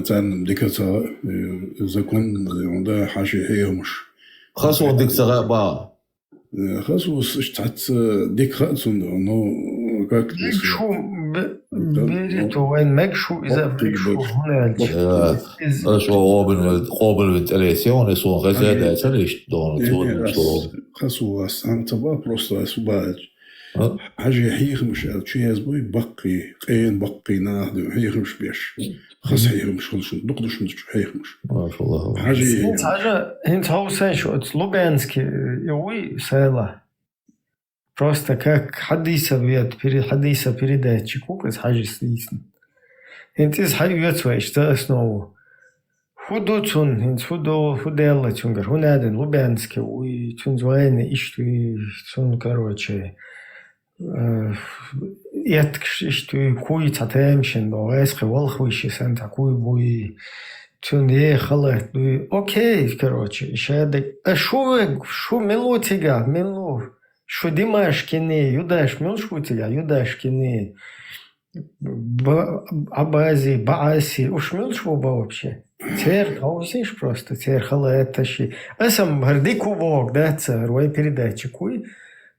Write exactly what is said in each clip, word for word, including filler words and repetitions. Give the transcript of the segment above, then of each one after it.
царна дика ца, э, закон, да, хьажий хьехамаш. Хасус дика ца хаьа бах. Э, Хасус иштта цхьацца дика хаьа цунна, ну, как это сказать? Мегаш ву, бе-, да, берригаш ну, вайна мегаш ву иза, баккхий мегаш ву, баккхий. ХӀунда аьлча? Э, из аша къобал вин, къобал вин тӀелесеуна, суна хеза, э, даьча лиш, дона, э, цо э, дин ас, чо. Хасус ас, ам ца ба, просто ас у баьлча. А? Хьажий хьехамаш аьлча, чу язбуй баккхий, къена баккхий нах ду, хьехамаш беш. Хас хьехамаш хила шун, дукха ду шун чу хьехамаш. Машаллах. Хьажий хьехамаш. ХӀинца хьажа, хӀинца хьо ва сайна шу оцу Лубянский, э, и вуй сайла. Просто как хьадийса вет, пере-, хьадийса передатчик ву, иза хьажис дийцина. ХӀинца иза хьаоьцу вай, иштта основу. ХӀун ду цунна, хӀинца хӀун ду, хӀун даьлла цуьнгара, хӀун надо, Лубянский вуй, цуьнца вайна иштта вуй, цунна, короче, э, эткаш иштта вуй, куй цхьа тамашийна догӀу, эс кхин валх вуй ши санна цхьа куй буй, цуьнан е халат дуй. Окей, короче, и шадаг. А шу вег, шу мила ву цигахь, мила ву? Шу Димашкини, Юдаш милш ву цигахь, Юдашкини? Ба-, Абази, Бааси, уш милш ву ба вообще? Церан хьовсийша просто, церан халаташи. Аса-м хӀара дика ву боху дац, хӀара вай передатчик вуй.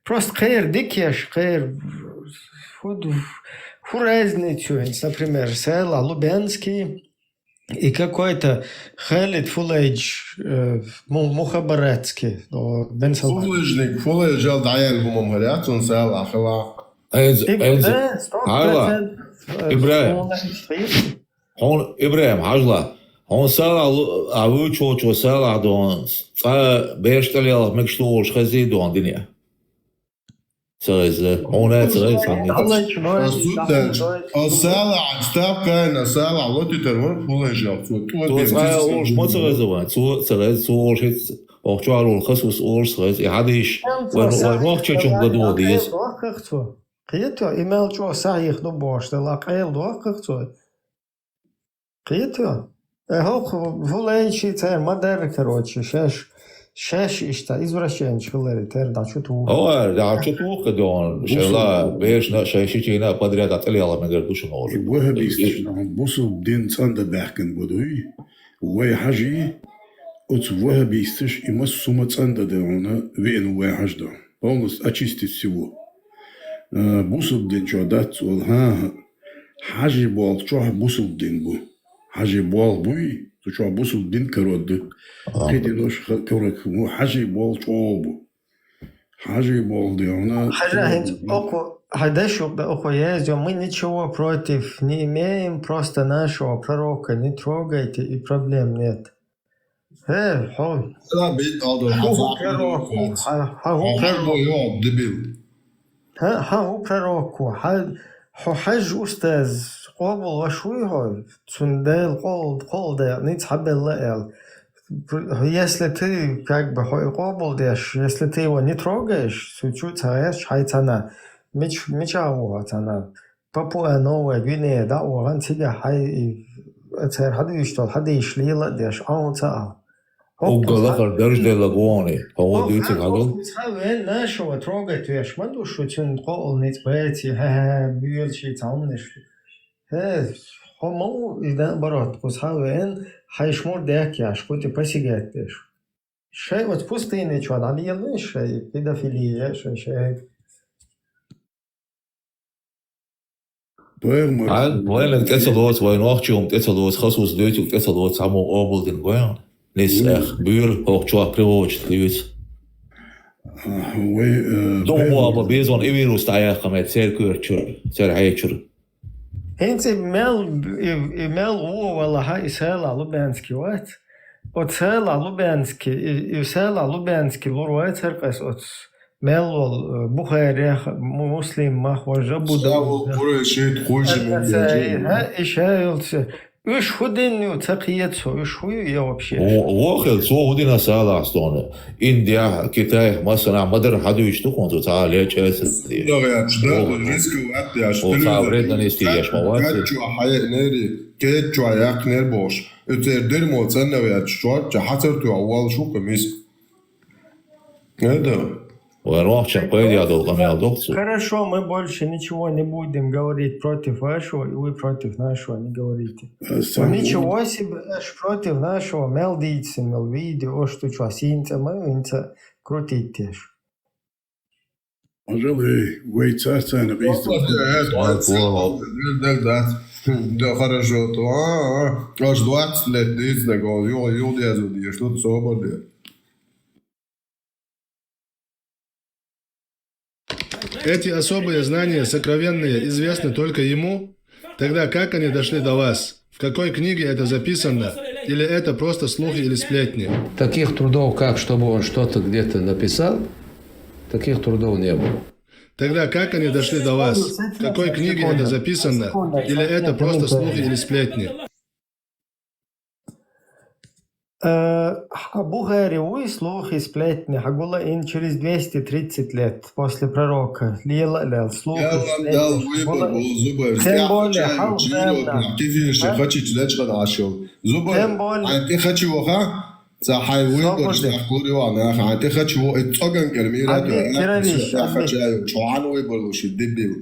Просто кхера дика еш, кхера хӀу ду-, хӀу разница ю хӀинца, например, Сайлахь Лубянский и какой-то Халид Фулайдж, э, му-, Мухабаратский, о, Бен Салман. Фулайджник, Фулайдж ал дӀаяьлла хӀума хӀара яц, он Сайлахь хила. Айз, Иб-, айз, да, сто процентов, хьайла. Э, Ибрахим. Фулайдж стоит. Хьуна, Ибрахим, хьажла. Хьуна Сайлахь лу-, а вуьйчу волчо Сайлахь дон, цкъа бераш тӀелелха мегаш ду олуш хезий дон дине? Ца хеза. Хьуна а ца хеза, хьуна а ца хеза. Ас зуда даьлча, ас Сайлахь, ставкайна Сайлахь лотитар вара Фулайджах, цо тӀо цо цкъа а олуш ма ца хеза вайн, цо ца хеза, цо олуш хӀинца, охчохь волу Хасус олуш ца хеза, и хьадийш, вайн, вайн нохчочун гладо деза. Кхетахь цо? Кхетахь, и мел чӀогӀа сахьих ду бохуш дела, къайла дохках цо? Кхетахь? Э, хӀокху хӀулайчи цара ма-дарра, короче, шаьш, шаьш иштта извращенча хиларе тера дӀа чу туху. О, дӀа чу туху дона, шайла, бешна, шай шичина а подряд а тӀелела мегар ду шуна олу. Вахабисташ, бусулба дин цӀанда баьхкина бу дуй. Вай хьажи, оцу вахабисташ и массо а ма цӀанда де хьуна веана вай хьажда. Полностью очистить всего. Э, бусулба дин чохь дац олу, хӀан-хӀа. Хьажи болх чохь бусулба дин бу. Хьажи болх буй, цу чохь бусулба дин карор ду. Кхидинош ха-, карор ду, хьажи болх чӀогӀа бу. Хьажи болх де хьуна. Хьажа, хӀинца око, хьан даш юкъа око еза, мы ничего против не имеем, просто нашего пророка не трогайте, и проблем нет. Хе, хьо. Ла бит алдар хьан хьо хьо пророк ву, хьан, хьан хьо хьо пророк. Йо, дебил. Хьан, хьан хьо пророк ву, хьан, хьо хьажа устаз, къобал ваш вуй хьо, цунна Дела къол-, къол декъа, ниц хьабелла аьлла. Если ты, как бы, хьо и къобал деш, если ты его не трогаешь, цу чу ца гӀерташ, хьай цхьана, мич-, мича ву хьо цхьана? Папуа Новая Гвинея дӀа а вахана, цигахь хьай, и, цара хьадуьйцуш долу хьадийш лела а деш, Ӏа хӀун ца а. Уггар лахара дарж делла гони, хьо вон дуьйцург хьагал? Цхьа вен нашего трогать веш ма ду шу, цуьнан къоал ницкъ беций, хьа-хьа-хьа, буьйлаший цхьа хӀуманаш. Хе, хьо ма ву, и наоборот, кху цхьа вен, хьайш мур дехкеш, кху тӀе пасигет деш. Шай оцу пустыни чохь дӀалелалаш, шай педофилия, шай, шай. Пайхамар. Хьан, вайниг тӀе ца лоцу, вайн вахча хӀума тӀе ца лоцу, Хасус дуьйцург тӀе ца лоцу, цхьаммо къобалдина гойн. Нис эх, буьйра хӀокху чохь приводчик дуьйцу. А, вай, э, Доху пайхамар. Безон и вирус дӀаяьккха мет церан коьрта чуьра, церан хьей чуьра. ХӀинца и мел, и, и мел вон валахьа, и Сайлахь Лубянский вац. Оцу Сайлахь Лубянский, и, и Сайлахь Лубянский лур вац хӀара къас оцу мел волу, э, Бухарех, Му-, Муслимах, ва Жабу Сайлахь Даудах. Курайшит хуйши Ан-Насаи, муьллерчи. ХӀа, и ша йолчу. Уьш хӀун дина ю, ца кхета со, уьш хӀун ю я вообще? Во-, вохел, цо хӀун дина Сайлахь стона? Индиях, Китайх, массанахь ма-дарра хьадуьйцуш ду хьуна цо, цхьа а лечкъа а ца деш. Нагахь чу даккха, риск вац деш, о, цхьа телевизор вредно нести еш ма вац. Кад чохь хьаеънери, кед чохь яьккхинера бохуш. И церан дермо цӀанна ваьлча, чохь чохь хьацар тоьхна воллуш ву-кха миска. Это. Вай рохча кхойдя долу къамел дохцу. Хорошо, мы больше ничего не будем говорить против вашего, и вы против нашего не говорите. Ничего себе, аж против нашего мел дийцин, мел видео, что чё, синца мы, инца крутить теш. Ажалей, вай царцайна гӀийса. Да, хорошо, то, а, а, аж двадцать лет дийцина, гол, ё, ё, я зуди, что ты собор. Эти особые знания, сокровенные, известны только ему? Тогда как они дошли до вас? В какой книге это записано? Или это просто слухи или сплетни? Таких трудов, как чтобы он что-то где-то написал, таких трудов не было. Тогда как они дошли до вас? В какой книге это записано? Или это просто слухи или сплетни? Э, хьа Бухари вуй слухи, сплетни, хьагулаин через двести тридцать лет после пророка. Лела лел слухи, сплетни. Тем более, хьал замна. Тем более. Хьай вуй борш нах кури ва нах, хьай тихачу, и цоган кер мира. Террорист, террорист. Чуан вуй борш дебил.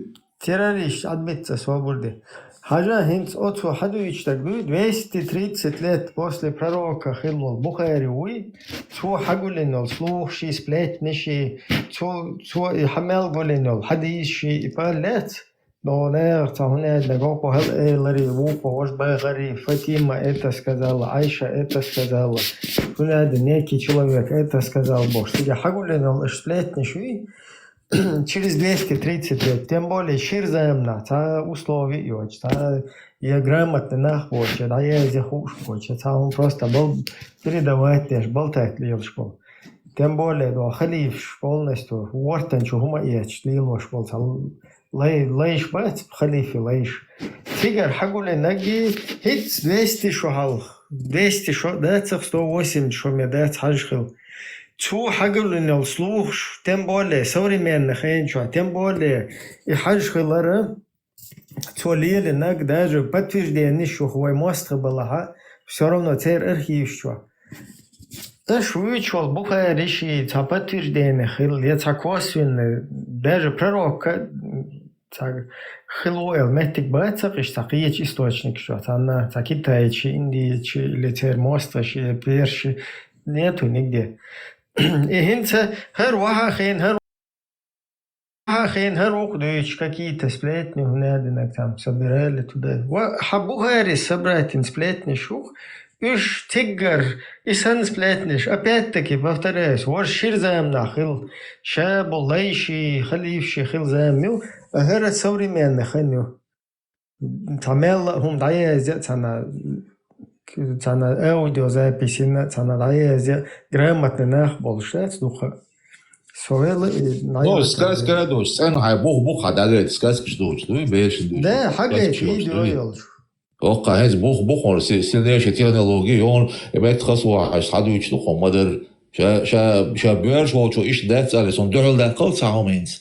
Террорист, адмитца собурди. Хьажа, хӀинца оцо хьадуьйчу стаг дуй, двести тридцать лет после пророка хилла волу Бухари вуй, цо хьагуллина йолу слухаши, сплетниши, цо, цо и хьамел гуллина йолу хьадийсаши, и паллец, но нехан ца хӀунда аьлла, гокъо хьал элари, вукхо важа бахари, Фатима это сказала, Айша это сказала, хӀунда аьлла, некий человек это сказал бохуш. Цига хьагуллина йолу аша сплетниш вуй, через двести тридцать лет, тем более шира заманахь, цхьа условия йоцуш, цхьа я грамотный нах боцуш, я дӀаязъян хууш боцуш, я цхьа хӀума просто бал передавать деш, болтать лелаш болу. Тем более, до халифаш полностью вортанчу хӀума эцаш лелош болу цхьа лай, лайш бац, халифи лайш. Цигара хьагуллинарг хӀинца двести шо хьалха, двести шо дацахь, сто восемьдесят шо ме дац хьажа хила. Цо хьагуллина йолу слухаш, тем более, современный хенчохь, тем более, и хьажа хилара, цо лелинарг, даже подтверждениш юха вай мостагӀа балахьа, всё равно церан архиваш чохь. Аша вуьйцуш волу Бухариши цхьа подтверждение хилла, я цхьа косвенный, даже пророкка, цхьа хилла ву аьлла меттиг бац цхьа, иштта цхьа кхечу источникаш чохь, цхьанна, цхьа китайцаши, индийцаши, или церан мостагӀаши, персаши, нету нигде. И хӀинца хӀара ваха хен, хӀара ваха хен, хӀара вукху дуьйцуш, какие-то сплетни, хӀунда аьллинарг там собирали туда. Ва хьа Бухарис собрать йина сплетниш юха, уьш циггара, и санна сплетниш, опять-таки, повторяюсь, важа шира заманахь хилла, ша бу лайши, халифаши хилла зама ю, а хӀара современный хан ю. Цхьа мелла а хӀума дӀаязъян а цхьана, цхьана аудиозапись йина а цхьана дӀаязъян а грамотный нах болуш дац дукха. Со вела и Ну, дӀаяхьа сказка а дуьйцу, цӀена хьайн бух-бух хьан дӀагайта сказкаш дуьйцу, дуй, берашна дуьйцу. Да, хьагайта видео йолуш. Оккха хӀинца бух-бух хьуна, си-, сильнейшая технология, йону, и метта хасо хьаьжча, схьадуьйцуш ду хьуна ма-дарра. Ша, ша, ша боьрша волчо иштта дац аьлла, цунна дуьхьал даккхал цхьа хӀума хӀинца.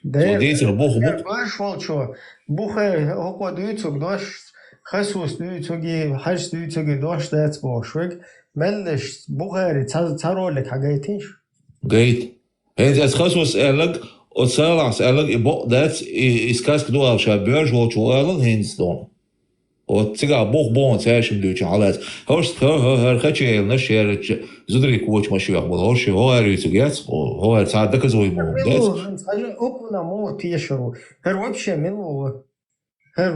Цо дийцар бух-бух. Дош волчо, бухе хӀокхо дуьйцург дош, хасус дуьйцурги, хьаьжас дуьйцурги дош дац бохуш верг, меллиш Бухари ца, ца ролик хьагайтийша? Гайта. ХӀинца аса хасус аьллаг, оцу салахьас аьллаг, и бокъ дац, и, и сказка ду аьлла ша боьрша волчо аьллаг хӀинца дуьйна. Вот цигахь бух-бохана цаьршимма дуьйцу хьалаца. ХӀорш хӀара, хӀара, хӀара хачаеллаш, шерача зударий кочамаш йоьхна болу. ХӀорш хӀора юьйцург яц, хӀора цхьа доказуемо дац. Хьажа, окуна муха тешар ву? ХӀара вообще мила ву? ХӀара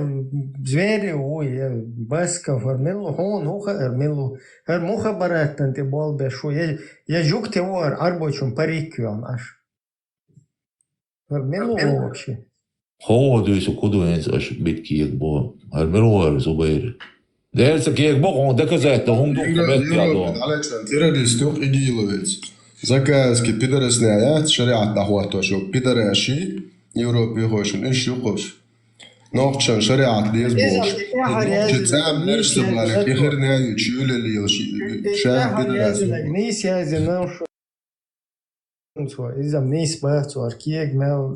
звери ву, я басков, хӀара мила ву? Хьуна хӀун хаьара мила ву? ХӀара муха бараттан тӀе болу беш ву? Я, я жугти ву хӀара Ӏарбочун парик йоьхна Ӏаш? ХӀара мила ву вообще? ХӀора дуьйцург хӀун ду хӀинца аша битта кегабо? ХӀара мила ву хӀара Зубайр? Дера ца кегабо, хьуна доказать дан хӀума ду, хьуна бетта ял ду. Террорист ю ИГИЛовец. Заказки пидорасна яц, шариат дӀахӀоттош ю пидораши, Европехошна, уьш ю кхуш. Нохчан шариат деза бохуш. Нохчи цӀам берш ца бара, и хир ненан чуьйле лелаш, ша пидорас ю. Нийса язйина. Цо иза нийса бац, цо ара кега мел,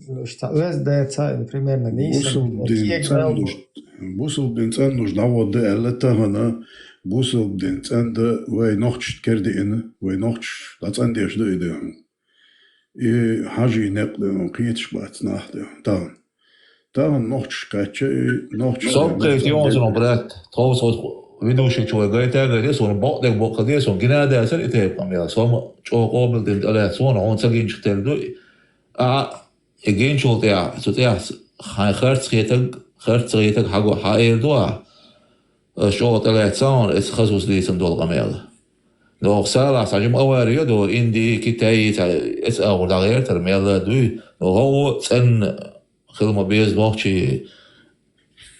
ну, иштта оьзда ца, примерно нийса. Бусалба дин цӀанлуш, бусалба дин цӀанлуш дӀагӀоргда аьлла тахана, бусалба дин цӀандан вай нохчашна кердиъна, вай нохчаш дӀацӀандеш ду и дин. И хьажий некъ де, кхеташ бац нах де. Тахан. Тахан нохчаш кхаьчча, и нохчаш Со кхеташ кхетий, он сон, брат. Тховса ведущий чула гайта гайде, сон бакъдерг бакъ де, сон гина дацар и тайпа къамел. Со ма чӀо къобал дин тӀалаьцна, сон хьона ца гинчух тера ду. А, и гинчул тӀехь, цу тӀехь хьайн харц хетаг, харц ца хетаг хьаго хьаэр ду а. Ас чӀо тӀалаьцна, сон эс хазус дийцан долу къамел. Нохча салахь цхьа жима авари йо до, Инди, Китай, цхьа эца агӀор дӀагӀертар мелла а дуй, но хӀо цӀенна хила ма беза нохчий,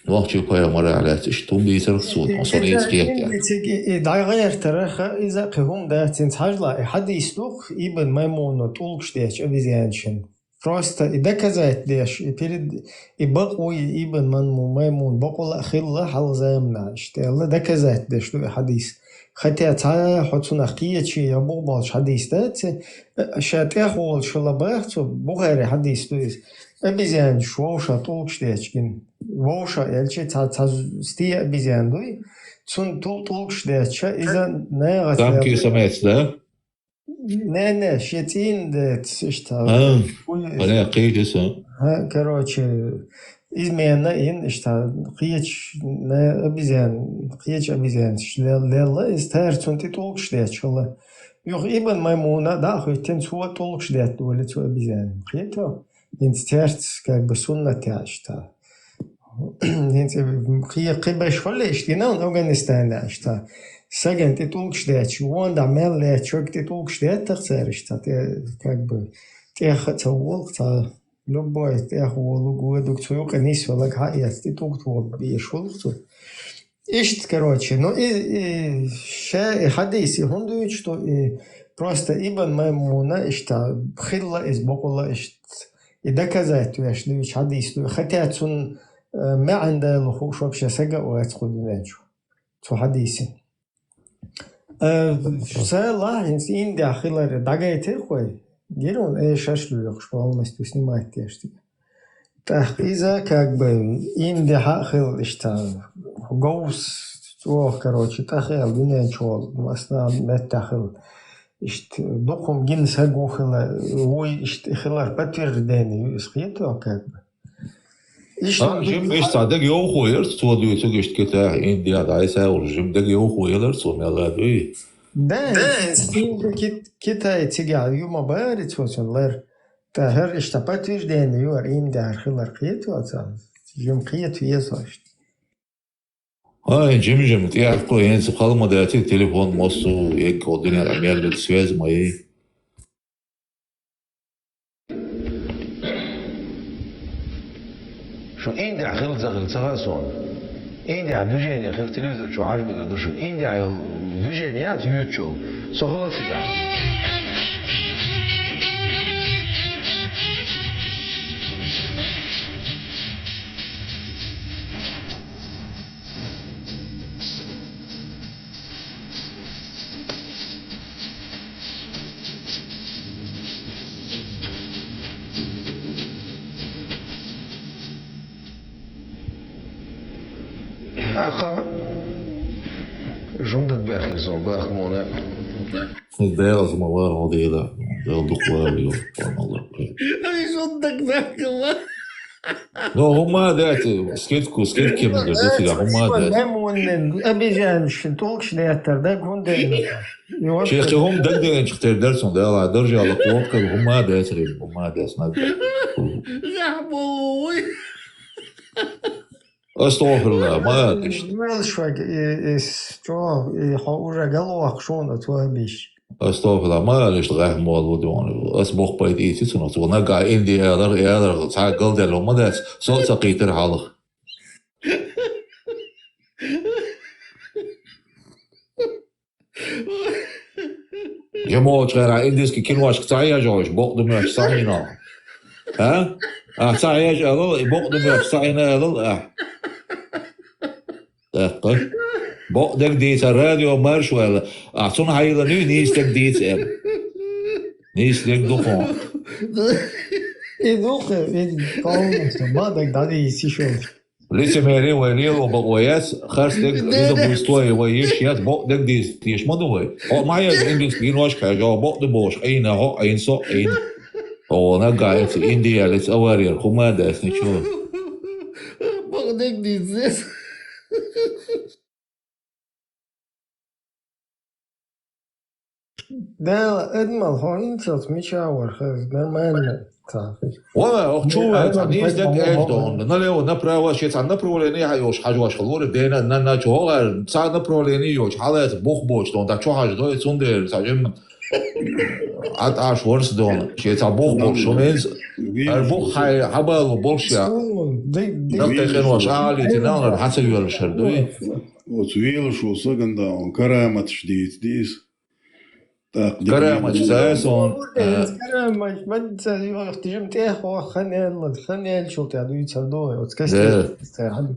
нохчий пайхамарах лаьцна иштта хӀума дийцарх цо, но со нийса кхетта. Цига и дӀагӀертарах иза кхин хӀума дац, хӀинца хьажал, и хьадис ду-кх, Ибн Маймуна тӀулгаш детташ обезьянашна. Просто и доказать деш, и перед, и бакъ ву и Ибн Маймун, Маймун бакъволу а хилла хьалха заманахь, иштта аьлла, доказать деш ду и хьадис. Хотя цхьа хьо цунах кхеташ я бух болуш хьадис дац, ша тӀехволуш хилла баха цо, Бухари хьадис ду иза. Обезьянаш вовшах тӀулгаш детташ гина. Вовшах аьлча, цхьа, цхьа стен обезьян дуй, цунна тӀу-, тӀулгаш детташ, иза нагӀаца Там лелла. Киса меца, да? Не, не, шен цӀийнан децаш иштта. А, Уй, понятно, кхеташ ю со. ХӀа, короче, измена йина иштта, кхечу, не, обезьян, кхечу обезьянаш лел-, лелла, иза тара цунна тӀе тӀулгаш детташ хилла. Юха Ибн Маймуна дӀа а хӀоьттина, цо а тӀулгаш детта волу цу обезьян. Кхетий? ХӀинца цаьрца, как бы, суннат яц иштта. ХӀинца кхе-, кхин берш хуьлу иштта гина Афганистанехь иштта. Сагана тӀе тӀулгаш детташ, вон дӀа мел лаьтташ, шуьга тӀе тӀулгаш деттах цара иштта, тӀе, как бы, тӀех а ца волу, цхьа любой тӀех волу, годуг цу юкъа нисвелларг хьаэца, тӀе тӀулг тохуш волу беш волу цу. Иштта, короче, ну, и, и, ша и хьадис, и хӀунда дуьйцуш ду, и просто Ибн Маймуна иштта хилла иза бакъволу а иштта, и доказать веш дуьйцуш хьадис ду. Хотя цунна, э, маьӀна дала хууш вообще сага а вац кху дуьнен чу, цу хьадисан. Э, ша лахьа хӀинца Индехь хилар дӀагайтира-кх вай. Гира вон, э, шашлы йохуш, полностью снимать деш цига. ТӀаккха иза, как бы, Индехь а хилла иштта, говза, чӀогӀа, короче, тӀахиъна дуьнен чу волу, массанхьа меттехь хилла. Иштта, дукха хӀума гина саг ву хила, вуй иштта хилар подтверждение ю иза, кхетий, как бы. Иштта А, жима иштта цхьа дегайовхо яра цо дуьйцург иштта Китайхь, Индехь дӀасаьхьа волуш, жима дегайовхо яра цо мел а дуй. Да, Кит-, Китай цигахь ю ма бара цо цунна лар. Ткъа хӀара иштта подтверждение ю хӀара Индехь хилар, кхетий цо, жима кхета веза иштта. Ай, жим-жим, тӀех кхо хӀинца хала ма даций, телефон массо а егга дуьнен мел ду, связь ма ей. Шу Индехь хилла ца хилла ца хаьа суна. Индехь движение хилла телевизор чу хьажа ма ду шу. Индехь движение яц YouTube. Со хала ца дац. Аха, жундат бехлизо бахмуна. Дела зма вар, о дела. Дела дух вар, ё, паналла. Ай, жундат бехлизо. Но хӀума дац, скидку, скидки ма ду, цига хӀума дац. Обезьянаш тӀулгаш деттар, даг хӀунда. Шех хӀума дагадеанчух тера дара суна, Дала даржала кхоккхур хӀума дац, рин хӀума дац, наг. Гахь болу вуй. Астагфирулла, ма ала иштта. Вел шуьга, и, и, чо, и хьо уже галваккха шуна, цо а биш. Астагфирулла, ма ала иштта, гӀахь молу ду ван. Ас боху пайда ийци цунах, цо нагахь Инди ялар, ялар, цхьа галделла ма дац, со а ца кхийтира хьалха. Я молча гӀера индийский киношка ца хьежа хьуш, бакъ ду моьттуш ца хьийна. А? А, ца хьежа алал, и бакъ ду моьттуш ца хьийна алал, а? ТӀаккха. Бакъдерг дийца радио марш ваьлла. А, цунна хьайла нуй нийсдерг дийца эр. Нийсдерг ду хьуна. И ду кхе, и полностью, бакъдерг дӀадийца йиш йолуш. Лицемерие вай лело бакъо яц, харцдерг, лиза буй стои вай йиш яц, бакъдерг дийца, теш ма ду вай. Хьо ма хьежа индийский киношка хьежа, бакъ ду бохуш, Ӏийна, хьо Ӏийна, со Ӏийна. О, наггахь эца Индия, эца аварияра хӀума а дац, ничего. Бакъдерг дийца деза. Дала адамал хьо хӀинцалц мича вара хаза, нормально ца хи. Вала, ох, чу вай, ца нийс дек эш дон. Налево, направо, шеца направление хьайош, хьажош халура, дена, на, на, чу хьогар, ца направление йош, хьалац бух боч дон, да чу хьаж дой, цундер, ца жим. Ат аш ворс дон, шеца бух боч, шо менз, ар бух хай, хабалу болш я. Дак текенваш, али, тинал, хьаца юршар дуй. Оцу велаш ву саганда он караматаш дийца дийс. Так, караматаш дийца. Цаэс он, э, караматаш, ман ца юрх тижим тӀех вах ханел, ханел шул тӀе дуй цар дой. Оц кастер, да. Цар хаб.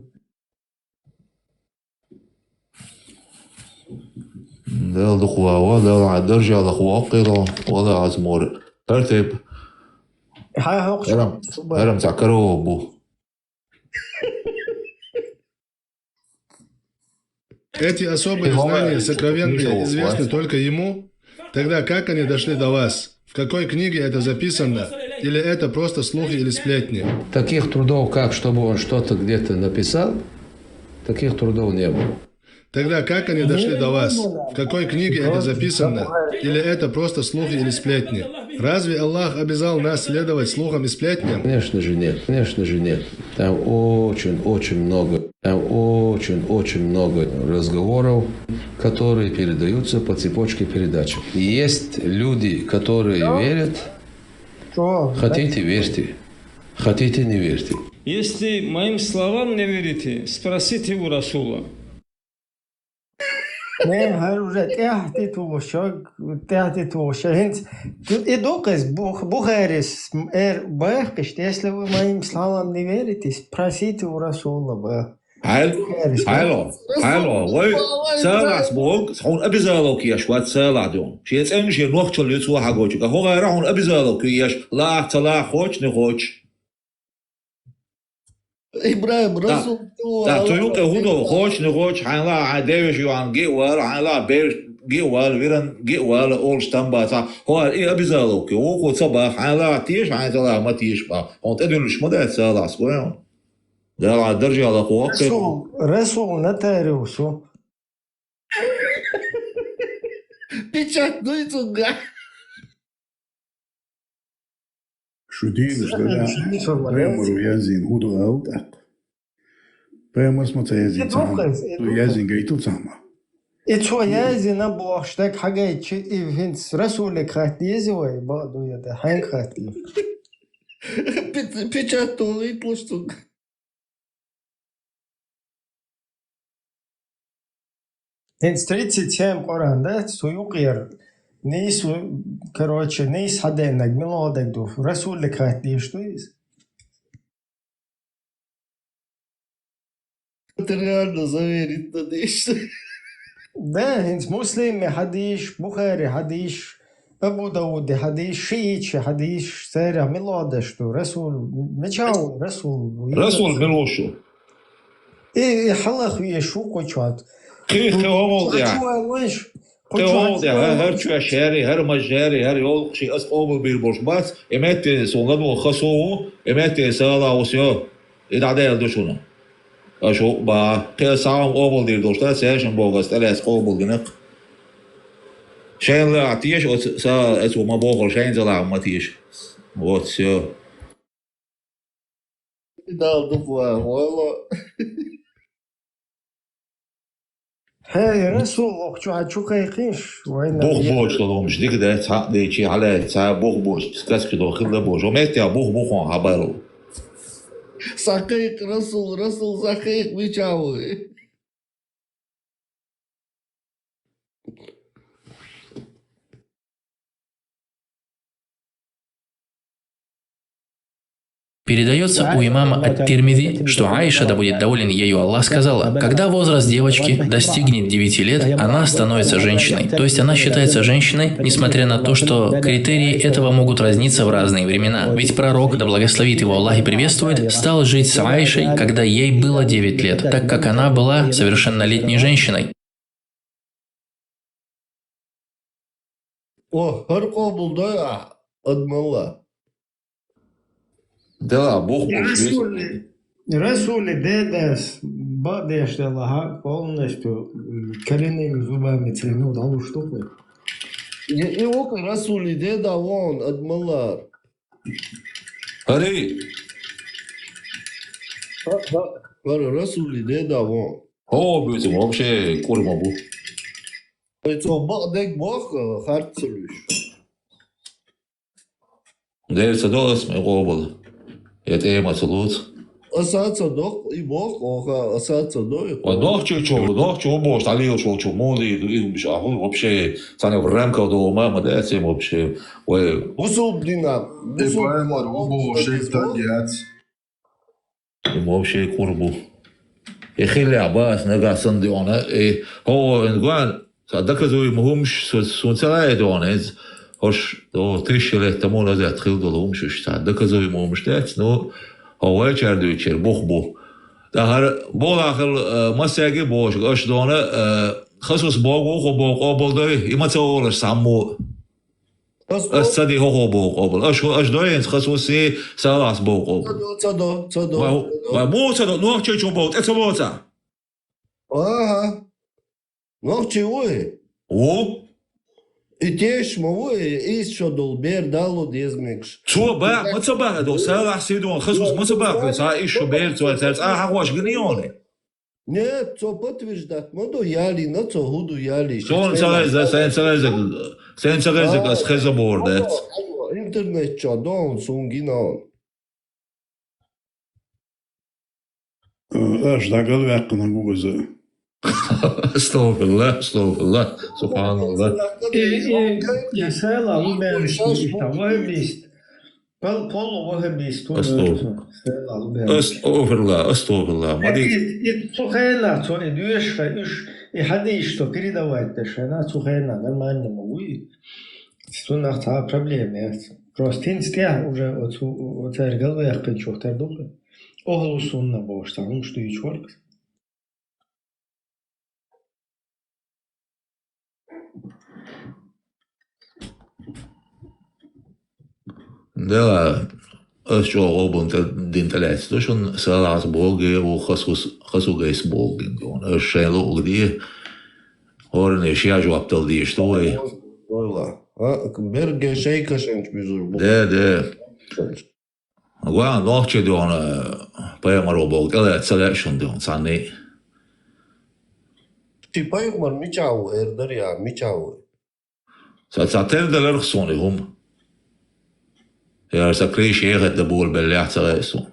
Дел духва, ва дел а даржа лахва, къиро, ва да аз мор. Тартиб. Хай хокъ. Харам, харам ца каро бу. Эти особые знания сокровенные известны только ему, тогда как они дошли до вас? В какой книге это записано? Или это просто слухи или сплетни? Таких трудов, как чтобы он что-то где-то написал, таких трудов не было. Тогда как они дошли до вас? В какой книге это записано? Или это просто слухи или сплетни? Разве Аллах обязал нас следовать слухам и сплетням? Конечно же нет, конечно же нет. Там очень, очень много, там очень, очень много разговоров, которые передаются по цепочке передач. Есть люди, которые верят, хотите, верьте, хотите, не верьте. Если моим словам не верите, спросите у Расула. Не, хӀара уже тӀаьхьа тӀе тухуш, тӀаьхьа тӀе тухуш. ХӀинца и дукхаза Бух-, Бухарис эр бахкаш, если вы моим словам не верите, спросите у Расула, ба. Хьайл-, Бухарис, хьайло, хьайло, вай, салас бог, хьун обязаловка еш вац салас дюн. Ше цӀен ше нохчал юц ва хьагочу. Ка хогара хьун обязаловка еш, лах, ца лах, хоч, не хоч. Ибрагим, Расул, да, цу юкъе хӀун до, хоч, не хоч, хьайла, хьай девиш юан гиъвал, хьайла, берш гиъвал, виран гиъвал, олш там баца, хьо и обязаловка, вукхо ца бах, хьайла, теш, хьай ца ла, ма теш бах. Он тӀедуьллуш ма дац салас, гой он. Дала даржа ла кхо ваккхе. Расул, Расул нотариусу. Печать дуй цугга. Шу дийна, шу да. Шу дийна, шу да. Паймару язйина хӀун ду ала тӀаккха? Паймарс ма ца язйина цхьамма. Ду язйина гайту цхьамма. И цо язйина бохуш дага хьагайчи, и хӀинца Расуле хатта деза вай, бакъ ду я да, хьаьнга хатта деза. Пи-, печать толу итлуш цугга. ХӀинца тридцать семь Къуръан дац, цу юкъера нийса, короче, нийса хьадеаннаг мила гӀо дерг ду, Расуллига хатта дезаш ду иза? Это реально заверить надо, ещё. Да, хӀинца Муслиме хьадийш, Бухари хьадийш, Абу Дауде хьадийш, шиитче хьадийш, церан мила гӀо деш ду, Расул, мича ву Расул? Расул мила ву шу? И, и хьалах веш ву кху чохь. Кхин, кхин хӀун волу тӀехь? Чу вай вайш? Кхин хӀун волу тӀехь? ХӀара чоьш хӀара, хӀара маж хӀара, хӀара йолу ши ас къобалбийр болуш бац, и метте суна ладогӀа хасо ву, и метте сала ву со, и дӀадаьлла ду шуна. Аша хӀуъа баха, кхин ас схьа хӀума къобалдийр долуш дац, цаьршинна боху ас тӀелаьцна къобалдинарг. Шайна лаахь теша оцу са, оцу ма бохура, шайна ца лаахь ма теша. Вот, всё. Дала дукха ван, валло. ХӀей, Расул, охьа чу хьан чу кхайкхийша, вайна Бух е- боцу долу хӀумаш дика дац, хьакъ дийчи хьалаьцна, цхьа бух боцу, сказка до хилла боцу. Хьо меттехь бух бу хьуна хьан бару. Схьакхайкха, Расул, Расул, схьакхайкха, мичахь ву? Передаётся у имама Ат-Тирмизи, что Аиша, да будет доволен ею Аллах, сказала: «Когда возраст девочки достигнет девяти лет, она становится женщиной». То есть она считается женщиной, несмотря на то, что критерии этого могут разниться в разные времена. Ведь пророк, да благословит его Аллах и приветствует, стал жить с Аишей, когда ей было девять лет, так как она была совершеннолетней женщиной. О, хӀара къобалдой ахь, адамалла. Дела, бух, бух, Расули, Расули дедас бакъдеш делахь полностью, м, коренными зубами цринув дӀалуш ду-кх вай. И, и ву-кх Расули деда вон, ад малар. ХӀара. ХӀа, хӀа, хӀара Расули деда вон. ХӀо, буьйцу, вообще кӀур ма бу. Вай цо бакъдерг боху, харц ца луьйш. Дера ца до ас ма къобал. Я тӀе ма ца лоцу. Аса ца доккху, и боху, оха, аса ца до, и Ва къобал. Нохчийчо, нохчо бохуш, дӀалелаш волчо, муха дийр ду, и хӀумаш ахьа, вообще, цхьана в рамках дома, ма дац им вообще. Вай Бусулба дина, И бусулба Паймар ву бохуш, шейтан яц. И вообще кӀур бу. И хилла бац нагахь санна диона, и хӀо, ин гуан, цхьа доказуемо хӀумаш, со, суна ца лаьа диона, иза, хӀорш, о, тысяча лет тому назад хилла долу хӀумаш, уьш цхьа доказуемо хӀумаш дац, ну, хӀо вайчара дуьйцучера бух бу. ТӀаккха хӀара болахал, э, массаьрга а бохуш, аша диона, э, хасус богу, хӀо богу къобал дой, и ма ца олуш цхьаммо. Ас Ас ца ди хӀо-хӀо боху къобал. Аш, аш дойнца хас вуси салас боху къобал. Ца до, ца до, ца до, Ва, ца до. Ва муха ца до, нохчийчо боху, тӀе ца лоца. Аха. Нохчий ву и? Ву. И теш ма ву и, ис шо долу бер дало деза мегаш. Цо баха, ма ца баха до, салас сидон, хас вус ма ца баха, ца ис шо бер, цо, цаьрца а хьахош гина йоне. Нет, цо подтверждать ма до, ялийна цо, хӀун ду ялий. Суна ца веза, сайн ца веза, сайн ца веза, ас хеза бор дац. Интернет чо дон сун гинон. Аш дагал ваьккхина гугаза. Астагфирулла, астагфирулла, субханалла. И, и, и села лубен, и там вай бист. Пол-, полу вахабисту Астагфир-, нуьйцу, хӀела лубен. Астагфирулла, астагфирулла. Э, Ма ди- и, и цу хенахь цо и доьшуш хай уьш, и хьадийш цо передавать деш хьайна, цу хенахь нормально ма вуй. Цунах цхьа проблема яц. Просто хӀинца тӀехь уже оцу, оцаьрга галваьккхинчух тера ду хьуна. Охьалу сунна бохуш, цхьа хӀумаш дуьйцуш вара. Дела, ас чӀогӀа бун тӀе-, дин тӀелаьцна ду шуна, салас боху гӀе ву, хасус-, хасу гайс боху гӀе ву. Ас шайн луъург де, хӀоранна шен жоп дала дезаш ду вай. Ойла. А, берге шайн кашанчу буьзур бу. Де, де. Ван нохчий дуьхьал, э, пайхамаро боху, кӀелаьцна ца лаьа шуна дуьхьал, цхьанний. Ши пайхамар мичахь ву, эр дара я, мичахь ву? Ца, ца тера даларх суна и хӀума. Яра ца криш ехат да бола беллехь ца лаьа суна.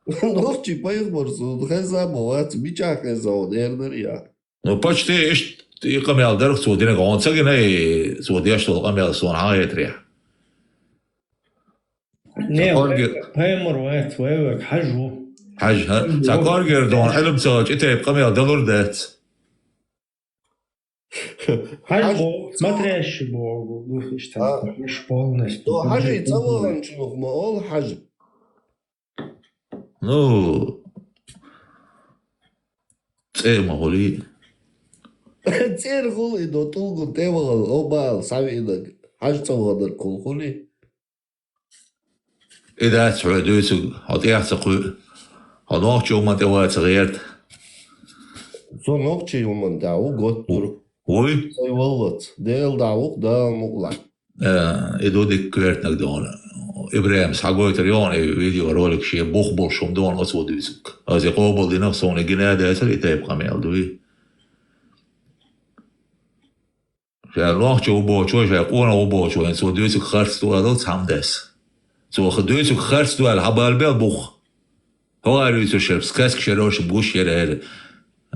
Нохчий пайхамар суна хеза ма вац, мичахь хеза ву, эр дара я? Ну, почти иштта и къамел дарх цо динарг, хьуна ца гина, и цо деш долу къамел суна хьан хетарехь? Не, Ца корги- вай-, пайхамар вац, вай вайга хьажа ву. Хьажа, хьа? Ца коргера дона Ӏилма ца хилча, и тайпа къамел далур дац. Хьажа Хьажа боху, ца смотрящий боху, ну, иштта, А. уьш полностью. Ну, хьажа ца ваханчунах ма олу хьажа. Ну, цӀе ма хуьлий. ЦӀера хуьлий, до тӀулгун тӀе вахана, о, бала, схьавеанарг, хьажа ца ваханарг хуьлу хуьлий. И дац хьоьга дуьйцург, хьо тӀех ца кхуьу, хьо нохчо ма тӀе ваца гӀерта. Со нохчий хӀуманна тӀехь ву готтур. Вуй? Сайн валлац. Дела дӀа ву-кх, Дала мукълахь. Э, и ду дика коьртаниг дона. ИбрахӀима схьагойтур йогӀу и видеоролик шен бух болуш хӀума дона оцо дуьйцург. Аса и къобалдинарх суна и гина а дацара и тайпа къамел дуй. Ша нохчо ву бохучо, ша къонах ву бохучо, хӀинца цо дуьйцург харц ду аьлла цхьамма дас. Цо ха-, дуьйцург харц ду аьлла хьан бала бел бух. ХӀора дуьйцуш яра, сказка шера, шу гуш яра, яра,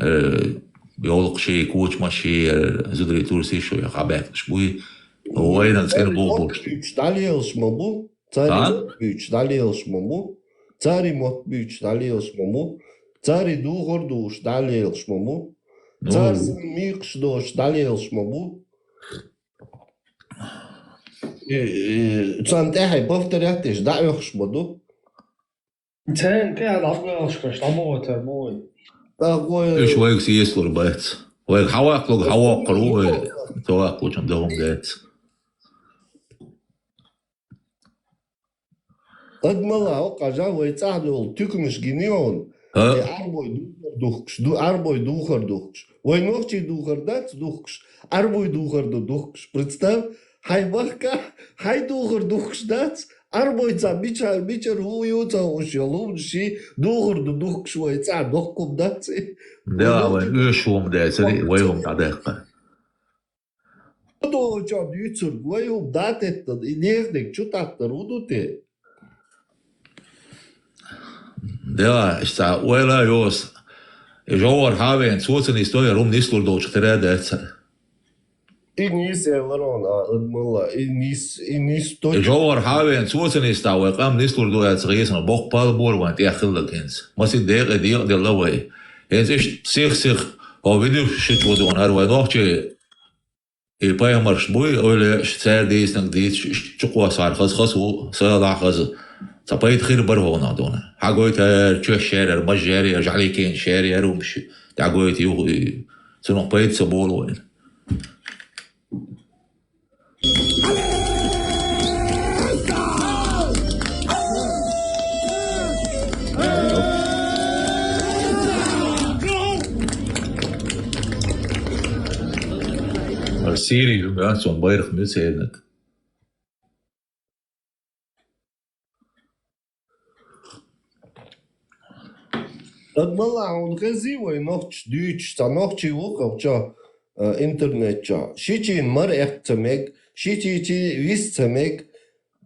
э, йовлакхаш, кучамаш, яра, зударий турсий шу, я хьан баьхкаш буй. Вайна цӀена бу-, бу-, буьйцуш дӀалелаш ма бу, цари А? мотт буьйцуш дӀалелаш ма бу, цари мотт буьйцуш дӀалелаш ма бу, цари духар душ дӀалелаш ма бу, Ну. цари сан мекхаш дош дӀалелаш ма бу. И, и, царна тӀаьхье повторять деш дӀаоьхуш ма ду. Царна тӀаьхье дӀабоьлхуш берш дӀабохуьйтур бу вай. ТӀаккха вай Уьш вайга сесалур бац. Вайга хьан ваккхалург хьан воккхур ву вай. Ца ваккхалучун догӀум дац. Адамалла, хӀокху жа вай цӀахь долу туьканаш гина йолу. А? Э, Ӏарбой духар духкуш, ду-, Ӏарбой духар духкуш. Вай нохчий духар дац духкуш, Ӏарбой духар ду духкуш. Представь, хьайн бахкахь, хьайн духар духкуш дац, Ӏарбой ца бича-, бичара хӀун ю ца хууш йолу хӀуманаш ши духар ду духкуш вай цӀахь дохкур дац и. Вай Дела, вай нохчий оьшу хӀума дацара, вай хӀума дӀадаьккха. Ма долчохь дуьйцург, вай хӀума дӀатеттина, и нехан дерг чу таттар хӀун ду те? Дела, иштта ойла йоцу. И жовхӀар хьавеана, цо ца нисдо, я хӀума нислур долчух тера а дац цара. И нийса элира хьуна, а, Адамалла, и нийс-, и нийса И точно. жовхӀар хьавеана, цо ца нисдахь, вай къам нислур ду аьлла ца гӀийсина, боккха пал бора вайн тӀехь хилларг хӀинца. Масех декъе декъаделла вай. ХӀинца иштта сих-сих, хьо видуьйш шича ву дуьхьал, хӀара вай нохчий И пайхамарш буй, ойла еш, цара дийцинарг дийцаш, иштта чукхоссахьара хаза, хаза ву, салахь хаза. Цхьа пайда хир бара хӀокхунах дуьхьал. Хьагойту хӀара чоьш шаьрара, маж шаьрара, жӀаликенаш шаьрара, хӀумаш дӀагойту юха, и, цунах пайда ца болу вайна. Сири ю, да, цунна байракх муьлхха хӀоьттинарг. Адамалла, хьуна хезий вай нохчаша дуьйцуш, цхьа нохчи ву-кх чохь, э, интернет чохь. Шичийн мара эккха ца мега, шичий виса ца мега,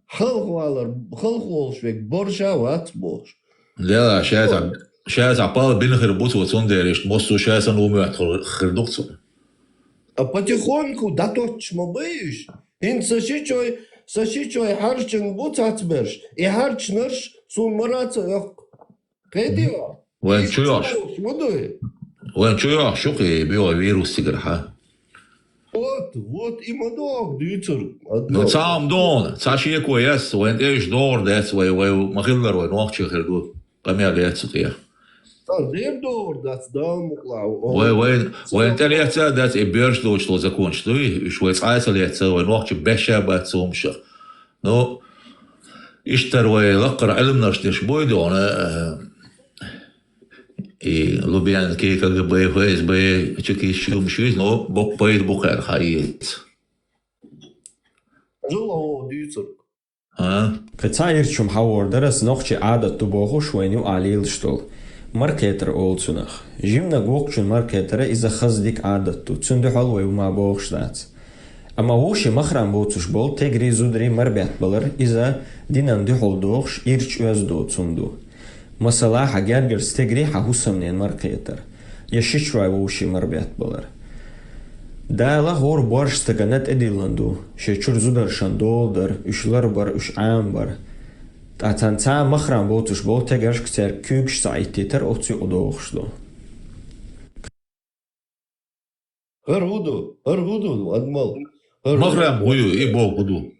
халхавалар, халхаволуш верг борша вац бохуш. Дела, ша цхьа, ша цхьа пал бина хир бу цо, цундела иштта массо а ша санна ву моьттуш хир ду-кх цунна. А потихоньку дӀатоттуш ма бай уьш. ХӀинца сан шичой, сан шичой хьарчаниг бу цацберш. И хьарчанарш суна мара а ца оьккху. Кхетий хьо? Вайн чу йохьуш. Ма дуй. Вайн чу йохьуш ю-кх и био вирус цигара хьан. Вот, вот, и ма догӀу дуьйцург. Ну, цхьа хӀума ду хьуна, цхьа шеко яц, вайн тӀе уьш догӀур дац, вай, вай ма-хиллара вай нохчий хир ду. Къамел яц цу тӀе. Сан дер догӀур дац, Дала мукъалахь. Вай, вай, вайн тӀе лаьцна а дац, и боьрша доцуш долу законаш дуй, уьш вай цкъа а ца лаьцна, вай нохчий беш а бац цу хӀуманашах. Ну, иштта вай лакхара Ӏилманаш деш буй дуьхьал, э, и Лубянский, КГБ, ФСБ, чекисташ хӀумаш виза, ну, боккха пайда бу кхаьрга хьаэца. Жула гӀо дуьйцург. А? Кхин цхьа ирча хӀума хьан вор дара, аса нохчийн Ӏадат ду бохуш, вайна юкъахь лелаш долу. Маракхетар олу цунах. Жиманиг воккхачун маракхетара иза хаза дика Ӏадат ду, цуьнан дуьхьал вай хӀума бохуш дац. Амма вовшийн махрам боцуш болу тегри, зудари марабеттабалар, иза динан дуьхьал дохуш, ирча оьзда доцу хӀума ду. Масала, хьан гергарчу стегарий хьан хӀусамненан маракхетар, я шичой вовшийн марабеттабалар. Дала хӀора боьрша стагана тӀедиллина ду, шен чуьра зударшна дола дар, уьш ларбар, уьш Ӏамабар. Ткъа царна цхьа а махрам боцуш болу тегаршка цаьрга куьйгаш ца Ӏиттийтар оцу юкъа догӀуш ду. ХӀара хӀун ду? ХӀара хӀун ду, Адамалла? ХӀара хӀун ду? Махрам хӀун ю, и боху хӀун ду?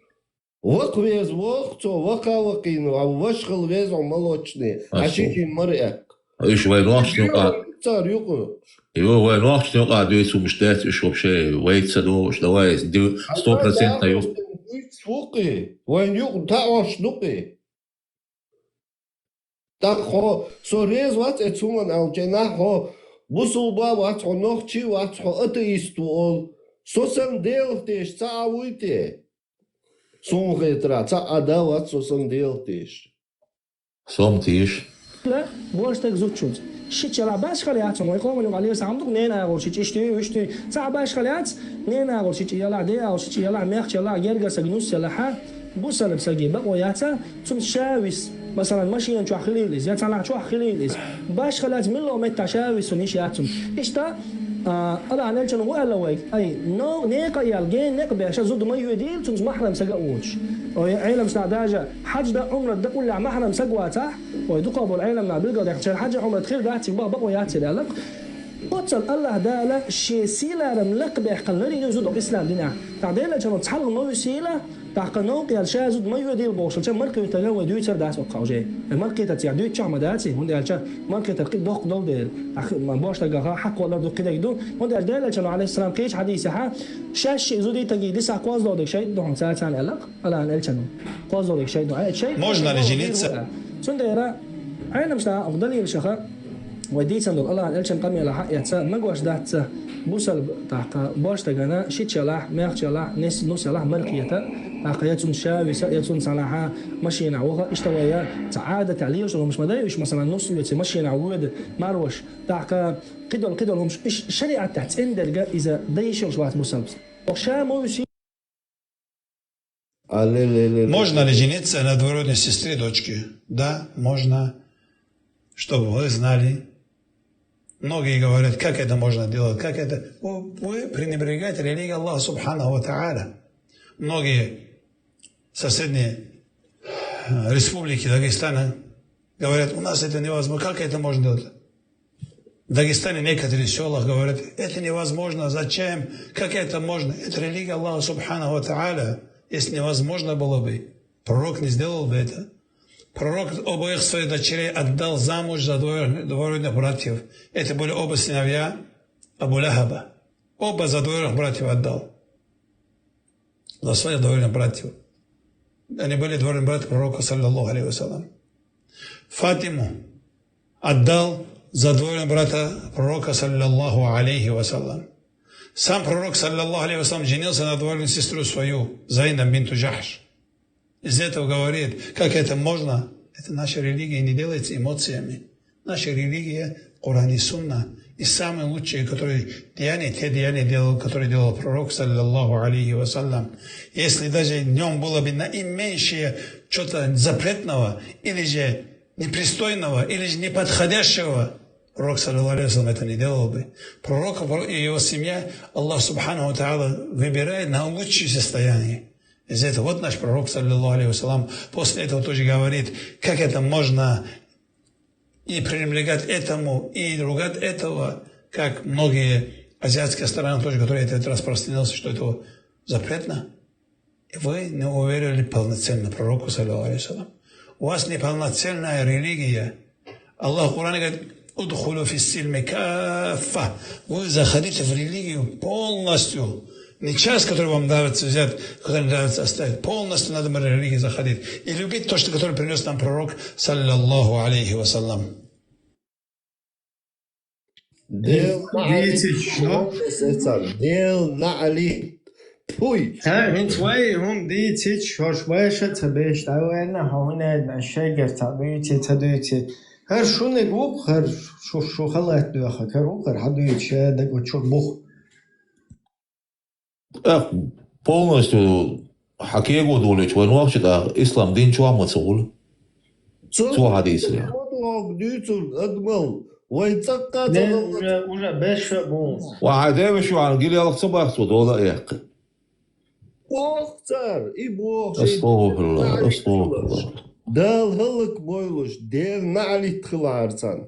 Вакха веза воху цо, вакха вакхийна, а ваша хила веза хьо молочный, а шичийн мара эккха. Уьш вай нохчийн юкъа. Цара юкъа. Йо, вай нохчийн юкъа дуьйцу хӀумаш дац, уьш вообще вайца ца догӀуш, давай, див-, сто процентов юкъа. Вайн юкъа таӀош ду-кх и. ТӀаккха хьо, со реза вац оцу хӀуманна аьлла, чӀенахь хьо бусулба вац, хьо нохчи вац, хьо атеист ву олу. Со санна Делах тешаш цхьа а вуй те? Суна хетарехь, цхьа а да вац со санна Делах тешаш. Со-м тешаш. Божа стаг зудчуьнца. Шича ялахь башхала яц, вай къоман юкъахь лелаш хӀума ду-кх, ненан агӀор шича иштта ю, иштта ю. Цхьа а башхала яц, ненан агӀор шича ялахь, ден агӀор шича ялахь, мехкан ялахь, гергара стаг нус ялахь, бусалба стаге бакъо яц, цунна ша виса. Масалан, машина чохь хилийла иза, я цхьанхьа чохь хилийла иза. Башхала яц, муьлхха меттехь ша виса цунна, йиш яц цунна. Иштта, а, Аллахьан элчано хӀун аьлла вайга? Ай, но-, некъа а яьлла, гена некъ беш, зуда ма йоьдийла, цуьнца махьрам стаг а воцуш. Ой, Ӏеламнаха даже хьаьж дан, Ӏумрат дан уллехь махьрам стаг вацахь, ой, дукхах болу Ӏеламнаха билгалдаьккхина, шайн хьаьж а, Ӏумрат хир дац, цига бакъо яц аьлла. Оццул Аллахь Дала шен сийлахь лакхабаьккхина ларйина ю зуда ислам динехь. ТӀаккха Делан элчано цхьалха ма висийла, ТӀаккха новкъа яьлча ша зуда ма йоьдийла бохуш хилча, маркхетарг вай дуьйцар дац оцу хьожий. Э, маркхетарца яхь дуьйцучохь ма дац и, хӀунда аьлча маркхетар кхин доккха долу дела. ТӀаккха ма бохуш дагахь хьакхоллар ду кхидерг ду. ХӀунда аьлча Делан Элчано, алейхиссалам, кхечу хьадисехь, шаьш зудий таги дисахь кхозлагӀа дерг шайтӀа ду хьуна цацарна аьлла, Аллахьан Элчано. КхозлагӀа дерг шайтӀа ду. Э, шайтӀа ду. Можно ли жениться? Цундела, Ӏеламаш дӀа а далилашха, вай дийцина долу Аллахьан Элчан къамелахь а эцна, магош дац цхьа бусалба тӀаккха бохуш дагана шичалахь, мехчалахь, нис-, нусалахь маркхета, тӀаккха я цунна ша виса, я цунна цхьанхьа машинахь ваха, иштта вай я цхьа Ӏадатехь лелаш долу хӀумаш ма дай уьш, масалан, нус оьций машинахь воьду, марваш, тӀаккха кхидолу, кхидолу хӀумаш, уьш шариӀатехь цӀена дерг иза дан йиш йолуш вац бусалбас. Оха ша ма вуьсий. А, ле, ле, ле, ле. Можно ли жениться на двоюродной сестре дочки? Да, можно. Чтобы вы знали. Многие говорят, как это можно делать, как это... Вы, вы пренебрегаете религией Аллаха Субханаху ва Тааля. Многие соседние, э, республики Дагестана говорят, у нас это невозможно, как это можно делать? В Дагестане некоторые в сёлах говорят, это невозможно, зачем, как это можно? Это религия Аллаха Субханаху ва Тааля. Если невозможно было бы, пророк не сделал бы это. Пророк обоих своих дочерей отдал замуж за двоюродных, двоюродных братьев. Это были оба сыновья Абу Лахаба. Оба за двоюродных братьев отдал. За своих двоюродных братьев. Они были двоюродные братья пророка, саллаллаху алейхи ва саллям. Фатиму отдал за двоюродного брата пророка, саллаллаху алейхи ва саллям. Сам пророк, саллаллаху алейхи ва саллям, женился на двоюродную сестру свою, Зайнаб бинту Джахш. Из этого говорит, как это можно? Это наша религия не делается эмоциями. Наша религия — Коран и Сунна. И самые лучшие, которые деяния, те деяния делал, которые делал пророк, саллаллаху алейхи ва саллям. Если даже в нём было бы наименьшее что-то запретного, или же непристойного, или же неподходящего, пророк, саллаллаху алейхи ва саллям, это не делал бы. Пророк и его семья, Аллах Субханаху ва Тааля выбирает на лучшее состояние. Из этого вот наш пророк, саллаллаху алейхи ва саллям, после этого тоже говорит, как это можно и пренебрегать этому, и ругать этого, как многие азиатские страны тоже, которые это распространилось, что это запретно. И вы не уверовали полноценно пророку, саллаллаху алейхи ва саллям. У вас неполноценная религия. Аллах в Коране говорит: «Удхулю фис-сильми каффа». Вы заходите в религию полностью. Не часть, которую вам нравится взять, которую нравится оставить. Полностью надо в религию заходить. И любить то, что, которое принёс нам пророк, саллаллаху алейхи ва саллям. Дел наӀали. Дийцича, ну. Дел наӀали. Тхуй. Ха, хӀинца вай хӀума дийцича, хӀорш баша ца беш дӀаваьлла, хьо хӀун аьлла, шайгара ца дуьйци, ца дуьйци. ХӀара шуна ву-кх, хӀара шу, шу халат доьху, хӀара ву-кх, хӀара хьан дуьйцу, ша дага чу бух. ТӀаккха полностью хьан кего долуьйту вайн вахча, тӀаккха ислам дин чохь ма ца хуьлу. Цо хьадийцира. Ма догу дуьйцург адамал, вай цӀаккха ца... Не, хала уже, уже беш а бу. Ва хьан деваш ю хьан гилелха ца бахцо дола а эккхи. Боху цара, и боху шайн... Астагфирулла, астагфирулла. Дала хӀаллак бойлуш, Дела наӀалит хилахьара царна.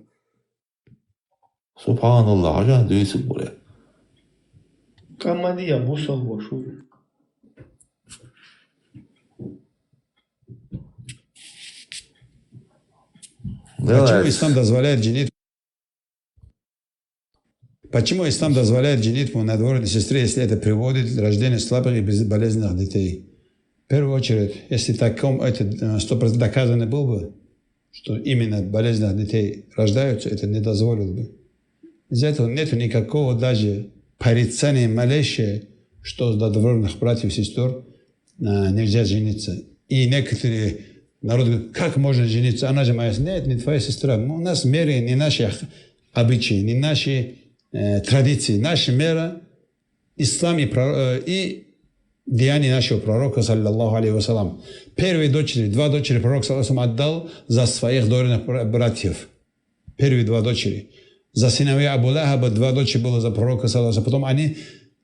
Субханалла, хьажа дуьйцург бара. Къамадия бусалба шу. Почему ислам дозволяет женитьбу? Почему ислам дозволяет женитьбу на двоюродной сестре, если это приводит к рождению слабых и без-, болезненных детей? В первую очередь, если таком это, э, сто процентов доказано был бы, что именно болезненных детей рождаются, это не дозволил бы. Из-за этого нету никакого даже порицания малейшее, что за двоюродных братьев и сестер, а, нельзя жениться. И некоторые народы говорят: «Как можно жениться? Она же моя с-». Нет, не твоя сестра. Ну, у нас в мире не наши х-, обычаи, не наши, э, традиции. Наша мера — ислам и про-, э, и деяния нашего пророка, саллаллаху алейхи ва саллям. Первые дочери, два дочери пророк, саллаллаху алейхи ва саллям, отдал за своих двоюродных бра-, братьев. Первые два дочери. За сыновей Абу Лахаба два дочери было за пророка, саллаллаху алейхи ва саллям. Потом они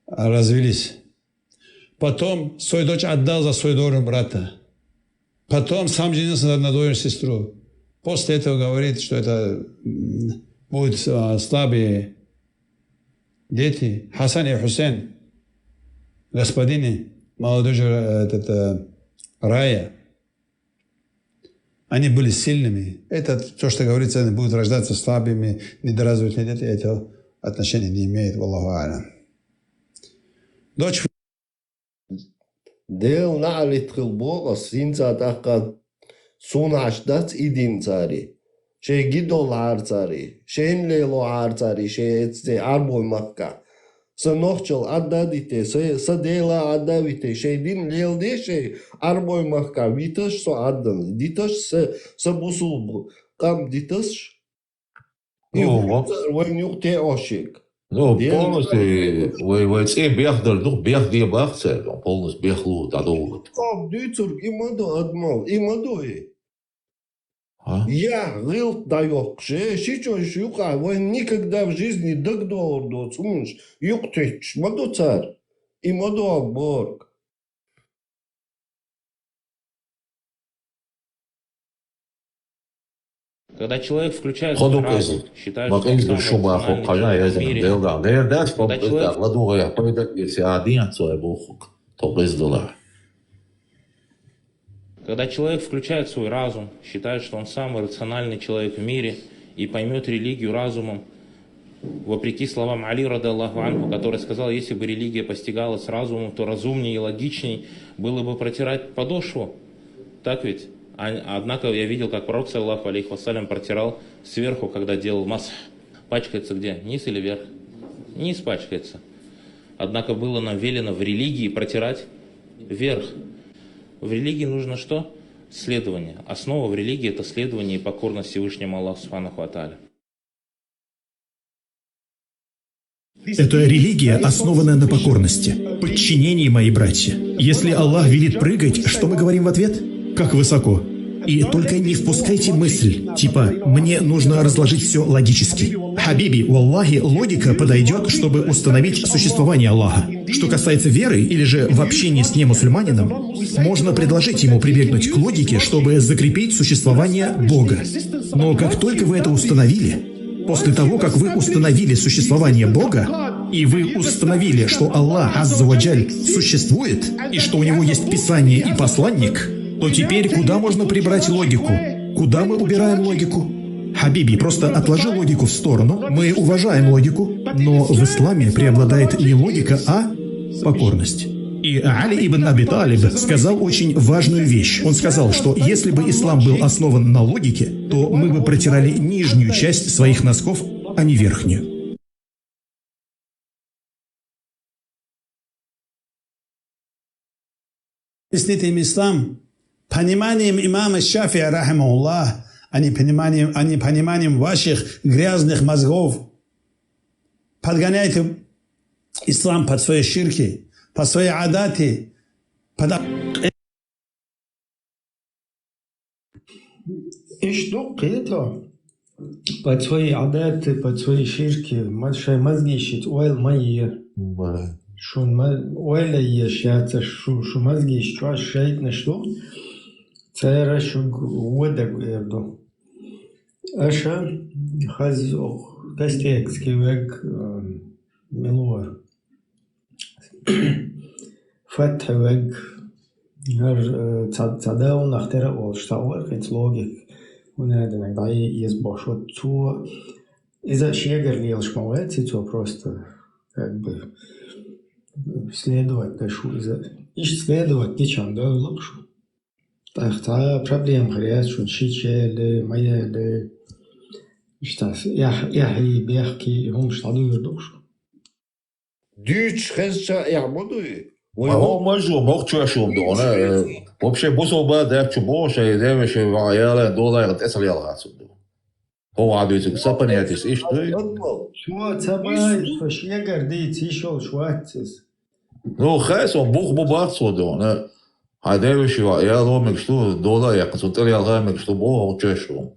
развелись. Потом свою дочь отдал за своего двоюродного брата. Потом сам женился на, на двоюродную сестру. После этого говорит, что это, м, будут, а, слабые дети. Хасан и Хусейн, господины, молодежи, э, этот, э, рая. Они были сильными. Это то, что говорится, они будут рождаться слабыми, недоразвитыми. Это, это отношения не имеет, والله أعلم. Дочь Дела наӀалит хила боху ас, хӀинца тӀаккха суна Ӏаш дац и дин цари. Шайн ги долахьара цари, шайна лелохьара цари, шайн эцци Ӏарбой махкахь. Сан нохчалла Ӏадда а дитий, сан, сан Дела а Ӏадда а витий, шайн дин леладе шайн Ӏарбой махкахь, виташ со Ӏаддан, диташ сан, сан бусулба къам диташ. И Ну, хӀун ва- цара вайна юкъа теӀошшег? Ну, Дела полностью вай, вай цӀе бехдар ду, бех де бах цаьрга, полностью бехлу дӀадовлу. Кхо дуьйцург и ма ду, адамал, и ма ду и. А? Я, гӀилт дӀайоккхуш, э, ши чойш юкъахь вайна никогда в жизни дагадогӀур доцу хӀуманаш юкъа туьттуш ма ду цара. И ма ду борг. Когда человек включает Кхо свой ду разум, къиза. Считает, Ма что он къиза самый шу баху, рациональный кхажа человек в язина, мире. Делда, дердас, Когда кхо къиза, человек ладугӀа, пайда, если один, то я бухук. То къиза дула. Когда человек включает свой разум, считает, что он самый рациональный человек в мире и поймет религию разумом, вопреки словам Али, радиаллаху анху, который сказал, если бы религия постигалась разумом, то разумнее и логичнее было бы протирать подошву. Так ведь? А- однако я видел, как пророк, саллаллаху алейхи вассалям, протирал сверху, когда делал масх. Пачкается где? Низ или верх? Низ пачкается. Однако было нам велено в религии протирать верх. В религии нужно что? Следование. Основа в религии — это следование и покорность Всевышнему Аллаху, субханаху ва тааля. Это религия, основанная на покорности, подчинении, мои братья. Если Аллах велит прыгать, что мы говорим в ответ? Как высоко. И только не впускайте мысль, типа: «Мне нужно разложить все логически». Хабиби, валлахи, логика подойдет, чтобы установить существование Аллаха. Что касается веры или же в общении с немусульманином, можно предложить ему прибегнуть к логике, чтобы закрепить существование Бога. Но как только вы это установили, после того, как вы установили существование Бога, и вы установили, что Аллах Азза ва Джаль существует, и что у него есть Писание и посланник, то теперь куда можно прибрать логику? Куда мы убираем логику? Хабиби, просто отложи логику в сторону. Мы уважаем логику, но в исламе преобладает не логика, а покорность. И Али ибн Аби Талиб сказал очень важную вещь. Он сказал, что если бы ислам был основан на логике, то мы бы протирали нижнюю часть своих носков, а не верхнюю. Объясните им ислам пониманием имама Шафия, рахимахуллах, а не пониманием, а не пониманием ваших грязных мозгов. Подгоняйте ислам под свои ширки, под свои адаты, под Иштта ду кхета, под свои адаты, под свои ширки, ма-, шайн мозгашца ойла ма е. Бара. Шун ма-, ойла еш яц, шу, шу мозгаш чӀош шайтӀанаш ду, цара шуьга вода эр ду. Аша хаза оху Кастекский вег, а, мила вара. Фатхьи вег, хӀара, э, ца, ца даунах тера а волуш, ца вара хӀинца логика, хӀунда аьлла дӀа-, дӀа-, еза бохуш ву цо. Иза шегара лелаш ма вац, и цо просто, как бы, следовать деш ву иза. Иштта следовать дича дан лакхаш ву. ТӀаккха цхьа проблема хир яц шуна, шича яли, ма яли. Иштта, эхь-, эхьи, бехки, и хӀумаш дӀадуьйр ду шу. Дуьйцуш хезча, эхь ма дуй. Вай Ма ву- хӀо мажо, мохчош ву ма ду, вона, э, вообще бусалба даьччу боху, шайн девеши ваха ялан долайгӀа тӀе ца лелхац ду. ХӀо ван дуьйцург сапанетис иштта дуй? Адамал. Цо ца бай, со шегара дийца йиш йолуш вац иза. Ну, хай сон бух бу бац ву ду, вона. Хьайн девеши ваха яло мегаш ду, дола а яьккха, цунна тӀе лелха мегаш ду, боху хӀо чоьш ву.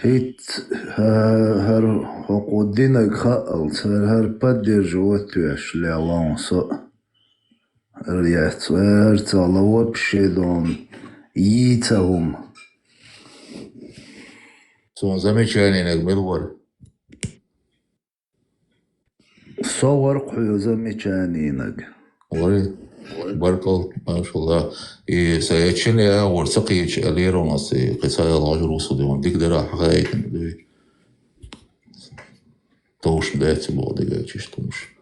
ХӀинца хӀа-, хӀара хӀокху динарг хаалц, хӀара, хӀара поддерживать веш лелон со. ХӀара яц, хӀара ца ла вообще дон йийца хӀума. Цун замечанинаг мила вара? Со вара кху замечанинаг. Вари? Баркалла, машалла. И са ячен я, вара ца кхийча, аллера у нас, и кхин цхьа яла гӀожур ву со диван. Дика дара хьахаийтина, дуй. Товш дац боху дигачиш тумаш.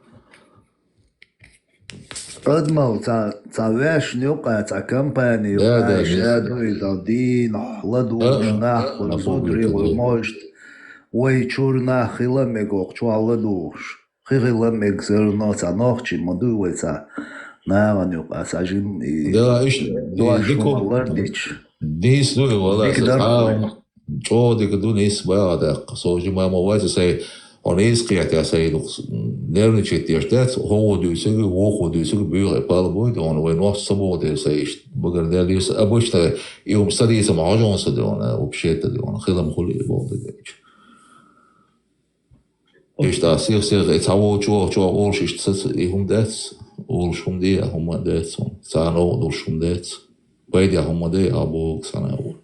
Адамал ца, ца вешна юкъа, ца компания Да, да, юкъа, ша дуй дан дийна, ладугӀуш А, а, нах, а, хула а, зудрий, богу хула да. Может, вай чур нах хила мегох, чу ладугӀуш. Хи хила мег зерно, ца нохчи ма дуй вай ца нагӀан юкъа, ца жим и Да, иш, и дош дико хӀума лардич. Дийс дуй, вала, Дика дар а, вай. ЧӀогӀа дика ду нийса багӀа даккха. Со жима ма вац, сай, он нийса кхетя, сай дукха нервничать деш дац, хӀо вон дуьйцург, вохо дуьйцург буьйгӀе пала буй, он вай нохча ца боху дер сай иштта. Багар дер дийса, обычно, и ум садийца ма хьожон са де он, вообще-то де он, хилам хули и боху дагача. Иштта сих-сих, и цхьа вон чӀогӀа, чӀогӀа олуш иштта саца и хӀума дац, олуш хӀума де, а хӀума дац, царна новкъа долуш хӀума дац. Пайда хӀума де, а боху санна ву.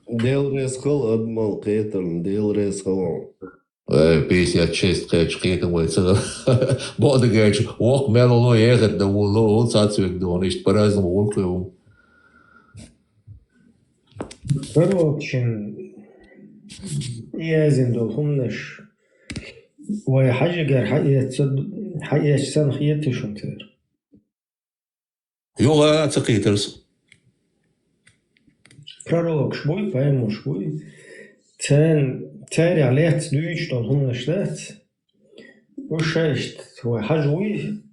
Дела реза хила адамал кхетарна, Дела реза хила. Э, пятьдесят шесть кхечу кхетам вай ца. Боху дагача, воккха мел ло ехат да ву ло, цац век дона, иштта по-разному гӀуллакх ю. Пророкчин яздина долу хӀуманаш вай хьажигара хьаэца, хьаэцча санна хета шуна церан? Юха а ца кхетара со. Пророкаш буй, пайхамарш буй. Царна, царех лаьцна дуьйцуш долу хӀуманаш дац. Уьш ша иштта вай хьажа вуй,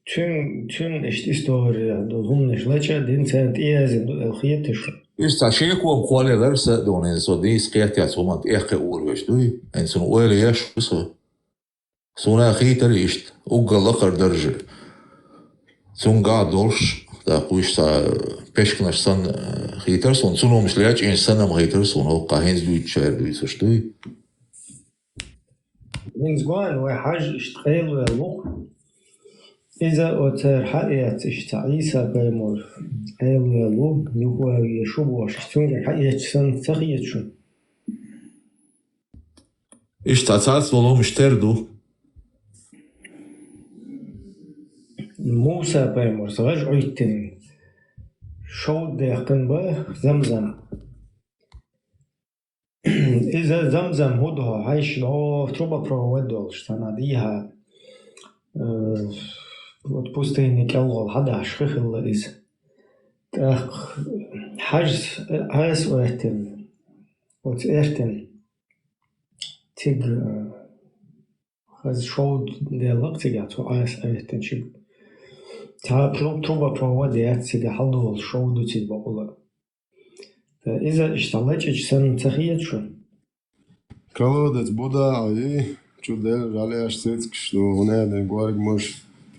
цуьн-, цуьнан иштта история долу хӀуманаш лачкъа а дина, царна тӀеязйина ду аьлла хета шуна? Уьш цхьа шеко кхоллаелира са а дуьйна, со дийца кхетта яц хӀуманна тӀехь кхин ур веш дуй, хӀинца цунна ойла еш ву со. Суна хийтара иштта, уггар лакхара даржа. Цуьнгахь долуш, тӀаккха уьш цхьа пешканаш санна, э, хийтара суна, цунна хӀумаш лечкъинчу санна ма хийтара суна, хӀокху хӀинца дуьйцучара дуьйцуш дуй. ХӀинца гоьна вай хьажа иштта къайлавелла ву-кх. Иза оцара хьаэца иштта Ӏийса пайхамар къайлавелла ву, юха вай везаш ву бохуш, цуьнгара хьаэцча санна ца хета шуна? Иштта цхьацца долу хӀумаш тера ду. Муса пайхамарца гӀаж Ӏуьттина шовда даьккхина бан Замзам. Иза Замзам хӀун ду хьо, хьайша дӀо трубопровод долуш цхьана дийхьа, э, вот пустыни кӀел волу хьадахьаш хи хилла иза. ТӀаккха хьажас Ӏеса оьттина, оцу эртина. Цига, э, хаза шовда делла-кх цигахь, цу Ӏеса Ӏеттинчиг. Цхьа тру-, трубопровод яц цигахь, хьалдолуш шовда ду цига бакъула. Ткъа иза иштта лачкъинчу санна ца хета шуна? Колодец бу дагӀа и, чу дерриг жӀаьлеш цицкаш ду, хӀунда аьлла горгамаш,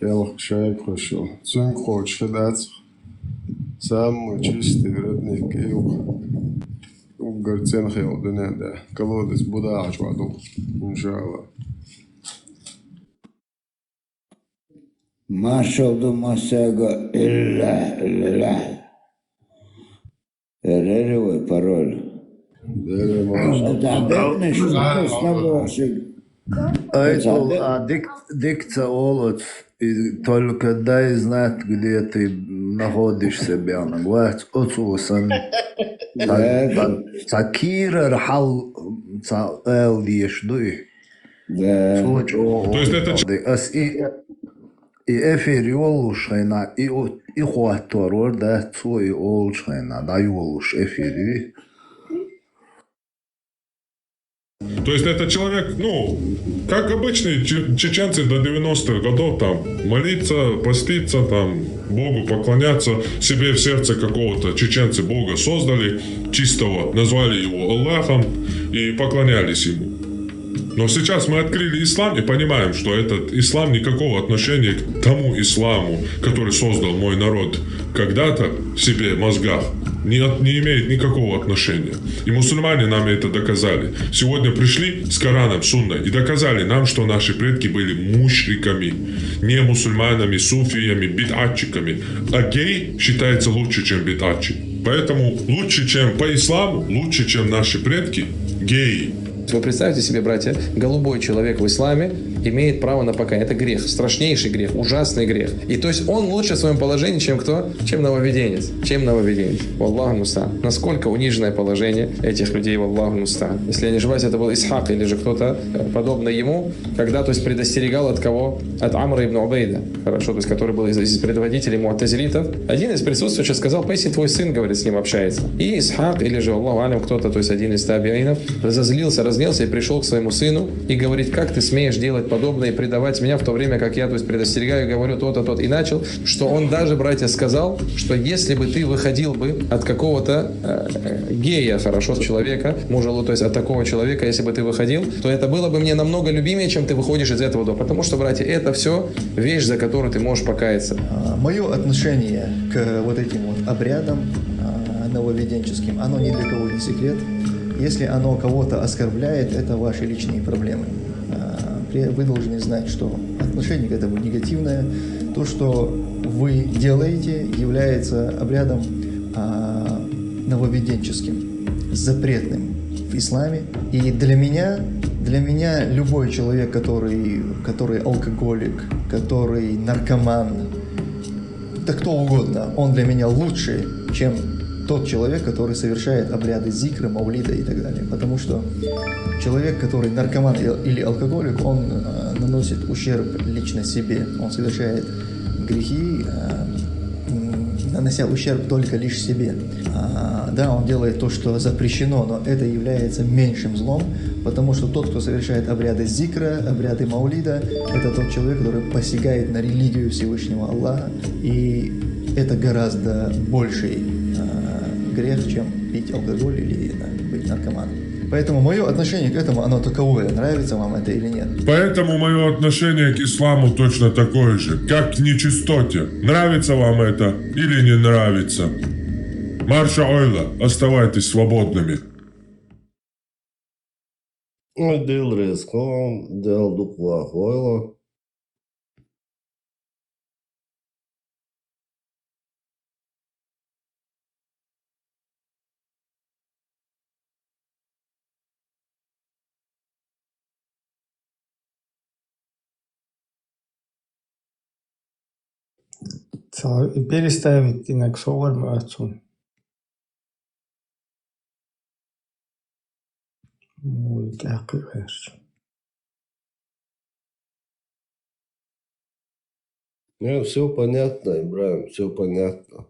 кӀелхаш шайгахуш ю. Цуьнга кхочуш хи дац-кх. Самый чистый родник и ю-кх. Уггар цӀена хилла дуьнен тӀехь. Колодец бу дагӀа чохь ду-кх, иншаАллахӀ. Маршалла ду массаьрга, иллахь, иллахь. Рери вай пароль. Рери маршалла. Да, да, да, не, что ты с тобой, Айдул, а дик, дик ца олу оцу, и только дай знать, где ты находишься, бен, вац оцу санна. Ца, ца, ца кийрара хьал ца ала дезаш ду и. Да. Цо чӀогӀа То есть это ч- ала де. Ас и, и эфир йолуш хенахь, и, и хӀоттор вара, да, цо и олуш хенахь, дӀайолуш эфир ю. То есть это человек, ну, как обычные че- чеченцы до девяностых годов, там, молиться, поститься, там, Богу поклоняться, себе в сердце какого-то чеченцы Бога создали, чистого, назвали его Аллахом и поклонялись ему. Но сейчас мы открыли ислам и понимаем, что этот ислам никакого отношения к тому исламу, который создал мой народ когда-то в себе в мозгах, не, от- не имеет никакого отношения. И мусульмане нам это доказали. Сегодня пришли с Кораном, Сунной и доказали нам, что наши предки были мушриками, не мусульманами, суфиями, бидатчиками. А гей считается лучше, чем бидатчик. Поэтому лучше, чем по исламу, лучше, чем наши предки, геи. Вы представьте себе, братья, голубой человек в исламе имеет право на покаяние. Это грех, страшнейший грех, ужасный грех. И то есть он лучше в своем положении, чем кто? Чем нововведенец. Чем нововведенец. Валлаху мустаан. Насколько униженное положение этих людей, валлаху мустаан. Если я не ошибаюсь, это был Исхак или же кто-то э, подобный ему, когда, то есть, предостерегал от кого? От Амра ибн Убейда. Хорошо, то есть, который был из, из предводителей муатазилитов. Один из присутствующих сказал: «Поистине твой сын, говорит, с ним общается». И Исхак, или же, Аллаху алям, кто-то, то есть один из табиинов, разозлился, разнелся и пришел к своему сыну и говорит: «Как ты смеешь делать подобное и предавать меня, в то время как я, то есть, предостерегаю, говорю то-то, тот». И начал, что он даже, братья, сказал, что если бы ты выходил бы от какого-то э, гея, хорошо, человека, мужа, то есть от такого человека, если бы ты выходил, то это было бы мне намного любимее, чем ты выходишь из этого дома. Потому что, братья, это все вещь, за которую ты можешь покаяться. Мое отношение к вот этим вот обрядам а, нововведенческим, оно ни для кого не секрет. Если оно кого-то оскорбляет, это ваши личные проблемы. А, при- Вы должны знать, что отношение к этому негативное. То, что вы делаете, является обрядом а, нововведенческим, запретным в исламе. И для меня, для меня любой человек, который, который алкоголик, который наркоман, да кто угодно, он для меня лучше, чем тот человек, который совершает обряды зикра, маулида и так далее. Потому что человек, который наркоман или алкоголик, он э, наносит ущерб лично себе. Он совершает грехи, э, нанося ущерб только лишь себе. А, да, он делает то, что запрещено, но это является меньшим злом, потому что тот, кто совершает обряды зикра, обряды маулида, это тот человек, который посягает на религию Всевышнего Аллаха, и это гораздо больший э, грех, чем пить алкоголь или да, быть наркоманом. Поэтому мое отношение к этому, оно таковое, нравится вам это или нет. Поэтому мое отношение к исламу точно такое же, как к нечистоте. Нравится вам это или не нравится. Марша ойла, оставайтесь свободными. Дел резком, дел дуква хойла. Переставить инак совар ма отцун. Ой, так и хорошо. Ну, все понятно, Ибраим, все понятно.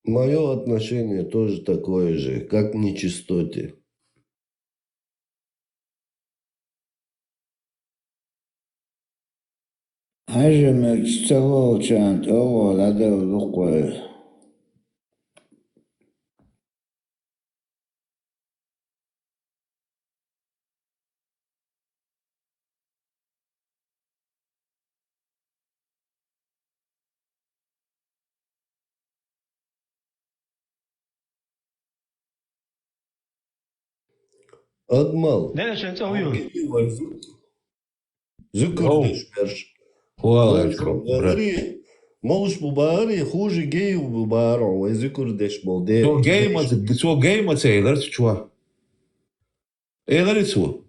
Мое отношение тоже такое же, как к нечистоте. Хьажа мегаш ца волчан тӀавала дӀадала дукхой. Адмал. Дена шен цӀа ю. Зукурдеш берш. Молуш бу багъари, хуже гей бу багъар, вай зукурдеш бол де. Цо гей ма цо гей ма цо элар цо чуа. Элар цо.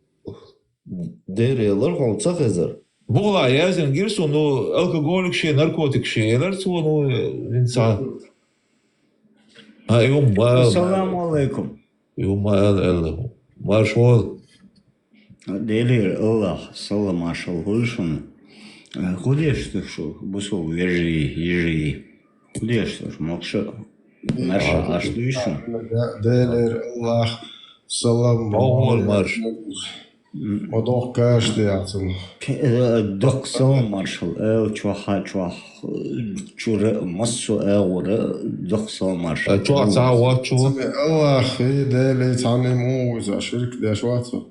Дер элар хьон ца хезар. Бугла язин гирсу, ну, алкоголик ше, наркотик ше, элар цо, ну, инсан. А, юм, Ассаламу алейкум. Юм, эл, эл. Маршал. Делир Аллах, салам маршал хулшун. Худеш шу бусул вежи, ежи. Худеш шу мокша. Маршал ашлуйшун. Делир Аллах, салам. Овол марш. Одох кашди ацын. Док салам маршал. Эл чуаха чуах. Чура массу агъура док салам маршал. Чуа ца ва чуа. Аллах, и дели цани му за ширк деш вацу.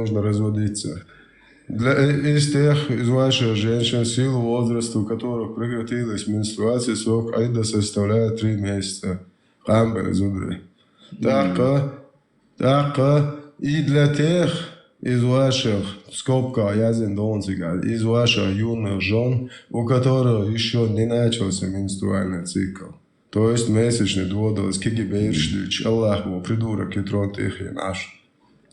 нужно разводиться. Для, э, из тех, из ваших женщин, в силу возраста, у которых прекратилась менструация, срок Айда составляет три месяца. Къамбар зудрый. ТӀаккха, тӀаккха, и для тех из ваших, скобка, я зин донцигар, из ваших юных жен, у которых еще не начался менструальный цикл. То есть месячный дводалась, киги берш дич, Аллах бо, придурок, и трон тихий наш.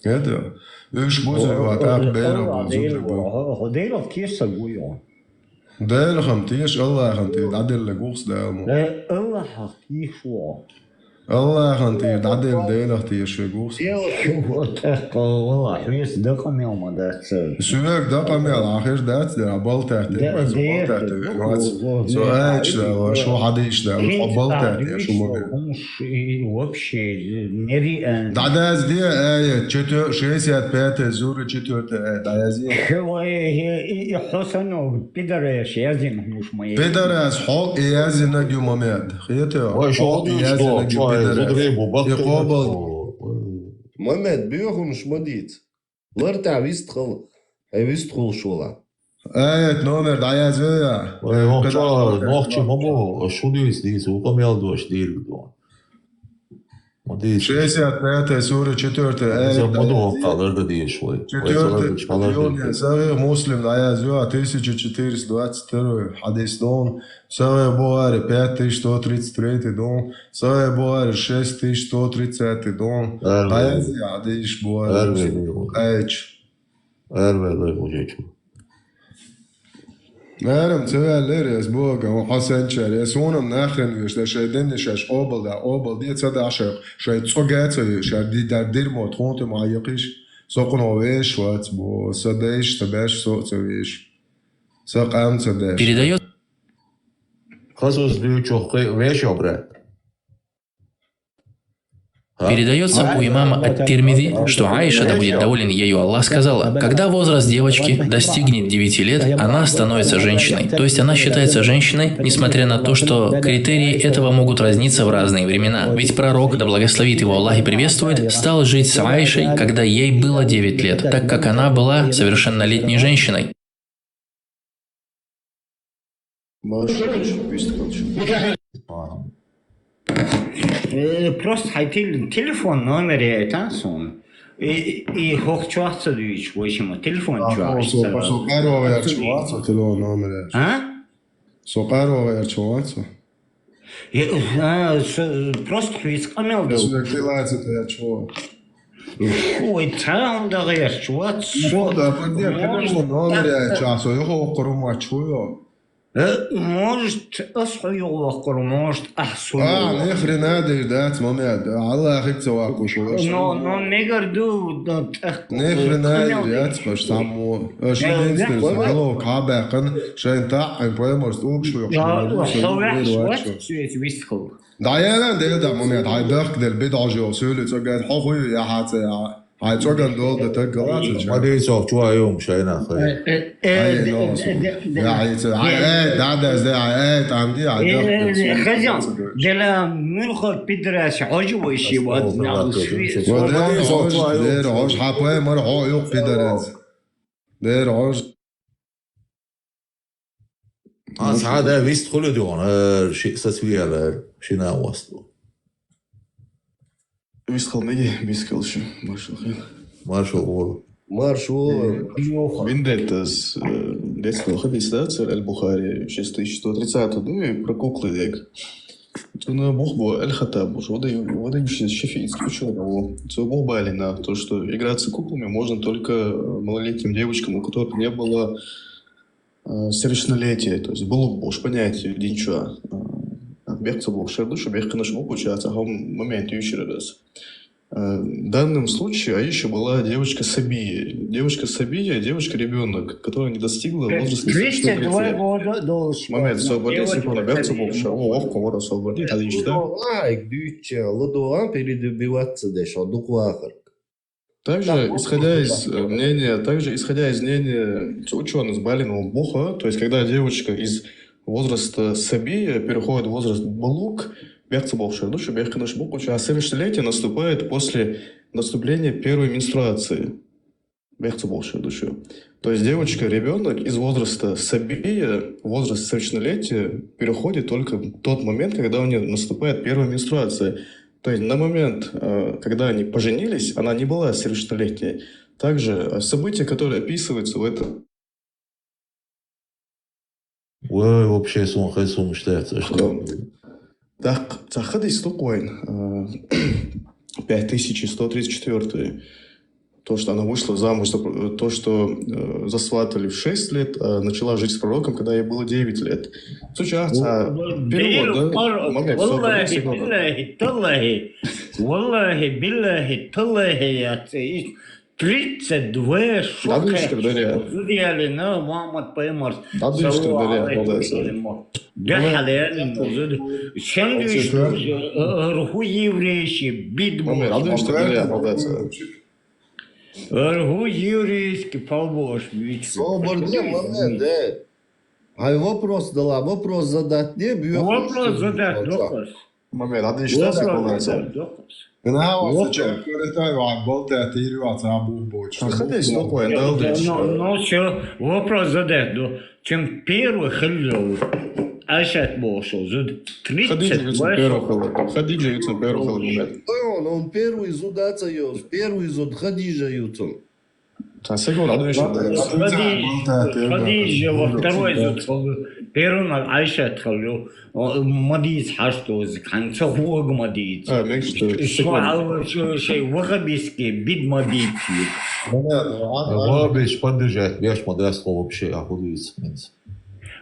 Это, уж бузы ват, ах бера бо, зудрый бо. Хо Делах кеса гуйо. Делахам теш, Аллахам теш, аделла гухс далмо. Э, Аллахах кишо. Аллахьан тӀера дӀаделла, Делах тешаш вегӀа со. Делах. Вот тӀаккха, валлахӀи, хьоьца дакъа мел ма дац. Соьга дакъа мел, Ӏа хир дац, дера, балтат, да, дера, балтат, дера, вац. Со аьлча, да, ва, шо хьадийша, да, хьо балтат, дера, шо ма ве. Хумш, и, вообще, нереально. ДӀадазде аят, четвёр-, шестьдесят пятая сура, четвёртая аят, дӀаязде. Хе, ва, э, э, и, и, хьо санна, пидораш, яздина хӀумаш ма е. Пидорас хьо и яздинарг ю, Мамед. Хетий? Вай, шо хьо и яздинарг ю, пидорас. И къобал. Мамед, боьха хӀумаш ма дийца. Лар тӀа вист хила. Хьай вист хулаш вала. Аят номер дӀаязве я? Вай, вон чо, нохчи ма бу, шу дийс, дийс, вукъа мел дош дийрг ду. Ма дийс. Шестьдесят пятая сура, четвёртая аят. Ма ду, воккха ларда дийш вай. Четвёртый, Сахих Муслим дӀаязве я, тысяча четыреста двадцать второй хьадис дон. Сахих Бухари, пять тысяч сто тридцать третий дон. Сахих Бухари, шесть тысяч сто тридцатый дон. Арве. Хьаязде хьадис Бухари. Арве. Айч. Арве лай мужичу. Арам ца ваьллера, эс бога, хьо санчар, эс хӀунам нахрен веш, да шай денни шаш къобал да, къобал де ца да шай, шай цӀога ца веш, шай ди-, дар дирмо тхунту ма якиш, сокъуно веш вац, бо, са дайш, са беш, со ца веш. Са къам ца деш. Передаёт. Хасус дючох веш обрат. Передаётся у имама Ат-Тирмизи, что Аиша, да будет доволен ею Аллах, сказала: «Когда возраст девочки достигнет девяти лет, она становится женщиной». То есть она считается женщиной, несмотря на то, что критерии этого могут разниться в разные времена. Ведь пророк, да благословит его Аллах и приветствует, стал жить с Аишей, когда ей было девять лет, так как она была совершеннолетней женщиной. Марш, марш, вист хилча. Э, просто хьай тел-, телефон номер яйта суна. И, и хӀокху чохь ца дуьйцуш, вай шима телефон чохь. Со, со къаьрвагӀерчу вац со телефон номер яьлча. А? Со къаьрвагӀерчу вац со. Е, а, с-, просто хьоьца къамел ду. Ой, цхьа хӀума дан гӀерташ вац. Ну, со, да, подожди, конечно, номер яйча, со юха воккхур ву моьттуш ву йо. Э, может, ас хьо юха воккхур, может, ахь со юха. А, ни хрена дийр дац, Мамед. Аллахьица ваккхуш ву. Но, но мегар ду, но тӀаккха. Ни хрена дийр яц, хаш саммо. Аш единственный, хало, кхьа баьккхина, шайн таӀ, айн поймарс тӀулгаш ву, хьо ваьхьаш вац, соьца вист хила. ДӀаяла, дела, да, Мамед, хьай дахка дела, бидӀа жо, суьйлуьца гад, хьо хуй, я хьаца, я. Хьай цӀоган дола дан таг гала ца ча. Ма дийцох, чу а юм шайна хай. Э, э, э, Ай, э, но, э, э, я, ай, ца, ай, э, ай, да, да, да, ай, ай, там, ди, ай, э, да, э, да, э, хозяин, да, дела муьлха пидорас хьожа вай ши вад, Астагфируллах, нахуй, да, ши. Да, да, Ма дийцох, чу а юм. Дера хьожа, хьа поймар хьо юха пидорас. Дера хьожа. Ас хьада вист хуьлу дуьгӀун, э, ши сацвиялар, шина васту. Вист хила меги, вист хила ши, маршал хир. Маршал вол. Маршал. Э, Виндеттас, э, детского хадис, да, цар Аль-Бухари, шесть тысяч сто тридцатый, да, и про куклы век. Цуна бух бу Аль-Хаттаб буш, выдающийся шафиитский учёный. Цу бух балина, то, что играться куклами можно только, э, малолетним девочкам, у которых не было, э, совершеннолетия, то есть было бу уж понятие динчуа. Э, бехца бу шердуш, бехканаш бу куча, а цахам момент ючерас. Э, в данном случае Аиша была девочка Сабия. Девочка Сабия, девочка-ребёнок, которая не достигла возраста совершеннолетия. Тридцать два года должна. Момент, освободи, девочка секунду, бехца бу Сабия. Ша, о, ох, кого освободи, а ишта? Ай, дюча, ладуан перебиваться деш, а дух вахар. Также, исходя из, э, мнения, также, исходя из мнения учёных с Балиного буха, то есть, когда девочка из возраста сабия переходит в возраст балук, бехца бу шердуш, бехканаш бу куча, а совершеннолетие наступает после наступления первой менструации. Бехца бу шердуш. То есть девочка, ребёнок из возраста сабия, возраст совершеннолетия переходит только в тот момент, когда у неё наступает первая менструация. То есть на момент, э, когда они поженились, она не была совершеннолетней. Также, э, события, которые описываются в этом Ой, вообще, сон хай сон муштац, а что? Так, цхьа хадис ду вайн, э, пять тысяч сто тридцать четвёртый. То, что она вышла замуж за про-, то, что, э, засватали в шесть лет, а начала жить с пророком, когда ей было девять лет. Случается, перевод, да? Момент, всё, подожди секунду. Валлахи, биллахи, таллахи, валлахи, биллахи, таллахи, я ц-, и тридцать два шока. Дадуйш кадале. Зудяли на Мухаммад пайгамбар. Дадуйш кадале, молодец. Да, хален, зуд. Сен дуйш, э, руху еврейский, бит. Маме, дадуйш кадале, молодец. Аргу юрийский полбош вич. Собар де, маме, де. Ай вопрос дала, вопрос задать не бью. Вопрос задать доказ. Маме, надо ещё раз. Вопрос задать доказ. Гнава, сача, курытай, ван, болта, тирва, ца, бух, боч. Ходить, спокойно, да, дальше. Ну, ну, всё, вопрос задать, да. Чем первый хыллёв, Айшат болшо, зуд тридцать восемь. Хадиджа юцун первый хыллёв. Хадиджа юцун первый хыллёв, ребят. Он, он первый зуд аца юц, первый зуд Хадиджа юцун. Та сегодня, а дальше, да. Хадиджа, Хадиджа во второй зуд хыллёв. Первый на Айшат хыллёв. О, мадиц хашто, конца хуог мадиц. А, мекшто. Шо, а, шо, шо, вахабистский бит мадиц. Понятно, а, а. Вахабиш поддержать, беш мадас вообще, а худ юц.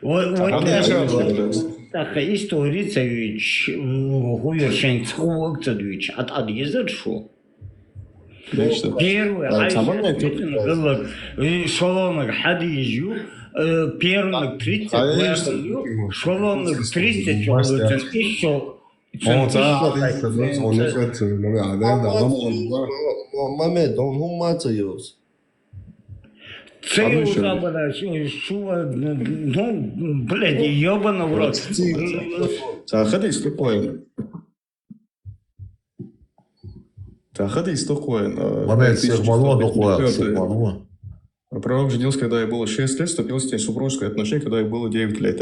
Вот, вот так, так, история цаёвич, хуёр шен цхуок цаёвич, ат, ат езер шо. Первый, а, Айша, самое, шолонок Хадиджу, э, первый тридцать, шолонок тридцать, ещё. Мамед, он хумма цаёвс. Цаёвс, а, бля, шо, шо, ну, блядь, ёбаный в рот. Та хадис такой. Та хадис такой, э, момент, тысяча четыреста пятьдесят четвёртый. Пророк женился, когда ей было шесть лет, вступил с ней в супружеские отношения, когда ей было девять лет.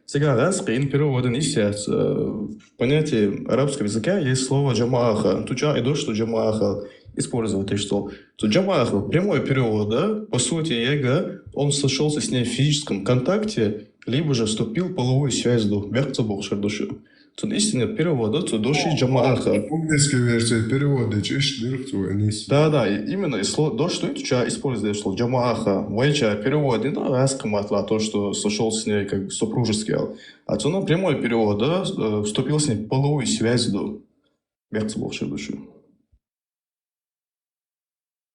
Сега газ, кин переводын исяц, э, в понятии арабского языка есть слово «джамааха». Туча и то, что «джамааха» использовать, и что. То «джамааха», прямой перевод, да? По сути, ега, он сошёлся с ней в физическом контакте, либо же вступил в половую связь, да, бяхца бохшер душу. Цун истинный перевод, да, цу доши джамааха. Английская версия перевода, чиш дырх цу анис. Да, да, и именно и сло-, то, что это ча использует слово джамааха, вайча перевод, и, да, раз каматла то, что сошёл с ней как бы супружеский ал. А цу, ну, прямой перевод, да, э, вступил с ней в половую связь, да. Бяхца бохшер душу.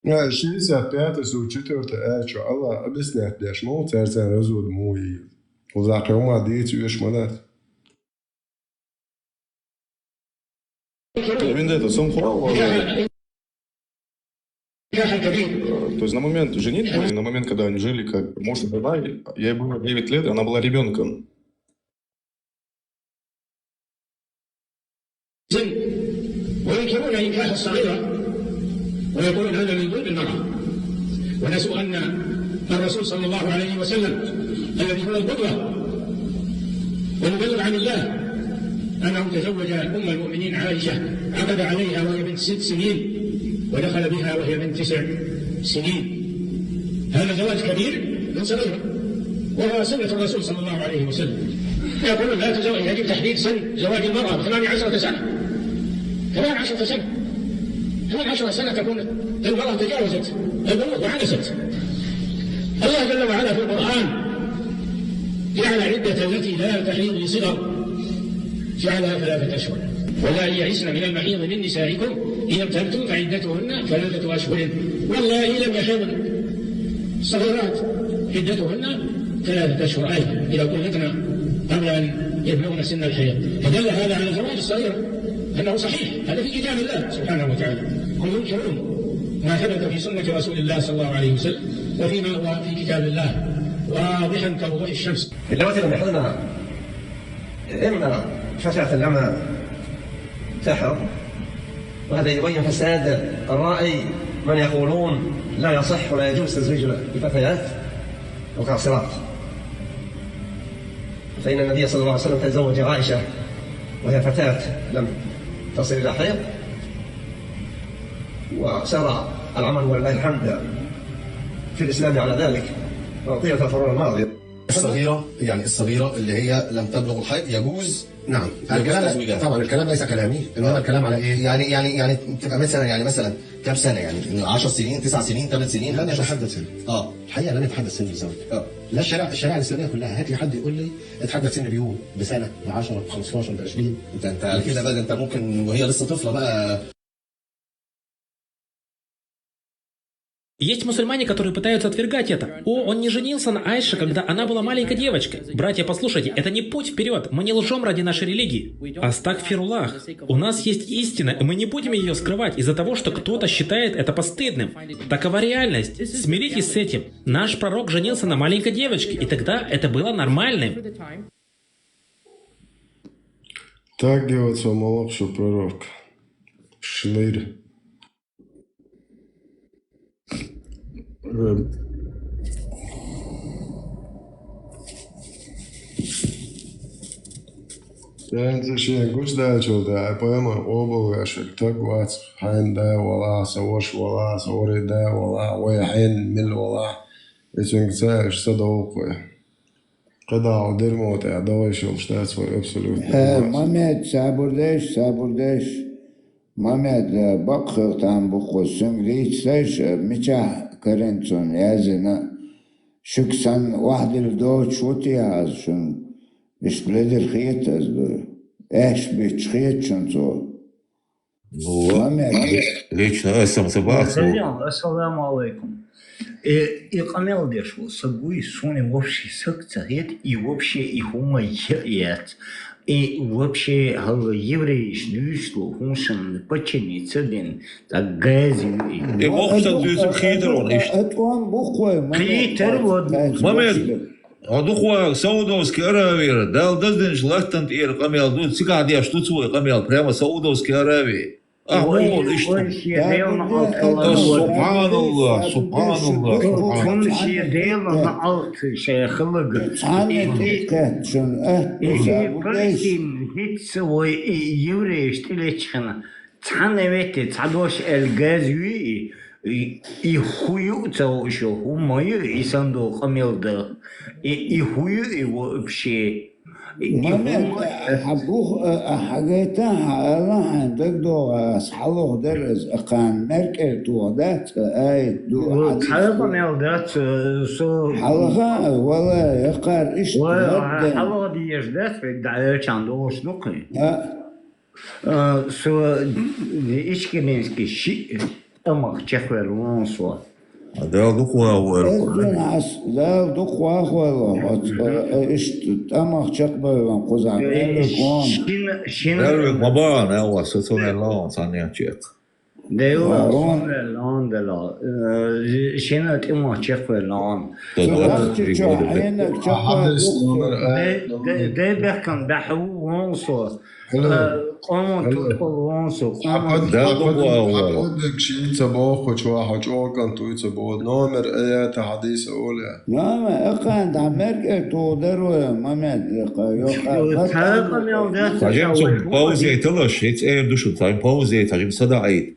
А, шестьдесят пятый, сорок четвёртый, а, чё, Аллах объясняет, бля, ну, царь, царь, развод, мой. Узак, ума, дети, веш, манат. Именно это, сам хурал, э, то есть на момент женитьбы, на момент, когда они жили как муж и жена, ей было девять лет, и она была ребёнком. وينكرون إنكار الصغيرة ويقولون هذا من ظلم المرأة، ونسوا أن الرسول صلى الله عليه وسلم الذي هو القدوة والمبلغ عن الله أنه تزوج أم المؤمنين عائشة، عقد عليها وهي بنت ست سنين ودخل بها وهي بنت تسع سنين. هذا زواج كبير من صغيرة، وهو سنة الرسول صلى الله عليه وسلم. يقولون لا تزوج، يجب تحديد سن زواج المرأة بثمانية عشرة سنة. ثمان عشرة سنة. ثمان عشرة سنة تكون المرأة تجاوزت البلوغ وعنست. الله جل وعلا في القرآن جعل عدة التي لا تحيض لصغر، جعلها ثلاثة أشهر. واللائي يئسن من المحيض من نسائكم إن ارتبتم فعدتهن ثلاثة أشهر. واللائي لم يحضن، الصغيرات، عدتهن ثلاثة أشهر أيضا إذا طلقن قبل أن يبلغن سن الحيض. فدل هذا على زواج الصغيرة أنه صحيح، هذا في كتاب الله سبحانه وتعالى. هم ينكرون ما ثبت في سنة رسول الله صلى الله عليه وسلم وفيما هو في كتاب الله واضحا كوضوح الشمس. اللواتي لم يحضن إما فتاة لما تحض، وهذا يبين فساد الرأي من يقولون لا يصح ولا يجوز تزويج الفتيات القاصرات، فإن النبي صلى الله عليه وسلم تزوج عائشة وهي فتاة لم تصل إلى حيض، وسار العمل ولله الحمد في الإسلام على ذلك طيلة القرون الماضية. الصغيرة، يعني الصغيرة اللي هي لم تبلغ الحيض، يجوز، نعم. يجوز الكلام، تزويجها. طبعًا الكلام ليس كلامي، إنما الكلام على إيه؟ يعني، يعني، يعني تبقى مثلًا، يعني مثلًا كام سنة؟ يعني إنه عشر سنين، تسع سنين، تمن سنين، لم يتحدد سن. آه. الحقيقة لم يتحدد سن الزواج. آه. لا، الشريعة، الشريعة الإسلامية كلها، هات لي حد يقول لي اتحدد سن بيوم، بسنة، ب عشرة، ب خمستاشر، ب عشرين. أنت، أنت على كده بقى، ده أنت ممكن وهي لسه طفلة بقى. Есть мусульмане, которые пытаются отвергать это. О, он не женился на Айше, когда она была маленькой девочкой. Братья, послушайте, это не путь вперед. Мы не лжем ради нашей религии. Астагфируллах. У нас есть истина, и мы не будем ее скрывать из-за того, что кто-то считает это постыдным. Такова реальность. Смиритесь с этим. Наш пророк женился на маленькой девочке, и тогда это было нормальным. Так делать вам молок, что пророк. Шнырь. Янза шен гучдачул да, поэма обалгашек, так вац, хайн да, вала, савош, вала, савори да, вала, вай, хайн, мил, вала. Эцунг ца, ш садоукве. Къада у дермота, давай шул штат свой абсолютно. Э, Мамед, сабурдеш, сабурдеш. Мамед, э, бакъ хилтан букъу, сунг рийцлеш, э, мича каренцун язина. Шук сан вахдил доч вот я аз шун. Иш ледер хиет аз ду. Эш бич хиет шун цо. Ну, Мамед. Лично эсам собаку. Ассаламу алейкум. Э, и къамел деш ву, сагуй суни вообще сакца хет, и вообще и хума яц. И вообще хал еврейш дюшлу, хуншан почини цедин, так гази. И вообще дюсу хитер он иш. Атуан бухой, Мамед. Хитер вот. Мамед. Адухва Саудовский Аравия, дал даздинш лахтан тир къамел ду, цигадеш ду цуй къамел, прямо Саудовский Аравия. А, вон, ишта. Субханаллах, субханаллах. Кун ши делана алт шайхлыгы. Цана тикет шун, э. Палестин хитсвой и еврейш тилечхана. Цана вети, цадош эл газви и, и хую цаушо, хумаю и сандо къамелда. И, и хую и вообще. Мамед, хьабух, хьагайта, хьаала, хьан дагдоагӀа, ас хьалухдер, аз акъан меркӀер тугъда, ца ай ду. Хьалха мел дац, со. Хьалха, вала, якъар иш. Хьалха диеш дац, век даьчан дош дукхи. Со ичкинински ши. Амах чехвер вон со. Дал дукъ вагьур. Эзун ас, дал дукъ вагьур, оц, э, иш тамах чекбайлан кузан. Э, эле кон. Шин, шин. Дал мабан, э, ва, со цон элан, сан я чек. Дела, сон элан дела. Э, шин тамах чекбайлан. Да, да, да. Чо, айна чекбайлан. Де, де, де бехкан, беху вон со. Къаман туркъал вон со, къаман. Хьапад, хьапад, хьапад, шийца бохучва, хьачӀокан туйца бо. Номер аята хьадиса оля. Номер акъан да меркӀер тугъдар ва, Мамед, йоха. Цхьа къамел да. Хажим цун пауза талаш, хӀеца эр душу, цхьа пауза, хажим сада айт.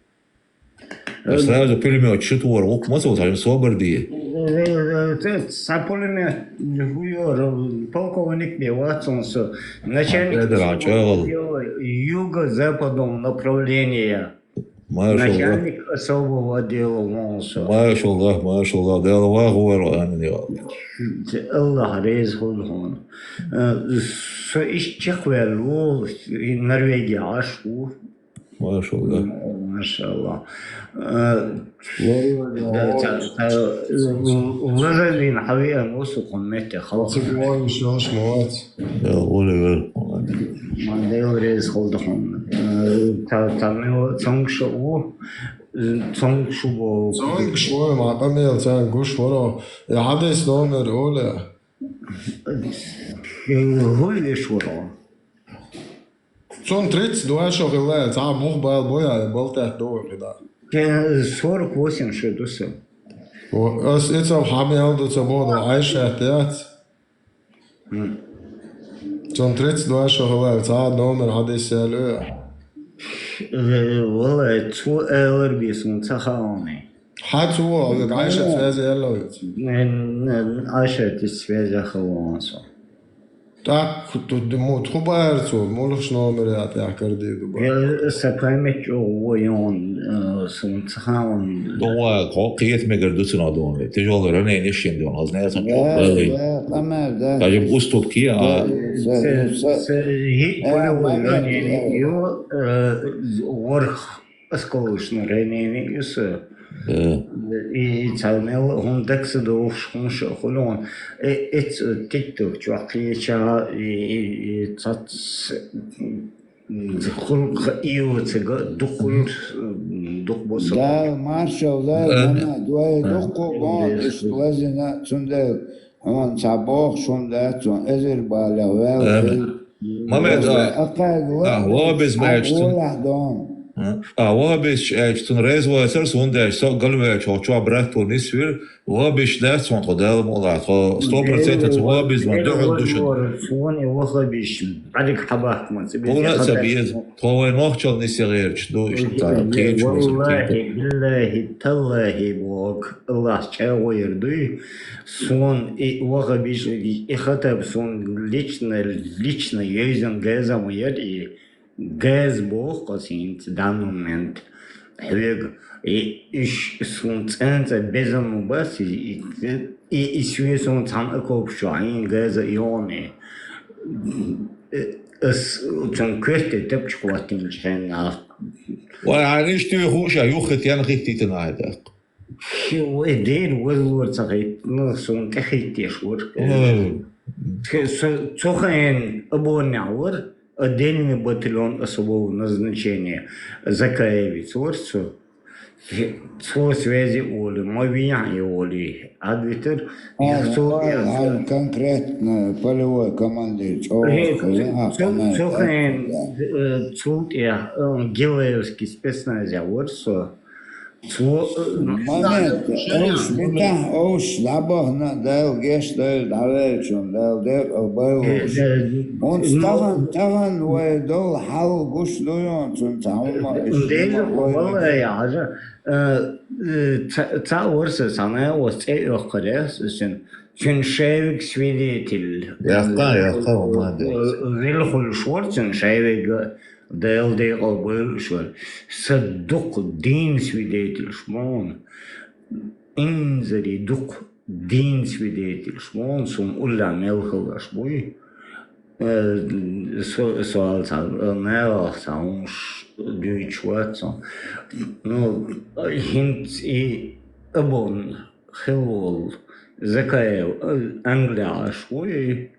Сразу пулемёт шутвор, вук мацал, цхьа собар дие. Са пулемёт, хуёр, полковник бе, ватсон со, начальник юго-западного направления. Машаллах. Начальник особого отдела вон со. Машаллах, машаллах, Дала вагьур, амин, я Аллах. Аллах рез хулхун. Э, со иш чеквер, Норвегия аш. Машаллах. Машаллах. Э, да, та, та, э, лажалин хьавиан усу хъуммете халкъ. Цигуан шош мават. Да, оли вер. Мандел рез холдхон. Э, та, та, мева цонг шо у, э, цонг шо бо. Цонг шо, ма, къамел цонг гуш воро. Я хадис номер оля. Э, гуй веш воро. Цун тридцать два шо хилла, цхьа бух бал боя, балтат догӀу хида. Кен сорок восемь шо дуса. О, ас ицал хьамел дуца боду, Айшат яц. М. Цун тридцать два шо хилла, цхьа номер хьадис ялу. Э, валай, цу элар бисун ца хаални. Хьан цо ваха, Айшат связи аьлла вайца? Айшат связи хилла со. ТӀаккха ду-, ду-, му-, тхо бара цо, мулхаш номер а тӀехь карде ду бара. Я, са память чӀогӀа йон, э, сун ца хаун. ДогӀа, хо-, кхета мегар ду цунах дон. Тяжёлое ранение шин дон, аз не сан чӀогӀа. Да, къамар, да. Даже уступки, а. Да, са, са, са, са, э, полевое ранение, э, ё, э, ворх осколочное ранение, ё, са. Да. И, и царна мел хӀун дакса дохуш, хӀун ша хуьлу хьуна. Э, эц, э, TikTok чохь кхеча, и, и, и цац, м, хул ха-, и ю ца га, дукхул, м, дукх бо со. Да, маршал, да, да, мама, дуай, да, дукху бон, да, иш лазина, цундел, хьуна ца бохуш, хӀун да, цун эзир баля, вел, да, хил. Мамед, а, а, вахабис баьча цун. А, вахабис чу аьлча цун реза вацара, суна деш, со галваьча, хьо чохь брат ву нисвира, вахабис дац цун тхо Дала мукъалахь, тхо сто процентов цу вахабизма дуьхьал ду шуна. Суна вахабис, бӀариг хьабахкаман, ца беза. Хьуна а ца беза. Тхо вайн нохчалла нисъе гӀерташ ду, иштта кхечу. Валлахи, биллахи, таллахи, боху, Аллахьа чӀагӀо яр дуй. Суна и вахабиш, и хатаб суна лично, лично йойзан газа ма яр и. Газ боху аса хӀинца, данный момент, хьоьга. И, иш суна цӀанца безам ма бац, и, и, и, и соьсун цхьана окопаш чу хьийна газа йогӀу. Ас цунна коьрте тапча хӀоттийначу хенахь. Вай, хьан иштта хууш а, юххе тен хӀиттийтина хьайн тӀаккха? Хи, вай, Дела вазлора ца хӀиттина, суна тӀехӀиттеш вара. Ой. Цу, цу хенахь оборонехь вара, отдельный батальон особого назначения, Закаевец вара цо. Цо связи олу, ма вехьа и олу, Ӏадвитар, а, их цо, а, конкретно полевой командир чӀогӀа, э, хаза, цу, а, цу хенахь, э, цул тӀехь, э, Гилаевский спецназехь вара со. Цо, э, момент, овш битахь, овш дӀабахана, Дала гечдойла, дӀавеллачун Дала декъал бойла уьш. Э, э, хӀунца, ну, тахана, тахана вай долу хьал гуш ду йон, цунца хӀумма, иштта Дела хӀумма вай валла яхьажа. Э, э, ца-, цхьаъ вара сан, цхьана оцу цӀе оьхкхара, сан, цуьнан шайвиг свидетель. Яхка, яхка, э, валла. Э, вилхуьлуш вара цуьнан шайвиг, Дела декъал бойла уьш вара. Сан дукха дийна свидетельш ма вон. Инзаре дукха дийна свидетельш ма вон, суна уллехь мел хилларш буй. Э, со, со ала ца, э, нагӀах ца хӀумаш дуьйцуш вац со. Ну, хӀинца и оборонехь хилла волу Закаев, э, Англехь Ӏаш ву и,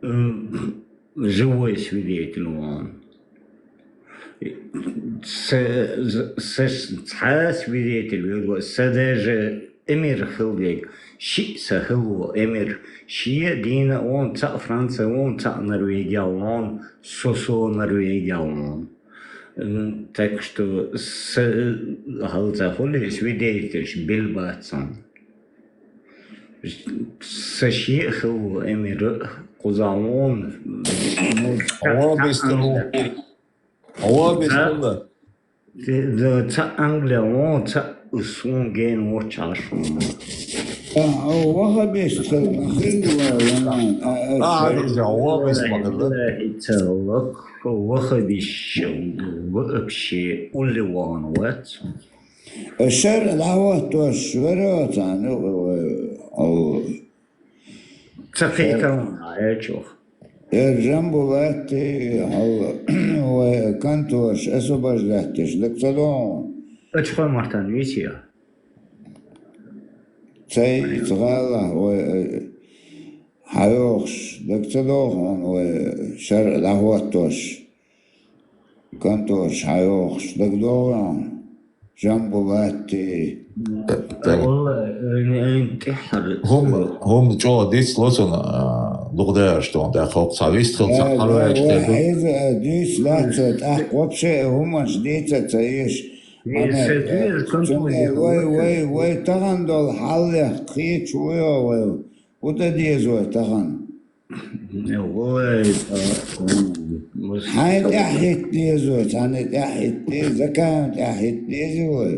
м, живой свидетель вон. Са, са, са цхьа свидетель вуьйр ву, са даже эмир хилла вега, шиъ са хилла ву эмир, шен а дийна а вон, цхьаъ Франция вон, цхьаъ Норвегия вон, со, со Норвегия вон. М, так что са, хьал ца хуьлий, свидетельш билла бац сан. Са шиъ а хилла ву эмир а, кхузахь вон, ну, Хьо бистина ву. Хьо бистина. Ца-, ца-, ца Англия вон, ца суна гена воцчахьаш вон. А, хьо вахабист хила ма хилла вай, ванан. А, а, а, ша- хьо вахабист ма хилла. Ца лак, вахабиш, вообще, улли ван вац. Шар дӀахӀоттош вара цхьана, э, э, Ца кхетарна, а, э, чух. Э, Жамбулатти, хьал, вай, конторш, освобождать деш, дага ца догӀу? Ачхой мартан висия? Цай, ца гӀала, вай, э, хьайохуш, дага ца догӀу хьуна, вай, шар дӀахӀоттош? Конторш хьайохуш дагадогӀу хьуна? Жамбулатти. Э, э, валла, э, э, тӀеххьара. ХӀума, хӀума чӀогӀа дицло цунна, а, дукха дераш тхуна тӀехь хӀокху цхьа вист хила, цхьа хьалаваьлча тӀе ду. Хьайза, э, дицлац, тӀаккха вообще хӀуманаш дийца ца еш. Э, момент, ца дийр, э, контузия цундела вай, вай, вай тахана долу хьаллех кхечу вуйо вай. ХӀун дан деза вай тахана? Вай, а, м, мус- Хьайн тӀаьхьа хӀитта деза вай, цхьанна тӀаьхьа хӀитта деза, Закаевна тӀаьхьа хӀитта деза вай.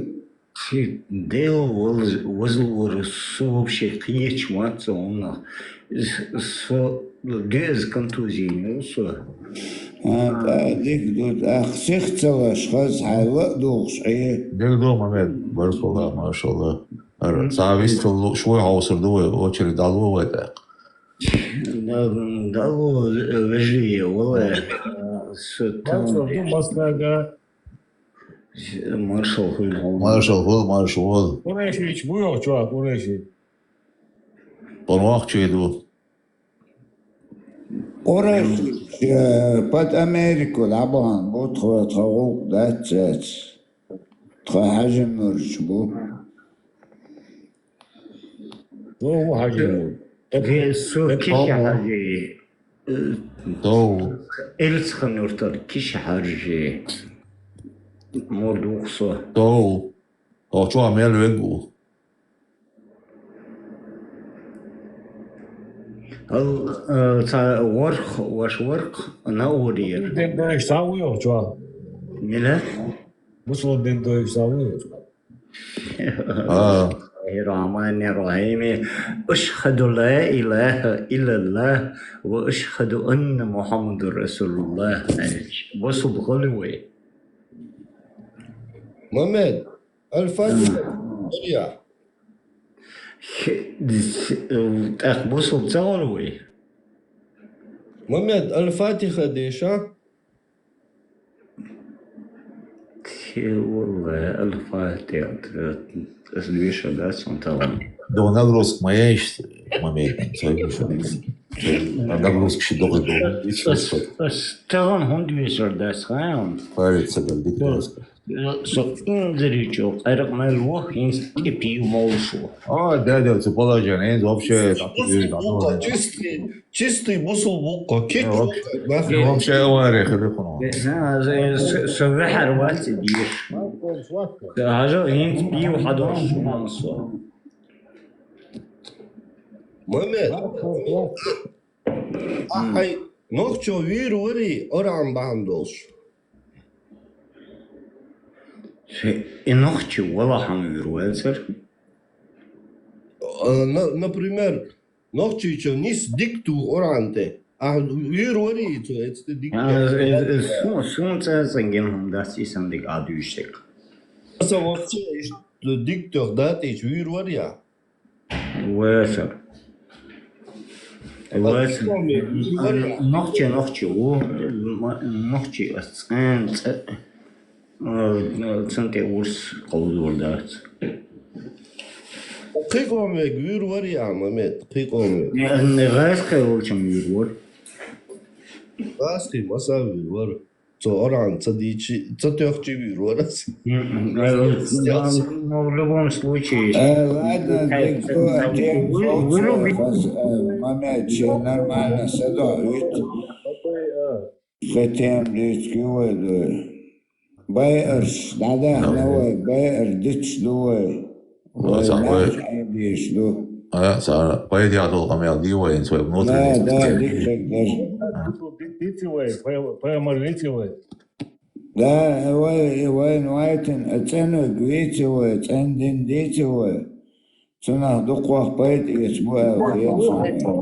Ши Дела ваз-, вазлора со вообще кхеча вац со хьуна. С-, со дуьаза контузийна ву со. А, тӀаккха дика ду, тӀаккха сих ца лаш хаза хьайла а дулхуш Ӏе. Дика ду, Мамед, баркалла, машалла. Ара, цхьа вистхила лууш вуй, хьовсур ду вай, очередь дӀалу вай тӀаккха. Да, дӀалу, вежарий, валлахӀи, со Маршал ду, Москвага. Маршал хуьлда хьуна. Маршал хуьлда, маршал хуьлда. Къурайшича бу йоах чохь, Къурайши? Къурайши ду. Къурайши, э, под Америку дӀабахана бу, тхо, тхо гӀуллакх дац цаьрца. Тхо хьажимурчу бу. Вон ву хьажимур. Ве со Киша хьажи. Дов. Элцхан юртара Киша хьажи. Мурд ву со. Дов. Хьо чохь мел вег ву? Ал, э, ца ворх, ваш ворх, на урьер. Ден дойш ца ву йоах чохь? Мила? Бусулба ден дойш ца ву йоах чохь? А. Рахмани Рахими. Ашхаду ла илаха иллаллах ва ашхаду анна Мухаммаду расулуллах. Бусулба хали вай. Мамед, Аль-Фатиха. Хе-, дис-, э, тӀаккха бусулба ца гӀур вай? Мамед, Аль-Фатиха деша? Хе, валлахи, Аль-Фатиха, э, ас дуьйшур дац хьуна тахана. Догу нагрузка ма еш, Мамед, ца еш. Нагрузка ши догу ду. Ас, ас тахана хӀунда дуьйшур дац, хьан? Парит ца дал дика дац. Со инзаре чӀогӀа къаьркъа мел ву, хӀинца тӀе пив молуш ву. А, да, да, цу положение, хӀинца вообще, чистый, чистый бусулба ву-кх, кхин вообще авари хили хьуна. Со вехьар вац и деш. Хьажа, хӀинца пив хьадош хьуна со. Мамед, ахьа хьайн нохчо вийр варий, Оран бахьана долуш? И нохчи валахьан вуьйр вацара. А, на-, например, нохчийчо нис дика ду Къуръан тӀе. Ахьа вуьйр варий цо эцу тӀе дика? А, ду? Э, э, су-, суна цӀа-, цӀа гина хӀума дац, и сан дика а дуьйцург. Аса вообще иштта дика тоьхна датӀийча вуьйр варий ахьа? Вацара. Вацара. Нохчи, нохчи ву, м-, нохчи ас цӀен, цӀе-, а, цун тӀе урс кховдор дац. Кхин къомега вуьйр варий ахьа, Мамед, кхин къомега? Не, не гӀазкхи волчун вуьйр вара. ГӀазкхи, масал вуьйр вара. Цо Оран ца дийчи, ца тоьхчи вуьйр вара. М, м, э, ну, ну, в любом случае, э, ладно, э, дик ду, э, тем, вы, вы любите, э, Мамед, че нормально садо, ведь. Какой, э? Ше тем дийцки вай ду. Байарш, да, да, давай, байар дитш ду вай. Ва, сан вай. Нах а деш ду. А, сан, пайда яхь долу къамел дий вай, ин свой внутренний. Да, да, дик бек деш. Дици вай, пай-, пайхамар вици вай. Да, вай, вай, вайтин, цӀенвег вици вай, цӀен дин дици вай. Цунах дукхох пайда эца бу аьлла, хеташ.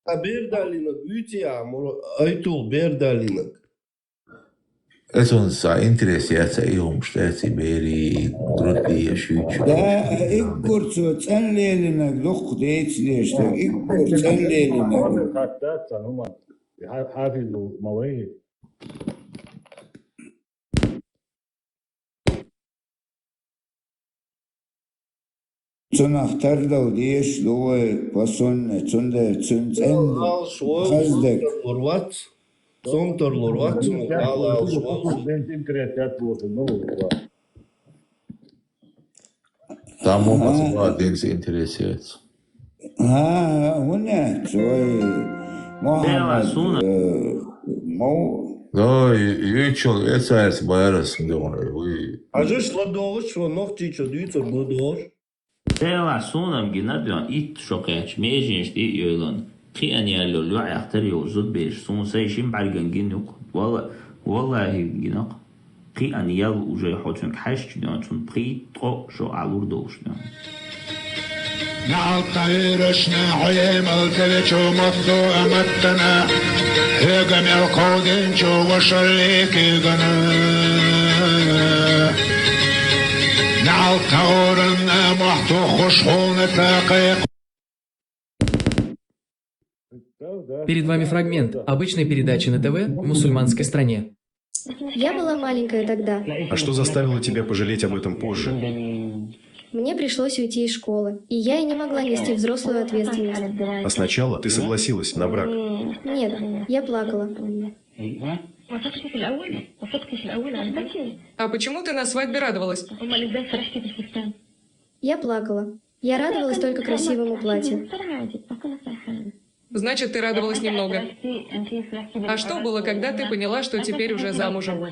А Бердалинаг вуьйций ахьа, мур-, Айтул Бердалинаг? Эцунца интерес яц, и хӀумаш дац, и берий, груддий, я шуьйчу. Да, иггур цо цӀен лелинаг дукха дийца деш, иггур цӀен лелинаг. Хатта ца хӀума. Хьа-, хьафизу ма вай. Цунах тардал дезаш ду вай по сунне, цундела цуьнан цӀенна хаздерг. Сунтар лур вац, сунтар лур вац, цунах вала алаш вац. Там у нас была динца интерес яц. ХӀан, хӀун яц вай, Мухьаммад, э, мов? Да, и, и чё, это царь байрас, где он, вы? Хьажаш ладогӀаш, ва нохчийчо дуьйцург ладогӀаш. Делахь суна-м гина дуьхьа итт шо кхаьчча, меженаш тӀе а йойлан, кхиъна яьлла йолу юьхь яхтар йолу зудбераш, суна сайн шина бӀаьрган гина ю-кх. Валла-, валлахӀи гина-кх. Пхи ан ял уже хьо цунга хьаьшача дуьйна, цунна пхи ткъо шо Ӏалур долуш дуьйна. Наьлт тӀаьвирашна хьоемал тевечу мотто а маттана, хьоьга мел кховдинчу вашалле куьйгана. Наьлт тӀаоранна мохь туххуш хьуна ца кхайкхо. Перед вами фрагмент обычной передачи на ТВ в мусульманской стране. Я была маленькая тогда. А что заставило тебя пожалеть об этом позже? Мне пришлось уйти из школы, и я и не могла нести взрослую ответственность. А сначала ты согласилась на брак. Нет, я плакала. А почему ты на свадьбе радовалась? Я плакала. Я радовалась только красивому платью. Значит, ты радовалась немного. А что было, когда ты поняла, что теперь уже замужем?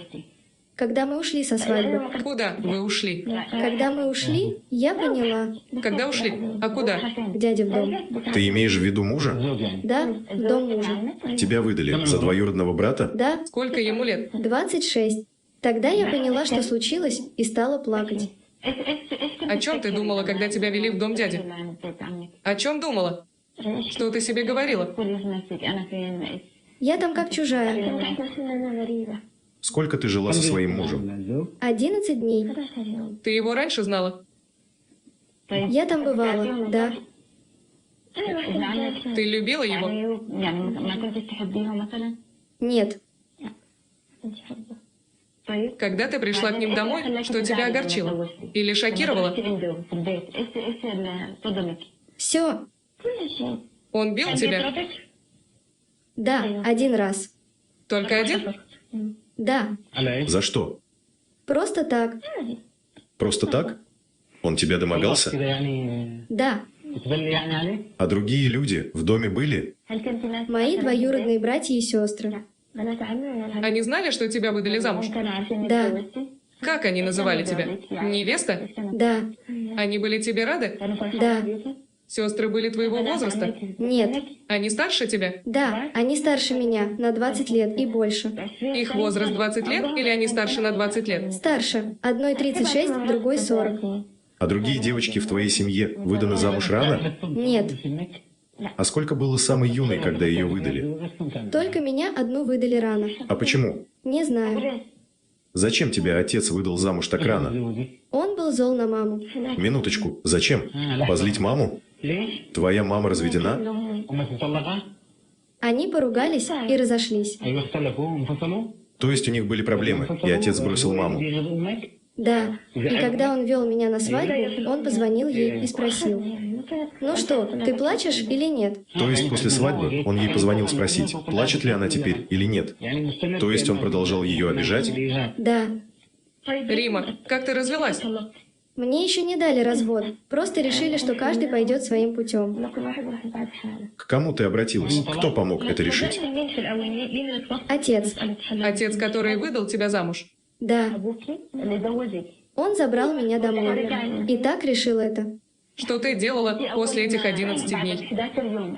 Когда мы ушли со свадьбы. Куда вы ушли? Когда мы ушли, я поняла. Когда ушли? А куда? К дяде в дом. Ты имеешь в виду мужа? Да, в дом мужа. Тебя выдали за двоюродного брата? Да, Сколько ему лет? Двадцать шесть. Тогда я поняла, что случилось, и стала плакать. О чем ты думала, когда тебя вели в дом дяди? О чем думала? Что ты себе говорила? Я там как чужая. Сколько ты жила со своим мужем? Одиннадцать дней. Ты его раньше знала? Я там бывала, да. Ты любила его? Нет. Когда ты пришла к ним домой, что тебя огорчило? Или шокировало? Все. Он бил тебя? Да, один раз. Только один? Да, За что? Просто так. Просто так? Он тебя домогался? Да. А другие люди в доме были? Мои двоюродные братья и сестры. Они знали, что тебя выдали замуж? Да. Как они называли тебя? Невеста? Да. Они были тебе рады? Да. Сестры были твоего возраста? Нет. Они старше тебя? Да, они старше меня на двадцать лет и больше. Их возраст двадцать лет или они старше на двадцать лет? Старше. Одной тридцать шесть, другой сорок. А другие девочки в твоей семье выданы замуж рано? Нет. А сколько было самой юной, когда ее выдали? Только меня одну выдали рано. А почему? Не знаю. Зачем тебя отец выдал замуж так рано? Он был зол на маму. Минуточку, зачем? Позлить маму? Твоя мама разведена? Они поругались и разошлись. То есть у них были проблемы, и отец бросил маму? Да. И когда он вёл меня на свадьбу, он позвонил ей и спросил: «Ну что, ты плачешь или нет?» То есть после свадьбы он ей позвонил спросить, плачет ли она теперь или нет. То есть он продолжал ее обижать? Да. Рима, как ты развелась? Мне еще не дали развод, просто решили, что каждый пойдет своим путем. К кому ты обратилась? Кто помог это решить? Отец. Отец, который выдал тебя замуж? Да. Он забрал меня домой. И так решил это. Что ты делала после этих одиннадцати дней?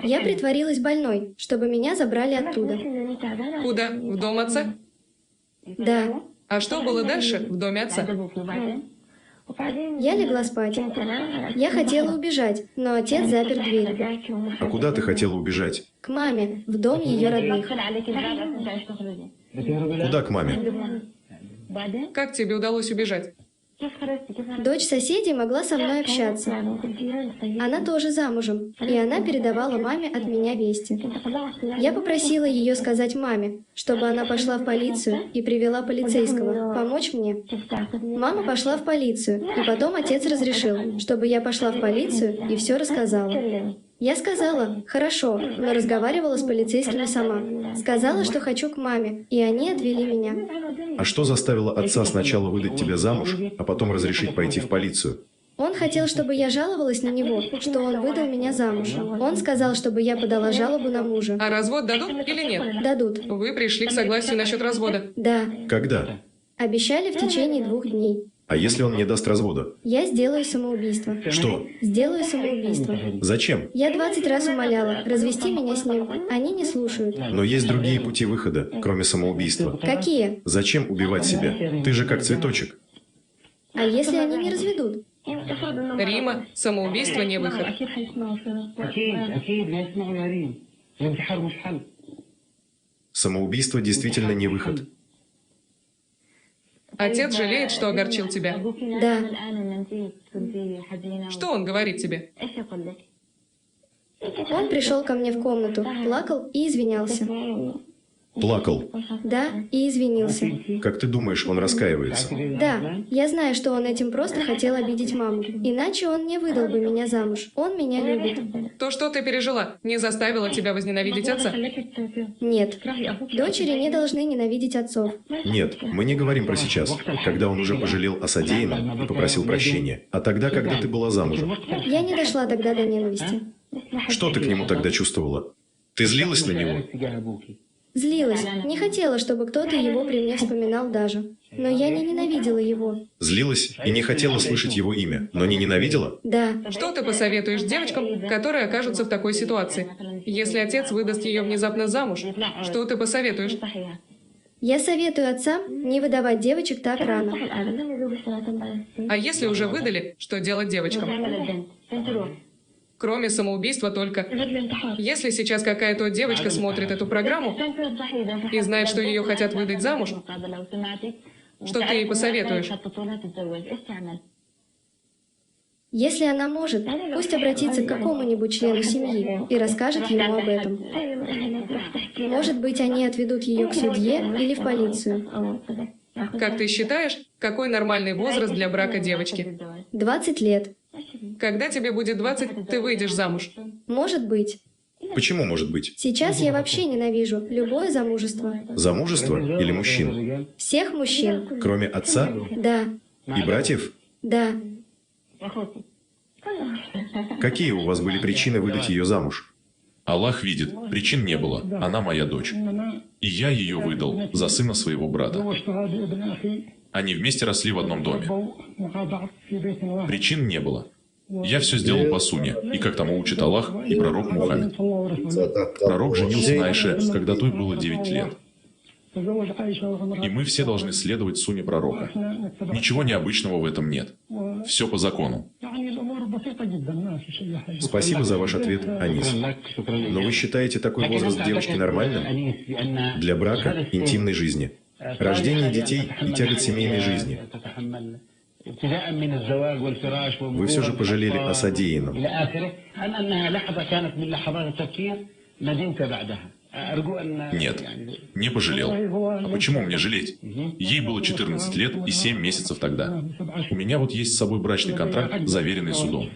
Я притворилась больной, чтобы меня забрали оттуда. Куда? В дом отца? Да. А что было дальше в доме отца? Я легла спать. Я хотела убежать, но отец запер дверь. А куда ты хотела убежать? К маме, в дом ее родных. Куда к маме? Как тебе удалось убежать? Дочь соседей могла со мной общаться. Она тоже замужем, и она передавала маме от меня вести. Я попросила ее сказать маме, чтобы она пошла в полицию и привела полицейского помочь мне. Мама пошла в полицию, и потом отец разрешил, чтобы я пошла в полицию и все рассказала. Я сказала: «Хорошо», но разговаривала с полицейскими сама. Сказала, что хочу к маме, и они отвели меня. А что заставило отца сначала выдать тебя замуж, а потом разрешить пойти в полицию? Он хотел, чтобы я жаловалась на него, что он выдал меня замуж. Он сказал, чтобы я подала жалобу на мужа. А развод дадут или нет? Дадут. Вы пришли к согласию насчет развода. Да. Когда? Обещали в течение двух дней. А если он не даст развода? Я сделаю самоубийство. Что? Сделаю самоубийство. Зачем? Я двадцать раз умоляла развести меня с ним. Они не слушают. Но есть другие пути выхода, кроме самоубийства. Какие? Зачем убивать себя? Ты же как цветочек. А если они не разведут? Рима, самоубийство не выход. أكيد أكيد لا يسمعوا يا ريم. الانتحار مش حل. Самоубийство действительно не выход. Отец жалеет, что огорчил тебя. Да. Что он говорит тебе? Он пришел ко мне в комнату, плакал и извинялся. Плакал. Да, и извинился. Как ты думаешь, он раскаивается? Да, я знаю, что он этим просто хотел обидеть маму. Иначе он не выдал бы меня замуж. Он меня любит. То, что ты пережила, не заставило тебя возненавидеть отца? Нет. Дочери не должны ненавидеть отцов. Нет, мы не говорим про сейчас, когда он уже пожалел о содеянном и попросил прощения, а тогда, когда ты была замужем. Я не дошла тогда до ненависти. Что ты к нему тогда чувствовала? Ты злилась на него? Злилась. Не хотела, чтобы кто-то его при мне вспоминал даже. Но я не ненавидела его. Злилась и не хотела слышать его имя, но не ненавидела? Да. Что ты посоветуешь девочкам, которые окажутся в такой ситуации? Если отец выдаст ее внезапно замуж, что ты посоветуешь? Я советую отцам не выдавать девочек так рано. А если уже выдали, что делать девочкам? Кроме самоубийства только. Если сейчас какая-то девочка смотрит эту программу и знает, что ее хотят выдать замуж, что ты ей посоветуешь? Если она может, пусть обратится к какому-нибудь члену семьи и расскажет ему об этом. Может быть, они отведут ее к судье или в полицию. Как ты считаешь, какой нормальный возраст для брака девочки? Двадцать лет. Когда тебе будет двадцать, ты выйдешь замуж. Может быть. Почему может быть? Сейчас я вообще ненавижу любое замужество. Замужество или мужчин? Всех мужчин. Кроме отца Да, и братьев? Да. Какие у вас были причины выдать ее замуж? Аллах видит, причин не было. Она моя дочь. И я ее выдал за сына своего брата. Они вместе росли в одном доме. Причин не было. Я все сделал по сунне, и как тому учит Аллах и пророк Мухаммед. Пророк женился на Айше, когда той было девять лет. И мы все должны следовать сунне пророка. Ничего необычного в этом нет. Все по закону. Спасибо за ваш ответ, Анис. Но вы считаете такой возраст девочки нормальным? Для брака, интимной жизни, рождения детей и тягот семейной жизни. Вы все же пожалели о содеянном. Нет, не пожалел. А почему мне жалеть? Ей было четырнадцать лет и семь месяцев тогда. У меня вот есть с собой брачный контракт, заверенный судом.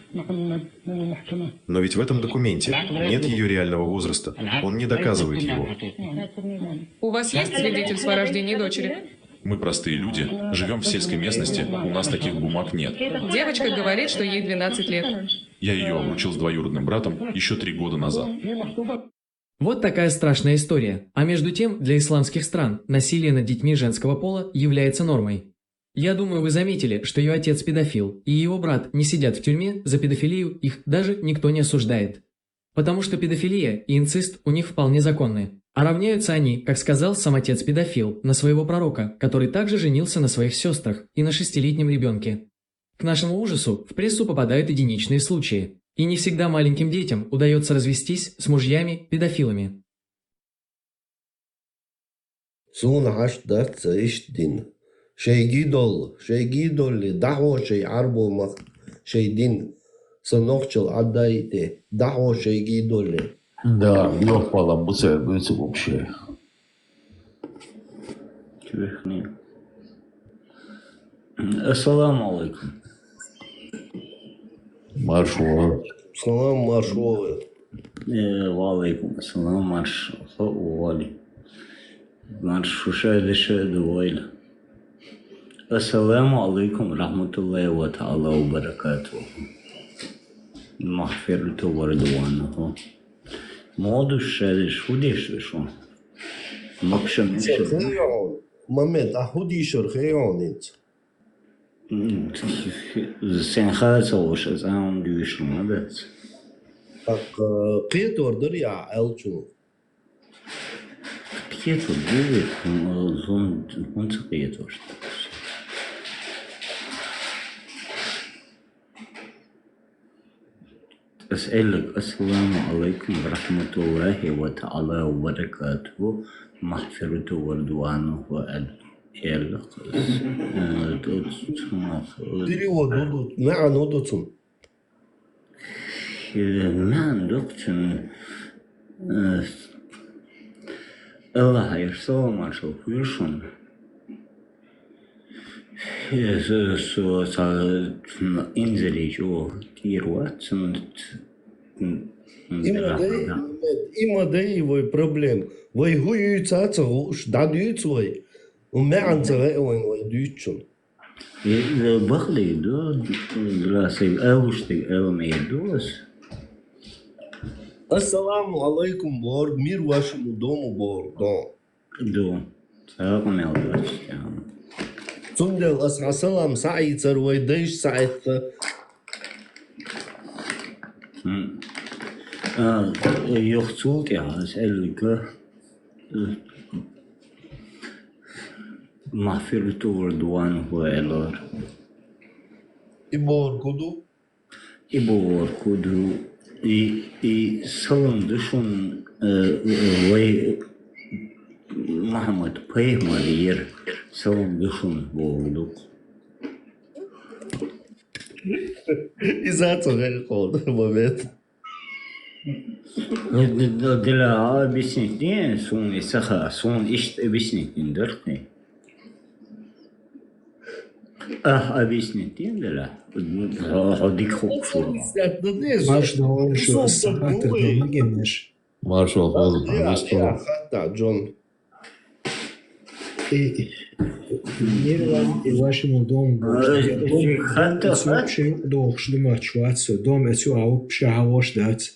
Но ведь в этом документе нет ее реального возраста. Он не доказывает его. У вас есть свидетельство о рождении дочери? Мы простые люди, живем в сельской местности, у нас таких бумаг нет. Девочка говорит, что ей двенадцать лет. Я ее обручил с двоюродным братом еще три года назад. Вот такая страшная история. А между тем, для исламских стран насилие над детьми женского пола является нормой. Я думаю, вы заметили, что ее отец педофил, и его брат не сидят в тюрьме за педофилию, их даже никто не осуждает. Потому что педофилия и инцест у них вполне законны. А равняются они, как сказал сам отец педофил, на своего пророка, который также женился на своих сестрах и на шестилетнем ребенке. К нашему ужасу в прессу попадают единичные случаи. И не всегда маленьким детям удается развестись с мужьями-педофилами. Суна хьашт дац ца ишт дин. Шайги дол, шайги долли, дахьо шай арбо мах, шай дин. Са нохчал аддаите, дахьо шайги долли. Да, ёхпала буце буце вообще. Ассаламу алейкум. Маршо. Салам, маршо. Э, ва алейкум ассалам, марш хо ували. Марш шуша деше дувайла. Ассаламу алейкум рахматуллахи ва таала ва баракатух. Махфирту ва ридвануху. Моду шари шудеш вешо. Макша мекша. Мамед, а худи шор хеонит. М, сен хаза ца хууш, аз Ӏам дуьйцур ма дац. ТӀаккха кхетор дара яхь аьлча? Кхетор дара, хӀун, хӀун, хӀун ца кхетор? Ас аьлларг: «Ассаламу Ӏалайкум ва рахьматуллахӀи ва таӀала ва баракатухӀу, магӀфирату ва ридвану», аьлла, аьлла. Э, тӀо-, цунах, э, Перевод ду, ду, маьӀна ду цун. Э, маьӀна ду цун, э, АллахӀера салам-маршо хуьлда шуна. Со, со, со инзаре чӀогӀа кӀера вац, цунна И ма дай, и ма дай вай проблема. Вай хӀун юьйцу а ца хууш, дӀадуьйцу вай. ХӀун маьӀна ца хаьа вайна вай дуьйцучун. Э, бакъдерг ду, Расул, алушдерг ала мегар ду ас. Ассаламу Ӏалайкум бохург мир вашему дому бохург ду. Ду. Цхьа къамел дац тӀехьа. Цундела ас хьан салам схьаийцар вай дайша схьаэтта. М. А, юха цул тӀехьа ас аьлларг, э, магӀфирату ва ридвану хӀу аьллар. И бохург хӀун ду? И бохург хӀун ду, и, и салам ду шуна, э, вай Мухьаммад пайхамарера салам ду шуна бохург ду. Иза а ца хаьа кхунна момент. Д-, д-, д-, дела объяснить де, суна и ца хаьа, суна иштта объяснить дина дара кхин. Ахь объяснить дина дела? Хьо, хьо дика хууш ву. Марш догӀун шу, ас хаттар дан ма геннаш. Маршо хоза, я, я, хатта, Джон. И, и, мир вам и вашему дому. Э, дом, э, дом, хатта, эцу хатта. Вообще дохуш ду мотташ вац со. Дом эцу а вообще хьавош дац.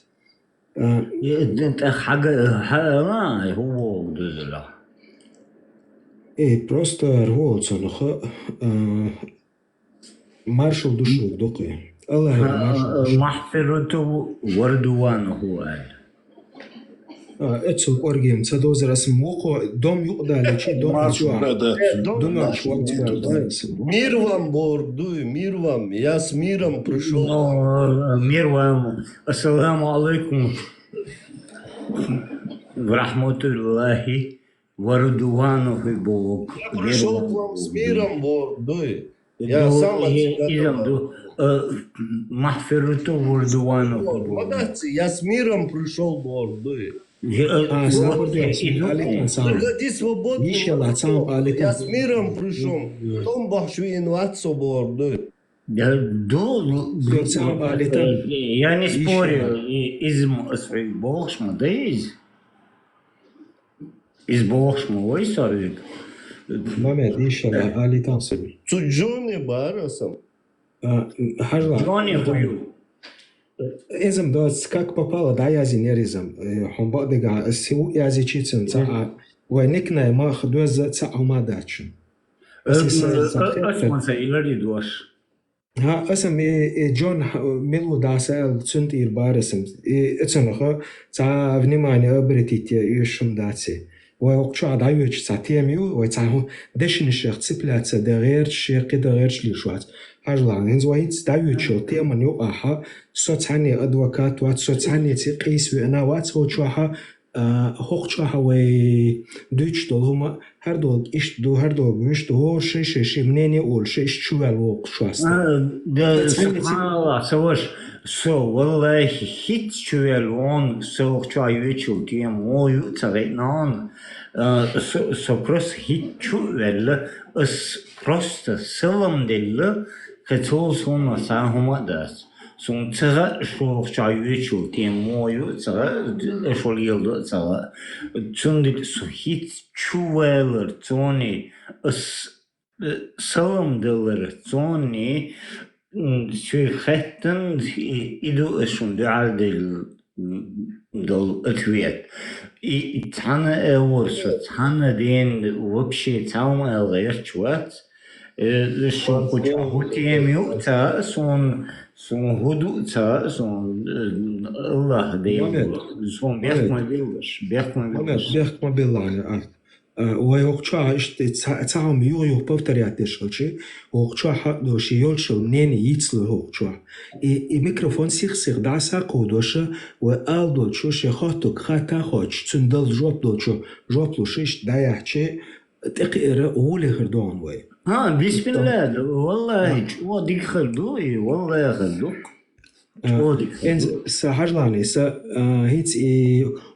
А. Э, д-, т-, хьага, хьа-, а, хӀун боху дезала? Э, просто хӀун цунах, а, маршал ду шу дукхе. АллахӀера маршал ду шу. Махфирату ва ридвану хӀу аьлла. А, эцул кӀоргема ца дозар ас мухо, дом юкъадаличи, дом а чу а. Да, да. Э, дом, дом а чу а. Мир вам бохург дуй, мир вам. Я с миром пришёл. Ну, мир вам. Ассаламу алейкум ва рахматуллахи ва ридвануху бохург. Я пришёл к вам с миром бохург дуй. Я сам от себя добавил. Э, махфирату ва ридвану. Вот, молодцы, я с миром пришёл бохург дуй. Э, а, вот, сабур дуй, я иду. Алейкум салам. Выходи свободно. Ишалла, салам алейкум. Я с миром пришёл. Тон бахш виин вац со бохург дуй. Да, ду, ду, ду, э, я не спорю, и, изм, э, бохуш ма ду иза. Иза бохуш ма вай со вуьйга. Мамед, ишалла, али тансур. Цу Джоне бара сан. А, хьажла. Джоне хӀу ю? Изм доц, как попало, дӀаязйинера изм. Э, хьун бакъдерг, а, ас хӀу язйичи цун цхьа, а, вай никнейм а х-, доьзза а цхьа хӀума дац шун. Э, ас, э, ас ма ца илари дош. ХӀа, аса ме-, э, Джон, хӀа, мила ву дӀаса аьлла, цун тӀера бара аса. Э, эцунах цхьа внимание обратить е йиш хӀума дац. Вай вокху чохь дӀайоьдуш цхьа тема ю, вай цхьа хӀу-, дешнашех цепляться де гӀерташ, шен кхин де гӀерташ луьйш вац. Хьажал, хӀинца вай хӀинца дӀайоьдуш йолу теман юкъахь, со цхьанне адвокат вац, со цхьанне ци къийса веана вац, вай чохь а, хӀокху чохь а вай дуьйцуш долу хӀума, хӀара долу иштта ду, хӀара долу вуьшта ду, хӀора шайн-шайн шен мнение а олуш, иштта чу ваьлла вокхуш вац. А, да, субханаллах, ца ваша, со, валлахи, хӀинца чу ваьлла вон, со вокху чохь йоьдуш йолу тема, вон ю а ца гайтина вон, а, со, со просто хӀинца чу а ваьлла, ас просто салам делла, кхин цул суна цхьа хӀума а дац. Суна ца хаьа, шу вокху чохь йоьдуш йолу тема муха ю а ца хаьа, шу леладо а ца хаьа. Цундела со хӀинца чу валар цунна, ас, э, салам далар цунна, м, шуьга хаьттина, и, и ду ас шуна дуьхьал делла, м, долу ответ. И, и цхьана а вара со, цхьана ден вообще цхьа хӀума ала гӀерташ вац. Э, сон кху чу хӀу тема ю ца, сон, сон хӀу ду ца, сон, э, Аллах Дела, сон бехк ма биллаш, бехк ма биллаш. Бехк ма биллаш, а. Э, вай хӀокху чохь иштта ца-, цхьа хӀума юха-юха повторять деш хилча, хӀокху чохь хьа а долуш, йолччул мнение йицло хӀокху чохь. И, и микрофон сих-сиха дӀасакховдош, вай ала долчу, шен хоттург хатта а хоттуш, цуьнан дала жоп долчу, жоп луш иштта дӀаяьхча, тӀекхиара гӀоле хир догӀун вай. ХӀа, бисмилла, валлахӀи, чӀогӀа дика хир ду и, валлахӀи, хир ду. ЧӀогӀа дика хир ду. Сан хьажлахьний, сан, а, хӀинца и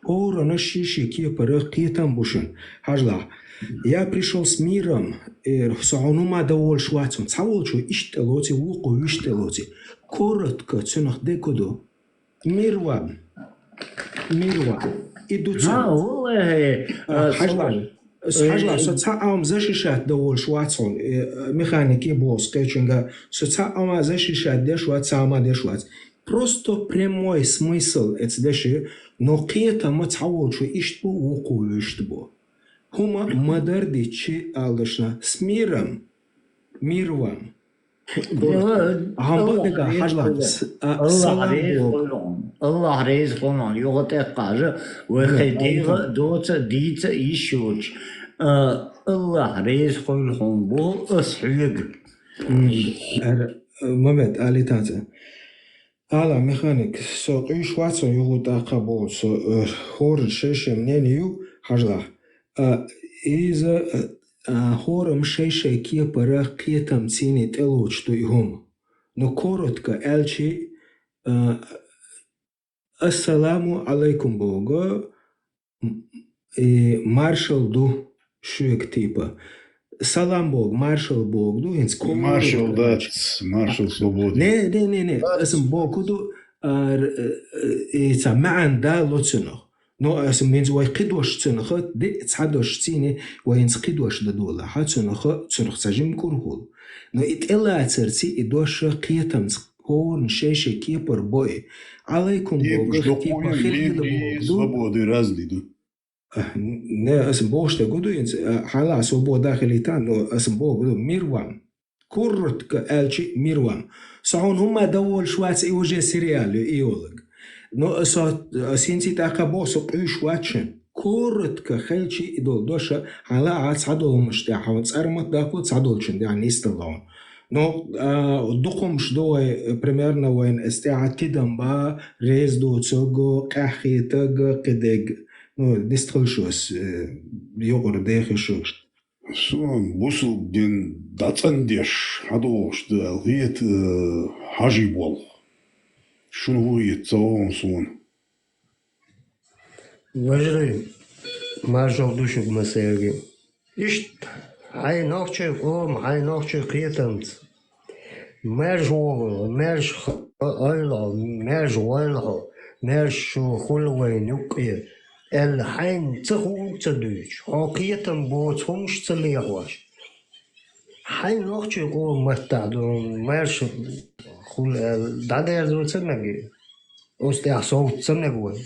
хӀоранна шен-шен кепара кхетам бу шуна. Хьажлахь. Я пришёл с миром, э, со хьуна хӀума дан волуш вац хьуна. Цхьаволчо иштта тӀелоций, вукхо вуьшта тӀелоций. Коротко цуьнах де ку ду. Мир вам. Мир вам. И ду цунах. ХӀа, валлахӀи, а, хьажлахь. Со, хьажлахь, со цхьа а хӀума защищать дан волуш вац хьуна. Э, механике боху кхечуьнга. Со цхьа а хӀума защищать деш вац, цхьа а хӀума деш вац. Просто прямой смысл эца деши, но кхетам цхьаволчо иштта бу, вукхо вуьшта бу. ХӀума ма-дарра дитчи ала дашна. С миром. Мир вам. Хьан бакъдерг хьажлахь, с-, а, Аллах реза хуьлда хьуна. Аллах реза хуьлда хьуна. Юха тӀекхача, вай хай дегӀа а доца а, дийца а йиш йоцуш. А, Аллах реза хуьлда хьуна боху ас хьоьга. М, ара, Мамед, алийтан цӀа. Ала, механик, со къуьйсуш вац хьуна юха тӀаккха боху, со, э, хӀоранна шен-шен мнение ю, хьажлахь. А, иза, а, хӀораммо шай-шай кепара кхетамца тӀелоцуш ду и хӀума. Но коротко аьлчи, а, «Ассаламу алайкум» боху, м, и маршал ду шуьга типа. Салам боху, маршал боху ду, хӀинца коротко. Маршал дац, маршал свободы. Не, не, не, не, аса боху ду, а, р-, э, э, и цхьа маьӀна дало цунах. Но аса хӀинца вай кхин дош цунах, де, цхьа дош цийна, вай хӀинца кхин дош дан долахь, цунах, цунах цхьа жима кӀур хуьлу. Но и тӀелацарций и дош кхетамца хӀоранна шай-шай кепара бо и. Алайкум боху, типа, хила боху ду. Свободы разные ду. А, не, аса бохуш дерг ду хӀинца, а, хьала свобода хилийта, но аса боху ду, мир вам. Коротко аьлчи, мир вам. Со хьуна хӀума дан волуш вац, и уже сериал ю, и йолаг. Но со, аса хӀинца тӀаккха боху, со къуьйсуш вац шуна. Коротко хилчи и долу доша, хьан лаахь цхьадолу хӀуманаш тӀехь, хьуна цӀармат даккхало цхьадолчун тӀехь нисдала хьуна. Но, а, дукха хӀуманаш ду вай, примерно, вайна эс тӀехь тидам ба, реза доцург, къаьхьа хетарг, кхидерг. Ну, дистхуьлуш ас, э, юкъара дехиш ю. Суна бусулба дин дӀацӀандеш хьадогӀуш ду аьлла хета, э, хьажий болх. Шуна хӀун хета, ца вогӀу суна. Вежарий, маршалла ду шуьга массаьрга. Иштта, хьайн нохчийн къоман, хьайн нохчийн кхетамца. Маьрша вогӀалахь, маьрша х-, ойлахь, маьрша гӀойлахь, маьрша шу хуьлу вайна юккъе, аьлла, хьайна ца хууг ца дуьйцуш, хьо кхетам боцу хӀуманаш ца лехош. Хьайн нохчийн къоман маттахь ду, маьрша хуьлу аьлла, дӀадерзо ца мега? Оцу тӀехь совца ца мега вай?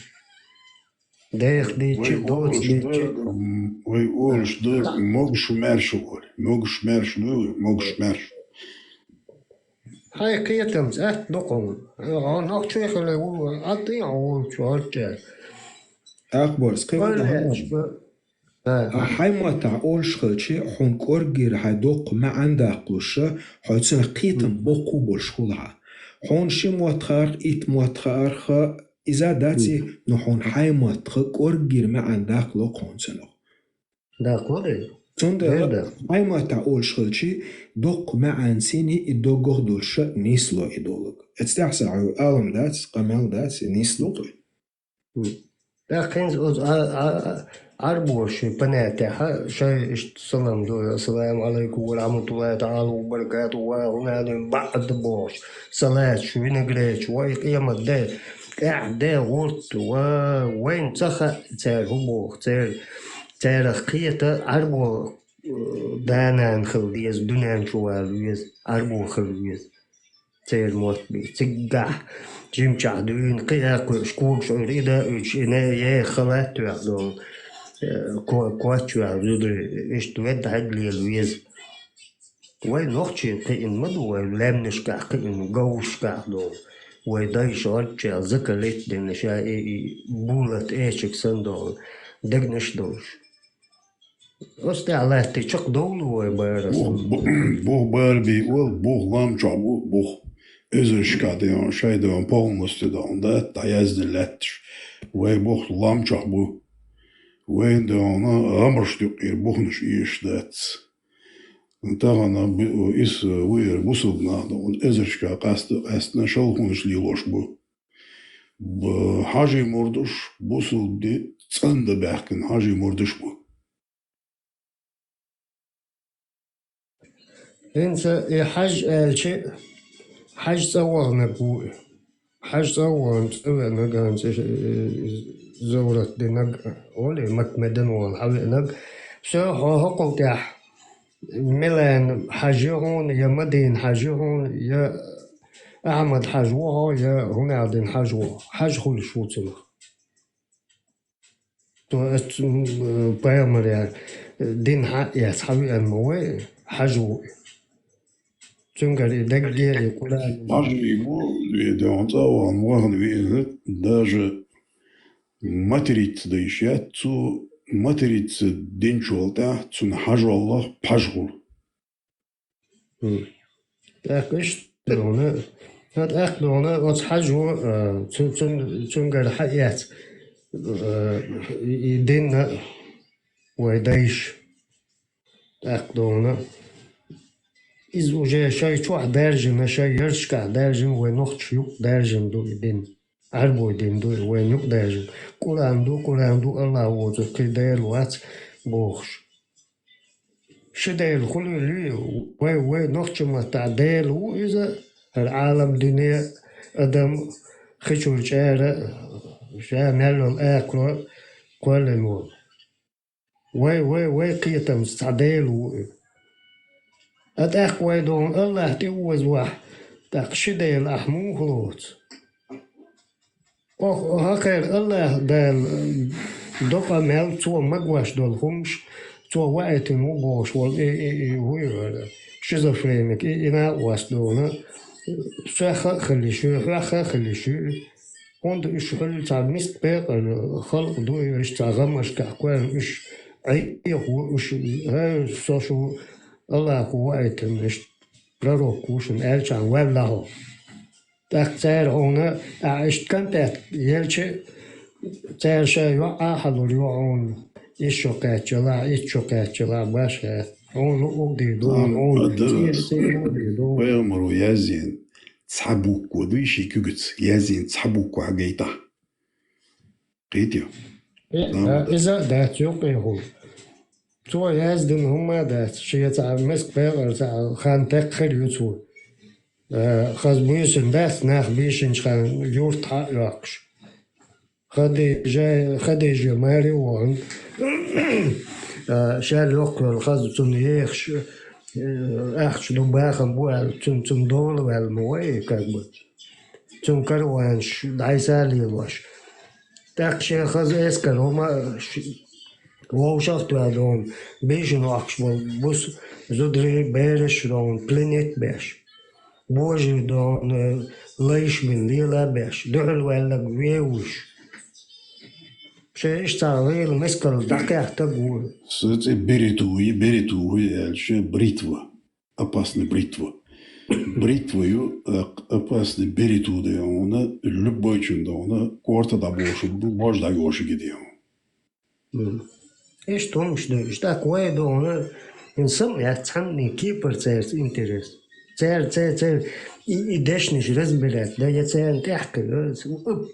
Деха дийча, доца дийча. Вай олуш ду, могуш маьрша вара. Могуш маьрша ду, могуш маьрша. Хьайн кхетамца атта ду хьуна. Хьо нохчо хила ву, атта а хьо волчу хӀорчаьрга. Акхбарс, кхин ву дан хьан. А, хьайн маттахь олуш хилчи, хьуна кӀорггера хьайн доккха маьӀна даккхалуш, хьо цунах кхетам боккха болуш хуьлу хьан. Хьуна ши мотт хаарх, итт мотт хаарх, иза дац и, но хьуна хьайн маттах кӀорггера маьӀна даккхало хьуна цунах. Даккхало и? Цундела хьайн маттахь олуш хилчи, доккха маьӀна цийна и доггах долуш нисло и долу. Эцу тӀехь сан хьоьга алам дац, къамел дац, и нисло кхуьй. ТӀаккха хӀинца оцу а, а, а, Ӏарбоша шайн понятехь шайн иштта салам ду: «Ассаламу Ӏалайкум ва рахьматуллахӀи таӀала ва баракатухӀу, ва хӀуна алин баӀд», бохуш, салаташ, винегреташ, вай къемат де, къаьхьа де, гӀурт, ва вайна ца хаьа цара хӀун боху, цара, царах кхета Ӏарбо, э, да-нана хила деза, дуьнен чу вала веза, Ӏарбо хила веза. Церан мотт бен. Цигахь жимчохь дуьйна кхин а кхуьуш, когаш Ӏуьйра и да а уьдуш, и не еха халат а тоьхна долу, э, ко-, коч а ваьхна зударий, иштта ведда хьегна лела веза. Вай нохчийн кхиъна ма ду, вай лаьмнашкахь кхиъна, говрашкахь долу. Вай дайша гӀорччехь закалет дина ша и, и булат эчиг санна долу, дегнаш долуш. Оцу тӀехь латтий чекхдовлу вай бара Бух, санна. бу-, бух бара бий олу, бух лам чохь бу, бух. Эзаршкахь дайон, шай дайон, полностью дайон, да, дӀаяздина лаьтташ. Вай бух лам чохь бу. Вайна дайона гӀамарш дуккхийра бухнаш эшаш дац. Тахана бу-, ис вуьйр бусулба нах ду, эзаршка къаста, къаьстина шалхонаш лелош бу. Б-, хьажий мурдаш бусулба ди цӀанда баьхкина хьажий мурдаш бу. ХӀинца и хьаж аьлча, хьаж цӀа ваханарг ву и. Хьаж цӀа а вахана, цӀа веанарг, хӀинца, э, Заврат динарг, олий, Макмедан вахана хьан веанарг. Все, хьо хӀокхул тӀехь, Милана хьаж ю хьуна, я Мадина хьаж ю хьуна, я Ахьмад хьаж ву хьо, я хӀун аьлла дина хьаж ву. Хьаж хуьлуш ву цунах. То есть, м, э, пайхамар я, э, дин хьан а эцна, хьан веана ма вай, хьаж ву и. Цуьнгара и дагге, и Къуръан. Хьажий бу, и догӀан цӀа вахана, вахана веана, даже матрица дайша яц, цу матрица динчул тӀаьхьа цунна хьажоллах пхьаж хуьлу. Хм. ТӀаккха иштта догӀана, ха, тӀаккха догӀана оцу хьажо, а, цу-, цун-, цуьнгара хьаэца, а, и, и динна вай дайша. ТӀаккха догӀана иза уже шай чохь даьржина, шай ярташкахь даьржина, вай нохча юкъа даьржина ду и дин. Ӏарбой дин ду и вайна юкъадаьржина. Къуръан ду, Къуръан ду, Аллах воцург кхин Дела вац бохуш. Ши Дела хуьлийла, вай, вай нохча маттахь Дела ву иза, хӀара Ӏалам дуьне, адам, хи чуьра чӀара, ша мел йолу акхаро кхоьллина волу. Вай, вай, вай кхетамца цхьа Дела ву и. А тӀаккха вай догӀун Аллах тӀе озавахь, тӀаккха ши Дела ахь муха лоцу? Ох, хӀокхеран Аллах Дала докъа мел цо магош долу хӀумаш, цо ваийтина ву бохуш волу и, и, и, хӀун ю хӀара, шизофреник, и, и накъост догӀана, соьх а хила йиш ю, хьоьх а хила йиш ю. ХӀунда уьш хуьлу цхьа миска пекъар халкъ ду, уьш цхьа гӀамашкахь кхоьллина, уьш Ӏехо, уьш, хӀей, со шу Аллахо ваийтина, иштта пророк ву шуна аьлчахьана ваьлла хьо. ТӀаккха цара хьуна, ахьа иштта контакт елча, цара ша йоӀ а хьалур ю хьуна, исс шо кхаьччалахь, итт шо кхаьччалахь, башха, хьуна луъург дийр ду, Ам, хьуна ада, цӀера, цӀера луъург дийр ду. Пайхамаро яздина цхьа буква дуй ши куьгаца, яздина цхьа буква хьагайтахь. Кхетий? Э, Ам, а, иза а дац юккъехула. Цо яздина хӀумма а дац, шен цхьа миска пекъар цхьа хан текххир ю цо. Э, хаза буьйсина дац, нах бийшинчу хан юрт хьа а йоккхуш. Хадижа, Хадижа маре а вахана, а, шаьл йоккхавелла хаза цунна ехаш, э, ахча ду бахам бу аьлла, цунна, цунна дола ваьлла ма вай, как бы. Цунна караванаш дӀайса а лелош. ТӀаккха шен хаза эскар хӀума ш-, вовшах а тоьлла догӀун, бийшина воккхуш болу бус зударий, бераш а догӀун, пленить а беш. Божий догӀун, лайш бина лела а беш, дуьхьал ваьлларг вевуш. Шен иштта цхьа гӀийла мискал дӀакхехьа стаг ву. Сан цӀе Бериту ю, Бериту ю аьлча, бритва. Опасный бритва. Бритва ю, а, опасный Бериту дайона, любойчун дайона, корта дӀабошург ду, мож дӀайошург дайона. Мгм. Иштта хӀумаш ду, иштта тӀаккха вай догӀуна, хӀинца ма яц цхьанне кепара цаьрца интерес. Цаьрца, цаьрца и, и дешнаш разбирать, да, я царна тӀехкхуьйла,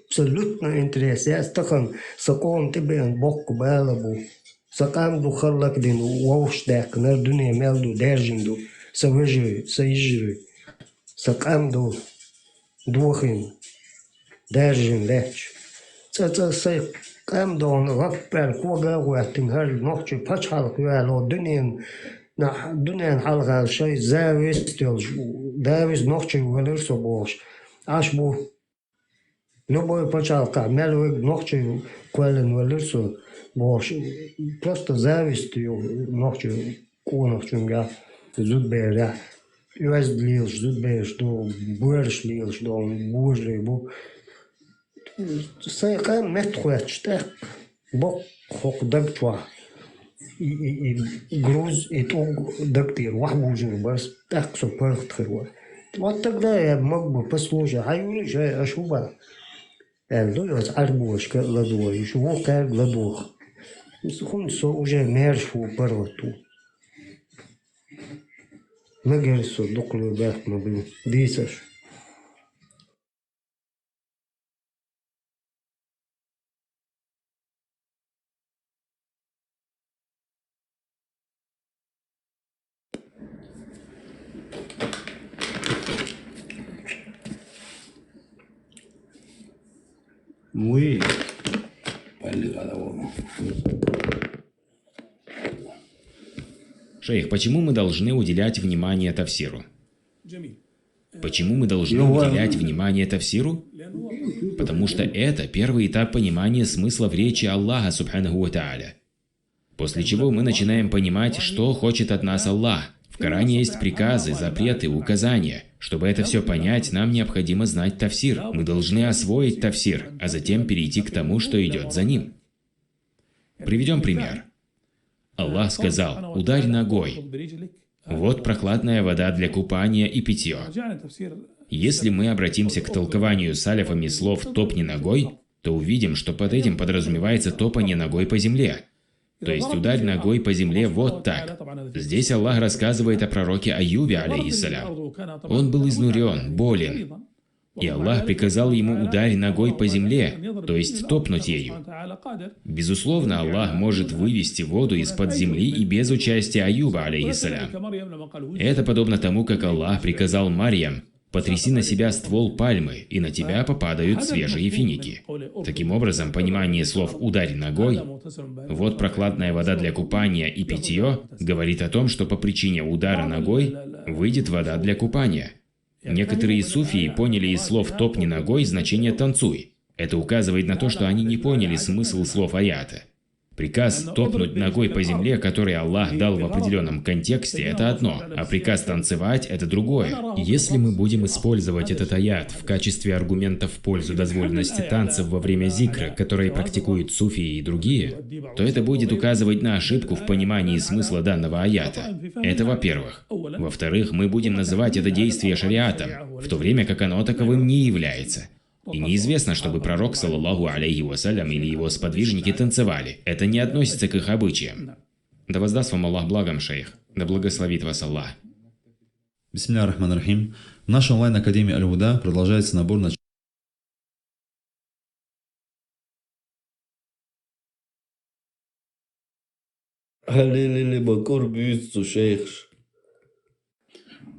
абсолютно интерес яц, тахана сан къоман тӀебеана боккха бала бу. Сан къам ду хӀаллакдина, вовшахдаьккхинарг дуьне мел ду, даьржина ду, сан вежарий, сан йижарий. Сан къам ду дохийна, даьржина лаьтташ. ЦӀа-цӀа сайн къам догӀуна гӀап аьлла кога а гӀоьттина, хӀара нохчий пачхьалкх ю аьлла, дуьненан, дуьненан хьалха шайн зависть йолуш, зависть нохчий велира со бохуш, Ӏаш бу. Любой пачхьалкхехь мел верг нохчий кхоьллина велира со бохуш, просто зависть ю нохчий къонахчуьнгахь. Цу зудаберехь оьзда лелаш зудабераш ду, боьраш лелаш долу божарий бу. Сайн къам меттахӀоьттуш тӀаккха боккха хӀокху даг чохь и, и, и груз, и тӀулг даг тӀера вахьа бужур бара, тӀаккха со паргӀат хир вара. Вот тогда я мог бы послушать, хьан юьлу шай аша хӀун бара? Аьлла ду, оцу Ӏаьрбошка а ладогӀа, иша вукхаьрга ладогӀа. ХӀунда со уже маьрша ву, паргӀат ву. Мегар со дукхалур баьхна бу дийцаш. Oui. Шейх, почему мы должны уделять внимание тафсиру? Почему мы должны уделять внимание тафсиру? Потому что это первый этап понимания смысла в речи Аллаха, субханаху ва тааля. После чего мы начинаем понимать, что хочет от нас Аллах. В Коране есть приказы, запреты, указания. Чтобы это все понять, нам необходимо знать тафсир. Мы должны освоить тафсир, а затем перейти к тому, что идет за ним. Приведем пример. Аллах сказал: «Ударь ногой. Вот прохладная вода для купания и питьё». Если мы обратимся к толкованию саляфами слов «топни ногой», то увидим, что под этим подразумевается топание ногой по земле. То есть ударь ногой по земле вот так. Здесь Аллах рассказывает о пророке Айюбе, алейхиссалям. Он был изнурен, болен. И Аллах приказал ему: «Ударь ногой по земле», то есть топнуть ею. Безусловно, Аллах может вывести воду из-под земли и без участия Айюба, алейхиссалям. Это подобно тому, как Аллах приказал Марьям: «Потряси на себя ствол пальмы, и на тебя попадают свежие финики». Таким образом, понимание слов «ударь ногой», «вот прохладная вода для купания и питьё» говорит о том, что по причине удара ногой выйдет вода для купания. Некоторые суфии поняли из слов «топни ногой» значение «танцуй». Это указывает на то, что они не поняли смысл слов аята. Приказ топнуть ногой по земле, который Аллах дал в определенном контексте, это одно, а приказ танцевать, это другое. Если мы будем использовать этот аят в качестве аргумента в пользу дозволенности танцев во время зикра, которые практикуют суфии и другие, то это будет указывать на ошибку в понимании смысла данного аята. Это во-первых. Во-вторых, мы будем называть это действие шариатом, в то время как оно таковым не является. И неизвестно, чтобы пророк, саллаллаху алейхи вассалям, или его сподвижники танцевали. Это не относится к их обычаям. Да воздаст вам Аллах благом, шейх. Да благословит вас Аллах. Бисмилляхир рахманир рахим. В нашей онлайн-академии Аль-Гуда продолжается набор на Хьалилили бакъур буьйцу шайхаш.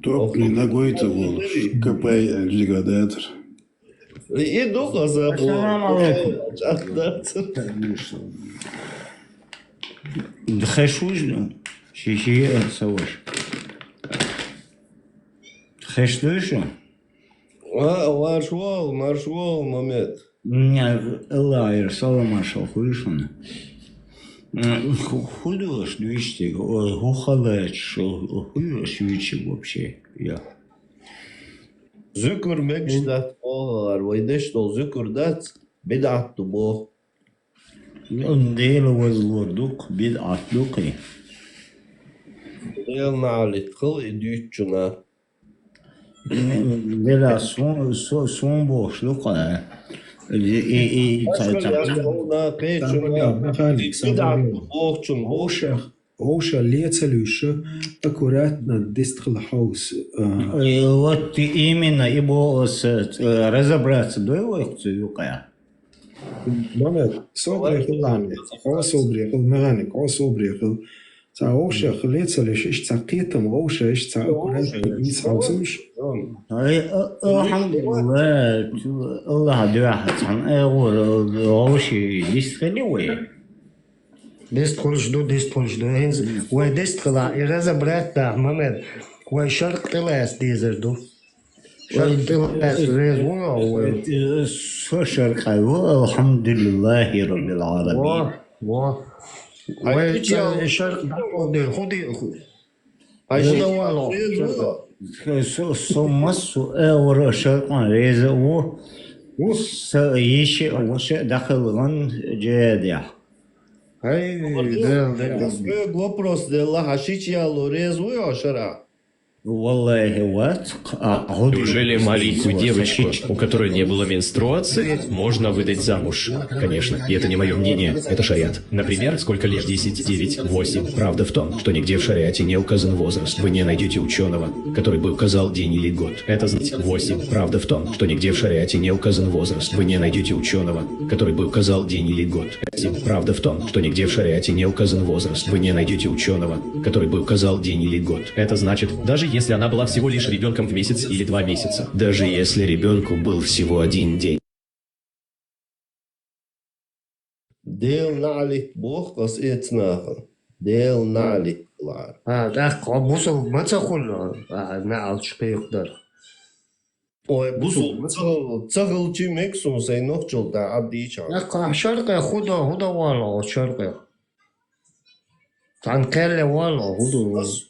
Топни ногой ца волуш, копай деградатор. И ду хаза бу. Ассаламу алейкум. Чакъ дац. Хеш вуж ду? Ши-ши а ца вуж. Хеш дуй шу? А, марш вол, марш вол, Мамед. М, Аллах эр, салам маршал хуьлуш хьуна. М, ху-, хӀун ду аша дуьйцург? О, хӀун хала шу, хӀун ю аша вуьйцург вообще? Я. Зуькар мегаш дац боху, вай деш долу зуькар дац, бидӀат ду боху. Дела вазло ду-кх, бидӀат ду-кх и. Дела наӀалит хила и дуьйцучунна. Дела сун, су-, сун бохуш ду-кх, а? И, и, и, ца, ца, ца, ца, механик, сам бидӀат ду бохучун бохуш. Вовшах, вовшах ле ца луьйш, аккуратно дистхила хьовса, а. И вот именно и бо-, с-, э, разобраться дай вай цу юкъа. Мамед, собаре хила, хьо собаре хила, механик, хьо собаре хила. Цхьа вовшах ле ца луьйш, иштта цхьа кхетам вовшах, иштта цхьа аккуратно дийца хьовсалаш. Ай, а, алхьамдулиллах, Аллах дуьхьа цхьана агӀор вовший дистхили вай. Дистхуьлуш ду, дистхуьлуш ду. ХӀинца вай дистхила, и разобрать дахь, Мамед, вай шаркъ тӀелаьцна дезар ду. Шаркъ тӀелаьцна реза ву вай? Со шаркъ ву, алхьамдулиллахи раббил Ӏаламин. Во, во. Вай ца шаркъ дӀакъовдийр, хӀун ди-, Хьай ши чӀал реза ву? Со, со массо а вара шаркъан реза ву. Са йиша а, ваша а дахалган жадя. Хьай, дел, дел. Вопрос делла, хьай ши чӀал реза ву я шаркъа? Валлахи, вац, а, гӀуди. Неужели маленькую девочку, у которой не было менструации, можно выдать замуж? Конечно, и это не мое мнение, это шариат. Например, сколько лет? Десять, девять, восемь. Правда в том, что нигде в шариате не указан возраст. Вы не найдете ученого, который бы указал день или год. Это значит восемь. Правда в том, что нигде в шариате не указан возраст. Вы не найдете ученого, который бы указал день или год. Правда в том, что нигде в шариате не указан возраст. Вы не найдете ученого, который бы указал день или год. Это значит, даже если она была всего лишь ребенком в месяц или два месяца. Даже если ребенку был всего один день. Дел наӀалит бох къас эцнаха. Дел наӀалит лар. А, так, бусул маца хулла, а, наӀалт шпейх дар. Ой, бусул, ца, ца хилчи мег сун сай нохчалда Ӏаддийча. Яккха шаркъе худа, худа вала шаркъе. Тан кхелле вала худа. Ас,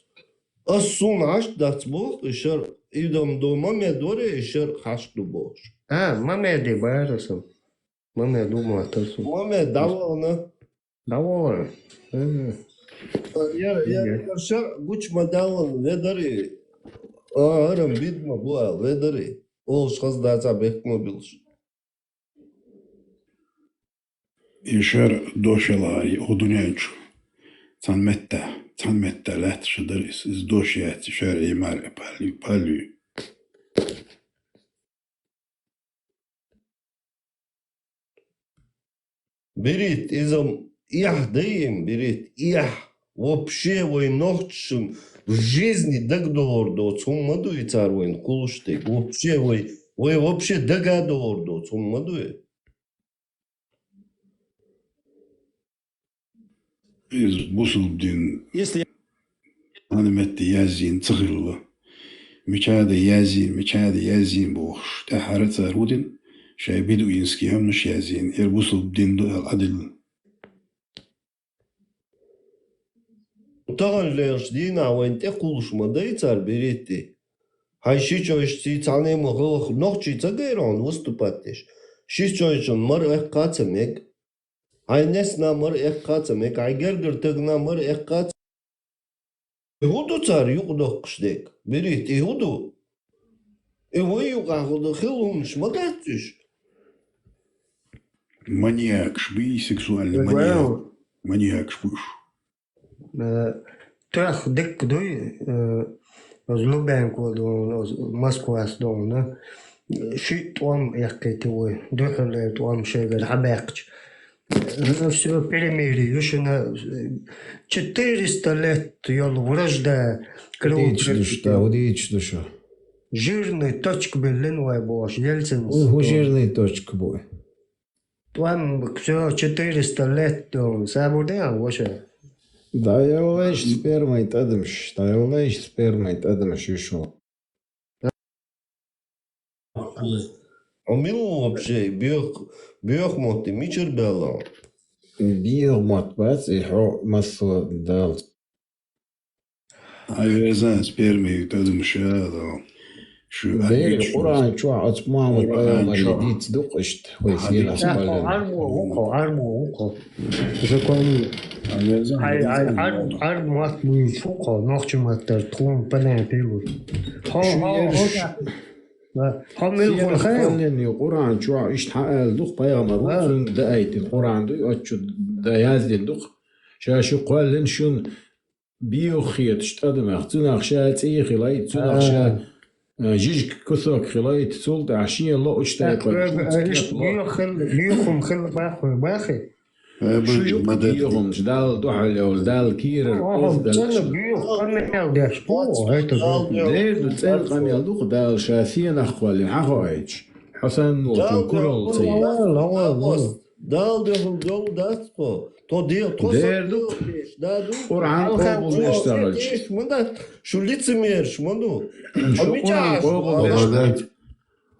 ас сун Ӏаш дац бох, и шар, идам дома ме доре, и шар хаш ду бохш. А, ма ме де байрасан. Ма ме ду ма тасу. Ма ме давална. Давай. Э. Я, я, я шар гуч ма далан ведари. А, арам бит ма буа ведари. Олш хаз даца бехк ма билш. И шар дошала и ху дуняйчу. Цан метта, цан метта лаьтта ша дар из, из дош яц, и шар и мар палю, палю. Берит, изам, иахь даим, берит, иахь. Вообще вай нохчашин в жизни дагдор доц хӀума ма дуй цар вайн хулуш дег. Вообще вай, вай вообще дага дор доц хӀума ма дуй. Из бусулба дин Если я хьана метта язйина ца хилла. Мичада язйина, мичада язйина бохуш, тӀаьхьара цара хӀу дина, шай бедуинский хӀаманаш язйина, яра бусулба дин ду аьлла Ӏадилла. Тахана лелаш дийнахь вайн тӀе кхуллуш ма дай цара беритти. Хьай ши чойшций цхьаннема хӀаллах нохчий ца гайра хьуна выступать деш. Ши чойшцун мара эккха а ца мег. Хьай несна мара эккха а ца мег, хьай гергара тагна мара эккха а ца. И хӀу ду цара юкъадоккхуш дерг? Беритти, и хӀу ду? И вай юкъахь хӀу ду? Хила хӀуманаш ма дац уьш? Маньякаш бий, сексуальный маньяк. Маньякаш бу уьш. Э, тоьхна дикка дуй, э, оз Лубянко долу, оз Москвас долу, шиъ тӀом эккхийти вуй, дуьххьарлера тӀом шайгара хьабаьккхича. Э, всё, перемирие, ю шуна, э, четыреста лет йолу вражда. Удийчу ду шу, да, удийчу ду шу. Жирный точка биллина вай бохуш, Ельцин. ХӀу жирный точка бу. ТӀом, всё, четыреста лет, сабур де, ваша. ДӀаяллайша спермай тӀадамаш, дӀаяллайша спермай тӀадамаш ю шу. Хьо мила ву вообще? Боьха, боьха мотт мичара баьлла? Боьха мотт бац, и хьо массо а далц. Хьан везан спермий тӀадамаш а, шу Дера, Къуръан чохь оцу Мухьаммад пайхамаре дийца ду-кх иштта, вай сийлахь спаллина. Ӏарбо ву кхо, Ӏарбо ву кхо. Закон. Хьай, хьай, Ӏарб, Ӏарб мотт буьйцу ву кхо, нохча маттара тхуна понятие лур. Хьо, хьо, хьо, хьо мила хьуна хай? Къуръан чохь иштта хьан аьлла ду-кх пайхамаро, цуьнга даийтина Къуръан дуй, оцу чу дан яздина ду-кх. Ша шу кхоьллина шуна Биюх хеташ тӀадамех, цунах ша цӀий хилайта, цунах ша, а, жижиг кусок хилайта, цул тӀаьхьа шен лоучу тайпана. Иштта биюх хила, биюхум хила бахой, бахи? Шу юкъа биюхумаш, Далла дуьхьал йолу, Далла кийрара. Оха, цунна биюх къамел деш бу, хӀета бу. Дера ду, цӀена къамел ду-кх Дала ша сенах кхоьллина, хьан хоуьйтуш? Хьо санна волчун куралла ца еза. Дала дуьхьал йолу дац тхо. Тхо де-, тхо Дера ду. Къуръан къобалдеш ца хилча. Ма дац, шу лицемерш ма ду. Шу Къуръан къобалдеш ца хилча.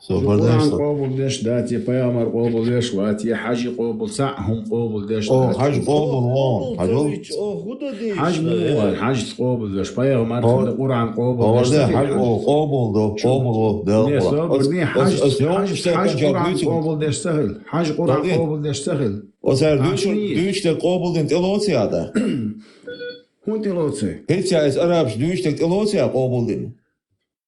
Цу Къуръан къобалдеш дац, е пайхамар къобалвеш вац, е хьажи къобал, цхьа хӀума къобалдеш дац. О, хьажи къобал вон, хьажи. О, худа деш. Хьажи муха вац, хьажи къобалвеш, пайхамар худа Къуръан къобалдеш. О, хьажи къобал до, къобал до. Не, собар, не, хьажи, хьажи Къуръан къобалдеш ца хила. Хьажи Къуръан къобалдеш ца хила. О, цар дуьйцу, дуьйцу де къобалдин тӀелоци ада. ХӀун тӀелоци? ХӀинца эс арабаш дуьйцу де тӀелоци а къобалдин.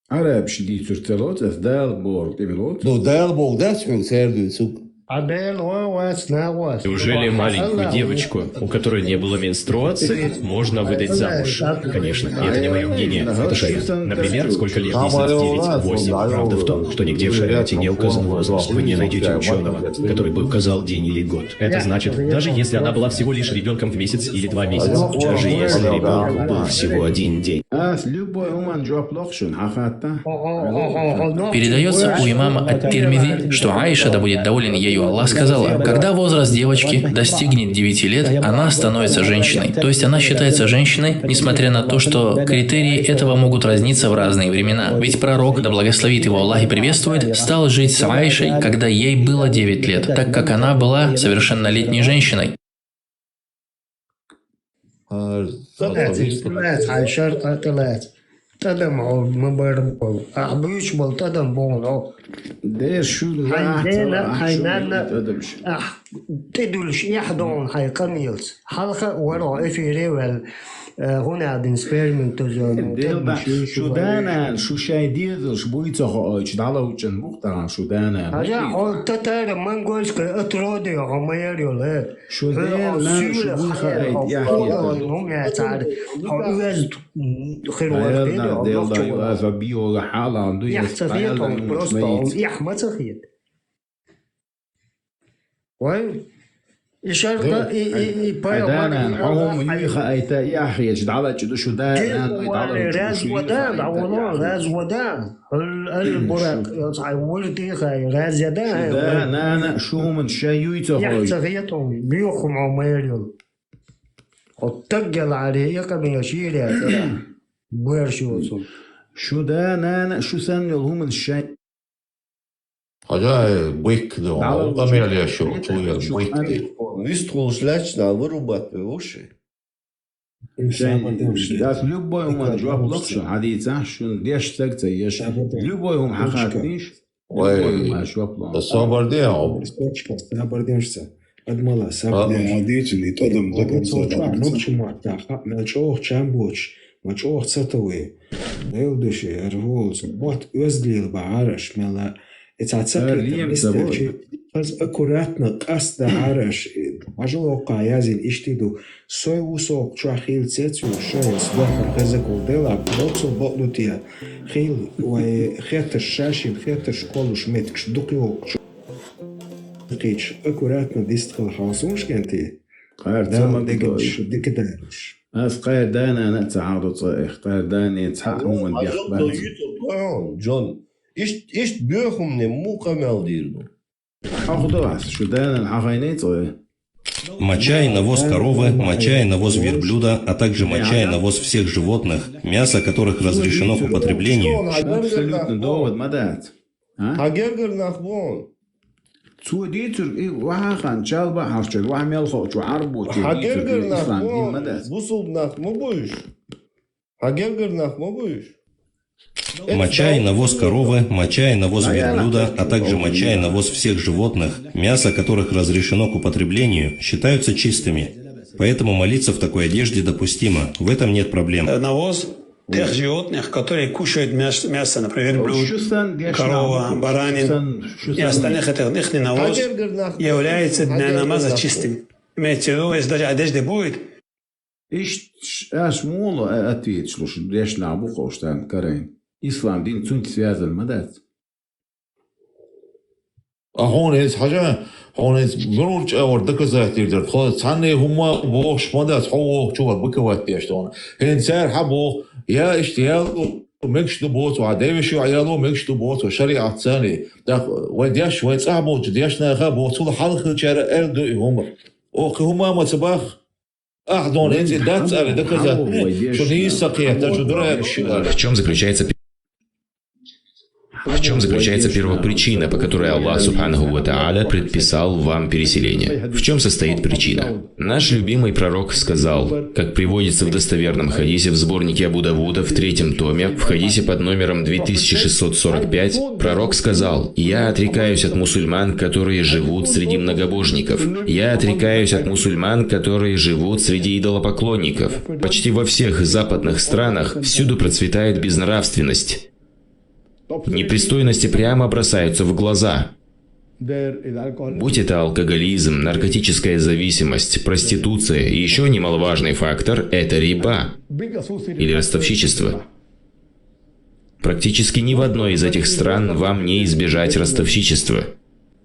Арабаш дийцур ца лоцу ас, Дала бохург тӀе ма лоцу. Ну, Дала бохург дац хьона, церан дуьйцург. А Дала ван вац, нагӀа вац. Неужели маленькую девочку, у которой не было менструации, можно выдать замуж? Конечно, это не мое мнение, это шариат. Например, сколько лет? Десять, девять, восемь. Правда в том, что нигде в шариате не указан возраст. Вы не найдете ученого, который бы указал день или год. Это значит, даже если она была всего лишь ребенком в месяц или два месяца, даже если ребенку был всего один день. Ас любой хӀуманна жоп лоху шуна, хьан хатта? Передается у имама Ат-Тирмизи, что Аиша, да будет доволен ею Аллах, сказала: «Когда возраст девочки достигнет девяти лет, она становится женщиной». То есть она считается женщиной, несмотря на то, что критерии этого могут разниться в разные времена. Ведь пророк, да благословит его Аллах и приветствует, стал жить с Аишей, когда ей было девять лет, так как она была совершеннолетней женщиной. Ца лаьца, ца лаьца, хьайн шарта тӀе лаьца. ТӀадам хьо ма бара болу. Ахьа буьйцуш болу тӀадам боху хьо. Дера шу хьайн лаьца, дена, хьайн нанна, ахьа тӀедуьллуш эхь доху хьайн къамелаца. Хьалха а вара хьо эфире а ваьлла, э, хӀун аьлла дина спермин туза. Дела шу да-нана, шу шайн дезалш буй ца хоуьйтуш, дӀаловчун бу-кх тахана шу да-нана. Хьажа, хьо татаро-монгольская отродье хьо ма яра йолу, э. Шу дена нана шу буй хаийта эхь хетара. ХӀума яцара, хьо оьзда хир вара. Дела дай, аса биолга хьалаан ду, эхь ца хетара, просто хьуна эхь ма ца хета. Вай, и шарта, и, и, и пайхамар, да-нана, хьо хӀума юй хаийта, и ахь хеташ, дӀалачу ду шу да-нана, и дӀалачу ду шу юй хаийта, и ахь хеташ. Хьуна алла буракъ, йоцу хьайн вуьртий хай, гӀаьзза да, хьайн вай. Да-нана, шу хӀуманаш шайн юй ца хой. Эхь ца хета хьуна, боьха хӀума хьо ма яра йолу. Хьо таггал Ӏаре, и къамелаш йийр яцара. Боьрша йоцу. Шу да-нана, шу санна йолу хӀуманаш шайн. Хьажа, э, бык ду, къамел еш ю, цу яр бык ду. Вистхуьлуш лаьтташ нах вырубать ве ву ши. Ас любой хӀуманна жоп лоху шу, хьадийцахь, шуна деш стаг ца еш. Любой хӀума хьан хаттийша, любой хӀуманна жоп лоху. Собар де, хьо. Собар деш ца. Адамала саб деш. Хьо дийцина, и тӀадам дакъа ца. Нохчийн маттахь, хаа, мел чӀогӀа чам боцуш, ма чӀогӀа ца тове. Делла дуьше, эр волуш, мотт оьздалийла бахьара аша, мел а, и цхьа ца кхетар, хаза аккуратно, къаста дахьара аша. Хьажал хӀокхахь язйина иштта ду. Сой ву сох чохь хилла цец ву, шайс бохур хеза кхул делахь, доцу бакъду те. Хилла вай хеттарш, шайшимма хеттарш кхоллуш меттигаш дукха йогӀучу. Кхийча, аккуратно дистхила хьо суншкенти. Къара ца ма дегнаш, дика даьллаш. Ас къара да-нана а ца хьахадо цкъа эх, къара да-нана цхьа а хӀуманна бехк бац. Джон, ишт, ишт боьхамне муха къамел дийр ду? Хьо худо ас, шу да-нана хьахайнай цкъа. Моча и навоз коровы, моча и навоз верблюда, а также моча и навоз всех животных, мясо которых разрешено к употреблению. Абсолютно довод ма дац. А? Хьан гергара нах бу хьуна? Цо дийцург, и ваха хан чалба а хьарчийна, ваха мел хо чу Ӏарбочо дийцург, ислам дин ма дац. Бусулба нах ма бу уьш? Хьан гергара нах ма бу уьш? Моча и навоз коровы, моча и навоз верблюда, а также моча и навоз всех животных, мясо которых разрешено к употреблению, считаются чистыми. Поэтому молиться в такой одежде допустимо, в этом нет проблем. Навоз тех животных, которые кушают мяс-, мясо, например, верблюд, корова, баранин и остальных, это их навоз является для намаза чистым. Имеется в виду, если даже одежда будет. Ишт аш мула ответаш луш дешна бу ховш тан карайн. Ислам дин цунца связан ма дац. А хьуна иза хьажа, хьуна иза муьлхачу агӀор доказать дийр дара. Тхо цхьанне хӀумма бохуш ма дац, хьо вохучу вара бакават деш тхуна. ХӀинца цара хьан боху, я иштта ял ду, мегаш ду боцу, хьан девиш ю ял ду, мегаш ду боцу, шариӀат царний. ТӀаккха вай деш, вай цӀахь болчу дешнаха боху, цул хьалхалчара аьлла ду и хӀума. Оха хӀумма ма ца бах. Ахь дон, эци дац аьлла доказать. Шу нийса кхета, шу дураеш шу аьлла. В чём заключается пи- В чем заключается первопричина, по которой Аллах, субханаху ва тааля, предписал вам переселение? В чем состоит причина? Наш любимый пророк сказал, как приводится в достоверном хадисе в сборнике Абу Давуда в третьем томе, в хадисе под номером две тысячи шестьсот сорок пять, пророк сказал: «Я отрекаюсь от мусульман, которые живут среди многобожников. Я отрекаюсь от мусульман, которые живут среди идолопоклонников». Почти во всех западных странах всюду процветает безнравственность. Непристойности прямо бросаются в глаза. Будь это алкоголизм, наркотическая зависимость, проституция и еще немаловажный фактор — это риба или ростовщичество. Практически ни в одной из этих стран вам не избежать ростовщичества.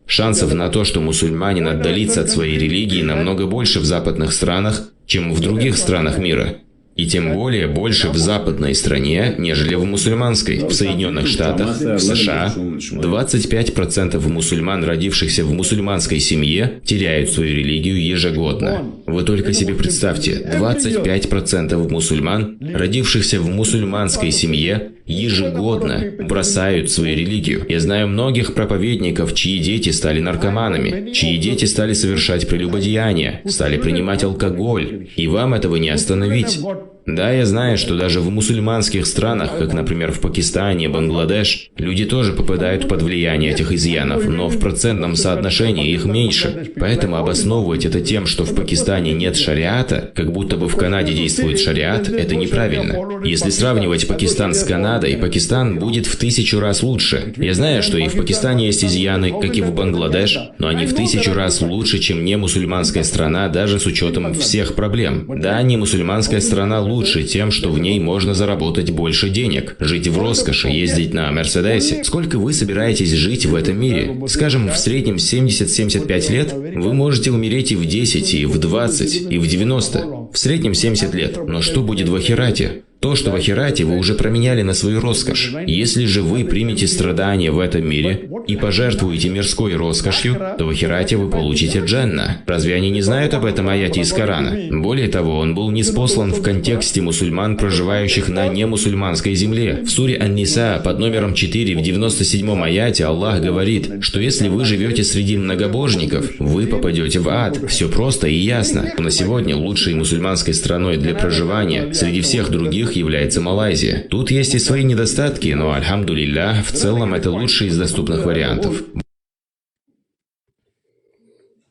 Шансов на то, что мусульманин отдалится от своей религии, намного больше в западных странах, чем в других странах мира. И тем более больше в западной стране, нежели в мусульманской. В Соединенных Штатах, в С Ш А, двадцать пять процентов мусульман, родившихся в мусульманской семье, теряют свою религию ежегодно. Вы только себе представьте, двадцать пять процентов мусульман, родившихся в мусульманской семье, ежегодно бросают свою религию. Я знаю многих проповедников, чьи дети стали наркоманами, чьи дети стали совершать прелюбодеяние, стали принимать алкоголь. И вам этого не остановить. Да, я знаю, что даже в мусульманских странах, как, например, в Пакистане, Бангладеш, люди тоже попадают под влияние этих изъянов, но в процентном соотношении их меньше. Поэтому обосновывать это тем, что в Пакистане нет шариата, как будто бы в Канаде действует шариат, это неправильно. Если сравнивать Пакистан с Канадой, Пакистан будет в тысячу раз лучше. Я знаю, что и в Пакистане есть изъяны, как и в Бангладеш, но они в тысячу раз лучше, чем не мусульманская страна, даже с учетом всех проблем. Да, не мусульманская страна лучше тем, что в ней можно заработать больше денег, жить в роскоши, ездить на Мерседесе. Сколько вы собираетесь жить в этом мире? Скажем, в среднем семьдесят-семьдесят пять лет, вы можете умереть и в десять, и в двадцать, и в девяносто. В среднем семьдесят лет. Но что будет в ахирате? То, что в ахирате, вы уже променяли на свою роскошь. Если же вы примете страдания в этом мире и пожертвуете мирской роскошью, то в ахирате вы получите джанна. Разве они не знают об этом аяте из Корана? Более того, он был ниспослан в контексте мусульман, проживающих на немусульманской земле. В суре Ан-Ниса под номером четыре в девяносто седьмом аяте Аллах говорит, что если вы живете среди многобожников, вы попадете в ад. Все просто и ясно. На сегодня лучшей мусульманской страной для проживания среди всех других является Малайзия. Тут есть и свои недостатки, но, альхамдулиллях, в целом это лучший из доступных вариантов.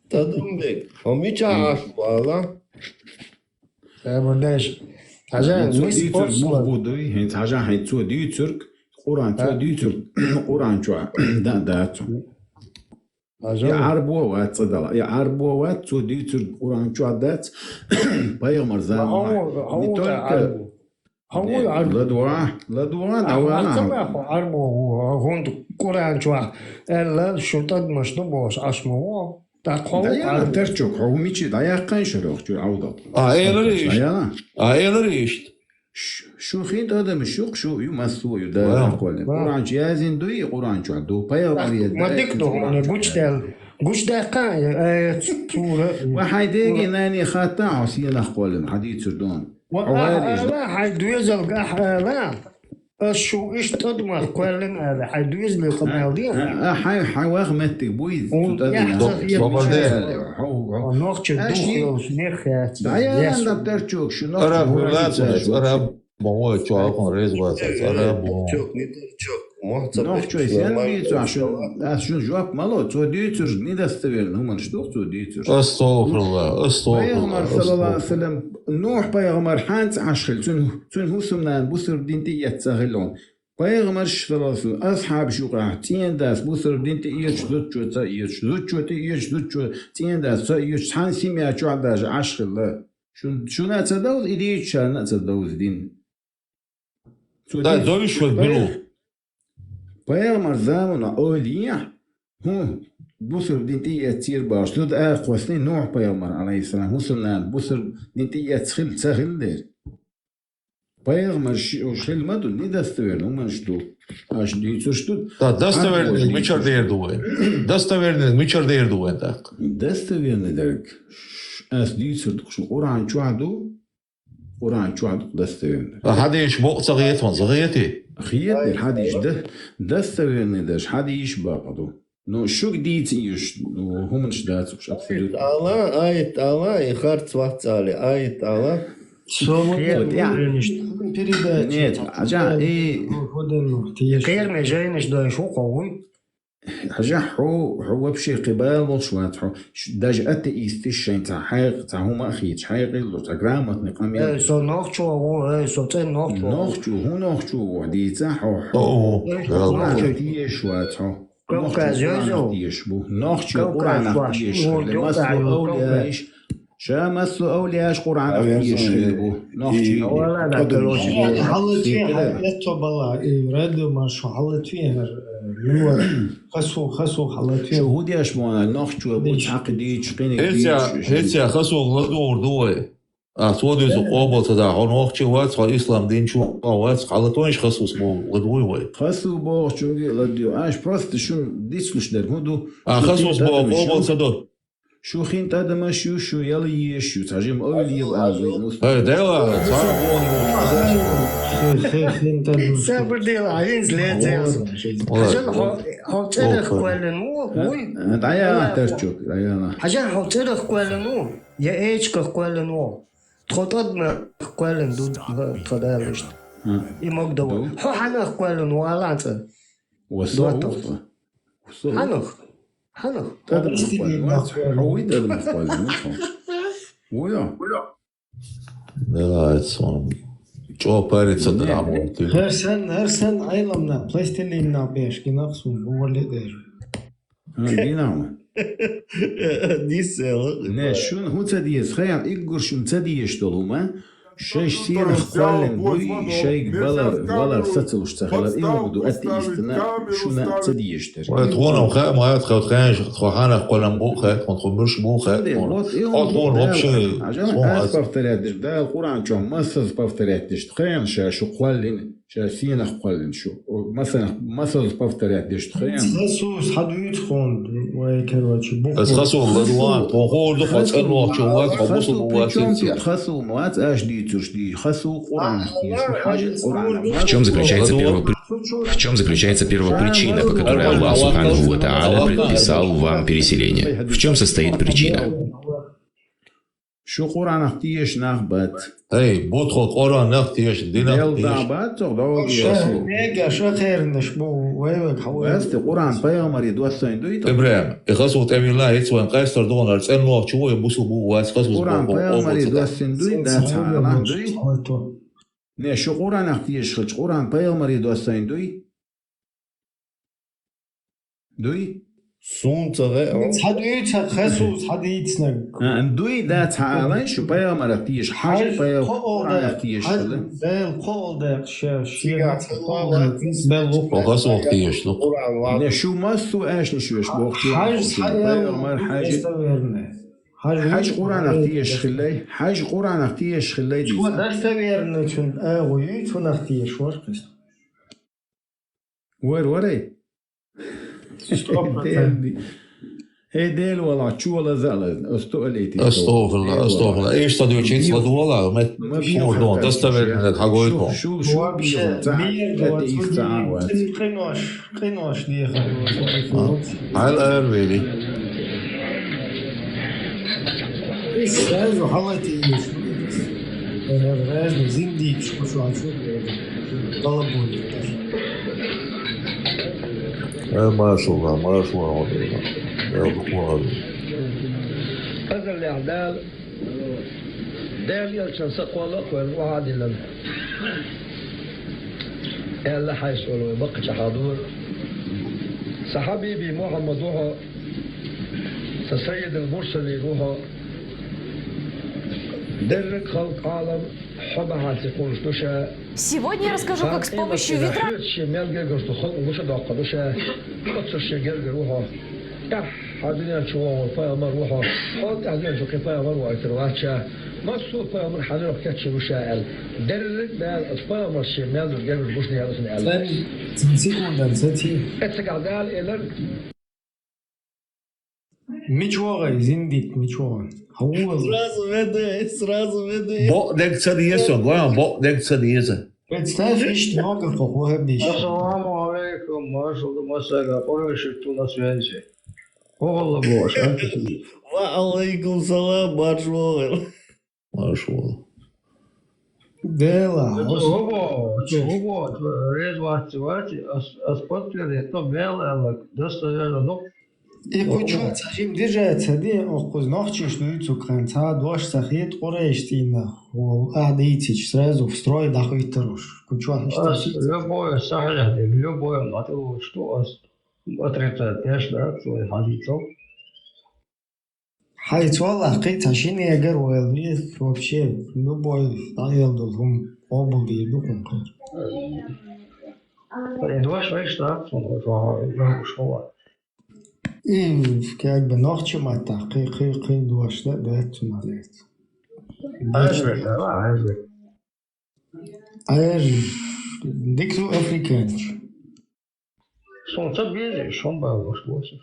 Тадумбек, хӀу мича М. Ашбала? Э, бурдаш. Хьажа, Хьин цо мис дийцург посла. Мух буду, хьин хьажа, хьин цо дийцург, Къуръан цо А. Дийцург, Къуръан чу да, да, цо. Хьажа. Я Ӏарбо вац цӀадала, я Ӏарбо вац, цо дийцург Къуръан чу дац, пайхамар Ма заман хьо, вац. хьо Не да только Ӏарбо. Хьо Не, вуй Ӏарбо? ладугӀа, ладугӀа, Ахьо, давана. Ахьо, Ӏарбо ву, хӀунда Къуръан чу, элла шу тӀадмаш ду бохуш, Ӏаш ма ву. ТӀаккха хьо Да ву яна, Ӏарбо. Терчок, хьо мичи дӀаяккхайн шарах, чу Ӏавдал. А, элар иштта. Да яна. А, элар иштта. Ш-, шу хин тӀадам шух, шу ю массо ю Ва. да кхоле. Ва. Къуръан чу язин дуй, Къуръан чу ду, пайхамар ТӀаккха я ма да, дик ду, Къуръан хьуна чу гучдел, язин. Гучдаккха, э, цура. Ва хьай деги Къуръан. Нани хатта, хьо сиенах кхоле, хьадийцур дон. Ва Хьо ахь вариш. Ала, хьай доьзалга ахь ала. Ас шу иштта тӀадмах кхоьллина ала, хьай доьзале къамел де. А, а, хьай, хьай вах меттиг буй, Ун цу тӀадам яхь яхь. Цо Бо-, бо-, бо-, яхь. Хьо, хьо. Нохча Аш дух ни- йолуш мех яц. Да я Яс. Анда терчок, шу нохча Араб буй, вула яц, цунаш, яц. Араб, мо чу ахун рез вац, араб, мо. Чок, не терчок. Нохчой сен дийцу, аш шу, ас шун жоп мало, цо дийцурш недостоверно, хӀуманаш дух цо дийцурш. Астагфирулла, астагфирулла, Пайхамар, саллаллаху алейхи ва астагфирулла. саллям, Нух пайхамар хьанца Ӏаш хила, цун, цун хӀусамнан бусурба дин тӀе эцна хила. Пайхамарш, саллаллаху алейхи ва саллям, асхьабаш юкъахь цӀен дас бусурба дин тӀе эцаш, зудчо ца эцаш, зудчо тӀе эцаш, зудчо цӀен дас ца эцаш, цхьана семья чохь даже Ӏаш хила. Шун, шуна а ца довза, и дийцачарна а ца довза дин. Цо Дай дийцар довиш вай пай-, биру. Пайхамар замана олий, хӀун, бусурба дин тӀе эццера бахаш, зуда а кхоссий, Нух пайхамар, алейхиссалам, хӀусамнана бусурба дин тӀе эцна хила, ца хила дера. Пайхамар ши-, уж хила ма ду, недостоверно, хӀуманаш ду. Аш дийцурш ду. Да, достоверный Аш мичара дер ду вайн? Достоверный мичара дер ду вайн тӀаккха? Достоверный дерг. Ш-, ас дийцур ду, шу Къуръан чохь ду. Къуръан чохь ду достоверный. А хьадийша бокъ ца хета хьуна, ца хетий? Хетар хьадийша да, достоверный даш хьадийша бакъ ду. Ну, шуьга дийца езаш, ну, хӀуманаш дац уьш абсолютно. Аят ала, аят ала, и харц вац али, аят ала. Со вот Хер, я. Передача. Нет, а жа, и Вот, вот, вот, вот, тиеш. Кхераме жайнаш дойш ву кхо вуй? Хьажахь, хьо, хьо вообще кхин бала болуш вац хьо. Ш-, даже атеисташ шайн цхьа хьекъ-, цхьа хӀума а хийцаш, хьекъал луш, цхьа грамотный къам яц. Э, со нохчо ву, э, со цӀен нохчо ву. Нохчо, хӀун нохчо ву, дийца хьо, хьо. О, о, Э, да, со нохчо. Къуръанах тешаш вац хьо. Кавказ Нохчо йозу? Къуръанах тешаш бу. Нохчо Кавказ Къуръанах фаш, тешаш. Урдук Масса аю, Кавказ. Аулияш. Ша массо а авлияш Къуръанах Авен тешаш сан, хилла бу. Нохчий. Валла, да, короче. Хьалла тхе, Сикре. Хьалла тхе, бо ла, и радио маршо, хьалла тхе, хьар, э, муар. Хасу, хасу, хьалла тхе. Шу хӀу деш бу, нохчо бу, Деш. Цхьаккха дийчу, къиниг ХӀеця, дийчу, хӀеця хасух ладугӀур ду вай. А, цо деза къобал ца да, хьо нохчо вац, хьо ислам динчу вац, хьалла тхойш хасус бу, ладугӀуй вай. Хасу бохучунге ладугӀу. Аш просто шун дицлуш дерг хӀун ду? А, Шу хасус бу, тӀадам къобал шун. Ца до. Шу хин тӀадамаш ю, шу яла еш ю, цхьа жима ойла ел а вуй, ну. Эй, дела, цхьа вон вон. Хе-, хе-, хин тӀадамаш. Сабр дела, а хӀинца лецел. Ой. Хьажал хьо, хьо цӀерах Ой. Кхоьллина ву, А, вуй? а, дӀаяла, Тарчук, дӀаяла. Хьажал хьо цӀерах кхоьллина ву, я эчках кхоьллина ву. Тхо тӀадамах кхоьллина ду, тхо далуш. А. И мог да ву. Ду. Хьо хьанах кхоьллина ву, алан цӀа. Васо Дуатов. Ву. Васо ву. Хьанах? Хьанах? ТӀадамах кхоьллина вац. Хьо вуй тӀадамах кхоьллина ву. Вуй. Давай, сон. Чо париться Да не. Драму ты. ХӀара санна, хӀара санна Ӏеламна, пластилинна беш, гинах сун, увалли дер. А, гинах ма. Дисела. Не, шун хӀун ца деза, хаян иггур шун ца дезаш долу ма. Шайш сенах кхоьллина буй, шайга балар, валар сацалуш ца хилар, и мугу ду атеистана, шуна ца дезаш дерг. Вай, тхуна ха, ма, тхо, тхо, тхо хьанах кхоьллина бу ха, тхо, тхо муьш бу ха, Де, тхо. Вот и Хьо он тхуна бу, вообще, да, тхуна ас аз. Повторять деш, да, Къуръан чохь массаз повторять деш, тхена ша шу кхоьллина, ша сенах кхоьллина шу. О, масанах, массаз повторять деш тхена. Хасус, хьадуьйцу хьуна, вай, короче, бу Ас хасус ладугӀан, тхо хӀор ду, хьо цӀанвахчу вац, хьо бусулба вац, Хасу, при чём тут? Хасу, вац, аш дийцуш ди. Хасу Къуръанах тешаш, хьажи Къуръанах. В чём заключается первопри-, в чём заключается первопричина, по которой Аллах Субханаху ва Тааля предписал вам переселение? В чём состоит причина? Шу Къуръанах тешаш нах бац. Эй, бу тхо Къуръанах тешаш, динах Дел тешаш. Да бац, цо догӀу Ша, дешаш. Мега, ша хернаш бу, вай вай хьавай. Басте Къуръан пайхамаре доссайн дуй тхо? Ибрахим, и хасу тӀевилла, хӀинца вайн къаьстар догӀанара цӀенлохчу ву, я бусулба ву, вац хасус Къуръан боху, пайхамаре къобал ца да. Доссайн дуй, дац хьалан дуй. Не, шу Къуръанах тешаш хилча, Къуръан пайхамаре доссайн дуй? Дуй? Сунца гӀе, о. Цхьа дуьйцу, хасу, цхьа дийцинарг. А, дуй, да, цхьа алан шу пайхамарах тешаш, хьажа Хьажа пайхамарах кхоалдакъ, тешаш хьажа хила. Дел кхоалдакъ ша, шен Цигахь кхоалдакъ, цхьа белла ву. О, хасу тешаш ду. Къуръан вац. Не, шу массо а аьшна шоьш боху Хьажа шу цхьа пайхамар, хьажа. Достоверный. Хьажа Хьажа ву. Къуръанах тешаш хилай, хьажа Къуръанах тешаш хилай Чо дийца. Достоверный чун агӀу юй, цунах тешаш вара кхин. Вар, варай? Сто процентов. Дел-, эй, Дела вала, чу вала зала, асту алейти. Астагфирулла, астагфирулла. Эй, что ты учить, сладу вала, мет, ма бийо шур дон, хатта доставить, шур. Мет, хагой кон. Шул, шул, шул Вообще, бийо, ца, мир хатта вот, ис ца вот, ава. Цин къинош, къинош дехар, вот, вот. Хьал ар вели. Иш сразу халати еш. Разный зиндийчу кусачу балабон. Э, машалла, машалла, вот это. Я вот понял. Азаллехь Дала, Дала элчан са кхолла а кхоьллина, охьа а диллина. Аьлла хьайса волу вай баккхача хьадора. Сан хьабиби Мухьаммад ву хьо, сан саййидул мурсалин ву хьо. Дерриг а халкъ, Ӏалам хьо бахьанца кхуллуш ду ша. Сегодня я расскажу, как с помощью ведра. Шен мел гергара ду халкъ гуш а доккхур ду ша. Оццул шен гергара ву хьо. Эхь, хьан дуьнен чу вогӀур пайхамар ву хьо. Хьо тӀаьхьа дуьнен чу кхин пайхамар вогӀуьйтур вац ша. Массо а пайхамар хьан дуьхьа кечйина ву ша аьлла. Дерриг а Дала оцу пайхамарша шен мел долу гергара гуш дехьа ду цунна аьлла. Цхьана, цхьана секундана саций. Эццигахь Дала элира. Мичо вай, зиндик, мичо вай? Хьавола. Сразу веду, сразу веду. Бо дег ца деза, гой, бо дег ца деза. Представь, иштта ногах хо хӀу хӀебиш. Ассаламу алейкум, маршал масага, Къурайши ту на связи. Оғалла бош, а? Ва алейкум салам, маршал. Маршал. Дела, Гуго, гуго, резвати вати, ас ас подтвердит, то бела, достоверно, ну. И кучу ца жим держать ца де, охкуз нохчиш дуйцу кхан, ца дош ца хет Къурайш тина, ол а дийцич, сразу в строй дахуйтаруш. Кучу хишта Ас любое сахляхи, любое матылу, что ас отрицать, конечно, твой хадисов. Хай цвала хи ца шинегар вел, вообще, любой даел дул хум, обул ди бухум хи. Едва швейш, да, шола. И как бы нохчи мата, хи, хи, хи, дуаш да, да, цуналец. Айжбек, да, айжбек. Айж, диксу африканч. Солнце бьезет, шон баллош, восемь.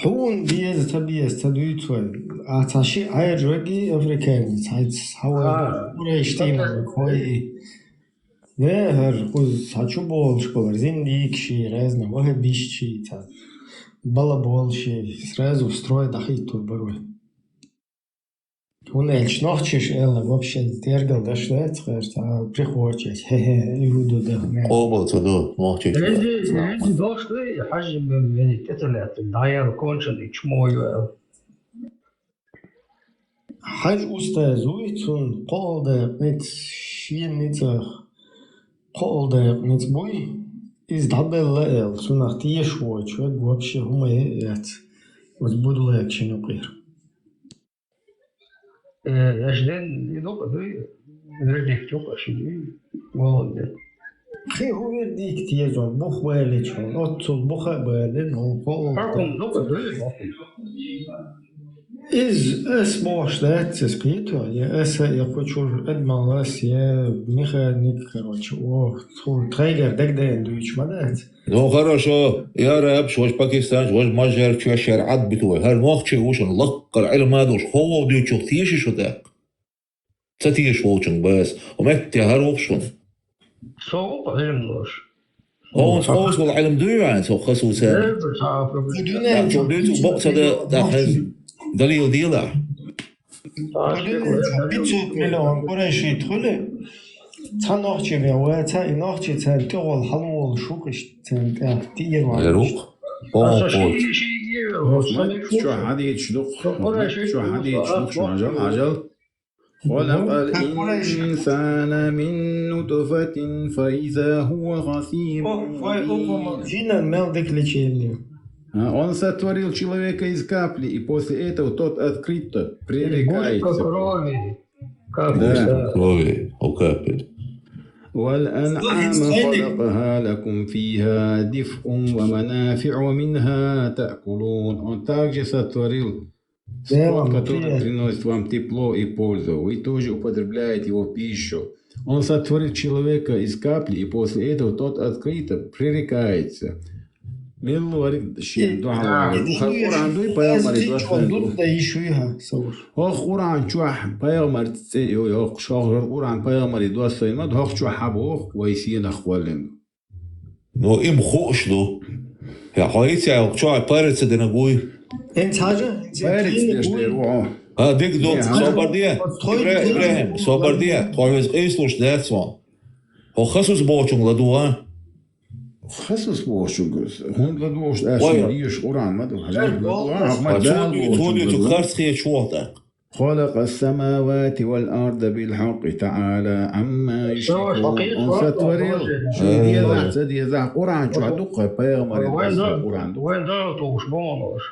Хьун биез ца биез ца дуйцой. А ца ши айж веги африканец, хай ца хавай. Ура иштина, хой. Не, хар, куз, ца чу болш, болар, зин дик ши, разный, ваха биш ши, ца. Бала бол ши, сразу в строй дахи турбарвай. Хун эльч нохчиш элла вообще тергал даш да цхэр ца прихочес. Хе-хе, иуду да. Обал ца ду, нохчиш. Реди, реди дошли, хажи бен вени теталят, даял кончен и чмою. Хаж устаз уй цун, колда мит шин митах, колда мит буй, из дабелла эл, сунах тиеш воч, вег вообще хумае яц. Вот буду лайк шину кир. Яшден идока дуй, вердих тока шидуй, молодец. Хи ху вердих тиезон, бух вайлечон, отцул буха вайлен, он колда. Парком дока дуй, бахи. Из эс бош дац, эс кито, я эс я кучур эдмалас, я механик, короче, о, цу трейгер дегден дуйч мадат. Ну хорошо, я раб, шош пакистан, шош мажар, чуашар ад биту, хар нохчи ушан лаккар илмадуш, хову дуйчух тиеши шо дак. Ца тиеш волчун бас, у метте хар вохшун. Соу илмлош. Оус, оус вал илм дуйван, со хасуса. Дербер ца проблема. Чо дуйцу боксада дахаз далил дила. Пятьсот миллион Къурайши тхуле. Ца нохчи бе, ва ца и нохчи ца тигол халвол шукиш ца тиер ва. Рух. О, Аса кот. ши ши гевел. Чо хадич дух. Чо хадич дух, шо ажал, ажал. خلق الإنسان من نطفة فإذا هو خصيم О, вай مبين. Опа, жина мел деклечение. А, Он сотворил человека из капли, и после этого тот открыто пререкается. Крови. Как Да. это? Крови, о капель. والأنعام خلقها لكم فيها دفء ومنافع ومنها تأكلون. Он также сотворил скот, который приносит вам тепло и пользу. Вы тоже употребляете его пищу. Он сотворил человека из капли, и после этого тот открыто пререкается. Миллу варик шин духа. Духа Къуран дуй, пайгамбар дуй. Да ишуйха, савуш. Хох Къуран чух пайгамбар цей, хох шох Къуран пайгамбар дуасайма, хох чух хабох вайсина хвален. Ну, им хуш ду. Я хойтя, чо париться дена гуй. Эн цажа? Пайрец деш дер во. А, дик ду, Не, собардия. Той- Ибра-, Ибрахим, собардия. Твой вез эйслуш децван. Хо хасус бочун ладуа. Хасус бошугус. Хун ладуш Ой. аши еш Къуран мадуа. Хажа ладуа. Ахмад А дал цуди, цуди, цу бошугус. Харцхия чуота. خلق السماوات والأرض بالحق تعالى عما يشركون. Всё, Он сотворил. всё, Ши деза, ца деза. Къуран чух дукха пайгамбар Вайн да, Къуран дукха. Вайн да, то уж бомонош.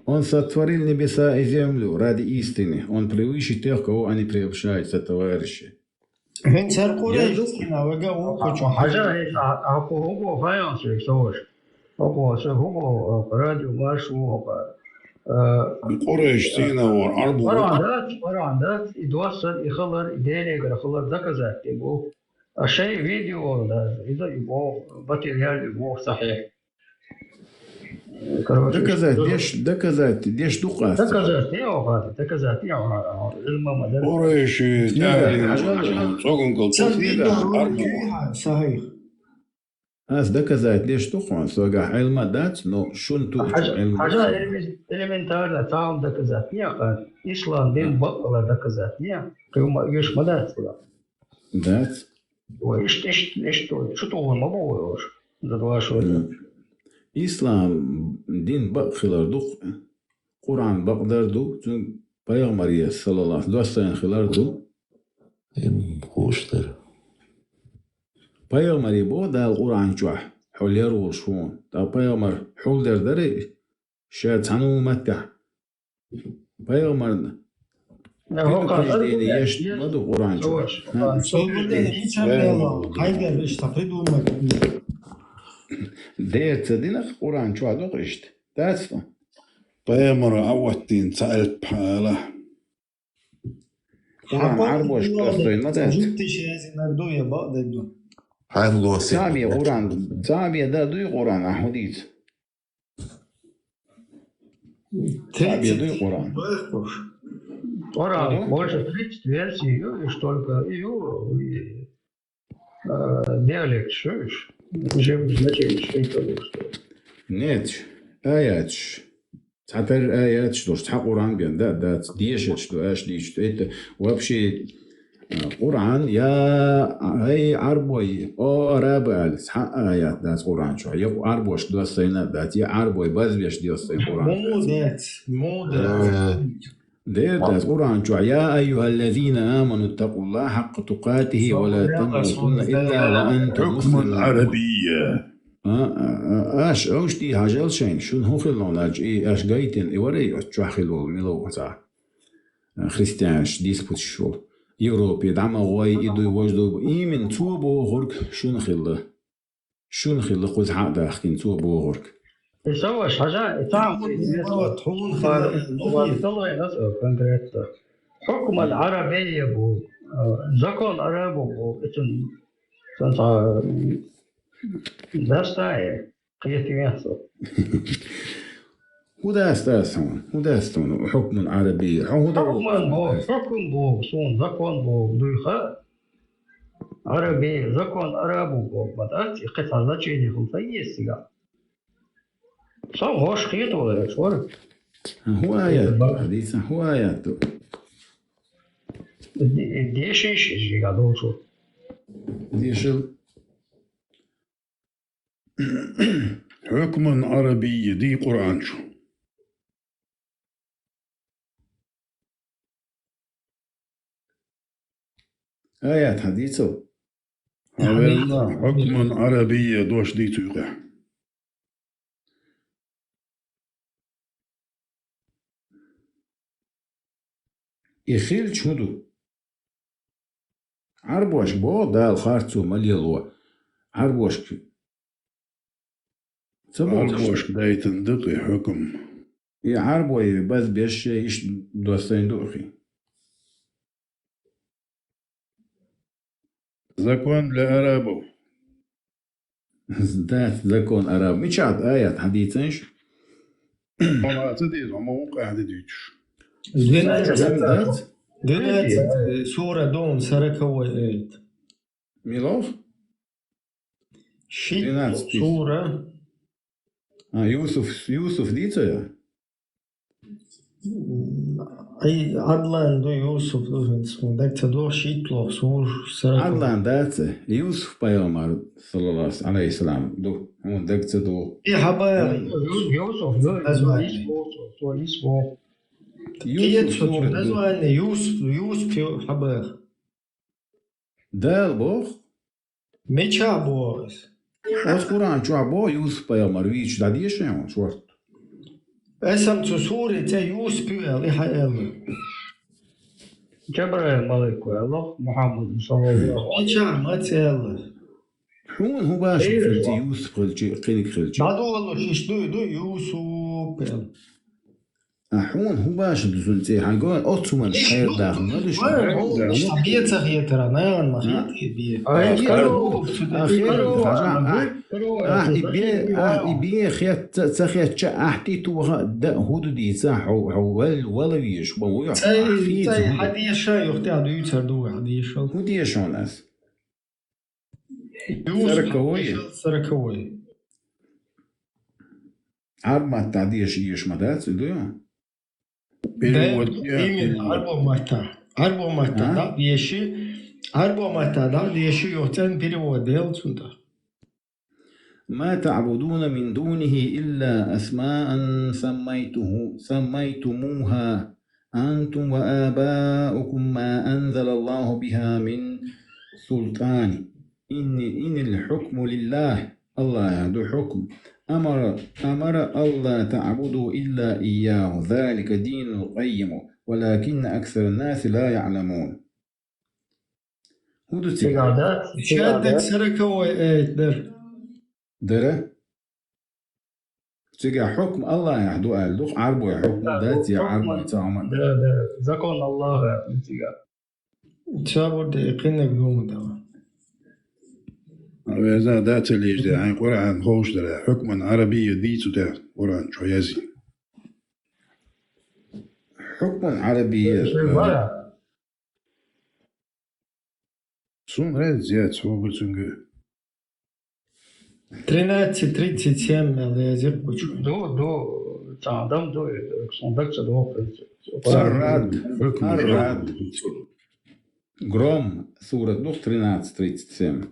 Он сотворил небеса и землю ради истины. Он превыше тех, кого они приобщают сотоварищи. Эн цар Къурайш, кина вега у кучу. Хажа, а, а, по хуго файон свек сош. Хуго, се хуго, радио марш хуго. Къурайш сина вар, арбу. Паран дац, паран дац, и дуасан, и халар, и денегар халар заказать, и бу. А шей видео, да, и да, и бу, материал, и бу, сахе. Короче, доказать деш, доказать деш ду-кх аз. Доказать де оха, доказать де оха, Ӏилма ма дара. Къурайши, тӀаьхьа, хьажал, хьажал. ЦӀогун калт. Сан видео Ӏарбо. Сахих. Аз доказать деш ду-кх хьона, согахь Ӏилма дац, но шун ту Хьажа, Ӏилма хьажа дац. Элементарно, цхьа хӀума доказать де оха. Ислам дин бакъ хилар доказать де. Кхы хӀума веш ма дац хила. Дац. Вай, иштта, иштта, иштта, чу тохур ма бу вай уж. За два шо. М. Ислам дин бакъ хилар ду-кх, Къуръан бакъдар ду, цун пайхамаре, саллаллаху, доссайна хилар ду. М, хууш дар. Пайхамаре боху Дала Къуръан чохь, хьо лер волуш хьуна. Ткъа пайхамар хьулдер дарий? Ша цхьана а маттехь. Пайхамарна предупреждение еш ма ду Къуръан чохь? Хьайгара иштта придумать. Дера ца дина-кх Къуръан чохь ду-кх иштта. Дац-кх? Пайхамара Ӏа оттийна ца аьлла ала. Къуръан Ӏарбошка доссийна ма дац. Жуьгтиша язйинарг ду я бакъдерг ду? Хьайн лоси. Цхьаъ бен Къуръан, цхьаъ бен дан дуй Къуръан, ахь хӀун дийца? Цхьаъ бен дуй Къуръан? Къуръан, может, тридцать версий ю, и столько, и ю, и, э, диалект, что ж, уже значение, что это, что. Нет, аяташ. Цхьатарра аяташ долуш, цхьа Къуръан бен, да, дац, дешарш ду, аша дийцича. Это вообще, а, Къуръан, я, ай, Ӏарбой, о, арабы али, цхьа а аят дац Къуръан чохь. Я Ӏарбошка доссийна а дац, я Ӏарбой базбеш доссийна Къуръан дац. Муха дац, муха дац. Дера дац Къуръан чохь: «Я айюхаллазина аману ттакъуллаха хьакъа тукъатихи ва ла тамутунна илла ва антум муслимун». Хьукмун Ӏарабийя. А, а, а, аш, аш дий хьажал шайн, шуна хӀун хилла хьуна аьлча, и аш гайтина, и варий оцу чохь хилла волу, мила ву цхьа, а, христианаш, диспуташ волу. Европе дӀа ма гӀой, и дуй, важа дуй, именно цо бохург шуна хилла. Шуна хилла кхуза хьа а дахкина, цо бохург. И сан ваша, хьажа, и цхьа хӀума тхуна хилла, конкретно. Хьукман Ӏарабийя бу, а, закон арабов бу, и цун, цун цхьа, м, даста э, кхетавехь со. ХӀун даста аса хьуна? ХӀун даста хьуна? Хьукман Ӏарабийя. Хьо хӀун ду? Хьукман боху, хьукм боху, суна закон боху, дуй хаьа. Ӏарабийя, закон арабов боху, ма дац, и кхин цхьа значение хӀума ца еза цигахь. Со хӀорш кхета вара, хӀорш вара. ХӀун аят ду, хьадийца, хӀун аят ду? Де-, дешиш иза шига долчу. Дешил. Хьукман Ӏарабийя дий Къуръан чу. Аят хьадийцал. Хьавелла, хьукман Ӏарабийя дош дийцу юкъехь. И хилча хӀун ду? Ӏарбошка боху Дала харцо ма лело. Ӏарбошка ца боху. Ӏарбошка дайтина ду-кх и хьукм. И Ӏарбой базбеш иштта доссийна ду-кх и. Закон для арабов. Дац закон арабов. Мичахь аят хьадийцанаш? Хьо ма ца деза, хьо ма вукъа хьан де дуьйцуш. Двенадцать, дац? Двенадцать, э, сура дом, сороковой аят. Милов? Шийтта сура. А, Юсуф, Юсуф дийцо я? Ай, Ӏадлан ду, Юсуф ду, хӀинца хьуна дага ца догӀу, шийтталгӀа сура, сара. Ӏадлан дац, Юсуф пайхамар, саллаллаху алейхи ва саллям, ду, хьуна дага ца догӀу. И хьабар. Хьуна Ю-, Юсуф ду, название. Юсуф, Юсуф, Юсуф. Кхеташо, название Юсуф, Юсуф ю хьабар. Дала боху. Мичахь боху иза? Оцу Къуръан чохь боху Юсуп-пайхамар вийча, дӀадеша хьуна шортта? Эсам цу суре цӀе Юсуп ю аьлла, и хьан аьлла? Джабраил малайко аьлла, Мухьаммад саллаллаху алейхи. Мичахь ма ца аьлла? Хьуна хӀун башха хилча, Юсуп хилча, кхиниг хилча? ДӀадолуш иштта ду, ду Юсуп аьлла. А хьуна хӀун башха ду цун цӀе? Хьайга оццу хӀуманна хьайр даха ма ду шуна. Вай, хьо, иштта бе ца хетара, нагӀан ма хетий бе. А, а, хетара, хетара, хетара, хетара, хьажа, а, а, и бе, а, и бе хет, ца, ца хетча, ахь тӀе тоха да хӀу ду дийца, хьо, хьо вал, вала веш, ма вуй, цай, ахь хийца цай хӀу ду. Хьадеша, юхтӀа дуьйцар ду, хьадеша. ХӀу деша хьуна аз? Юсуп, сороковой? Сороковой. Ӏарб маттахь деша езаш ма дац, и ду? Перевод, да, именно, перевод. Ӏарбо маттахь. Ӏарбо маттахь, а? ДӀа а деши, Ӏарбо маттахь дӀа а деши, юха цӀена перевод делла цунна тӀа. ما تعبدون من دونه إلا أسماء سميته، سميتموها أنتم وآباؤكم ما أنزل الله بها من سلطان، إن، إن الحكم لله، АллахӀа ду хьукм. أمر، أمر ألا تعبدوا إلا إياه، ذلك الدين القيم، ولكن أكثر الناس لا يعلمون. ХӀун ду цига? Цига да, цига да. Шаддаг сороковой аят дар. Дара? Цига хьукм АллахӀа ду аьлла ду, Ӏарбой хьукм дац, я хьукм, Ӏарбой ца хьукм. Да, да. Закон АллахӀа цига. Цабур де кхиннаг дума дала. Веза да ца лежде, хьайн Къуръан ховш дара. Хьукман Ӏарабия дийцу те, Къуръан чу язйина. Хьукман Ӏарабия, э, Сун хӀез яц, хӀу бу цуьнга. Тринадцать тридцать семь мел язйи кху чу. Ду, ду, цхьа дам ду, сон даг ца доху. Ар-Рад, хьукман Ар-Рад. Гром, сурат ду, тринадцать тридцать семь.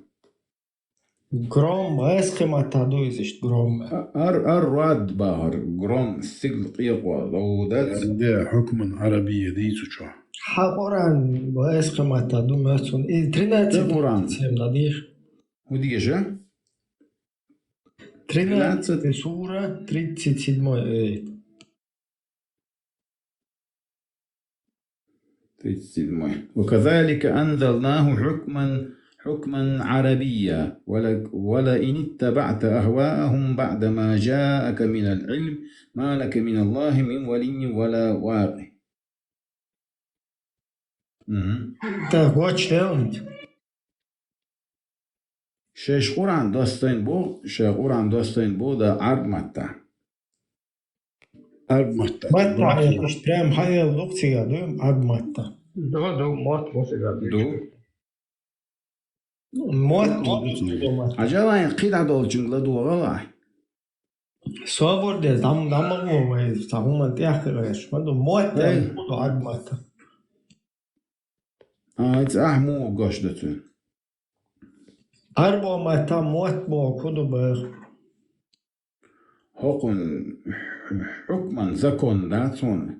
Гром, гӀаьскхи маттахь ду иза иштта, гром. А-, ар-, ар-Рад бахар, гром, сигал къекъо, лову дац. Де, хьукман Ӏарабия дийцу чу. Хьан Къуръан гӀаьскхи маттахь ду моьтту суна. И тринадцать Къуръан. Тридцать семь ладийша. ХӀун деша? Тринадцать. Тринадцать сура, тридцать седьмой аят. Тридцать седьмой. وكذلك أنزلناه حكما، حكما عربيا، ول-، ولئن اتبعت أهواءهم بعد ما جاءك من العلم ما لك من الله من ولي ولا واق. Мгм. Так, гочдел. Шаьш Къуръан достойн бу, шаьш Къуръан достойн бу да Ӏарб матта. Ӏарб матта. Матта, прям хьаел ду цига, ду, Ӏарб матта. Ду, ду, мотт бу цига, ду. Мотт бу цига. Хьажалайн кхидӀа долчуьнга ладогӀал ахь. Собар де, дам, дам ма гӀо вай, цхьа хӀуманна тӀехь хир веш. Ма ду, мотт, ай, ду Ӏарб матта. А, иза ахь муха гуш ду цуьнан? Ӏарбо матта мотт боху хӀун ду боху? ХӀокхун хьукман закон дац хьуна.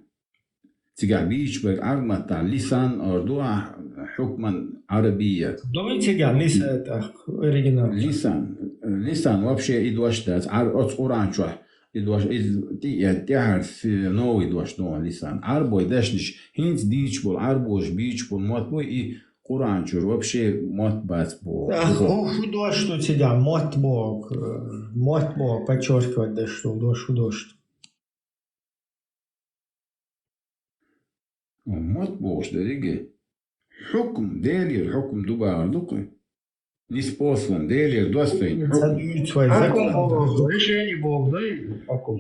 Цигахь бийча берг Ӏарб маттахь лисан ор ду ахь, хьукман Ӏарабия. Дуй цигахь лисан тӀаккха, оригинал? Лисан. Лисан вообще и дош дац. Ӏар-, оцу Къуръан чохь и дош, иза тӀе-, тӀаьхьара с-, новый дош ду лисан. Ӏарбой дешнаш хӀинца дийча болу, Ӏарбоша бийча болу мотт бу и Къуръан чуьра вообще мотт бац боху. Ах, хӀу, хӀу дош ду цигахь мотт боху, мотт боху, подчеркивать деш долу дош, хӀу дош ду? Мотт бохуш дерриге. Хьукм, Делера хьукм ду бахар ду кхуьй. Ниспослан, Делера достойн хьукм. Ца дуьйцу вай закон. Хьукм боху, решение боху, дай хьукм.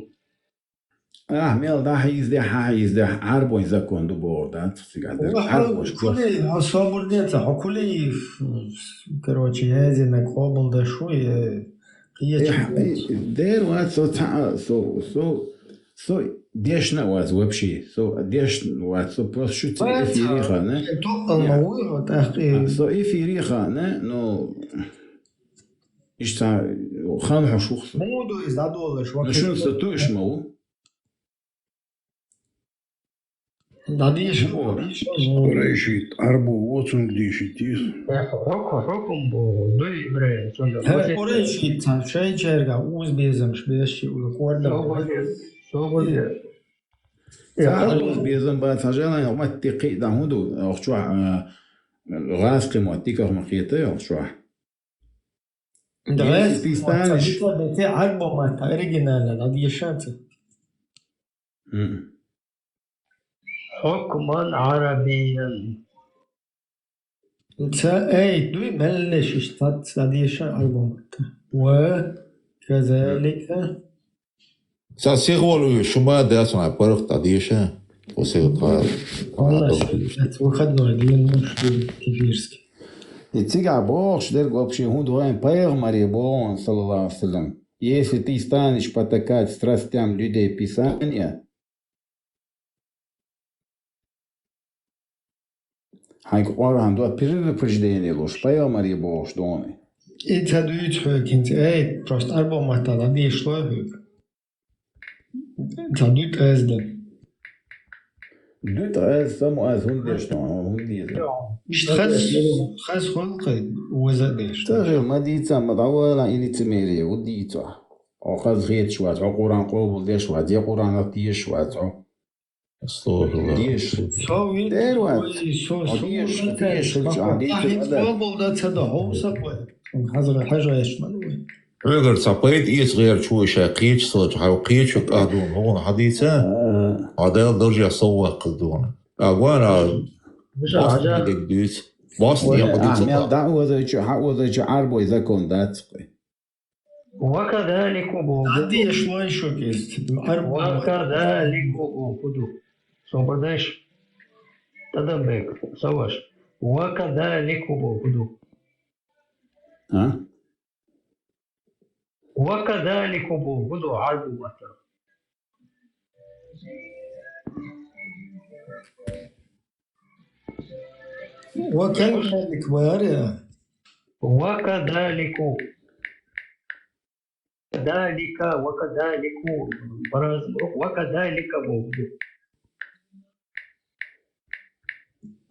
Ахь мел дӀахьийзадехь, хьан хьийзадехь, Ӏарбойн закон ду бохур дац цигахь дерг. Ва хьо Ӏарбош кулий, хьо собар де ца, хьо кулий, короче, язйинарг къобалдеш ву, я кхечу. Э, дер вац со цхьа, со, со, со дешна а вац вообще, со дешна а вац, со просто шу ца эфире хана. Токкал ма вуй хьо тӀаккха. Со эфире хана, но иштта хан хьо шух со. Муха ду иза дӀадолалаш? Ну, шуна со туьш ма ву. ДӀадийша, дӀадийша, ну. Къурайшит, Ӏарбо воцунга дийшит иза. Э, хьо-, хьо-, хьо-, хьукм боху, дуй, Ибрахим, цуьнга. Хье, къурайшит, цхьа шайчаьрга уз безамаш беш, уьлла къорда. Собар де, собар де. Э, цхьа хьукм уз безам бац, хьажалайн, хӀокху матте кхиъ дан хӀун ду, оха чохь, а, гӀазкхи мотт диках ма кхета, оха чохь. ДӀа, если ты станешь, ца, ца, ца, Ӏарбо матта оригинально дӀадеша ца. Мгм. حكما عربيا. Ца ай дуй, мел деш иштта дӀадеша Ӏарбий маттахь. Ва казалика. Ца сихвал уьш, шу ма дац, ма паргӀат дӀадеша. Ва сихвал. Валлахь, это выходной день, ну, что, теперь. И цигахь бохуш дерг вообще хӀун ду вайн пайхамаре боху, саллаллаху алейхи ва саллям: «Если ты станешь потакать страстям людей Писания», хьайга Къуръан дуьхьа предупреждение луш, пайхамаре бохуш дуьхьа. И ца дуьйцу хьоьга хӀинца, эй, просто Ӏарбий маттахь дӀадешлой хьоьга. Ца дуьтӀа аз дан. ДуьтӀа аз, саму аз, хӀунда деш ду, хӀунда деза? Иштта хаза, хаза хуьлу-кх ваза а деш. Ца хила ма дийца, ма дӀавала и лицемерие, хӀун дийца? Хьо хаза хеташ вац, хьо Къуръан къобалдеш вац, я Къуръанах тешаш вац хьо. Астагфируллах. Деш. Со вит-, Дер вац. Ой, со, Хьо со деш, вит-, деш, со хьо вит-, деш, хьо къобалда ца до, хьо са къой. Хазра хьажа еш ма вай. Хьоьгара цхьа пайда эца гӀерташ ву, ша кхечу сочу, хьо кхечу тӀе дуьйна, хӀуна хьадийца? А. Хьо Дала даржехь сов ваккхалла дуьйна. А, вара, Миша, босса хьажа? Дерг дуьйцу. Босса Ой, дерг а, дуьйцу. Мел дӀа озайчу, хьа озайчу Ӏарбой закон дац кхуьй. وكذلك боху. ДӀадешлой шу кӀезиг. Ӏарбой. وكذلك боху ду. Собар дайша. ТӀадам бек, саваш. وكذلك боху ду. А? وكذلك боху ду Ӏарбий маттахь. وكذلك бара. وكذلك. كذلك، وكذلك. Бараз, وكذلك боху ду.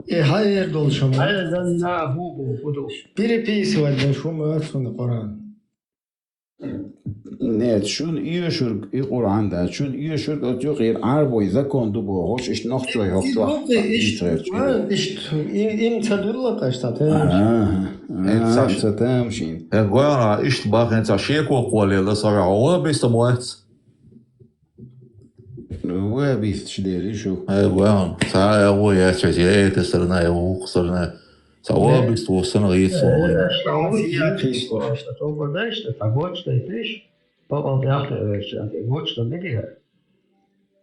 Э, хьаэр долуш хӀума. أنزلناه боху ду. Переписывать деш хӀума ма дац хьуна Къуръан. Нет, шуна оьшург и Къуръан дац, шуна оьшург оцу юкъера Ӏарбой закон ду бохуш, иштта нохчой хӀокху чохь. И дукха, иштта, иштта, и, им ца дуьллу-кх аша цхьа тема. Ага, ага, ца тема шин. Э, гуьгӀна, иштта бахьана цхьа шеко кхоллаелла, со ваьхьа ваххабист ма вац. Ваххабисташ дерриш шу. Э, гуьгӀна, цхьа а агӀо яц, я эта сторона, я вукху сторона. Цхьа ваххабист ву санна гӀийца ву. Э, ша ву, я Христос. Ша тобар дайша, ша гочдайтиш, папал тӀехь, э, ша гочдан дигиха.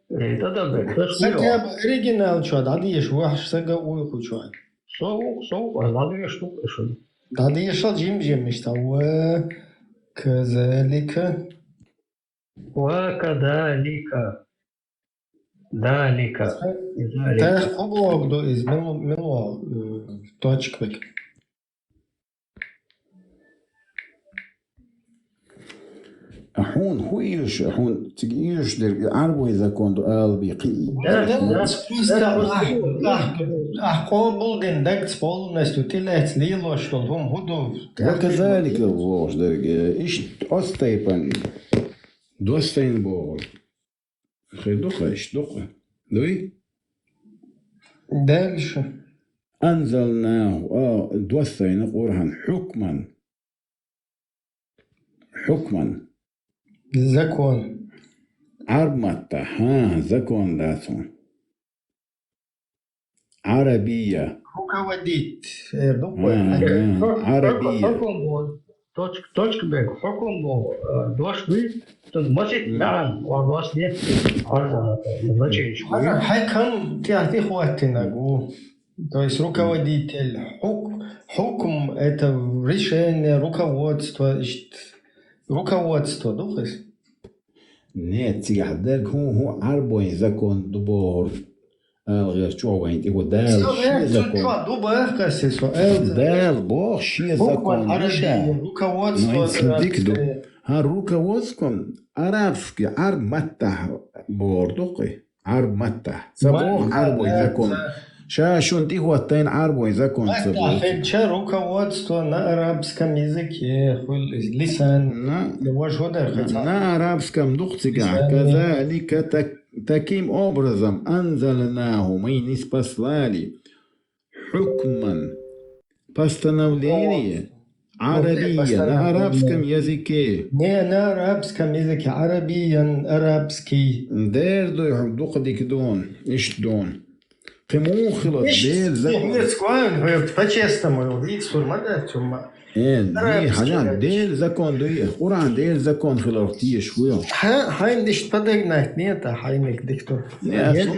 Э, тӀадам бер, таш Хотя бы оригинал чохь дӀадеша, вахьаш сага уй кху чохь. Со ву, со ву, аз дӀадеша ду, эшан. ДӀадешал жим-жим иштта. Ва казалика. وكذلك. ذلك. ذلك. Тахь кхо боху ду иза, мила, мила, э, точка век. А хьуна хӀун оьшу, а хьуна цига оьшу дерг, и Ӏарбой закон ду ала бен кхин. Да, да, да, просто да, ахь, да, ахь, ахь къобалдина дагца полностью тӀелаьцна лелош долу хӀума хӀун ду? Ва казалика бохуш дерг, э, иштта оцу тайпана. Достойно бохург. Хир ду-кх, иштта ду-кх. Дуй? Дальше. Анзалнаху, а, достойно Къуръан, хьукман. Хьукман. Закон. Ӏарб матта, хӀа, закон дац хьуна. Ӏарабия. Руководить, э, ду-кх вай. Ага, хьо-, хьо-, Ӏарабия. Хьо-, хьо-, хьо-, точка, точка бег, хьукум бу, э, дош дуй, тун масит Мгм. маьӀна, ва дош де, ар-, э, значение. Ага, хьай кам тӀехь тӀе хӀоттинарг ву. То есть руководитель, хьук-, хьукм, это решение, руководство, ишт-, руководство ду-кх иза? Нет, цигахь дерг хӀун, хӀун Ӏарбойн закон ду бохург. Ала гӀерташ чӀогӀа вайн тӀе ву Дала шен закон. Со гӀерташ чӀогӀа ду боху-кх аса, со аьлла. Дала боху шен закон. Буквально Ӏарабия, руководство. Ну, и ца дика ду. ХӀан, руководство арабский, Ӏарб маттахь бохург ду-кх и. Ӏарб маттахь. Ца боху Ӏарбойн закон. Ша шуна тӀе хӀоттийна Ӏарбойн закон ца боху. Маттахь хилча руководство на арабском языке, хуьлу иза, лисан. На, важа хӀун дара хаза? На арабском ду-кх цигахь. Лисан. Казалика так-, таким образом анзалнаху, мы ниспослали. Хьукман. Постановление. О, Ӏарабия, постановление. На арабском языке. Не на арабском языке, Ӏарабиян, арабский. Дер дуй хьо дукха дика дуна, иштта дуна. Кхин муха хилар? Дела закон. По-честному, йо, дийца тур ма дац, хӀума. Э, ди, хьажа, Дела закон дуй, Къуръан Дела закон хиларх тешаш ву йо. Хьа-, хьайна иштта подогнать нет, а хьайниг диктор. Не, шу,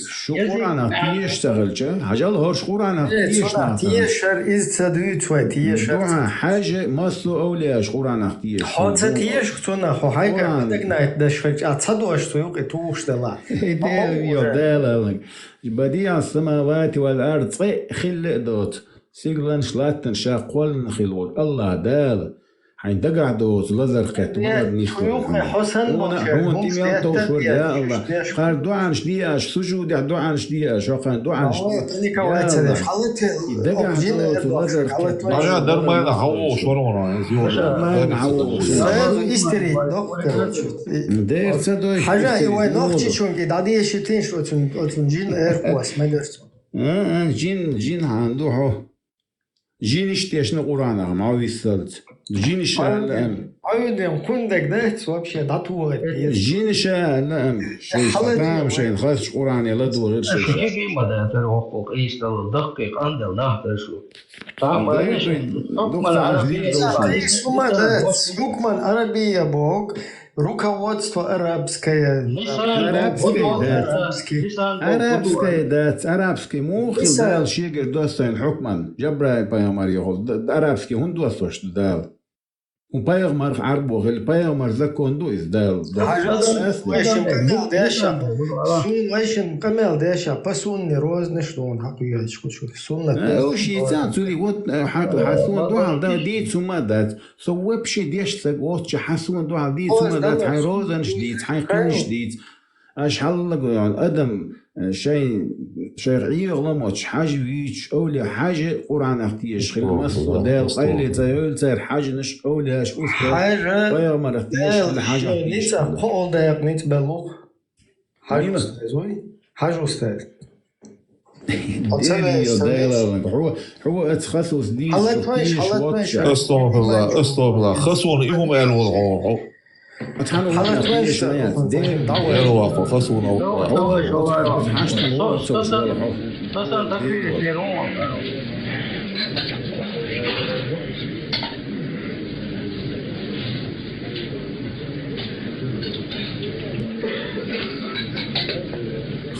шу Къуръанах тешаш ца хилча, хьажал, хӀорш Къуръанах тешаш нах ца хилча. Тешар иза ца дуьйцу вай, тешар. Дуьхьа хьажа, массо а овлияш Къуръанах тешаш. Хьо ца тешаш цунах, хьо хьайгара подогнать деш хилча, а ца дош цу юкъе тухуш дала. Э, Дела, йо, Дела, алланг. Бадиъ ас-самавати вал ард, цкъа а хилла а доцу, сигаланаш, латтанаш ша кхоьллина хилла волу АллахӀ Дала, хьайн дагахь доцу лазар кхетта, валар нисдо. Хьуна, хьуна тӀе мел товш вара, я АллахӀ. Кхара доӀанаш де аш, сужудехь доӀанаш де аш, хьо кхарна доӀанаш де. Я АллахӀ, и дагахь доцу лазар кхетта. Хьажа, дармайна хьан вовш вара вара, иза йора. Дармайна хьан вовш. Сразу истерить, доху, короче. Дер ца дой. Хьажа, и вай нохчичунга дӀадешийтинаш оцун, оцун жин эркъос, ма дерцу. А, а, жин, жин хьан ду хьо? Жинаш тешна Къуръанах, ма виссалц. Жинаш а лаам. Хьоьден кхундег дац вообще дӀатухар. Жинаш а лаам. Шайн хатам, шайн хазачу Къуръане ладогӀира шайн. Шу жиги ма дац, ара хӀокху къийсадала, даккхий къандала нах дара шу. Дукха ца Ӏаш лир долуш. Хьукман арабия боху. Руководство арабское. Арабский, да. Арабский, да. Арабский. Муха хила Дала шегара доссийна хьукман? Жабраил пайхамар яхула. Д-, арабский хӀунда доссош ду Дала? ХӀун пайхамарх Ӏарбо хила, пайхамар закон ду иза Дала. Хьажа, вайшин къамел деша. Сун вайшин къамел деша. По сунне рознаш дон хьакъ яйчу кучу. Суннат. Э, уж йица, цуьнан вот, э, хьан, хьан сунна дуьхьал дан дийца хӀума а дац. Со вообще деш ца воцча, хьан сунна дуьхьал дийца хӀума дац, хьайн розанаш дийца, хьайн кхинаш дийца. Аша хьаллаго йолу адам, э, шайн, шайх Ӏехаламочу хьажа вийчу, овле хьажа Къуръанах тешаш хила массо а. Дела къайле ца йойла цара хьажанаш, овлеш, устаз, пайхамарах тешаш хила хьажа. Хьажа устаз вуй? Хьажа устаз. Дела, Дела, хьо, хьо аца хасус дийш, хьалатвайш, дийш хьалатвайш. Астагфирулла, астагфирулла. Хасуна и хӀума аьлла волу хьо. Хьалатвайш, Дела. Дела вакъа, хасуна вакъа. Хьашт хьо.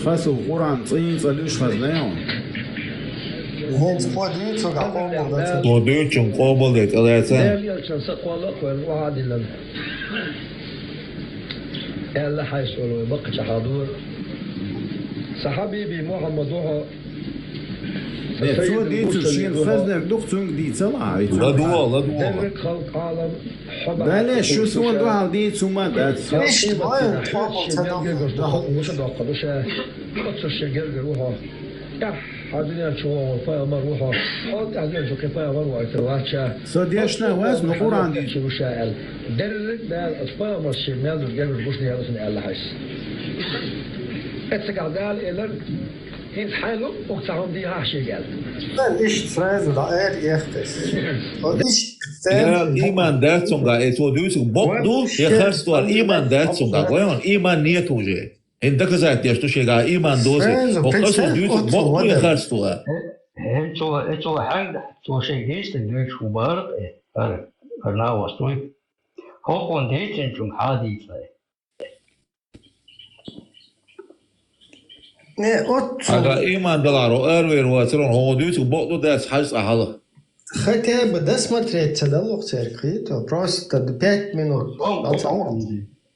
Хасу Къуръан цӀийна цӀа луьйш хазна йо? ХӀинца кхо дуьйцург къобал дац. Кхо дуьйцург къобал де тӀелаьца. Дела елчан са кхолла а кхоьллина, охьа а диллина. Аьлла хьайса волу вай баккхача хьалдора. Сан хьабиби Мухьаммад ву хьо. Сан саййид мурсалин ву хьо. Цо дийцург шена хазнарг ду-кх, цуьнга дийцал ахьа, и цуьнга. ЛадугӀа, ладугӀа. Дерриг халкъ Ӏалам. Хьо бахьа дале, шу суна дуьхьал дийца хӀума дац. Иштта вайн тхо бу ца доккхуш ду хьо. Оццул шен гергара ву хьо. ТӀаьххьара дуьнен чу вогӀу пайхамар ву хьо. Хьо тӀаьхьа дуьнен чу кхин пайхамар ву аьлла вац ша. Со дешна вац, но Къуръан дийца. Шу ша аьлла. Дерриг Дала оцу пайхамарша шен мел долу гергара гуш дела сана аьлла хьайса. Эццигахь Дала элира. ХӀинца хьайна луъу, угу ца хьуна дийхьа ахь шега аьлла. Иштта сразу дӀаэр ехкас. Иштта. Я, ийман дац цуьнгахь, э, цо дуьйцург бакъ ду, я харц ду аьлла, ийман дац цуьнгахь. Гой хьуна, ийман нет уже. ХӀинца доказать деш ду шегахь, ийман доций. Хьо хасус дуьйцург бакъ ду, я харц ду аьлла. Э, э, цо, э, цо хьаьнга, цо шега дийцинарг дуьйцуш ву бара, э, хӀара, хӀара нагӀост вуй. ХӀокхунна дийцинчунга хьан дийцина, э? Не, оццул. Ага, ийман далахь, хьо аравер вацара, хьо дуьйцург бакъ ду, дац, хьажа цкъа хьала. Хотя бы досмотреть ца даллух церкви, то просто пять минут. Вау, вау,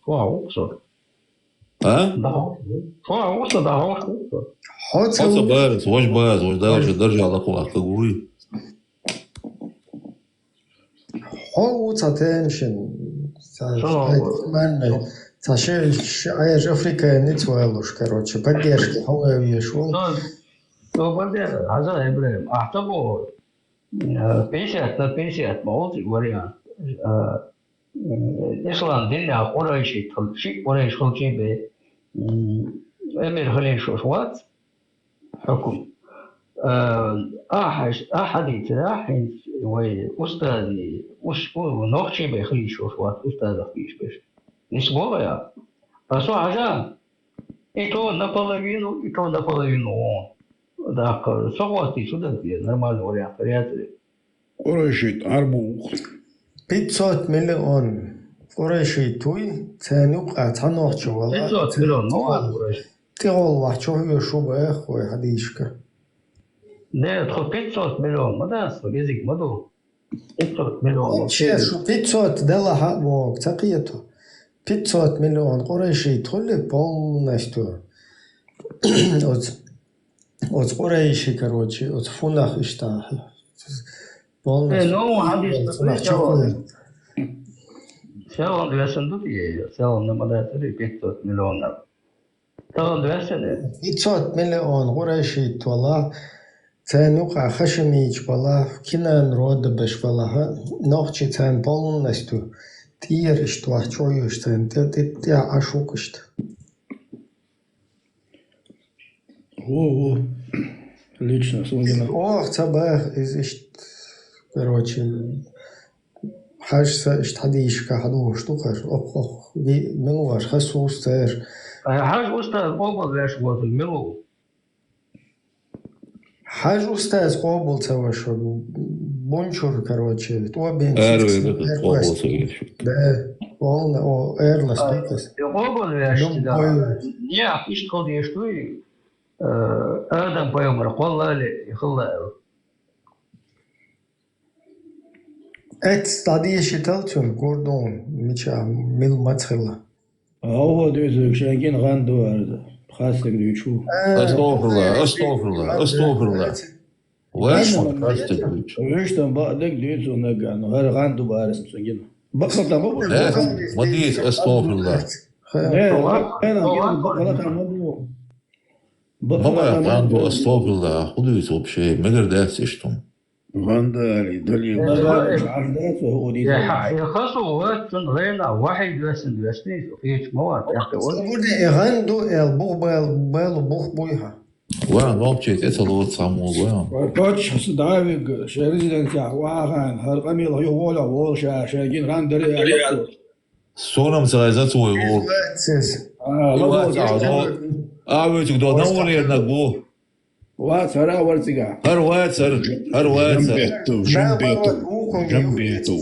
вау. А? Да. Вау, да, да, вау. Хьо ца бара, вож база, вож далша даржа лакхваккха гуй. Хьо ву цхьа теншин, цхьа ши-, ши-, Африкан ницвалуш, короче, поддержки хьо вевеш ву. Ну, ну, поддержка, Хьасан Ибрагим, ахьа ца боху, э, пятьдесят на пятьдесят ма олу вариант. Э, м, ислам динехь къурайшит хил-, шиъ къурайш хилчий бен, м, эмир хила йиш йолуш вац. Хьукум. Э, ахьа, ахьа дийцарехь, хӀинца вай устази, уш-, у-, нохчий бен хила йиш йолуш вац, устазах бийш берш. Нисбо вай а? Аса хьажа? И то наполовину, и то наполовину он. Так, э, согласен, что такое нормальный вариант, вряд ли. Къурайшит, Ӏарбу. Пятьсот миллион къурайшит вуй, царна юкъа цхьа нохчи вала. Пятьсот миллион, ну, ладно, короче. ТӀегӀолла вахчо хьоьшу баьххой хьадийшка. Не, тхо пятьсот миллион ма дац, тхо гезиг ма ду. Пятьсот миллион. Вообще, шу пятьсот дала хьа бог, ца кхету. Пятьсот миллион къурайшит хули полностью. Оц, оц къурайши, короче, оц фунах иштта. Э, полностью. Ну, хьадийшка, фунах чё хули? Селон весен тут ей, селон на мадатери пятьсот миллионов. Тагал ваьсса де? Пятьсот миллион къурайшит вала, царна юкъа хашимич бала, Кинан рода беш бала, хьа, нохчи царна полностью тӀера иштта вахчо йош царна тӀе, тӀе, тӀе Ӏаш вукху иштта. Во, во. Лично, суна гина. Ох, ца бах, из иштта, короче, Хьажа са иштта хьадийшка хьадугӀуш ду хӀара, ох, ох, ви-, мила ву хӀара, хасус цераш. Ай, Хьажа устаз къобал веш воцург мила ву? Хьажа устаз къобал ца веш ву, бунчур, короче, тӀобен. Эр вегат къобал ца веш ву. Да, волна, о, эрлас. Ай, тукас. И къобал веш, да. Любой. Не, иштта кхел деш дуй, э, Адам пайхамар кхоллале, и хилла аьлла. Эццахь дӀадешийтал цуьнга, гур ду хьуна, мичахь, мила маца хилла. Гьавва дуьйцург шайн гина гӀан ду аьлла, хастаг дуьйцуш ву. Э, астагӀфирулла, э, астагӀфирулла, э, астагӀфирулла. Э, ваьш ма хастаг дуьйцу. Вуьш там бакъдерг дуьйцу нагахь, гӀар гӀан ду бара сан цуьнга гина. Бакъ хӀотта ма бу. Э, ма дийца, астагӀфирулла. Э, э, э, бакъ хӀотта ма бу. Ма бакъ гӀан ду, астагӀфирулла, хӀун дуьйцу вообще, мегар дац иштта хӀума. Вандали, дали. Э, э, э, хьа, э, хаза вацан гӀена вахьид весен весни, хӀеч ма вац, тӀаккха вац. Сабурди, э, гӀан ду, эл бух бал, балу бух буй хьа. Ва, нохчий тӀе ца лоцу цхьаммо, ва. Ва, коччахьа ца давиг, шен резиденцехь вахана, хӀара къамелах юхаволахь волуш, ша, шен гина гӀан даре а. Сонам ца хеза цо вай ву. Иза вац иза. А, ла вац, вац, а, вац. А, вуьйцуг до, наверное, гу. Вац, хӀара а вара цигахь. ХӀара вац, хӀара, хӀара вац, хӀара. Жамбетов, Жамбетов, Жамбетов.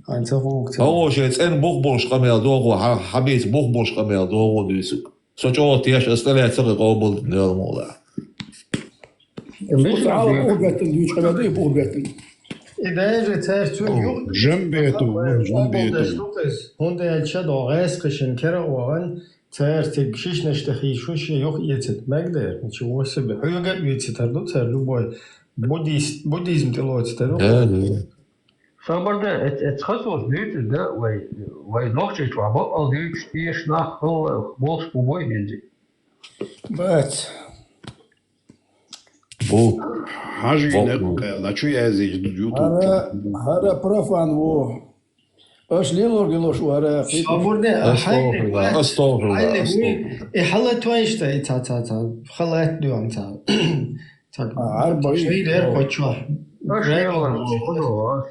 Хьан ца гӀугу ца. Хьо шен цӀена бух болуш къамел догӀу, хьа-, хьабийца бух болуш къамел догӀу дуьйцург. Со чӀогӀа теш, ас тӀалаьцна кхин къобал дина Дала мукъ лахь. Миша, Ӏала бух беттан дуьйцу къамел ду, и бух беттан. И даже цаьрца цуьнан юкъ. Жамбетов, Жамбетов. ХӀунда аьлча догӀу гӀаьскхишна кара а вахана, цара цига шишнаш тӀе хийшо шен юха эцийта мегадер, ничего себе. Хьоьга а оьцуьйтур ду цара любой буддист, буддизм тӀелоцуьйтур ду. Да, да. Сабар де, эц-, эцу хаза волчу дуьйцург дан вай, вай нохчийчохь бакъал дуьйцуш, тешаш нах хилла болуш бу бой хӀинца. Бац. Бу. Хьажа бакъ йинарг ву. Кхаьлла, чу яздича ютуб чу. ХӀара, хӀара профан ву. Аша лелорг лелош вара. Сабурне, а хьайли астагӀфирулла, вац, астагӀфирулла, хьайли вуй, астагӀфирулла. И хьала тойшта, и ца, ца, ца, халат дуьйцу ца. Ца, а, арба шайдер кочо. Аша лелорг лелош.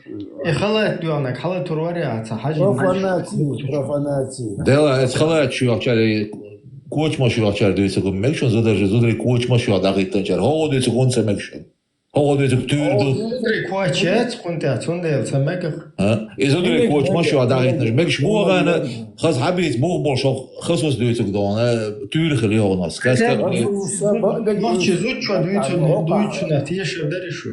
И халат дуьйцу, хьала тур вари а ца, хьажа. Профанация, профанация. Дела, эс халат шу йохчаьрий, кочмаш йохчаьрий дуьйцург мегаш шуна, зударий, зударий кочмаш йохчаьрий дӀахӀиттинчаьрий. ХӀун дуьйцург хӀунда ца мегаш шуна? ХӀун дуьйцург туьйра ду? Зударий коча яц, хӀунда яц, цундела ца мегаш. А? И зударий кочмаш йохчаьрий дӀахӀиттинчаьрий. Мегаш бу гӀана, хаза хьабийца бух болуш, хаза хӀума дуьйцург ду хьуна, туьйра хила йогӀу ас. Каста. Нохчий зудчо дуьйцург, дуьйцург тешар дарий шу?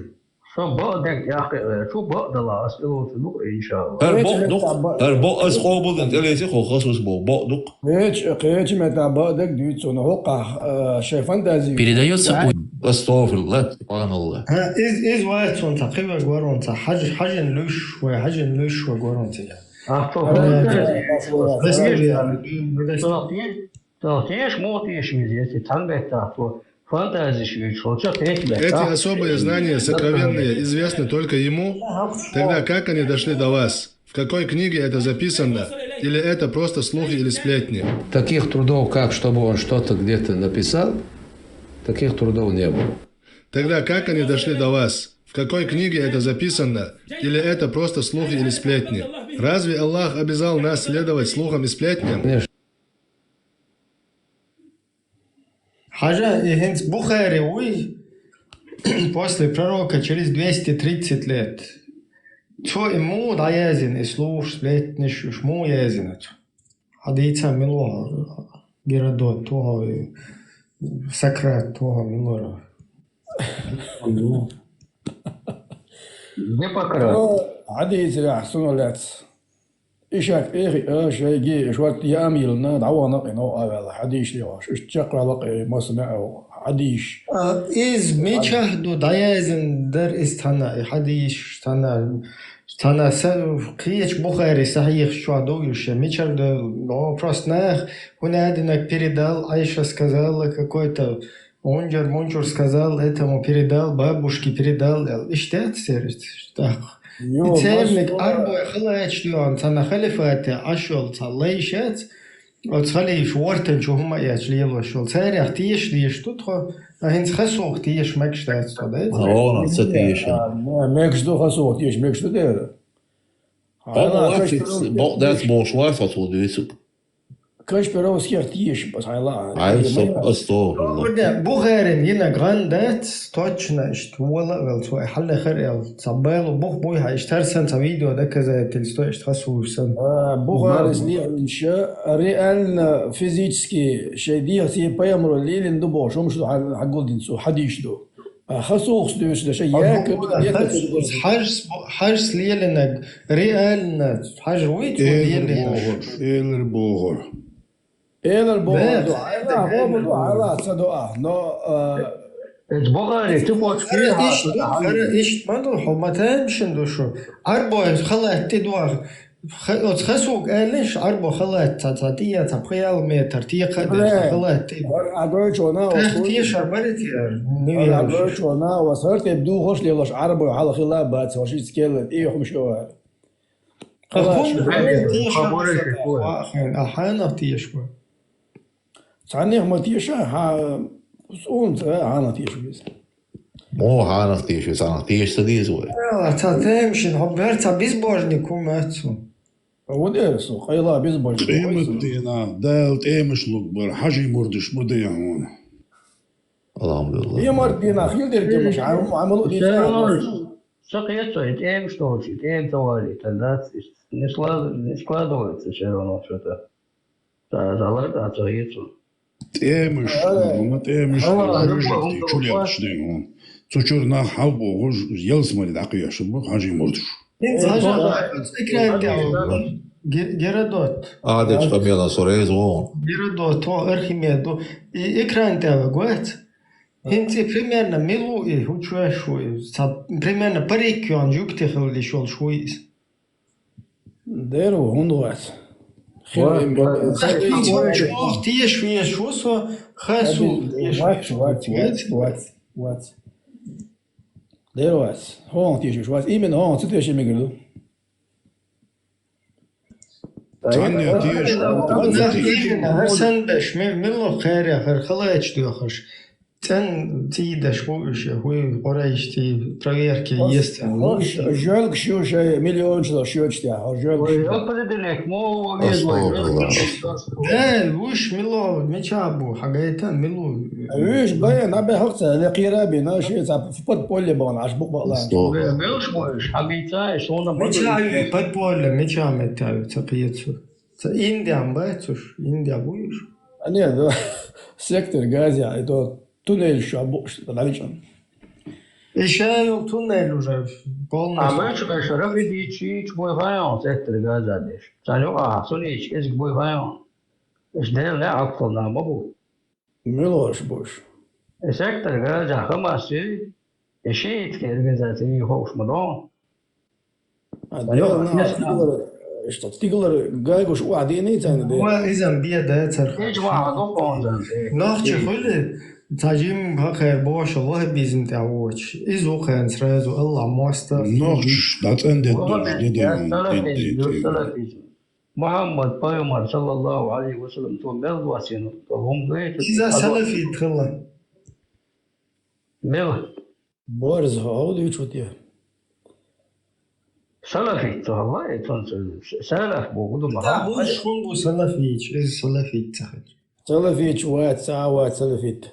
Со бакъдерг тӀаккха, э, шу бакъдала ас тӀелоцу ду, иншалла. ХӀара бакъ ду, хӀара бакъ ас къобалдина тӀелеце хьо хаза хӀума бу, бакъ ду. Кхеча, кхеча мета бакъдерг дуьйцу, хьокхахь, э, шайн фантази. Передаётся у- АстагӀфирулла, субханалла. А, из, из вац хӀунца, кхин вег вар хӀунца, хьажа, хьажин луьш, вай хьажин луьш вег вар хӀунца. Ахчо. Э, да, да, да, да. Ца теш, муха тешийла, если цхьана беттахь цо фантазиш йуьйцуш волчо кхеча беттахь. Эти особые знания, сокровенные, известны только ему. Тогда как они дошли до вас? В какой книге это записано? Или это просто слухи или сплетни? Таких трудов, как чтобы он что-то где-то написал, таких трудов не было. Тогда как они дошли до вас? В какой книге это записано? Или это просто слухи или сплетни? Разве Аллах обязал нас следовать слухам и сплетням? Конечно. Хьажа, и хӀинца Бухари вуй, после пророка через двести тридцать лет. Цо и муха дӀаяздина, и слуш, сплетниш, уж муха яздина цо? Хьадийца мила ву хьо, Геродот ву хьо, Сократ ву хьо, мила вара? Гиппократ. О, хьадийцарехь, суна лаьцна. И шак тӀехиъа, шайги шорта яам йиллина, дӀавахана кхин новкъа а ваьлла, хьадийша лехаш. Иштта чекхваьлла кхин, масса маьӀ а хьадийша. А, иза мичахь ду дӀаяздина дара иза цхьана, и хьадийша цхьана, цхьана са-, кхечу Бухари сахьихаш чохь ду уьш, я мичара ду, но просто нах, хӀун аьлла динарг передал, Айша сказала, какой-то Унжар-мунжар сказал этому, передал, бабушке передал, аьлла. Иштта яц церан тӀаккха. Йо, и церниг масса Ӏарбой халачу доьгӀна цхьана халифате Ӏаш йолу цхьа лайш яц, оцу халифаш вортанчу хӀума а эцча лелош йолу. Царах теша дезаш ду тхо, а хӀинца хасух теша мегаш дац тхо, дац? Ана ца теша. А, ме-, мегаш ду хасух теша, мегаш ду дера. Бакъ дац бохуш вац хьо цо дуьйцург. Кашпировских теша, ас хьайла а. Ай, со, астагӀфируллах. Бухарин йинарг гӀан дац, точно, иштта, вала а вала, цо и хьаллехар аьлла. Цхьа балу бух буй хьан, иштта хӀара санна цхьа видео доказательство, иштта хасуш санна. А, Бухарис лиънача, реально, физически, шайн дегӀаца пайхамаро лелийна ду бохуш, хӀумаш ду хьан-, хьан гулдина цо, хьадийш ду. А, хасухс дуьйцу, даша, а, я, бу-, как, я, хасус, как, хьажас бу-, хьажас лелинарг, реально, хьажа вуй цо лелинарг? Элар бохура, элар бохура. Элар бохура ду, хьайла, бохура ду, хьайла, ца ду а. Но, а, эцу Бухари, цу бохуш хӀара иштта ду, хӀара иштта ма ду, хьо ма тамашийна ду шу. Ӏарбой халат тӀедоха. Ха-, оцу хасуга аьллаш, Ӏарбо халат цхьа, цхьа тӀе, цхьа пхи-ялх метр текха а деш, цхьа халат тӀе. Ара, а гойчу вана, тӀаккха тешар бара те, ара, а гойчу вана, ва сар тӀе духуш лелош, Ӏарбой хьалхила а бац, хьо шица кел, тӀе хӀума шо ара. Халат. Хьан тешар бара те, а хьанах теша вай? Цхьаннех ма теша, хьан, ун ца, хьанах теша веза. Мо хьанах теша, цхьанах теша ца деза вай. Ала, цхьа тамашийна, хьо бер цхьа безбожник хӀума аьлла цо. А вот эра со, къайла безбожник. Къемат дийнахь Дала тӀемаш луг бара, хьажий мурдаш ма дай хьуна. Алхьамдулиллах. Къемат дийнахь хила дерг тӀемаш, хьан, хьан ма лу дийца. Всё равно, со кхета, и тӀемаш долчу, и тӀема ца валийтар дац, не склад-, не складывается всё равно что-то. Ца, ца лар, ца, ца хьецо. ТӀемаш, ма тӀемаш, ала, жожагӀате чу лелаш дайн хьуна. Цу чуьра нах хьал бохуш, ялсамане дӀакхоьхьуш бу хьажий мурдаш. ХӀинца хьажа, экран тӀехь ву. Ге-, Геродот. Адечу къамелан со реза ву. Геродот, тхо Архимед ду. И экран тӀехь ву, гоц? ХӀинца и примерно мила ву и, хӀун чоьш ву и? Ца, примерно парик йоьхна жуьгти хила йиш йолуш ву иза. Дера ву, хӀунда вац? Хин ва-, ва-, ва-, чохь теша везаш ву со, хасу теша везаш ву. Вац, вац, вац, вац. Дера вац. ХӀунда теша везаш вац. Именно хӀунда ца теша мегар ду. Цхьанне теша. Именно хӀара санна беш, ме-, мила кхарех, хӀара халачу доьхуш. ЦӀен цӀийдаш бу уьш, хӀуй, къурайшций, проверки естен. Хьо жоьлгаш ю шай миллионаш ло шоьчу тӀехь, хьо жоьлгаш ю. Ой, определить, мо везло. Астагфируллах. Да, уьш мила, мича бу, хьагайта мила. Уьш бай, набе хьакца, лекхира бина, ши ца подполье бан, аш бу бала. Астагфируллах. Мелш бу уьш, хьагайта, шуна бу. Мича ю подполье, мича метта ца кхецу. Ца Индия ма бац уьш, Индия бу уьш? А, нет, да. Сектор Газа, это туннель шу бу, дӀаличан. И ша ю туннель уже полностью. А мача беш рафидичи чу бой файон сектор Газа деш. Ца ю а сунич, эзг бой файон. Эш дел не аккол на ма бу. Милош буш. И сектор Газа Хамас и, и шиитский организация и ховш ма дон. А, дел на, тиглар, что, тиглар гайгуш у а дийна цайна де? Ва изам бе да царх. Хич ва а дон зан. Нохчи хули, ца жим хакхер боша вахабизм тя воч. Из ухен сразу Аллах моста. Нохчи да цан де душ, де де. Мухаммад пайхамар, саллаллаху алейхи ва саллям, то мел васина, то хум гайта. Иза салафит хила. Мел. Борз хавдучу те. Салафит то хала, это он с-, салаф бу, гуду да, маха. Бу шхун бу салафич, из салафит цахач. Салафич вац, а вац салафит.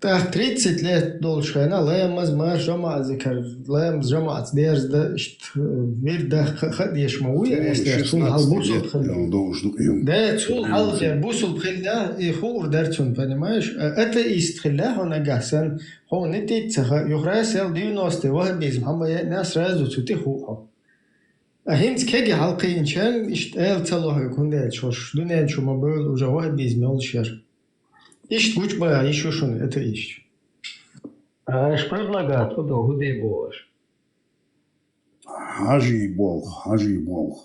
ТӀаккха тридцать лет долчу хенахь ламаз, марш, жамаӀат зикар, ламаз, жамаӀатца дерза дан, иштта, э, вирд даха ха-, ха дезаш ма вуй, Э, ас деш, цул хьал шестнадцать бусулба лет хилла. Йолу долуш ду-кх и хӀума. Да, цул хьал дер бусулба хилла, и хуур дара цунна, понимаешь? А, атеист хилла хьо нагахь санна, хьуна тӀе ца хаьа, юха раьсса девяностые ваххабизм хьан ма яъна, сразу цу тӀе хуу хьо. А хӀинца кегий хьалакхиъначарна иштта ала ца ло хьоьга, хӀунда аьлча хӀорш дуьнен чу ма бевлла уже ваххабизм йолуш яра. Иштта гучубаха йиш ю шуна атеисташ. А аша предлагат хӀун до, хӀун де боху аша? Хьажий болх, хьажий болх.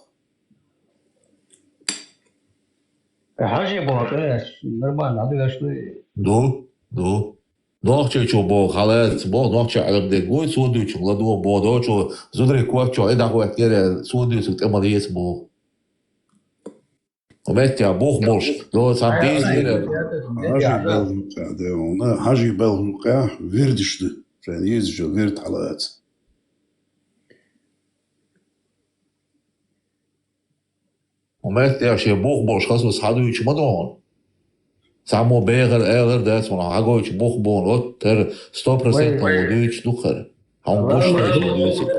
Хьажий болх, э, нормально, а ду аша дуй? Ду, ду. Нохчийчо боху, хьалаца боху, нохча Ӏилма дерг вуй, цо дуьйцург ладогӀа боху, дочо зударий коч чохь и дӀахӀоттийра, цо дуьйцург тӀе ма леца боху. Хьо меттехь бух болуш, до цхьана дийза дира. Хьажий белхь юккъехь, де вуна, хьажий белхь юккъехь вирдаш ду. Шайна езачу вирд хьалаца. Хьо меттехь шен бух болуш хаза схьадуьйчу ма ду хьуна. Цхьаммо бехар, алар дац хьуна, хьагойту бух бу хьуна, оттара сто процентов дуьйцуш ду хӀара. Хьуна гуш ду хьуна дуьйцург.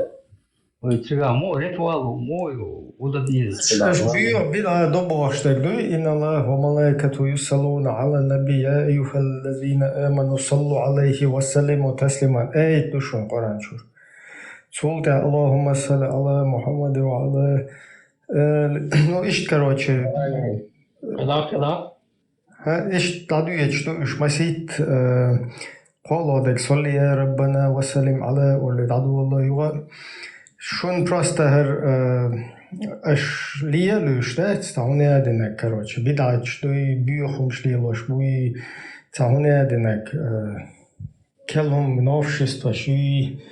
Вай цигахь мо ритуал ву, мо ю, удадийна. Аш био бин а добохуш дерг дуй, инна Аллаха ва малайкату юсаллуна ала наби, я айюхаллазина аману саллу алайхи ва саллиму таслима. Аят ду шуна Къуръан чуьра. Цул тӀаьхьа Аллахумма салли ала Мухаммад ва ала али. Ну, иштта, короче. КхидӀа, кхидӀа. ХӀа, иштта дӀадоьдуш ду уьш масийтта, э, кхоалгӀа дерг, «Салли я Раббана ва саллим Ӏала», олий дӀадолало юха. Шун просто хӀара, э, аш лелуьйш дац, цхьа хӀуна а динарг, короче, бидӀаташ дуй, боьхамаш лелош буй, цхьа хӀуна а динарг, э, кхин хӀума новшество шуй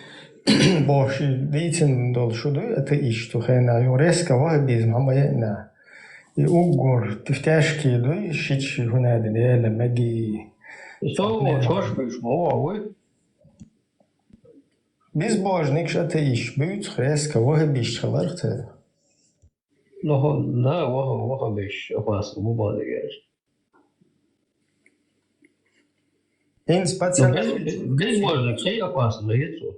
бохуш дийцина долуш шу дуй, атеисташ цу хенахь, юха резко ваххабизм хьан ма яъна. И уггар, тифтешки дуй, шича хӀуна дина, эла меги. Со цхьа хӀума чош буьйш ма ву вуй. Безбожникаш атеисташ буьйцу резко ваххабисташ хиларх церан. Ну, хӀун, да, ваха-, ваххабисташ опасно бу боху дегаш. ХӀинца пацан. Ну, без-, без-, безбожник, хей опасно, яц цо.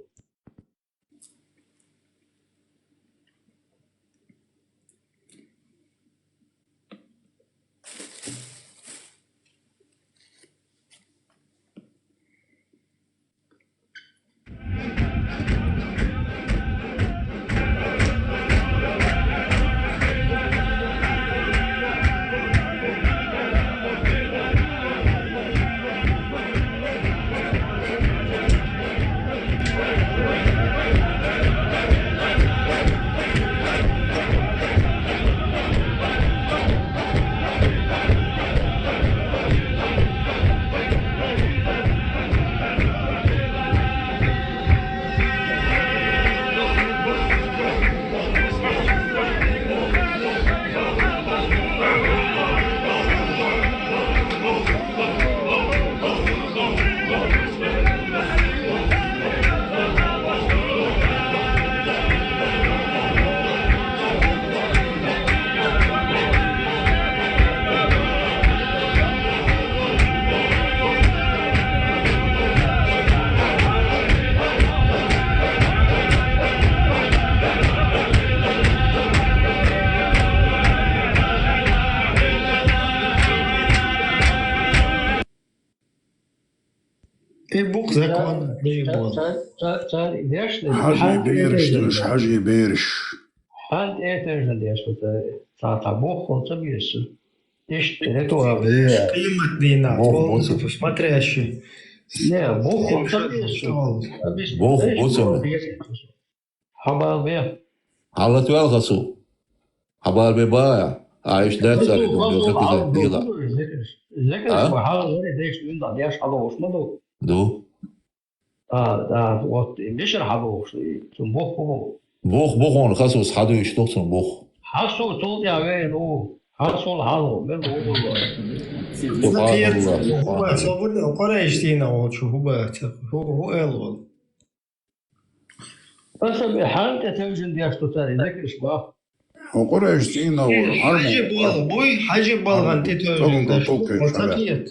И букъ закон. Ца, ца, ца, ца, деш ду. Хьажий бераш ду уьш, хьажий бераш. Хьан тӀе тевжина деш ду, ца, ца, ца, буххал ца беза. Иштта ритуал. Къемат дийнахь, буххал ца, смотрящий. Не, буххал ца беза. Буххал ца беза. Хьабалбе. Хьалатвел хасу. Хьабалбе бая. А, иштта дац цаьрга ду, ду, ду, ду, ду. Зекреш, а? Хьала варе деш, уьнда деш хьалош ма ду. Ду. А, а, вот, и мишар хьалош, и цун бух бу. Бух бу хьуна, хасус хьадуьйш ду цун бух. Хасу цул тӀе вен ву. Хасул хьал, мел ву. Субханаллах, субханаллах. Къурайш дийна волчу, хӀу бац, хӀу, хӀу эл вол. Аса бе хьан тӀе тевжина деш ду цаьрга, зекреш бах. Хьо Къурайш цӀийнах вара, хьарам. Хьажи бал-, буй, хьажи балгӀан тӀе тевжина деш ду, хьо ца кхета.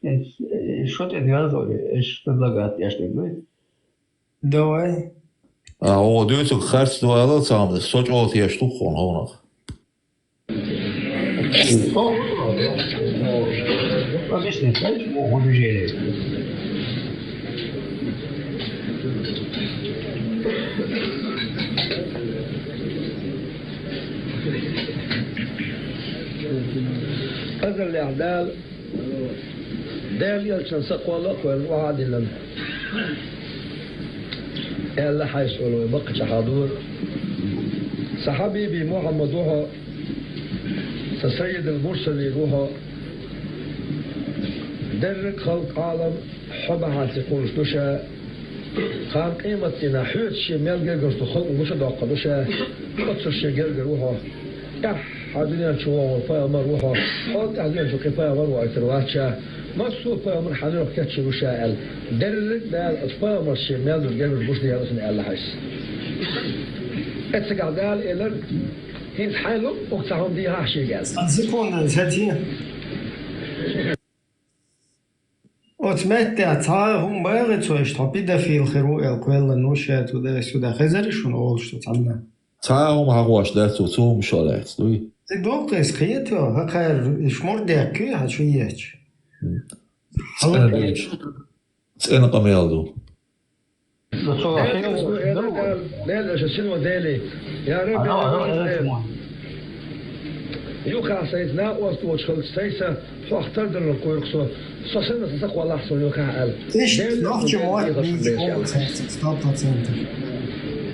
Эс, э, шо тӀе доьлла, эс предлагать деш дерг дуй? Давай. А, о, дуьйцург харц дуьйла цхьамма, со чӀогӀа тешаш ду хьуна хьунах. Азаллехь Дала Даьла элчан са кхолла а кхоьллина, охьа а диллина. Аьлла хьайса волу вай баккхача хьадора. Сан хьабиби Мухьаммад ву хьо, сан саййидул мурсалин ву хьо. Дерриг а халкъ, Ӏалам хьо бахьанца кхуллуш ду ша. Кхана къематдийнахь хьоьца шен мел гергара ду халкъ гуш а доккхур ду ша. Оццул шен гергара ву хьо. ТӀаьххьара дуьнен чу вогӀур пайхамар ву хьо. Хьол тӀаьхьа дуьнен чу кхин пайхамар вогӀуьйтур вац ша. Массо а пайхамар хьан юьхь кечйина ву ша аьлла. Дерриг а Дала оцу пайхамарша шен мел долу гергара гуш дехьа цунна аьлла хьайса. Эццигахь Дала элира: «ХӀинца хьайн луъург цхьа хӀума дехьа шега», — аьлла. Сан секунда, саций. Оцу меттехь цхьа а хӀума бахий цо, иштта хьо педофил хир ву аьлла кхоьллина ву ша, туда-сюда. Хезарий шуна олуш цо цхьанна? Цхьа а хӀума хьахош дац цо, цу хӀуманаш лаьцна, дуй? И дукха иза кхетайо, хӀокхара иш мур дехкий хьан шу еча? Хьала ЦӀена къамел ду. Дела аша сино Деле. Я Рабби, я Рабби. Юххехь сайца накъост воцуш хилча, сайца хьох тардалар кхойкху со. Со санна, сан са кхоллахь суна юххехь аьлла. Иштта, Делан нохчийн мотт дийца боху сайца, сто процентов.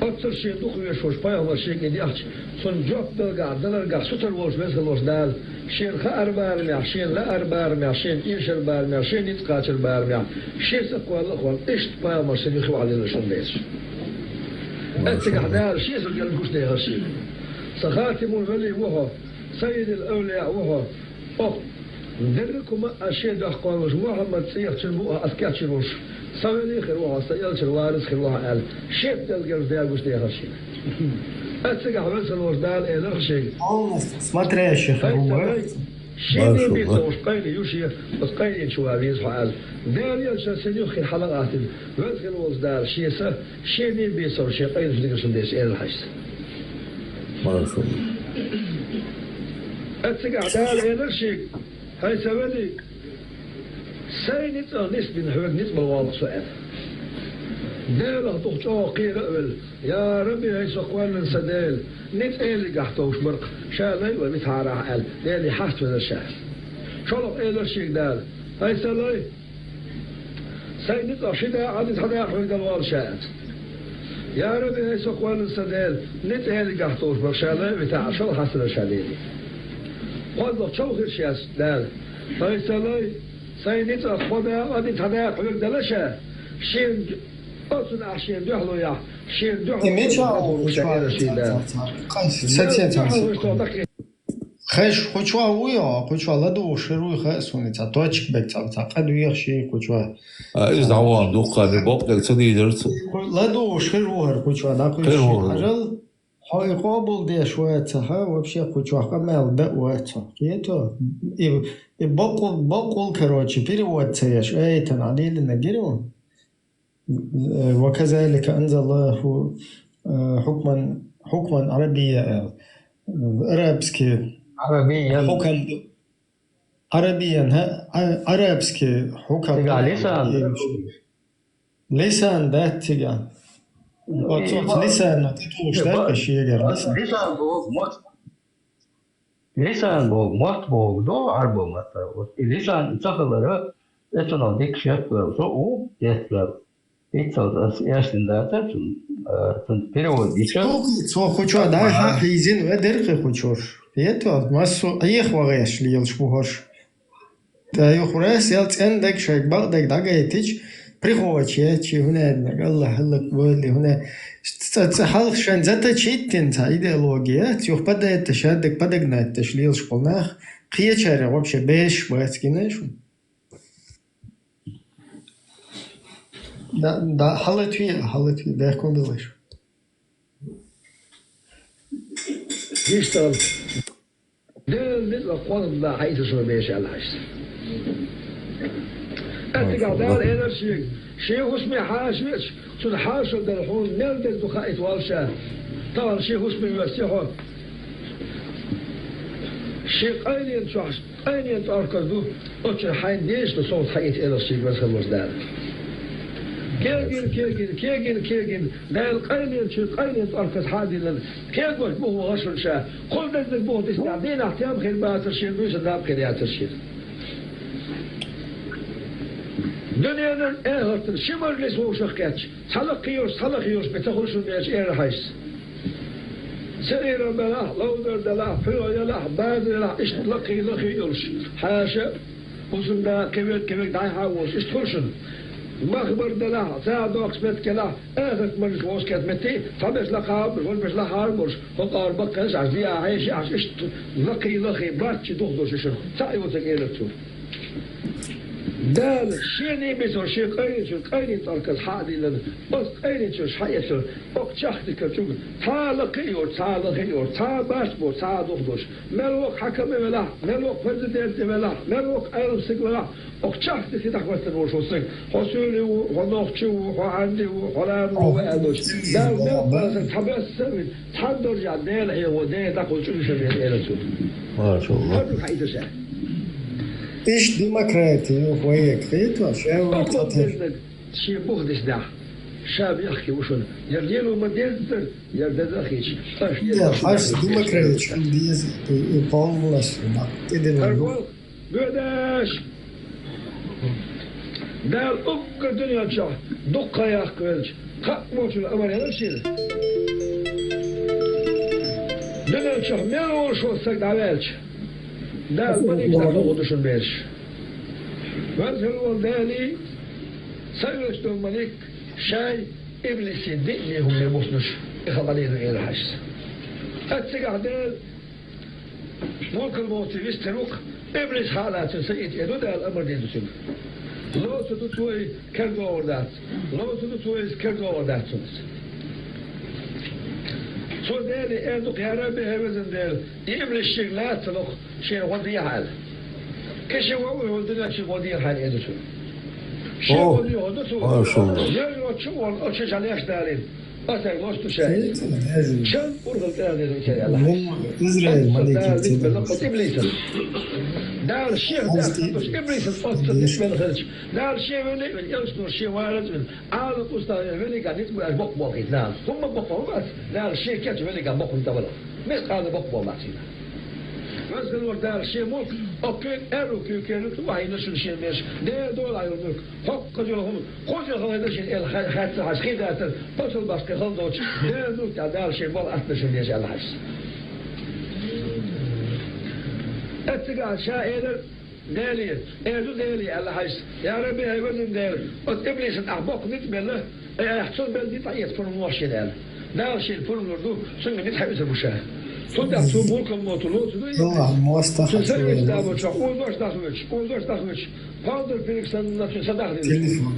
Оццул шен дукха везаш волчу пайхамар шега и дехча, цунна жоп даларгахь, даларгахь сутара волуш веза хилла волчу Дала, шена хаар барамехь, шена лаар барамехь, шена эшар барамехь, шен ницкъ кхачар барамехь, шен са кхолла а кхолла, иштта пайхамар шен юххе охьадиллина шуна дезаш. Эццигахь Дала шен са гергара гуш дехар шена. Сан хатимул вали ву хьо, саййидул авлияъ ву хьо. Оха дерриг а хӀума а шен дохкуш волуш, Мухьаммад цӀехачун бу ас кечйина волуш, сан вали хир ву хьо, сан элчан варис хир ву хьо аьлла, шен делгерчу дегӀ гуш дехар шена. Эццигахь веза хилла волчу Дала элира шега: Полностью смотрящий хир ву. Шен бен бийца волуш къайна ю шен, оцу къайнинчу ван веза хьо аьлла. Дела елча, сан юххе хьала а гӀаттина, веза хилла волчу Дала шен са, шен бен бийца волуш шен къайнаш дигар шуна деза элира хьайса. Маршалла. Эццигахь Дала элира шега: «ХӀай сан вали, сайн ницкъах нисбина хьоьга ницкъ бан воллу со», — аьлла. Делах дукха чӀогӀа кхера а велла: «Я Рабби, хӀай со кхоьллина сан Дела, ницкъ элигахь товш бара-кх, ша лай а вай витахьара ахь», — аьлла, Деле хьаставелира ша. ШолгӀа элира шега Дала: «ХӀай сан лай, сайн ницкъах ши да а, цхьа да а хьоьга дала воллу ша», — аьлла. Я Рабби, ай со кхоьллина сан Дела, ницкъ Ӏелигахь долуш бара ша лай а витахь, шал хьастара ша Дела. КхозлагӀа чов хир шаьш, Дала. Ай сан лай, сайн ницкъах кхо дакъа а ди, цхьа дакъа хьоьга дала ша, шен, оцунна ахь шен дуьхьало яхь, шен И дуьхьало мича ша, ву ша, кхочуш Дела. Сан цецан Дела дуьхьало ша, дакъе. Хеш, кху чохь вуй хьо, кху чохь ладугӀуш хир вуй хаьа суна, цхьа точка бег цхьа, цхьа къа доьхуш йий кху чохь. А, иза дӀавахана дуккха, бокъ дерг ца дийзара ца. ЛадугӀуш хир ву хӀара кху чохь, дӀакхуьйсуш хир ву хӀара. Хьажал, хьо и къобалдеш вац хьа, вообще кху чохь къамел дан а вац хьо. Кхето? И, и бокъул, бокъул, короче, перевод ца еш, аятан Ӏадилина гира ву. Э, «وكذلك أنزل الله, э, حكما, حكما عربيا», э, арабский Арабиян. хьукам, арабиян, хӀа, а-, арабский хьукам. Цига лисан. Лисан дац цига. Оцо И лисан, тӀе тӀуш дац шегара лисан. Лисан боху, мотт. Лисан боху, мотт боху, до Ӏарбо маттара. Вот и лисан ца хилара, эцунах дика шек вел, со у дет вел. Иццалц ас эшна дацара цунна, а, цунна перевод йича. Цо, цо кху чохь дӀа хьийзина ве дерхи кху чуьра. Кхето, массо а Ӏеха вахеш лелаш бу хӀорш. Ткъа юха рас ял цӀена дерг шайга бакъдерг дӀагайтича, прихочу ечи хӀунеднаг, Аллах, хӀаллак валли хӀуне. Ца, ца хьалха шайн заточить дина цхьа идеология, цуьх подать деш, шадерг подогнать деш лелаш болу нах, кхечаьрга вообще беш бац гина шу. Да, да, хьалатве, хьалатве, бехкон белаш. Иштта. Делан ницкъ кхоллам да хьайца шо беш аьлла хьаьжча. Аттигахь Дала элар шега, шен хӀусаме хьаша веача, цунна хьаша дара хьуна мел дерг ду хаийта валла ша. Тахана шен хӀусаме вест хьо. Шен къайленан чохь, къайленан цӀорказ ду, оццул хьайна дезаш ду совгӀат хьаийца элар шега веза хилла волчу Дала. Кегина, кегина, кегина, кегина, Дала къайленан чуьра къайленан цӀорказ хьа а диллина, кегош бу хӀун гӀашун ша, кхул дезаниг бу хӀун дисна, дийнахь тем хир бацара шен, буьйса дам хир яцара шен. Дуьненан, эхартан ши мажлис вовшах кхетча, цхьа лакхе йолуш, цхьа лахе йолуш бен ца хуьлуш хӀун бечу эр хьаьжча. Сиуьйрам белахь, ловзар делахь, пхьоьгӀа елахь, базар елахь, иштта лакхе, лахе йолуш, хьаша, хӀусамда кхевег, кхевег дӀай-хьа а волуш, иштта хуьлуш. Махбар делахь, цара доккхуш меттиг елахь, ахарт мажлис вовшахкхетта метте, цхьаберш лакхахь а болуш, важберш лахахь а болуш, хӀокху ара баккхалш Ӏаш, диа хьеший Ӏаш, иштта лакхе, лахе, барт чу духадолуш ишар, цхьаъ йоцург элар цо. Дала шена бисар шен къайленан чуьра къайленан цӀорказ хьа а диллина, оцу къайленан чуьра хьаэцар, окху чехка дикар чуьра цхьа лакхе а йоцу, цхьа лахе а йоцу, цхьа барт а боцу, цхьа а духадолуш. Мел воккха хьаькам а велахь, мел воккха президент а велахь, мел воккха Ӏелам стаг велахь, окху чехка дика дӀахӀоьттина волуш волу стаг, хьо суьйли ву, хьо нохчи ву, хьо хьанди ву, хьо ларам ву аьлла долуш. Дала мел кхалсаг цхьа бесса а вина, цхьана даржехь Дела хьехо, Дела дӀакхочу чӀуьнга ша бен элар цо. Машалла. Хьажа хьаийца ша. Иштта демократи ю вайга кхетош, я Оха ву цхьа тер. Шен бух дисдехь, ша бехке ву шуна. Яра лело ма деззара, яра деза а хеташ, аша Я, лело шу хьаш бехке демократи ву. Шу деза, и, и полностью, да. ТӀедиллина ду. Боьдаш! Дала уггар дуьнен чохь дуккха яккха велча, кхаъ мочул амар яра шира. Дуьнен чохь мел волуш волу стаг дӀаваьлча, Дала малик дӀакхалхо ду шуна бераш. Веза хила волу Дала, са оьшуш долу малик, шай иблисе диъне хӀума бусанаш, и хабар ду эр хьаьжча. Ткъа цигахь Дала Мулкал-мовте вистхир ву-кх, иблис хьа а лацар, Саид, э, ду Дала амар дийр ду цуьнга. Лоцу ду цо и кара догӀур дац. Лоцу ду цо иза кара догӀур дац цунца. Цо Деле эр ду-кх, я Рабби, хӀай везан Дела, и иблис шега лаца ло-кх, шена гӀо дехьа аьлла. Кхин ши гӀо а вуй, хӀун дина ши гӀо дехьа аьлла, эр ду цо. Шен гӀо дехьа ду цо. Машалла. Йой, оцу чу а вон, оцу чу жа леш далийна. Аса лош ду шайн. Шан ургал тӀера деза исер яла. Израиль маликин цӀе Дала лакхара иблисана. Дала шех даьхна долуш иблисана оццул деш мел хилча. Дала шен велий вина, элчано шен валаз вина. Ӏалам устагӀ велига ницкъ бу аьлла боккха болхийта Дала. ХӀумма боккха хӀума ац, Дала шен кечу велига боккха хӀума ца вала. Мискъала боккха болу мац хила. Веза хила волу Дала шен мулк Оккуй, аьрру куьйкернук вахьийна шуна шен бераш. Дера дола Ӏайоннук. ХӀокху хаза йолу хӀума, кхуза хила хӀайда шен аьлла, ха-, хаьттина хьайса хи дацара, бусалба башха кхин хала доцуш, дера нуьтта Дала шен бала атта шуна бераш аьлла хьайса. Эццигахь ша элира Деле, эр ду Деле аьлла хьайса: «Я Рабби, хӀай везан Дела, оцу иблисан ахь боккха ницкъ белла, ай, айхьа цунна белла ницкъ дӀаэца пурба лохьа шена», аьлла. Дала шена пурба лур ду, цуьнга ницкъ хьаьвзар бу ша. Цундела цо мулкал мовту лоцу дуй, Аллах, моста цуьнан сарвица хьаца. Дабочохь озош дахвича, озош дахвича, кхолдар пириг санна цуьнан са дахдина. Телефон.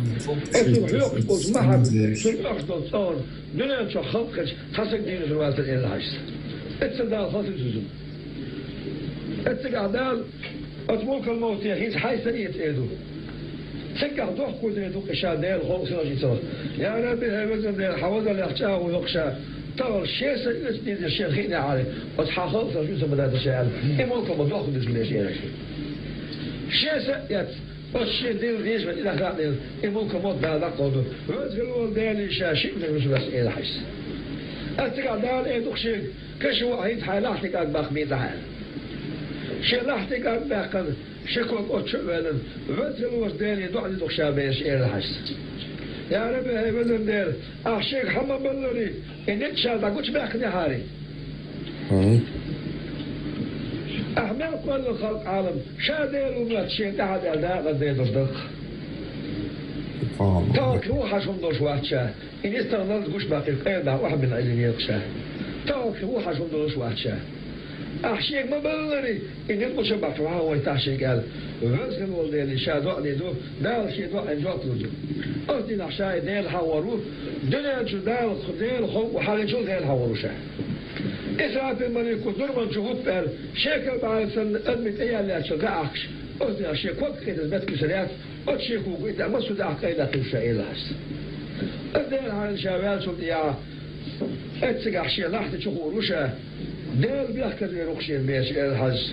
Эцунга хьоькхуш болчу махьар, цуьнан оьхуш долу цӀогӀар, дуьнен чохь халкъ хилча, цхьа саг дийна хир вацара аьлла хьайса. Эццигахь Дала хаза иза. Эццигахь Дала оцу мулкал мовте хӀинца хьайса эца эр ду. Цигахь дохко дер ду кхин ша Делан халкъ синош йицалахь. Я Рабби, хӀай везан Дела, хьан вазаллех чӀагӀо йоккху ша, тахана шен са оьцу дийзира шена хиънехьара, оцу хьан халкъ сан жуьгтаца ма дацара ша аьлла. И мулкал ма дохко деза меша эр ша. Шен са а эцна, оцу шен дилла деза ван и даха а деза, и мулкал мотт Дала дӀакхалду. Веза хила волу Дела ша шиъ мегар вуьсур вац эр хьайса. Эццигахь Дала эр ду-кх шега, кхин шу а хӀинца хьайн лахьти кӀант баккха мийта хьайна. Шен лахьти кӀант баьккхина, ши ког оццу чу а ваьллина, веза хила волчу Деле доӀа дидух ша бераш эр хьайса. Я Рабби, хӀай везан Дела, ахь шега хьан ма-баллара, и ницкъ ша дӀагучубаьккхинехьара. Ахь мел кхоллалуш халкъ Ӏалам, ша Дела ву моьтту шена тӀаьхьа дер дакъа дедуш даха. Тахана кхин ву хьан шуна долуш вац ша. И нисдала налз гучубаккхийча къайла дӀа охьабина Ӏилла вехаш ша. Тахана кхин ву хьан шуна долуш вац ша. Ахь шега ма-баллара, и ницкъ гучубаккхийча хьан вайтахь шега аьлла. Веза хила волу Деле ша доӀа дийр ду, Дала шен доӀанна жоп лур ду. Оцу дийнахь ша и Дела хьан вор ву, дуьнен чу Дала, Дела халкъо хьалхинчул Дела хьан вор ву ша. Исрафил малико зурманчу хӀутту аьлла, шекал бӀаьрг санна адамийн тӀе яьлла яьллачул дӀаахкаш, оцу дийнахь шен ког кхетаза меттиг кхуьссур яц, оцу шен куьйга и тӀе массо а даха къайла хилла ша эр хьайса. Аса Дела хьайна ша ваьллачул тӀаьхьа, эццигахь шен лахьти чу хуур ву ша, Дела бехказвер ву-кх шена бераш эр хьайса.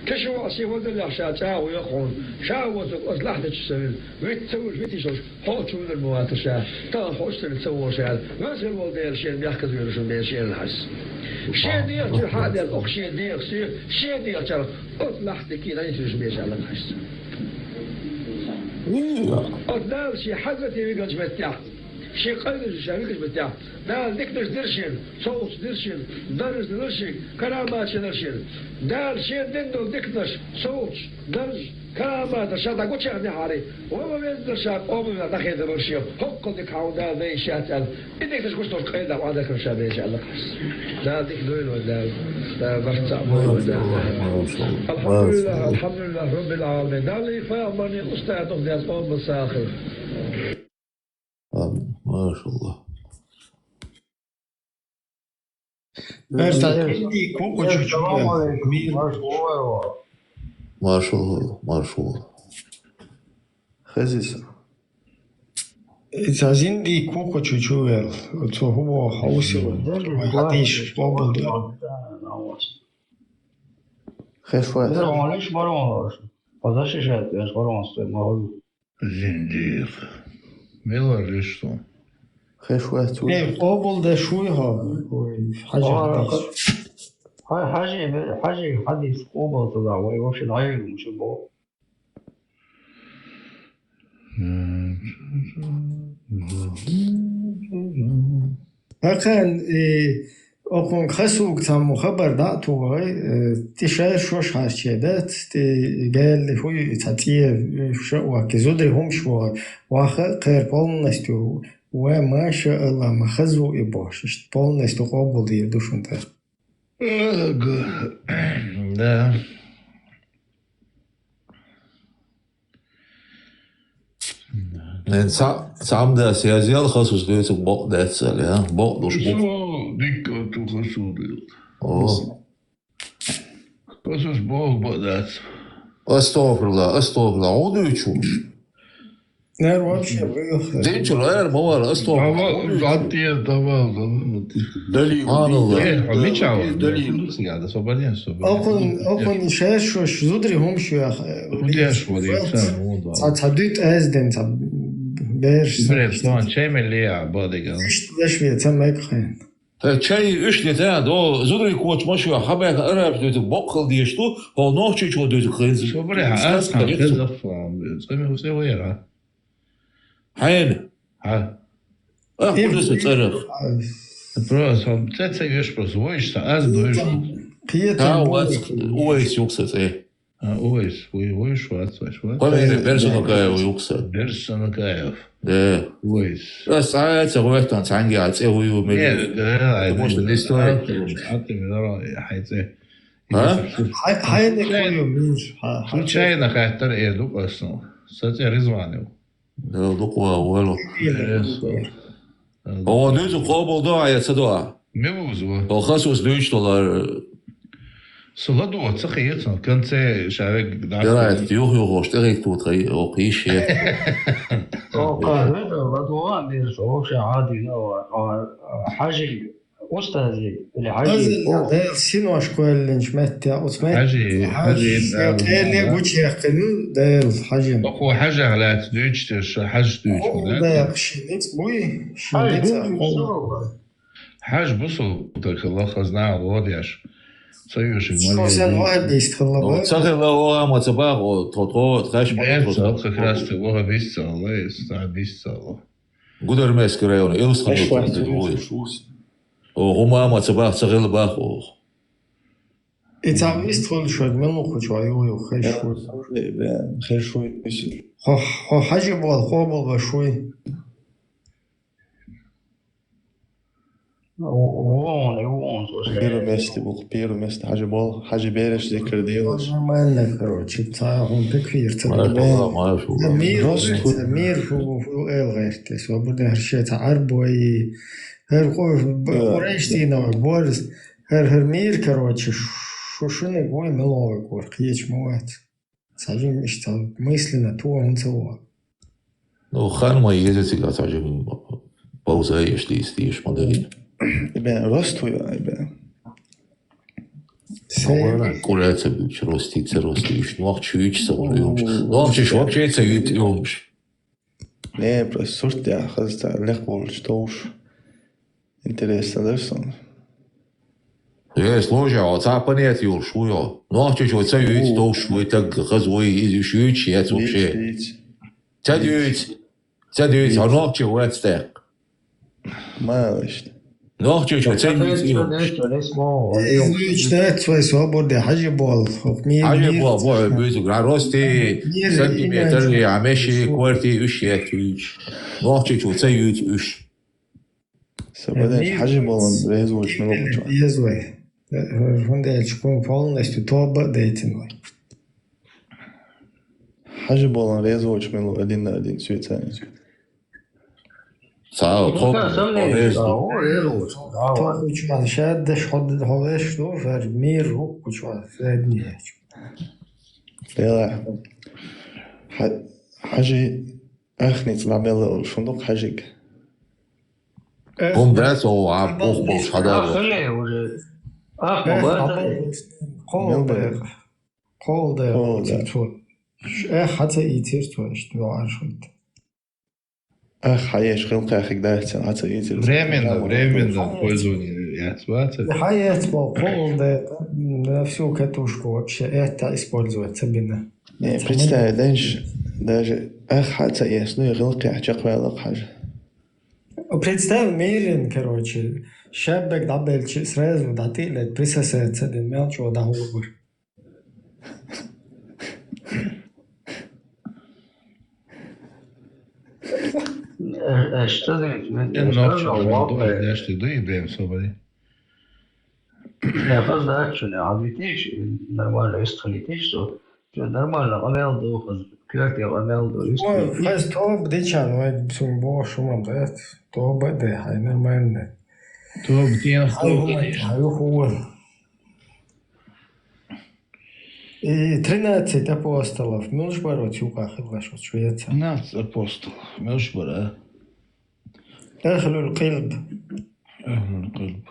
Кхин шу а шен вазаллех ша чӀагӀо йоккху хьуна, ша а воцург оцу лахьти чу ца вина, виц ца вуьжуш, витийша волуш, хьо а чу вуьлур ма вацара ша, тахана хьо а чу ца вина ца вогӀур ша аьлла, веза хила волу Дела шена бехказвер ву шуна бераш эр хьайса. Шен дегӀа чуьра хьа а делла, оха шен дегӀах соьца, шен дегӀа чуьра оцу лахьти кийра йитийша бераш аьлла хьайса. Оцу Дала шен хьаьгӀате вигалчу меттехь, шен къайлаша ша вигачу меттехь, Дала диканаш дира шена, совгӀаташ дира шена, даржаш дира шена, караматаш дира шена. Дала шена дина долу диканаш, совгӀаташ, даржаш, караматаш ша дӀагучехьнехьара, ва ма везара ша къоман вех дӀахедар вара шен, хӀоккхул дика хьан ву Дала дайша яц аьлла. И диканаш гучудолуш къайла дӀа охьадахар ша бераш аьлла хьайса. Дала дика дойла вайн Дала. Дала барт цхьаъ бойла вайн Дала. Алхьамдулиллах, алхьамдулиллах, Раббил Ӏаламин. Далла пайхамарна устаз духу деза къоман сагӀа хила. Амин. Машалла. Э, Салам алейкум. Мир. Маршалла, маршалла. Хезиса. Ца зинди кука чучувел. Цо хӀума хьовсийла. Хьадийш къобалдойла. Хеш вац. Зиндийкъ. Мила вара лиш сон? Хеш вац ву. Э, къобалдеш вуй хьо? Ой, хьажа хьадийш. Хьай, хьажи, хьажи хьадийш къобал ца дахь, вай вообще дӀайигна шу боху. ХӀокхуьнан, и, окхунга хасуг цхьаммо хабар дӀа а тухур, э, ти шаьш шош хьарчий дац, ти гаьлли хӀуй цхьа цӀе, э, ша а ваккхи, зударий хӀумаш вахар, ваха а кхера полностью, ва маша Аллах, ма хаза ву и бохуш, иштта полностью къобалдийр ду шуна тӀаккха. Ага. Да. Эн ца-, цхьамдас язъял хасус дуьйцург бакъ дац аьлла, я? Бакъ долуш бу. Хасус дикка ту хасус дуьйцу. О. Хасус боху бакъ дац. Астагфирулла, астагфирулла. Хьо дуьйцуш вуш? Нер вообще вывих. Динчур, эр, ма вара, астагфирулла. Дава, гӀаттия, дава, дава. Далил. Субханалла. Э, хьо мича вара? Далил. Сигада, собарен, собарен. Окхун, окхун шеш шош зудри хӀумаш яха. Худеш вара, ца, ца дуьтӀ аз ден, ца берш. Бре, сон, чемелия, бодига. Ишт леш ве, ца мег хайн. Та чай уьш де та, до зударий коча ма шу, хьабаьхка арабаша дуьйцург боккъал дезаш ду, хьо нохчочо дуьйцург хеза. Собаре, хьа, аз хан хеза фу, цӀа мегаш ву цӀе вайра. Хьайна? Хьа. Ах, куда са цӀерах? Просто, хьо цӀе ца веш просто, вайш са, аз дуьйш. Кхетам. Та вац, Уайс юкъ са цӀе. А, Уайс, Уай-, Уайс вац, Уайс вац. Кхо мегаш Берсанакаев юкъ са. Берсанакаев. Да. Уайс. Ас цӀа ца гӀоьттан цхьанга а цӀе вуй ву мегаш. Не, да, ай, потому что не стоит. А ты, а ты, а ты, хьай цӀе. А? Хьай, хьай не кхо ю, Миш, хьа, хьа цӀе. Случайно хаттар эр ду къасно. Са цӀе Ризван ю. Дала дукха ваха волу. Э, со. О, дуьйцу къобал до а, я ца до а? Мила вуза? О, хасус дуьйцу толар. Со ладугӀа ца хета, конце ша вег дӀа. Ярайт, юх-юхош тӀехӀитту тхай, о, кхиш е. О, ка, хӀета, ладугӀа а мира, со вообще Ӏадийна, о, о, хьажи. Устазе, или хьажи? Хаза, о, Дела синош кхоьллинчу метте, оцу метте Хьажи, хьажи, хьажи, да, Дела да. Гучуяьккхина, Дела хьажина. Оха хьажа лаьцна дуьйцуш дерш, хьажа дуьйцуш, хьажа да? Дела ши ницкъ буй, ши ницкъ хьажа. Хьажа бусу, так лаха знал, вот яш. Ца юшиг ма. Со сен вахаб дийст хилла. О, бай. Ца хилла, о, ама ца бах, о, тхо, тхо, тхаьш бах, тхо. Как раз ты вахаб дийст ца хилла, ца дийст ца хилла. Гудармейский район, Илсхан. О, хӀума ма ца бах, ца хилла бах, о. И ца вист хуьлуш вайга мила ву кхучу вай юху-юху хезаш ву? Хезаш ву иза. Хьо, хьо хьажи болу, хьо болу баш вуй? Вон, вон, вон, вон. Первое место бу, первое место хьажи болу, хьажи бераш зикр делаш. Нормально, короче, ца хӀун пеквир ца. Мир, мир, фу, фу, эл гӀерте, со бу дехар ше ца Ӏарбой, хӀара къу-, б-, къурайш дийна вай, борз, хӀара, хӀара мир, короче, шу шиниг вуй мила вай кхор, кхеча ма вац. Ца жим иштта мысленно туо хӀун ца вуа. Ну, хан ма еза цига ца жим пауза еш дийс, дийш ма дари. И бен, рост хуя, и бен. Се? Кура ца буч, рости, ца рости, иш, нохчи юч, ца вон юмш. Нохчиш вообще ца ют юмш. Не, просто сурт я, хаза ца лех болуш, тоуш. Интересно, да, сон? Э, слушай, о, ца понять юлш, хуё. Нохчичо ца юйц, товш вуй, таг хаз вуй, из юш юйч, яц вообще. Ца юйц. Ца юйц, а нохчи вац так. Малышт. Нохчичо ца юйц, юйч. Из юйч, да, свой свободе, хажи бол. Хажи бол, бо, бюзу, гра рости, сантиметр, а меши, кварти, юш, яц юйч. Нохчичо ца юйц, юш. Сабадеш хьажи болан резочу мелу гуча. Резой. ХӀунда аьлча кхун полностью тоба а дайтина вай. Хьажи болан резочу мелу один на один сюйца. Цау, тоба резо. Тоба чуан шаддаш хьо веш ду, фер мир рук чуан средний. Дела. Хьажи Ахница дӀабелла олуш хӀун ду-кх хьажиг? ХӀума дац, о, а, бух болуш хьадара. Ах, хӀун уже? Ах, ма бац. Кхол дайа. Кхол дайа. Кхол дайа. Эх, хьа ца ийцира цо, иштта вогӀар шуьйта. Ах, хьаеш хилкхехиг дац, хьа ца ийцира. Временно, временно пользование яц, бац? Хьаец бо, кхол дайа, на всю катушку вообще, это использовать ца бина. Не, представь, знаешь, даже ах, хьа ца эс, ну и гӀилкхехь чекхваьлла хьажа. Представь, мирин, короче, шаббек дӀабелчи сразу дӀатӀилет, присосаться дин, мел чӀо дӀахьулбар. Э, э, что за, э, э, что за лопает? Дашти, дуй, бем, собари. Я поздачу, не, а видишь, нормально, если видишь, что всё нормально, къамел ду, кверти къамел ду, ой, хас тоба дичан, вай, сум бо, шумам, да, тоба де, хай, нормально. Тоба де, хай, тоба де. Хай, хай, хай. И тринадцать апостолов, муьлш бара оцу юкъа хилла шуьца? Тринадцать апостолов, муьлш бара? Ахлул къилб. Ахлул къилб.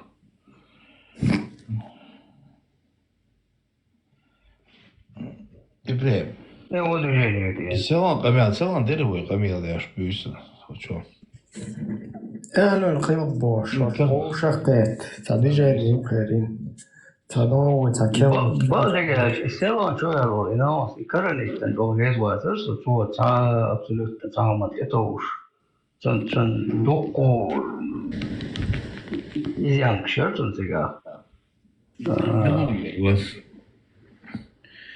Ибрахим. Э, вот уже нет, нет. Селан къамел, селан дери вай къамел деш буьйса. Хо чо? Аьлла кхин бохуш, вовшах кхетта, ца движение юкъерин, ца новый, ца кел. Бакъдерг аьлча, и село чу аьлла, и новый, и каранийтан долу веза вацара со, цо ца абсолютно ца хӀума тӀетовжуш. Цун, цун дуккха изъянаш яра цун цигахь.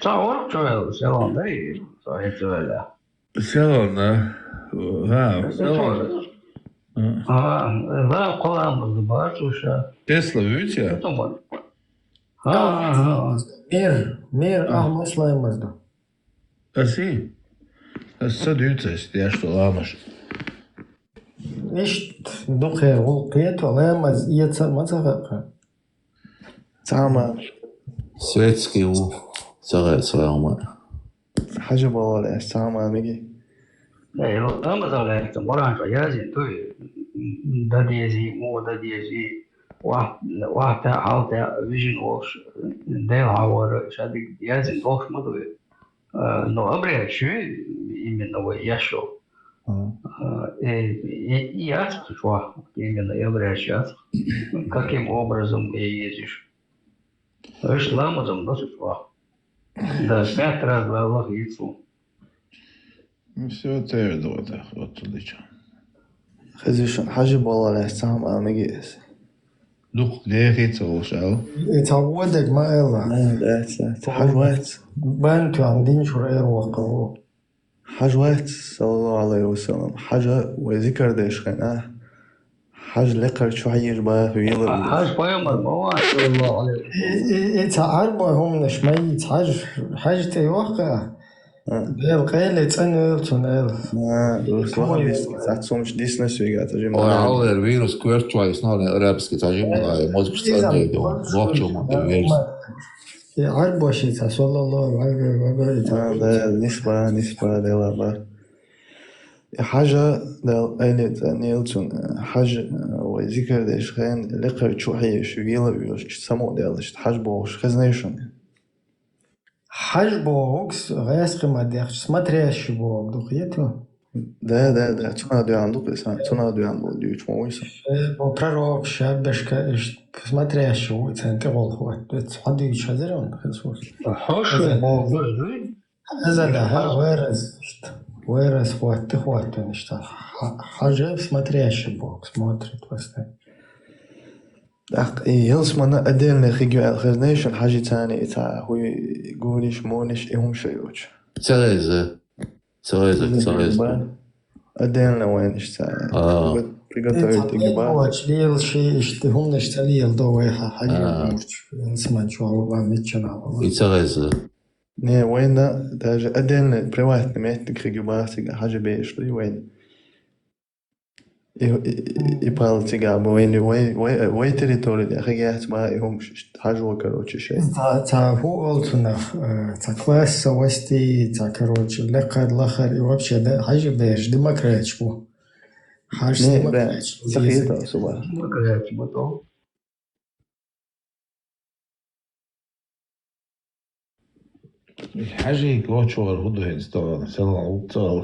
Ца гӀорг чу аьлла, село дай, со хӀинца ваьлла. Село, да? ХӀа, село. ХӀа, ва кхоламаз ду бацуша. Тесла вуьйцу я? ХӀа, ХӀа, ХӀа. Мир, мир, ахьа маслаймаз ду. Аси? Ас ца дуьйцу ас, деш ду ламаш. Иштта дукхера гӀуллакх кхета, ламаз эца ма ца хаьа. Цхьа ма. Светский ву, ца гӀе, ца гӀе ма. Хьажа бала лаьцна цхьа ма миги. Э, ламаз а лаьцна, Къуръан чу язйина дуй, дан дезий, муха дан дезий, вахта, вахта, хьалта, вижина волуш, Дела хьавара, шадиг язйина долуш ма дуй. Э, но обрядчий именно вай еш йолу. Мгм. Э, э, э, и яц чохь, именно и обрядчий яц. Каким образом и езиш? Иш ламазам досу чохь. Да, пять раз валлах йицу. Ну, всё, тер ду, да, вот туда чё. Хазишан, хьажа бала лаьцна цхьа ма миги эс. Дукха дехи ца волуш аьлла. И ца водаг ма аьлла. А, да, ца, ца хьажа вац. Бан туан дин чура эр ваккха ву. Хьажа вац, саллаллаху алейхи ва саллям. Хьажа вай зикар деш хен, а? Хьажа лекхар чу хьаеш баха вела. Хьажа пайхамар ма вац, саллаллаху алейхи ва саллям. И, и, и ца Ӏарбой хӀуманаш ма йийца, хьажа, хьажа тӀе йохка. А. Дела къайле цӀанвелла цунна аьлла. А, рус вахабистский, цхьацца хӀуманаш дисна соьга, ца жима. Ой, аллер вирус коьрта чу вайсна, арабский, ца жима, мозгаш цӀанвелла, нохчо ма вирус. И Ӏарбошица, саллаллаху алейхи ва саллям. А, да, нисба, нисба, дела бар. И хьажа, Дала къайле цӀанъелла цунна, хьажа, вай зикар деш хен, лекхар чу хьеш, вела вуьйш, самукъадаьлла, хьажа бохуш, хезнай шуна? Хьажа бохугс, гӀаьскхи ма дехча, смотрящий боху, дукха ету? Да, да, да, цунах дуьхьал ду-кх и сан, цунах дуьхьал боху дуьйцу ма вуй сан. Э, бо пророк, шаббешка, иш, смотрящий ву, царна тӀе гӀолхо вац, хьо дуьйцу хазар он, Иисус. Хьо шу боху дуй? Хаза да, хьа, вайрас, вайрас хӀотта, хӀоттан иштта. Хьа-, хьажа смотрящий боху, смотрит постоянно. ТӀаккха и ялсмана отдельно хиг ю аьлла хезнай шуна, хьажи царна и ца хӀуй гуриш, муниш, и хӀума ша йоцу. Ца хеза. Ца хеза, ца хеза. Отдельно вайн иштта. А. Пригот-, приготовить и гиба. Лел ши иштта хӀуманаш ца лел до вай хьа-, хьажи. А. Ялсман чу вала миччана вала. И ца хеза. Не, вайна даже отдельный приватный меттиг хиг ю баха цига хьажа беш ду и вайна. И, и, и, и пал цига бу вайна, вай, вай, вай территория да хиг яц баха и хӀумаш иштта хьажо, короче, шей. Ца, ца хӀу олцунах, э, ца класса васти, ца, короче, лекхар, лахар, и вообще да, хьажа беш демократич бу. Хьажа демократич бу. Ца хета суба. Демократич бу то. Хьажий кочор хӀу ду хӀинца тахана, селан вукху цӀал.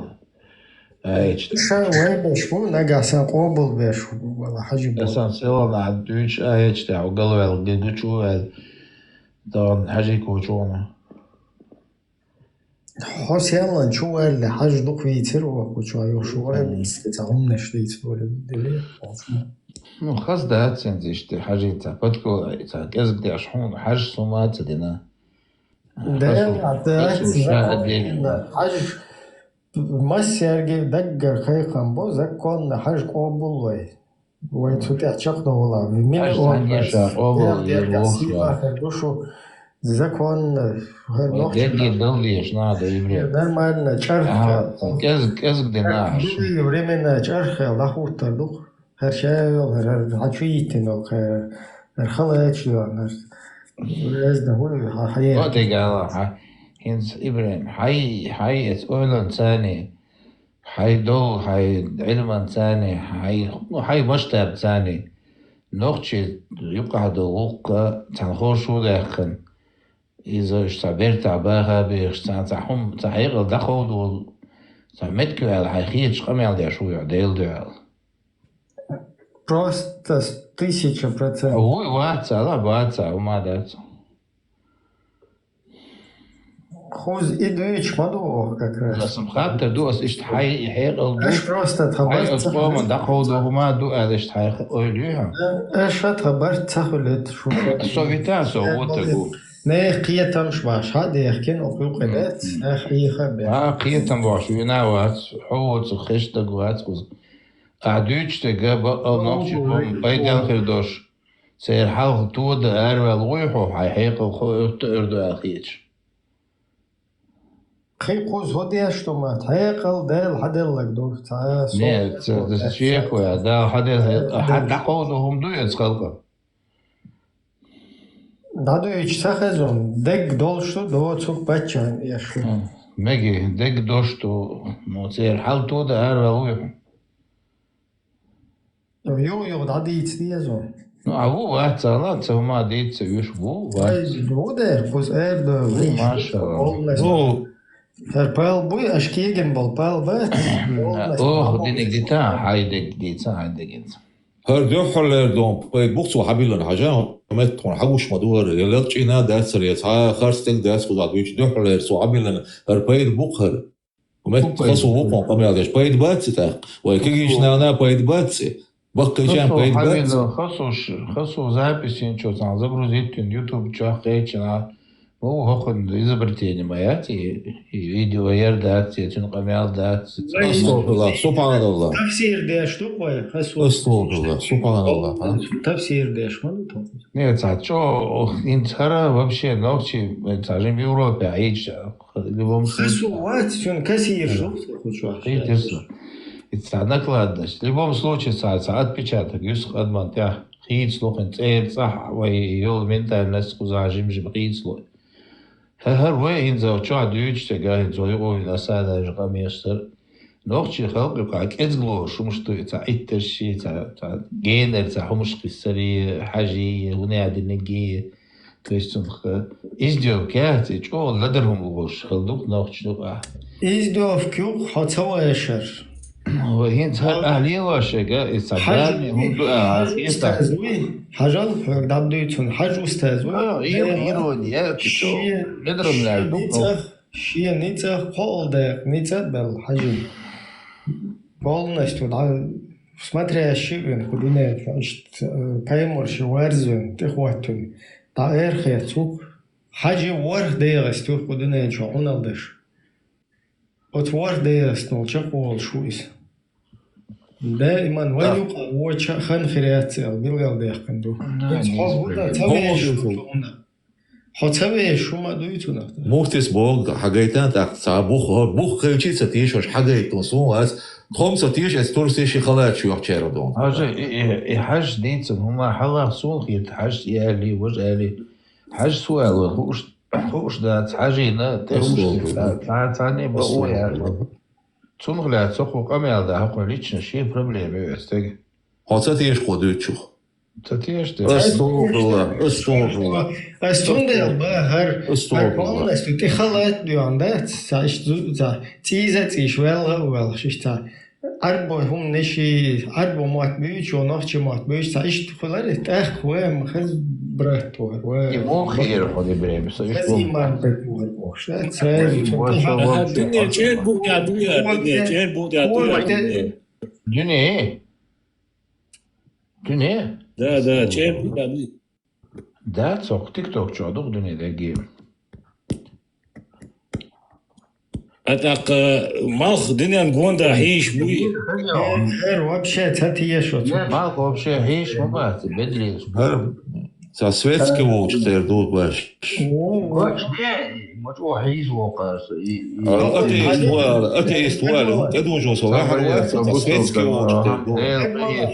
Аьча. Ша вай беш ву, нагахь сан къобал беш ву, вала хьажи бу. Сан селан а дуьйцу аьча тӀехь, галвел, гигучу вел. Тахана хьажий кочорна. Хьо селан чу ваьлла, хьажа дукха вийцира вокху чу, ю шу вай биске ца хӀуманаш дийца вара, дели. Ну, хаза дац хӀинца иштта, хьажий ца подкол, ца кӀезиг деш хьуна, хьажа сума ца дина. Да, да, хьажа массерги даггара кхайкхам бо, законна хьажа къобуллой. Вай цу тӀехь чекхдовла, миллион. Хьажа къобуллой, сийлахар ду шу, законна, хӀара нохча. Дерриге дал деш, надо еврей. Нормально, чӀарх. Ага, кӀезиг, кӀезиг де нах. Времена чӀарх, лахуттар ду. ХӀара ша йолу, хӀара, хӀара хьан чу йиттина йолу, хӀара, хӀара халачу йолу, хӀара. Резна хӀуй, хьан, хьан. О, тегала, хьан. ХӀинца, Ибрахим, хьай, хьай, эца ойланца царний, хьай долу, хьай Ӏилманца царний, хьай, ну, хьай масштабца царний. Нохчий юкъахь долу гӀуллакх цхьана хоршо даьккхина. Иза уьш цхьа бертахь баха бехаш, цхьа, цхьа хӀума, цхьа хьекъал дӀакховдо, цхьа меттиг аьлла, хьайн хеташ къамел деш ву, Делан дуьхьал. Просто с- тысяча процентов. Вуй вац, ала вац, а ума дац. Хуз и дуьйцуш ма ду оха как раз. Аса хаттар ду, ас иштта хьай и хьекъал ду. Аш просто тха хьай барт ас ца къоман хуьлуьйту. ДӀакховда хӀума ду аьлла иштта хьай хи-, ойла ю хьан? Аша тха барт ца хуьлуьйту шу. Со вита, со Э, вутагу. Не кхетамаш баш, хьа дехкин, окху кхе М, дац, м. Ах, и ха бе. А, кхетам баш, вина вац, хьо вуцу хеш даг вац, куз. А дуьйцуш дерг бакъал Хьо нохчи ву, хӀума ву, пайдал ву. Хир дош. Церан хьалха тода араваьлла вуй хьо, хьай хьекъал хо оьтту эр ду аьлла хеташ. Кхин кхуза хӀу деш ду ма, хьекъал Дала хьаделлаг ду, ца со Не, ца, ца, ца, чекоя, Дала хьаделла, Э, хьа Дала. ДӀакховда хӀума ду эца халкъа. ДӀадуьйчу ца хезун, дегга долуш ду, доцург паччахьан эш ду. М, меги, дегга долуш ду, ну, церан хьал тода араваьлла вуй хьо. Юха-юха дӀадийца деза. Ну, а ву вац, ала, ца хӀума дийца ца вуьш, ву вац. Ай, ву дер, кхуз эр ду, Ну, вуьш. Машалла. Полностью. Ну, хӀара пал буй, аш кегин бол пал бац. Полностью. Ох, диниг дита, хьай дег дийца, хьай дег дийца. ХӀара дуьххьарлера дон, пайда бух цо хьабиллан хьажа, меттахуна хьагуш ма ду хӀара, я лелчӀина дац хӀара, я цхьа харц стаг дац хуза дуьйцу, дуьххьарлера цо хьабиллан, хӀара пайда бух хӀара. Метта хасо вукхун къамел деш. Пайда бац и тӀаккха? Вай кегийчу нана пайда бац и? Баккхийчарна Хасо пайда бац? Хьамидо, хасо ш-, хасо запись йинчо цхьана загрузить йина YouTube чохь кхечина. Ма ву хӀокхуьнан изобретение ма яц и, и видео яр дац, я цуьнан къамел дац. Вай Астагфируллах, субханаллах. Тафсир деш ду вай, хасо. Астагфируллах, субханаллах, а? Тафсир деш ма ду тхо. Не, цхьа чӀо, хӀинца хӀара вообще нохчий, цхьа жима Европе Ӏийча. Любом Хасу случае. Вац, цуьнан кассир Да. Шу, хучу Хи тирсу. И цхьа накладность. В любом случае, цхьа, цхьа отпечаток юьсу адаман тӀехь хийцалу хин цӀера цӀахь вай йолу ментальность кхузахь жим-жим хийцалу. ХӀара вай хӀинца чохь дуьйцуш цигахь хӀинца вай юкъа вина садажа къамеш сара. Нохчий халкъ юкъахь кӀезгалора хӀумаш ду и цхьа иттарши, цхьа, цхьа генара цхьа хӀумаш кхиссарий, хьажий, хӀунадинигий. То есть цунах издевка яц, и чӀогӀа ладар хӀума луш хила ду-кх нохчашна юкъахь. Издевка ю-кх хьо ца вешар. Вай хӀинца хӀара ахь лелош шега, и ца Хьажа гарни хӀума ду ахь, хьажа хьетахь. Устаз вуй, хьажал, хьоьга дӀабдуьйцун, хьажа устаз вуй. А, ир-, Дела, ирония, шен, чӀогӀа медрам шен лаьа ду-кх. Ницкъах, шен ницкъах кхоалгӀа дакъа ницкъ а белла, хьажа. Полностью дӀа, смотрящий вина кху дуьнен чу, иштта, э, пайморш варзина, тӀехӀоттина, дӀа эр хет цуьнга. Хьажа ворхӀ дегӀаста ю кху дуьнен чу Ӏуналла деш. Оцу ворхӀ дегӀаста волчу чекхволуш ву иза. Даиман вайн Да. Юкъа воча хан хир яц аьлла билгалдаьккхина ду. Да, ХӀинца хьо не хӀунда ца Хьо вешаш ву хӀунда. Хьо ца вешаш хӀума а дуй цунах тӀе? Муфтис боху, хьагайтан тӀаккха цхьа бух, хӀара бух кхайчий ца тийшош хьагайтун суна вац. Тхо-м ца тийша, эс турси ши халачу йохчаьрга доху. Хьажа, и, и, и хьажа дийцина хӀума хьалха суна хета, хьажа и аьлли, важа аьлли. Хьажа су аьлла, хууш, хууш дац, хьажийна, тӀе хӀумаш Астагфируллах. Ца, ца, царний бан о яхь. Астагфируллах. Цунах лаьцна со кху къамел да, хьо кху лична шен проблема ю эс тега. Хьо ца тийша кхо дуьйцучух? Ца тийша те. Астагфируллах, астагфируллах. Ас цундел ба хӀар, хӀар Астагфируллах. Полностью тӀе халат доьгӀна дац, ца иштта зу-, ца цӀийза а цӀийш, ваьлла а ваьлла, шиш ца. Ӏарбой хӀума неши, Ӏарбо мотт буьйчу, нохчи мотт буьйчу, ца иштта хуьларе, тӀаккха вай ма хаза брат вара, вай. И муха хиира хьо де бремя, со иштта Хаза иман беквар бохуш, да? Ца Ой, ой, ой, ой, Аха, ой, дуьне ой, чӀер ой. Бухьа дуья, дуьне чӀер бухьа дуья, дуьне. Дуьне? Дуьне? Да, да, чӀер бухьа дуья. Да, цо кху тикток чохь ду-кх дуьне дерриге. А тӀаккха малх дуьнен гонда хьийш буй? Хер вообще ца тешо цу. Малх вообще хьийш ма бац, бедлиш. ХӀара ца светский волчу тера ду баш. О, о. Гоч де, ма чӀогӀа хьийш вокхар со. И, и. А, атеист вара, атеист вара, тӀедужу со, вахар вара, ца светский волчу тера ду.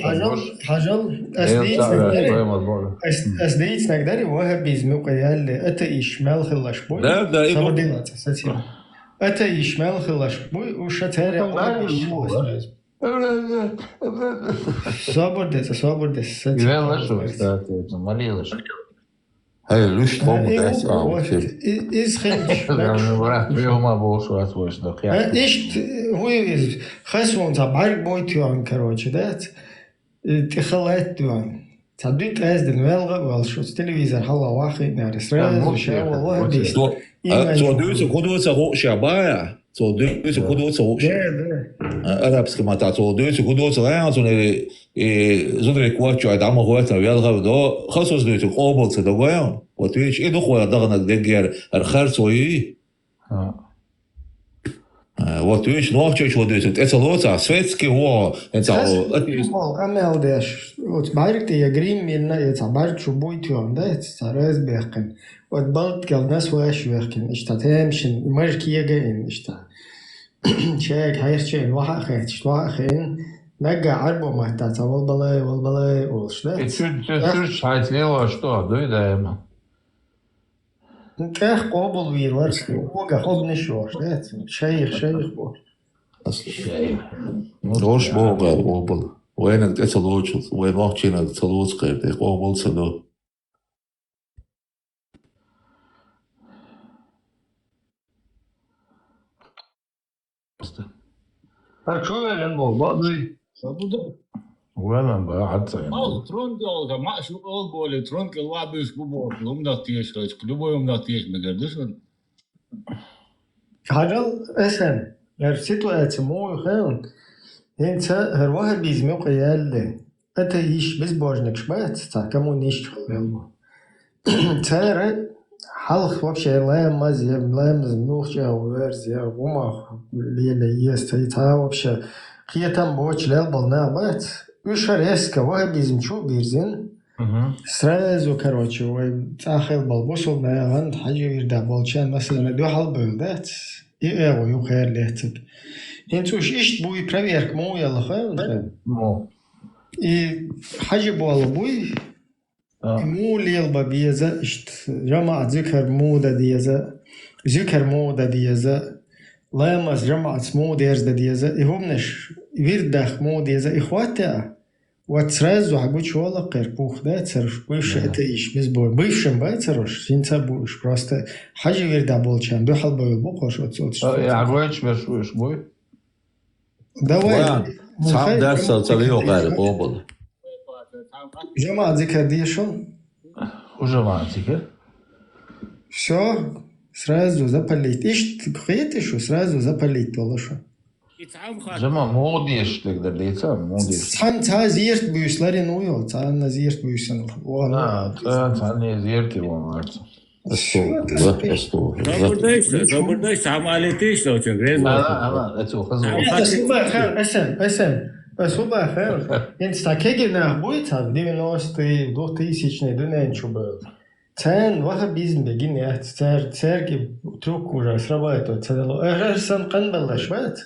Хьажал, хьажал, ас Эл дийцнаг цара дари, тоймал бора. Ас, ас дийцнаг дари, ваххабизм юкъа ялли, атеисташ мел хилалаш буй? Да, да, и Сабурдин бу- аца, сацира. Атеисташ мел хилалаш буй, уж ша цара Эл ваххабизм цара юкъа. Сабур деца, сабур деца, сацира. Ивелла шу, кстати, это молилась. Хьай, луьш тхо бу дайс а, вообще. И-, иза хилча, Прям, ну, брат, приёма бу шу ас ваш, да, Э, хья. Ишт, хӀу иза, хасвон ца бӀарг бойтуьйхьан, короче, дац? э, тӀехалаьттан. Цхьа дуй тӀаздина велга а валаш, оцу телевизор хьалха вахийтинера, сразу шаьвал вахабийш. Цо, а, цо дуьйцург хӀун ду ца хууш я бая? Цо дуьйцург хӀун ду ца хууш я? Да, да. А, арабский маттахь цо дуьйцург хӀун ду ца хууш я, цунна и, и зударий коччой дӀа ма хӀоьттина велга а до, хасус дуьйцург къобал ца догойн. Вот видишь, и дукха вай даханарг деггера, ара харцо йий? А. Э, вот видишь, нохчочо дуьйцург тӀе ца лоцахь, светский вон, хӀинца Хас о, ати- Укол, къамел деш, оцу бӀаьрг тӀе я грим йина, я цхьа бӀаьрг чу буй тоьхна, да, цхьа раз бехкина. Вот балтгал нас ваш вехкина, иштта темашна, маж кега ин, иштта. Шайга хьерчийна, ваха а хеташ, ваха а хиъна, нагга Ӏарбо матта цхьа валбалай, валбалай олуш, да? И цуьр-, цуьр-, цуьрчу хьайца лелош тӀо дуй даима? ТӀех къобал вийр вара, вога хобнаш йош, да? Шайх, шайх бо. Шайх. Дош богӀу къобал. Вайнаг тӀе ца лоцуш, вай нохчийнаг ца лоцу кхайр, тӀе къобал ца до. Ха, чу веллина боху, бакъ дуй? Ша бу ду? Веллина бара, хьаца. Мал, трон кӀел, ма шу олу боли, трон кӀел ва буьйш бу боху, хӀуманах теша хилча, любой хӀуманах теша мегар ду шуна. Хьажал, Эсен, хӀара ситуация муха ю хенахь? ХӀинца хӀара ваххабизм юкъа яьлла. Атеисташ, безбожникаш бац, цхьа коммунисташ хилла мел бу. Цара хьалха вообще ламаз, я ламаз муха чӀагӀо верза, я гӀумах леле еза, цхьа вообще кхетам боцуш лелла болу нах бац. Уьш хӀара резко ваххабизм чу а бирзина, Мгм. Сразу, короче, вай цӀа хилла болу бусулба нахана хьажи вирда болчарна, масала, дуьхьал бевлла дац. И эгӀо ю кхера лециг. ХӀинца уьш иштта буй, проверка муха елла хой вайн? Мо. И хьажи болу буй, А. Муха лелабан беза иштта, жамаӀат зикар муха дан деза, зикар муха дан деза, ламаз жамаӀатца муха дерза дан деза, и хӀуманаш вирдах муха деза, и хӀоттаьа, вот сразу хьан гучувала кхер пух, да, царуш, бывший атеисташ, безбо-, бывшим бай царуш, хӀинца а бу уьш, просто хьажи вирда болчарна дуьхьал бевлла бу кхуш, оцу, оцу, А, оцу. Я гойч берш бу уьш буй? Давай. Ладно, ну, цхьаъ хай, дарсал ца вио гӀаьрга къобал. ЖамаӀат зикар дешал? ХӀун жамаӀат зикар? Всё, сразу запалить. Иштта кхета шу, сразу запалить долу шу. ЖамаӀат муха деш дерг дар дийца, муха деш. Цхьана цхьа зерат буьйса ларина ву йо, цхьана зерат буьйсана вон. А, цхьа, цхьана зерат вон варца. Астагфируллах, астагфируллах. Собар дайша, собар дайша, хьан алитийша, очень грезно. Ала, ала, это ухо. Аса, аса, аса. Инста кегина буй цар девяностые, двухтысячные дуьнен чу бевлла. Царна ваххабизм бегин яц, цар, церкви трюк уже срабатывать ца дело. Эр сан къанбаллаш бац.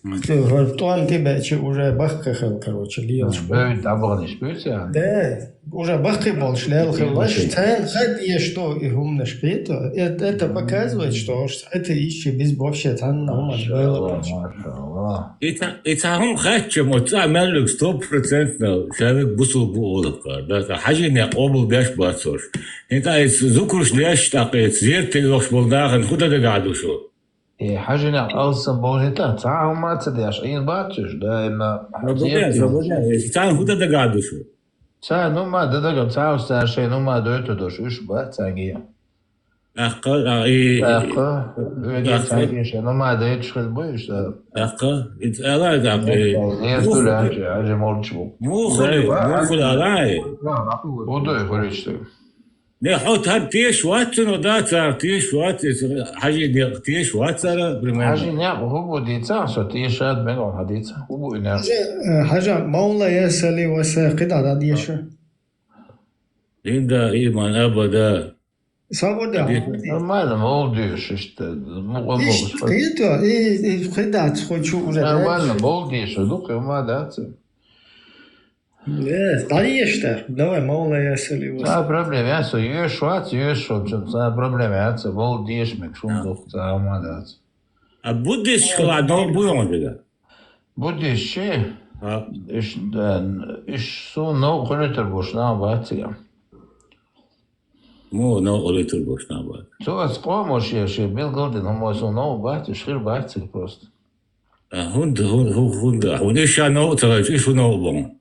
ХӀара тӀом тӀе беача уже баккхий хилла, короче, лелаш бу. Бевдда дӀабаханаш буьйцу? Да, уже баккхий болуш лела хилла. Царна хадъе что и хӀуманаш кхета. Это, это показывает, что уж это ищи без вообще цхьанна хӀуманаш байла. Машалла, машалла. И ца, и цхьа хӀума хаьттича, мо цхьа мел луьгу сто процентов человек бусулба бу олу кхара. Да, цхьа хьажийна къобал беш бац уж. ХӀинца и зукруш леш, тӀаккха и зерат йохуш болу нахана хӀун дан дагахь ду шу? Э, хьажинехь алсам боху хӀета, цхьа а хӀума ца деш, Ӏийна бац уьш, даима. Ца хӀун дан дагахь ду шу? Царна хӀума дан дагахь, цхьа а цара шайна хӀума дойтур долуш, уьш бац цаьрга. ТӀаккха, а, и, тӀаккха, и, уьгий тӀаккха. Цаьрга шайна хӀума дойтуш хила буй уьш, да? ТӀаккха, и, ала, тӀаккха, и. Муха, хьажа молча бу. Муха, муха, ала, и. ХӀун ду и хуьлуьйтуш дерг? Не, хьо тхан теш вац, но да, цара теш вац, иза хьажи некъ теш вац цара, примерно. Хьажи некъ хӀун бу дийца, со тешад мегал хьан дийца, хӀун бу и некъ? Хьажа, э, хьажа, мавла ясали ва са кхидӀа дӀадеша. Инда иман абада. Сабурда. Нормально, мол деш, иштта, мукъа болуш. Иштта, и, и, и, кхидӀа, цхьа чу уже. Нормально, мол деш, дукха ма дац. Э, дӀаеша, давай, мовла ясали ву. Цхьа проблема яц, со йоьш вац, йоьш волчун, цхьа проблема яц, мовла деша мега шун духу, цхьа хӀума дац. А буддисташ хила новкъа буй хьуна дагахь? Буддисташ? А. Уьш, да, уьш суна новкъа хуьлуьйтур бу, уьш нах бац цига. Муха новкъа хуьлуьйтур бу, уьш нах бац? Цо аса къомо шен, шен билгалдина хӀума суна новкъа бац, уьш хир бац цига просто. А, хӀунда, хӀун-, хӀун-, хӀунда, хӀунда уьш ша новкъа ца хилча, уьш хӀун новкъа бу?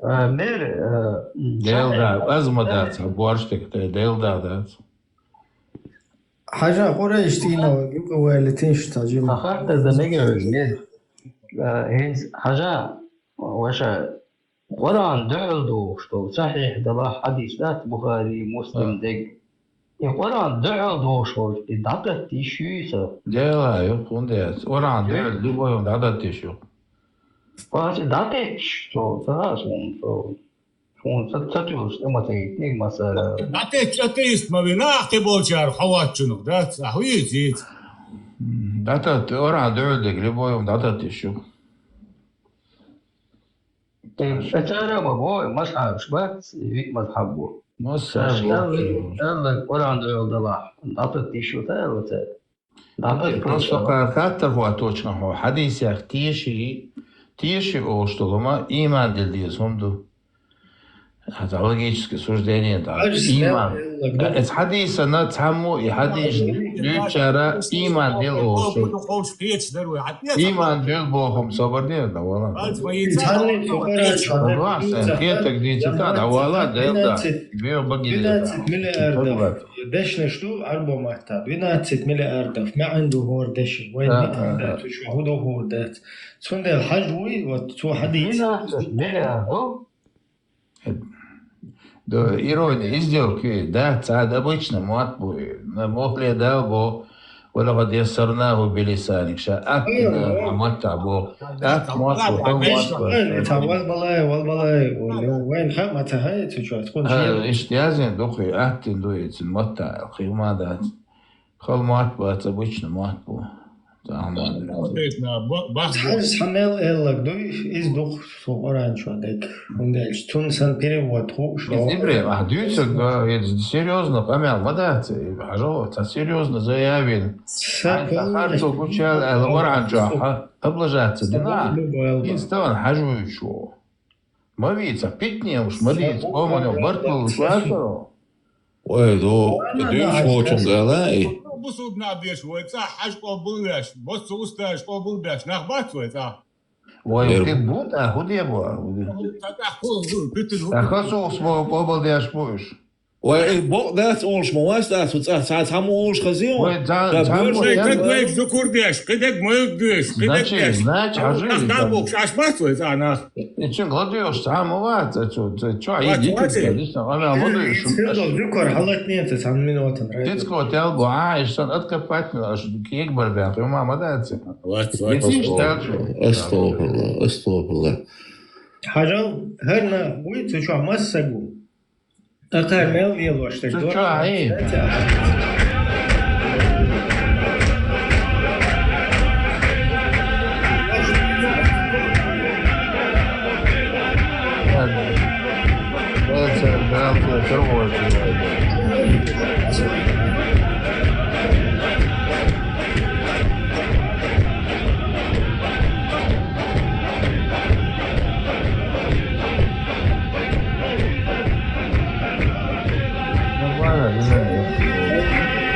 Э, мер, э, Делда, аз ма дац, борш тек, делда дац. Хьажа, Къурайш дийнахь, юкъа ваьлла тинш ца жима. Хаттар да мега везне. Э, хӀинца, хьажа, ваша, Къуръан дуьхьал дохуш долу сахьихь далахь хьадис дац Бухари, Муслим, дег. И Къуръан дуьхьал дохуш волчу, и дӀататта йиш юй со? Дела, ю, хӀунда яц? Къуръан дуьхьал любой хӀума дӀататта йиш ю. Пача дӀатетташ со, ца хаьа суна, со. Суна ца, ца туьллуш, тӀе ма ца йитниг масала. ДӀатетташ атеист ма вина, ахь кхин болчара хьо ваччунах, дац? Ахь вуьйцу, йийца? ДӀататта, Къуръан дуьхьал дерг, любой хӀума дӀататта йиш ю. Э, цара ма бой, мазхьабаш бац, виъ мазхьаб бу. Мазхьаб бу. Алла Къуръан дуьхьал далахь, дӀататта йиш ю ца аьлла цара. ДӀататта йиш ю. Просто хаттар хӀотточкъа хьо, хьадисех теши, теши олуш долу ма, ийман дила деза хӀума ду. Хьан логическое суждение, да. Ийман. Эс хьадисана цхьаммо и хьадис дуьйцучара ийман дила олуш ду. Ийман дила бохум собар дера, да, вала. Цхьанне цу къарача хьан хетаг дийца, да, вала, да, да. Бер баги. Двенадцать миллиардов. Дешнаш ду Ӏарбо матта, двенадцать миллиардов маьӀна ду хӀора деши. Вайн А, никъ а, дац, а. Цу чу хӀу ду хӀора дац. Цундела хьажа вуй, вот цо хьадийца. Двенадцать миллиардов? Да, ирония, издевки, да, цхьа обычно мотт бу, на мохле да бо, ولقد يسرناه بلسانك, ша аттина Ага. мотта бо. Атта мотт бу, хӀама мотт бу. Ай, ца вал балай, вал балай, вал, вайн хама ца хай, цу чу, цу чу. А, ишт язин дукхи, аттин ду, ицин мотта, хима дац. Хала мотт бац, обычно мотт бу. Ца хӀама дац. Ответна, ба-, бах бу. Цхьа мел эллаг дуй, из дукх со Къуръан чу дег. ХӀунда аьлча цун сан перевод хууш. Из ибре, а, дуьйцург, а, из серьёзно къамел ма дац, и хьажал, ца серьёзно заявил. Са Ай, ца полный харцо гучал, аьлла, Къуръан чу, а, облажаться дина. Са полный. Из таван хьажуй шу. Ма вийца, питне уж, ма дийца, Са полный. Къоманё барт лулуш вацаро. Ой, ну, Ана дуьйцу ана вочун ана. Гала, и. Бусулба нах деш вай цӀа хьаж къобалвеш, босса усташ къобалбеш нах бац вай цӀа. Вай Эр- ти бу тӀа, хӀу де бу, хӀу де. Та тӀа ху-, ху-, питин ху-, Та хасус бу, къобалдеш бу уж. Вай, и бокъ дац олуш ма вац дац, цӀа, цӀа, цхьа ма олуш хазин вай. Вай, цхьа, Да цхьа бер- ма Вай таг вай зукур деш, къидег ма юг деш, къидег Значит, деш. значит, Ана хьажи, нах да да. бокъ, аш бац вай цӀа нах. И чу гладиош, цхьа ма вац, а чу, цу, чу, а Вац, идите, вац, э. конечно, ана ма дуй, Э, шум, сен а дол шум. Зукар халатнеца, цхьан минутан, рай. Тицко тел бу, а, иш сан откопать, аш кек бар бян, хӀума ма дац. Вац, вац. Ициш тел чу. Астагфирулла, астагфирулла. Хьажал, хӀарна, вуй, цу чу масса гу. Акхар мел велош дерг Цу дора. чу, ай. Нормально, не знаю.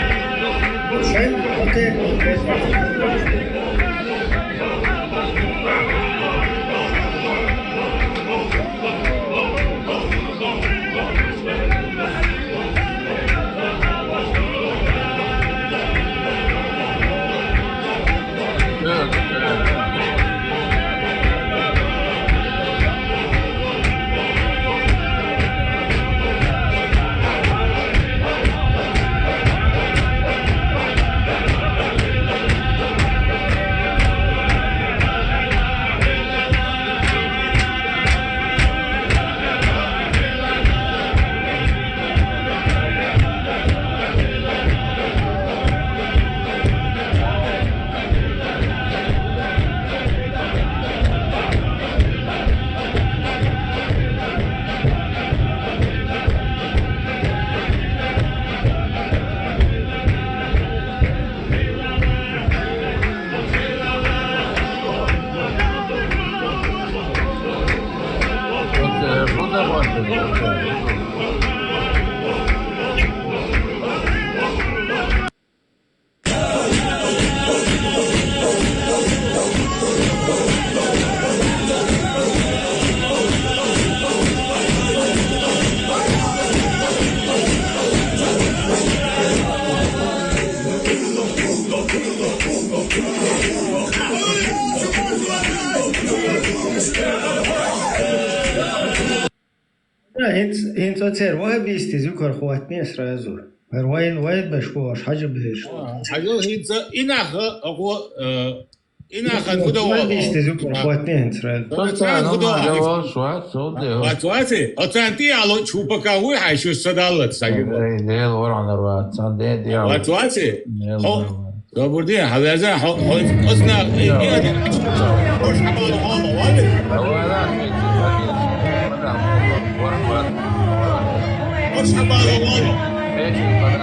Да, хӀинц-, хӀинца цер вахабистиза юкар хӀоттане сразу. ХӀара вайн, вайн беш бохуш, хьажа беш. А, хьажал хӀинца и нах, а, гӀо-, а, и нахана хӀу дан вала? Вахабистиза юкар хӀоттане хӀинца сразу. Царна хӀу дан вала? Давал шуа, цо де. Вац, вац. Оцан ти ало чупака вуй хьай шу садаллац сагида. Эй, Дела варгӀанар вац, цан де, де. Вац, вац. Дела Хо-, варгӀанар. Добрый день, хьаверзан, хьо-, хьо-, оцна, и, и, хош хабар, хабар, хабар. Хош хабар, хабар.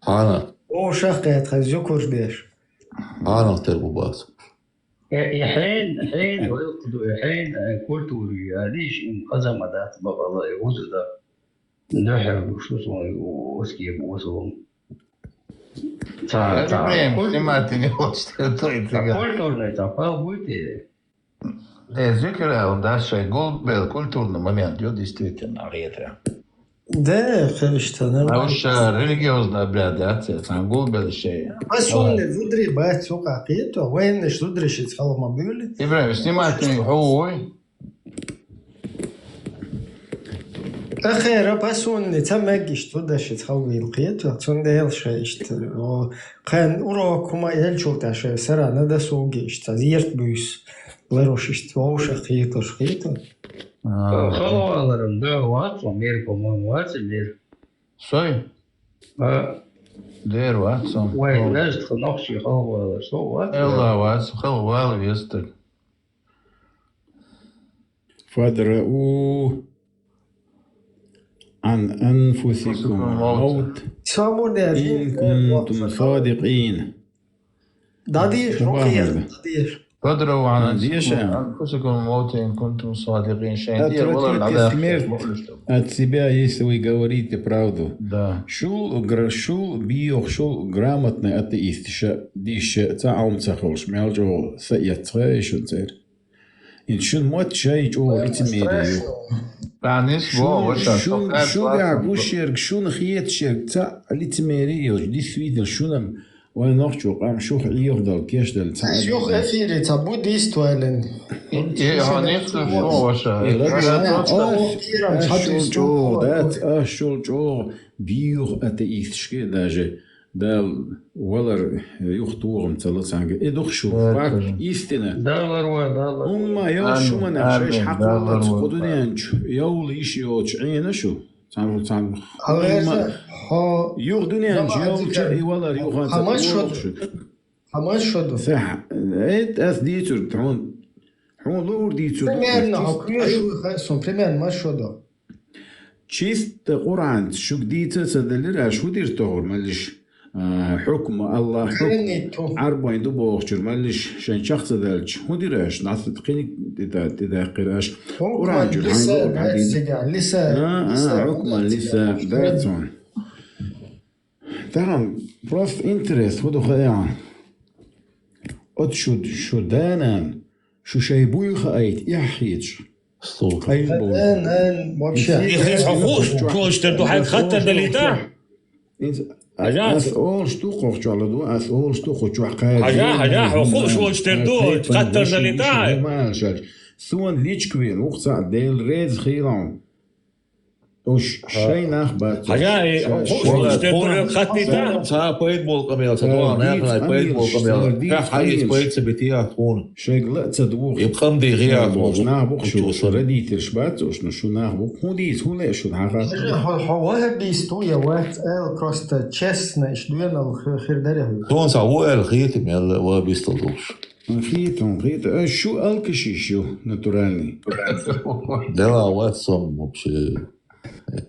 Хьана. О, шахкъет хазю курдеш. Хьана тер бубас. Э, э, хьен, хьен, вай куду, э, хьен, э, культури, а лиш им хазамадат бабала, э, узда. Да, хьен, что с вами, о, с кем, о, с вами? Ца, ца, Ибрагим, куль-, снимать не хочет, то и ца, цыган. Культурный, ца, пал будете? Э, зикр, а, он дальше, гулбел, культурный момент, ё, действительно, ретро. Да, конечно, нормально. А уж, а, религиозный обряд, да, ца, ца, гулбел ещё. Пасунни зудри бац, сука, кето, военный зудри шиц халма бюли. Ибрагим, снимать не, ой. Ахера пасунни, ца мегиш, туда шиц халвил кето, цундел шеишт. О, кхан урок кума елчул та ше, сара на да сугиш, ца зерт бюс. Ларушишт, вовша кето, кето. А. Халваларым, да, ватсо, мир, по-моему, ватсо, мир. Сой? А. Дер ватсо. Вай, О. Нажд хнохши халвалар, со ватсо. Элла ватсо, халвал вестер. فادرءوا عن أنفسكم الموت إن كنتم صادقين. Дадеш, рухият, дадеш. فادرءوا عن أنفسكم الموت إن كنتم صادقين. Шайн дер валар смерть от себя, если вы говорите правду. Да. Шул гра-, шул биох, шул грамотный атеист ша, диш ша, ца аум ца холш, мял чо са ят ца ишун цер. Ин шун мот шай чӀогӀа лицемерие ю. Шун, шун, шуга гушерг, шун хетшерг, ца лицемерие йолаш, действительно, шунам вай нохчо къам шух Ӏехадал, кешдал, ца. Юх эфире ца буддист вайлен. Э, э, шун, э, ладно, ладно, аш, аш шул чӀогӀа, да, аш шул чӀогӀа, биюх атеисташке даже. Дала валар юхатохам ца ло цхьанга. Э, дух шу, факт, истина. Далар ва, далар ва. Умма йо шума нах шайш хьакъ валлац кху дуьнен чу, йовла йиш йоцуш Ӏийна шу. Цхьан, цхьан. Умма хьо юха дуьнен чу йовлча и валар юха ца тохаш шу. Хамаш шо ду. Сехьа, э, ас дийцург хьуна, хьуна луур дийцург. Примерно, хьо кхуья шу хай сун, примерно, маш шо ду. Чиста Къуръанца шуьга дийца а ца делира, аш хӀу дира тохар малиш? А, хьукма Аллах, хьукма Ӏарбойн ду бохучуьра маллиш шайн чекх ца даьлча, хӀун дира аша? Нацат кхиниг тӀе-, тӀедаьккхира аша. Къуръан чуьра хьайн луъург хьадийна. А, а, хьукма лиса, дац хьуна. Тахана просто интерес, хӀун ду хаьа? Оцу шу, шу да-нана, шу шайн буй хаийта, эхь хеташ. Къайла болу. Нан, вообще. И хеза хьо хууш, чу волчу тера ду хьайна хаттар далийта? Ас олуш ду кху чохь ладу, ас олуш ду кху чохь кхаьжа. Хьажа, хьажа, хьо хууш волчу тера ду, хаттар далийта? Суна личка вен, вукху цхьаъ Дела реза хийла. Уьш шайн нах бац. Хьажа, и хууш волчу тера ду хаттийта? Цхьа пайда болу къамел ца дуьйцу, нахана пайда болу къамел. Хьан хьайца пайда ца битий тхуна? Шайга ла а ца дугӀу. И къам дийгӀи а тхуна. Нах бу-кх шу, шу родителаш бац уьш, ну шу нах бу-кх. ХӀун дийца, хӀун лаьа шуна хьан хаттар? Хьо, хьо ваххабист ву я вац, аьлла, просто честно, иш доьналла хи-, хир дарий хьуна? Тхуна цхьа ву аьлла хета мел ваххабистал долуш. Хета, хета. Э, шу алкашиш ю, натуральный. Дела вац со вообще.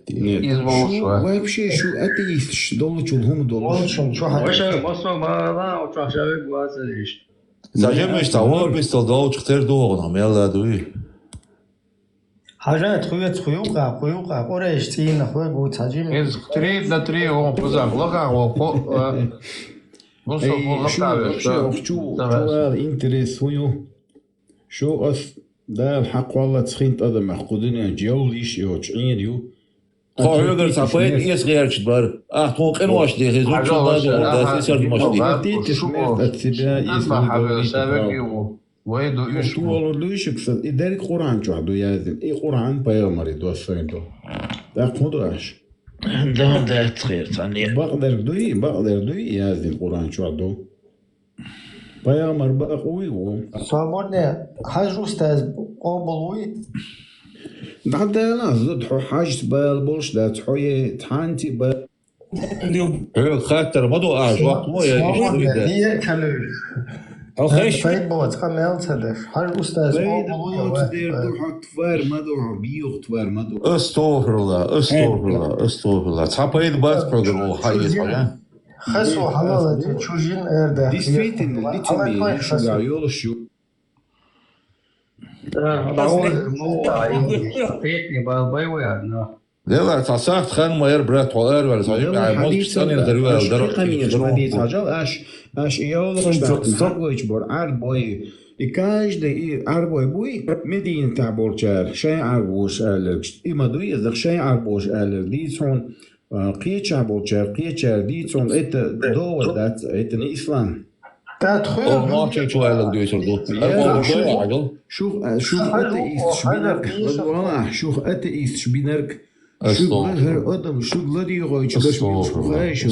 Нет. Шу вообще шу атеисташ долчул хӀума долуш. Ваша, массо а ма ла, у чохь шавиг вацариш. Ца жимиш, ца вон бистал долчух тера догӀу, мел а дуй. Хьажа, тхоьца кху юкъа, кху юкъа, къурайш цӀийнах вай гуц хьажийна. Иза три на три вон кхузахь лахахь вон кхо, а, бусалба вон лакхавеш, шу, да? Шу, шу ала интерес хӀун ю? Шу ас Дала хьакхоллац хин тӀадамех кху дуьнен чу йовлийш йоцу Ӏийна ю. Тхо хьоьгара цхьа пайда эца гӀерташ бара. Ахьа тхуна къинош дехи, зудчун база гӀур дац, и сардамаш дехи. От себя. Вай ду уьш. Шу олур дуй шуьга сан, и дерг Къуръан чохь ду яздина, и Къуръан пайхамаре доссийна ду. ТӀаккха хӀун ду аша? Дан дац хир цхьаьна. Бакъдерг дуй, бакъдерг дуй, яздина Къуръан чохь ду. Пайхамар бакъ вуй ву? Собарне, хьажа устаз къобал вуй? ДӀадала, зуда хьо хьажца бала болуш дац, хьо е цхьаьнци ба- Хьоьга хаттар ма ду, а, жоп ма я, иштта дуй де. Хьо хеш? Пайда боцу къамел ца деш. Хьажа устаз къобал вуй, вай? Пайда боцу дер ду, хьо тварь ма ду, хьо бийгӀа тварь ма ду. Астагфирулла, астагфирулла, астагфирулла. Цхьа пайда бац хьоьгара, о, хьан иза хьо, я? Хасо хьалалати чужин эрда. Действительно, лицемерие шуьга йолуш ю. Да, да, он, ну, а, и, и, и, бал-, бай вай, а, но. Дела, цхьа сахт хан ма яра, брат, хьо ара ваьлла, цхьа юкъа, мозчу цӀанин хир ваьлла, дара хьажал, аш, аш и йовлахаш дац, хьагойчу бора, Ӏарбой. И каждый и Ӏарбой буй, Мединатахь болчара, шайн Ӏарбоша алларг. И ма дуй, иза шайн Ӏарбоша алларг дийца хьуна. А, кхечахь болчара, кхечара дийца хьуна, это довод дац, это не ислам. О, нохчий чу аьлларг дуьйцур ду. Шух, а, шух атеисташ бинарг, ладогӀал ахь, шух атеисташ бинарг, шуьга ла хӀара адам, шуьга ладийгӀойчу дашмаш бу хаьшна.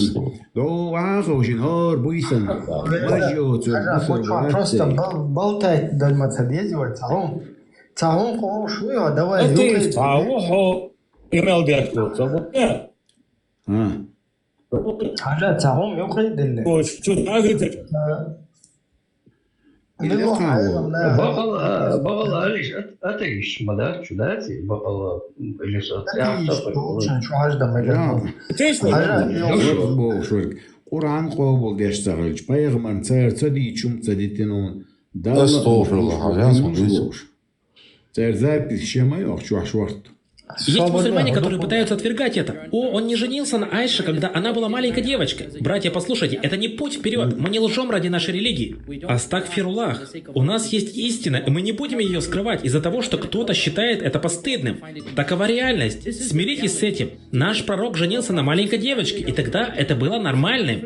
ДогӀу ваховшина хӀора буйсана. Маж йоцург бусург вац. Просто бал-, болтать дан ма ца деза вай, цхьа хӀума. Цхьа хӀума къовш вуй хьо, давай. Атеист, цхьа хӀума хьо, и мел деш ду, ца бу. А. Хьажа, цхьа хӀума юкъе делла. Ой, чу дагадер. А. Или милла хьайла, бакъала, а, бакъала алиш ат-, атеист ма дац, чу дац, бакъала илис ат-, атеист яхта, болчун чу хьажда ма дац. Хьажа, бохуш верг. Къуръан къобал деш ца хилча, пайхамарна цара ца дийчум ца дитина. Далла астагфирулла, хьажа, сан дуьйцуш. Церзайт шемай охчохь шорт. Есть мусульмане, которые пытаются отвергать это. О, он не женился на Айше, когда она была маленькой девочкой. Братья, послушайте, это не путь вперед. Мы не лжем ради нашей религии. Астагфируллах. У нас есть истина, и мы не будем ее скрывать из-за того, что кто-то считает это постыдным. Такова реальность. Смиритесь с этим. Наш пророк женился на маленькой девочке, и тогда это было нормальным.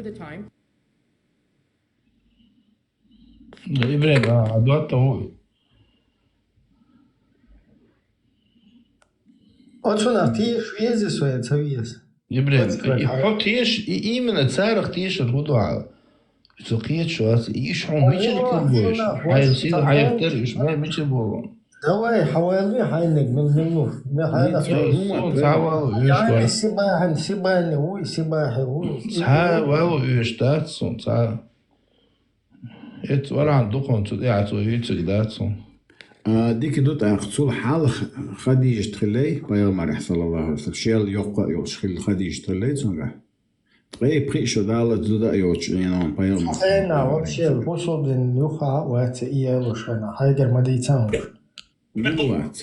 Да, и время, а, а до того. Оцунах теша веза со я ца веза. И, блин, и хьо теша, и именно царах тешар хӀун ду хьан? Со кхеташ вац, и иш хьуна мичара кхин бу иш? Хьайна сила хьайх тера иш, мичара бу? Давай, хьан вайл ве хьайниг, мил, мил луш. Ме хьайна сон ца вала уьш вара. Сибахьан, сибани вуй, сибахьи вуй. Ца вала уьш дац сон, ца. Эцу вархьан дукхун цу тӀехь цо юьйцург дац хьуна. А, дика ду тӀаккха, цул хьалха Хадижат хилай, пайхамарехь, саллаллаху алейхи ва саллям, шел йоккха а йолуш хилла Хадижат хилай цуьнгахь? Пхи-, пхи шо далла зуда а йоцуш, Ӏийна пайхамар. Хенна вообще бусулбин юха а вац и ялуш хенна. Хьайгар ма дийцан. Мила вац?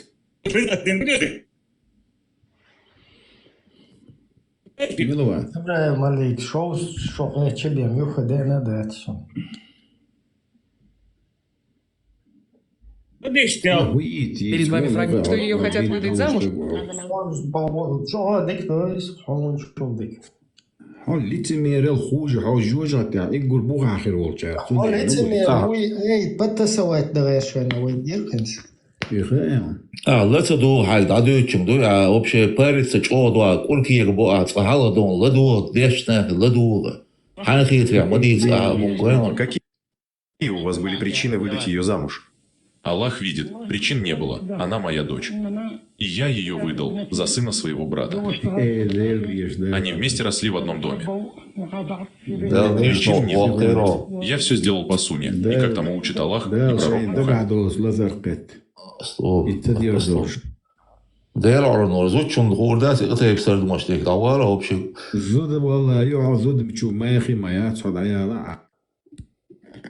Мила вац? Ибрагьим Малик, шов шо кхечи бем юха дена дац сун. Перед вами фрагмент, что её хотят выдать замуж. Чого дик, то есть, хьо чул дик. Хьо лицемерел хуже, хьо жожагӀатехь, иггур буха хир волча. Хьо лицемер, вуй, эй, подтасовать дагӀершвана вай дирхинс. Иха. А, лаца дугӀу хьал, дӀадуьйчун дуй, а, вообще париться чӀогӀа дуа, кӀуркега бу, а, цкъа хьала дон, ладугӀа, дешна, ладугӀа. Хьан хетарехь, ма дийца, а, буквально. Какие у вас были причины выдать её замуж? Аллах видит, причин не было. Она моя дочь. И я её выдал за сына своего брата. Они вместе росли в одном доме. Причин не было. Я все сделал по сунне, и как тому учит Аллах и пророк Мухаммед. Дела Ӏур нур, зудчун гӀур дац, и тайп сардамаш дехь, дӀавара вообще. Зуда, валла, юха зуда чу майхи ма яц, хьо дӀаяла.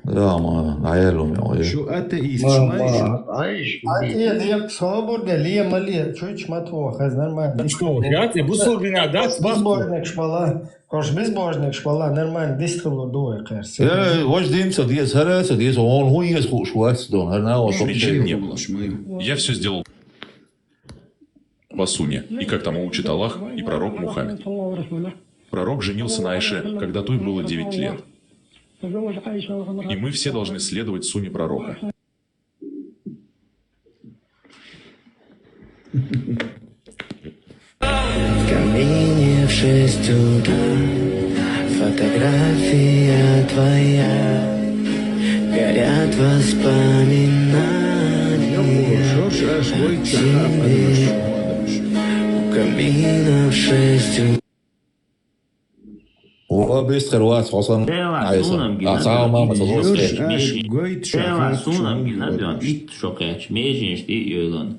Я, ма, дӀаялу ма, я. Шу атеист, ма, шу ма, ма, айш. Атеист, я, собур де, ле, ма ле, чуч ма тво, хаз нормально. Да что, я тебе бусурбина, да, безбожник шпала. Хош безбожник шпала, нормально, дистхилу дуй кхерс. Я, вож дин ца дез, хара ца дез, он ху ез хуш вац дон, хар на вот. Причин не было. Я все сделал по сунне, и как тому учит Аллах и пророк Мухаммед. Пророк женился на Айше, когда той было девять лет. И мы все должны следовать сунне пророка. В камине в шесть утра фотография твоя. Горят воспоминания о тебе. У камина в шесть утра. Ва бистхир вац хьо санна. Дела, Ӏайса. Сунам гина. А, цхьа а мама ца лоцу. Юрш аш гойту. Дела, шафат сунам гина дуьн итт шо кхечу меженаш тӀе а йойлан.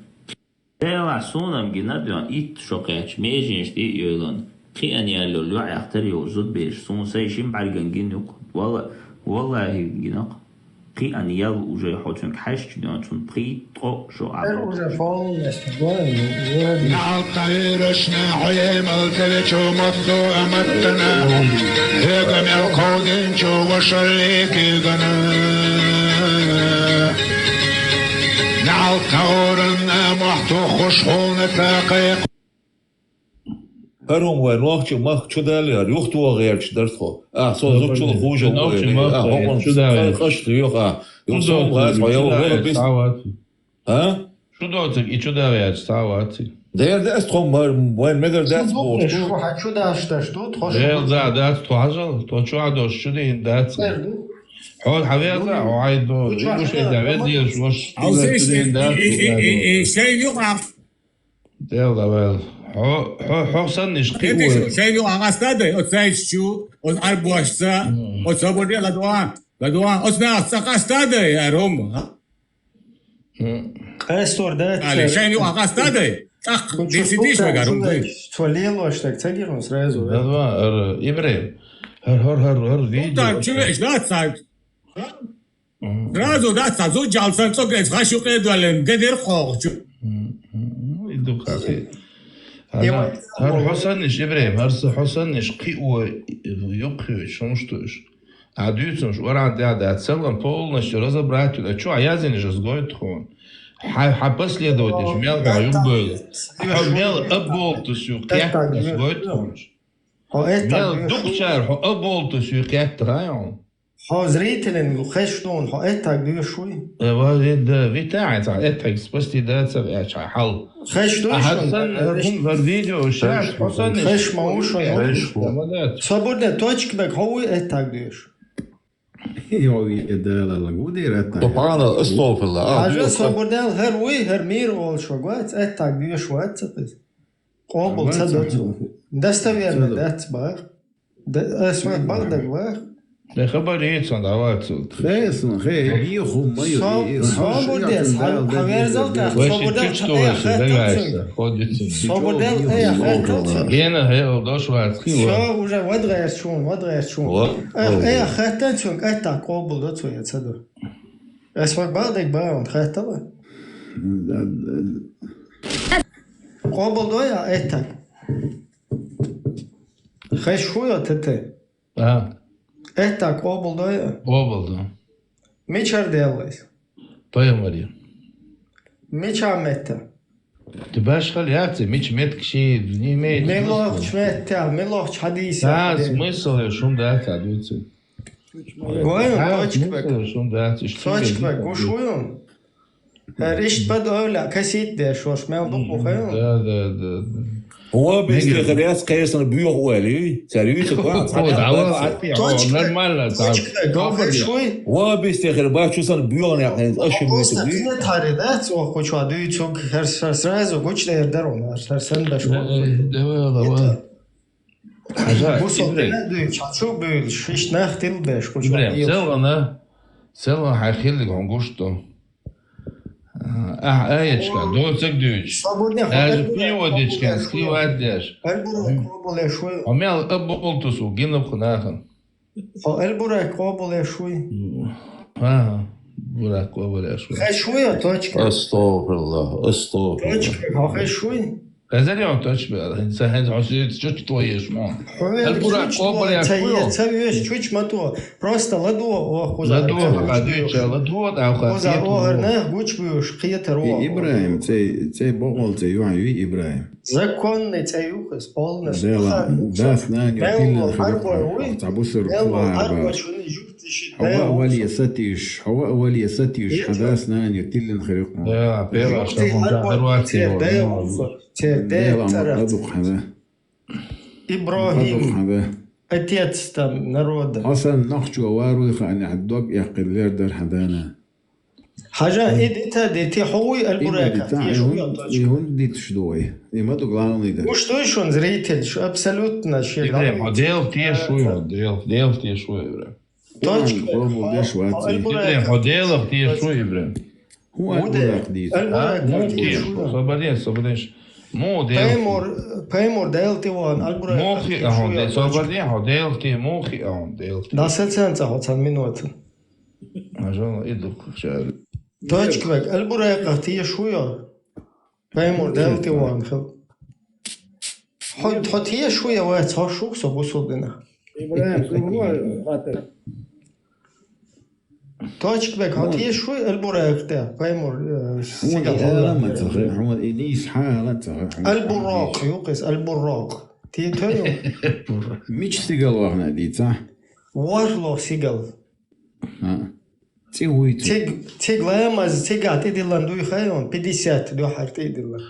Дела, сунам гина дуьн итт шо кхечу меженаш тӀе а йойлан. Кхиъан яьлло лоьӀех тара йолу зудбераш, суна сайн шин бӀаьрган гина юкъ. Валла-, валлахӀи гинакъ. Кхиъан ял уже хьо цуьнга хьаьжча дуьн цунна пхи ткъо шо Ӏа. Уже полностью гойту. Нал Тхьаверашна хьоьмал ца вечу мотто а маттана, хьоьга мел кховдинчу вашалле кегана. Нал Тхьаверанна мохь туххуш хьуна ца кхайкху. ХӀара хӀума вайн вахча махка чу даллера, юхатоха гӀерташ дара тхо. Ахьа, со зудчул хужал вай, ахьа, хӀокхунна чу даллера къа-, къаста йоьху, ахьа. Юха со хӀума хаза хьо яла вара бис-, а? Шу доцург и чу даллера цхьа а ваций. Дера дац тхо, ма-, вайн мегар дац бохуш ду. Шу хьан чу даш даш ду, тхо шу. Дела за дац тхо хьажал, тхо чу а дош чу дийна дац. Хьо хьан веза, хьо хьайн ду, и гуш хьайда веза, еш ваша чу дийна дац. Шайн юкъа Дела ваьлла. Хьо, хьо, хьо санна иша кхин а вай. Шайн юкъа къаста дай, оцу зайчу, оцу арбошца, оцу собар де ладугӀа, ладугӀа, оцу нахаца къаста дай, аьлла хӀума. Къестор дац. Али, шайн юкъа къаста дай, цӀаккха десять тысяч вагар хӀума дай. Цо лелош так ца гира хьуна сразу. ЛадугӀа, ара, Ибрем. ХӀар, хӀар, хӀар, хӀар, видео. Чу веш дац, цхьа. Сразу дац, цхьа зуджал сан цӀогӀа хаш юкъе доьллина, де дерг кхохучу. Ну, и дукха хи. ХӀара хьо санниш, Ибрем, хӀара са хьо санниш кхин а вай юккъе вай, шуна шу туьш. А дуьйцунаш, вархьан тӀехь дац, целом полностью разобрать, а чу а язйинаш ас гойту хьуна. Хьан, хьан последовательш мел хьо юкъабевлла. Хьо мел оболтус юкъа кхетта ас гойту хьуна. Хьо эттаг мел дукхачара хьо оболтус юкъа кхетта хьуна. Хьо зрителин хеш дуна, хьо эттаг доьшуш вуй? Э, ва, э, да, вита хьайн цхьа эттаг спасти дацар, э, чхьа хьал. Хеш дуй шуна? Ахьа сан, э, хӀун, хӀара видео, шаьш, хьо санна хеш ма ву шуна? Хеш ву. Ма дац. Собур де, точка даг хьо вуй эттаг доьшуш? Йо, ви, э, далалаг, ву дера эттаг. Субхана, астагфирулла. А, хьажа, дуьйцу. Собур де, хӀара вуй, хӀара мийра волуш вац, эттаг доьшуш вац ца таса. Къобал ца до цо. Достоверно дац бах. Ас вай бакъ даг вах. Де хабар йицун, давай цу. Хе, сон, хе, йиху, ма ю, Со-, и, и, собур шу дес, якун хьа-, дал, хьа да, верзал да, так, да. Собур дал, Веши чуч та, ту э, веши, хаттал дагайста, цун. Ходит цун. Собур дал, э, хаттал цун. Гена, хе, ол дош вац, хи, Со ва. Уже вадгайс чун, вадгайс чун. Ва. Э, э, хаттал цун, э, так, къобул да цун, я цаду. Эс вак бадик баун, хаттал. Да, да. Къобул да я, э, так. Хеш хуя тете. А. Этта къобулдой? Къобулду. Мичар деллис? Пайхамари. Мича метта? Ти башхал яци, мич меткши, не имеет смысла. Милохч метта, милохч хадис. Да, смысл я шум дац, а дуци. Гойун, да, точка смысл бек. Шум дац, иш Точка бек, гуш уюн. Риштпад ойла, касит деш, вош мел дукъу хел. Да, да, да, да. Ва бистехир яц кхесна буьйх ойли, царюйца кван. О, да, ва, ати, о, Точка. Нормально, так. Точка, гохе шуй. Ва бистехир бачусан буьйх не хен, аши Просто муьйти. Кне тари, да, цо куча дуй цуг, хер, хер сразу гуч дер дарун, хер сэн беш. Да, да, да, да. Хажа, Бусо Ибрем. Кне дуй, чачу буй, шиш нах тил беш, куча Ибрем, ил. Селгана, селгана хахилли гунгушто. А, а, эчка, доцак дюч. Свободный. Даже хо, переводичка, хо, скрывать дашь. Эльбура, хо, боле шуй. А мел, а, болтусу, гинов хунахан. Хо, эльбура, хо, боле шуй. Ага, бура, хо, боле шуй. Хе шуй, а, точка. Астагфируллах, астагфируллах. Точка, хо, хе шуй. Хазарён точно, хин са хин хосит чуч твоеш мо. Ховен Аль бура чуч кобра твоя, я ца хуё. Е, ца веш чуч мато. Просто ладуо, о, хуза. Ладуо, ладуо, ладуо, а хоза хосит о, твоё. Гарна, гуч буш, киетер о. И Ибраим, цей, цей богол, цей юан, юи Ибраим. Законный цей юхес, полностью. Дела, да, знание, Белло, пилен, арбой, хрюкма, уй. Табусур, Белло, арбой, шуни, жук, тиши, Хава Белло. Вали сатиш, хава вали сатиш, хадас нани, тиллин хрюкма. Да, пера, Жук, шамон, арбой, да, даруати, те, о, Белло, ну. Те, те, Дела, царат. Мадук хада. Ибрахим. Мадук хада. Отец там народа. Асан нахчу варуй хани хаддог яхкиллер дар хадана. Хажа, иди та, ди ти хуй аль Иди бурека. Та, Ти и хуй хун, и точно. Хун ди тшдой. И мадук главный да. Уж точно зритель, ш-, абсолютно ши Ибрем, главный. Хо дел ти шуй, хо дел, дел ти шуй, Ибрем. Точка. Ибрем, хо дел ти шуй, Ибрем. Ху аль бурек ди. Аль бурек ди шуй. Собадеш, собадеш. Му дел. Пеймур, пеймур дел ти ван, аль бурек. Мухи ахун дел, собадеш, хо дел ти, мухи ахун дел ти. Да се цен ца хо цан минут. Ажал иду кучар. Точка век, аль бурек ти шуй. Пеймур дел ти ван хел. Хо, хо ти шуй, ва цо шук со бусул дина. Ибрагим, сумма хатер. Точка бек, хо ти шуй, аль бурек те, пеймур, э, сигал. Хумад илис хала цаха. Аль бурак, юкъис, аль бурак. Ти тойо. Мич сигал вахна дица. Варло сигал. А. Ци уйцу. Циг, циг лаямаз, цигат идиллан дуй хайон, пятьдесят дуй хар идиллан.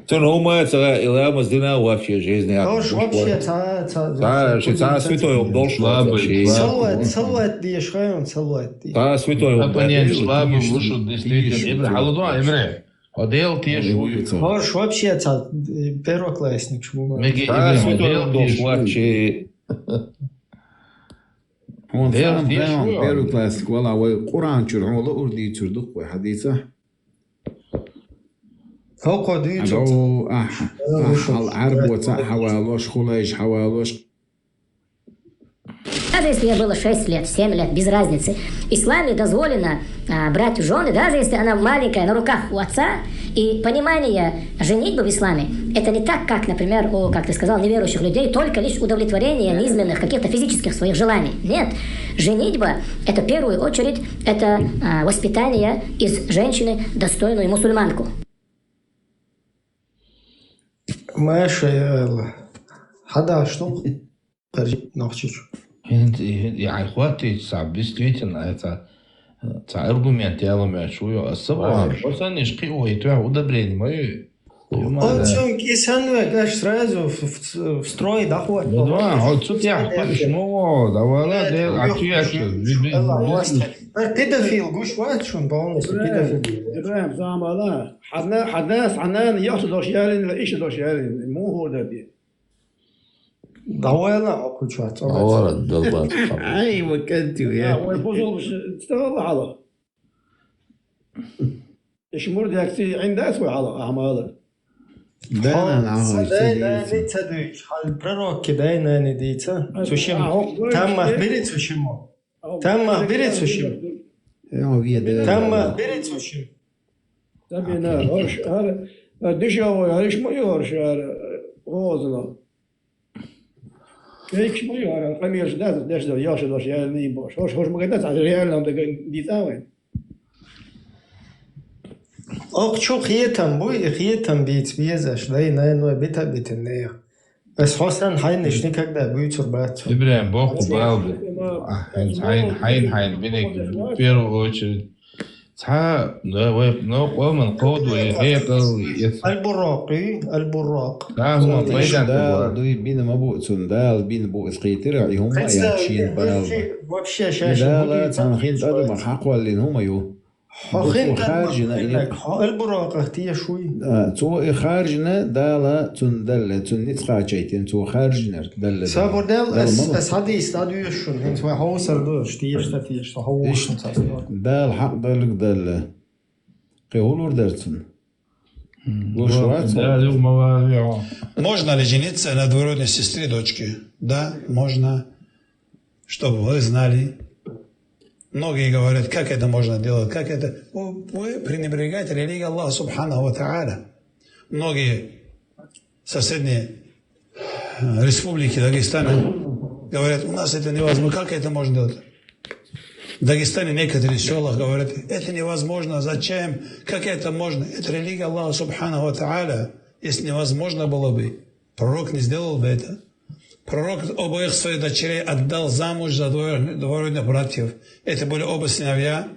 Цун умаца и лаямаз дина вообще жизни. Тош вообще ца, ца, ца, ши ца святой он дол. Слабый, слабый. Салват, салват диеш хайон, салват ди. Ца святой он. Абонент слабый, вышел действительно. Ибра, халудо, Ибра. Одел ти шуй. Тош вообще ца, э, первоклассник шума. Меги ца Ибра, святой он дол вообще. Хьуна Дел сам деш хьуна ву первый класс вала вай Къуръан чуьра хьуна лаурди чуьра дукха вай хьадийца. Хьо кхо дийцу. Ало, ах, ах, хьал Ӏарбоца хьавалош, хулайш хьавалош. Даже если ей было шесть лет, семь лет, без разницы. Исламе дозволено, а, брать в жены, даже если она маленькая, на руках у отца, и понимание женитьбы в исламе, это не так, как, например, у, как ты сказал, неверующих людей, только лишь удовлетворение низменных, каких-то физических своих желаний. Нет. Женитьба, это в первую очередь, это, а, воспитание из женщины достойную мусульманку. Маша, я Аллах. Хьада штук. Харжи нохчичу. ХӀинца, хӀинца, яхӀ хӀоттийча цхьа, действительно, цхьа, цхьа аргумент яла мегаш ву йо. Аса вай, хӀо санна иш кхио, и тоьхна удобрение ма ю. Он чун кисан век, аш сразу в, в, в строй дӀахӀотта. Ну да, хӀо цу тӀехь кхуьш ма во, давала, Дела, а цу яхча, би, би, Аллах, би, мастер. Педофил гуш вац шун полностью, педофил. Ибрагим, замала, хьадна, хьадас, хьанан, яхча дош ялин, ва иша дош ялин, мухур дади. ДӀавала хьо кхучахь, цӀа бац. ДӀавала, долбац. Ай, ва кантив, я. Вай бузулбаш цӀа вала хьалха. Иш мурдякци гӀин дац вай хьалха, ахӀмала. Дай-нана хьо, ахӀой, ца дай-нани дийца. Ца дуьйцу, хьал пророкки дай-нани дийца. Ай, цу шим. Ахьо, таммах ой, бири цу шимо. Таммах бири цу шим. Йо, ве де. Таммах бири цу шим. Табина, орш, ар, ар дишавой, ар иш ма йорш, ар, гӀозла. Эйкш ма йора, къамелаш дац, деш да, яхша дош, я не бош. Хош, хош ма гайта, а реально да дицавай. Ох, чу хетам буй, и хетам биц безаш, дай най ной бита битин нех. Ас хосан хайниш никогда буйцур бац. Ибрахим, боху балби. Хайн, хайн, хайн, бинек, в первую очередь. Цхьа, да, вай, ну, къоман кховдо, и хетал, и ц- Аль-Буракъ, и Аль-Буракъ. Да, хӀума Цунна пайда Дала тӀа дуй бина ма бу, цунна Дала бина бу, из кхийтира, и хӀума Представь, яхшин бала. Вообще, вообще, И Дала шашлык цхьана хин тӀадама хьакхоллин хӀума ю. Хьо хин тӀадама харжина, и хьо Аль-Буракъах тешуй. А, цо и харжина, Дала цунна далла, цунна ницкъ кхачайтина, цо харжинарг далла. Сабур дел, Дала ас, ма ас хьадис дӀадуьйш шуна, хӀинца вай хьовсар ду, тешта, тешта, хьовсар. Дала хьакъ даллаг далла. Кхе хӀулур дар цунна? Луш вац? Да, юг ма вац, юг. Можно ли жениться на двоюродной сестре дочки? Да, можно. Чтобы вы знали. Многие говорят, как это можно делать, как это. Вы, вы пренебрегаете религией Аллаха Субханаху ва Тааля. Многие соседние республики Дагестана говорят, у нас это невозможно. Как это можно делать? В Дагестане некоторые в селах говорят, это невозможно, зачем, как это можно? Это религия Аллаха Субханаху ва Тааля. Если невозможно было бы, пророк не сделал бы это. Пророк обоих своих дочерей отдал замуж за двоюродных братьев. Это были оба сыновья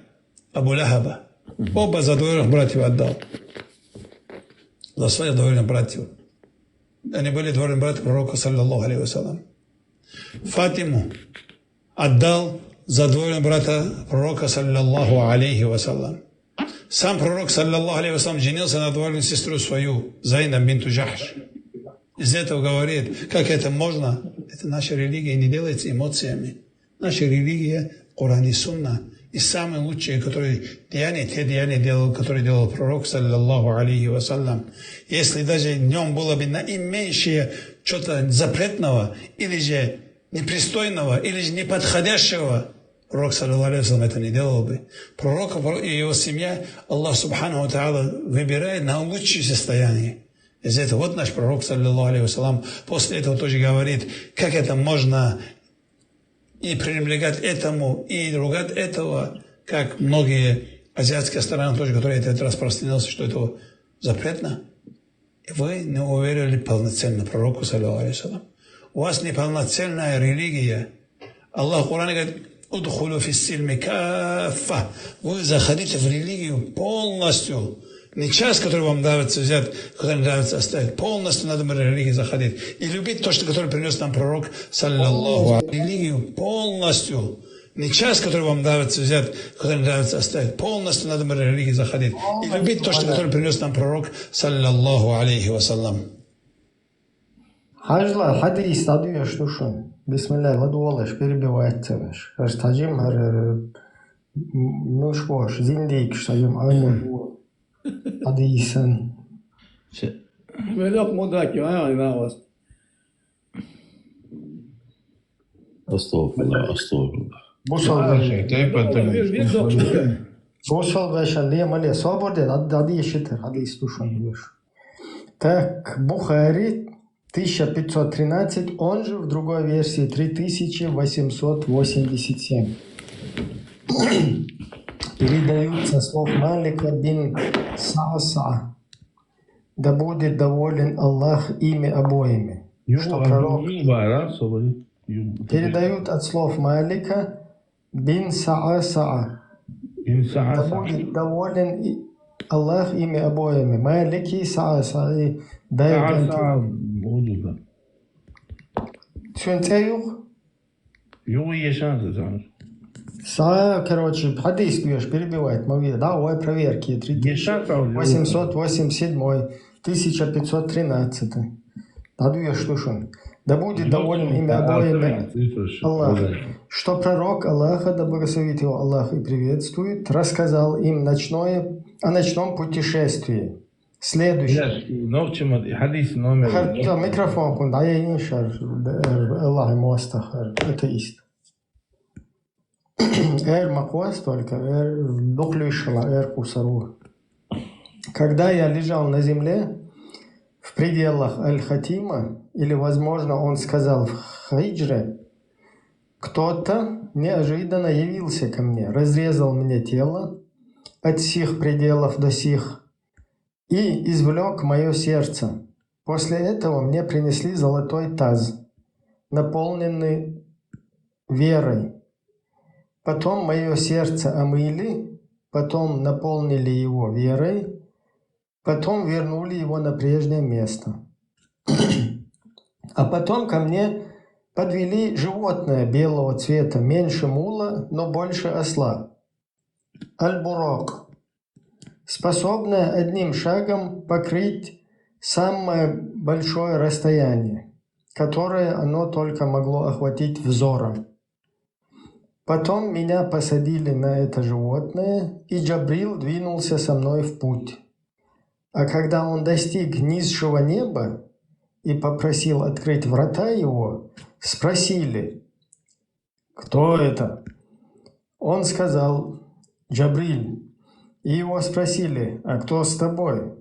Абу Лахаба. Оба за двоюродных братьев отдал. За своих двоюродных братьев. Они были двоюродные братья пророка, саллаллаху алейхи ва саллям. Фатиму отдал за двоюродного брата пророка, саллаллаху алейхи ва саллям. Сам пророк, саллаллаху алейхи ва саллям, женился на двоюродную сестру свою, Зайнаб бинту Джахш. Из этого говорит, как это можно? Это наша религия не делается эмоциями. Наша религия, Коран и Сунна. И самые лучшие, которые деяния, те деяния делал, которые делал пророк, саллаллаху алейхи ва саллям. Если даже в нем было бы наименьшее что-то запретного, или же непристойного, или же неподходящего, пророк, саллаллаху алейхи ва саллям, это не делал бы. Пророк и его семья, Аллах Субханаху ва Тааля выбирает на лучшее состояние. Из этого вот наш пророк, саллаллаху алейхи ва саллям, после этого тоже говорит, как это можно и пренебрегать этому, и ругать этого, как многие азиатские страны тоже, которые это распространился, что это запретно. Вы не уверовали полноценно пророку, саллаллаху алейхи ва саллям. У вас неполноценная религия. Аллах в Коране говорит, «Удхулю фис сильми каффа». Вы заходите в религию полностью. Не часть, которую вам нравится взять, которая нравится оставить. Полностью надо в религию заходить. И любить то, что, которое принес нам пророк, саллаллаху алейхи. Религию полностью. Не часть, которую вам нравится взять, которая нравится оставить. Полностью надо в религию заходить. И любить то, что, которое принес нам пророк, саллаллаху алейхи ва саллям. Хьажал, хьадис дӀадоьшуш ду шуна. Бисмиллахь, ладувгӀалаш, перебивать ца веш. Хьажа, хьажим, хьажа, муш бош, зиндийгаш, хьажим, Ӏамал бу. Хьадисан. Велох мудак, а, и вагӀас. Астагфируллах, астагфируллах. Бусалба. Бусалба шайтан. Бусалба шайтан, ле, ма ле, собар де, дӀа-, дӀадешийтар, хьадис ду шуна, еш. Так, Бухари, тысяча пятьсот тринадцать, он же в другой версии три тысячи восемьсот восемьдесят семь. Передают со слов Малика бин Са'са'а. Да будет доволен Аллах ими обоими. Что пророк Передают от слов Малика бин Са'са'а. Да будет доволен и Аллах ими обоими. Малики Са'са'и. Дай Са'са'а. Сен цӀе юх? Югъу ешан сазан. Са, короче, хьадис дуеш, перебивать ма ве. Да, ой, проверки. Ешан сазан. Восемьсот восемьдесят седьмой, тысяча пятьсот тринадцатый. Да, дуеш, слушай. Да будет доволен ими обоими Аллах, что пророк Аллаха, да благословит его Аллах и приветствует, рассказал им ночное, о ночном путешествии. Следующий. Нохчимад и хадис номер. Микрофон хун, да я иншар, Аллах ему астахар, атеист. Эр маквас только, эр духлишала, эр кусару. Когда я лежал на земле, в пределах Аль-Хатима, или, возможно, он сказал в Хиджре, кто-то неожиданно явился ко мне, разрезал мне тело от сих пределов до сих и извлек мое сердце. После этого мне принесли золотой таз, наполненный верой. Потом мое сердце омыли, потом наполнили его верой, потом вернули его на прежнее место. А потом ко мне подвели животное белого цвета, меньше мула, но больше осла. Аль-Бурак, способное одним шагом покрыть самое большое расстояние, которое оно только могло охватить взором. Потом меня посадили на это животное, и Джабрил двинулся со мной в путь. А когда он достиг низшего неба и попросил открыть врата его, спросили: «Кто это?» Он сказал: «Джабриль». И его спросили: «А кто с тобой?»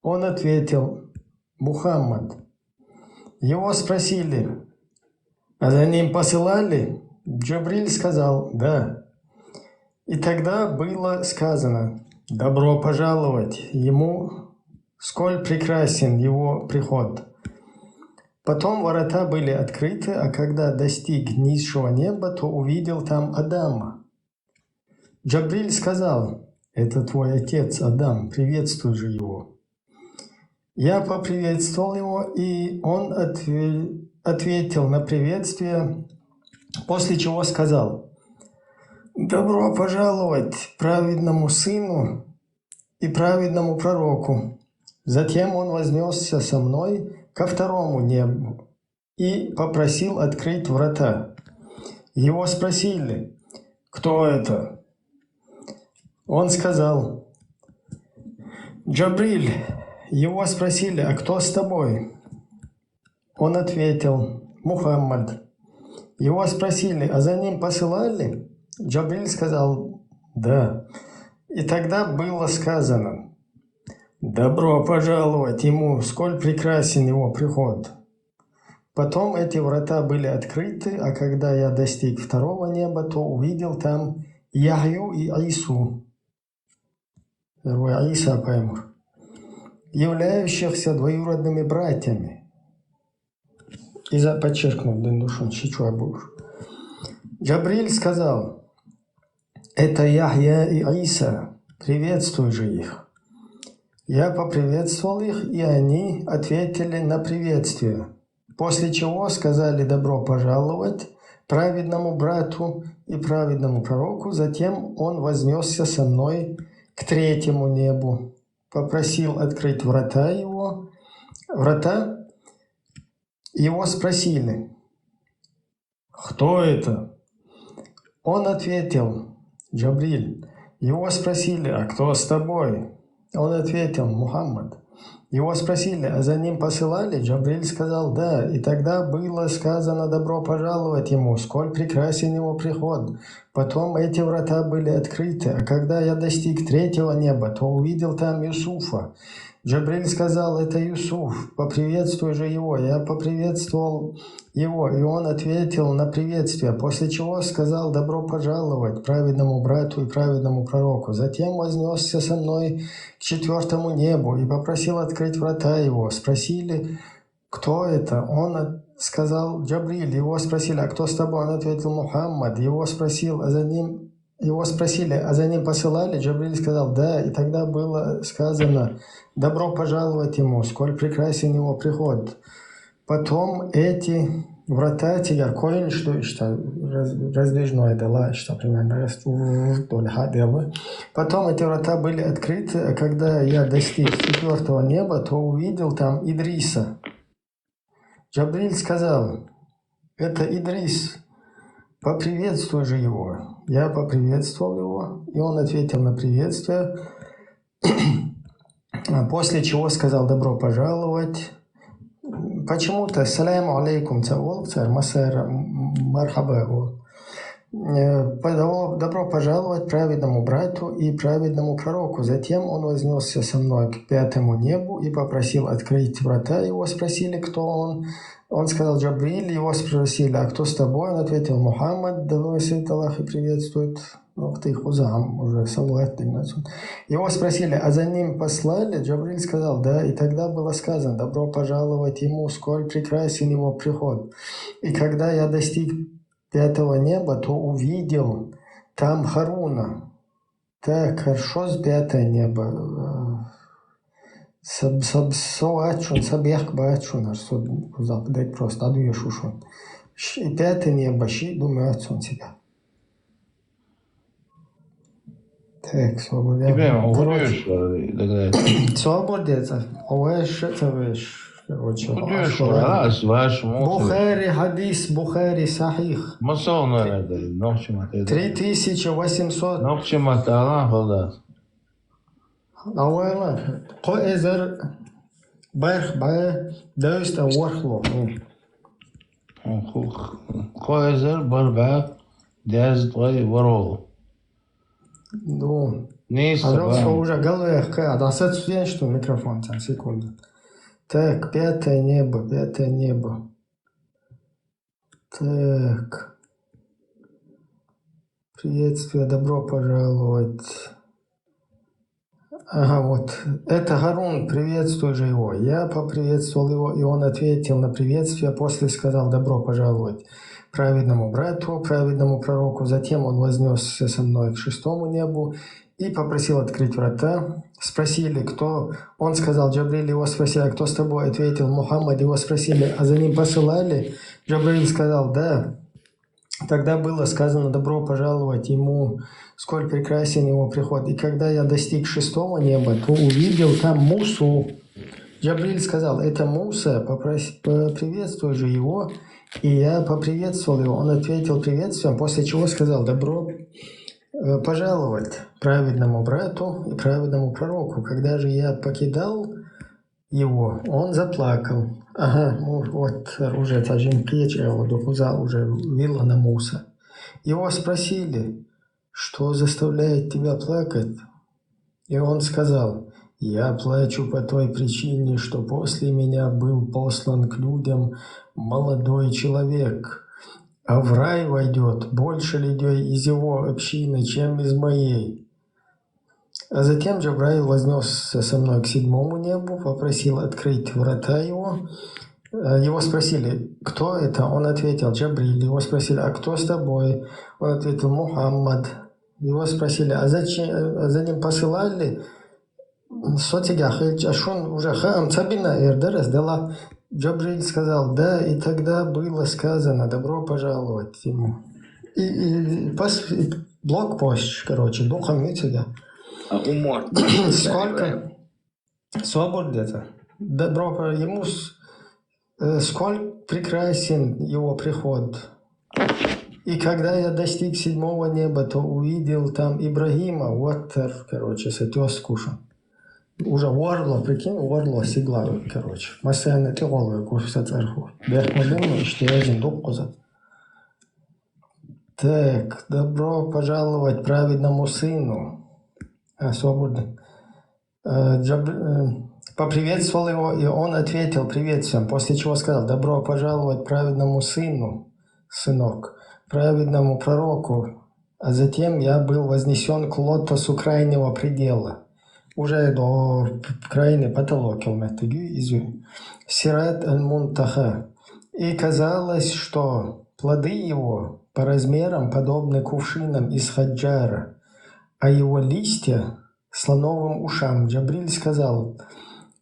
Он ответил: «Мухаммад». Его спросили: «А за ним посылали?» Джабриль сказал: «Да». И тогда было сказано: «Добро пожаловать ему, сколь прекрасен его приход». Потом ворота были открыты, а когда достиг низшего неба, то увидел там Адама. Джабриль сказал: «Это твой отец, Адам, приветствуй же его». Я поприветствовал его, и он отве- ответил на приветствие, после чего сказал: «Добро пожаловать праведному сыну и праведному пророку». Затем он вознесся со мной ко второму небу и попросил открыть врата. Его спросили: «Кто это?» Он сказал: «Джабриль». Его спросили: «А кто с тобой?» Он ответил: «Мухаммад». Его спросили: «А за ним посылали?» Джабриль сказал: «Да». И тогда было сказано: «Добро пожаловать ему, сколь прекрасен его приход». Потом эти врата были открыты, а когда я достиг второго неба, то увидел там Яхью и Ису. Первое Иса пойму. Являющихся двоюродными братьями. И за подчеркнут дендушун шичуабур. Джабриль сказал: «Это Яхья и Иса, приветствуй же их». Я поприветствовал их, и они ответили на приветствие. После чего сказали: «Добро пожаловать праведному брату и праведному пророку». Затем он вознесся со мной к третьему небу, попросил открыть врата его, врата. Его спросили: «Кто это?» Он ответил: «Джабриль». Его спросили: «А кто с тобой?» Он ответил: «Мухаммад». Его спросили: «А за ним посылали?» Джабриль сказал: «Да». И тогда было сказано: «Добро пожаловать ему, сколь прекрасен его приход». Потом эти врата были открыты, а когда я достиг третьего неба, то увидел там Юсуфа. Джабриль сказал: «Это Юсуф, поприветствуй же его». Я поприветствовал его, и он ответил на приветствие, после чего сказал: «Добро пожаловать праведному брату и праведному пророку». Затем вознесся со мной к четвертому небу и попросил открыть врата его. Спросили: «Кто это?» Он от- сказал: «Джабриль». Его спросили: «А кто с тобой?» Он ответил: «Мухаммад». Его спросил, а за ним его спросили: «А за ним посылали?» Джабриль сказал: «Да». И тогда было сказано: «Добро пожаловать ему, сколь прекрасен его приход». Потом эти врата, тигар коин, что, что раз- раздвижное дела, что примерно раз- то ли ха- дело. Потом эти врата были открыты, а когда я достиг четвертого неба, то увидел там Идриса. Джабриль сказал: «Это Идрис, поприветствуй же его». Я поприветствовал его, и он ответил на приветствие, после чего сказал: «Добро пожаловать». Почему-то «Саляму алейкум» цар оал, цар массайра «Мархаба» оал. Э, подо-, «Добро пожаловать праведному брату и праведному пророку». Затем он вознесся со мной к пятому небу и попросил открыть врата. Его спросили, кто он. Он сказал: «Джабриль». Его спросили: «А кто с тобой?» Он ответил: «Мухаммад, да благословит Аллах и приветствует». Ну, ты их узам уже салават динацун. Его спросили: «А за ним послали?» Джабриль сказал: «Да». И тогда было сказано: «Добро пожаловать ему, сколь прекрасен его приход». И когда я достиг пятого неба, то увидел там Харуна. Так, хорошо, с пятое небо. Э, саб-, саб-, со ачун, саб ях бачун, а что западай просто, а дуешь ушун. Щ-, пятое небо, щи думаю отцун тебя. Так, свободец. Тебе, Короче, уходишь, тогда. Свободец. А вы что-то вы ж-, короче, Уходишь, а что? Раз, ваш, мусор. Бухари, хадис, Бухари, сахих. Мусор, наверное, ночью мотает. Три тысячи восемьсот. Ночью мотала, холодас. Авайла, кхо эзар барх бай, дайста ворхло. Кхо эзар барх бай, дайста ворхло. Ну, Нис, а жаль, сабан. Что уже голове, а десять студент, что микрофон, там, секунду. Так, пятое небо, пятое небо. Так. Приветствие, добро пожаловать. Ага, вот. Это Харун, приветствуй же его. Я поприветствовал его, и он ответил на приветствие, после сказал: «Добро пожаловать праведному брату, праведному пророку». Затем он вознесся со мной к шестому небу и попросил открыть врата. Спросили, кто. Он сказал: «Джабриль». Его спросили: «А кто с тобой?» Ответил: «Мухаммад». Его спросили: «А за ним посылали?» Джабриль сказал: «Да». Тогда было сказано: «Добро пожаловать ему, сколь прекрасен его приход». И когда я достиг шестого неба, то увидел там Мусу. Джабриль сказал: «Это Муса, попроси, поприветствуй же его». И я поприветствовал его. Он ответил приветствием, после чего сказал: «Добро, э, пожаловать праведному брату и праведному пророку». Когда же я покидал его, он заплакал. Ага, ну вот, уже тажин кече, вот, уже вилла на Муса. Его спросили: «Что заставляет тебя плакать?» И он сказал: «Я плачу по той причине, что после меня был послан к людям молодой человек, а в рай войдет больше людей из его общины, чем из моей». А затем Джабраил вознесся со мной к седьмому небу, попросил открыть врата его. Э, его спросили: «Кто это?» Он ответил: «Джабриль». Его спросили: «А кто с тобой?» Он ответил: «Мухаммад». Его спросили: «А зачем, э, за ним посылали?» Сотига хилч, а шун уже хаам цабина эрдерес дела. Джабриль сказал: «Да», и тогда было сказано: «Добро пожаловать ему». И, и пос-, и блокпост, короче, духом видите, да. А умор. Сколько? Свобод где-то. Добро по-, ему с-, э, сколь прекрасен его приход. И когда я достиг седьмого неба, то увидел там Ибрагима, вот, короче, с отёс кушан. Уже ворло, прикинь, ворло сигла, короче. Массайна ты голову кушса царху. Бехмалину, что я один дух кузат. Так, добро пожаловать праведному сыну. А, свободно. Э, Джаб-, э, поприветствовал его, и он ответил приветствием, после чего сказал: «Добро пожаловать праведному сыну, сынок, праведному пророку». А затем я был вознесён к лотосу крайнего предела. Уже до крайней потолок, километр, извини. Сират аль-Мунтаха. И казалось, что плоды его по размерам подобны кувшинам из хаджара, а его листья слоновым ушам. Джабриль сказал: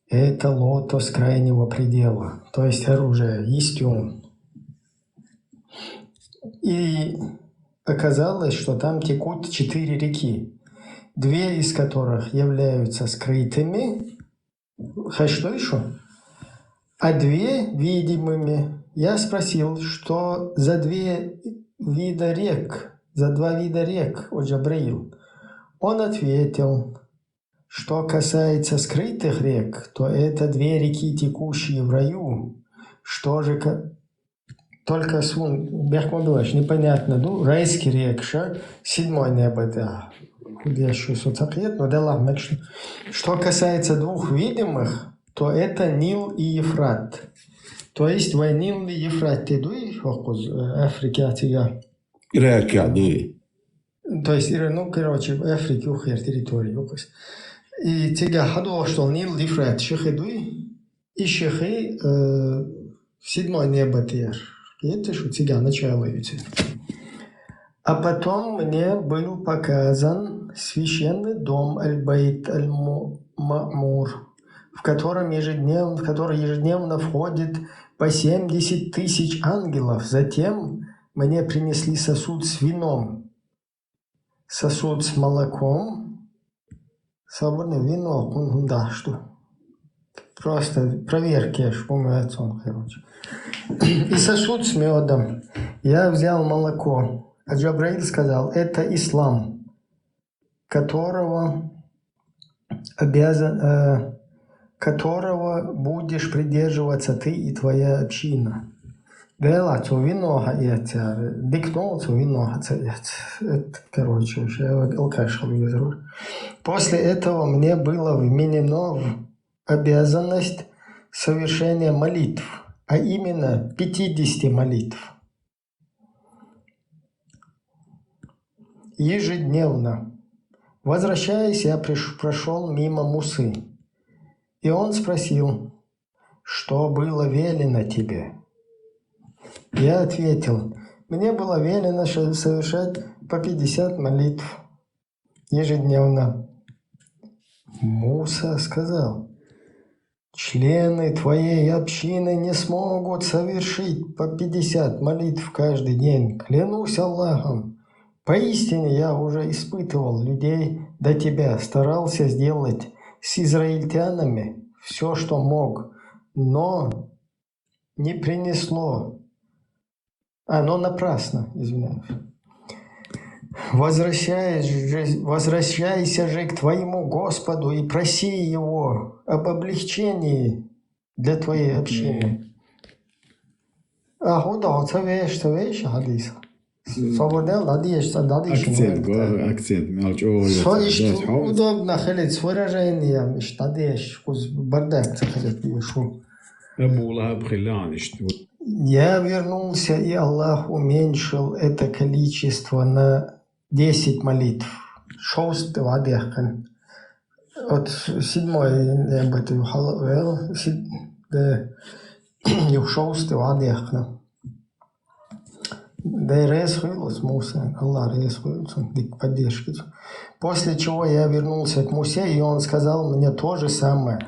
«Это лотос крайнего предела», то есть оружие, истиум. И оказалось, что там текут четыре реки, две из которых являются скрытыми. Хай что ещё? А две видимыми. Я спросил, что за две вида рек, за два вида рек, о Джабраил. Он ответил, что касается скрытых рек, то это две реки, текущие в раю. Что же ка- только сун бехмо билаш непонятно, ну, райский рек ша, седьмой небо, да. Худешу соцакет, но да ладно, что, что касается двух видимых, то это Нил и Ефрат. То есть вай Нил и Ефрат те дуй, хокуз, э, Африка тига. Иракъяди. То есть, ира- ну, короче, Африки ухер территории ухуз. И тига хадо, что Нил и Ефрат шихи дуй, и шихи, э, седьмой небо тер. Это что тига начало идти. А потом мне был показан священный дом Аль-Байт Аль-Ма'мур, в котором ежедневно, в который ежедневно входит по семьдесят тысяч ангелов. Затем мне принесли сосуд с вином, сосуд с молоком. Соборное вино, кун хунда, что. Просто проверки, аж помню, короче. И сосуд с медом. Я взял молоко. А Джабраил сказал: «Это ислам, которого обязан, э, которого будешь придерживаться ты и твоя община». Дела цу вино ха яцар, дикнул цу вино ха ца яц. Это, короче, уже алкаш халуезру. После этого мне было вменено в обязанность совершения молитв, а именно пятидесяти молитв. Ежедневно. Возвращаясь, я приш- прошел мимо Мусы. И он спросил: «Что было велено тебе?» Я ответил: «Мне было велено ше- совершать по пятьдесят молитв ежедневно». Муса сказал: «Члены твоей общины не смогут совершить по пятьдесят молитв каждый день. Клянусь Аллахом, поистине я уже испытывал людей до тебя, старался сделать с израильтянами все, что мог, но не принесло, а, но напрасно, извиняюсь. Возвращаясь же- возвращайся же к твоему Господу и проси Его об облегчении для твоей общины». А худа, ца веш, ца веш хадис. Собордел, дадиеш, ца дадиеш. Акцент, гор, акцент, мел чо. Со ишт удобно хилит с выражением, ишт дадиеш, куз бардак ца хилит, шу. Абу Лахаб хилан ишт. Я вернулся, и Аллах уменьшил это количество на десять молитв. Шоуст вадехкан. От седьмой небо ты халавел, сид- да, юх шоуст вадехкан. Да рез хуйлус Муса, Аллах рез хуйлус, дик поддержки. После чего я вернулся к Мусе, и он сказал мне то же самое.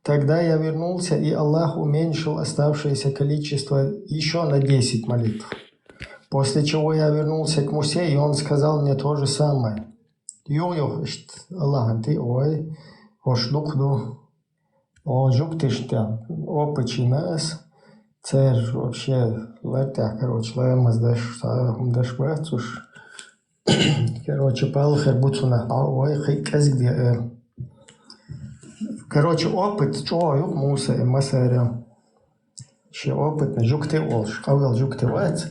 Тогда я вернулся, и Аллах уменьшил оставшееся количество еще на десять молитв. После чего я вернулся к Мусе, и он сказал мне то же самое. Юх, юх, ишт, Аллах, ты, ой, ош дук ду. О, жук ты, ишт, опыт чинас. Цер вообще, лартя, короче, лаемаз даш, са, даш бацуш. Короче, палхер буцуна, а, ой, хи-, казг де, э. Короче, опыт, чо, юк, Муса, и Масаря. Ши опытный, жук ты олш, къавел жук ты вац.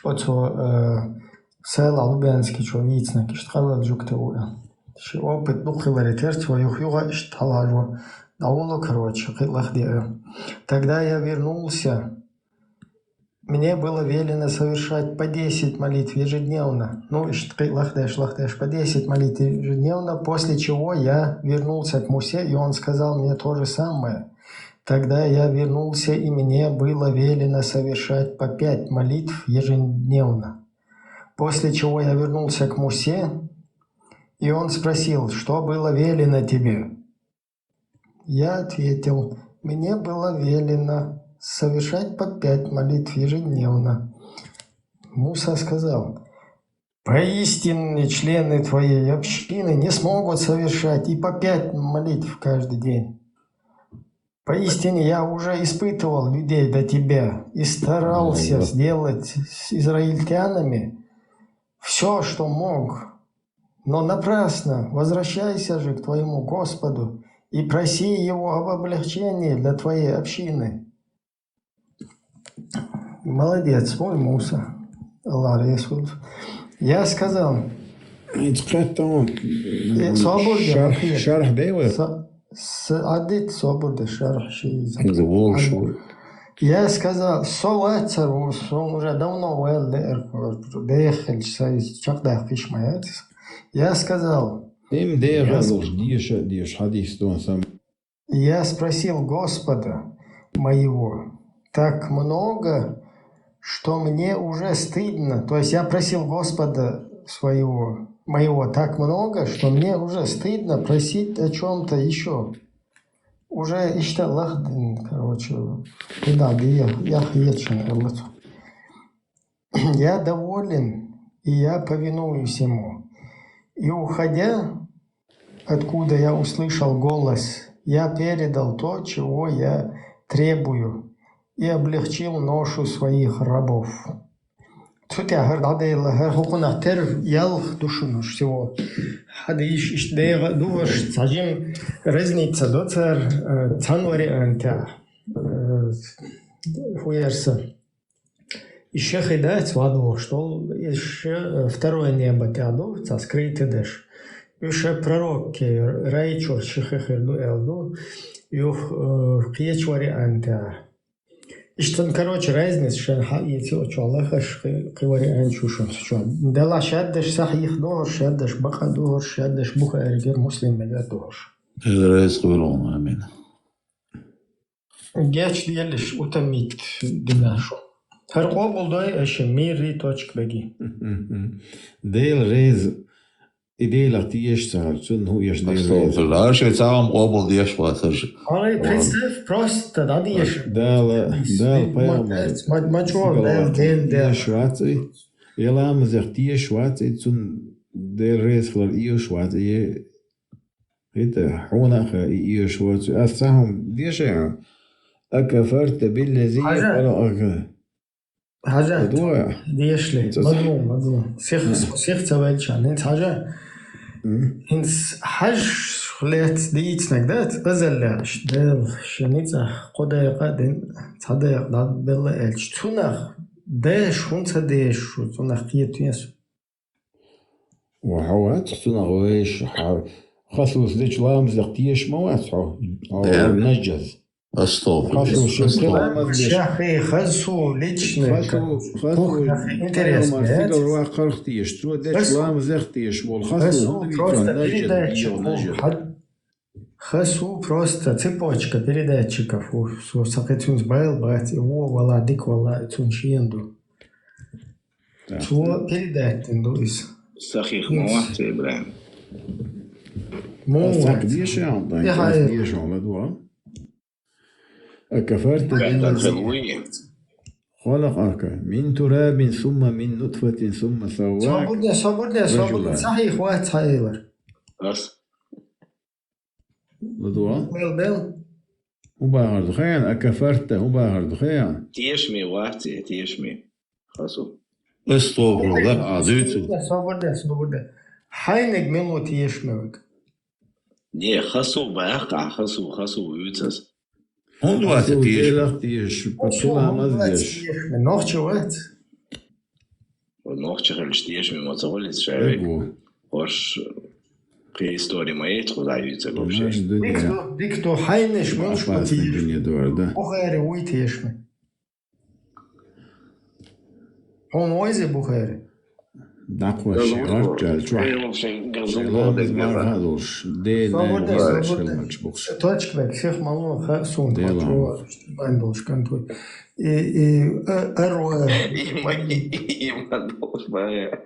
Оцо, э, села Лубянский, чо вицна, кишт къавел жук ты уя. Ши опыт, ну, хилари терц, ва юх юга, ишт халажу. Да уло, короче, хи-, лах де, э. Тогда я вернулся. Мне было велено совершать по десять молитв ежедневно. Ну, ишт хи-, лах деш, лах деш, по десять молитв ежедневно, после чего я вернулся к Мусе, и он сказал мне то же самое. Тогда я вернулся, и мне было велено совершать по пять молитв ежедневно. После чего я вернулся к Мусе, и он спросил: «Что было велено тебе?» Я ответил: «Мне было велено совершать по пять молитв ежедневно». Муса сказал: «Поистине члены твоей общины не смогут совершать и по пять молитв каждый день». Поистине я уже испытывал людей до тебя и старался сделать с израильтянами все, что мог. Но напрасно. Возвращайся же к твоему Господу и проси Его об облегчении для твоей общины. Молодец, мой Муса. Аллах реза хуьлда. Я сказал, Итс кхеттон. Э, собур де, шарх, Рафиев. Шарх де вай? Со-, с-, адит собур де, шарх ши. Из волш. Я сказал, со вацар, сон уже давно вел де, дехель, сай, чакх да кхиш ма яц. Я сказал, Им дехель, я с- деш, деш, хадис тон сам. Я спросил Господа моего так много, что мне уже стыдно. То есть я просил Господа своего, моего так много, что мне уже стыдно просить о чем-то еще. Уже ишта лахдин, короче, куда я, я хьечен, я доволен, и я повинуюсь ему. И уходя, откуда я услышал голос, я передал то, чего я требую, и облегчил ношу своих рабов. Цу тӀехьа хӀара дӀаделла, хӀара хӀокхунах тера ялх ду шуна уж всего. Хьадийш иштта дегӀа а духьаш, цхьа жима разница доцар, э, цхьан вариантехь, э, хӀу яр сан. И ши хи дац вадвохуш долу, и ши, э, второе небо тӀехь ду, цхьа скрытый деш. Уьш пророкке рай чу ши хи хир ду, аьлла ду. Юха, э, кхечу вариантехь. Иштта, короче, разница шайна хьаэца, оцу лахаш кхи, кхи вариант ю шуна цу чохь. Делахь шаддаш сахьих дохуш, шаддаш бакъа дохуш, шаддаш Бухаригара, Муслимагара дохуш. Эла реза хуьлда, амин. Гечделаш, утомить дина шу. ХӀара къобалдой аша, мир и точка беги. Дела реза. И Делах теша ца хилча, цунна хӀун эш Дела реза? Астагфирулла. Аша цхьа а къобалдеш вац аша. Ай, представь, просто дӀадеша. Дала, Дала пайхамар. Ма, ма чо, Дала ден, ден. Теша вац и. Я ламазех теша вац и, цунна Дела реза хилар эш вац и. ХӀета хьуна а хаьа, и эш вац и. Ас цхьа хӀума деша хьан. Акафарта биллази Хьажа. Халакъака. Хьажа, ЛадугӀа? Дешли, Ца- ладугӀа, ладугӀа. Сих, М. сих ца велча, хӀинца хьажа. М. ХӀинца хьажа лец дийцинарг дац, азаллехь, Дела, шен ницкъах кхо декъа а дина, цхьа декъа дӀабелла аьлча. Цунах деш, хӀунда ца деш шу, цунах кхетавеш? Ва хьо вац цунах веш, хьо хасус дечу ламазех теша ма вац хьо? Хьо Дера. Наджас. Астагфирулла. Хасус шен Астагфирулла. Ламаз деш. Шахи, хасу, личный, Хасу, как, хасу, кухня, интересно, Пайхамар нет? Сигал ваккхарх теша, цо дечу Хасу. Ламазех теша волу хасу, Хасу хӀунда вийцо просто наджас, передатчик йо, ву, наджас. Хад-, хасу просто цепочка передатчиков ву, со сакхи цуьнца байла бац, и вон вала, дика вала, и цуьнан шена ду. Так. Цо передать дина ду иза. Сахих ма вац, Ибрахим. Мо Ас вац. Цхьаъ деша, дай, Я ас хай. Деша, ладугӀа. Акафарта Акафарта биллази биллази. Халакъака мин турабин сумма мин нутфатин сумма саввака Собур де, собур де, собур де. Ражула. Сахих вац хьаэлар. Ас. ЛадугӀа? Бел, бел. ХӀун бахар ду хьан, акафарта, хӀун бахар ду хьан? Тешаме вац, тешаме. Хасу. Астагфирулла, а, дуьйцу. Собар де, собар де. Хьайниг мила ву тешаме вага? Не, хасу баккха, хасу, хасу вуьйцу ас. ХӀунда вац Хасу тешаме? Делах тешаме, Хасу паччахьа хӀунда ламаз вац деш. Тешаме? Нохчи вац? Нохчи хилча тешаме ма ца хуьлу иза шаьш. Эго. Хьош кхин истори ма яц, кхузахь юьйцург вообще. Дика ду, дика ду, хьайнаш муьлш ду тешаме? Бухари вуй тешаме. Хьуна вайзи Бухари? ДӀакхош, гӀорччал чохь. Ламаз марха а долуш, ден Собар де, собар де. Точка бек, сих ма ло, ха, сунт Дела. Хачо, иман долуш кӀант вуй. И, и, а, арва. Иман, иман долуш, бая.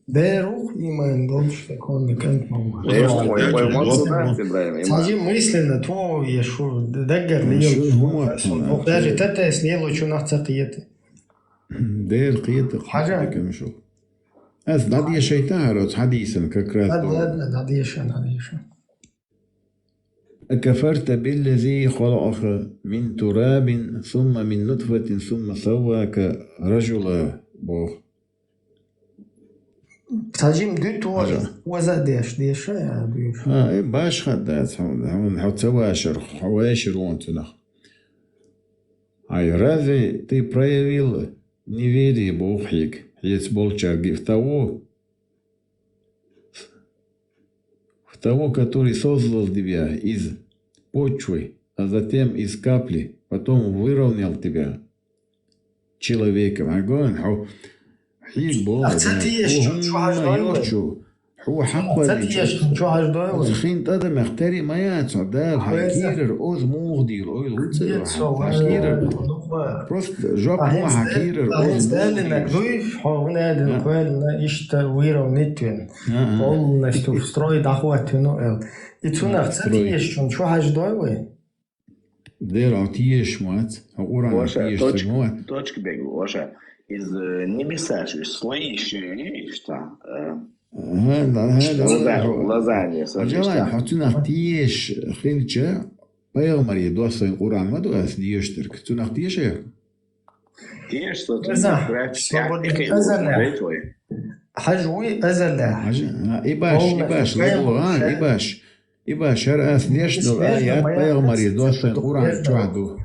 Дера ву, иман долуш, шеконда кӀант ма ву. Э, ой, ой, ой, ма ду дац, Ибрахим, иман. Цхьа жи мысленно тхо еш шу даггара лело. Шу хӀума шу, тхуна. Даже тата эс лело чу нах ца кхета. Дера кхета, Хьажа. Кхета шу. Ас дӀадешайта хӀара оцу хьадисан как раз. Ладно, ладно, дӀадеша, дӀадеша. أكفرت بالذي خلقك من تراب ثم من نطفة ثم سواك رجلا, боху. Цхьа жима дуьту вара, Хьажа. Ваза а деш, деша а дуьйш. А, э, башха дац, хьо, хьо, хьо ца вашар, хьо вашар вон цунах. Ай, разве ты проявил неверие, боху хьега, хьеца болчаьрга, в того, в того, который создал тебя из почвы, а затем из капли, потом выровнял тебя человеком. Хьан гойна хьо? Хьега боху, Ах, ца да, тешаш, хьо чу хьажа хӀумма дойла? Йохчу, хьо Ца хьакхоьллича, тешаш, чу хьажа дойла? Оцу хин тӀадамех тера ма яц хьо, Дала хьайн Хьоьца. Кийрара оцу муха дийла, ойла хӀун ца Нет, йо, со хьан вай, кийрара? Ну, ба. Просто жоп А ма хьин хьан кийрара а оцу хӀинца муха Далинаг дийла. Дуй, хьо хӀун аьлла, А. Кхоьллина, иштта вирал нитвина. А, а. Полностью строй дӀахӀоттавина, эл. И цунах А, ца строй. Тешаш, чу хьажа дойла вай? Дера, хьо тешаш вац, хьо Къуръан Ваша, тешаш точ-, ца вац. Точка бегу, ваша. Из, э, небеса ш-, слои ш-, ш-, та, э, Ага, да, ага, да, лаза-, да, хьо. Лазание, Хьажал, слои ш-, та. Хьо цунах тешаш хилча, пайхамаре доссийна Къуръан ма ду ас дешаш дерг. Цунах тешаш? Тешаш, со Аза, цунах прячу, свободный, тяхтики аза, лучше да. Вай. Хьажа вуй, аза, да. Хьажа, а, и баш, и Полностью баш, прямо ладугӀа, а, и шаьр. Баш. И баш, хӀара ас деш долу Нежно аят моя пайхамаре доссийна Къуръан чохь ду.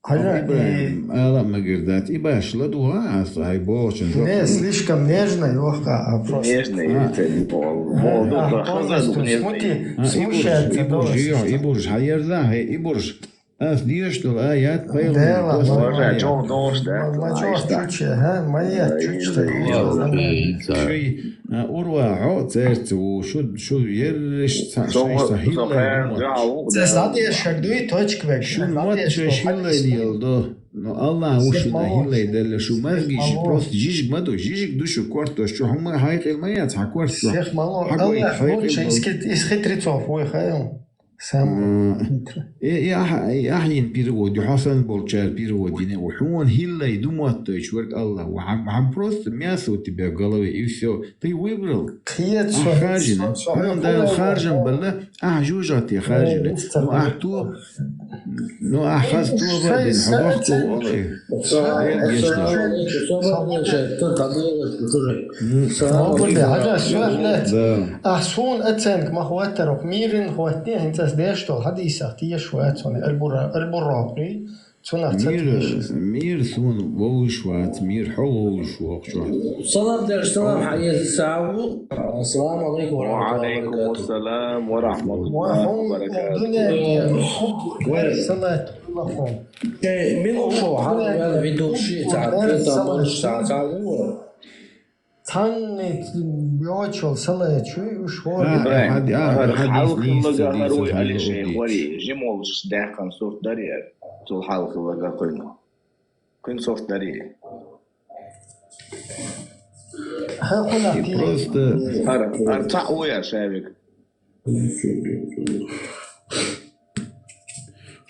Хьажа, Ибрахим, и ала а магир дац. И баш ладугӀа ас, хьай бохучун жоп. Не, слишком нежно, лёгко, а просто. Нежно, А. и це не пол. Бо, А, ду, а, ду, полностью хаза ду, нежно. Смути-, А, и бурж, смущается, и бурж, да, и, и бурж, хьаерза, хьай, и бурж. Ас деш долу аят пайхамаре Дела, доссийна Боже, Къуръан. Чо дош, да? Ма-, ма-, чо Ай, чуче, ха? Моя Ай, чуче, ай, Боже, ай, знаю. Ай. Шуй, а, урвахьо церца ву, шу, шу ерриш ца, Со шуй ва-, сан со хиллай хан думат. Жа ву, Цес да. Ладеш шаг дуй, точка век. Шун Ладеш мотт шуй шо, хиллай хадис дел до. Но Аллах ву Сих шуна молочный. Хиллай делла, шу Сих мазги ши молочный. Просто жижиг ма ду, жижиг ду шу кортош, чу хӀума хьайкъал ма яц, хьан корт чу. Сих мало. Хьан гой Аллах хьайкъал лучше из хит-, из хитрецов вуй хьайо. Сам М, хитра. Э, э, ах-, э, ахьа йина перевод ю, хьо санна болчара перевод йина, у хьуна хиллай ду моттуьйтуш верг Аллах ву. Хьан, хьан просто мясо у тебя в голове, и всё. Ты выбрал. Кхечо, Ахь харжина. Со, со, Хьуна Дала хьуна харжам хьуна. Балла, ахь жужа те харжина. Э, Ну, ахь то, ну, ахь хаз то Шай бадин, са хьо бахто оцен-, олай. Салам алейкум, салам алейкум, салам алейкум, салам алейкум. М. Салам алейкум. Хьажа, шоьх лаьцна. Да. Ахь суна оценка ма хӀоттара, хӀокху миран хӀоттане, хӀинца ас деш долу хьадисах тешаш вац хьуна, Эльбура-, Эльбуррокъий, цунах ца Мир, тешаш. Мир суна вовзаш вац, мир хьо вовзаш ву хӀокху чохь. Салам деш, салам, хьан еза сагӀа ву. Ассаламу алейкум ва рахматуллахи ва баракатух. Ва алейкум ассалам ва рахматуллахи ва баракатух. Ва алейкум ассалам. Эй, мила ву хьан ваьлла ведущий, цхьа тӀе ца муьлш, цхьа ца ву? Цхьанна йоцуш йолу салаьчуй уьш хӀора. А, Ибрахим, хьан, а, хӀара хьан хьалхаллага дийца, хӀара дийца, вуй хьан Алишей дийца. Хори, жимолуш даьккхина сурт дарий хӀара, цул хьалхаллага кхуьнан. Кхуьнан сурт дарий. Хьан кхунах И тие? Просто ХӀара, хӀара цхьаъ ву я, Шавик?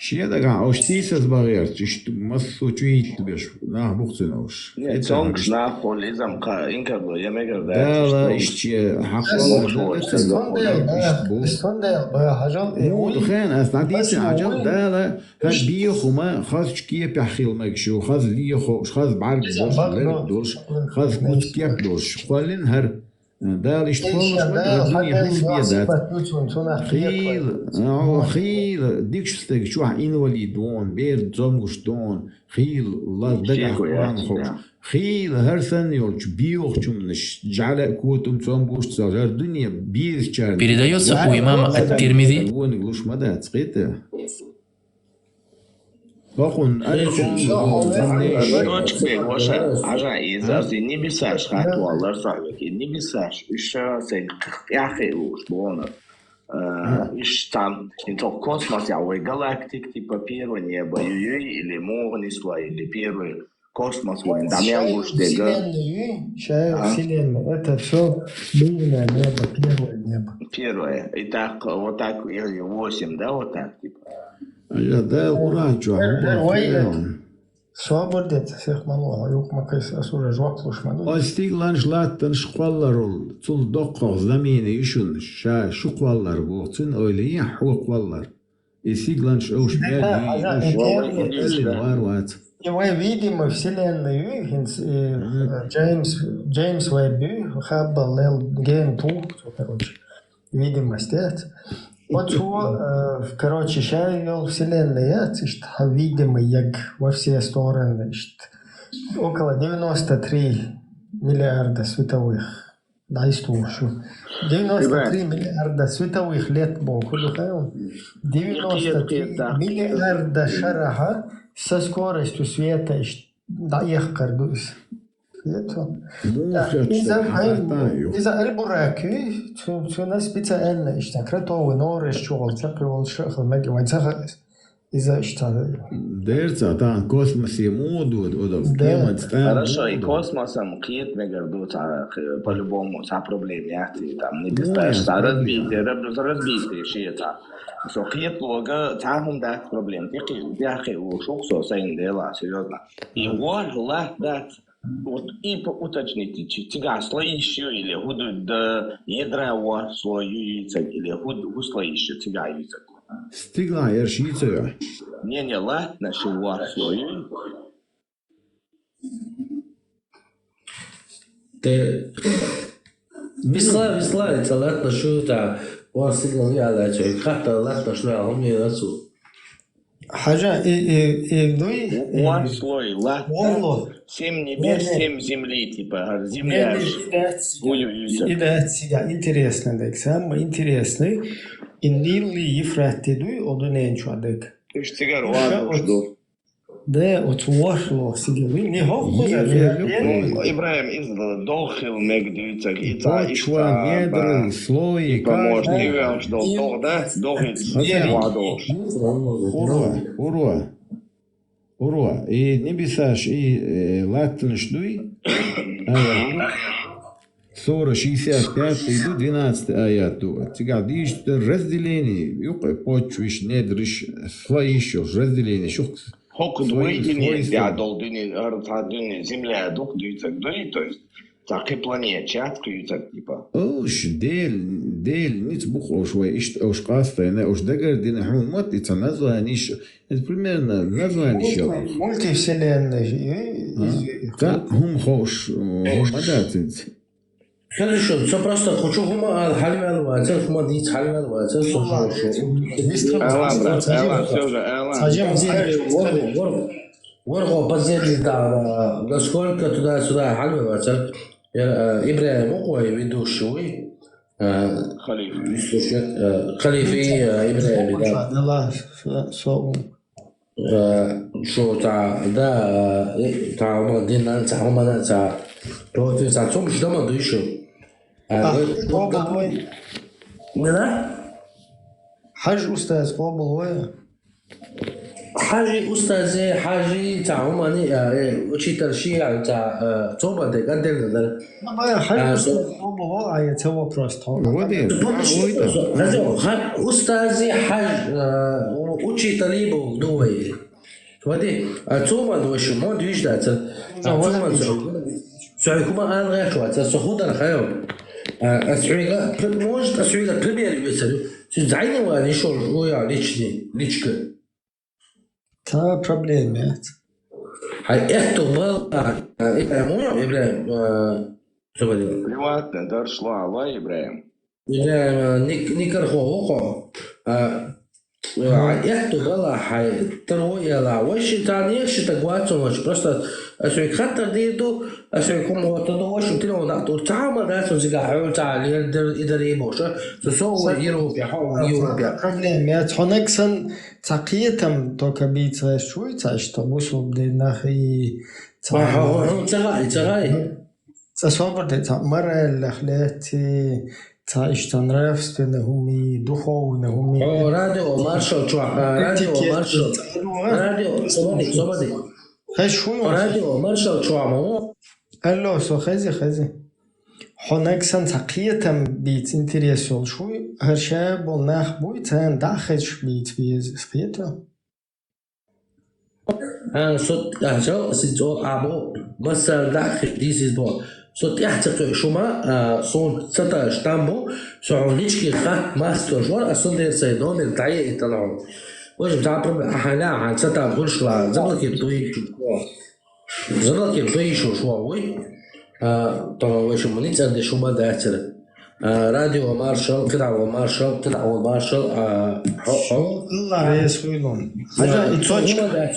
Шен дагахь уьш тийсаза ма гӀерташ, иштта массо а чу хӀитта беш, нах бухцина уьш. Не, хӀетахь цомгуш нах хуьлу, иза-м кха инкарло, я мегар дац, Дала иштта иштта хьакхалла Ас далла ца Ас тхундел, иштта бу. Ас тхундел, ба, хьажал, э, Муха вуй. Хен, ас дӀадийцина Ас хьажал, вуй. Дала, хаза Иш- бехума, хазачу кепехь хила мегаш ю, хаза лехо, хаза бӀаьрг Иза долуш, бакъ лерг долуш, долуш, хаза куц кеп долуш, кхоьллина хӀара. Дала иштта Эйша, кхоллаш ма Дала ду, дуьне хьан хӀинца бен дац. Сипат ду цунна, цунах Хийла, кхетар. О, хийла, дикачу стеган чохь инвалид вон, бер цомгуш дон, хийла, лаз дагахь Шеко Къуръан яц, ховш. Да. Хийла, хӀара санна йолчу, биохучунаш, жӀаьла а котам цомгуш ца, хӀара дуьне безачарна. Передаётся у имама Ат-Тирмизи. Вониг луш ма дац, кхета. Бакъун, аль-хумру, Точка бен, ваша, хьажа, иза, ас и небесаш хатта валлар сахьвеки, небесаш, уьш ша сайн тӀаьхье лууш, боху. Э, уьш там, ин тхо космос я, вай галактик, типа, первое небо, ю-, ю-, или муха нисло, или первый космос, вайн, да, мел луш дега. Вселенная, ю-, шай А? Вселенная, это всё дивное небо, первое небо. Первое. И так, вот так, или восемь, да, вот так, типа. Я, да, Э, ура, чё, э, э, ура, ой, чё? Это Собар де, цхьа сих ма ло, юха ма кхайса, ас уже жоп луш ма ду. Оцу стигланаш, латтанаш кхолларал, цул доккхагӀа замена ю шуна, ша шу кхоллар боху, цуьнан ойла е хьо кхоллар. И стигланаш уьш мел ю, уьш. И вай видимая вселенная ю, хӀинца, э, Джеймс, Джеймс Уэбб ю, Хаббл лел ген ту, короче. Видимость яц. Оцо, э, короче, ша йолу вселенная яц, иштта хьан видимый яг во все стороны, иштта. Около девяносто три миллиарда световых. Дай слушаю. Девяносто три миллиарда световых лет боху, ду хьайо? Девяносто три миллиарда шарахьа со скоростью света иштта дӀаэхкар ду иза. Хета. Муха иза хьайна, иза Аль-Бурак ю, цу-, цуьнан специально иштта кротовый нораш чу гӀолчакх йолуш а хила мега вайн ца хаьа. Иза иштта. Дерца, тахана космосе муха доду, ода кеманца тӀа. Хорошо, и космосом кхета мегар ду цхьа, х-, по-любому цхьа проблема яц, и там не представляешь, цхьа разбитие, раб-, разбитие шен цхьа. Со кхета лога, цхьа хӀума дац проблема. Тихи, тяхи у шух со сайна дела, серьёзно. И вор лат дац. Вот и по-, уточните, чи-, цигахь слоиш ю или хӀу ду, да, ядра ворхӀ слой ю йийцаг, или хӀу ду, хӀу слоиш ю цигахь йийцаг? Стиглахь ерш йийца ю? Не, не, латтанаш ю ворхӀ слой ю. Те, висла, висла, и ца латтанаш ю, та, ворхӀ стигал ю аьлла, цо, и хатта латтанаш ю аьлла, хӀума ю ацу. Хьажа, и, и, и дуй, и ворхӀ слой, ла-, ворхӀ ло. Семь небес, семь земли, типа, земля. Не, не, и дац, и дац, и дац, интересно, дек, самое интересное, и Нил, и Ефрат, и дуй, о, дуьнен чу, дек. Уьш цигара вадуш ду. Да, оцу ворхӀ ло сигалуй, не хӀокхуза. Ну, Ибрахим, иза догӀа хила мега дуьйцург, и цхьа, и цхьа, недры, слои, типа, может, каждый. И ваьлча долу догӀа дац, догӀа и цхьа вадуш. Уро, уро, уро. И небесаш, и, э, латтанаш дуй? Ага. Сура шестьдесят пятый ду, двенадцатый аят ду. Цигахь дийшта разделение, юкъа почвиш, недриш, слоиш йолуш разделение, шух. ХӀокху двоедине тӀехь долу дуьне, хӀара цхьа дуьне, земля дукха дуьйцург дуй, то есть, цхьа кхин планета яц кхуьйцург, типа. Уьш, Дел, Дел ницкъ бу-кх уьш вай, иштта уьш къастайна, уьш дагардина хьуна ма-т, и цхьа названиш, это примерно названиш йолуш. Мультивселенная, э, из-, цхьа хӀума хууш, хӀума ма дац иза. Хорошо, со просто кху чу хӀума ала хьалаваьлла вацара, хӀума дийца хьалаваьлла вацара, со хӀума шу. Ала, брат, ала, всё же, ала. Цхьа жим зе. ВорхӀ, ворхӀ, ворхӀ последний, да, насколько туда-сюда хьалаваьлла вацара. Я, э, Ибрахим ву-кх вай ведущий, э, халифа. Источник, э, халифа, э, Ибрахим, да. Шу цхьа, да, э, цхьа хӀума дина, цхьа хӀума, цхьа, то есть цхьа цомгуш дан ма дуй шу. А, э, къобал вай. Мила? Хьажа устаз къобал вай. Хьажи устазе, хьажи цхьа хӀумани, э, э, учитель ши, э, цхьа, э, цомгуш де, отдельно дара. Хьажа устаз къобал вай, а я ца вопрос тхьо. Вот и, а, вот и. Хьажа, ха-, устази хьажа, э, учитель бу ду вай. Вади, а цо ма дошу, мо дуьйш дац. А цо ма цо. Цо хӀума ала гӀерташ вац, со хӀун дар хьайо. А, ас хьоьга, может, ас хьоьга пример вецару. Цу зайна ван ишо, о, я, личный, личка. Та проблема яц. Хьай, эхто бал, а, а, Ибрахим, Ибрахим, а, цо вади. Приватный дарш ло, ло, Ибрахим. Ибрахим, а, Ник-, Никархо ву-кх. А, а, эхто бала хьай, тар ву яла. Вай ши тан еш ши таг вацун вач. Просто ас век хаттар дийр ду, ас век хӀума гӀо тар ду, вай ши тилон нах тур. Цхьа ма дац, он зига хьол цхьа лер дер, идар и боша. Со, со вай Европе, хьо вай Европе. Проблема яц. Хьонак сан цхьа кхетам тока бийца шуй, цхьа ишта бусул де нах и цхьа. Ва, хьо, хьо, хьо, ца гай, ца гай. Цхьа собар де, цхьа мораллех летти, цхьа иштта нравственный хӀуми, духовный хӀуми. О, радио Маршал чохь, а, радио Маршал. Радио, собади, собади. Хеш хӀума. Радио Маршал чохь ма ву. Алло, со хези, хези. Хьонак сан цхьа кхетам бийца интерес йолуш вуй, хӀара ша болу нах буй, царна дӀа а хезаш бийца беза, ас кхета. А, со, а, со, си цо, а, бо, массар да, хи, this is бо. Со тӀехь ца кхуьу шума, а, сон ца та штамбу, со хьо нички хат мастер жор, а сон дер сай номер тае и тала хьо. Вож да проблема, а хана, а ца та гуршла, заблокир туй, заблокир туй шу шо, ой. А, то, в общем, ниц анде шума дацер. А, радио маршал, кидал маршал, кидал маршал, а, хо, хо. Алла рес хуйлун. Хажа, и цочка.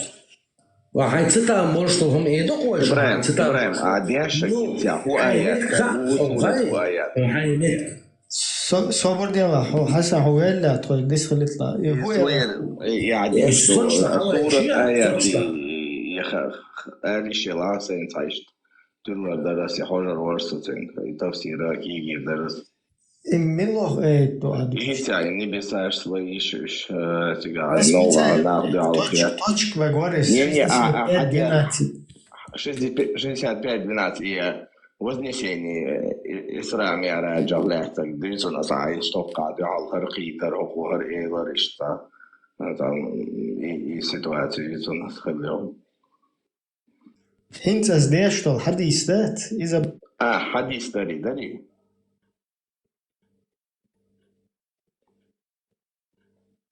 Ва хай цита, может, хум и докой, Ибраим, цита. Ибраим, а дяша, ну, я, ху аят, ху аят. Хай нет. Со-, собар дела, ху хаса, ху велла, тхой дис хилитла. И ху я. Я дяша, сурат аят, я ха, ха, али шела, сэн цайшт. Тюрмер дарас, я хожар ворса цен, и тафсира, киги дарас. Им милох, э, то аду. Исай, небесаш слоишуш, э, тига, нова, нах, дал, точка, я. Точка, вы говорите, не, не, а, а, шестьдесят пять двенадцать. Шестьдесят пять двенадцать, и, э, Вознесение, э, Исра, Ми'раж, Аллах, так, динсу на сай, что каду, ал, хар, хитар, хоху, хар, элар, ишта. Э, там, и, и ситуацию, и у нас, хар, Хинца здесь, что ли, хадис, да? Иза- А, хадис дари, дари.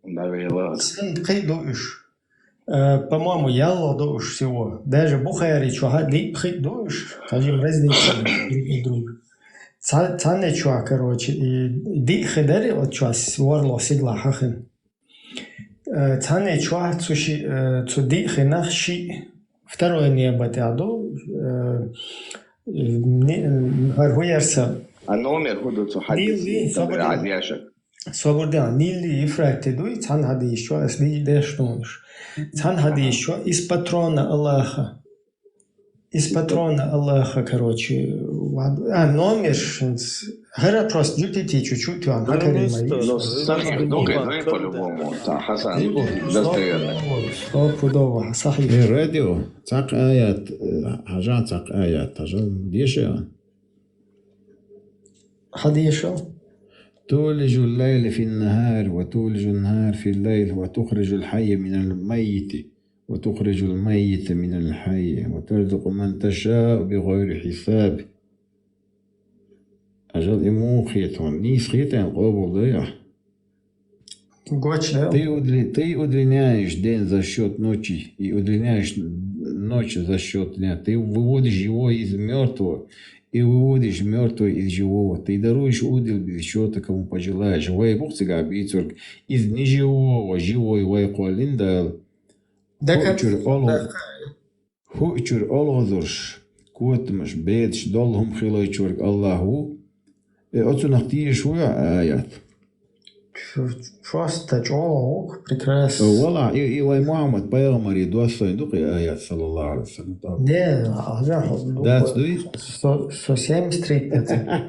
Навела. Сан кхы ду уж. Э, по-моему, ялла ду уж всего. Даже Бухари чё, ха, ди кхы ду уж. Скажем, разница друг и друг. Ца-, цане чё, короче, и ди хидари от чё, с-, ворло сигла хахин. Э, цхьанне чохь цу ши-, э, цу диъ хинах шиъ. Второе небо тӀехь ду, э, не-, хӀара хӀу ярса. А номер хӀу ду цу хьадис? Нил, собар де. Нил, Ефрат дуй, цхьана хьадис чохь, ас ди деш тонаш. Цхьана хьадис чохь, из патрона Аллаха. Из патрона Аллаха, короче, вад-, а, номер шинц. ХӀара просто дюпити чуть-чуть, ван, хакари ма. Ну, сахих, ну, по-любому, та, Хасан, достоверно. Стопудово, сахих. Э, радио, цхьаккха аят, э, хьажа цхьаккха аят, хьажа, деша. Хьадеша. تولج الليل في النهار وتولج النهار في الليل وتخرج الحي من الميت وتخرج الميت من الحي وترزق من تشاء بغير حساب. Ажал и муха хетон, нийса хетан къобал дайа. Гоч, да? Ты удли-, ты удлиняешь день за счёт ночи и удлиняешь ночь за счёт дня. Ты выводишь его из мёртвого и выводишь мёртвое из живого. Ты даруешь удел без счёта, кому пожелаешь. Вай бухтига бицург из неживого живой вай кхолин дал. ХӀу чуьра олгӀа-, хӀу чуьра олгӀазурш, котамаш, бедаш, долла хӀума хилайчург Аллах ву. Э, оцунах тийша ву аят? Просто чӀогӀа ву, прекрасно. Э, вала, и, и вай Мухаммад пайхамаре доссайн ду-кх и аят, саллаллаху алейхи ва саллям. Не, а, да, дац дуй? Со, со семьдесят три процента.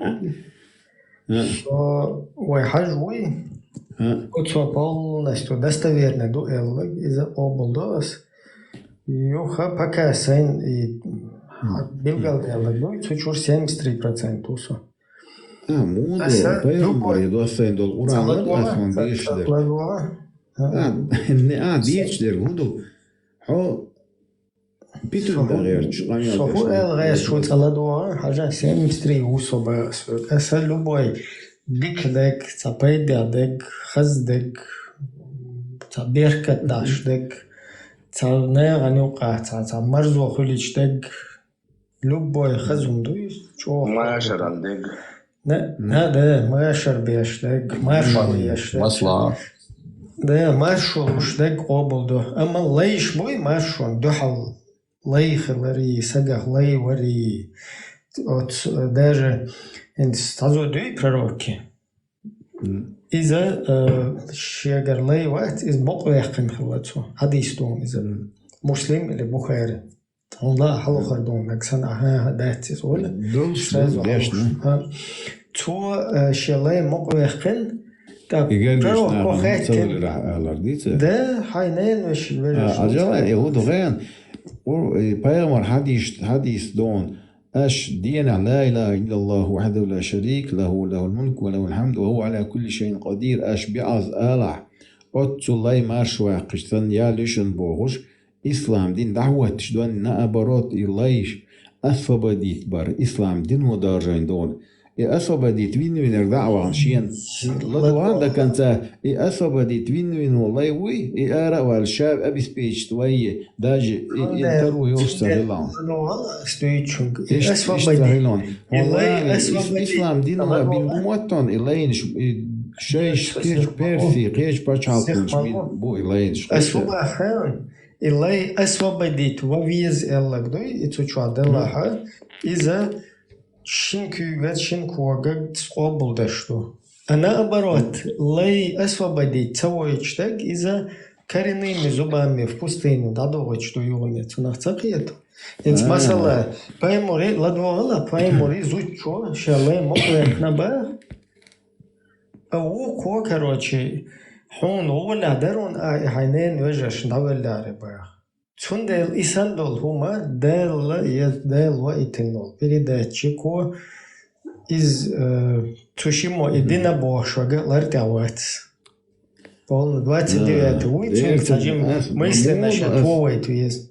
А. Со вай хьажа вуй? А. Оцо полностью достоверно ду эллаг, иза къобал до ас. Юха пока сайн и билгал деллаг ду, цу чур семьдесят три процент усу. А, муна аса пайхамаре любой доссайн дол Къуръан ладугӀа, ладугӀа, беш дер. А, не, а, беш дер, хӀун ду? Хьо Питун багӀерчу къамел. Со хӀу эл гӀерташ ву цӀа ладогӀа, хьажа, семьдесят три ву со бакъ. Аса любой дика дег, цхьа пайда дег, хаза дег, цхьа беркат даш дег, цхьа нагӀан юкъа, цхьа, цхьа марзо хуьлуьйтуш дег, любой хаза хӀума дуй, чӀогӀа. Машаран дег. Да, да, да, машар беш дег, маршо еш дег. Масла. Да, маршо луш дег къобал ду. Амма лайш буй маршон дуьхьал лай хилари, сагах лай вари. Оц, даже хӀинца цхьазо дуй пророкки. Иза, э, шегара лай вац, иза бокъаваьккхина хилла цо. Хьадис ду иза. Муслим или Бухари. Хьуна ла а хьалухар ду наг санна, аха, аха, дац иза, ола. Дулш, сразу дулш, деш, хьалуш. Цо, э, шен лай мукъаваьккхина, тӀаккха пророк кхо хеттина. Да, хьайн ненавеш вежа. А, ажала, э, хӀу ду гӀен. Къур-, э, пайхамар хьадис, хьадис дон. Аш денахь لا إله إلا الله وحده لا شريك له، له الملك وله الحمد وهو على كل شيء قدير. Аш биъаз алахь. Оццу лай марш ваьккхаш санна, я лишан бохуш, ислам дин дӀахӀотташ дон, наоборот, и лайш освободить бар, ислам дино даржайн дон. И освободить винвинар дӀа а вахана шен ладван до конца, и освободить винвино лай вуй, и ара а вал шав обеспечить вайе, даже и, и вторую уж ца хилан. Ишта, ишта хилан. Валлахи, ис-, ислам дино бин бу моттон, и лайнаш, и шайш кхеш Перси, кхеш пачхьалкхунаш бин бу и лайнаш. И лай освободить ва вез эллаг дуй, и цу чуа делаха, иза шин куьйгад, шин когаг къобалдеш ду. А наоборот, лай освободить ца войчу даг, иза коренными зубами в пустыне дӀадогӀуч ду югӀане, цунах ца кхета. Инц масала, пайхамари, ладвогӀала, пайхамари зудчо ша лай мукъвехна баха. А вукхо, короче, хьуна гӀолехь дарун а, и хьайн ненан вежаршна дӀавелларе баха. Цундела и санна долу хӀума Дала, я Дала ваийтина долу передатчико, иза, э, цу шиммо и дина бохуш вага лартӀехь вац. Полно двадцать девятый вуй, цуьнга ца жима мысленно ша товайта веза.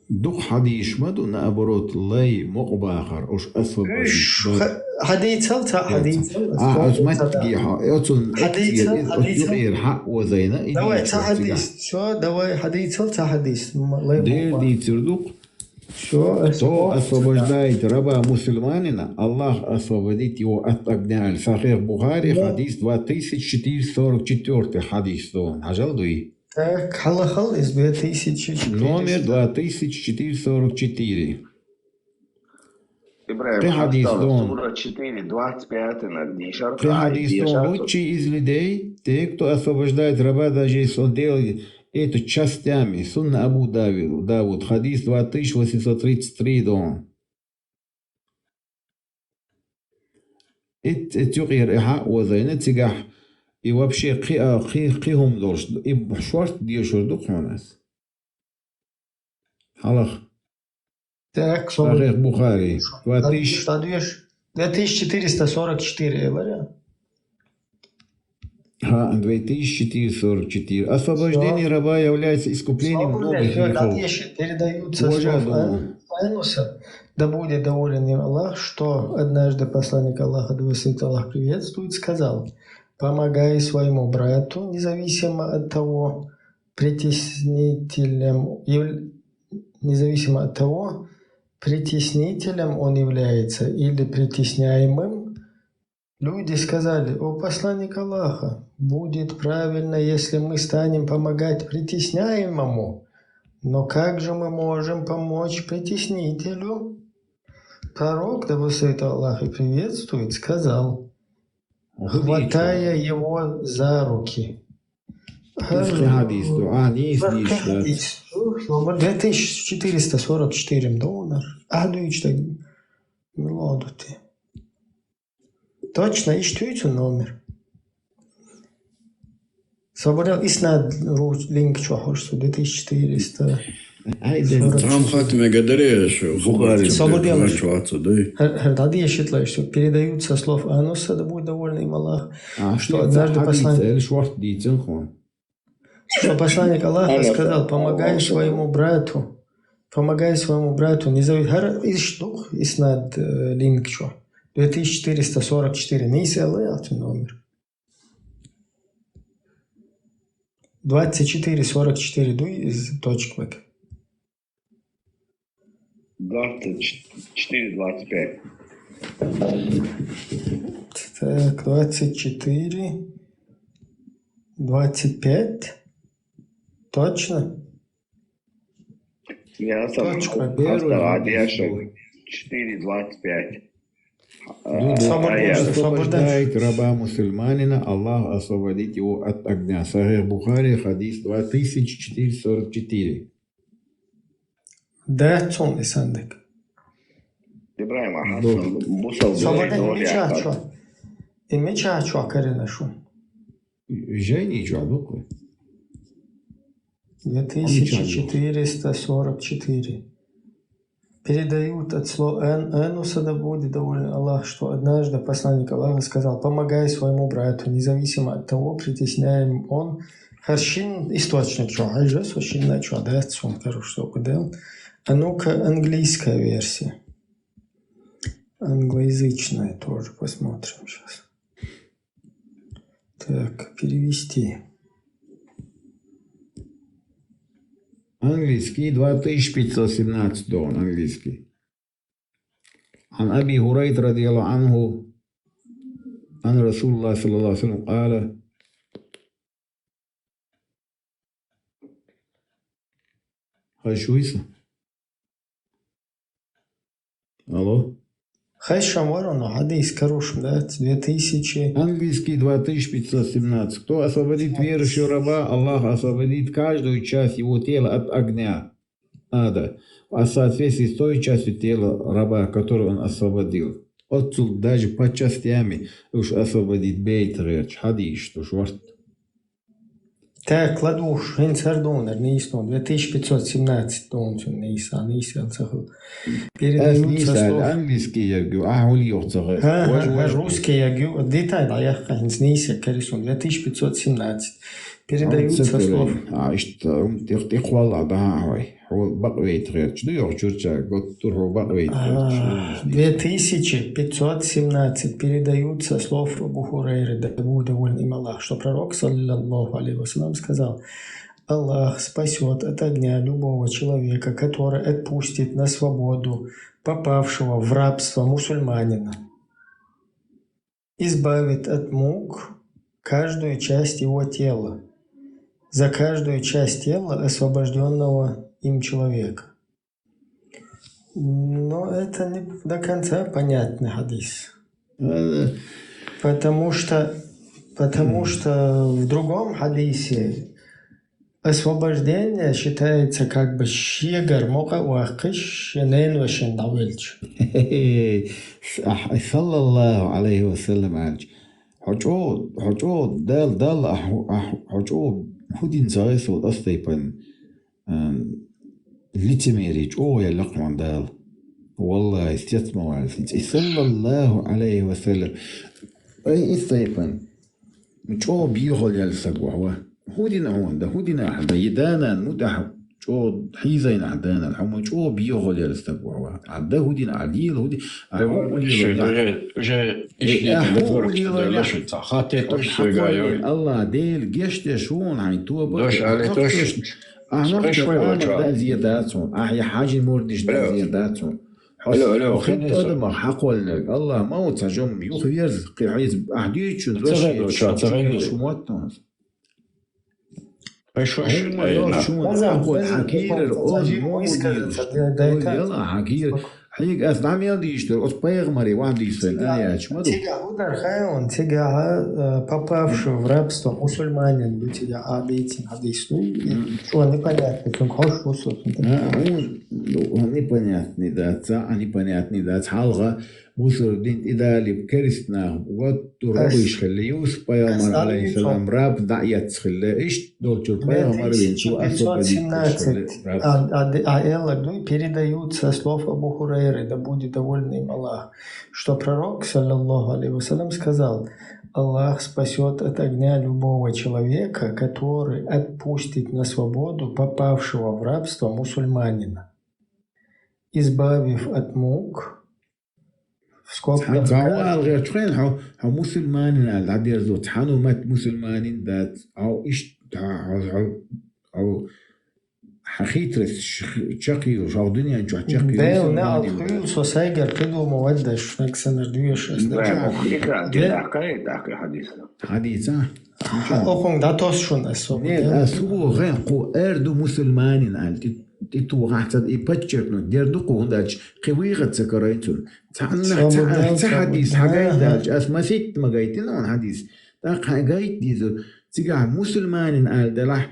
Дукха хьадийш ма ду, наоборот, лай мукъабахар, уж освободить. Уж ха-, хьадийцал, ца хьадийцал. А, оцу маттиге хьо, оцу хьадийцал, оцу юкъера хьа озайна, и давай, ца хьадийс. Всё, давай, хьадийцал, ца хьадийс. Дер дийцар ду-кх. Всё, кто освобождает раба мусульманина, Аллах освободит его от огня. Сахих Бухари, хадис два тысячи четыреста сорок четвёртый хадис ду. Хьажал дуй. Так, хьалахал из две тысячи четыреста. Номер два тысячи четыреста сорок четыре. Ибрахим, кхин хьадис ду. Сура четыре, двадцать пятый, на дешар. Кхин хьадис ду. Лучший из людей, те, кто освобождает раба, даже если он делает это частями. Сунна Абу Дави-, Давуд, хадис два тысячи восемьсот тридцать три ду. Ит, ит юкъера и хьа озайна цигахь, и вообще кхи а, кхи, кхи хӀума долуш, и шорта дешур ду хьуна ас. Хьалха. Так, Сахих Бухари. Два тысячи, две тысячи четыреста сорок четыре, я говорю. Ха, две тысячи четыреста сорок четыре. Освобождение раба является искуплением многих грехов. Передаются слов Ан-, Ануса, да будет доволен им Аллах, что однажды посланник Аллаха, да благословит Аллах, приветствует, сказал: «Помогай своему брату, независимо от того, притеснителем, яв-, независимо от того, притеснителем он является или притесняемым». Люди сказали: «О посланник Аллаха, будет правильно, если мы станем помогать притесняемому. Но как же мы можем помочь притеснителю?» Пророк, да благословит Аллах и приветствует, сказал, хватая его за руки. Ишта хадис ду, а, нийса, нийса. Номер две тысячи четыреста сорок четыре ду хьуна. А, дуьйцу даг. Мила ду те. Точно, иштта ю цу номер. Собарел иснад ру линк чохь уж цу две тысячи четыреста. Ай, да. Там хатме гадаре, шу Бухари. Собарел. Чохь цу, да. Хар, хар дадия шитлаш, что передают со слов Ануса, да будет доволен им Аллах, а, что однажды посланник, или шорт дийцин хун. Что посланник Аллаха сказал: «Помогай своему брату, помогай своему брату, не зови». Хар иш дух, иснад, э, линк чу. Две тысячи четыреста сорок четыре. Нийса ла яц номер. Двадцать четыре сорок четыре дуй из точка бэк. Двадцать четыре двадцать пять. Так, двадцать четыре двадцать пять. Точно? Я сам точка, первый. Четыре двадцать пять. Освобождает раба мусульманина, Аллах освободит его от огня. Сахих Бухари, хадис два тысячи четыреста сорок четыре. Да, цун и сандык. Ибрахим, а хасан бусал. Собарел, и мича чу? И мича чу карина шу? Жени чу, а буквы. Две тысячи четыреста сорок четыре. Передают от слов Эн-, Энуса, да будет доволен Аллах, что однажды посланник Аллаха сказал: «Помогай своему брату, независимо от того, притесняем он ХӀара шин источник чу хьежа, со шинна чу дац, сона каруш со кху дел. А ну-ка, английская версия. Англоязычная тоже посмотрим сейчас. Так, перевести. Английский, два тысячи пятьсот семнадцать дон, английский. عن أبي هريرة رضي الله عنه أن رسول الله صلى الله عليه وسلم قال: Хай шу иса? Алло? Хай шамвар, но хьадис каруш дац, две тысячи. Английский, два тысячи пятьсот семнадцать. Кто освободит верующего раба, Аллах освободит каждую часть его тела от огня ада, а в соответствии с той частью тела раба, которую он освободил. Оццул даже по частями уж освободить бейт герч, хьадис уж варт. Так, ладуш, хин сар донар, нейс дон, две тысячи пятьсот семнадцать дон, цун нейса, нейсел цаху. Передаются слов. Английский ягу, а хули йох цаху. Ха, ха, ха, русский ягу, деталь, а я хин нейса, карисун, две тысячи пятьсот семнадцать. Передаются слов. А, ишта, ум, тих, тих, валла, да, ой. Хьо бакъвейта герч ду йох чурча, готтур хьо бакъвейта герч. А, две тысячи пятьсот семнадцать. Передаются слов Абу Хурайры, да будет доволен им Аллах, что пророк, саллаллаху алейхи ва саллям, сказал: «Аллах спасет от огня любого человека, который отпустит на свободу попавшего в рабство мусульманина, избавит от мук каждую часть его тела, за каждую часть тела освобождённого им человека». Но это не до конца понятный хадис. Э, потому что, потому что в другом хадисе освобождение считается как бы шегар мукъа вахкиш, шенен ва шен давельч. Ах, саллаллаху алейхи ва саллям, алч. Хьо чӀо, хьо чӀо, дал, дал, ах, ах, хьо чӀо, худин цагъес вот астайпан. Ам, лицемерие чӀогӀа яьлла кхуьнан Дала. Валлахи, стец ма валлахи. И саллаллаху алейхи ва саллям. Ай, истайпан. ЧӀогӀа бехал яьлла саг ва хьо. ХӀу дина хьуна, да, хӀу дина ахьа, да, и данан, ну, да, чӀогӀа хьийзайна ахьа данан, хьо ма чӀогӀа бехал яьлла саг ва хьо. А да хӀу дина, а дила хӀу ди-, а хӀу хӀу дила, да. Уже, уже, э, а хӀу хӀу дила, да. Хатте тош хьакхоллин, Аллах, Дела, гешт деш хьуна хьайн тоба. Дош, али тош. Ахьа нохчо Амар да зедац хьуна, ахьа хьажи мурдиш да зедац хьуна. Алло, алло, хӀинца адамах хьакхоллинарг, Аллах, ма ву ца жом, юха верз, кхи хьайз, ахьа дуьйцучун, ца гӀайду, ца гӀайду. Шумотт хьуна. Ай, шош, хӀумма ай, йолчун, хьакхолла, хьакийрар, оз мо ву дийраш. Ой, яла, хьакийра. Хьийга ас дӀа мел дийш дар, оц пайхамаре ван дийш сайн, ана яч, ма ду. Цига хӀудар хайван, цига, а, попавший в рабство мусульманин, ду цига а бейцин хадис, ну, и что непонятно, цун хош вусу, цун. А, он, ну, он непонятный, да, ца, а непонятный, да, цхьалха, бусурба дин тӀедалиб керист нах, гӀоттур раб иш хилла, Юсуп пайхамар, алейхиссалам, раб дӀа эцна хилла, иштта долчур пайхамар вен цу освободить хилла раб. А, а, а, Элла дуй передают со слов Абу Хурайры, да будет доволен им Аллах, что пророк, саллаллаху алейхи ва саллям, сказал: «Аллах спасет от огня любого человека, который отпустит на свободу попавшего в рабство мусульманина, избавив от мук». В скобках. Цхьан, цхьан ваал гӀерташ хьо, хьо мусульманин аьлла дӀадерзо, цхьан уммат мусульманин дац, хьо иштта, хьо, хьо, хьо, хьо хитрость ш-, чакхйолуш, хьо дуьнен чохь чакхйолуш. Дел не мусульманин алхуьйла дац. Со сайгара кхидума ваддаш, шнаг санар дуьйш ас. Да, дел. Охуна дӀатос шуна ас со. Не, ас хӀу хен кху эр ду мусульманин аьлла, тӀе, тӀе тухахь ца и подчеркнуть дер ду кху, хӀунда аьлча кхин вуьйхат ца карайна цунна. Цхьаннах ца, ца хьадис хьагайта даьлча, ас маситта ма гайтина хьуна хьадис. ТӀаккха хьайн гайта деза, цигахь мусульманин аьлла делахь,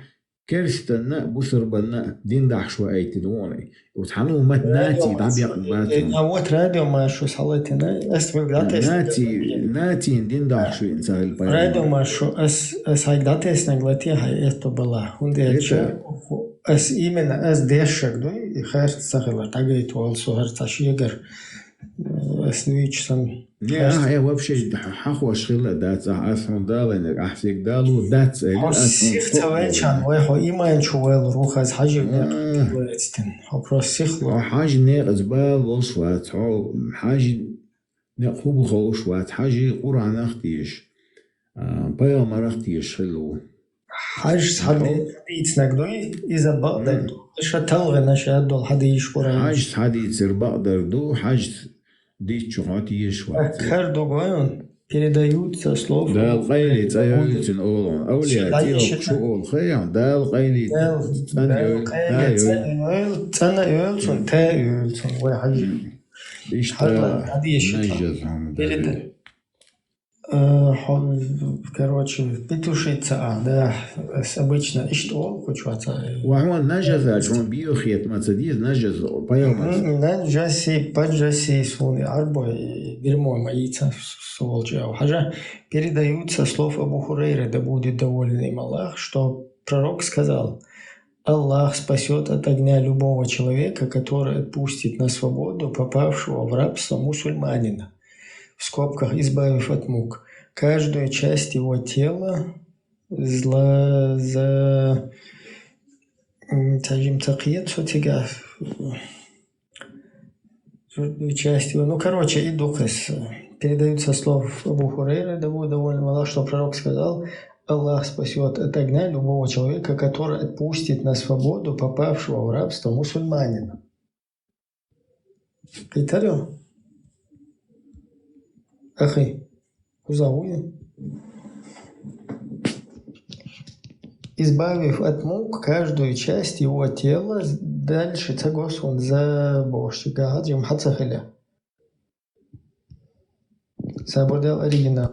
керстанна а, бусурбанна а дин дахьаш ваийтина ву хьуна. Оцу хьан уммат наций дӀабекъна бац хьуна. А вот радио Маршо схьалатина, ас вуьга дӀатесна. Наций, нацийн дин дахьаш виъна ца хилла пайхамар. Радио Маршо, ас, ас хьайга дӀатеснарг латий хьайн этто балахь. ХӀунда аьлча, ас именно, ас дешшаг дуй, и харц ца хилар, дӀагайта вала со хӀара цхьа шегар, ас дуьйцу сан. Не, ахь э вообще хьахош хилла дац, ахь ас хьуна далайнарг, ахь цига далур дац, элира ас хьуна сих ца велчан, вай хьо иман чу вел рухаз хьажив некъ лецтин. Хьо просто сих лу. Хьо хьажи некъаца бала болуш вац, хьо хьажи некъ хӀу бу ховш вац, хьажи Къуръанах теш, а, пайхамарах теш хилла ву. Хьажас хьадийцинарг дуй, иза бакъдар ду. Ша талгӀина ша долу хьадийш Къуръан. Хьажас хьадийцар бакъдар ду, хьажас дийцчу хьо тешаш вац. Хар ду гойун, передают со слов. Дала къайле цӀа йойла цуьнан олу. Авлия тӀе йоккхуш ву олу хаян, Дала къайле цӀа йойла, цӀа йойла, цӀа йойла цунна, та йойла цунна, вай хьажи. Иштта хьажа хьадийш нажаз хьуна. Переда-, Э, хьо-, короче, петушица, а, да, ас обычно иштта олу кхучу ваца. Ва хьуна нажаза, чун биохет ма ца деза, нажаз, пайхамар. Мгм, нажаси, пажаси, суна и Ӏарбой, и бирмой ма йийца, с-, с-, волчу яу. Хьажа, передают со слов Абу Хурейра, да будет доволен им Аллах, что пророк сказал: «Аллах спасёт от огня любого человека, который отпустит на свободу попавшего в рабство мусульманина, в скобках, избавив от мук, каждую часть его тела, зла-, за-», м, тажим тахъият, что тебя, каждую часть его, ну, короче, и духес. Передают со слов Абу Хурейра, да будет доволен Аллах, что пророк сказал: «Аллах спасёт от огня любого человека, который отпустит на свободу попавшего в рабство мусульманина». Кхийтарий? Ахи, кхузахь вуй? Избавив от мук каждую часть его тела, дальше ца го суна за бохуш, цига хьаджим хьа ца хила. Сабурдал оригинал.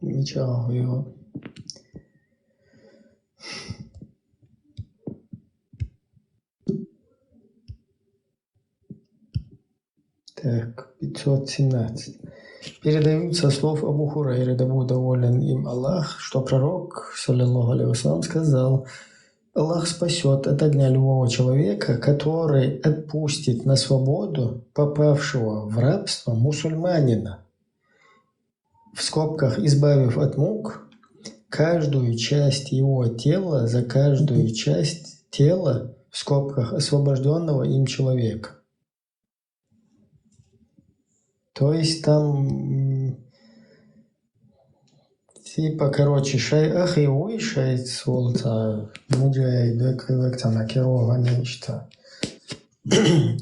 Ничего, его. Так, пятьсот семнадцать. Передают со слов Абу Хурайры, да будет доволен им Аллах, что пророк, саллаллаху алейхи ва саллям, сказал: «Аллах спасёт от огня любого человека, который отпустит на свободу попавшего в рабство мусульманина, в скобках, избавив от мук, каждую часть его тела, за каждую часть тела, в скобках, освобождённого им человека». То есть там, м, типа, короче, шай ахи вуй, шай солца, муджай, да, как там, на керованиста.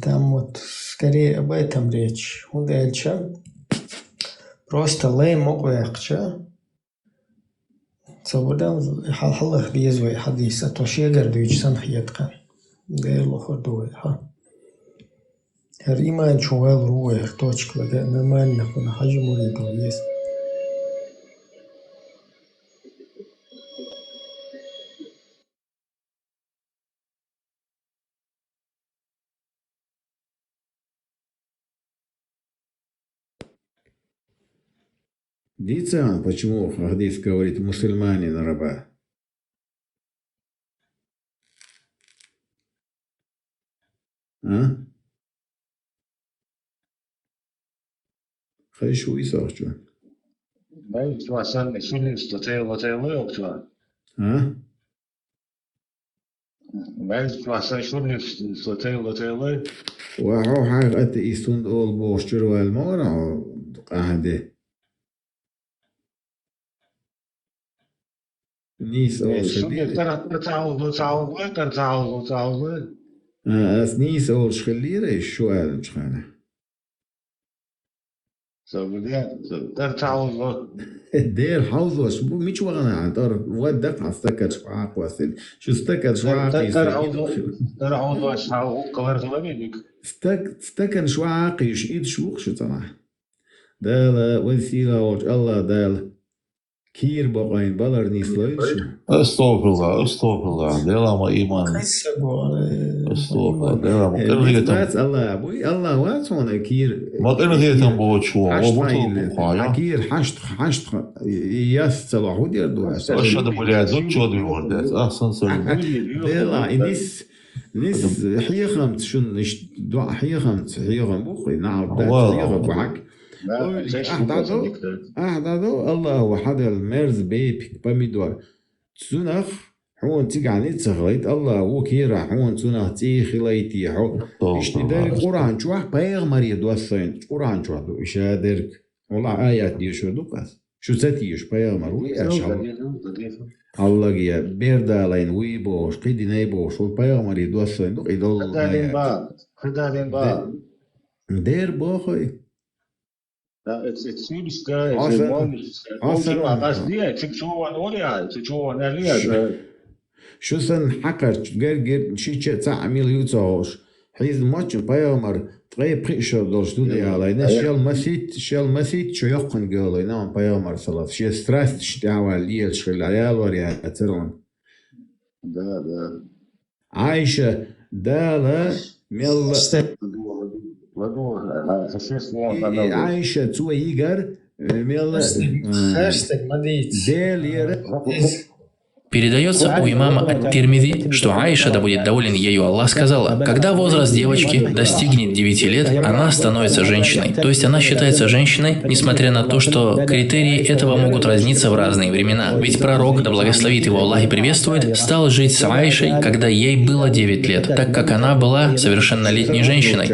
Там вот скорее об этом речь. ХӀунда аьлча, просто лай мукъа ваьккхича, ца вудан хьал-, хьалха деза вай хьадис, а то шегара дуьйцу санна хета кхаьн. Дера лохур ду вай, хьа. ХӀара иман чу валур ву вай, хӀара точка вай, нормально хӀуна хьажа мурид ву веза. Дийцахьа, почему хьадис говорит мусульманин раба? А? Хай шу и сохчу. Мел чу сан шулис то тела тела йокчу. А? Мел чу сан шулис то тела тела. Ва хьо хьайх атеист хӀунда олу бохуш чуьра ваьлла ма вара хьо къахьа де. Нийса олуш хилира. Тара, тара ца хьовзо, ца хьовзо, тара ца хьовзо, ца хьовзо. А, ас нийса олуш хилира, шу аьллачу хана. Со бу де, со, тара ца хьовзо. Дера хьовзош, бу мича вахана хьан, тара вад дакха стаканаш вахакхостина. Шу стаканаш вахакхийша. Тара хьовзо, тара хьовзош, хьал гӀуллакх хилар хила мегиг. Стак-, стаканаш вахакхийша, идаш ву-кх шу цӀанахь. Дала, вайн сийлахь волчу АллахӀ Дала. Кийра бакъайн балар нислой шу? Астагфирулла, астагфирулла. Дела ма иман. Къиса го, э, Астагфирулла. Дела ма Э, къиргъетам. Бац Аллах, буй Аллах вац вона кийра. Ма къиргъетам бочу, Хьашт ва буту хайли. Бухая. Кийра хьашт, хьашт, яс цала худер ду. Ашада, блядь, зуд чёд вивар дес. Ахсан салим. Дела, и нис, нис хьехамц шун, ниш дуа хьехамц, хьехам бухи, на, да, Аллах. Хьехам бухак. Да, Ой, чаще ахь всего дадо, после диктора. Ахь дадо, Аллаху хьадал мерз, бепик, помидор. Цунах хьона цигахь низ ца хилайт, Аллах ву кийра хьона цунах цӀий хилайти хьо. Ишти дерг Къуръан чохь пайхамаре доссайн, Къуръан чохь ду, иша дерг. Валлахь, аят дешур ду ас. Шу ца тийша, пайхамар вуй аьлла. Аллагья, бердалайн вуй бохуш, кхидинай бохуш, ву пайхамаре доссайн ду, къидолу Хадалин аят. Ба, хадалин ба. Де-, дер бохуй. Да, это, это сюришка, это Хасан, молишка. Хасан. Хасан. Ас дия, чу чуван оля, чу чуван оля, Шу, да. Шу сан хьакхарч, гер, гер, ши че цхьа мил ю ца ховш. Хьиза мачу пайхамар, ткъе пхи шо долуш ду Ай, ялай. На ай. Шел масит, шел масит, шо йоккхун гелой, на пайхамар салат. Ше страсть штява лиел шхила, ялвар я церон. Да, да. Айша, Дала мелла. ЛадугӀа, ладугӀа, ха-, ха-, шеш вон, И, ладугӀа. Айша, цо йигар, э, мелла, Херстаг, э, херстаг ма дийца. Дел яра. Из Передается у имама Ат-Тирмизи, что Аиша, да будет доволен ею Аллах, сказала: «Когда возраст девочки достигнет девяти лет, она становится женщиной». То есть она считается женщиной, несмотря на то, что критерии этого могут разниться в разные времена. Ведь пророк, да благословит его Аллах и приветствует, стал жить с Аишей, когда ей было девять лет, так как она была совершеннолетней женщиной.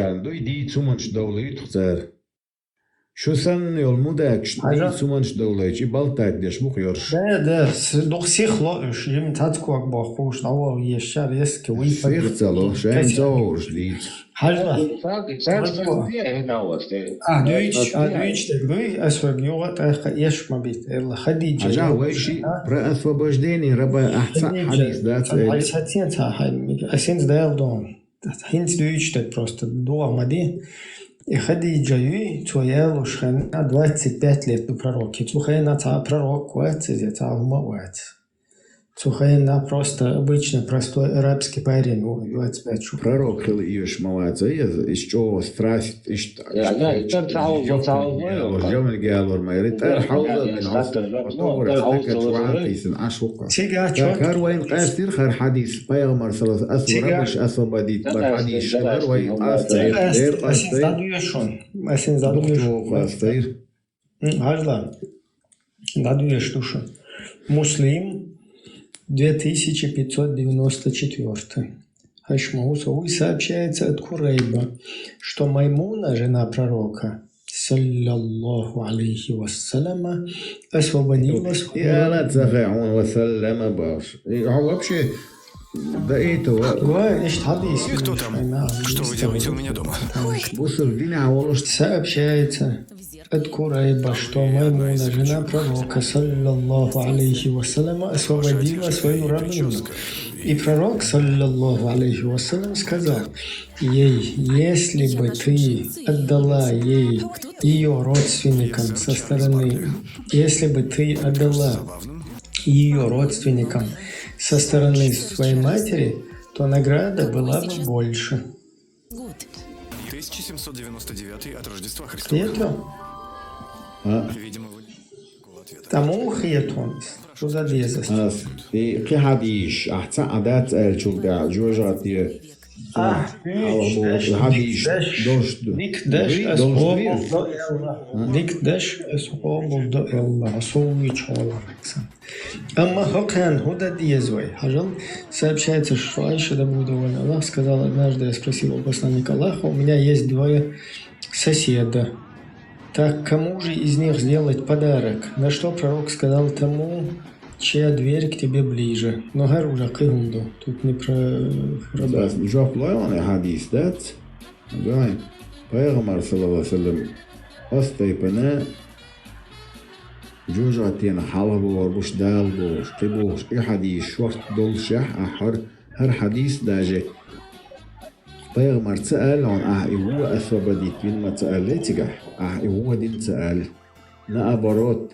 Шу санна йолу мудакаш Хьажа. Дийца хӀуманаш довлайчи, балтат деш бу-кх йорш. Да, да, с-, дукха сих ло уьш, жима цхьацца ког бохкуш, дӀаволла еш, ша резко вуй. Сих ца ло, шайн ца вовш дийца. Хьажа. Ца, ца, ца, А, дуьйцуш, а, дуьйцуш дерг дуй, ас верг юха а тӀаккха эш ма бит, элла Хадиджа. Хьажа, вай ши, а? Про освобождение раба ахь цхьаъ Хадиджа, хьадис дац, цхьа элли. Хьадис хьацен цхьа хьайн, ас хӀинца Дала дон. ХӀинца дуьйцуш дерг просто догӀа ма ди. И Хадиджа юй, цо ялуш хенна двадцать пять лет ду пророк. И цу хенна цхьа пророк вац иза, цхьа хӀума а вац. Цу хенна просто обычно простой арабский парень ву, двадцать пять шу. Пророк хила йиш ма вац иза, иш чӀогӀа страсть, иш Я, я, и тар цхьа хьовзо, цхьа хьовзо, я, я. Жамал гелор ма яри, тар хьовзо, я, я, мин я, хьовзо, я, я, товра, я, стакач я, вахан я. Тисан, Ӏаш вукха. Цига чот. Кар вайн къастир хар хьадис, пайхамар салас, ас Цига. Рабаш освободить, бар хьадис, шалар вайн къастир, Цига. Дер къастир. Асин задуешун, асин задуешун. Дух чу къастир. М, хьажла. ДӀадуьйш ду шу. Муслим, две тысячи пятьсот девяносто четвёртый. Хьаша ма хӀусо вуй, сообщается от Курайба, что Маймуна, жена пророка, саллаллаху алейхи вассалама, освободилась. И ала ца хе, он ва саллама баш. И, а вообще, Да это ва- Ва, ишт хьадис. Вы кто там? Что вы делаете у меня дома? Бусург динехь волуш. Сообщается от Курайба, что Маймуна, жена пророка, саллаллаху алейхи вассалама, освободила свою рабыню. И пророк, саллаллаху алейхи вассалам, сказал ей: «Если бы ты отдала ей, ее родственникам со стороны, если бы ты отдала ее родственникам со стороны своей матери, то награда была бы больше». Тысяча семьсот девяносто девятый от Рождества Христова. Хетла? А? Видимо, вы не такого ответа. Таму хетонс. Шу да дезас. Ас, и кхи хьадийш, ахь ца а дац аьлчул тӀаьхьа, жожагӀате. А, хьалха боху хьадийш, даш, долуш ду. Дик даш, ас къобал до Элла. А? Дик даш, ас къобал до Элла. Со вуьйчу хьолахь. Амма хӀокхарна хӀун дан деза вай? Хьажал, сообщается, что Айша, да будет довольна Аллах, сказала: «Однажды я спросила у посланника Аллаха: у меня есть двое соседа. Так кому же из них сделать подарок?» На что пророк сказал: «Тому, чья дверь к тебе ближе». Но хӀара уже кхин хӀума ду. Тут не про, про Ас жоп лой ван хьадис дац? Гай, пайхамар, саллаллаху алейхи ва саллям, ас тайпана Жожагӏатенах хьалха бохур бу шу Дала бохуш, кхин бохуш, и хьадис шорта доллушехь, ахь хьар, хӀара хьадис даже пайхамар ца аьлла хьуна, ахь и вон освободить вина ма ца аьлла цигахь, ахь и вон дина ца аьлла. Наоборот,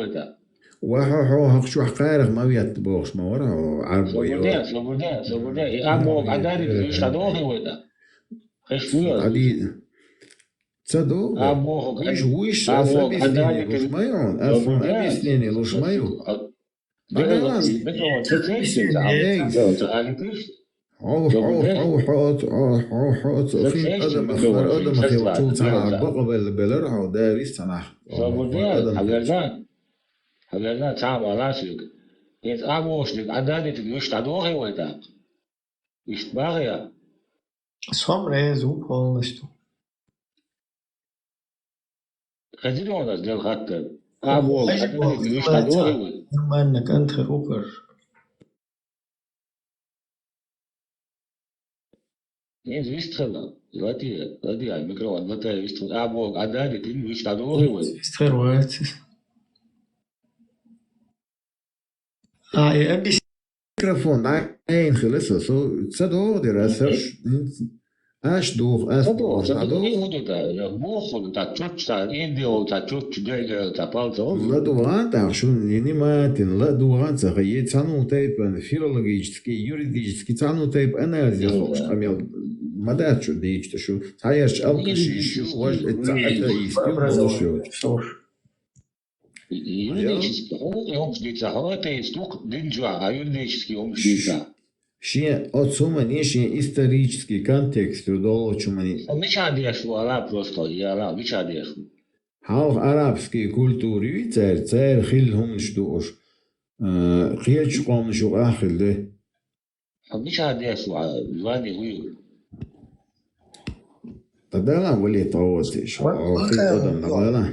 вай тӀаккха. Ва хьо, хьо, хьо чохь кхарах ма ветта бохуш ма вара хьо, Ӏарбой. Собар де, собар де, собар де. И а боху, а дарик, вуьш дӀадохий вай тӀаккха. Хеш вуьйла. Ца догӀу. А боху, уьш, уьш а сан боху, объяснение луш ма ю хьуна, ас хьуна объяснение луш ма ю. Бекъала, бекъала, ца цецдина, ца агитиш. Хьо, хьо, хьо, хьо, хьо, хьо, хьо, хин адамах, хар адамах хилчул цхьа бакъабелла белар хьо, дарис цхьанахь. Собар де, хьаверда, хьаверда, цхьа а вала соьга. ХӀинца а вошниг, а дадитиг вуьш дӀадохий вай тӀаккха. Иштта бахьа я? Со-м реза ву полностью. Хезира хьуна ас делла хаттар? А боху, а дадитиг вуьш дӀадохий вай? Нормально, кӀант хир ву, короче. ХӀинца вистхила, латий, латий, микрофон латай вистхила. А боху, а дадитиг вуьш дӀадохий вай? Вистхир вац. А, и объяс- Микрофон дӀаайна хила со, со ца догӀу дира, аса аш, аш духу, аса духу, аса духу. ЛадугӀан тӀаккха шуна внимательно, ладугӀан ца хьайе, цхьанна тайпан филологический, юридический, цхьанна тайпа анализ хууш, къамел ма дац шу дийча шу, цхьаерчу алкаший шу, важа, цхьа атеист ю, молуш йоцу. Юридически хьо хӀумаш дийца, хьо атеист ву-кх дин чохь, а юридически хӀумаш дийца. Шен оцу хӀумане, шен исторический контекст ю долчу хӀумане. Мича деш ву ала просто, я ала, мича деш ву? Хьалха арабский культура юй цаьрца, цара хилла хӀуманаш ду уьш, а, кхечу къоманаш юкъахь хилла де. Хьо мича деш ву, а, вани хӀу ю? Ткъа дала вале тӀе воцийша, хьо кхин тӀадам ма вала.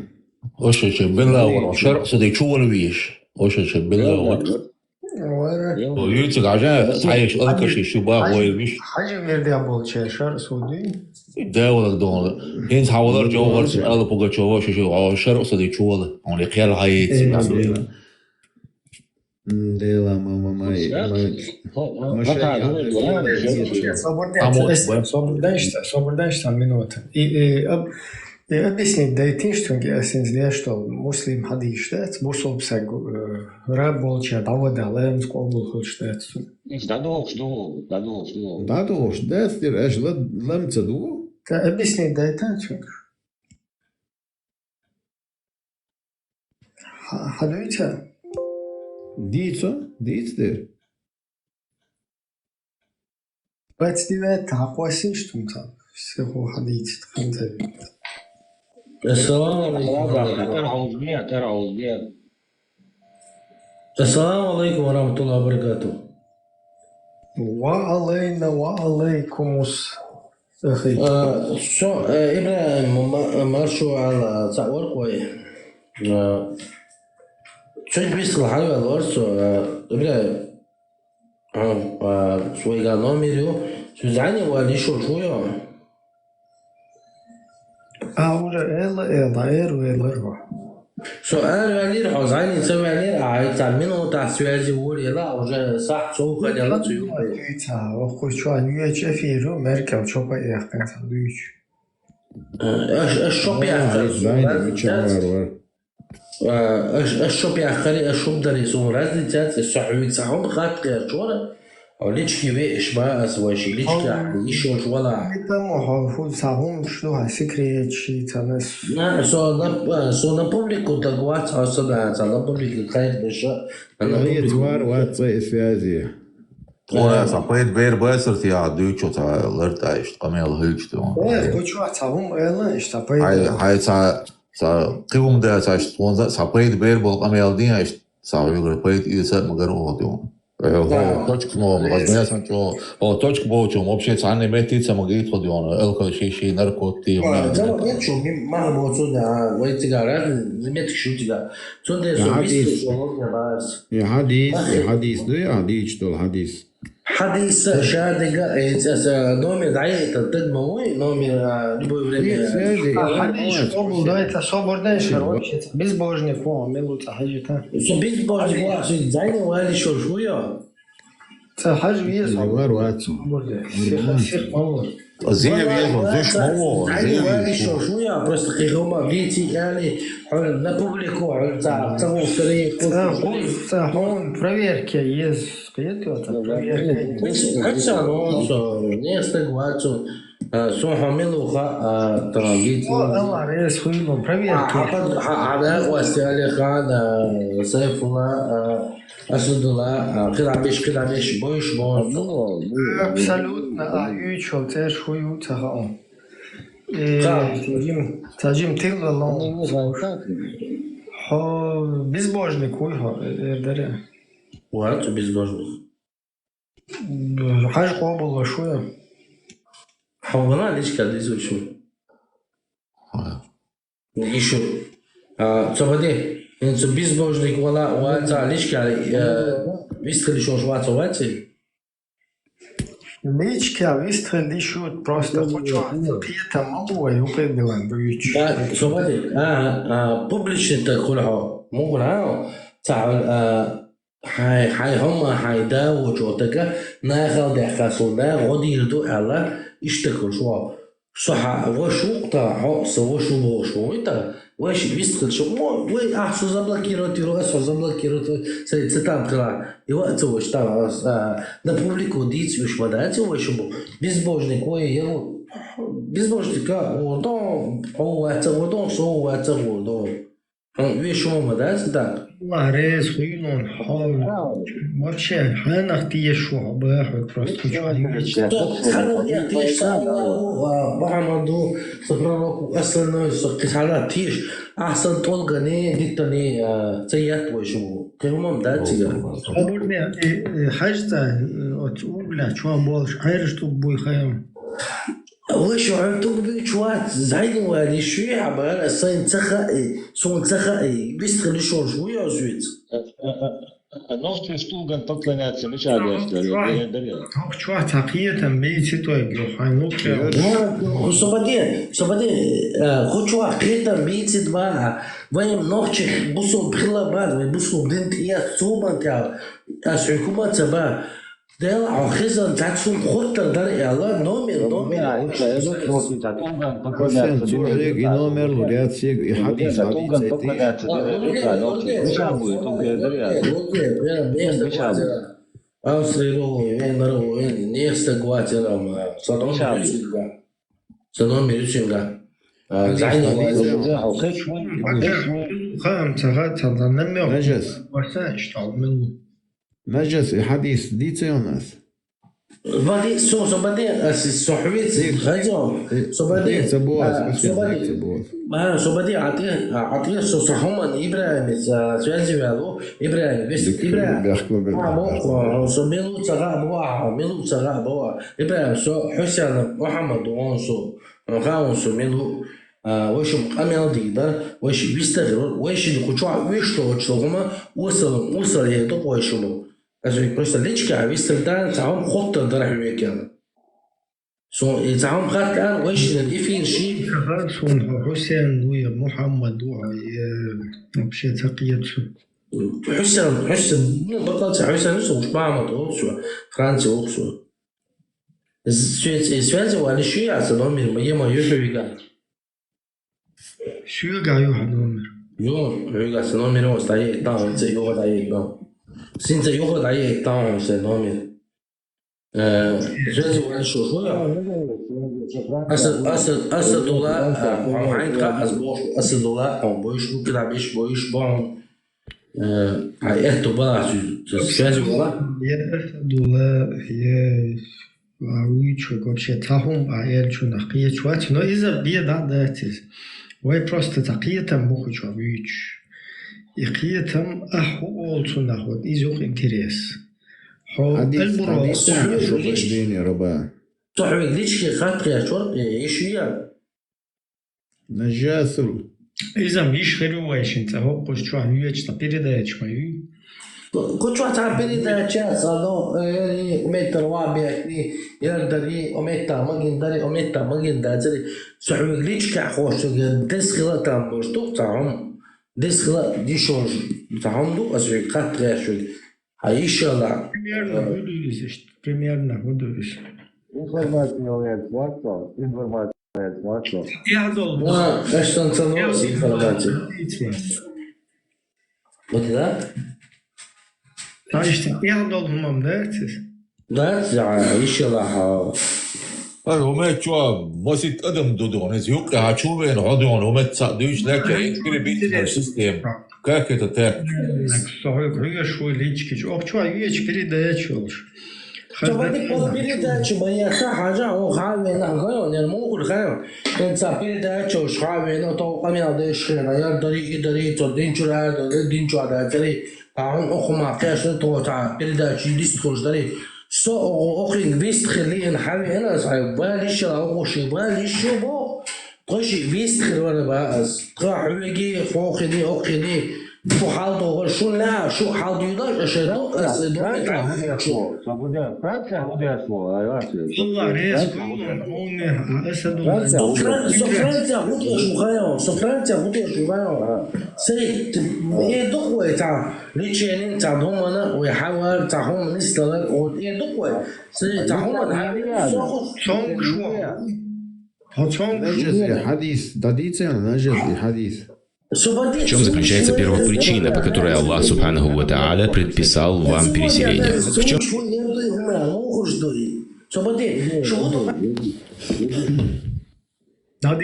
Оша чеббелла вара, шаръ сади чувала виеш. Оша чеббелла вара. Вара. О, юцик ажа, цаеш алкаши шуба вой виш. Хажи вердя болча шаръ суди. Да, вала дон. Хин хавалар жавгар, ала Пугачева, шу, шу, шаръ сади чувала. Он хел хайт. Дела, мама, май, май. Собрденшта, собрденшта минута. И, и, об-, и объяснить дайтинш цунга, асинс деш, что Муслим хьадийш дац, бусулба саг, э, раб болча дӀавада, лемз къобул хулш дац цун. Дадолш ду, дадолш ду. Дадолш дац, дир, аш ла-, ламца ду. Та объяснить дайтан цунга. Ха-, хьадуьйца? Дийца, дийца дер. Двадцать девять хьакхоссийш тхуна, сихо хьадийца тхуна. Ассаламу алейкум. Ассаламу алейкум ва рахматуллахи ва баракатух. Ва алейна ва алейкумус. Эхи. А, со, э, Ибрагим, ма-, маршо ала, цаӀ вар кхой. А, чуть бистал хьайвал вар со, э, Ибрагим. А, а, свойга номер ю. Со зӀани вал ишо шуё. А, уже эла, эла, эр, эла, эла. Со эр валир, хьо зӀани ца валир, а, ца минута связи вур, эла, уже сахь цо хадяла цу ю. Ца, охкуй чуа, юеч эфиру, Меркел чопа яхкан ца дуйч. Аш, аш шоп яхкан. Зайни, мича вар вар. Аш, аш шоп яхкари, аш шоп дари, сон разниця, ца, со хьуй ца хьум хат кер чора. О, лички ве ишба ас ваши, личка, ишо швала. Ми там, о, ху, ца хум, что, а, секрет, ши, ца, нас. На, со на, со на публику так вац, а со да, ца на публику хайр дыша. Ца вар, вац, ца связи. Ой, ца пайд бер басырт я, дючо, ца лартаиш, камел хыльч, то. Ой, кучу, ца хум, эла, иш, ца пайд. Хай, хай, ца, ца, кивум да, ца, ш-, ца пайд бер бол, камел дин, иш, ца, вигр пайд, и ца, магар, о, то. Э, о, точка, ну, возьмёт, что, о, точка, бо, чё, вообще, ца, не мети, ца, магит, ходён, элка, ши, ши, наркоти, да, нет, чё, ми, мало, бо, сюда, а, войти, гараж, заметки, шутига. Цунде, со, бисту, шо, лобня, бас. Я хадис, я хадис, ну, я хадис, что хадис. Хадис, шадига, э, ца, ца, номер, дай, это, так, мой номер, а, любое время. Нет, связи, а, я хадис, понял, что был, да, это собор, да, короче, безбожник, о, милута, хадита. Со безбожник, о, зайни, вали, шо, шо, я. Ца хьаж веза. Вар вацу. Сиха, сиха мало. Зия веза, зиш мало, зия веза. Шо, шо я, просто кихома, вити, яли, на публику, ца, ца, ца, ца, ца, ца, хун, проверки есть. Скажите, вот, проверки. Хотя, ну, со, не стык вацу, а, со хамилуха, а, там, вити. О, Аллах, рез, хуйло, проверки. А, а, а, а, да, Вася Алихан, а, Сайфула, а, Асадулла, а, кхидӀа беш, кхидӀа беш, бойш бон. Ну, ну, абсолютно, а, ючо, цеш хую, ца хао. Э, ца. Таджим, таджим тилла лон. Ну, не знаю, как. Хо, безбожник хуй хо, э, э, даре. Вот, безбожник. Хьаж къобул ва шуя. Хьо вана личка дизу шу. Ха. Ишу. А, цо баде, ин цо безбожник вала, ва ца личка, э, вистхили шош ва ца ваци? Личка вистхили шут просто, ну, хочу, ну, пьета мабу, а юхе билан, дуич. Да, цо баде, а, а, публичный так хулхо. Мугра, ца, а, Хьай, хьай хӀума, хьай да вочо тага, нахал дехка сунда, гӀодийр ду аьлла, иштта куш во. Со хьа, вашу, та, хьо, со вашу, вашу, вай та, ваш вист куш, мо, вай, а, со заблокировать, ас со заблокировать, сай, цитам хила, и ва, ца ваш, та, а, на публику диц, уж вода, ца вашу, безбожник, ой, я, безбожника, о, то, о, ва, ца, о, то, со, ва, ца, о, то. Хьо вешума дац, да? Аллах рез хуйлун, хьо. Вообще, хьанах тиешуха бахьа, просто чё не вешуха. Хьанах я тиешуха, Аллаху, а, Мухаммаду, со пророку, остальное, со кисала тиеш. Ахсан толга не, дита не, а, цаят вешума. Кемам да цига. Абурне, э, э, хьажта, э, от угля, чё больше, хайр, чтоб буй хаям. Вай шо хьан тугби чуват, зайну вали шуи хабар, сайн цаха, э, сон цаха, э, бистхали шо шуи освиц. Нохчи стулган поклоняться мешали. Нохчи чуват, а киетам бейци той, гёхай нохчи. Собаде, собаде, хочуа киетам бейци два, вай нохчи бусул бхила ба, вай бусул дин тия цубан тя, ас хукумат саба. Дела, а хизан цацун хоттар дар яла, номер, номер. Хасан цугьриг и номер лугьяциг, и хадис хадис эти. Австрия, Вена, Вена, нехста гватера, ма, садон мирисинга. Садон мирисинга. Зайни. Хам цага цага намер. Нажас. Васа иштал милу. Нажас, и хадис дице у нас. Бади, со, со бади, аси, со хвиц, хазо, со бади. Дице буаз, А, аси, со бади. Дице буаз. А, со бади, а ти, а, а ти, со, со хуман Ибраим, а, связи вялу, Ибраим, весь Ибраим. А, бо, со милу цага бо, а, милу цага бо. Ибраим, со Хусян Мухаммад, он со, он со милу, а, вошум камел дидар, вош вистагир, вош ди кучуа, виш то очлугума, усал, усал е то вошуму. Аз просто личка, а вистер дан, цаам хотта дарах векян. Со, и цаам хат ан, вош ди эфир ши. Хасан Хусен, ну я Мухаммад, ну, э, вообще такие цу. Хусян, Хусян, ну, бакалца Хусян, со уж мама, то, всё, Франция, всё. Связи, связи, вали ши, а со номер, ма ема, южевига. Шуга ю ха номер. Ё, юга со номер, он стоит там, он се юга да е там. Син се юга да е там, он се номер. Э, связи, вали шо, шо я? Аса, аса, аса дула, а, хайнка, аз бош, аса дула, он бош, ну, куда биш, бош, бон. Э, а это была, с-, с-, связи была? Я дула, я, а, уйчу, вообще, тахум, а, я чу на кие чуват, но из-за бе да, да, тиз. Вай просто такие там муху чу, уйч. И кие там, а, ху ол цу наход, из ух интерес. Хо, Хадис, эльбуро. хадис, а, шо бедини, раба. Тохвиг лички хат я чор, э, ишия. Нажасул. Изам иш херувайшин, ца хо куш чуа, уйч та передача мою. Кучуа та передача, сано, э, метр ва бехни, ярдари, омета, магиндари, омета, магиндари. Сухвиг личка хошуга, дес хила там, бо, что там? Дес хила дишош, там ду, аз ви кат решуг. А ишала. Примерно, буду изиш, примерно, буду изиш. Информация у меня смартфон, информация у меня смартфон. Я дол. А, эштан цано информация. Вот, да? Та ишта, я дол хумам, да, тиз? Да, я, ишала, ха. Ай, умет чуа, масит адам дудон, эз юкъа хачувен, ходон, умет са душ лека, перебить систем. Как это так? Сохой круга шуй личкич. Ох, чуа, юеч передача уж. Собади по передаче, бояса, хажа, о, хаве, на, гайо, не, мукур, гайо. Эн са передача уж хаве, на, то, камера дешхе, на, я, дари, и дари, то, динчура, то, динчура, дари. А он, охума, кэшэ, то, та, передача, дискуш, дари. Со, о, охин, вист, хили, эн, хаве, на, са, балиша, охуши, балиша, бо. Тхо ши вист хир вара ба аз. Тха хьуги, хохини, охини. Шу хьал догар, шу ла, шу хьал дуйла, ше до, аз до. Франция, Франция, Франция, Франция, Алла рез кулун, он не, а, эса Со дула. Фран-, со Франция гуде шугаё, со Франция гуде шугаё. Сей, э, дохуэ та, лечение, та домана, уе хавар, та хоман исталар, о, э, дохуэ. Сей, та хоман, а, со ху- Сонг шуа. Хоцон Нажес и хадис, дадице, нажес и хадис. В чем заключается первопричина, по которой Аллах, субханаху ва тааля, предписал вам переселение? В чем? В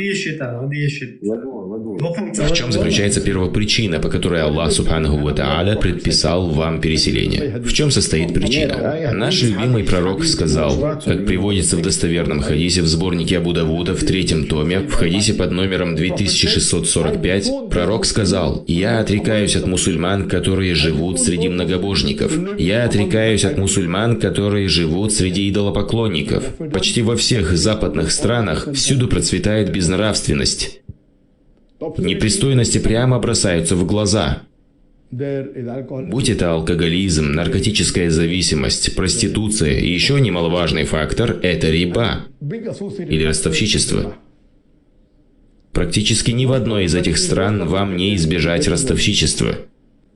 чем заключается первопричина, по которой Аллах, субханаху ва та'аля, предписал вам переселение? В чем состоит причина? Наш любимый пророк сказал, как приводится в достоверном хадисе в сборнике Абу Давуда в третьем томе, в хадисе под номером две тысячи шестьсот сорок пять, пророк сказал: «Я отрекаюсь от мусульман, которые живут среди многобожников. Я отрекаюсь от мусульман, которые живут среди идолопоклонников». Почти во всех западных странах всюду процветает безнравственность. Непристойности прямо бросаются в глаза. Будь это алкоголизм, наркотическая зависимость, проституция и еще немаловажный фактор — это риба или ростовщичество. Практически ни в одной из этих стран вам не избежать ростовщичества.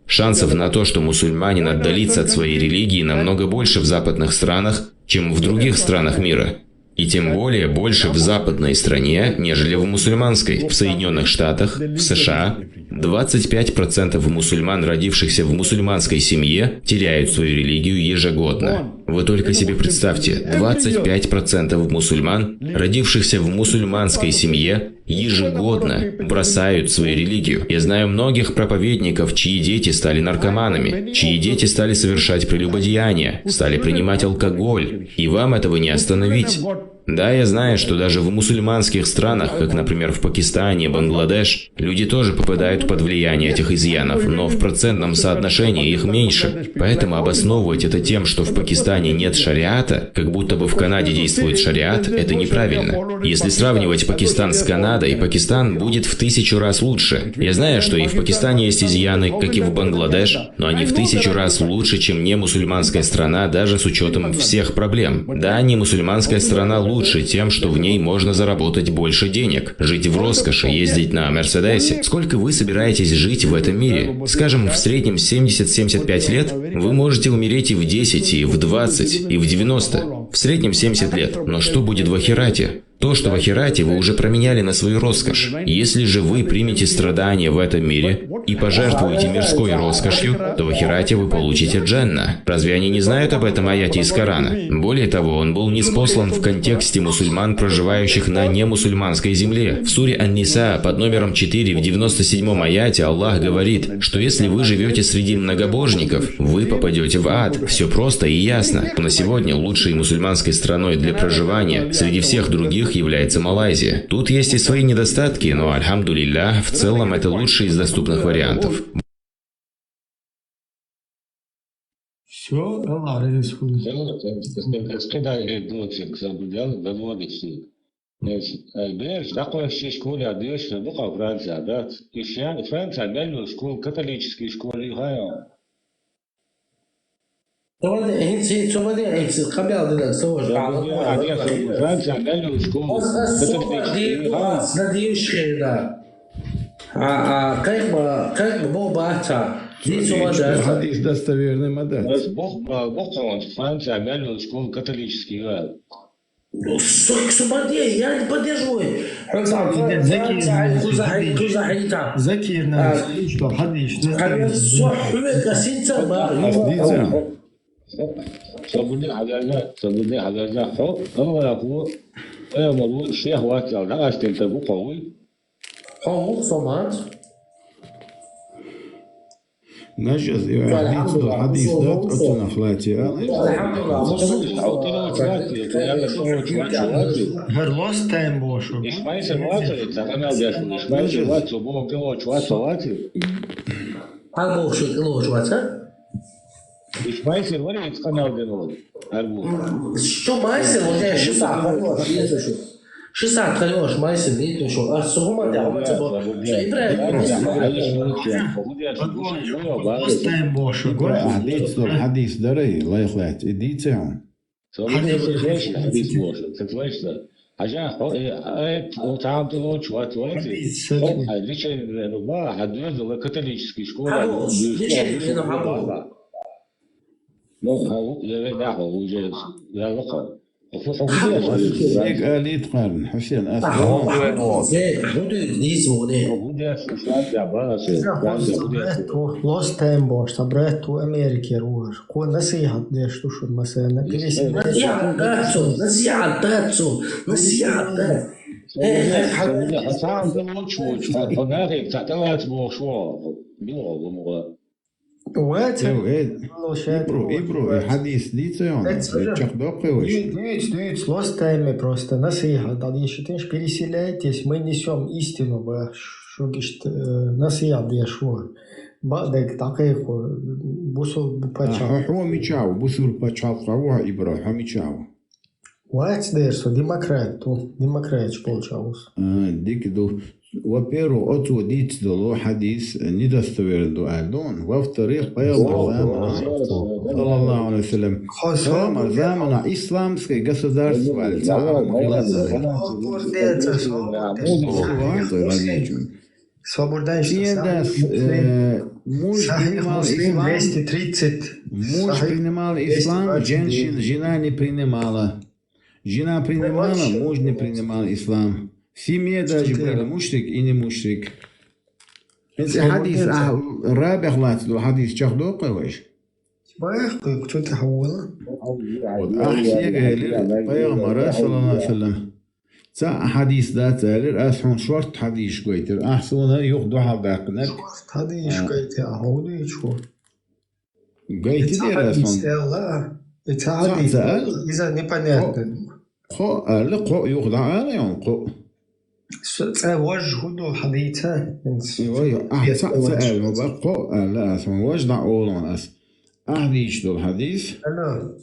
Шансов на то, что мусульманин отдалится от своей религии, намного больше в западных странах, чем в других странах мира. И тем более больше в западной стране, нежели в мусульманской. В Соединенных Штатах, в С Ш А, двадцать пять процентов мусульман, родившихся в мусульманской семье, теряют свою религию ежегодно. Вы только себе представьте, двадцать пять процентов мусульман, родившихся в мусульманской семье, ежегодно бросают свою религию. Я знаю многих проповедников, чьи дети стали наркоманами, чьи дети стали совершать прелюбодеяния, стали принимать алкоголь, и вам этого не остановить. Да, я знаю, что даже в мусульманских странах, как, например, в Пакистане, Бангладеш, люди тоже попадают под влияние этих изъянов, но в процентном соотношении их меньше. Поэтому обосновывать это тем, что в Пакистане нет шариата, как будто бы в Канаде действует шариат, это неправильно. Если сравнивать Пакистан с Канадой, Пакистан будет в тысячу раз лучше. Я знаю, что и в Пакистане есть изъяны, как и в Бангладеш, но они в тысячу раз лучше, чем не мусульманская страна, даже с учетом всех проблем. Да, не мусульманская страна лучше тем, что в ней можно заработать больше денег, жить в роскоши, ездить на Мерседесе. Сколько вы собираетесь жить в этом мире? Скажем, в среднем семьдесят-семьдесят пять лет, вы можете умереть и в десять, и в двадцать, и в девяносто. В среднем семьдесят лет. Но что будет в ахирате? То, что в ахирате, вы уже променяли на свою роскошь. Если же вы примете страдания в этом мире и пожертвуете мирской роскошью, то в ахирате вы получите джанна. Разве они не знают об этом аяте из Корана? Более того, он был ниспослан в контексте мусульман, проживающих на немусульманской земле. В суре Ан-Ниса под номером четыре в девяносто седьмом аяте Аллах говорит, что если вы живете среди многобожников, вы попадете в ад. Все просто и ясно. На сегодня лучшей мусульманской страной для проживания среди всех других является Малайзия. Тут есть и свои недостатки, но, альхамдулиллях, в целом это лучший из доступных вариантов. Все, Аллах реза хули. Кидай гӀердуцик, забудял, заводик си. Эс, э, беш, дакъвеш школа деш, дукха Франция, да? Иш я, Франция, меллу школ, католический школ, и хая. Давай, хинци, цумали, хинци, кабял дина, савож. Франция, меллу школ, католический, и хая. Надеюсь, да. А, а, как бы, как бы, бо бата. Ди цумали, да. Хадис достоверный мадат. Бо, бо, бо, Франция, меллу школ, католический, да. Сок субаде, я не поддерживаю. Закир, Закир, Закир, Закир, что, хадиш, Закир. Субаде, хадажа, субаде, хадажа, хо, Аллах, хо, э, могу, шех, ватал, да, астен, табу, хо, хо, сомат. Нажаз, я хадис, хадис, да, отуна хлати, а? Гьар лос тайм бошу. Ишмайсер вацар, ца канал дяшун, ишмайсер вацар, бо кило чвацар вацар. Гьар бошу кило чвацар? Ишмайсер вари, ца канал дяшун. Гьар бо. Что майсер, вот я ши сагьат, вот, если что. Ши сагьат хьалуш майсер дитӀу шу, а сухумат я хӀума ца бо. Ибрагьим, Остаем бо шу. Ибрагьим, хадис, хадис дарай, лайх лайт, иди цеун. Хадис, хадис бо шу, ца слышно. Хажа, хо, э, э, о, там ты лучше, вот, вот. Хадис, хадис. Хо, а, личи, э, ну, ба, хадис, католический школа, хадис, ну, личи, ну, хадис. Ну, а, я, я, я, уже, я, я, Хьусен, ас. Зе, хӀу дуьйцу дийцу вуне? Лос тайм бош, сан брат ву Америкера ву. Кхо насихьат деш ду шуна, масала, пересилеш. Насихьат дац цо, насихьат дац цо, насихьат дац. Хьасан, ца лоч, лоч, хьо нахе, ца тӀалаца бохуш ву, билгӀа лу мугӀа. Вац, Эв, э, валлахӀи, шаьтта ибру, вац, ибру, э, вац. Хьадис дийца йоӀна, Эц, э, чекхдоккхий вайша? Ди-, дуьйцу, дуьйцу, лостайме просто, насихьат дӀадешийтинаш, переселяйтесь, мы несём истину, ба, шуьга иштта, э, насихьат деш ву. Бакъдерг дӀакхайкхо, бусул А, пачхьалкх. Хьо, хьо мича ву, бусул пачхьалкх ву, ибра, хьо мича ву? Вац дера со, демократ ву, демократаш болча ву со. А, дика ду. Во-первых, оцо дийца долу хьадис недостоверно ду аьлла ду. Во-вторых, пайхамар О, заманахь, о, саллаллаху алейхи ва саллям, Хо-, пайхамар собур де. Заманахь исламское государство аьлла цхьа а ма хилла. Собур де, ца собур де. Собур де. Собур де, Шен дас, э, муж Сахих принимал Муслим ислам, двести тридцать. Муж Сахих принимал ислам, двести двадцать девять. Женщина, жена не принимала. Жена принимала, вообще. Муж не принимал ислам. В семье даже были мушрик и не мушрик. ХӀинца хьадис, ахь рабех лаьцна ду хьадис чекхдоккхий вайша? Баьхкуй, цу тӀехь вала. Вот, ахь шега элира пайхамара, саллаллаху алейхи ва саллям. Цхьа хьадис дац аьллера, ас хьуна шорта хьадисаш гойтира. Ахь суна юха дуьхьал баьккхинарг. Шорта хьадисаш гайтира, ахь хӀун дуьйцу? Гайти дера ас хьуна. И ца хьадис аьлла, и ца хьадис аьлла, иза непонятно. Кхо, кхо аьлла, кхо юха дӀаала йоӀна, кхо. С-, цӀа вож хӀун ду хьадийца? Йо, йо, ахь цхьаъ ца аьлла, ма баккха, кхо аьлла ас, ма вож дӀаолон ас. Ахь дийчу долу хьадис. Алло.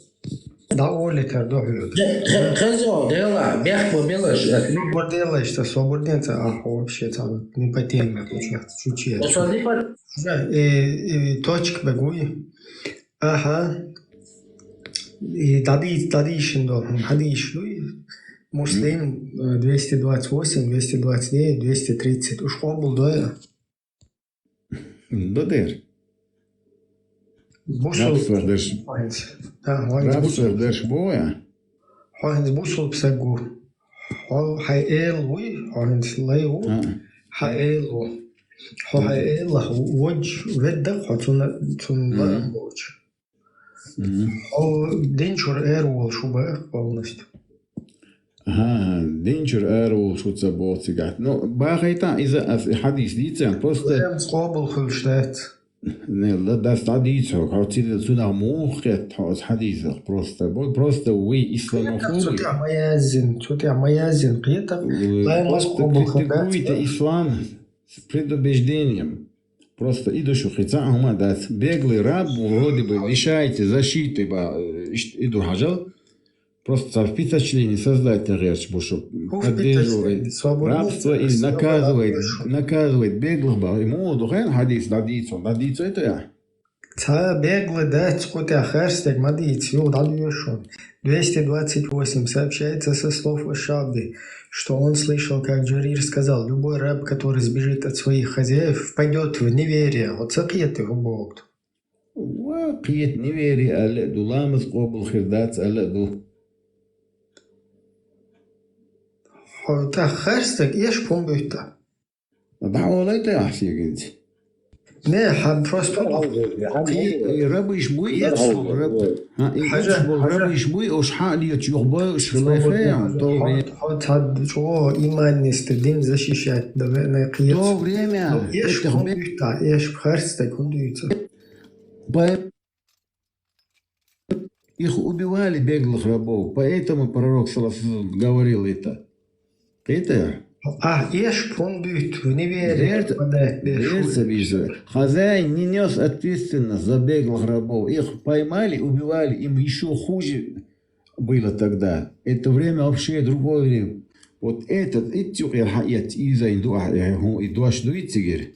ДӀаолитар ду хьоьга. Хе-, хе-, хезо, дела, бехк ма белаш. Собур делаш, ца собур ден ца, ахь вообще ца не по теме, чу-, чу-, чу-, Со не по Да, э, э, точка бегу. Аха. И дадий-, дадийшин долу, хьадийш дуй. Муслим, э, двести двадцать восемь, двести двадцать девять, двести тридцать. Уж къобал дой? До дер. Бусул. Рабство дерш. Да, вань Рабство бусул. Дерш бо я? Хьо хӀинца бусул псаг ву. Хьо хьайн эла вуй, хьо хӀинца лай ву. А. Хьайн эла ву. Хьо хьайн элах ву-, водж ведда хьо цунна, цунна Мгм. лаам боцу. Мгм. Хьо динчуьра эр волуш ву бакъ полностью. Ага, динчуьра эр волуш ву ца боху цигахь. Ну, бахайта иза ас и хьадис дийцан, просто Ам къобал хуьлуш дац. Не, ла дас дӀадийца хьо, хьо цуьнан цунах муха кхетта хьо ас хьадийцах? Просто, бо-, просто вы исламофобы. Цу тӀехь ма яздина, цу тӀехь ма яздина, кхетар. Вы лай мас просто къобал хан дац. Критикуете ислам с предубеждением. Просто и ду шу хи цхьа а хӀума дац. Беглый раб, вроде бы, лишаете защиты, ба, э, ишт-, и ду хьажал. Просто цхьа впечатление создать гӀерташ бу шу. ХӀун поддерживает впечатление? Свободный рабство или наказывает, наказывает беглых ба. И муха ду хен хьадис дӀадийцо, дӀадийцо это я? Цхьа беглый дац кху тӀехь, харцдерг ма дийца, юха дӀадоьшу. Двести двадцать восемь. Сообщается со слов Аш-Шаби, что он слышал, как Джарир сказал: «Любой раб, который сбежит от своих хозяев, впадёт в неверие». Вот ца кхета хӀун боху. Ва кхета неверие аьлла а ду, ламаз къобал хир дац аьлла а ду. Хьо тӀаккха харцдерг эшпа хӀун буьту? ДӀаолайта ахь сегинца? Не, хьан просто Хьан кхи-, хьан и рабыш буй, Хьан эцаш болу раб-, хьан и Хьажа, эцаш болу хьажа. Рабыш буй, уьш хьан а леташ юха бойуш хилла Хьо, хьо, хьо, хьо цхьа чӀогӀа иманниста дин защищать дан веана кхета. То время Ну, эшпа хӀун буьту, эшпа харцдерг хӀун дуьйцу? Их убивали беглых рабов, поэтому пророк, саллаллаху алейхи ва саллям, говорил это. Это Ахь эшпа хӀун дуьту, в неверие впадать беш ву. Хозяин не нёс ответственность за беглых рабов. Их поймали, убивали, им ещё хуже было тогда. Это время вообще другое время. Вот этот, ит юкъера хьаэцна изайн ду ахь, э, хӀун, и дош дуй цигара?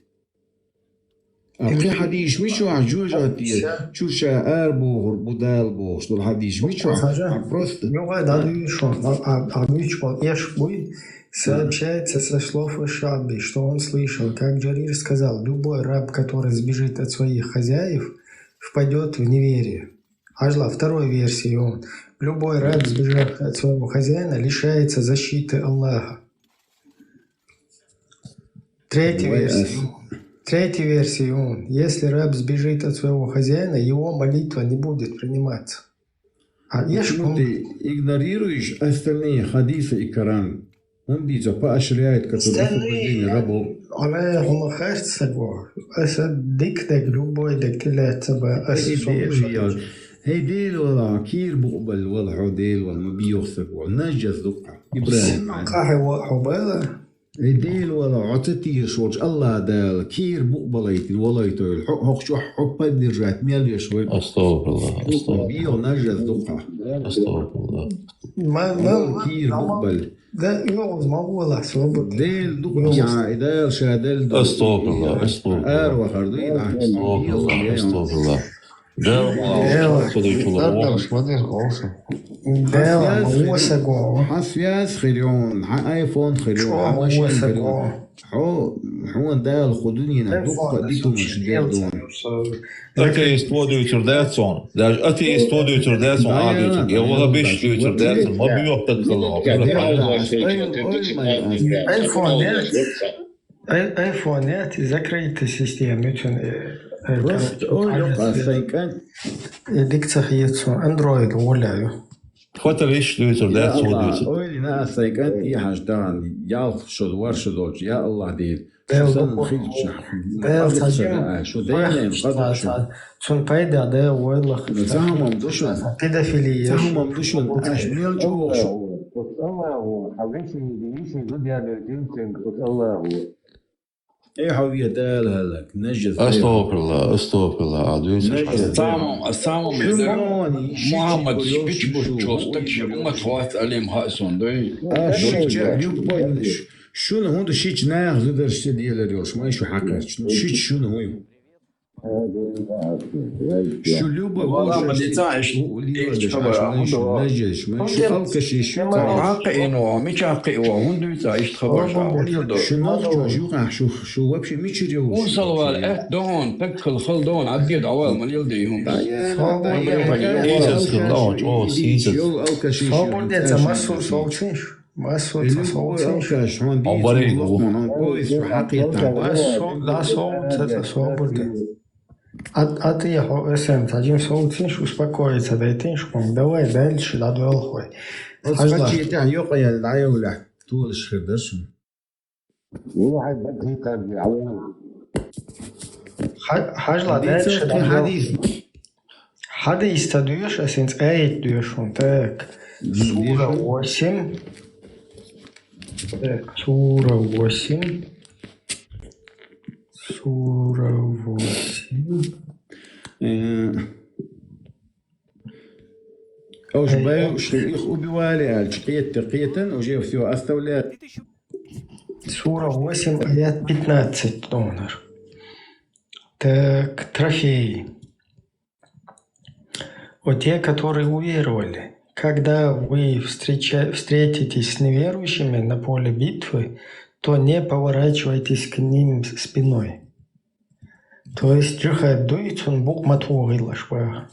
А кхин хьадийш мича ваьхьа жожагӀате, чу ша ара бохур бу Дала бохуш долу хьадийш мича ваьхьа? Просто Юха дӀадуьйшу, а, а, а мича ваьхьа эш буй, сообщается со слов Аш-Шаби, что он слышал, как Джарир сказал: «Любой раб, который сбежит от своих хозяев, впадёт в неверие». Хьажал, второй версии он: «Любой раб, сбежавший от своего хозяина, лишается защиты Аллаха». Третья Давай, версия. Ас- Третья версия, он: если раб сбежит от своего хозяина, его молитва не будет приниматься. А еш Почему ты игнорируешь остальные хадисы и Коран? Он дийца поощряет, который освобождение рабов. Ала хьуна хастсаго, аса дикдег, любой дег тилаца ба, аса Хей, Дела, хей, Дела вала, кир букъбал вала, хьо Дела вала, ма биёхсаг вала, нажас дукъа. Ибрахим. Сима кахьа ва хьо бала? Эй, Дела вала, хьо ца тийша волчу Аллах Дала, кир букъбалайтина, валайтойла, хьо, хьо, хьо, хьо поддержать мел веш вай? Астагфируллах, астагфируллах. Биёх нажас дукъа. Астагфируллах. Ма, ма, ма, кир букъбал. Да, йогӀуз ма валахь, собар. Дел дукха, и Дала ша дел ду. Астагфирулла, астагфирулла. Ара вахар ду, и Дала. Астагфирулла, астагфирулла. Дела ма Дела. Ца дуьйцу ла. Дела ма васа го. Хьан связь хир ю, хьан айфон хир ю, хьан машин хир ю. Хьо, хьуна Дала кху дуьненахь дуккха а дика хӀуманаш дер ду. Атеист вон дуьйцур дац хьуна. Даже атеист вон дуьйцур дац хьуна, а дуьйцур. Я ваххабист дуьйцур дац хьуна. Ма биохтаг хала. Айфон яц. Ай-, айфон яц, и закрытая система, ю цун, э, э, Просто, ой, кон-, ёпа, сайкан. Э, дика ца хета цун, Android воляю. Хатар иш дуьйцур дац хьуна дуьйцур. Ой, на сайкан, и хьаждан, ялх шо, вар шо долчу, я Аллах, дийр. Дела ду-, санна хилча, Дела ца ца жин. Шу дайнем, ца, ца, цун пайда да, вайлах. Ну, ца хӀумам ду шун. Педофилия. Ца хӀумам ду шун, аш мел чу воху. Оцу Аллахо, хьан вешин, вешин зуда яьлла динцин, оцу Аллахо. Эй, хьо ве Дала хьалак, нажас. Астагфирулла, астагфирулла, а дуьйцу. Нажас. Самом, самом, Мухаммад, ши бича буш чохь стаг ши уммат вац алем хаьа сон, дуй? А, шича, любой, ш-, шуна хӀунда шича наха зударшца делар йолуш, ма шу хьакхарчу. Ну, шича шуна хӀун ю? Шу любой вала, ма дицахь, иш, иш хабар, хӀунда шу алкаши, шу ма хьакхиъна ваха, мича хьакхиъна ваха, хӀунда вуьйцу ахь иштта хабар ша? Шу нохчош юкъахь, шу, шу вообще мичара йолуш? Хьун салвала, аьтта догӀун, пеккхал хала догӀун, Ӏадде дӀавала, ма лела де хӀума. Сийсаз хила догӀун, чӀогӀа сийсаз. Собар де, ца массо а совцийша. Массо а ца совцийша. Хьо баре ву. Массо а дӀа совца, ца собар де. Ат-, атӀе хьо эсен цхьа жима совцийша, успокоиться дайтийша хьуна. Давай, дальше дӀадоьлху вай. Оцу хьажа лахь. Хачи тӀехь йокъа яьлла дӀайовлахь, толаш хир дара шуна. Ха-, хьажа лахь, дальше дӀадоьлху. Хьадис ца доьшу, ас хӀинца аят доьшу хьуна. Так. Сура восемь. Так, сура восемь. Сура восемь. Э, уж бай, что их убивали, а, кхета, кхетан, уже всё, оставляют. Сура восемь, аят пятнадцать, донор. Так, трофей. О, те, которые уверовали, когда вы встреча-, встретитесь с неверующими на поле битвы, то не поворачивайтесь к ним спиной. То есть, джихад дуй, цун букъ ма тохийла аша баха.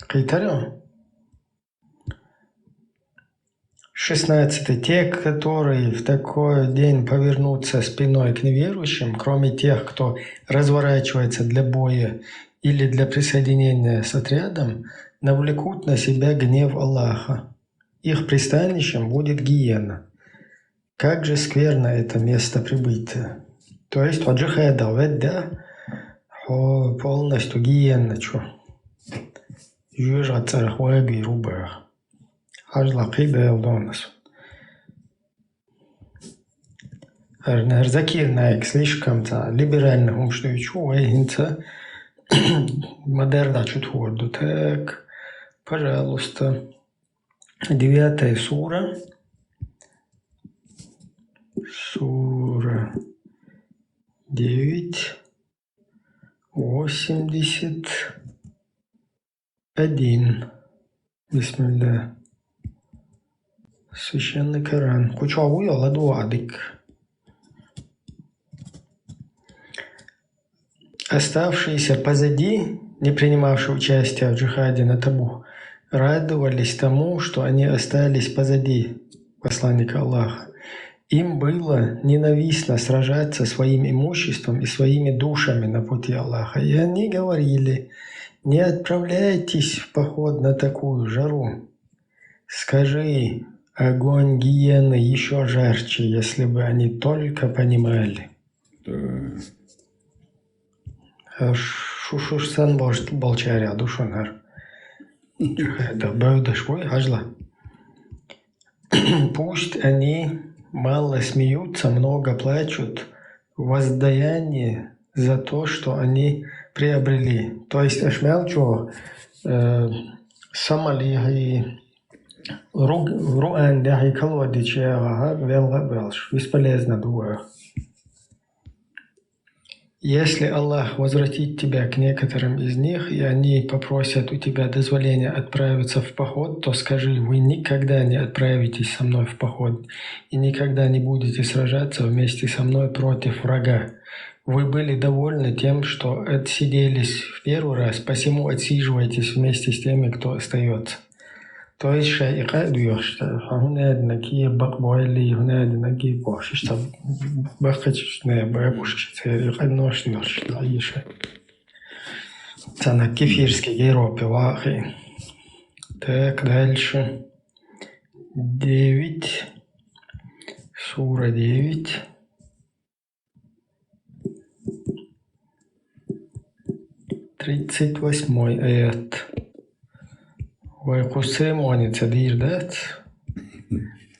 Кхийтарий? Шестнадцатый. Те, которые в такой день повернутся спиной к неверующим, кроме тех, кто разворачивается для боя или для присоединения с отрядом, навлекут на себя гнев Аллаха. Их пристанищем будет гиена. Как же скверно это место прибытия. То есть, хьо джихадах ведда, хьо полностью гиена чу. Жоьжахати цӀарах вагийр ву баха. Хьажа лахь, кхин а Дала донас. ХӀара, хӀара Закир Найк слишком цхьа либеральный хӀумаш дуьйцу, вай хӀинца модерна чу тхор ду. Так, пожалуйста. Девятая сура. Сура девять. Восемьдесят один. Бисмилла. Священный Коран. Кху чохь вуй, ладугӀа дика. Оставшиеся позади, не принимавшие участия в джихаде на Табук, радовались тому, что они остались позади посланника Аллаха. Им было ненавистно сражаться своим имуществом и своими душами на пути Аллаха. И они говорили: «Не отправляйтесь в поход на такую жару. Скажи, огонь гиены ещё жарче, если бы они только понимали. Да. Шу шуш санна болчарех ду шуна хӀара. Да бевдаш вуй, хьажал. Пусть они мало смеются, много плачут, воздаяние за то, что они приобрели. То есть, аша мел чӀоагӀа, э, са малехьа, руг-, руан дехьа колодече яха велха а велш, бесполезно ду вай. Если Аллах возвратит тебя к некоторым из них, и они попросят у тебя дозволения отправиться в поход, то скажи: вы никогда не отправитесь со мной в поход и никогда не будете сражаться вместе со мной против врага. Вы были довольны тем, что отсиделись в первый раз, посему отсиживайтесь вместе с теми, кто остается. То есть шоай и къа а доьхуш, хьо хӀунда аьнна, кхе бакъ бойли, хӀунда аьнна, кхе бохуш, иштта баккхача наха бакъбуш, церан и къа а доьхуш, дӀаеша. Царна кефирский герой вахи. Так, дальше. Девять. Сура девять. Тридцать восьмой аят. Вай кху церемоница дийр дац?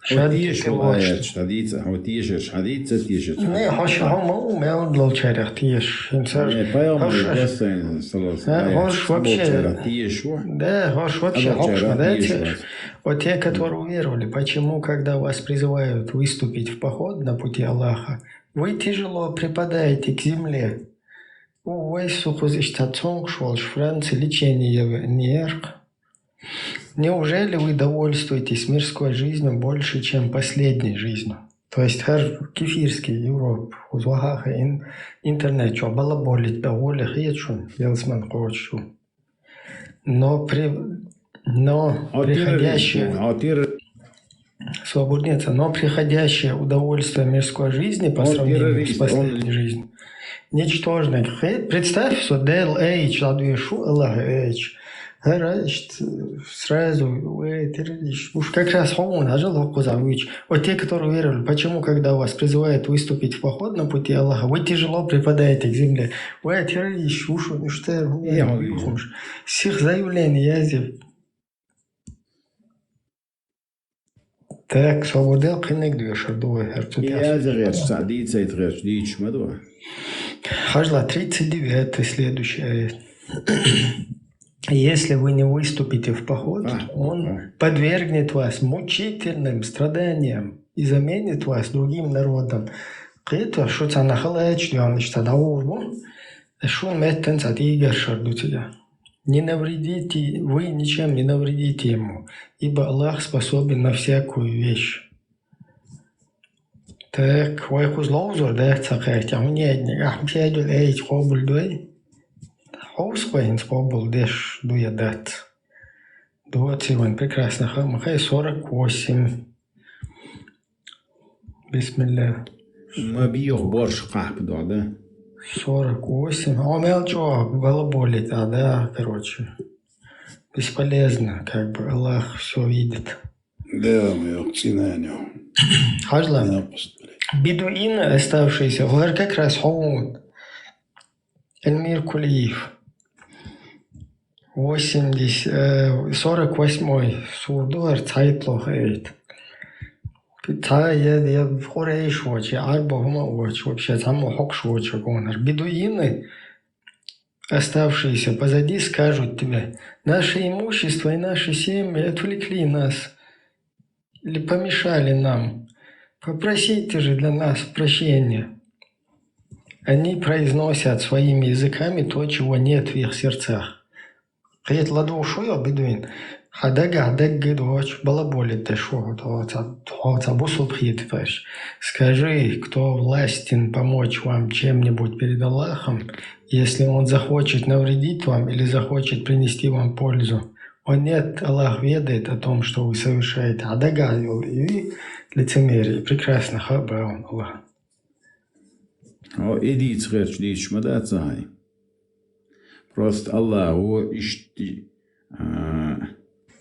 Хьо тешаш ву аяташ, хьадийца, хьо тешаш, хьадийца тешаш. Не, хьо ша хьо ма ву мел долчарех тешаш. ХӀинца Не, пайхамар хьо ша- гостайн саллаллаху Ха, алейхи хӀорш вообще- Болчарех тешаш ву. Да, хӀорш вообще хьокхуш ма Болчарех дацаш. тешаш. Вот те, которые уверовали, почему, когда вас призывают выступить в поход на пути Аллаха, вы тяжело припадаете к земле? У вай сухуз иштта цункуш волуш Франция лечение яви нерх. Неужели вы довольствуетесь мирской жизнью больше, чем последней жизнью? То есть хӀара кефирский Европа, хӀуз ваха а хиъна, интернет чу балаболить дан гӀоле хеташ ву, ялсман кхочуш ву. Но при-, но Хьо приходящее, террорист ву, хьо террор- свободнее, но приходящее удовольствие мирской жизни по хьо сравнению с террорист, последней жизнью ничтожно. Хе-, представь, что Дела Эйч, ладуешу Аллах Эйч. ХӀара иштта сразу, э, террорист. Уж как раз хьо ву, хьажал хӀокхуза вуьйчу. Вот те, которые веровали, почему, когда вас призывают выступить в поход на пути Аллаха, вы тяжело припадаете к земле? Вай террорист, уж, уж те, Я ну, вижу. Сих заявление язде. Так, свободел кхиниг доьшур ду вай, хӀара цу тӀехь. Яза гӀерташ, цхьа дийцайта гӀерташ, дийцаш ма ду. Хьажал, тридцать девятый, следующий аят. Если вы не выступите в поход, А, он а. подвергнет вас мучительным страданиям и заменит вас другим народом. Кхета, шу цхьана халача доьхна иштта дӀагӀур бу, шун меттан цхьа тӀегӀершар ду цига. Не навредите, вы ничем не навредите ему, ибо Аллах способен на всякую вещь. Так, вай кхуза ловзур дац ца кхаьчтехь, хӀунда аьлча ахь ма шадуьлу Эйч къобалдой. Хьовса вай хӀинца къобалдеш ду я дац. Доций вайн прекрасно ха-, ма хай сорок восемь. Бисмилла. Ма бийху борш кхахьпа дуьхьа, да? Сорок восемь. Хьо мел чӀогӀа балаболить а, да, короче. Бесполезно, как бы Аллах всё видит. Да, ма йоккха цӀинан ю. Хьажал. Накъуст, блядь. Бедуины, оставшиеся, хӀара как раз хьо ву. Эльмир Кулиев. Восемьдесят, э, сорок восьмой сур ду хӀара, цхьайтталгӀа аят. Цхьа я, я къурайш воцу, я Ӏарбо хӀума воцу, вообще цхьаммо хьокхуш воцу гонар. Бедуины, оставшиеся позади, скажут тебе: «Наше имущество и наши семьи отвлекли нас или помешали нам. Попросите же для нас прощения». Они произносят своими языками то, чего нет в их сердцах. Кхета ладугӀуш ву йо бедуин. Хьан дагахь даггара доцу балаболить деш ву хьо, хьо цхьа, хьо цхьа бусулба хеташ. Скажи, кто властен помочь вам чем-нибудь перед Аллахом, если он захочет навредить вам или захочет принести вам пользу? О нет, Аллах ведает о том, что вы совершаете. Хьан дагахь йолу и лицемерие прекрасно хаьа боху Аллах. Хьо и дийца гӀерташ дийцаш ма дац хьайн. Просто Аллахо иштта, а,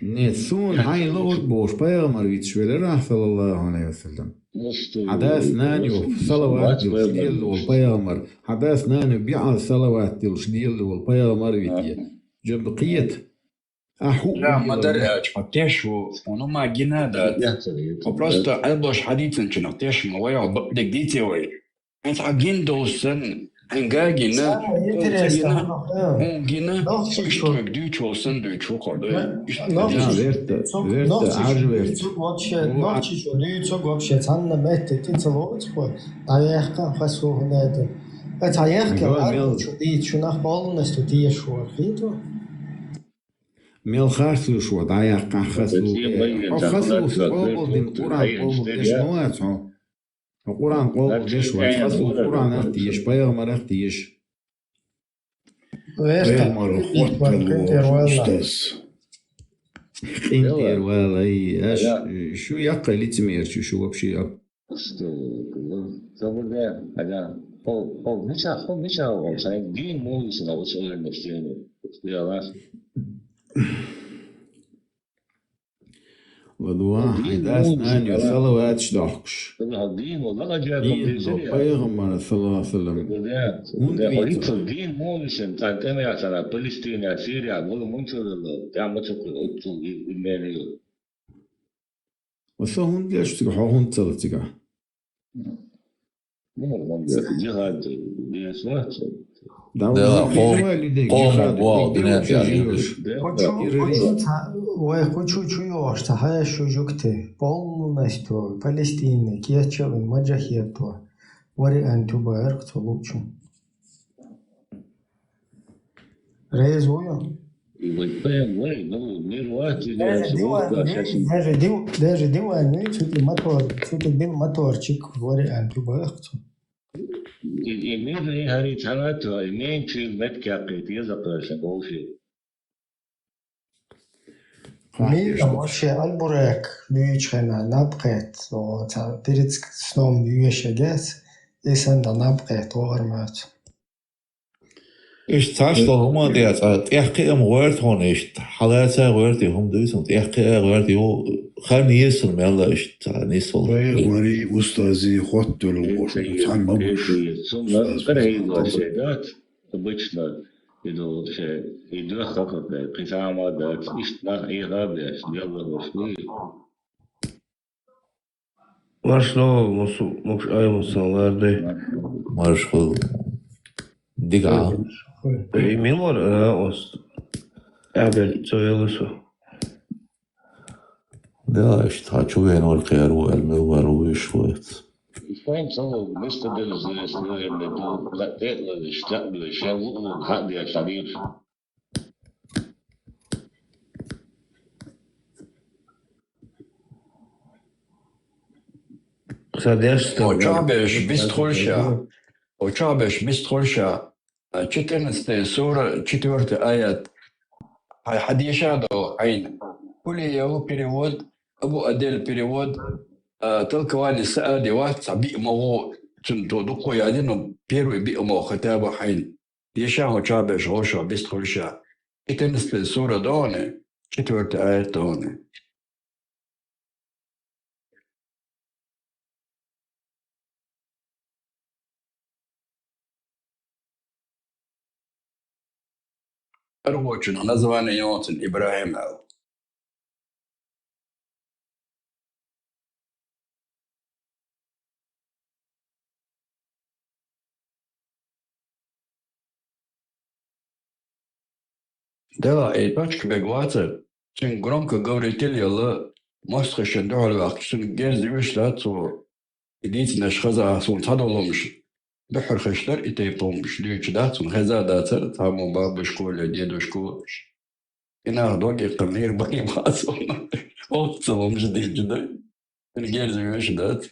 Не, суна хьайна луург бохуш пайхамар виташ велира ахь, саллаллаху Ӏалайхи ва саллам. Хьан дас-нанас салават дилла лелла волу пайхамар. Хьан дас-нанас биъал салават дилла лелла волу пайхамар витий. Жамба кхета. Ахь хӀу Да, ма дар аьлча, хьо теш ву, хьуна ма гина дац. Хьо просто Ӏелбош хьадийцинчунах теш ма вай, хьо бакъдерг дийце вай. Хьан цхьа гина долуш санна, хьан га гина, Самое хьуна ца интересное, гина, хьуна гина, иштта вайга дуьйцу волу санна дуьйцу ву кхо. Иштта Да, верта, верта, Ӏажа верта. Вообще, нохчичо дуьйцург вообще цхьанна метте тӀе ца лоцу хьо, дӀаяьккха хасо хӀун ду. Ткъа цхьа яхкина Ӏарбочо дийца шунах полностью тешаш вара, хетий? Мел харц ву шу, дӀаяьккхахь хаза ву. Хьо хаза ву, къобалдина, Къуръан къобалдеш ма вац хьо. Хьо Къуръан къобалдеш вац, хаза ву, Къуръанах а теша, пайхамарах а теша. Пайхамар хоттал ву, устаз. КъинтӀера валай, аш, шу яккхий лицемерчу, шу вообще. Что, ну, хӀо, хӀо, мича, хӀо, мича, хӀо, сайн дин муьлхачу на условиях стенах. Я вас. ЛадугӀа, хьайн дас-нанас салаваташ дохкуш. Дин, пайхамар, саллаллаху Ӏалайхи ва саллам. ХӀунда вийца? Дин муьлхачу, цхьа тӀемехь цара Палестина, Сирия, вала мунчалла, тӀаьхьа ма ца кху, оццул и, и мел ю. Ва со хӀунда леш цигахь, хьо хӀунда ца ло цигахь? Ну, хӀунда леш, джихад деш вац. Да, да, хо-, хо-, хо-, хо-, дуьнен тӀехь лелаш. Кху чу, кху чу ца, вай кху чу чу йогӀуш ца хьаьжча шу жуьгти, полностью Палестина кечъян маджахедо вариант ю боху цо луучун. Реза ву ю? И вай пен вай, ну, мир вац, и Даже диван, даже див-, даже диван ву, цу тӀе мотор, цу тӀе дил моторчик вариант ю боху цо. И, и мир, и хӀара цхьана а то, и мен чуьра метка кхета, еза кхоьллина вовши. Мира вообще Аль-Бурек дуьйцучу хенахь наб кхетта, о, цхьа перед сном йоьшуш гес, и санна наб кхетта вахар моьтту. Иштта цхьашло хӀума а деш, цкъа тӀех кхиам гӀоьрта хьуна иштта. Хьалаца гӀоьртий хӀума дуьйцу, тӀех кхиа гӀоьртий ю, хан еза суна мелла иштта, цхьа нисвала. Пайхамарий, устазий хоттуьлу бохуш, цхьаьна ма бу. Цунна устаз къара хӀийла вац, дац, обычно, и ду, ше, и дуьххьа хӀокху, кхин цхьа а ма дац, иштта нах Ӏеха а беш, делла беш, дуй. Маршалла, мусу, мукш ай мусу лардай. Маршалла. Дига. Эй, мила вара, а, ост. Абел, цо елла со. Да, иштта хьан чу вен вара кхер ву, аьлла, мила вара вуьйш вац. Шайн ца ву, мистабелла зуьйш, наверное, ду, ла-, де-, ла-, шта-, ла-, шен лу-, лу-, хьа де, шариф. Ца деш, ца О, деш. Чохь беш, бистхуьлуш ша. О, чохь беш, бистхуьлуш ша. А, четырнадцатая сура, четвёртый аят. Хьай хьадеша до, хьайн. Кулиев перевод, Абу Адель перевод, а, толкование Саади вац, цхьа биъ ма гӀо, цунна то дуккха яди, но первый биъ ма гӀо хотя бы хьайн. Деша хьо чохь беш гӀо шо, бистхуьлуш ша. Четырнадцатая сура догӀане, четвёртый аят догӀане. АргӀочун название йоцун ИбрахӀим аьлла. Делахь, и точка бегвацар, цуьнга громкоговоритель ялла, мостагӀашна дуьхьал ваьккхича, цуьнга герз вуьйш дац цо, и дийцинарш хазахь, суна цхьадолу хӀумаш дуьххьара хезаш дара, и тайпа хӀумаш дуьйцуш дац, цунна хезна дацара, цхьаммо бабушко я дедушко. И нах дог иккхина лийр бахьийма ацунна. Оццул хӀумаш дийцуш дай. Цуьнан герз вуьйш дац.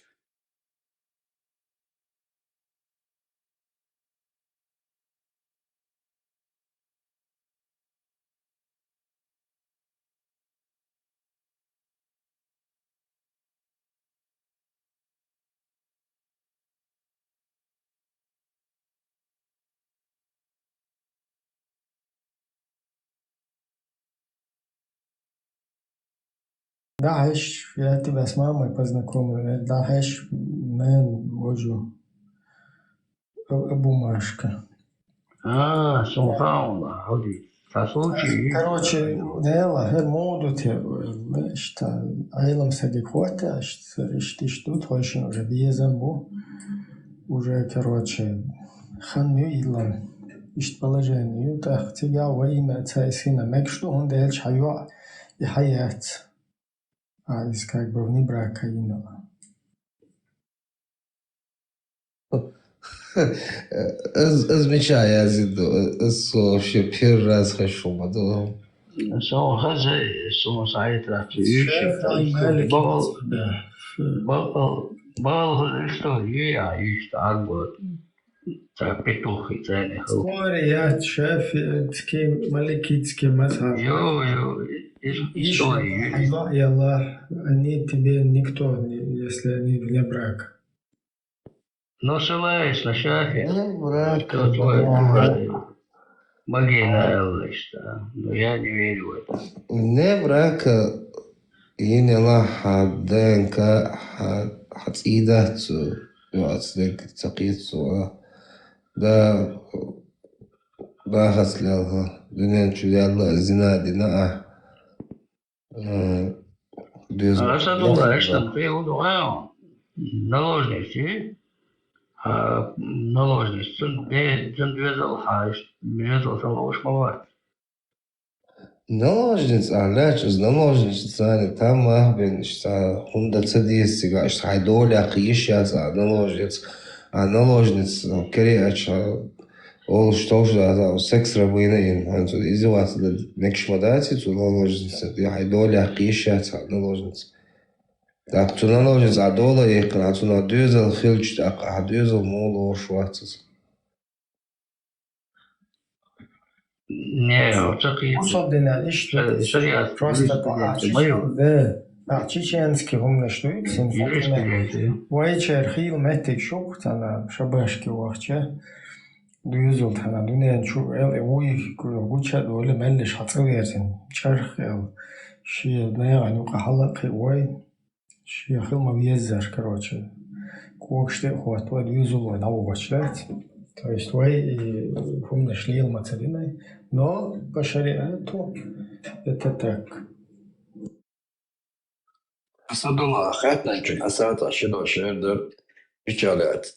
Да, хьеш, я тебя с мамой познакомлю. Да, хьеш, мен, боже. Бумажка. А, субханалла, хьуди. Та случай. Короче, нела, хер моду те, ишта, айлам саги хвата, ишта, ишта, ишта, тут хойшин уже безам бу. Уже, короче, хан ю илам. Ишта положение ю, так, тига во имя Отца и Сына, мекшто он дельч хайо, и хаят. А из как бы внебрака инала. Аз, аз мича язиду, аз вообще первый раз хожу в Маду. Со хаза, со сайт рафи. Шеф, ай, Малик, Бал, да. Бал, Бал, что, я, и что, арбот. Ца петухи, ца не хо. История шафиитский, маликитский мазхаб. Йо, йо, ис-, история. Аллах, и Аллах, они тебе никто, не, если они вне брака. Но ссылаясь на шафи, вне брака, то твой, да. Магина Аллах, да. Но я не верю в это. Вне брака, ин Аллах, хьа ДНК, хьа, хьа цӀийда цу, йоац дег ца кхийцу, а. Да, да, хас лелха, дуьнен чу лелла, зина дина, а. М, деза. А, аса дула, эштам, ты у дуа, наложницы, а, наложницы, цун бе-, цун доьзал хьаеш, доьзал салош ма вац. Наложница, а, лаьча из наложница цани, там мах бен, иштта, хӀунда ца деза цига, иштта, хьай доля кхийиш яц, а, наложница, а, наложница, ну, кере ача, олуш товш да, а, секс рабына ин, хьан цу изи вац да, некш ма даци, цу наложница, я хьай доля кхийиш яц, а, наложница. Так, цу наложница, а, дола яьккхина, а, цу на доьзал хилча, так, а, доьзал мо лош вац из. Не, оцакъи. Особенно ишта, ша-, шариат, просто юриспруденция, по-, а, чечен-, да. А, чеченский хӀуманаш дуьйцу, юриспруденция. Вай чер хил меттиг шух тана, шабашки вахча. Дуьзал тана, дуьнен чу, эл, э, вуй, гуча доли, меллиш хьацӀа верзин, чарх, эл, ши, наягӀан юкъа хьалакхи вай. Ши хила ма веззар, короче. Когаш тӀе а хӀотта вай, дуьзал вай дӀавахача дац. То есть вай, и, хӀуманаш лела ма ца динай. Но по шариату это так. Асадулла, хаьттинчун асаца ши дош эр дар, ича лаьц.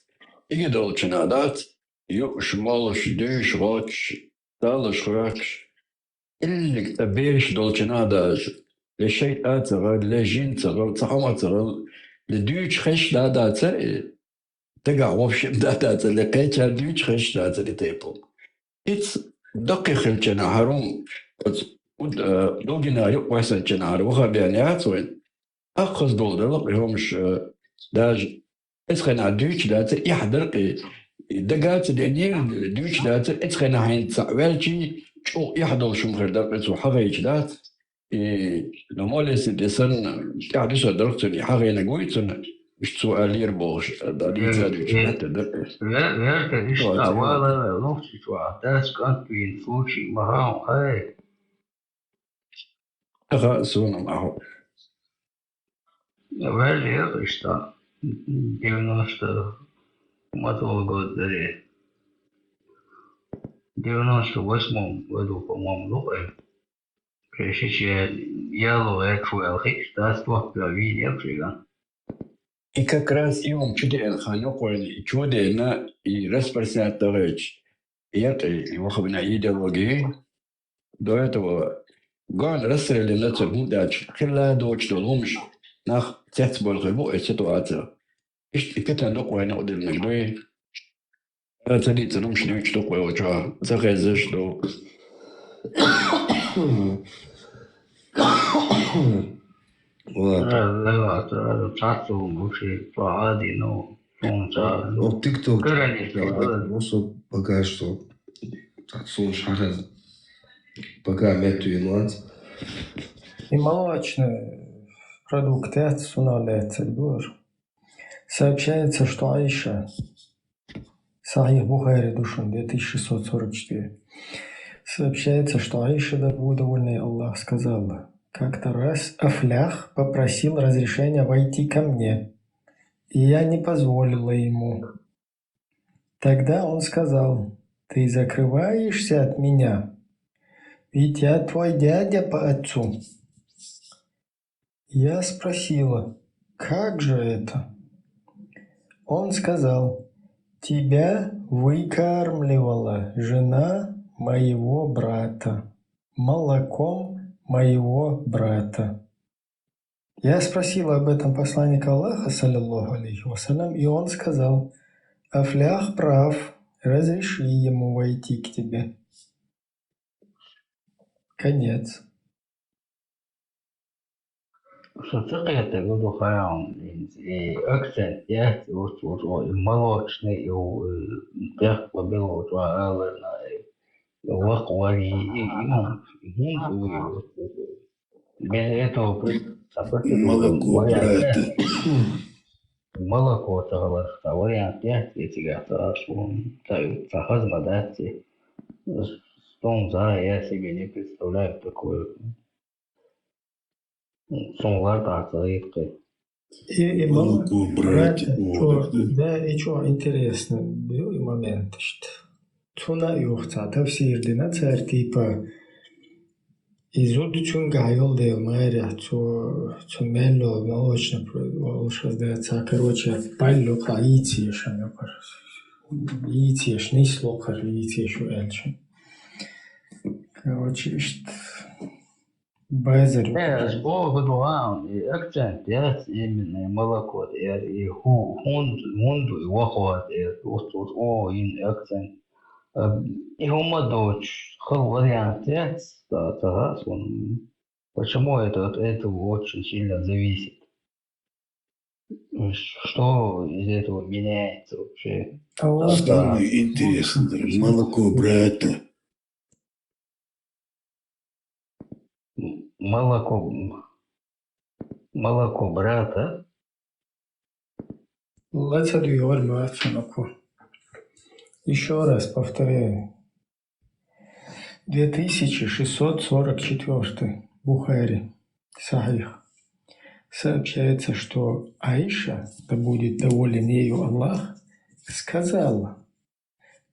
Иги долчунна дац, юуш, молуш, дуьйш, гӀоттуш, далуш, хоьхкуш. Иллиг цӀа бераш долчунна даже, ле шайтӀа ца гӀар, ле жин ца гӀар, цхьа хӀума ца гӀар, ле дуьйцуш хезаш да дацар и, дагахь вообще да дацар, ле кхечар дуьйцуш хезаш дацар и тайпа. Иц даккхий хилча хьарум, оц уд-, э, дугина юкъ вайсанча хьар ваха бен яц вайн. Акхаза долу дала къиромаш, э, даже Эцхьана дуьйцуш дацар, эхь дар кхи. Дага ца деънера дуьйцуш дацар, эцхьана хьайна цхьаъ ваьлчий, чӀогӀа эхь долуш хӀума хир дар кхи цо хьагӀайча дац. И, ну, молеси де санна, тӀаьхьа дуьсур дар цунна, и хьагӀайнарг вуй цунна, иштта цо аьллера бохуш, да, дийца дуьйцуш хӀетта дар кхи. Вер-, верта иштта вала, лохчи чохь, дас кӀант вийна, случай ма хаьа, хьай. Аха, суна ма хьо. Ваьлла яра иштта девяносто мотолгот даре. Девяносто восьмом году, по-моему, ду къай. Кхечича яло гӀерташ ву аьлла хиъча, дас тохка вийна яра шига. И как раз и хӀума чу деана хан юкъойна, и чу деана, и распространять дагӀайча, яра и вахабина идеология. До этого ган расстреле нацар хӀунда аьлча, хилла доцуш долу хӀумаш нах цецбойла хир бу оцу ситуацехь. Иштта и питана дукъа вайна а диллинарг дуй. Ара ца дийцина хӀумаш дуьйцуш дукъа вай вачохь, ца хезаш ду. Вот. Ара, ара, ара, цхьацца хӀума вообще, тхо Ӏадийна ву. Суна ца Ну, TikTok каранец, да. Просто пока что. Так, слушай, хьахеза. Пока метту йина вац. И молочный продукт яц, суна лаьцар дур. Сообщается, что Айша, Сахьих Бухари ду шуна, две тысячи шестьсот сорок четыре. Сообщается, что Айша, да будет довольна ей Аллах, сказала: как-то раз Афлях попросил разрешения войти ко мне, и я не позволила ему. Тогда он сказал: «Ты закрываешься от меня? Ведь я твой дядя по отцу». Я спросила: «Как же это?» Он сказал: «Тебя выкармливала жена моего брата, молоком моего брата». Я спросила об этом посланника Аллаха, саллаллаху алейхи вассалям, и он сказал: «Афлях прав, разреши ему войти к тебе». Конец. Со ца кхетаргва духаун, и акцент яц, вот, вот, вот, и молочный, и, и, бехк ва бело, вот, ва аларна, и вакъ вари, и, и, ну, и гьунду, и вот, вот, без этого при-, а просто молоко вариант брать. Яц. Молоко ца гьалар, ца вариант яц, и цигахь ца ашлун, ца, ца хазма дац, и стон за, я себе не представляю такое. Сонлар тӀаккха гӀайгӀа. И, и молоко брать, о, чо, да, и чо интересно, ю и момент иштта. Цунна юха цхьа тафсир дина цара, типа, и зуда цуьнга йолу дела, майрехь, цо, цу мел йолу молочный про-, олуш аса дац, цхьа, короче, палло кхаъ йийцеш, ана, йийцеш, нисло кхара, йийцеш ю аьлча. Короче, иштта. Базар. Э, ас боху ду, а, и акцент яц именно молоко, и, и ху-, хунду, хунду, и вахот, и вот, вот, о, ин акцент. А, и хӀума доцуш, хала вариант яц, ца, ца гӀа суна. Почему это от этого очень сильно зависит? Что из этого меняется вообще? А вот самое интересное, молоко брата. Молоко, молоко брата. Лаца дуьйгӀар молоко. Ещё раз повторяю. Две тысячи шестьсот сорок четвёртый Бухари. Сахих. Сообщается, что Аиша, да будет доволен ею Аллах, сказала: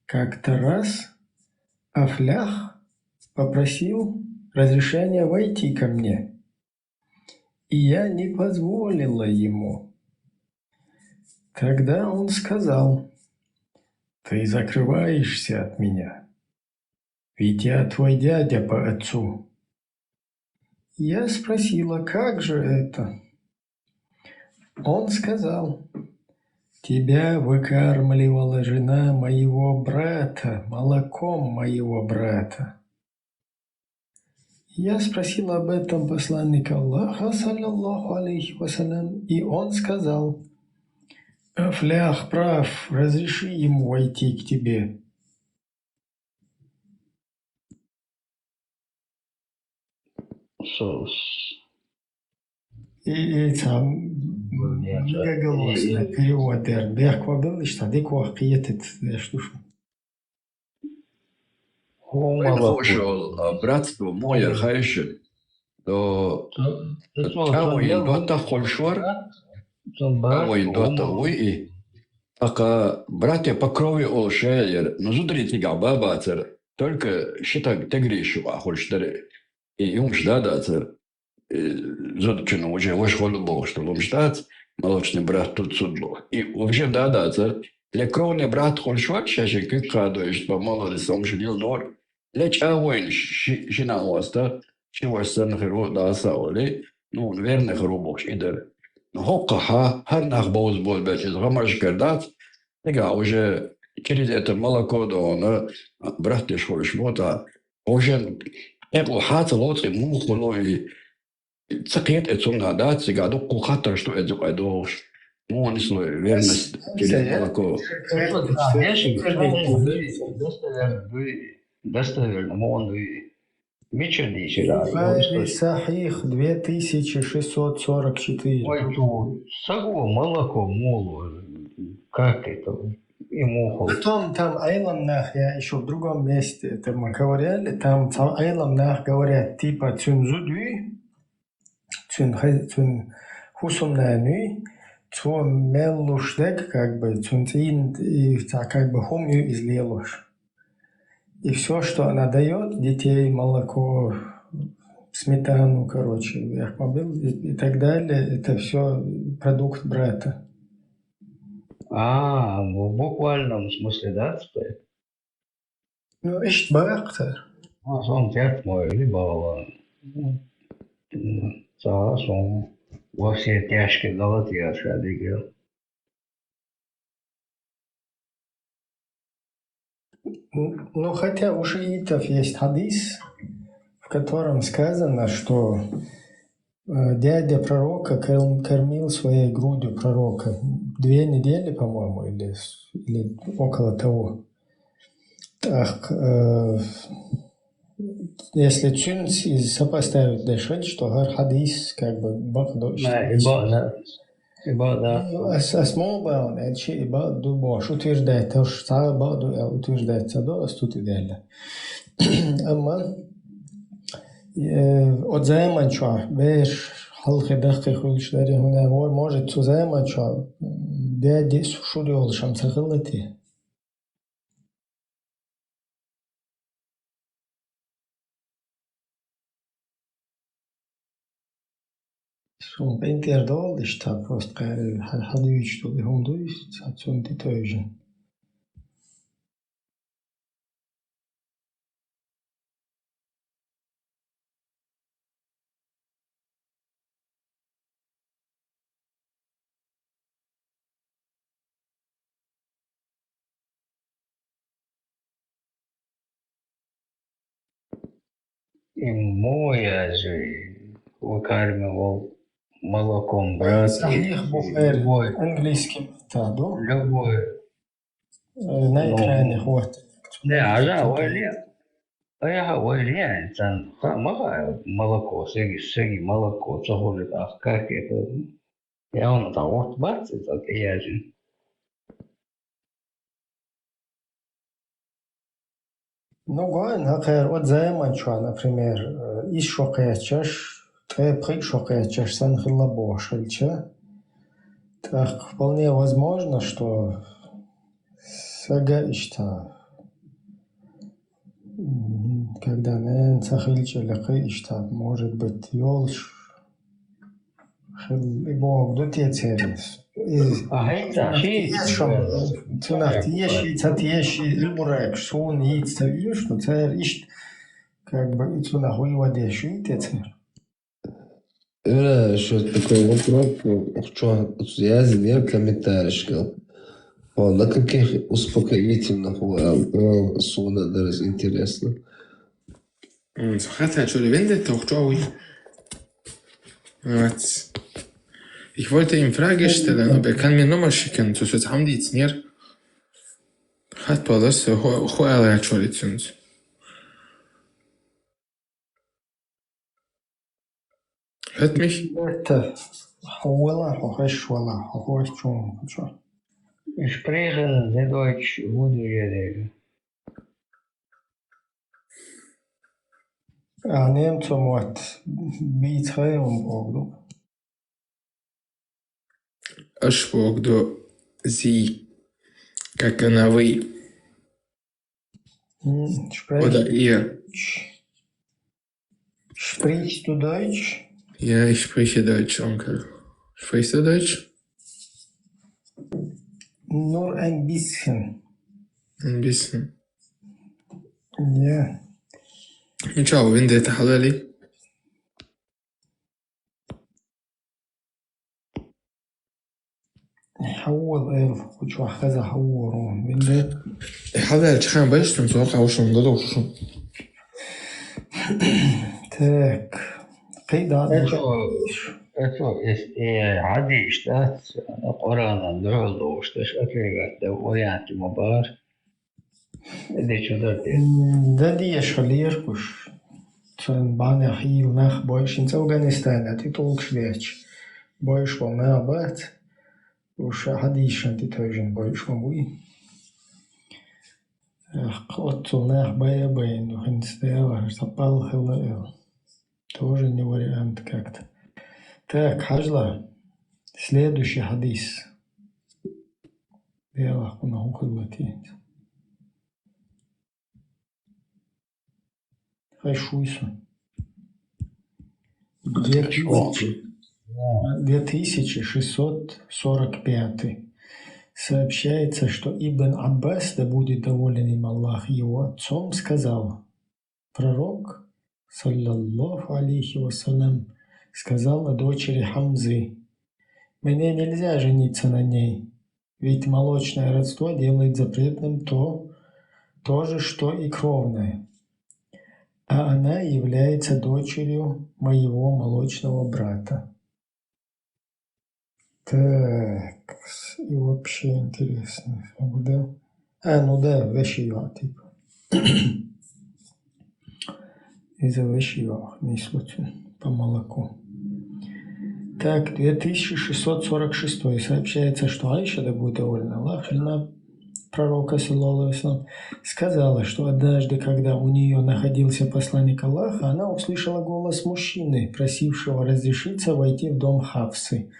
«Как-то раз Афлях попросил разрешения войти ко мне, и я не позволила ему. Тогда он сказал: «Ты закрываешься от меня, ведь я твой дядя по отцу». Я спросила: «Как же это?» Он сказал: «Тебя выкармливала жена моего брата молоком моего брата». Я спросила об этом посланника Аллаха, саллаллаху алейхи вассалям, и он сказал: «Афлях прав, разреши ему войти к тебе». Со-, с-, И, и цхьа многоголосный перевод дер. Бехк ма белла, иштта дика ваха кхетит, деш ду шу. ХӀума лакху. Хууш йолу, а, братство муха яра хаьий шуна? Со, со, со, чӀагӀо йина доттагӀа хуьлуш вара. ЧӀагӀо йина доттагӀа вуй и. ТӀаккха братья по крови олуш яра. Ну, зударий цигахь бан бацара. Только ши стаг тегара йиш ю бахьа хуьлуш дара. И хӀумаш дан дацара. Э, зудчун уже ваша хуьлу бохуш долу хӀумаш дац, молочный брат тут суд боху. И уже дан дацара, ле кровный брат хуьлуш вара, шаьшшинна куьг хадо иштта бан молодец хӀумаш лила дора. Ле чӀагӀо йина ши, ши нах васта, ши ваша санна хир ву, Дала сов олий, ну, верный хир ву бохуш и дара. Ну, хӀокхахь хӀара нах бовза болабелча иза гӀамаш кара дац, цигахь уже через это молоко дохуна, брат деш хуьлуш бу тӀаккха. Хьо шен хьекъо хьа ца лоцу и муха хуьлу и ца кхета и цунна дац, цигахь дуккха хаттарш ду и юкъа догӀуш. Муха нисло верность через молоко. Достоверно, достоверно, муха дуй. Мичара дийшира? Бухари Сахих две тысячи шестьсот сорок четыре. Ой, ту, саго молоко муха ло, как это? И муха. Потом там Айлам нах, я ещё в другом месте, это мы говорили, там цхьа Айлам нах говорят, типа, цуьнан зуда юй, цуьнан хай-, цуьнан хӀусамнаной, цо мел луш дерг, как бы, цуьнан цӀийнан, и цхьа, как бы, хӀума ю иза лелош. И всё, что она даёт, детей, молоко, сметану, короче, яхь ма билла, и, и так далее, это всё продукт брата. А, ну, в буквальном смысле, да, типа? Ну, иштта баккхар. А, сон тет мой или бала. Ца сон во все тяжкие далат я ша дигел. Ну, хотя у шиитов есть хадис, в котором сказано, что, э, дядя пророка кор-, кормил своей грудью пророка две недели, по-моему, или с-, или около того. Так, э, если цуьнца из сопоставить дальше, что гар хадис, как бы, бакъду. Да, и ба-, да. И ба-, да. Ну, ас, ас мо баун, эл чи и ба-, ду бош, утверждать, то, что цхьа ба-, ду, э, утверждать ца до, ас тут и далее. Амма, э, от заман чу, бераш хьалхе дахке хуьлуш дари хӀуна, мо-, может, цу заман чу, м, дядя су-, шур йолуш ам ца хилла те? Суна къинтӀера долу иштта, просто кхаьрира, хьан, хьан дуьйцуш долу и хӀума дуй, ца цунна тӀе тевжина. И муха яжи, вакарми вол молоком брать. Сахих Бухари, любой, английский маттахь ду? Любой. Э, на экране хӀотта. Не, а да, вай ле. Айхьа вай ле, цан ха-, ма хаьа, молоко, сеги, сеги молоко, ца хуьлу тӀаккха, как это, явна тӀаккха гӀорт бац, иза тӀеяжина. Ну, гой, например, от заман чохь, например, э, исс шо кхеччаш, ткъе пхиъ шо кхеччаш санна хилла бохуш хилча, тӀаккха вполне возможно, что сага иштта, м, когда нана ца хилча лекхи иштта, может быть, йолуш, хила и бохург ду те церан? Иза. А хӀинца ши цунах теши, ца теши, Ибрайкаш, суна йийца ца веш, но цара иштта, как бы, и цунах вуй ван деш ю те церан? Ира, что такой вопрос, ну, чё, яздинера комментарийшкахь. Хьо на каких успокоительных ву аьлла, суна дара интересно. М, со хаттар чуьра вендетта хӀокху чохь вуй? Вац. Ich wollte ihm Frage stellen, ob er kann mir Nummer schicken, цо соьца хӀума дийцинера. Хаттар валар со, хӀу, хӀу ала яц чуьра цуьнца. Хьат мих? Вендетта, хьо вала, хьо хеш вала, хьо хеш чу ву чу. Ich spreche Süddeutsch, Süddeutsch. А немцо мотт бийца хьайван боху ду? Аш боху ду зи, как она вы. М, Oder ihr. Sprichst du Deutsch? Ja, ich spreche Deutsch, Onkel. Sprichst du Deutsch? Nur ein bisschen. Ein bisschen. Ja. Мичахь ву вендетта хьалали? Хьавола, эл, кху чохь хаза хьавора ву, виндет. Хьаваьлча хан баьш цунна, цо хьовшун ладогӀуш. Так. КхидӀа а Это, это, эс-, э, хьадийш дац, Къуръанан дуьхьал долуш дерш, отрывать дан вариант ма бара. Де чу дар те? М, дан дезаш хилира уьш. Царна бахьанехь хийла нах бойуш, хӀинца Афганистана тӀе тӀулгаш детташ бойуш болу нах бац. Уьш хьадийшан тӀе тевжина бойуш ма буй. Эх, оццул нах бай а байна, хӀинца Дала хӀара сан пал хилла аьлла. Тоже не вариант как-то. Так, хьажал. Следующий хьадис. Делахь кхунах ухиллатийца. Хай шуйсу. Две тысячи, две тысячи шестьсот сорок пятый. Сообщается, что Ибн Аббас, да будет доволен им Аллах, его отцом, сказал: Пророк, саллаллаху алейхи ва саллям, сказал о дочери Хамзы: «Мне нельзя жениться на ней, ведь молочное родство делает запретным то, то же, что и кровное. А она является дочерью моего молочного брата». Так, и вообще интересно, а куда? А, ну да, вещи, типа. Из-за вещи, не случай, по молоку. Так, две тысячи шестьсот сорок шестой. Сообщается, что Аиша, да будет довольна Аллах, жена пророка, саллаллаху алейхи ва саллям, сказала, что однажды, когда у нее находился посланник Аллаха, она услышала голос мужчины, просившего разрешиться войти в дом Хафсы.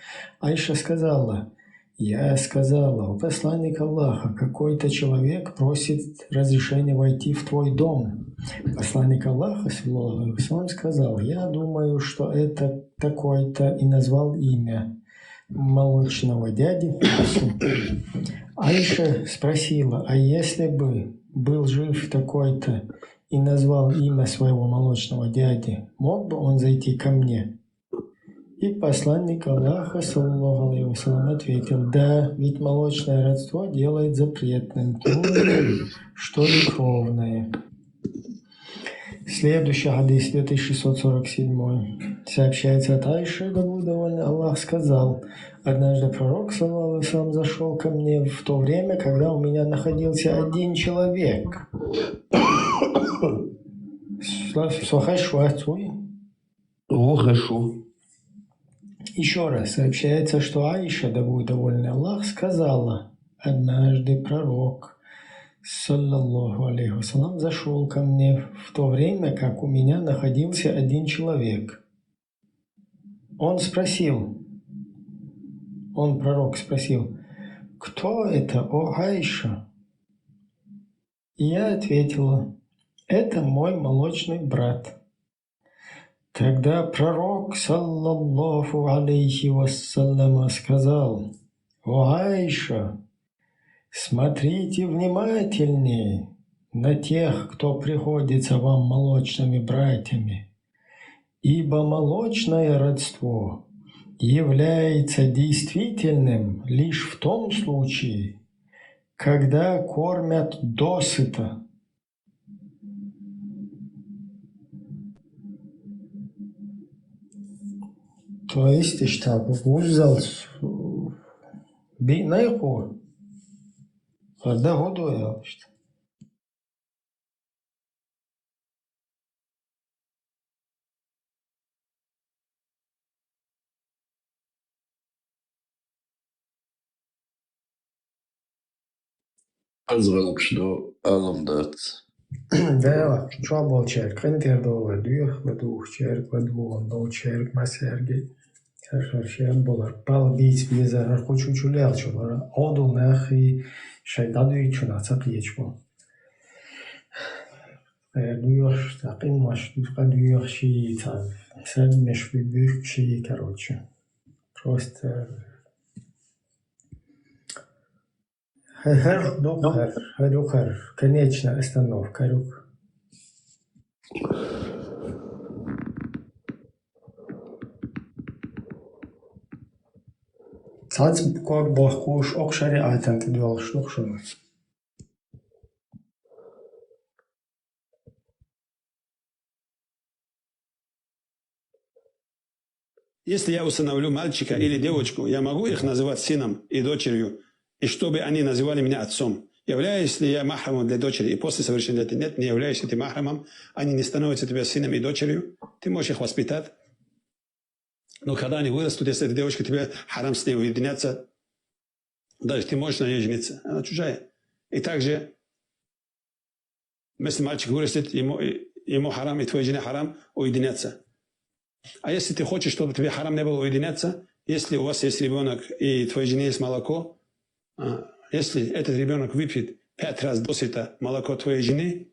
Аиша сказала: «Я сказала: „О посланник Аллаха, какой-то человек просит разрешения войти в твой дом“». Посланник Аллаха, саллаллаху алейхи ва саллям, сказал: «Я думаю, что это такой-то», и назвал имя молочного дяди Хафсы. Аиша спросила: «А если бы был жив такой-то и назвал имя своего молочного дяди, мог бы он зайти ко мне?» И посланник Аллаха, саллаллаху алейхи ва саллям, ответил: «Да, ведь молочное родство делает запретным то, что и кровное». Следующий хадис, две тысячи шестьсот сорок седьмой. Сообщается от Аиши, да будет доволен Аллах, сказал: «Однажды пророк, саллаллаху алейхи ва саллям, зашел ко мне в то время, когда у меня находился один человек». Слав-, слухай, шуацуй. О, хорошо. Ещё раз сообщается, что Аиша, да будет доволен Аллах, сказала: «Однажды пророк, саллаллаху алейхи ва саллям, зашёл ко мне в то время, как у меня находился один человек. Он спросил, он, пророк, спросил: „Кто это, о Аиша?“ И я ответила: „Это мой молочный брат“. Тогда пророк, саллаллаху алейхи вассаллама, сказал: „О Аиша, смотрите внимательнее на тех, кто приходится вам молочными братьями, ибо молочное родство является действительным лишь в том случае, когда кормят досыта“». То есть, иштта, вуззал биънай хьо, хӀара да хӀу ду аьлла иштта. Аз гӀалгӀаш ду, Ӏалам дац. Дела, чо болчаьрга къинтӀера довла, дуьхьа ладугӀучаьрга, ладувгӀан долчаьрга, массаьрга. ХӀара шер болар, бала бийца безар, хӀара кху чу чулелча, хӀара Ӏовдал нахи шоай дӀадуьйчунах ца кхеташ бу. Э, доьхуш, цхьа къинош, къа доьхуш, цхьа сагамаш буьгуш, короче. Просто хӀара, хӀара ду, хӀара, хӀара ю, хӀара конечная остановка, хӀара ю. Цхьацца ког бохкуш, оха шариӀатан тӀа доьлхуш ду шуна. Если я усыновлю мальчика или девочку, я могу их называть сыном и дочерью, и чтобы они называли меня отцом? Являюсь ли я махрамом для дочери? И после совершения лет-, нет, не являешься ты махрамом. Они не становятся тебе сыном и дочерью. Ты можешь их воспитать. Но когда они вырастут, если эта девочка, тебе харам с ней уединяться, даже ты можешь на ней жениться. Она чужая. И также, если мальчик вырастет, ему, ему харам, и твоей жене харам уединяться. А если ты хочешь, чтобы тебе харам не было уединяться, если у вас есть ребенок и твоей жене есть молоко, а, если этот ребенок выпьет пять раз досыта молоко твоей жены,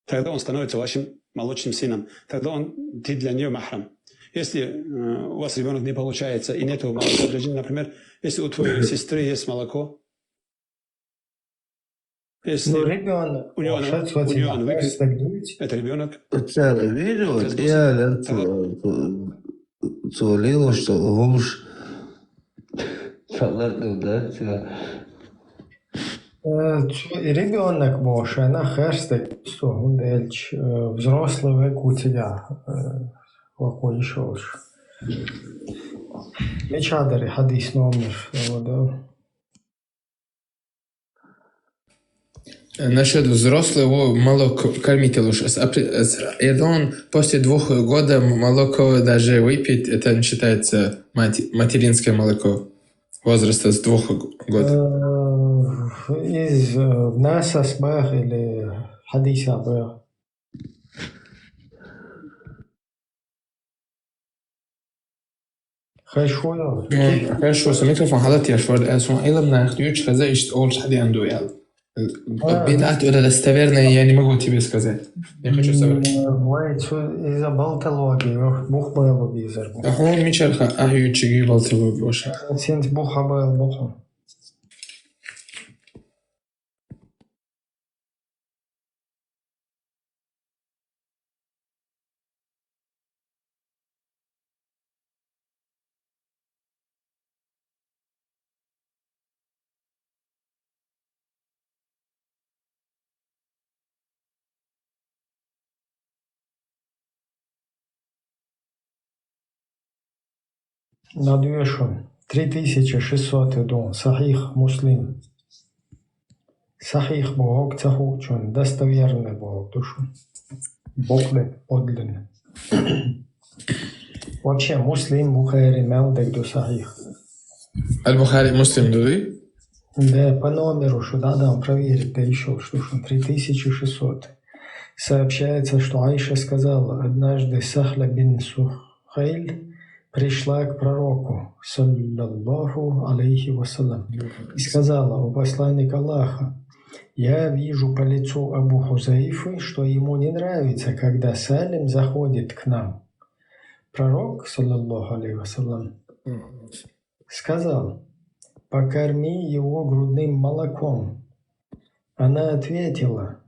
тогда он становится вашим молочным сыном. Тогда он, ты для нее махрам. Если э, у вас ребенок не получается и нету молока для жены, например, если у твоей сестры есть молоко, если Ну, ребенок, у него, вообще, у него он выпьет, так говорить. Это ребенок. Цяла видео, Сейчас я вот- цо лило, что гумш. Салат, да, ця. Э, цо- и ребенок бо шайна херстек, что он дельч, э, взрослый век у тебя, э, вакуишош. Мича дари хадис номер, э, да. Насчет взрослого мало к- кормить лучше. С апре- с- Эрдон после двух года молоко даже выпить, это не считается мати- материнское молоко возраста с двух г- год. Э, из э, Насас бах или хадиса бах. Хорошо, Ну, хорошо, со микрофон халат я швар, а сон илам на их ключ хаза ишт олш хадиан дуял. Бин ат это достоверное, я не могу тебе сказать. Я хочу соврать. Вай, цу из-за болтологии, ох, бух было бы бизер. Ахун мичарха ахючиги болтологии оша. Сенс буха был буху. Надвешун. Три тысячи шестьсот идун. Сахих Муслим. Сахих бог цахучун. Достоверный бог душу. Бог да подлинный. Вообще, Муслим, Бухари, мел дегду сахих. Аль-Бухари, Муслим, дуды? Да, по номеру, что надо проверить, да еще что, что три тысячи шестьсот. Сообщается, что Айша сказала: «Однажды Сахля бин Сухайль пришла к пророку, саллаллаху алейхи вассалям, и сказала: „О посланник Аллаха, я вижу по лицу Абу Хузайфы, что ему не нравится, когда Салим заходит к нам“». Пророк, саллаллаху алейхи вассалям, сказал: «Покорми его грудным молоком». Она ответила: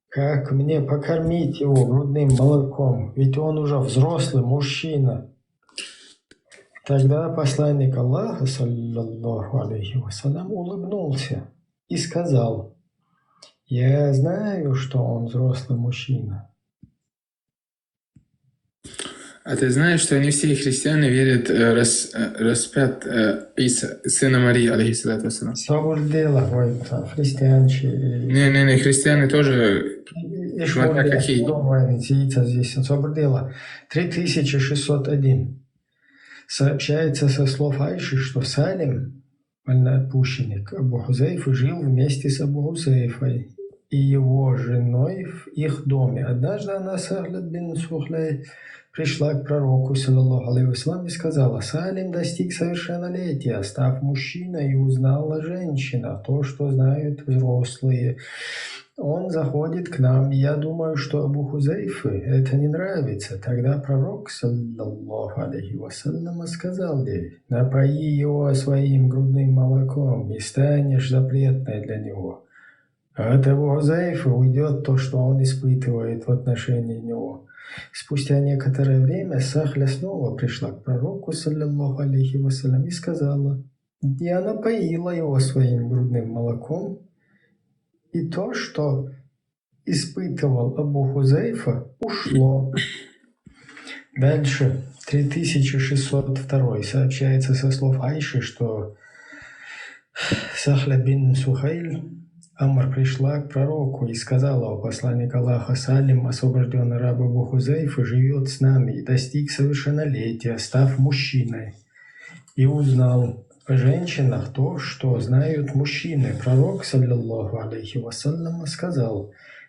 «Как мне покормить его грудным молоком? Ведь он уже взрослый мужчина». Тогда посланник Аллаха, саллаллаху алейхи вассалям, улыбнулся и сказал: «Я знаю, что он взрослый мужчина». А ты знаешь, что не все христиане верят э, рас, э, распят э, Иса, сына Марии, алейхиссалату вассалам? Собор дела, ой, там, христианчи. Не-не-не, христиане тоже. И Смотря какие. Здесь, собор дела. Три тысячи шестьсот один. Сообщается со слов Айши, что Салим, вольноотпущенник Абу Хузейфы, жил вместе с Абу Хузейфой и его женой в их доме. Однажды она, Сахлят бин Сухляй, пришла к пророку, саллаллаху алейхи вассалям, и сказала: «Салим достиг совершеннолетия, став мужчиной, и узнал о женщинах то, что знают взрослые. Он заходит к нам, и я думаю, что Абу Хузейфы это не нравится». Тогда пророк, саллаллаху алейхи вассалям, сказал ей: «Напои его своим грудным молоком, и станешь запретной для него». От Абу Хузейфы уйдет то, что он испытывает в отношении него. Спустя некоторое время Сахля снова пришла к пророку, саллаллаху алейхи вассалям, и сказала: «Я напоила его своим грудным молоком, и то, что испытывал Абу Хузейфа, ушло». Дальше, три тысячи шестьсот второй. Сообщается со слов Айши, что Сахля бин Сухайль Амар пришла к пророку и сказала: «О посланник Аллаха, Салим, освобожденный раб Абу Хузейфы, живет с нами и достиг совершеннолетия, став мужчиной, и узнал о женщинах то, что знают мужчины». Пророк, саллаллаху алейхи вассалям, сказал: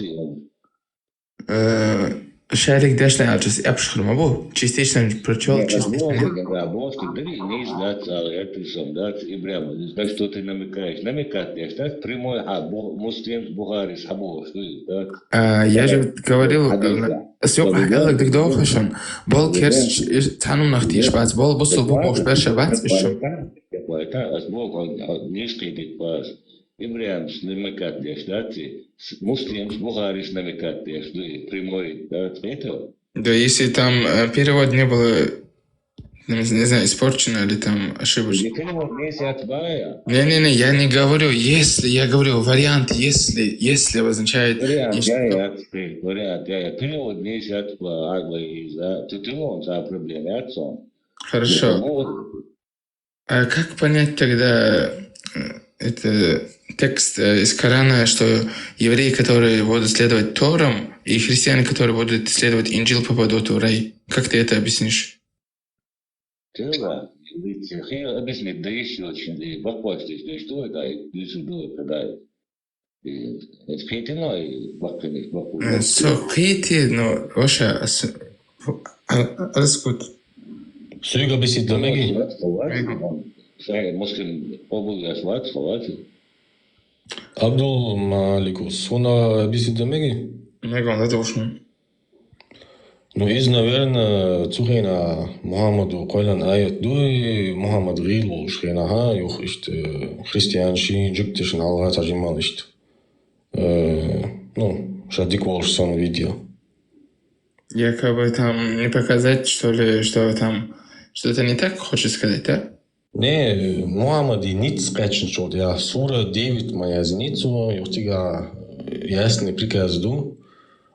дац и он. Э, шарик дешна аьлча, эпшхар ма бу. Частично прочёл, частично нет. Да, бо, что дыри, не из дац, а это сам дац, и прямо. Так что ты намекаешь? Намекать деш, да? Прямой, а, бу-, Муслим, Бухарис, а бо, что это, да? А, я же говорил, хадис, э, да. Всё, хадис, хадис, да, так долго шон. Бол керс, цхьаннахьа тешаш бац, бол бусалба бохуш берш бац, уж шо. Это, это, это, а, бо, а, а, не скидывать бац. Ибрахьимс намекать деш дац и, с-, Муслимс, Бухарис намекать деш ду и, прямой, да, это. Да, если там, э, перевод не было, не, не знаю, испорчено или там ошибочно. Если перевод не сятбая. Не-не-не, я не говорю «если», я говорю вариант «если». «Если» обозначает... Вариант, нечто. Я, я, ты, вариант, я, я. Перевод не сятбая, а, вы, да. Ты, ты, он, за проблема, я, отцом. Хорошо. Ну, вот. А как понять тогда, э, это текст, э, из Корана, что евреи, которые будут следовать Торам, и христиане, которые будут следовать Инджил, попадут в рай? Как ты это объяснишь? Тела, ведь хи объяснить, да ещё очень, и бахвастись, да что это, и сюда, когда, и это кхетино, и бахканиш, баху. Э, со кхети, но вообще, а с-, а, а, раскут. Суйга бисит да меги? Шай Муслим обул яс вац, хавац. Абдул Маликус, хӀуна бисит да меги? Меган да дошун. Ну, из, наверное, цу хенахь Мухаммада кхоьллина аят ду, и Мухаммад гӀийла волуш хенахь, юха иштта, э, христианаш шен жуьгташна хьалха цхьа жимма иштта, э, ну, ша дика волуш санна видео. Якобы там не показать, что ли, что там что-то не так хочет сказать, да? Не, Мухаммаде низ кхаьчначул тӀехьа сура девять ма яздинеций, юха цигахь ясный приказ ду.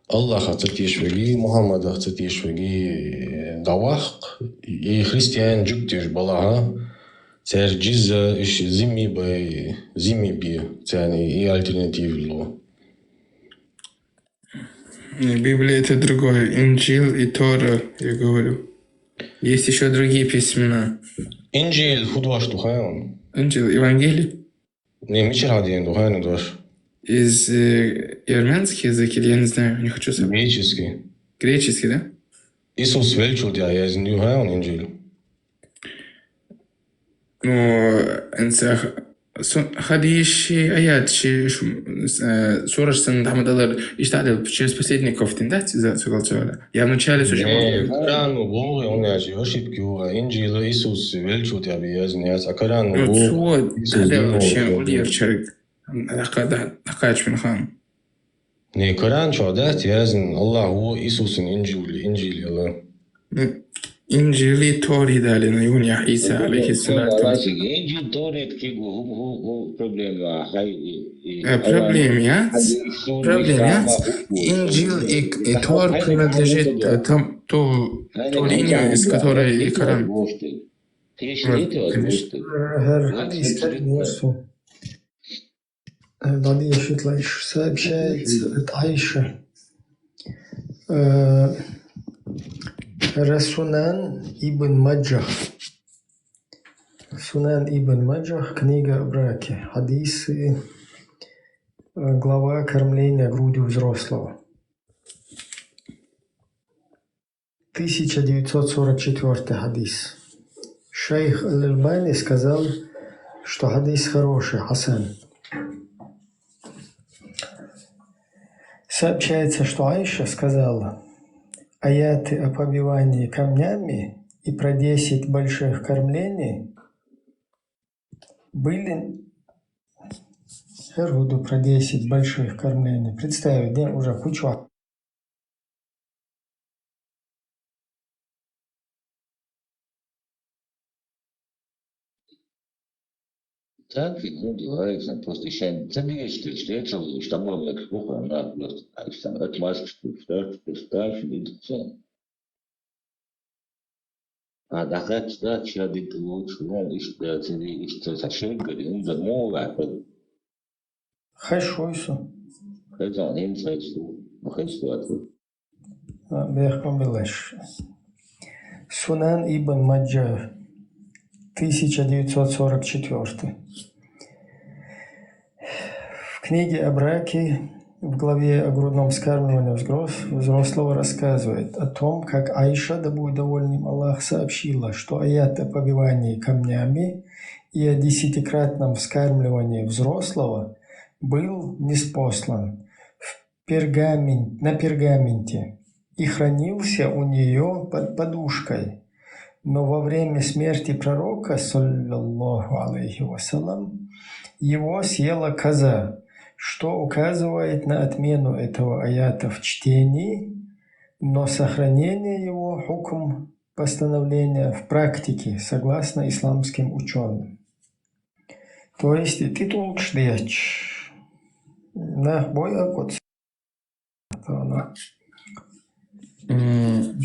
Аллахах ца тешаш верг, Мухаммадах ца тешаш верг дӀаваккха, и христиан жугтеш балахьа, цаьрга джизья, уьш зимми бе, зимми бе, царна и альтернатива ло. Библия — это другое. Инджил и Тора, я говорю. Есть ещё другие письмена. Инджил хӀун дош ду хаьий хьуна? Инджил — Евангелие. Не, мичара хьан дийна ду хаьий хьуна дош? Из, э, армянский язык или, я не знаю, не хочу сам. Греческий. Греческий, да? Иисус веллачул тӀехьа яздина ю хаьий хьуна Инджил? Ну, энцех су-, хадисаш, аяташ, шу-, э, сураш санна дӀа ма далара, иштта а делла, через посредников дина дац иза, цу галцо вара. Я вначале су Не, Коран боху, он яши ошибки ю, а Инджил Иисус веллачул тӀехьа бен яздина яц, а Коран Ну, боху, цо Иисус дӀаделла дийна шен волчу. Уллера чарг. Дакха-, да-, дакхача мин хан. Не, Коран чохь дац яздина, Аллахо Иисусан Инджил, Инджил яла. Ну, Инджил и Тора далийна, юха Ӏийса, алейхиссалату вассалам. Инджил, Тора — это кегу, хӀу, хӀу, хӀу проблема, хай, и, и, Э, проблема яц. Проблема яц. Инджил и, и Тора принадлежит, э, там, ту, ту линию, из которой и Коран. Вот, конечно. Э, хьадис тӀе нерсу. Э, дӀадешийта лайш, сообщается от Айши. Э, Расунан ибн Маджах. Сунан ибн Маджах, книга о браке, хьадисы, э, глава кормления грудью взрослого. Тысяча девятьсот сорок четвёртый хьадис. Шейх Аль-Альбани сказал, что хьадис хороший, хьасан. Сообщается, что Айша сказала: «Аяты о побивании камнями и про десять больших кормлений были». Хер буду про десять больших кормлений. Представить, да, уже кучу. Так ведь, ну, бывает, ну, просто ещё не забьёшь, что это, что можно, как плохо, она просто, а, там, отмазка, что, что, что, что, и всё. А дӀахаьттича, да, чадик лоцуш, вон иштта, ца де, иштта, ца шергари, хӀунда муха ваьхьа? Хезаш вуй со. Хезан, хӀинца хезаш ву. Ма хезаш вац ву. А, бехкам белаш. Сунан ибн Маджа, тысяча девятьсот сорок четвёртый. В книге о браке, в главе о грудном вскармливании взрос-, взрослого рассказывает о том, как Айша, да будет довольна им Аллах, сообщила, что аят о побивании камнями и о десятикратном вскармливании взрослого был ниспослан в пергамент, на пергаменте и хранился у неё под подушкой. Но во время смерти пророка, саллаллаху алейхи вассалам, его съела коза, что указывает на отмену этого аята в чтении, но сохранение его, хукм, постановления в практике, согласно исламским учёным. То есть, и ты толкуш детташ, нах бой а куц. М.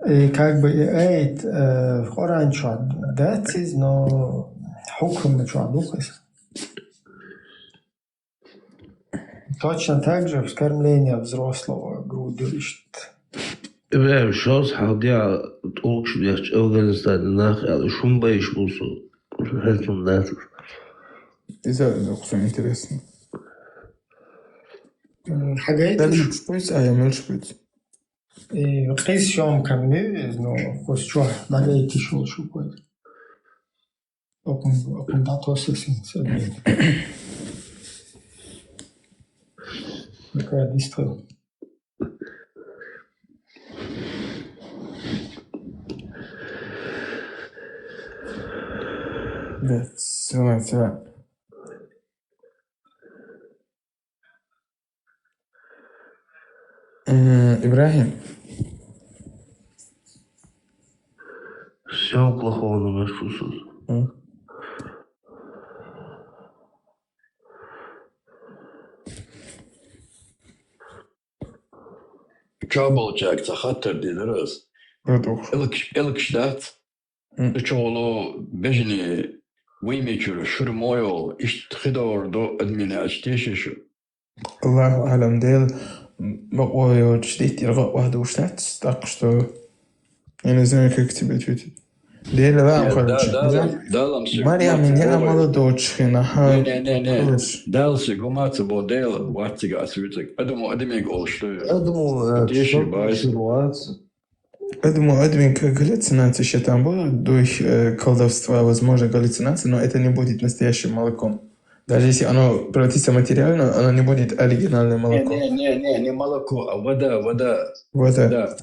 И как бы и аят, э, Коран чохь дац иза, но хьукам чохь ду-кх иза. Точно так же вскармление взрослого грудью ищет. Э, шозза хьалха тӀулгаш бехча Афганистанан нах аьлла, шун байш бу со. Хьецун дацуш. Иза а дукха интересно. М, хьагайташ? Мелш буьйц, а я мелш буьйц. И къиза съёмкам ю иза, ну, кхуза чохь дӀагайташ волу шу кхуза. Окун, окун дӀатосу сан ца бен. Какая дистро? Да, всё, всё. М, Ибрахим. Всё плохого на нас слушают. М. Чабалчак, ца хаттар динарас. Радух. Элкш, элкш дац. М. Чоло бежни вымечур шурмойл, ишт хидор до админа аштешешу. Аллаху алам, Дела бакъо йоч дит ирга вахда уштат, так что я не знаю, как тебе ответить. Дела ла. Нет, да, да, да, да, да, Марьям, не амала дочхина, ха. Не, не, не, не. Дальше гумаца бо Дела, ватцига асуцик. Адуму, адмиг ол, что я думаю, теши байс. Я думаю, админ как галлюцинации ещё там было, дух, э, колдовства, возможно, галлюцинации, но это не будет настоящим молоком. Даже если оно превратится в материальное, оно не будет оригинальное молоко. Не, не, не, не, не молоко, а вода, вода. Вода. Да.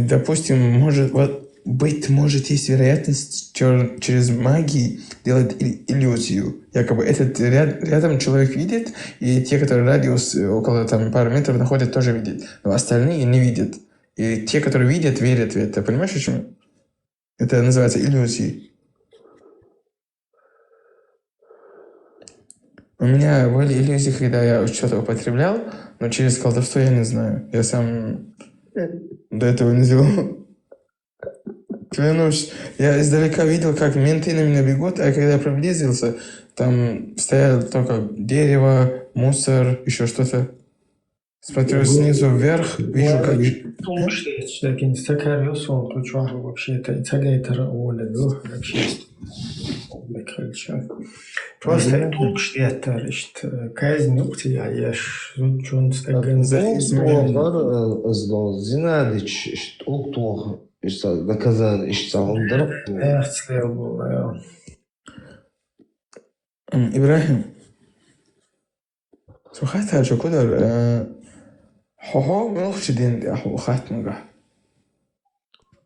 Допустим, может, вот, быть может, есть вероятность чер-, через магию делать и-, иллюзию. Якобы этот ряд-, рядом человек видит, и те, которые радиус, э, около там пары метров находят, тоже видят. Но остальные не видят. И те, которые видят, верят в это. Понимаешь, о чём? Это называется иллюзией. У меня были иллюзии, когда я что-то употреблял, но через колдовство я не знаю. Я сам до этого не делал. Клянусь, я издалека видел, как менты на меня бегут, а когда я приблизился, там стояло только дерево, мусор, ещё что-то. Смотрю снизу вверх, вижу, как... Тункште, что кин сакар ёсон, то чё вообще-то, цагайтар оля, ну, вообще. Просто тункште, это, что казнь, ну, я еш, зучун, стаган, за изменение. Зинадич, что, ишца наказан, ишца ондар. Эх, слава Богу. М, Ибрахим. Сухатар чокудар, э, хо-хо, мелхчи дин, аху хатмага.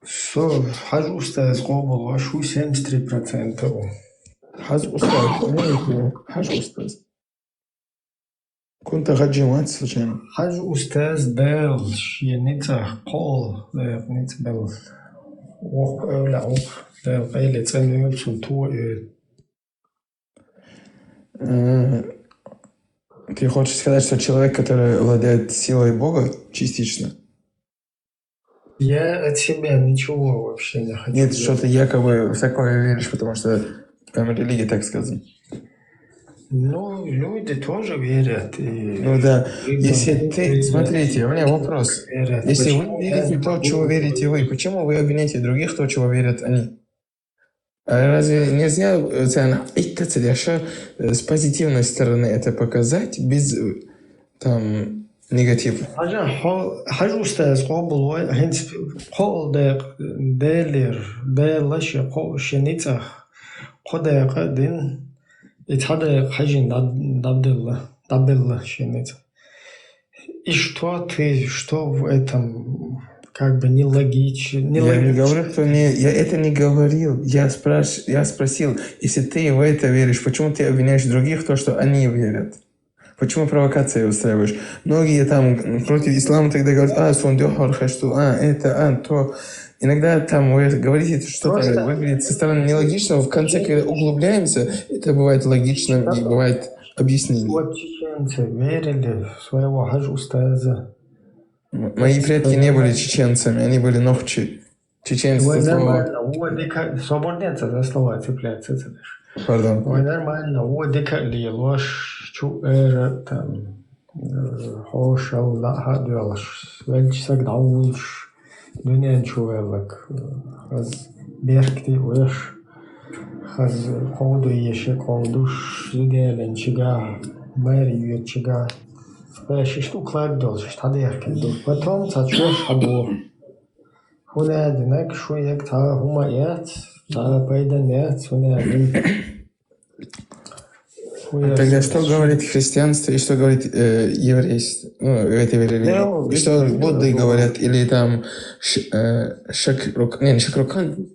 Со, хаж устаз къобул ва шу семьдесят три процента. Хаж устаз, не, хаж устаз. Кунта хаджи мат случайно? Хаж устаз дал, ши ница къол, э, ница бел. Ох, эвла, ох, дал, къайле, цен, эвл, сун, ту, э. Э, ты хочешь сказать, что человек, который владеет силой Бога частично? Я от себя ничего вообще не хочу. Нет, что ты якобы в такое веришь, потому что там религия так сказана. Ну, люди тоже верят. И... Ну да. Если ты, смотрите, у меня вопрос. Если вы верите в то, чего верите вы, почему вы обвиняете других, то, чего верят они? А разве нельзя, э, цен-, это, цен-, ещё, э, с позитивной стороны это показать, без, э, там, негатив? Хажа, хо-, хаж устаз къобул вай, хинц, къол декъ, делир, делаши, къо ши ницах, къо декъ дин, и ца декъ хажин даб-, дабдилла, дабдилла ши ницах. И что ты, что в этом, как бы, нелогично, нелогично? Я не говорю, что не, я это не говорил. Я спраш-, я спросил, если ты в это веришь, почему ты обвиняешь других в том, что они верят? Почему провокации устраиваешь? Многие там против ислама тогда говорят: «А, сундёхор, хашту, а, это, а, то». Иногда там вы говорите, что просто выглядит со стороны нелогично, в конце, когда углубляемся, это бывает логичным и бывает объяснение. Вот чеченцы верили в своего хаж-устаза. М-, мои предки не были чеченцами, они были нохчи. Чеченцы — это слово. Нормально, вот дика-, свободнее за слово цепляться, это ж. Пардон. Ой, нормально, вот дика ли ложь, чу эра, там, э, хошал, да, хадвелш, вельч саг даулш, дунен чу велак, э, раз беркти веш, хаз ходу еше, ходуш, зуделен чига, мэр ю чига. Веш, ишт уклад долш, ишт хадер кендуш. Потом ца чош хабу. Хуля динак, шу як та хума яц, та пайдан яц, хуля дин. Хуя. Тогда что говорит христианство и что говорит, э, еврейство? Ну, это религия. Да, и что Будды говорят, или там ш-, э, Шакрук-, не, не Шакрукан,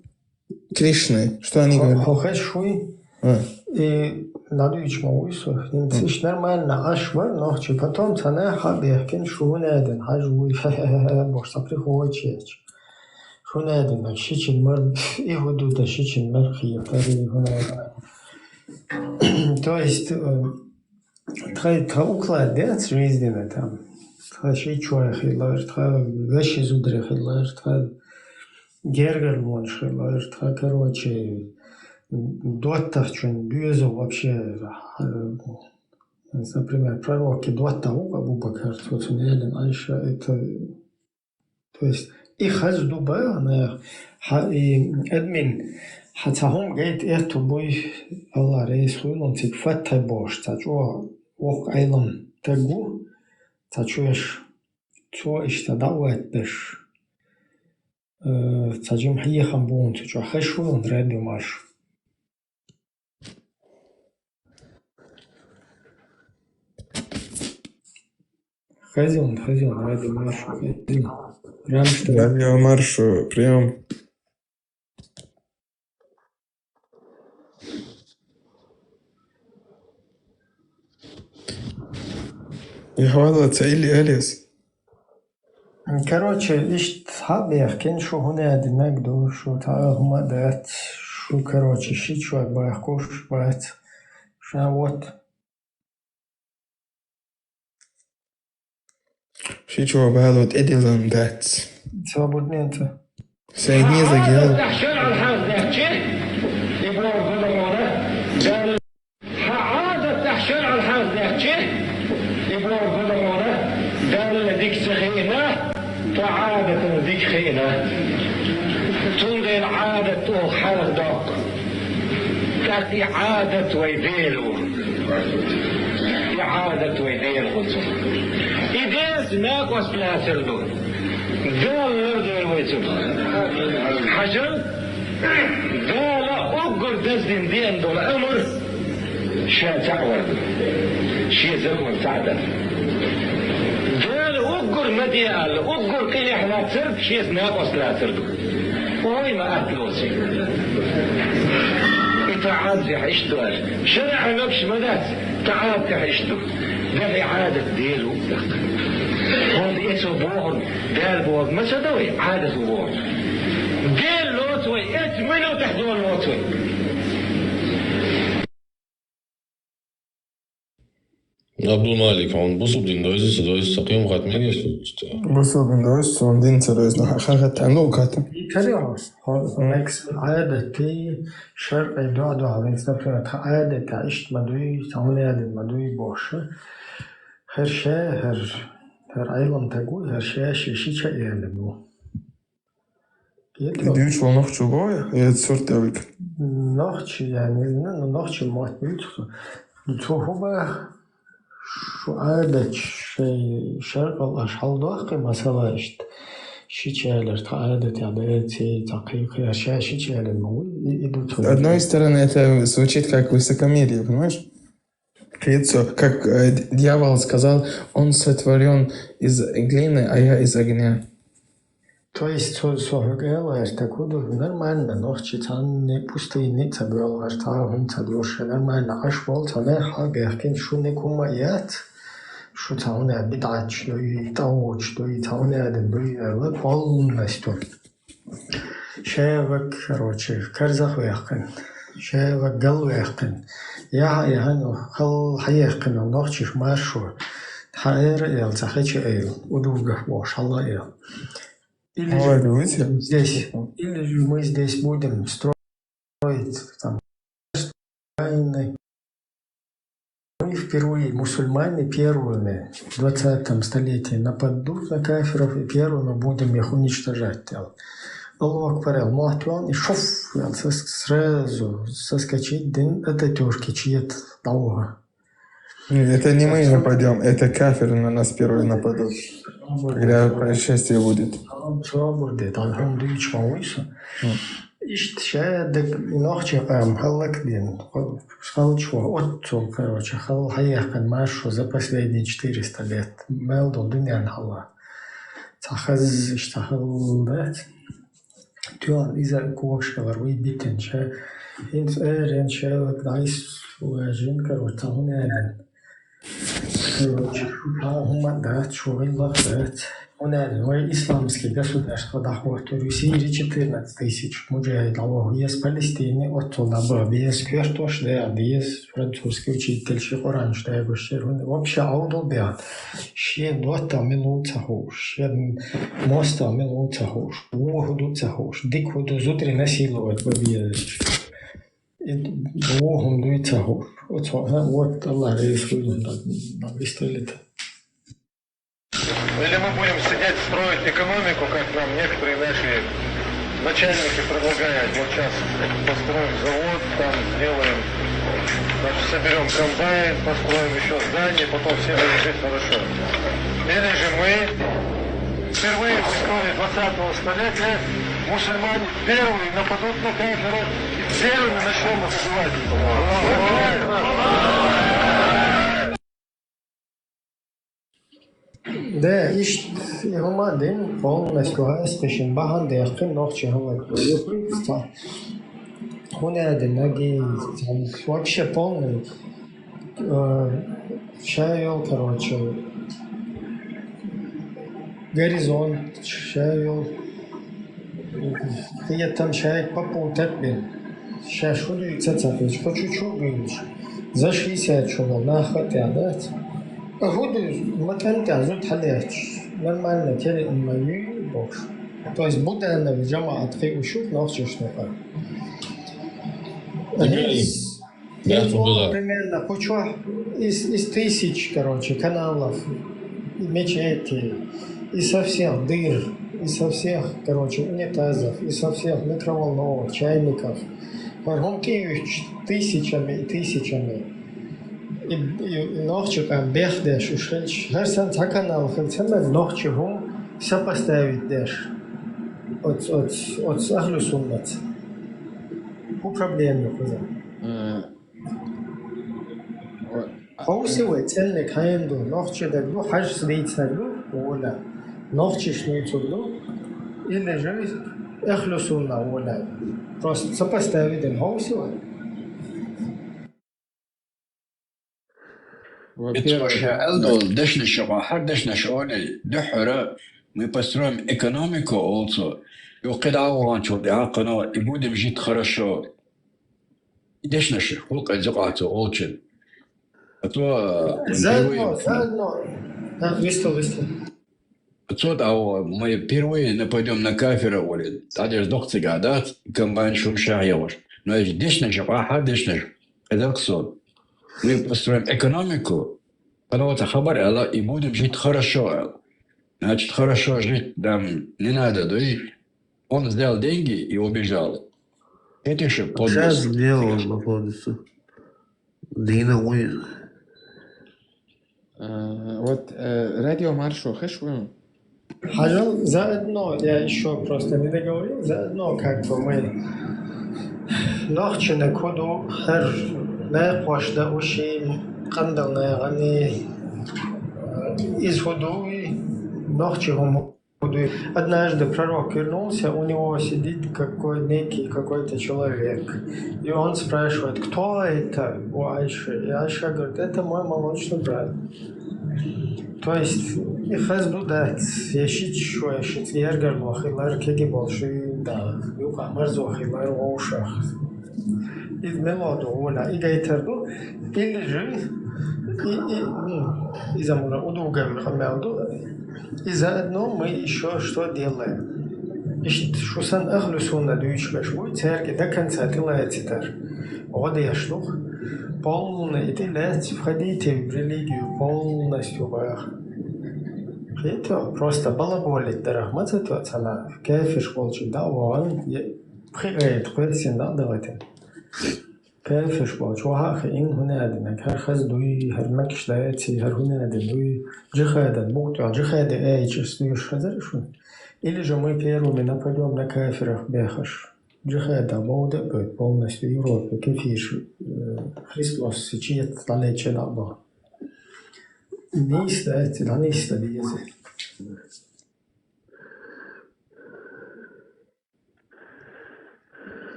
Кришны, что они говорят? Хо-, хохеш хуй, А. И надо ичмауису. М. Сиш нормально, аш вар нохчи. Потом цана хабехкин шуна дин, хаж уй. Бошта приходит. Шуна дин, так шичин мар, и худу да шичин мар хи, пари шуна дин. То есть, э, тха, тха уклад дец жизненно там. Тха ши чуай хилар, тха веши зудре хилар, тха гергер лонш хилар, тха, короче, доттах чун дюзо вообще, э, например, пророки дотта у Абу Бакр, вот Эллен, Айша, это, то есть, и хаз дуба, она, ха, и админ, ха цахум гейт эту буй, Аллах рейс хуйлун, цик фаттай бош, ца чо, ох айлам тагу, ца чуеш, цо ишта дават беш. Э, ца жим хьехам бун, цо чо хаш хуйлун, радио марш. Хазин, хазин, радио марш, хазин. Рамштайн. Радио марш, приём. Я хвала, ца или Элис? Короче, ишт хабехкин, шу хуна динаг ду, шу та хума дат, шу, короче, ши чуа бахкуш бат. Ша вот. Ши чуа балут эдилан дат. Свободненца. Сай не загел. Хьаадат тахьшар алхьаз дехчи, и бор гуламона, дал-, хьаадат тахьшар алхьаз дехчи, и бор гуламона, Далла дик ца хиъна, тха Ӏадатан дик хиъна. Цундела Ӏадат оха хьарах доккху. ТӀаккха и Ӏадат вай Дела ву. И Ӏадат вай Дела ву цу. И Делаца накъост лацар ду. Дала лардойла вай цунах. Хьажал, Дала уггар даздина деана долу амр ша цхьаъ вар ду. Шен закон цхьаъ дар. Дала уггар ма де аьлла, уггар къинехь лацар, шеца накъост лацар ду. Ой, ма атта лоций. И тха Ӏадатехь иштта ду аьлла. ШарӀан лапаш ма дац, тха Ӏадатехь иштта ду. Дахьа Ӏадат Дела ву тӀаккха. ХӀунда эцо бохург, Дала бохург ма ца до вай, Ӏадат ву бохург. Дела лоцу вай, эцу минотехь Дела лоцу вай. Абдулмалик, хьуна бусулба дин дойзу, ца дойзу, ца кхин хатта мегаш ду? Бусулба дин дойзу, цунна дин ца дойзу, хьан хатта хьан лу катта? Икари хьо, хьо, хьо, Ӏадатий, шарӀий дуьхьа-дуьхьа, вайца, например, тха Ӏадатехь иштта ма дуй, тха хӀун аьлла ма дуй бохуш. ХӀара ша, хӀара, хӀара Ӏелам таг ву, хӀара ша ши, ши ча аьлла бу. И дуьйцуш волу нохчо боху, я сурт тӀе вуьгу? Нохчо, я не знаю, но нохчо мотт буьйцу. Цо хӀун баха, шу Ӏадаташ шайн шаркъал аш хьаладоккхий, масала, иштта ши чалар тха Ӏадатехь даций, цхьа кхин-кхин, ша ши чалар ма вуй, и, и ду цо. С одной стороны, это звучит как высокомерие, понимаешь? Кхин цо, как, э, дьявол сказал, он сотворён из глины, а я из огня. То есть, со, со хӀокху элар, так вот, нормально, нохчий цхьанна пустыни ца боьлхуш, цхьа хӀума ца доьхуш, нормально, аш болу цхьа нах хьа бехкина, шуна хӀума яц, шу цхьа хӀума бидӀаташ дуй, тӀагӀуташ дуй, цхьа хӀума адам дуй аьлла, полностью. Ша ваг, короче, карзах ваьккхина, ша ваг гал ваьккхина, яхьа, яхьа, ну, хала хьаяьккхина, нохчаш маршо, хьаэра эл, цхьа хеча эл, удугах бохуш, хьала эл. Или же мы здесь, или же мы здесь будем строить там войны. Мы впервые, мусульмане первыми в двадцатом столетии нападут на кафиров, и первыми будем их уничтожать, аьлла. Аллаху акбар, аьлла, мотт ван, и шуф, аьлла, сас-, сразу соскочить дин Ататюрке чета дӀаваха. Это не мы нападём, это кафиры на нас первые нападут, когда происшествие будет. Цо бур де, тхан хӀума дуьйцуш ма вуй со. Иштта ша дага нохчийн къам хӀаллакдина, халчо, оццул, короче, хала хьаяьккхина маршо за последние четыреста лет. Мел долу дуьненна хьалха. Цхьа хаза иштта хала дац. Тоьлла иза когаш хилар вуй битина ша. ХӀинца эр ен шелаг дӀайс важин, короче, хӀунда аьлла. Короче, шу хӀума дац, шу гӀиллакх дац. ХӀунда аьлла, вай исламский государство дӀахоттур ю, Сири четырнадцать тысяч муджахид дӀаваху, ес Палестине оццул дӀабаха, ес коьртош дагӀа, ес французский учитель ши Къуръанаш дагӀаш шер. ХӀунда вообще Ӏовдал бегӀ. Шен доттагӀа мила ву ца хууш, шен мостагӀа мила ву ца хууш, вон хӀу ду ца хууш, дика хӀу ду, зутаре насиловать ба безаш. И вон хӀума дуй ца хууш. Оцо, ха, вот, Аллах реза хуьлда, так, так, истолита. Или мы будем сидеть, строить экономику, как нам некоторые наши начальники предлагают. Вот сейчас построим завод, там сделаем, значит, соберем комбайн, построим еще здание, потом все будут жить хорошо. Или же мы впервые в истории двадцатого столетия, мусульмане первые нападут на кафиров и первыми начнем их убивать. Да, иштта и хӀума дин полностью хьаэцна, шин бахьана дехкин нохчи хӀалак. ХӀунда аьлла, наги, вообще полный, э, шайол, короче, горизонт, шайол. Хетам шайга попутать бен. Ша шу дуьйцу ца ца хилча, кху чу чу а буьйлуш. За шестьдесят шу болу нах а тӀехь дац. А хӀу дуьйцу, ма тӀан тӀехь зуда хьалаьтташ. Нормально, кери ма юй бохуш. То есть Будановый жамаӀат кхиуш ю нохчашна тӀехь. Примерно кху чохь из, из тысяч, короче, каналов, и мечетей, и со всех дыр, и со всех, короче, унитазов, и со всех микроволновок, чайников. ХӀара хӀума тӀеюьттуш тысячами и тысячами. И, и, и нохчи къам бехдеш уьш хилча, хӀара санна цхьа канал хила ца мега, нохчи хӀума сопоставить деш. Оц, оц, оц ахлу суннаца. ХӀу проблема ю кхуза. Хьовсий вай, цӀенниг хьенан ду, нохчи дерг ду, хьажас дийцинарг ду, воля. Нохчиш нуьйцург ду, или же ахлу сунна, воля. Просто сопоставить дина, хьовсий вай. Во-первых, ша аьлла долу дешнаш юкъа, хӀара дешнаш олий, дуьххьара мы построим экономику, олу цо. Юха кхидӀа а ваханчул тӀаьхьа кхано, и будем жить хорошо. И дешнаш гӀуллакх а зуькъа цо олучун. А то, э, заодно, заодно. А, вистал, вистал. Цо тӀаьхьа, мы впервые нападём на кафира, олий. Цхьа деш доккха цига дац, комбайн шум шахьехуш. Но эш дешнаш, къахьа дешнаш, кхидӀа со. Мы построим экономику, кхано цхьа хабар аьлла, и будем жить хорошо, аьлла. Значит, хорошо жить нам не надо, дуй? Он взял деньги и убежал. Эти же подлость. Сейчас где он находится? Дина вуй. Э, вот, э, радио маршо хеш вуй? Хьажал, заодно, я ещё просто не договорил, заодно как бы мы нохчина куду хер, не кошта уши, кандал не гани, э, из худуй, нохчи хуму. Однажды пророк вернулся, у него сидит какой, некий какой-то человек. И он спрашивает: «Кто это, у Айши?» И Айша говорит: «Это мой молочный брат». То есть, и хазду дац, я шит шо, я шит яргар лохи лар, кеги болши да, юка марзохи лар, оушах. Из мелоду, воля, и гайтарду, или же, и, и, м, из амура удугам хамялду, и заодно мы ещё что делаем? Ишт шусан ахлу сунна дуьйчу беш буй, церги до конца тилаяцитар. Гъо деш дух. Полный, и ты лец, входите в религию полностью, бах. Хето, просто балаболит дарах, мацато цана, кафиш болчу да воган, е, пхи гайт, кхуьрсин да давайте. Кафиш болчу, ваха хи ин хунадина, хар хаз дуй, хар макиш даяци, хар хунадин дуй, джихадан, бухту, джихаде эйчис дуйш хазар шун. Или же мы первыми нападём на кафирах бехаш. Джихада бовда будет полностью Европе, кафиш, э, Христос сичиет далече да бо. Нийса дац, дӀанисда деза.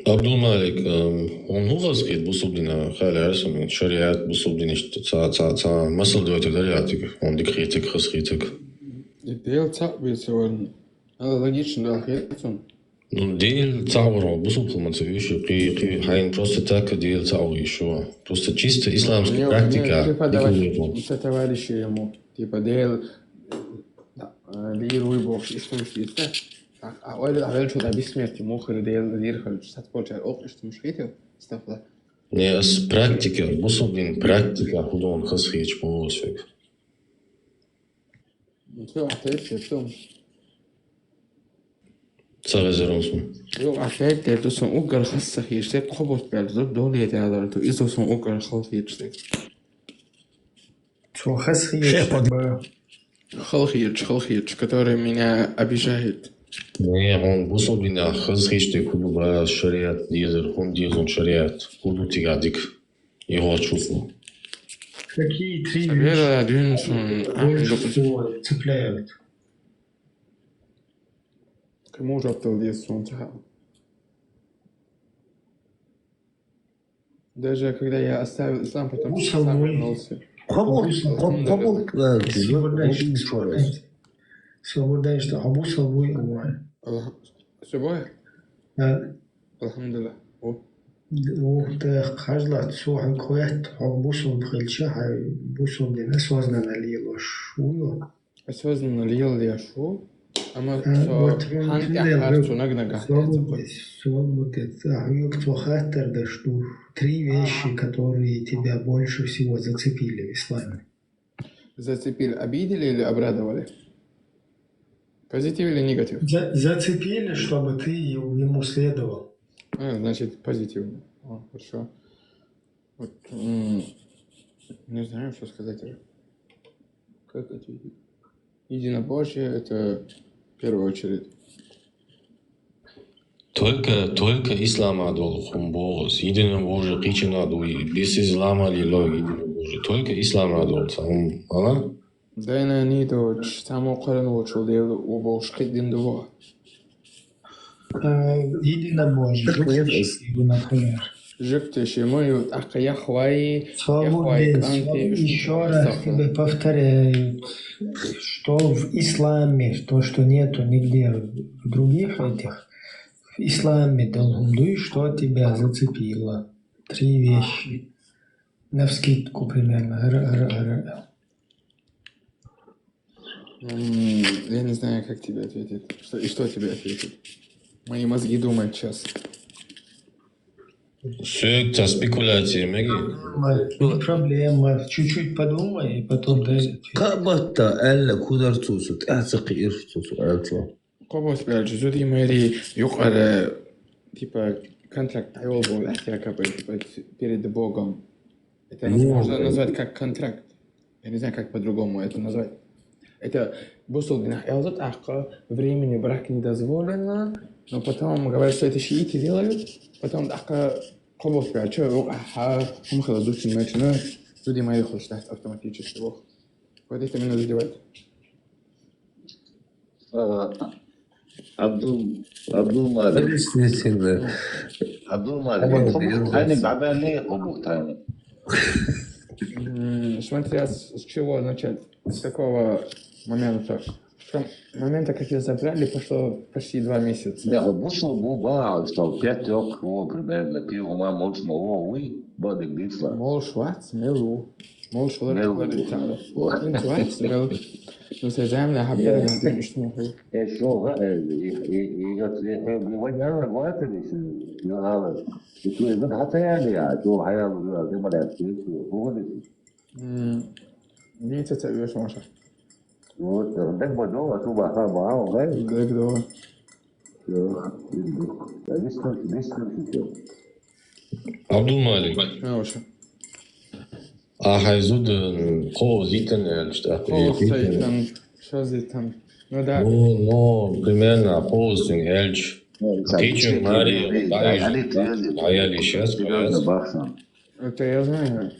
Абдулмалик, эм, хьуна хӀун хазахета бусалба дина, хаьлла аьлла суна, шариат, бусалба динашта цхьа, цхьа, цхьа масал дойтаргдарий хьа цига, хьуна дика хетарг, хазахетарг? И Дела цхьаъ бен ца вар, хьала логично дала хет цунна. Ну, Дела цхьаъ вар хьо бусалба хила ма ца везаш, кхы, кхы, хьайна просто так Дела цхьаъ везаш ва. Просто чисто исламский практика, преподаватель, со товарищи ему, типа, Дела, да, э, лийр вуй бохуш, иштта хӀумаш дийца. А, а ойла а велчул а бессмертие муха хир, Дела лийр хилча, сатполчар окъ иштта хӀумаш хетар, стафла. Не, ас практика, бусалба дин практика, хӀун ду хьуна хазахеташ боху ас вайга. Ну, всё, ответ, всё, всё. Ца хезар хьуна суна. Йо, ответ дер ду суна уггар хазахеташ дерг, кхо бутт баьлча зуда доле далар ду, иза ду суна уггар хала хеташ дерг. Цо хазахеташ дерг ба. Хала хеташ, хала хеташ, который меня обижает. Не, хьуна бусалба динах хазахеташ дерг хӀун ду ба, шариат дезар, хӀунда деза шариат, хӀун ду цигахь дика? И хӀотташ ву суна. Какие три вещи больше всего цепляют? Кому жоп дала деза суна цхьа? Даже когда я оставил ислам, потом сам вернулся. Кхо бутт, кхо бутт, э, Сегодня ещё, сегодня ещё, а бусалба вуй, Аллах. Алхам-, с любой? Да. Алхамдулиллах. О. Д-, о, да, хьажал, цо хьоьга хоуьйту, хьо бусалба хилча, хьайн бусалба дин осознанно лелош вуй хьо? Осознанно лелош ву, амма, а, со вот, хьан тӀехь хьар цунна нагахь тӀе ца кхойтта. Свобода, свобода, а, хьоьга цо хаттар деш ду. Три вещи, которые тебя больше всего зацепили в исламе. Зацепили, обидели или обрадовали? Позитив или негатив? За-, зацепили, чтобы ты ему следовал. А, значит, позитивно. О, хорошо. Вот, м, не знаю, что сказать уже. Как ответить? Единобожие — это в первую очередь. Только, только ислама долу хӀума боху ас. Единобожие кхечанхьа ду, и без ислама лело единобожие. Только ислама долу цхьа хӀума, ала? Дайна нийта воцуш, цхьаммо кхоьллина волчул Дела ву бохуш кхин дин ду ву? Э, единобожие. Жук теши, жук теши, ма ю, тӀаккха Яхвай, Яхвай кӀанти, ещё раз тебе повторяю, что в исламе, то, что нету нигде в других этих, в исламе долу хӀума дуй, что тебя зацепило. Три вещи. Навскидку примерно. Р, р, р. М, я не знаю, как тебе ответить. Что, и что тебе ответить? Мои мозги думают сейчас. Соьга цхьа спекуляция мега? Не проблема. Чуть-чуть подумай, и потом дай ответ. Кхаъ батта аьлла кху дара цо, со тӀаьхьа ца кхиира цо, со аьлла цо. Кхо бутт баьлча зудий майрий юкъара, типа, контракт дӀайолабо, якобы, типа, перед Богом. Это можно назвать как контракт. Я не знаю, как по-другому это назвать. Это бусалба динехь аьлла тӀаккха временный брак не дозволено, но потом говорят, что это шииты делают, потом тӀаккха кхо бутт баьлча, о, аха, хӀума хила зудчун мачана, зудий майрий хуьлуш дац автоматически, вох. Вот это меня задевает. А, Абдул-, Абдулмалик. Абдулмалик. Абдулмалик. Хьайна дӀабаьллий кхо бутт хьайна? М, смотря с, с чего начать, с какого момента. С ком-, момента, как её забрали, прошло почти два месяца. Не, хьо бусалба ву бахьа, что пять лет, о, примерно, кхин хӀума молуш ма ву, вуй, бадиг дийцла. Молуш вац, мел ву. Молуш валар, мел ву. ХӀинца вац, мел. Ну, со замла хьабера, надо иштта ма хӀу. Э, шо, э, и, и, и, и, и, и, ваьннара ватар иши, ю ала. И цо иза хьан ца яьлла, цо хьан яьлла, ю ала, ма лаьцна, цо, хӀун ду? М, дийца ца оьшу маша. Вот, э, дагба до, а цо баха баха, гай? Дагба до. Ю, ю, ю. Да, дистан, дистан, дистан. Абдулмалик. Ха, ваша. А хьайн зуда кхо зиттан аьлча, тӀаккха кхо зиттан, шо зиттан. Ну да. Ну, ну, примерно кхо зиттан аьлча. Ну, кхечун маре, да, дӀаяли сейчас, серьёзно, бахсан. Это я знаю.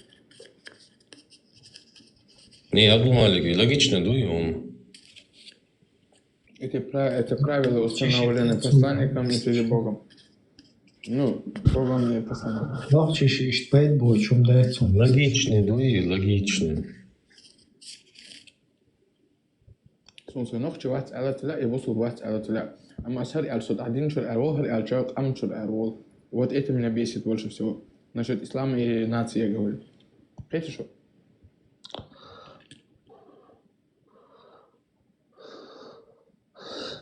Не, Абдулмалик, логично ду ю? Эти пра-, это правило установлено посланником и перед Богом. Ну, по-моему, я посмотрю. Нохчий ши иштта пайда боцу хӀума дац хьуна. Логичный дуй, логичный. Суна со нохчи вац аьлла ца лаьа, я бусулба вац аьлла ца лаьа. Амма ас хӀара аьлла, со дӀа дин чура аьлла, хӀара аьлла, къам чура аьлла. Вот это меня бесит больше всего. Насчёт ислама и нации я говорю. Кхетий шу?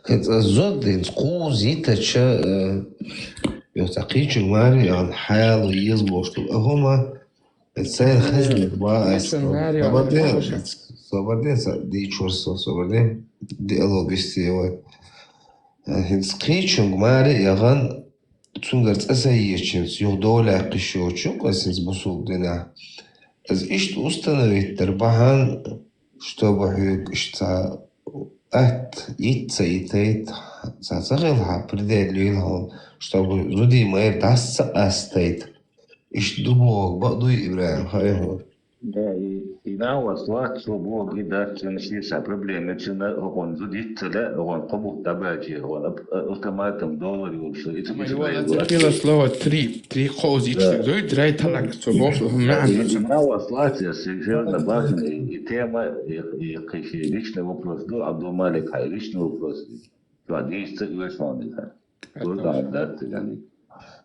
ХӀинца ас зуда, хӀинца кхузза йитача, э, юха цхьа кхечунга маре яхана хьаяло еза бохуш ду. А хӀума, хӀинца сайна хезна ба ас. Кхечунга маре яхана. Собар де, собар де, ца дийчура со, собар де. Диалог вести вай. Э, хӀинца кхечунга маре яхана, цуьнгара цӀа ца еча, хӀинца юха довлаккхаш йоцуш ю-кх ас хӀинца бусулба динехь. Ас иштта установить дар бахьана, чтобы хьоьга иштта цхьа атта йита ца йитайта, цхьа ца хилахь, предел йойла хьуна, чтобы зудий майра дӀаса ца къастайта. Иштта ду бохург бакъ дуй, ИбрахӀим, хаьий хьуна? Да, и, и на вас лац, цо бохург и дац, цуьнан шен сан проблема, цуьнан хӀокхунна зуда йита ца лаьа, хӀокхунна кхо бутт дӀабаьлча, хӀокхунна ап-, автоматом доллар йолуш, и ца Ма, его зацепило слово «три». Три кхоза йита дуй, драй талак, цо бохург хӀума маьӀна дац. И на вас лац, я серьёзно бахьана, и, и тема, и, и кхин шен личный вопрос ду, Абдулмалик, хьайн личный вопрос ду. Ца дийца ца оьшу хьуна иза. Ду, да, да, ца дийца.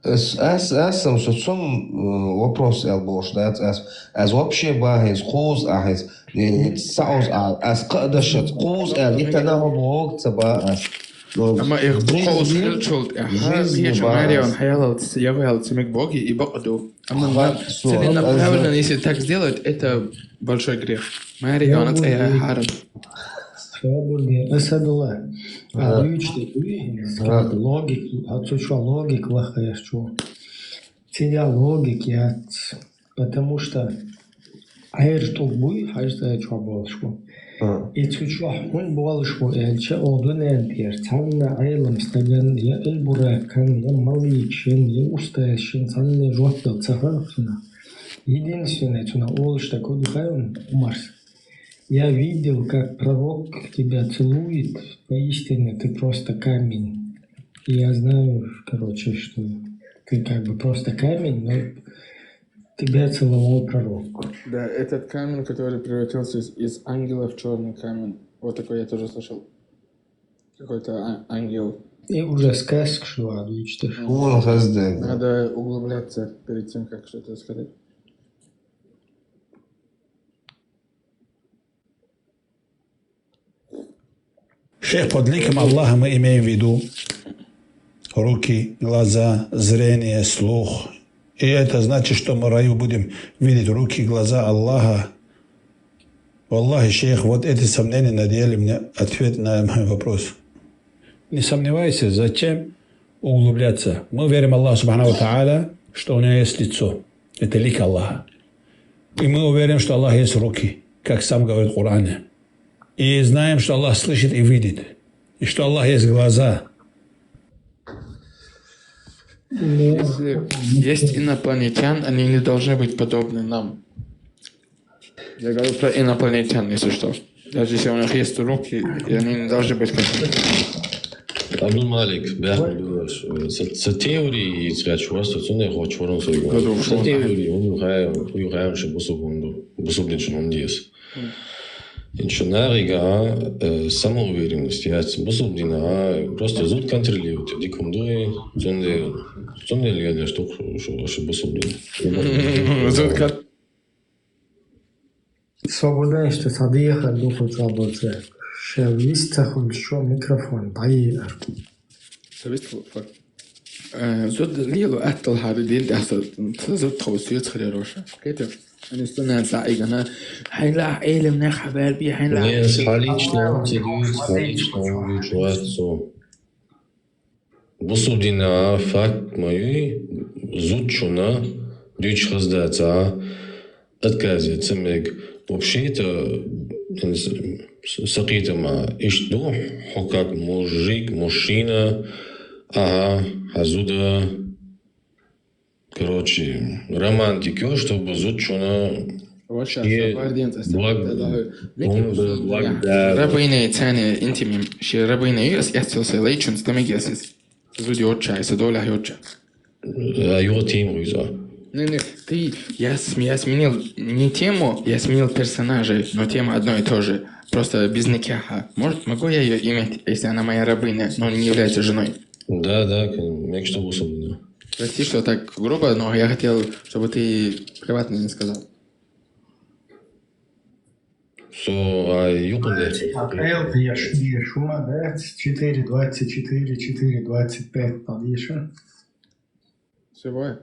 Ас, ас, ас сам со цунна, э, вопрос аьлла бохуш дац ас. Ас вообще бан хӀинца кхузза а хӀинца, э, сауза а, ас кхаа дашаца кхузза аьлла, йитана хӀума боху ца бан ас. Но Амма их жизни, кхузза хилчул тӀаьхьа, жизни кхечунга маре яхана хьаялалц, ягӀалц мег боги и бакъ ду. Амма на целенаправленно, если так сделать, это большой грех. Маре яхана цӀа яхьа хьарам. Шабурдин Асадулла. А дуьйцуш де дуй, как логик, а цу чохь логик лаххаеш чу. Цигахь логик яц, потому что Ӏер тӀулг буй, хьажа цӀа чохь болуш бу. И цу чохь хӀунда болуш бу аьлча, оха дуьнен тӀера цхьанна Ӏелам стаган, я Эльбуракан, я Маликшин, я Устайшин, цхьанна жоп дала ца хилла цунах. Единственное, цунах олуш дерг хӀун ду хаьий, Умарс? Я видел, как пророк тебя целует. Поистине ты просто камень. И я знаю, короче, что ты как бы просто камень, но тебя целовал пророк. Да, этот камень, который превратился из, из ангела в чёрный камень. Вот такой я тоже слышал. Какой-то а-, ангел. И уже сказка шла, видишь ты. Надо углубляться перед тем, как что-то сказать. Шейх, под ликом Аллаха мы имеем в виду руки, глаза, зрение, слух. И это значит, что мы в раю будем видеть руки, глаза Аллаха. Валлахи, шейх, вот эти сомнения надели мне ответ на мой вопрос. Не сомневайся, зачем углубляться? Мы верим Аллаху Субхану ва Тааля, что у него есть лицо. Это лик Аллаха. И мы уверены, что Аллах есть руки, как сам говорит в Коране. И знаем, что Аллах слышит и видит, и что Аллах есть глаза. Если есть инопланетян, они не должны быть подобны нам. Я говорю про инопланетян, если что. Даже если у них есть руки, и они не должны быть как Абдул-Малик, бехк ма бу, ца, ца теории, ца чувство, цунна хӀотташ вара со. Ца теории, хӀун ю хаьий, хӀун ю хаьий, шу бусулба хӀун ду, бусулба дин чу хӀун деза. Ин шу нагӀига, э, самоуверенность яц, бусулба дина, просто зуда контролирует, дика хӀун ду, цундела, цундела я деш тоху шу, шу бусулба дин. Зуда кон- Со гур даьлча, цхьа дехар ду кху чӀогӀа болчу. Ша вист ца хуьлучу микрофон дӀаеара. Ша вист хуьлу, факт. Э, зуда лело атталла хьара дин тӀехь со, со зуда тхо соьца хир яроша. Кхетий? Ани стунан саӀигана. Хьайн лахь Ӏелам нех хьабаьрби, хьайн лахь. Не, схьалична, ца дуьйцу, схьалична, вуьйцу вац со. Бусулба дина факт ма юй, зудчунна дуьйцуш хаза дац, а, отказ ян ца мега. Вообще-то, ин с-, с-, сакхетама иштта ду, хьо как мужик, мужчина, ага, хьан зуда. Короче, романтика, чтобы зудчунна шен благ-, он бу-, благ да. Рабыня, царна интимим, шен рабыня, ас эццел сай лайчун стамиги ас эс. Зуда йоцча, аса долахь йоцча. А юха тема виза. Не, не, ты, я, см- я сменил не тему, я сменил персонажей, но тема одно и то же. Просто без никаха. Может, могу я ее иметь, если она моя рабыня, но не является женой? Да, да, мек что бусум. Прости, что так грубо, но я хотел, чтобы ты приватно не сказал. Со, а юхун дерти. Хелп еш, еш, ума, да? четыре двадцать четыре, четыре двадцать пять подъеша. Всего?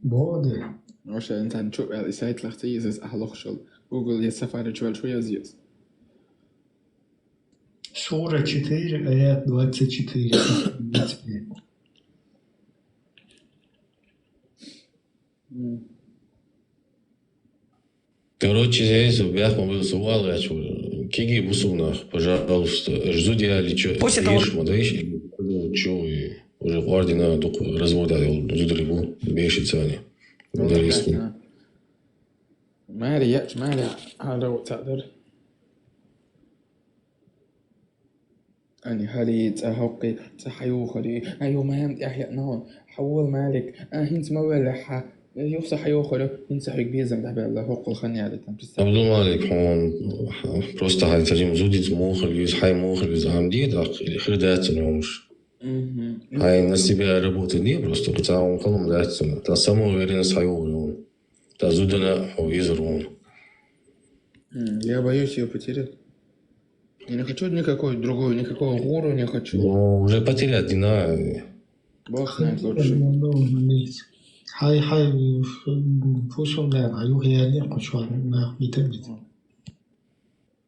Боды. Вообще, انت شو السايت لختي يزز اهلوخ شل. Google يا Safari شو شو يزيز. Сура четыре, аят двадцать четыре. Короче, здесь в Бяхман был сувал, я чё, киги бусумнах, пожалуйста, жду я ли чё, После того- ешь, ма, да, ешь, чё, и уже ордена только развода, я зудри был, бешится они. Интересно. Мари, я, Мари, алло, تعدر. أني هالي تأهوقي تحيوخري. أيو ما يمت أحيا نون. حول مالك. أهنت ما ولا ح يوصى حيوخري. ينسى حيك بيزم دحبي الله هوق الخني على تنفس. Абдулмалик, он просто хай сажим зудит мохализ, хай мохализ, амди, да, хирдат сумуш. Хай на себя работа не просто, потому он колом дат суму. Та самоуверенность хай он. Та зудана хо изрун. Я боюсь ее потерять. Я не хочу никакой другой, никакого гуру не хочу. Ну, уже потерять не надо. Бог знает лучше. Хай, хай, фусун да, а юг я не хочу, на битабит.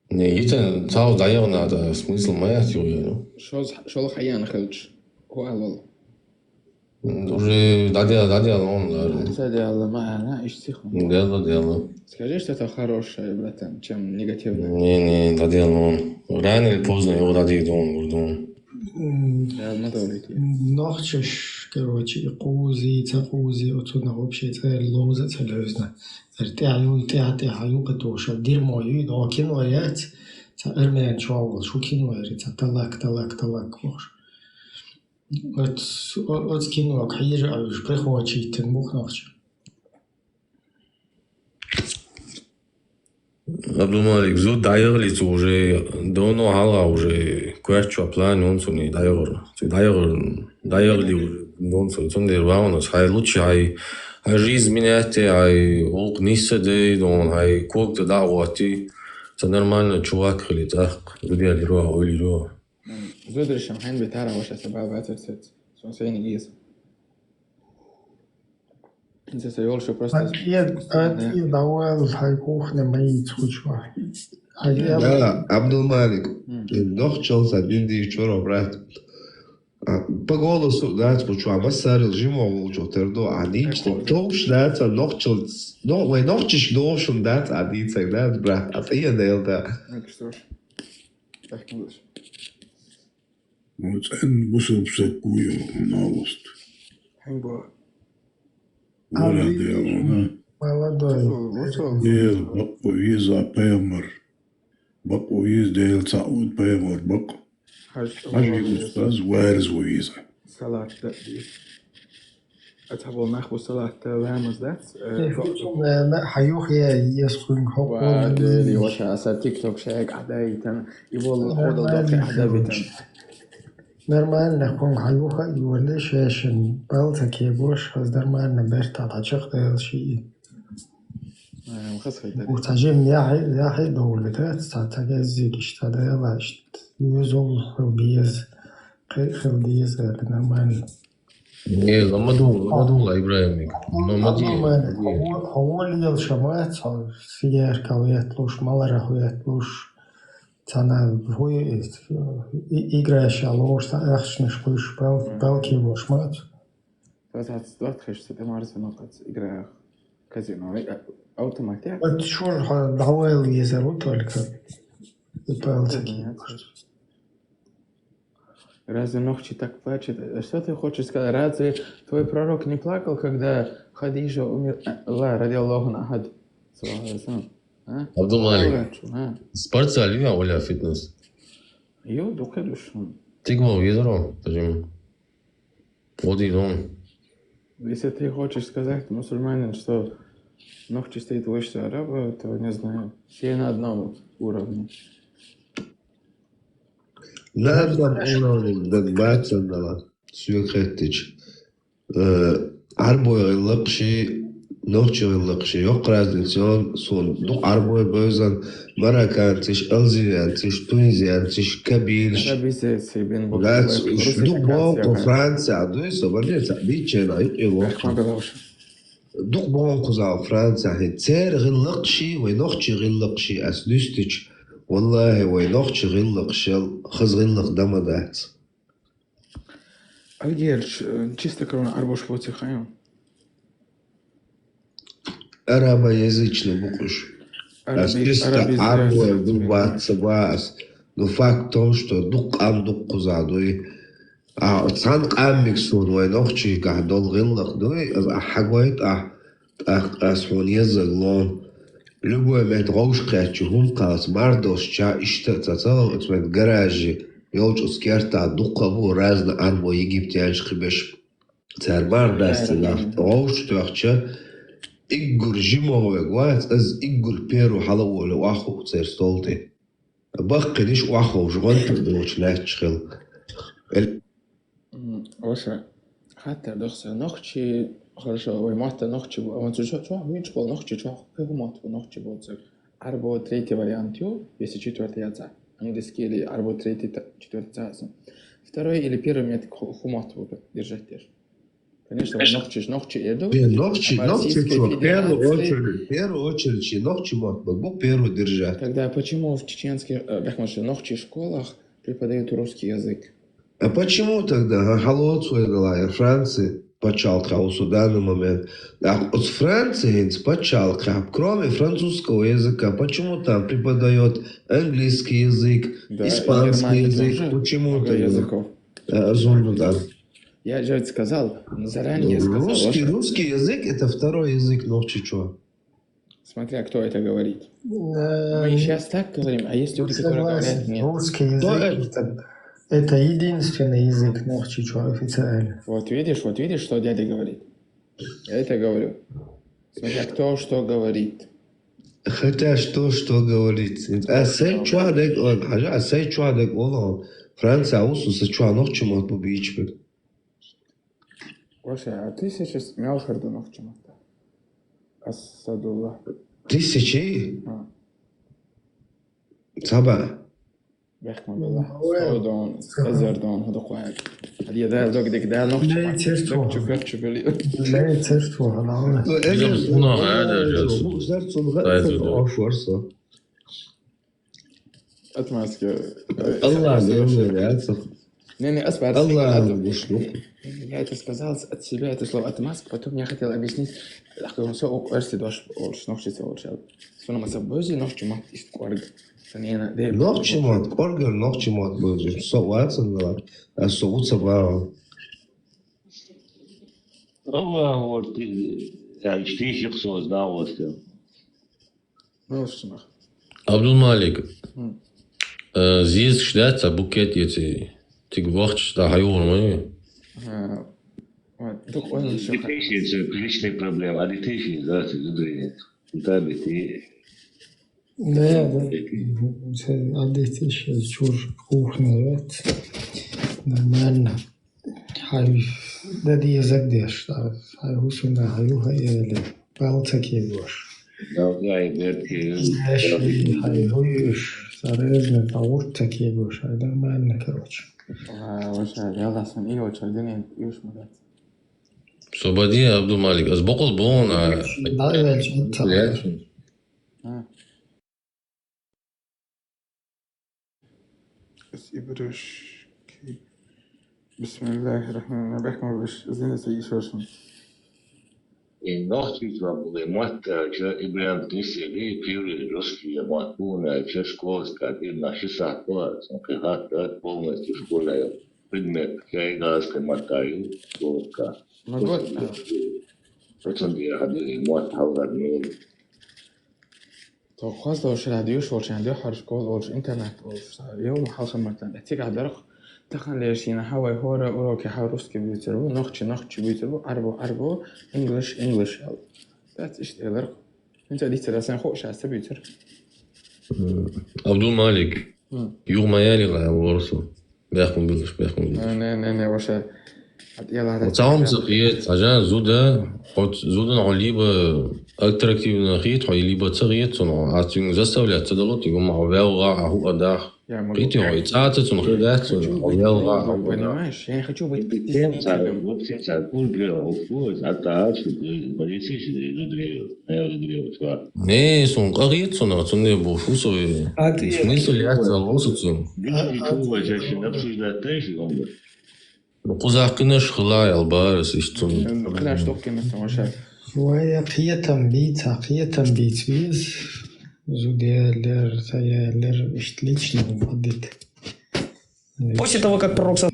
Не, это цау даёна, да, смысл моя теория, ну. Шол шол хаян хилч. Хуалол. Уже дадя, дадя, он, да. Сади Алла, ма она иштиху. Дело, дело. Скажи что-то хорошее, братан, чем негативное. Не, не, дадя, он. Рано или поздно его дадя, он, бурдун. Я ма дорити. Нохчеш, короче, и кузи, ца кузи, отсюда вообще цель лоза, цель лоза. Эр тя ю, тя, тя, ха ю, катоша, дерьмо ю, но кино яц, ца эрмен чуал, шу кино яри, ца талак, талак, талак, ваш. От, от кино, хайр, а уж прихвачить, тен бух нохче. Абдулмалик, зуд дайгълиц уже, доно хала уже, квачва план, он цуни дайгър. Цу дайгър, дайгъли уже, он цу, цун дер ваунас, хай лучше, хай, хай жизнь менять, хай олк нисса дей, дон, хай кок да дагъвати. Ца нормально чувак хили, так, зудя лиро, ой лиро. Зудришам хайн бетара ваша сабаба церцец. Сон сейни гиз. Инца са ёлшу просто. Ат ед, ат ед, давал, хай кухня мои цучва. Хай я, Да, Абдулмалик. М. Нохчал са бинди чоро, брат. А, по голосу, да, цучва, массарил жимо волчо тердо, а нич Прикольно. Тоуш, да, ца нохчал, но, вай нохчиш дошун, да, ца дица, да, брат. А ты я дел, да. Ну что ж. Так не будешь. Моцен бусуб сакую новост. Хэнго. Вара делона. Молодой. Вусо. Дел бакъу виза пемар. Бакъу виз дел цаун пемар бакъ. Хажи устаз варз виза. Салат да. Ацабол наху салат да ламаз да. Хаюх я, я скун Ва дели хокон. ваша аса тикток шайк адайтан. И вол ходал да адабитан. Нормально, хун хаюха и вале шешен. Балта ке бош, хаз нормально берта тачах да ши. Хас хайта. Ухтажим яхи, яхи довлетет, са тагезик, ишта да яла, ишта. Юзол хил биез, хил биез, это нормально. Не, ламаду, ламаду ла Ибраимик. Ламади. Хавол ел шамат, сигер кавет луш, малара хует луш. Цана хуй, игра шалош, са ахшнеш хуйш, бал, балки луш мат. Тас хас дот хеш сетемар санокат игра казино. Автоматия. Вот шур, давай езеру только. И балки. Разве Нохчи так плачет? Что ты хочешь сказать? Разве твой пророк не плакал, когда Хадижа умерла, ради Аллаху нахад? А? Абдулмалик. А? Спортзал, я, оля фитнес. Йо, духе душу. Тигмал визоро, тажим. What do you want? Если ты хочешь сказать мусульманин, что ногти стоит выше араба, то, не знаю, все на одном уровне. На одном уровне, да, бацандала, сюкеттич. Э, Арбой лакши, ногти лакши, ёк разница, он, сон, ду Арбой бозан, марокканциш, алжирянциш, тунизиянциш, кабилш. Арабизация бен бу-, Гац, бу-, ду бу-, бу-, Франция, ду, собрание, ца, бичена, юк, его. Эх, ма белош. Ду бу-, куза Франция, хе, цер гыллакши, вай ногти гыллакши, ас дюстич. Валлахи, вай ногти гыллакши, хыз гыллак дамадац. Алгерч, э, чисто кроме арбош воци хайм. Арабоязычный букуш. Ас Араби-, чисто арабизация арбой бен. Бубац, бац. Но факт в том, что ду къам ду куза дуй. А цан къаммик сон вай ногти гахь дол гыллак дуй, аз а хьагойт а. ТӀаккха ас хьуна еззаг лон. Любой мет гӀовш кхаьчча хӀума кхалца мардолча иштта а ца цал, оцу мет гаражи йолчу оцу кертахь дуккха а бу разна Ӏанво египтянаш кхибеш. Цара мардаста нах гӀовш тоьхча, иггур жимогӀойг вац, аз иггур перу хьала а волу охьахуъу церан стол тӀе. Баккхинаш охьаховшу гӀонтар доцуш лаьтташ хила. Эл- М, ваша, хаттар дахса, нохчи, хорошо, вай мотта нохчи бу, а вон цу чо-, чохь вуьйцуш болу нохчи чохь, кхин хӀун мотт бу нохчи боцург? Арбо третий вариант ю, если четвёртый яц, английский или арбо третий, та-, четвёртый ца аса. Второй или первый метод ху-, хӀун мотт бу держать деш? Конечно, нохчиш, нохчи эр ду. Не, нохчи, Ама нохчи Российской чо, в первую Федерации очередь, в первую очередь, чи нохчи мотт бу, бу первый держать. Тогда почему в чеченских, э, как мы, нохчи школах преподают русский язык? А почему тогда? Ха, хьалоцу вай далахь, Франция пачхьалкхехь ву со данный момент. Так, оцу Франция хӀинца пачхьалкхехь, кроме французского языка, почему там преподает английский язык, Да, и испанский Германия язык? Тоже Почему много тогда? Языков. Э, зумбу, да. Я же ведь сказал, заранее Ну, сказал, русский, Ваша. Русский язык — это второй язык нохчичо. Смотря кто это говорит. Э, Мы сейчас так говорим, а есть люди, которые согласен. Говорят, нет. Русский язык — это, это единственный язык нохчичо официально. Вот видишь, вот видишь, что дядя говорит? Я это говорю. Смотря кто что говорит. Хотя что, что говорит. А сай чохь дег он, хьажа, а сай чохь дег он, Франция усу, са чохь нохчи мотт бу бийча биг. Ваша, а тысяча с-, мел хир ду нохчи мотт? Асадулла. Тысячи? А. Саба. Бехк ма белла. Ну, Сто дон, эзар дон, хӀу дукха ваьлла. Хьан я дала дог дика дала нохчи мотт. Лей церт ву. Дог чу, дог чу бели. Лей церт ву, хьан. Ну, эзар хӀуна, а, да, да. Зар цунга, Дай цунга зуда. Оф варсо. Отмазка. Аллах, Отмазка. Аллах, Аллах. Не, не, ас бац. Аллах, Аллах. Я это сказал с-, от себя, это слово отмазка, потом я хотел объяснить, как он всё, о, эрси дош, олуш, нохчица олуш. Суна маса бози, нохчи мотт ист кӀорг. Санена, де. Нохчи мотт, кӀорган нохчи мотт бози. Со вацан да, а со уца баа. Аллах, вот, я, штишек создал, вот, всё. Абдулмалик, М. э, зезаш дац, а букет яций? Цига вахчаш дӀа хьайогӀур ма ю? А, вот, дукха ойла шо хьа- Детейшн, это личная проблема, а детейшн, да, это внутреннее. Да, детей. Да, да. Детей. Це а детейшн чур кухня, вот. Нормально. Хьай дан дезаг деш, хьай хӀусамда хьай ю хьай эле, бал ца кегош. Давгай берки. Деши хьай хӀуюш, царезна тагӀурт ца кегош, хьай нормально, короче. А, ваша, ялла сан и оча динен юш ма дац. Собади Абдулмалик, аз бокъал бон, а, Да, я читал. Я. А. Ас ибрашки. Бисмиллахир-рахманир-рахим. Бехк ма беш, извините, ишошин. И нохчичо були мотт, ча ибран тисели, пири русский мотт буна, ча школска, дирна ши сахьат, сон кхин хатта полностью школа, предмет, ча игалска мотт ю, школска. Могу? Процент я хадли мотт хьалгар нур. Тхо хоза долуш радиош волчу, дуьххьара школа волуш, интернет волуш, йовла хьалха мартан. Цигахь дарх Таханлерча дийнахьа вай хӀора уроке хьал русский буьйцур бу, нохчи нохчи буьйцур бу, Ӏарбо Ӏарбо, English English аьлла. Дац иштта элар. ХӀинца дийцар сан хӀо шаьста буьйцур. Абдул-Малик. Югъ ма ялийла, аьлла варсу. Бехкун билуш, бехкун билуш. Не, не, не, ваша. Цаумца кхет, ажа зуда, хӀоц зуда хьо либо аттрактивно хет, хьо либо ца хет, цун хьо ацин заставлять ца далут, игу ма хьо вяв гӀа, а хӀу а дах. Кхет хьо, и цаца цун хет, цун хьо вяв гӀа, а хӀу а дах. Понимаешь, я не хочу быть... Ты тем самым, вот тем самым, он говорил, уходит, а дальше, блин, полицейский, ну, две, наверное, две, вот, ладно. Не, сун къагъет сун, цун не бу фусови. А ты смысл я цал лосу цун. Люди не чувствуют, зачем обсуждать, знаешь, он говорит. Ну, кузахкинаш хила албарас иштун. Кхинаш тохкина сан ваша. Вай, кхетам бица, кхетам биц виз. Зудялер, саялер, иштта лично вадит. После того, как пророк са-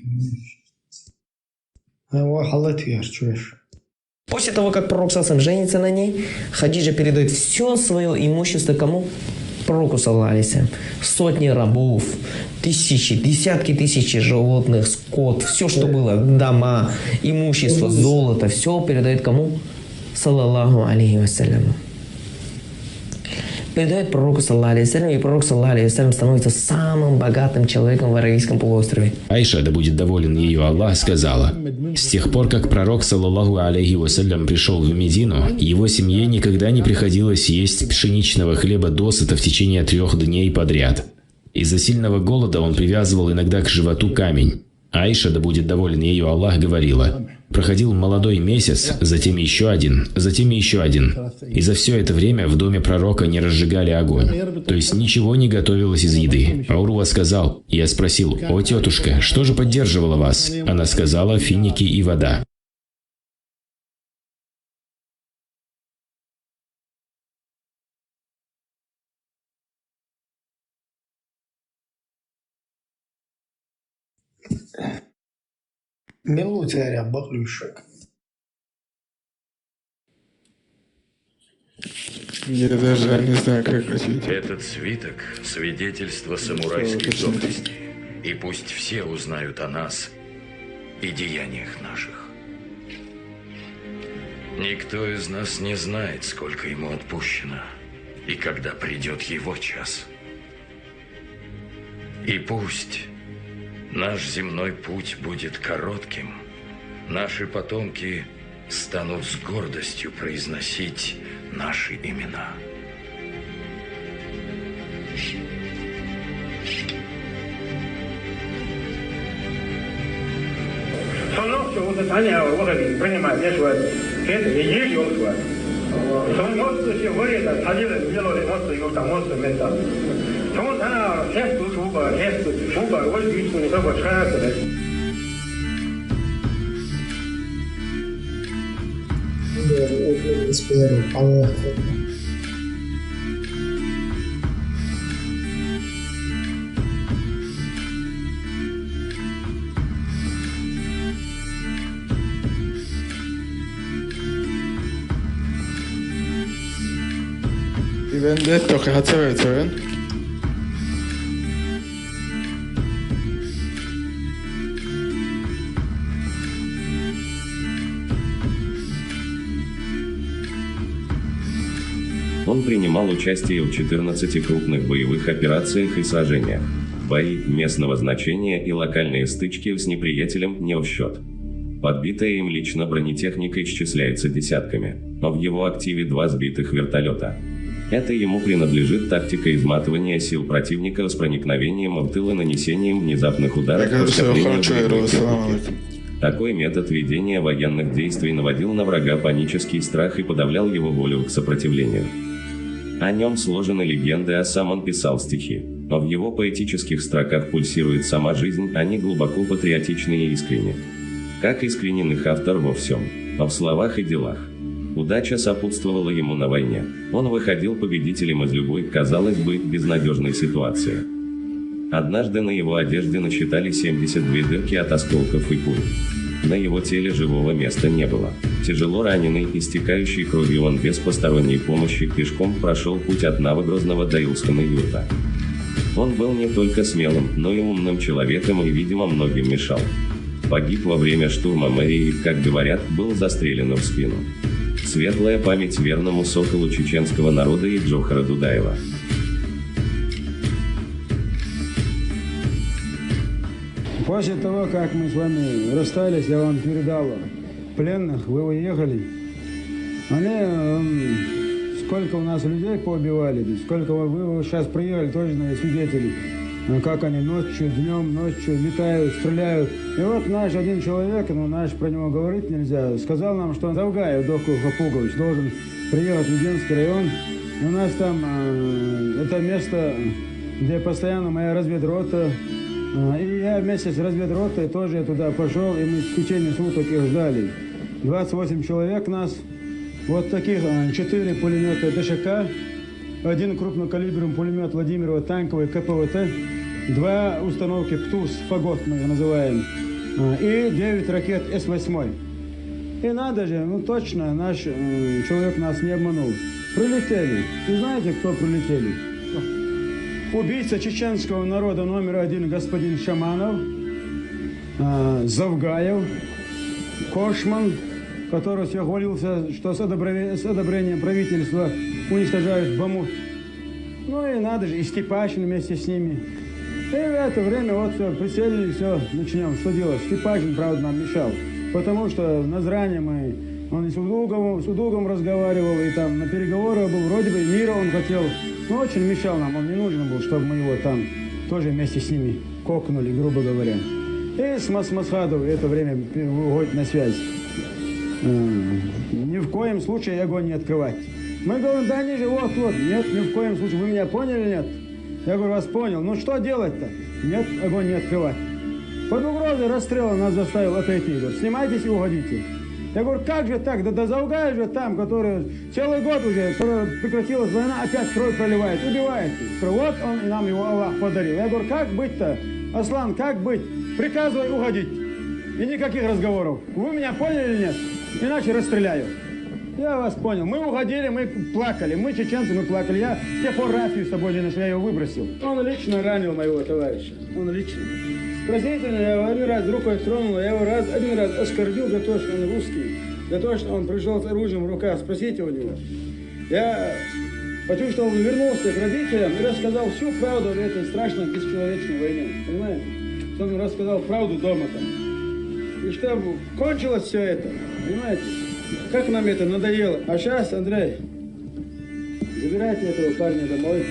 А, ва, халат вяр, чуешь. После того, как пророк саллаллаху алейхи ва саллям женится на ней, Хадиджа передает все свое имущество кому? Пророку, саллаллаху алейхи ва саллям. Сотни рабов, тысячи, десятки тысяч животных, скот, все, что было, дома, имущество, золото, все передает кому? Саллаллаху алейхи ва саллям. Передает пророку, саллаллаху алейхи ва саллям, и пророк, саллаллаху алейхи ва саллям, становится самым богатым человеком в Аравийском полуострове. Айша, да будет доволен ею Аллах, сказала: «С тех пор, как пророк, саллаллаху алейхи ва саллям, пришел в Медину, его семье никогда не приходилось есть пшеничного хлеба досыта в течение трех дней подряд. Из-за сильного голода он привязывал иногда к животу камень». Айша, да будет доволен ею Аллах, говорила: «Проходил молодой месяц, затем еще один, затем еще один. И за все это время в доме пророка не разжигали огонь. То есть ничего не готовилось из еды». Урва сказал: «Я спросил: „О, тетушка, что же поддерживало вас?“ Она сказала: „Финики и вода“». Мелу царя бакълюшек. Я даже не знаю, как ответить. Этот свиток — свидетельство самурайской доблести. И пусть все узнают о нас и деяниях наших. Никто из нас не знает, сколько ему отпущено и когда придет его час. И пусть наш земной путь будет коротким, наши потомки станут с гордостью произносить наши имена. Son noche uno tenía orden de primar eso, que te llegue yo fue. Son noche se fue, la salida de lo de otro, yo estamos de meta. Son tan gesto, suba, gesto, suba, hoy visto ni todo chance. Espero, Аллах. И вендетто хацавецавен. Он принимал участие в четырнадцати крупных боевых операциях и сражениях. Бои местного значения и локальные стычки с неприятелем не в счет. Подбитая им лично бронетехника исчисляется десятками, но в его активе два сбитых вертолета. Это ему принадлежит тактика изматывания сил противника с проникновением в тыл и нанесением внезапных ударов по скоплению боевой техники. Такой метод ведения военных действий наводил на врага панический страх и подавлял его волю к сопротивлению. О нем сложены легенды, а сам он писал стихи. Но в его поэтических строках пульсирует сама жизнь, они глубоко патриотичны и искренни. Как искренен их автор во всем, но в словах и делах. Удача сопутствовала ему на войне. Он выходил победителем из любой, казалось бы, безнадежной ситуации. Однажды на его одежде насчитали семьдесят две дырки от осколков и пуль. На его теле живого места не было. Тяжело раненый, истекающий кровью, он без посторонней помощи пешком прошел путь от Навогрозного до Илского юрта. Он был не только смелым, но и умным человеком и, видимо, многим мешал. Погиб во время штурма мэрии и, как говорят, был застрелен в спину. Светлая память верному соколу чеченского народа и Джохара Дудаева. После того, как мы с вами расстались, я вам передал пленных, вы уехали. Они, м, сколько у нас людей поубивали, сколько вы, вы сейчас приехали, тоже, наверное, свидетели. Э, Как они ночью, днем, ночью летают, стреляют. И вот наш один человек, ну, наш, про него говорить нельзя, сказал нам, что Завгаев Докуха Пугович должен приехать в Меденский район. И у нас там э, это место, где постоянно моя разведрота. Э, И я вместе с разведротой тоже туда пошел, и мы в течение суток их ждали. Двадцать восемь человек нас. Вот таких э, четыре пулемета Д Ш К, один крупнокалиберный пулемет Владимирова танковый К П В Т, два установки ПТУС, Фагот мы их называем, э, и девять ракет С восемь. И надо же, ну точно, наш э, человек нас не обманул. Прилетели. И знаете, кто прилетели? Убийца чеченского народа номер один, господин Шаманов, э, Завгаев, Кошман, который все хвалился, что с, одобре- с одобрением правительства уничтожают Бамут. Ну и надо же, и Степашин вместе с ними. И в это время вот все, прицелили, все, начнем. Что делать? Степашин, правда, нам мешал. Потому что на Зране мы, он и с Удуговым, с Удуговым разговаривал, и там на переговорах был, вроде бы и мира он хотел. Но очень мешал нам, он не нужен был, чтобы мы его там тоже вместе с ними кокнули, грубо говоря. И с Мас- Масхадов это время пи- выходит на связь. Э, Ни в коем случае огонь не открывать. Мы говорим, да они же вот-вот. Нет, ни в коем случае. Вы меня поняли, нет? Я говорю, вас понял. Ну что делать-то? Нет, огонь не открывать. Под угрозой расстрела нас заставил отойти. Говорит, снимайтесь и уходите. Я говорю, как же так? Да до Завгая же там, который целый год уже, когда прекратилась война, опять кровь проливает, убивает. Говорю, вот он и нам его Аллах подарил. Я говорю, как быть-то? Аслан, как быть? Приказывай уходить. И никаких разговоров. Вы меня поняли или нет? Иначе расстреляю. Я вас понял. Мы уходили, мы плакали. Мы, чеченцы, мы плакали. Я с тех пор рафию с собой не ношу, я его выбросил. Он лично ранил моего товарища. Он лично. Спросите у него, я его один раз рукой тронул, я его раз, один раз оскорбил за то, что он русский, за то, что он пришел с оружием в руках. Спросите у него. Я хочу, чтобы он вернулся к родителям и рассказал всю правду об этой страшной, бесчеловечной войне. Понимаете? Чтобы он рассказал правду дома там. И чтобы кончилось все это. Понимаете? Как нам это надоело. А сейчас, Андрей, забирайте этого парня домой.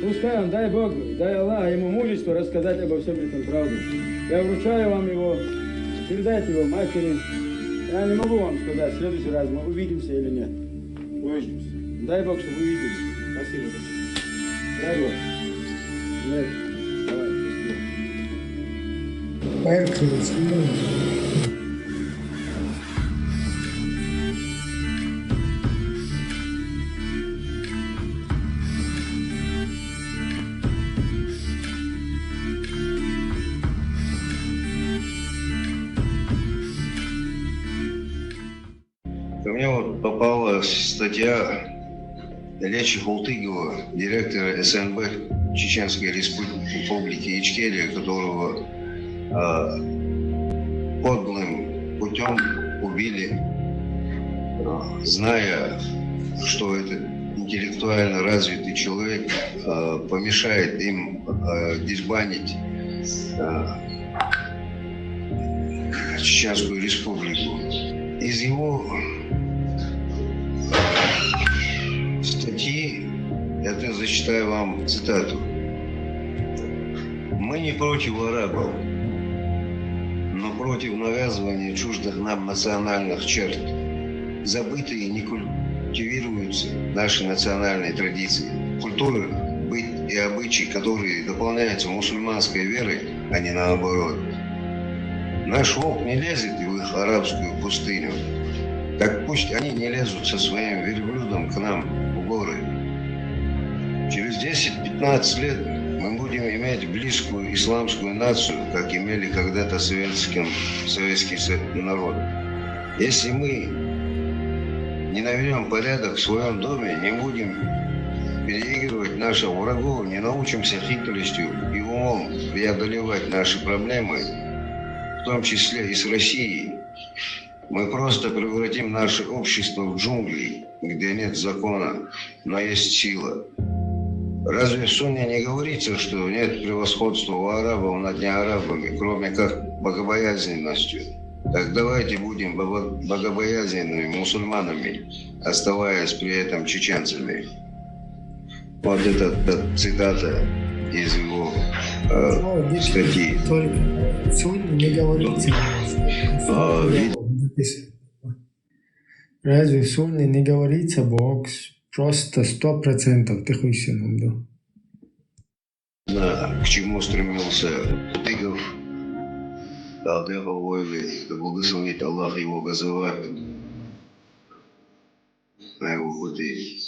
Пускай он, дай Бог, дай Аллах ему мужество рассказать обо всем этом правду. Я вручаю вам его, передайте его матери. Я не могу вам сказать, в следующий раз мы увидимся или нет. Увидимся. Дай Бог, чтобы увиделись. Спасибо большое. Дай Бог. Дай. Давай, счастливо. Поехали. Ко мне вот попала статья Лечи Хултыгова, директора С Н Б Чеченской Республики Ичкерия, которого э, подлым путем убили, э, зная, что этот интеллектуально развитый человек э, помешает им э, дербанить э, Чеченскую Республику. Из его статьи, я зачитаю вам цитату. Мы не против арабов, но против навязывания чуждых нам национальных черт. Забытые и не культивируются наши национальные традиции, культуры, быт и обычаи, которые дополняются мусульманской верой, а не наоборот. Наш волк не лезет в их арабскую пустыню. Так пусть они не лезут со своим верблюдом к нам в горы. Через десять-пятнадцать лет мы будем иметь близкую исламскую нацию, как имели когда-то советским, советский народ. Если мы не наведем порядок в своем доме, не будем Переигрывать наших врагов не научимся хитростью и умом преодолевать наши проблемы, в том числе и с Россией, мы просто превратим наше общество в джунгли, где нет закона, но есть сила. Разве в сунне не говорится, что нет превосходства у арабов над неарабами, кроме как богобоязненностью? Так давайте будем бого- богобоязненными мусульманами, оставаясь при этом чеченцами. Вот это, это цитата из его э, О, видишь, статьи. Только в сунне не говорится. А, вид- Разве в сунне не говорится Бог? Просто сто процентов ты хуйсином, да? На, к чему стремился Тыгов, когда воевали, да благословит Аллах его газовать на его пути.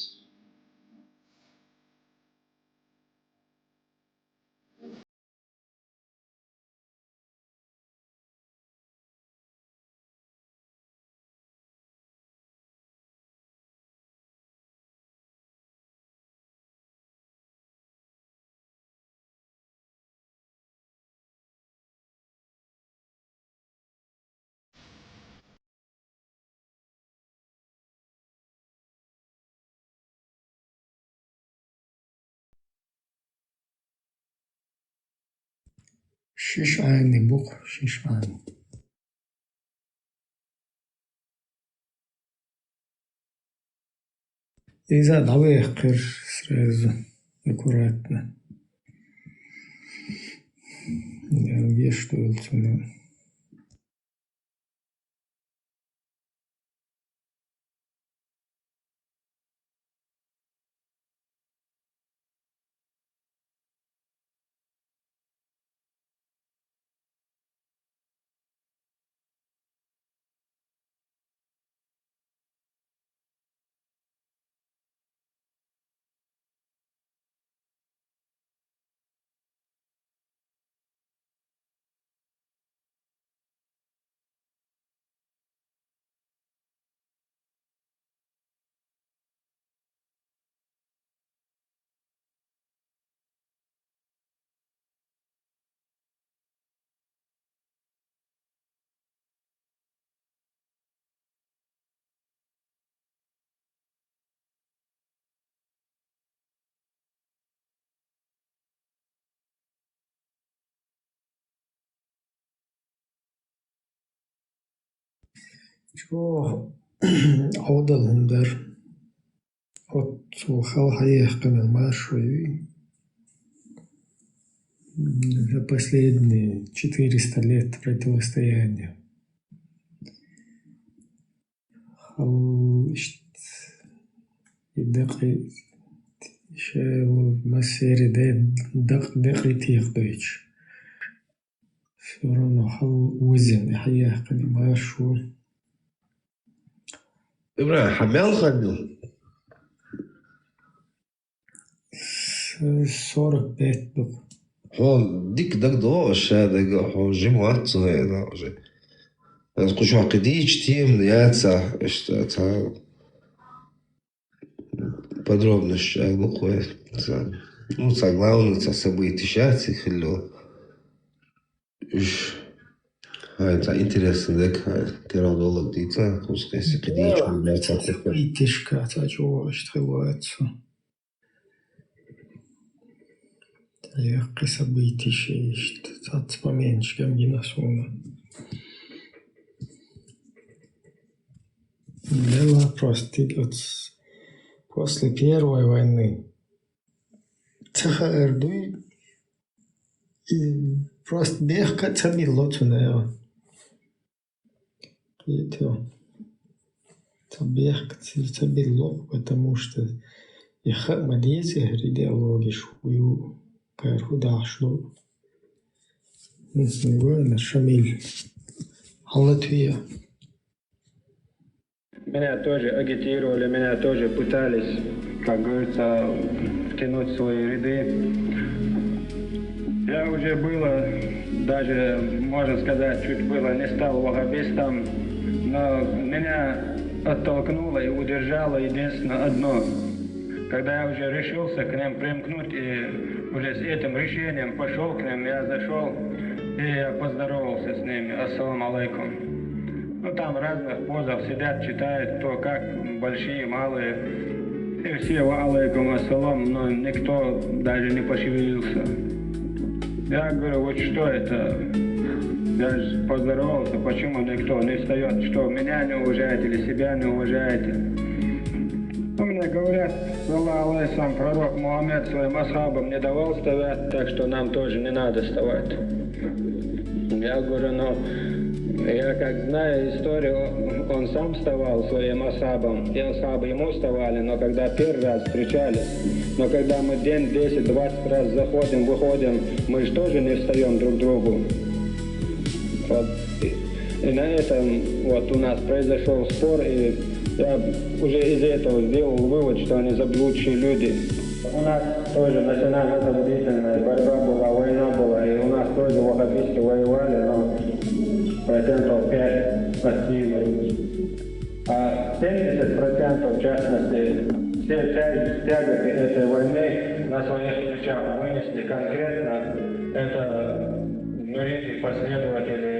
Шиш айни бук, шиш айни. Иза давай хыр сразу, аккуратно. Я вижу, что это, ну, Чё, одал хундар. От хал хаяхкана машуй. За последние четыреста лет противостояния. Хал ишт дакъи шевул масери де дакъ дакъи тих дойч. Всё равно хал узин хаяхкана машу. Ибра, хьа мел ха ду? С- сорок пять ду. Хьо дика дагадоагӀа, ша дага, хьо жима вац цу хенахь уже. Аз кху чохь кхидийча тема яцахь, иштта цхьа подробносташ аьлла бу-кх вай. Цхьа, ну, цхьа главный, цхьа событиш яц и хилла. Уж хьайн цхьа интересный дага, хьайн тера доллар дийца, кхуза кхеси кхидийча хьайн яцахь. Событишка цхьа чӀогӀа иштта хила вац цу. Яккхий событиш иштта, цхьацца моменташка гина суна. Дело просто оц-, после Первой войны ца хаар дуй, и просто бехка ца билло цунна. Кхетий. Ца бехк, ца, ца билло, потому что и хаа ма деза хӀара идеологеш хӀу ю, кхара хӀу дахьаш ду. М, Шамиль. Хьала туья. Меня тоже агитировали, меня тоже пытались, как говорится, втянуть в свои ряды. Я уже было, даже, можно сказать, чуть было не стал ваххабистом, но меня оттолкнуло и удержало единственно одно. Когда я уже решился к ним примкнуть и уже с этим решением пошел к ним, я зашел и я поздоровался с ними. Ассалам алейкум. Ну, там в разных позах сидят, читают, кто как, большие, малые. И все: «Ва алейкум ассалам», но никто даже не пошевелился. Я говорю: «Вот что это?» Я же поздоровался, почему никто не встает? Что, меня не уважает или себя не уважает? Ну, мне говорят: «Саллаху алейхи ва саллям, пророк Мухаммед своим асхабам не давал вставать, так что нам тоже не надо вставать». Я говорю: «Ну, я как знаю историю, он сам вставал своим асхабам, и асхабы ему вставали, но когда первый раз встречались, но когда мы день десять-двадцать раз заходим, выходим, мы же тоже не встаем друг другу». Вот. И, и на этом вот у нас произошел спор, и я уже из этого сделал вывод, что они заблудшие люди. У нас тоже национально-освободительная борьба была, война была, и у нас тоже ваххабисты воевали, но процентов пять от силы. А семьдесят процентов, в частности, все тяг-, тяготы этой войны на своих плечах вынесли конкретно это мюриды, последователи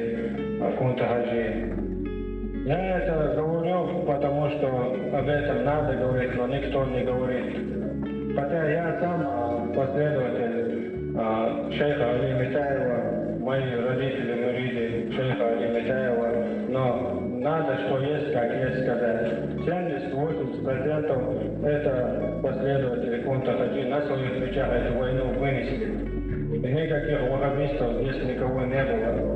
Кунта Хаджи. Я это говорю, потому что об этом надо говорить, но никто не говорит. Хотя я сам, а, последователь, а, шейха Али Митаева, мои родители мюриды шейха Али Митаева, но надо, что есть, как есть сказать. Семьдесят-восемьдесят процентов это последователи Кунта Хаджи на своих плечах эту войну вынесли. И никаких ваххабистов здесь никого не было.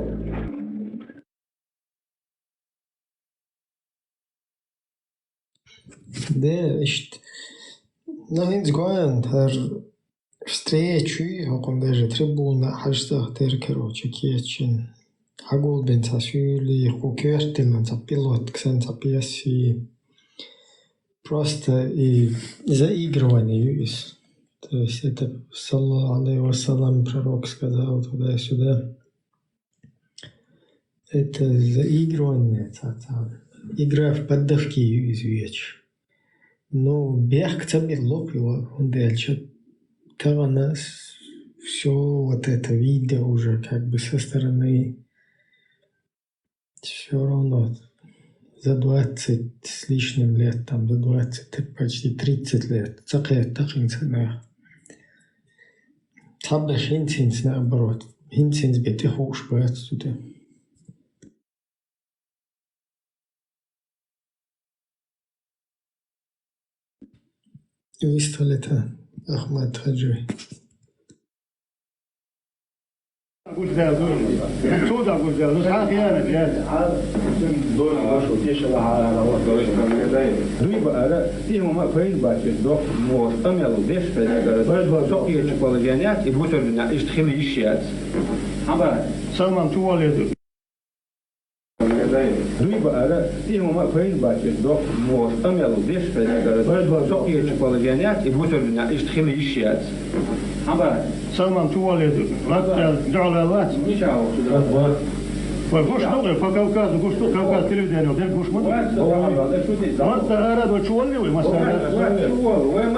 Де, иштта. Ну, хӀинца гоьна, хӀара встреча, хӀокхунна даже трибуна хьажцӀа деркаро чекечен. Хьагулбен цхьа суьйли, хӀу коьртина цхьа пилотка санна цхьа пьеса. Просто и заигрывание ю иза. То есть это, саллаллаху алейхи ва саллям, пророк сказал туда-сюда. Это заигрывание, цхьа, цхьа игра в поддавки ю иза веча. Ну, бехк ца билло-кх, хӀунда аьлча тахана с-, всё вот это видео уже как бы со стороны всё равно за двадцать с лишним лет, там, за двадцать, так почти тридцать лет ца кхетта-кх хӀинца нах. Цхьаберш хӀинца-хӀинца, наоборот, хӀинца-хӀинца бен тӀехуш бац цу тӀа. Вистхилита Ахмат-Хаджи. Гуш даьлла, цо да гуш даьлла, ну, цхьа а хиянат яц. Дуй баара, и хӀума пайда бац, доккха могаш къамел деш хезна дара. Со кхечу положенец и бусурбина иштта хила йиш яц. Хьаба? Салман, чу валле ду. Дуй баара, и хӀума пайда бац, доккха могаш къамел деш хезна дара. Со кхечу положенец и бусурбина иштта хила йиш яц. Хьаба? Салман, чу валле ду. Вай гуш ду, по Кавказу гуш ду, Кавказ телевидение, дер гуш ма ду. Марта ара до чу валле вай, масала.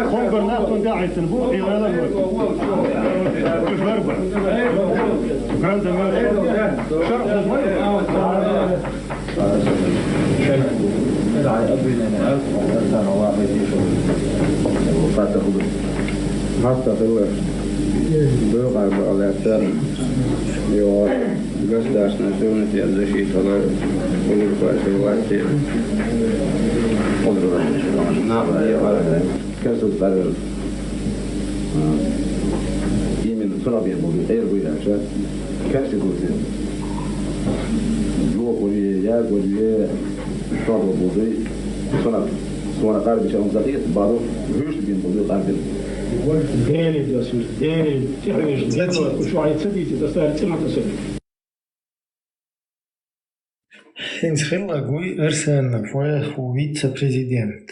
Хонгар нах тун даьӀийтина бу, и вала вай. Уж варба. Гранда мёртв. Шарх ма ю. Хатта хилла. Хатта хилла. Бокъонца лаьтта. Йо, государственный суверенитет защита хилла. Улучшается власти. Нахуй, я говорю. Керстачу дӀавелла. А, именно цунах бен болу, эр буй аьлча, Конституция. Лохуре, ягуре, шогӀа болу, цунах, суна къарбича, он закъист, баду, вуьшта бен болу къарбина. Дели досу, дели, тихьвеш, децо, шуьйца дийца, дастар цӀена досу. ХӀинца хилла вуй Арсанов, вай хӀу вице-президент.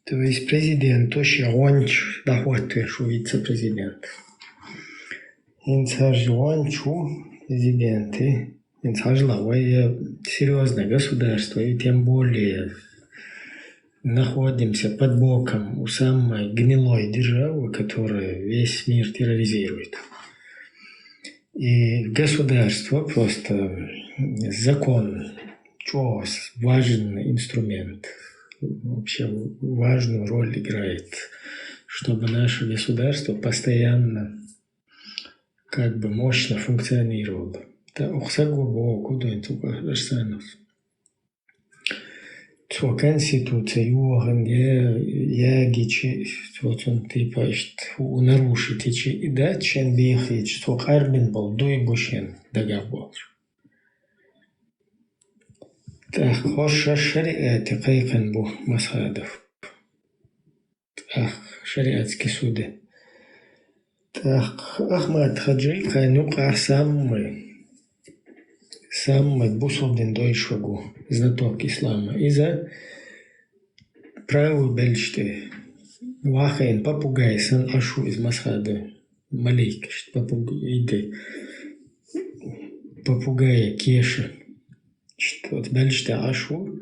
То есть президенту шен гӀонча дӀахӀоттавеш ву вице-президент. ХӀинца хӀара гӀонча ву президенте. ХӀинца хьажал вай, я серьёзное государство, и тем более находимся под боком у самой гнилой державы, которая весь мир терроризирует. И государство просто, закон, чё, важный инструмент, вообще важную роль играет, чтобы наше государство постоянно как бы мощно функционировало. Та ухсаг гу бо кудуин цука Арсанов. Цо конституция юган я, ягичи, цо цун типа ишт у нарушитичи, и дачен бихич, цо карбин бол дуй бушен дага болш. Так, хоша шариати кайкан бу Масхадов. Так, шариатский суды. Так, Ахмад Хаджи кайнук самый, самый бусулдин дойшогу, знаток ислама. Иза правый бельшты. Вахайн попугай сан ашу из Масхады. Малейкишт попугай иды. Попугай кеша. Ишт, от бельшты ашу,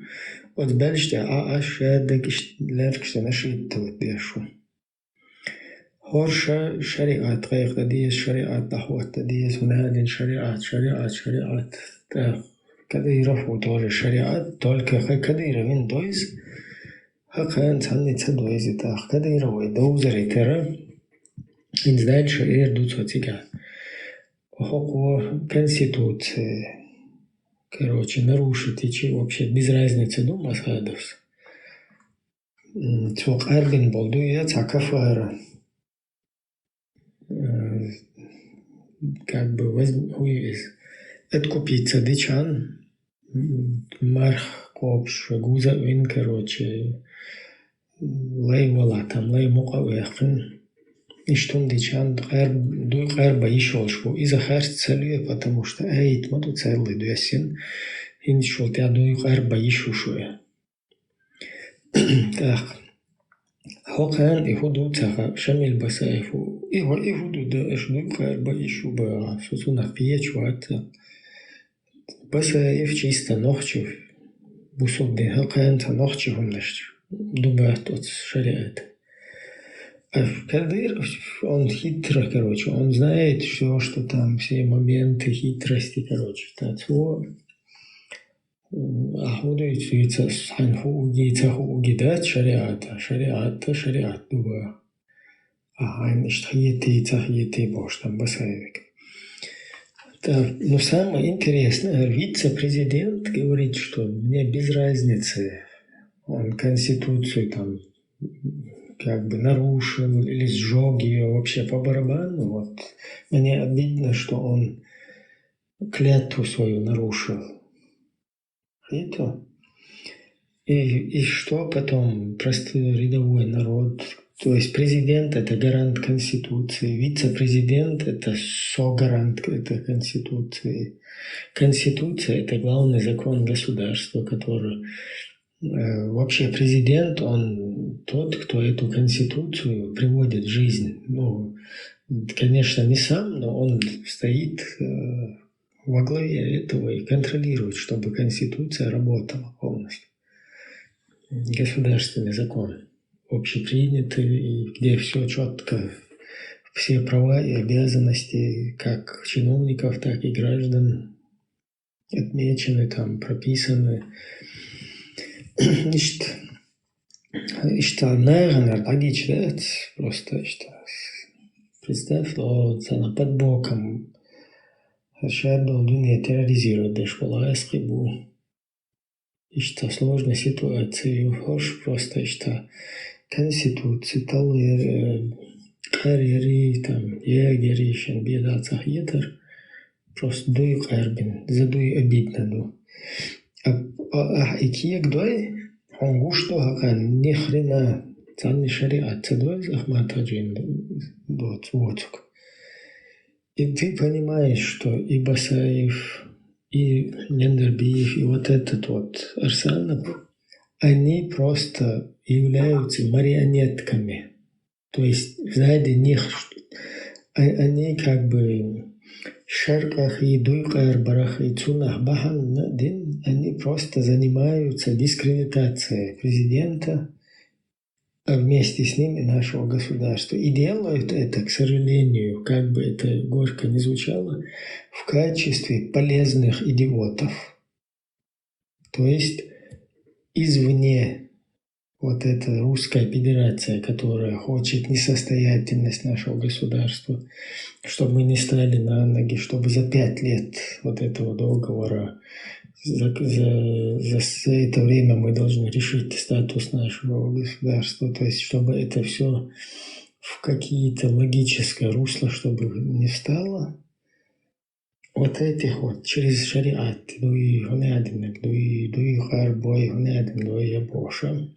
от бельшты а аш шадык ишт леркшты нашит вот бешу. Хорша шариат кайх дадиес, шариат дахват дадиес, уналин шариат, шариат, шариат. Так, Кадыров у тоже шариат, только ха Кадыровин дойз, ха кан цанни ца дойзи, так, Кадыровой доузери тера, ин дальше эр дуцо цига. Хокво конституция, короче, нарушить, и чи вообще без разницы, ну, Масхадовс. Цо карбин бол дуя ца кафара. Э, Как бы возьм-, хуй из. Откупиться дичан, марх копш, гуза вин, короче, лай вала, там, лай мука вяхин. Иштун дичан, кар-, дуй карба ишол шо. Иза харц целюе, потому что эйт мату целый дуэсин. Ин шо тя дуй карба ишу шуе. Так. Хокан и худу цаха Шамиль Басаев. И хо-, и худу да эш дуй карба ишу ба. Сусуна пиеч вата. Басаев чисто нохчев. Бусулдин хокан та нохчев умнаш. Дуба тот шариат. А Кадыров, он хитро, короче, он знает все, что там, все моменты хитрости, короче, так вот. Ахуду ица хан хууги, ица хууги дат шариата, шариата, шариат дуба. Ахайн ишт хиети, ица хиети бош там Басаевик. Так, ну, самое интересное, вице-президент говорит, что мне без разницы, он конституцию там как бы нарушил или сжег ее, вообще по барабану. Вот. Мне обидно, что он клятву свою нарушил. Это. И, и что потом простой рядовой народ? То есть президент — это гарант Конституции, вице-президент — это согарант этой Конституции. Конституция — это главный закон государства, который, э, вообще президент, он тот, кто эту Конституцию приводит в жизнь. Ну, конечно, не сам, но он стоит, э, во главе этого и контролирует, чтобы Конституция работала полностью. Государственный закон общепринятый, и где все четко, все права и обязанности как чиновников, так и граждан отмечены, там прописаны. Ишт, ишта, наверное, логично, просто ишта. Представь, вот она под боком. Сейчас должны терроризировать, да, школа, я скибу. Ишта сложная ситуация, уж просто ишта конституция, тал, э, карьери, там, егери, шен бедацах етер. Просто дуй карбин, за дуй обидно ду. А, а, а, и киек дуй, он гуш ду хакан, ни хрена, цанни шариат, ца дуй, Ахмат Хаджин, вот, вот. И ты понимаешь, что и Басаев, и Нендербиев, и вот этот вот Арсанов, они просто являются марионетками. То есть сзади них, а-, они как бы Шаркъахи, Дуйкъар барахи цунах бахьан дин, они просто занимаются дискредитацией президента, а вместе с ним и нашего государства. И делают это, к сожалению, как бы это горько ни звучало, в качестве полезных идиотов. То есть извне вот эта Русская Федерация, которая хочет несостоятельность нашего государства, чтобы мы не стали на ноги, чтобы за пять лет вот этого договора, за, за, за с- это время мы должны решить статус нашего государства, то есть чтобы это все в какие-то логическое русло, чтобы не встало. Вот этих вот через шариат, дуй гьунадинаг, дуй, дуй къарбой гьунадин дуй я боша.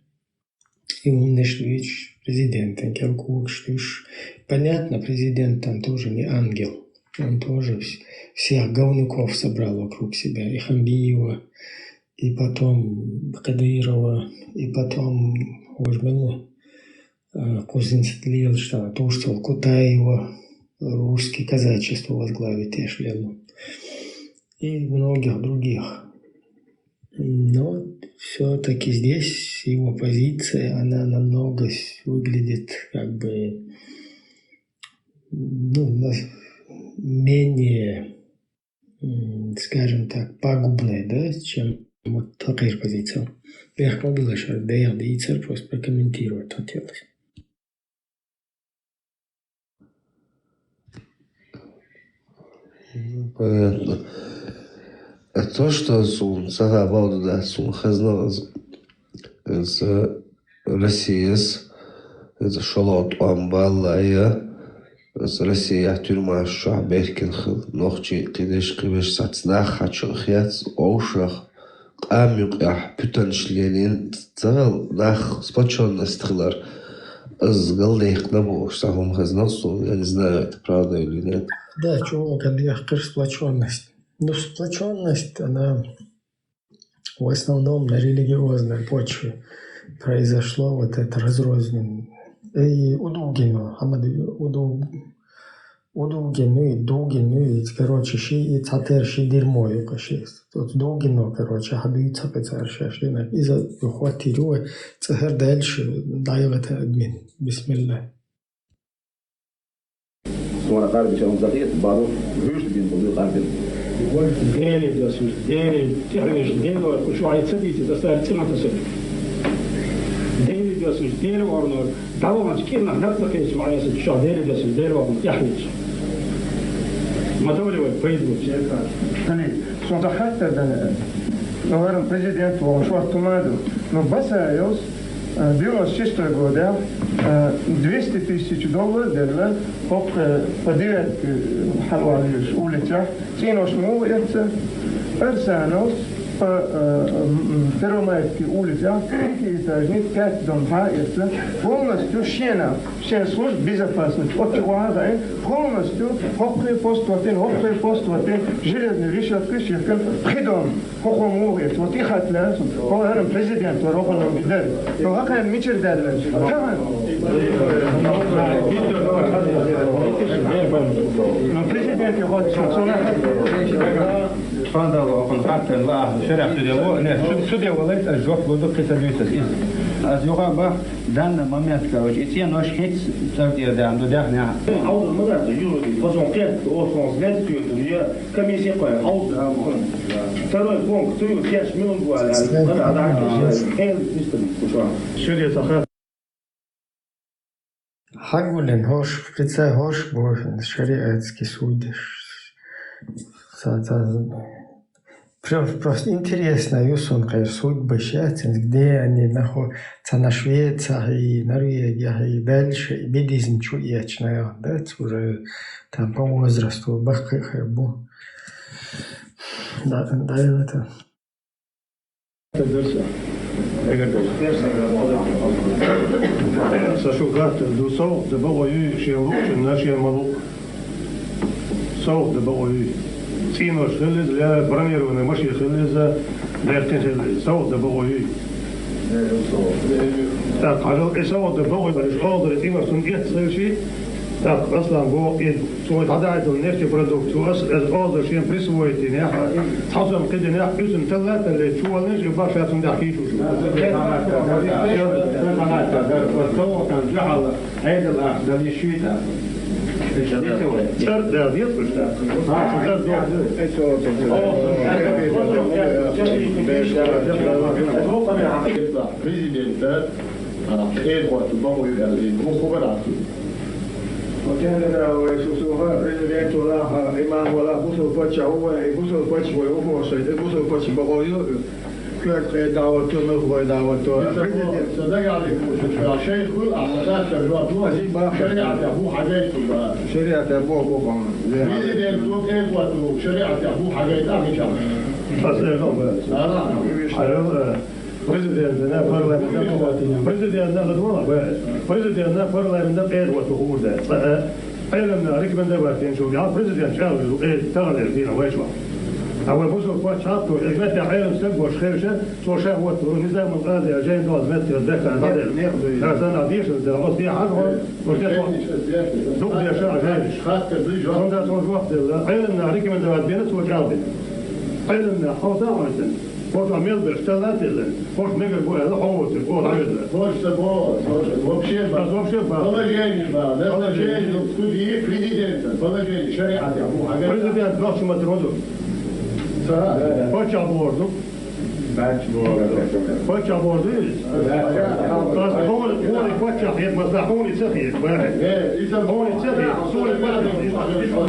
И умнеш дуйч президентен, кел кукш дуйш. Понятно, президент там тоже не ангел. Он тоже вс- всех говнюков собрал вокруг себя. И Хамбиева, и потом Кадырова, и потом Ужмелу, э, Кузинцетлиевич, там, Турцев, Кутаева, русский казачество возглавить Эшлелу. И многих других. Но все-таки здесь его позиция, она намного с- выглядит как бы ну, на- менее, м, скажем так, пагубной, да, чем вот такая же позиция. Я как бы лишь да я да и церковь прокомментировать хотелось. Понятно. А то, что сун сага балду да сун хазна с Россияс, это шолот он баллая, с Россия тюрьма шо беркин хил, нохчи кидеш кивеш сацнах хачу хяц, оушах, Къам юкъехь путанаш лелийна цагӀал нах сплочённость хилар. Из галдехкна бохуш, цхьа хӀума хезна суна, я не знаю, это правда или нет. Да, чего, конечно, сплочённость. Ну, сплочённость, она в основном на религиозной почве произошло, вот это разрознен. И удугино, амад уду удугенуй, дугенуй, короче, ши и цхьатера ши дирмо юкъа ши. Тут дугено, короче, хьадуй цхьа пецар шаш динар. Иза хватилуй, цхьа хӀара дальше дайгӀата админ. Бисмилла. Суна къарбича он захият бару, гуш дин бу къарбин. Дели досуш, дели тихвиш, дели ва кучу айца дийца, дастар цимата су. Дели досуш, дели орнор. Давамаш кӀирнах наб ца кхеча маӀа ясача чохь Дела десаш, Дела вахана тӀаьхьавеча. Ма довле вай, пайда лучу. Али, сон тӀа хаттар дан, ну, варан президент вон, шорт тумаду. Ну, Басаевс, э, девяносто шестой годах, э, двести тысяч доллар делла, хӀокху, э, по девятке, э, хьалваллаш улицах. ЦӀенош муха эцна? Арсановс по, э, м, Первомайский улицах пятиэтажный пять дом хьа эцна. Полностью шена, шен служба безопасности. Оццу вахана полностью хӀокху пост ватин, хӀокху пост ватин, железный решётка шекан, пхи дом. ХӀокху муха эцна? Вот и хатла, хӀара президент вара, хӀокху дом бидар. Ну, хӀокху мичара даьлла? Тахана. Ну, президент я хӀотта, сон Фандал окхун хаттар ла, шарах шу де во, не, шу, шу де валайт, аз жоп луду кхица дуьйцас из. Аз юха бах, данна момент, короче, и ценош хиц цар тӀера дан, ду дяхня. Хьалдур ма дац, юрди, фазон кхетта, оццо знаете, кто это, я комиссия кхой, хьалдур, а, второй пункт, ты кеш милунгуаля, а, а, а, а, хел, быстро, куча. Шу де саха. Хьагулин хӀорш, прицай хӀорш бохин шариатский судьяш. Ца, ца, про-, просто интересно, юсун кхайр судьба сейчас, где они находятся, на Швециях и Норвегиях и дальше, и буддизм чу ечна, да, уже там по возрасту бахкы хабу. Да, да, это. Эгер ду. Са шу гатта ду, совгӀат дан бакъо юй шен луучунна, шен ма лу. СовгӀат дан бакъо юй. ЦӀенош хила иза, я бронированный машин хила иза, баьккхина хила иза. СовгӀат дан бакъо юй. ТӀаккха хьажал, и совгӀат дан бакъо юй, хьалдара цӀенош цунна эцна хила ши. Так, Аслан, бо и цо дӀадаьдала нефтепродукцию, ас, ас оза шен присвоить динехь, цхьа сом кхидинехь, уьззина талла а талле, чуваллаш и башха цунна тӀехь кийчуш. Цар да, деза уьш, да. ЦӀар да, деза уьш, да. Президента, а, хӀун бара цо? Ва кегӀлера вай шу суха президент валахь, имам валахь, бусул паччахь ву вай, и бусул паччахь вай ухуш, и бусул паччахь бакъо ю, коьрта кхе дӀа ватто, муьлхха вай дӀа ватто. Президент. Сан дагахь дика ву шу, ша шайх хуьлу, ахьа хаттар жоп ло, шариӀатехь бу хьагайта шу. ШариӀатехь бу, бу хьуна. Президент ву, кхе ватто, шариӀатехь бу хьагайта, мичахь? Аса, э, хьо, бе. Ара. Ара, э. Президентна, парламентна, президентна, ладвала, бе, президентна, парламентна пӀеда вату хуур дац. Ткъа, э, Ӏеламна рекомендовать динчул тӀаьхьа президент чӀагӀлур ду, э, таханлера дийнахь вайшла. А вай бусулба паччахьо, э, меттехь Ӏелам стаг волуш хевшина, цо ша вату, низамул къади, жайн долу меттехь декхар, дадер. Да, санна дешар дара, оцу дехьа хьажа, оцу дехьа. Дукха дешар, а жайнаш. Цунна цо жоп делла, Ӏеламна рекомендовать бина, цо чӀагӀдина. Ӏеламна хьовса а хьовсина. Хьо мел берш талла а тиллина, хьо мегар бу аьлла, хьо воцург, хьо дӀавелла. Хьо ца бо, хьо вообще ба. Ас вообще ба. Положение ба, назначение судьи президента, положение шариӀатехь бу хьагайта. Президент нохчийн маттахь ма ду. Ца. Паччахь бохург ду. Паччахь бохург ду иза. Ас хьуна, хьуна паччахь хета, масала, хьуна ца хета, бахьа. Э, иза хьуна ца хета, суна паччахь хета. Хьо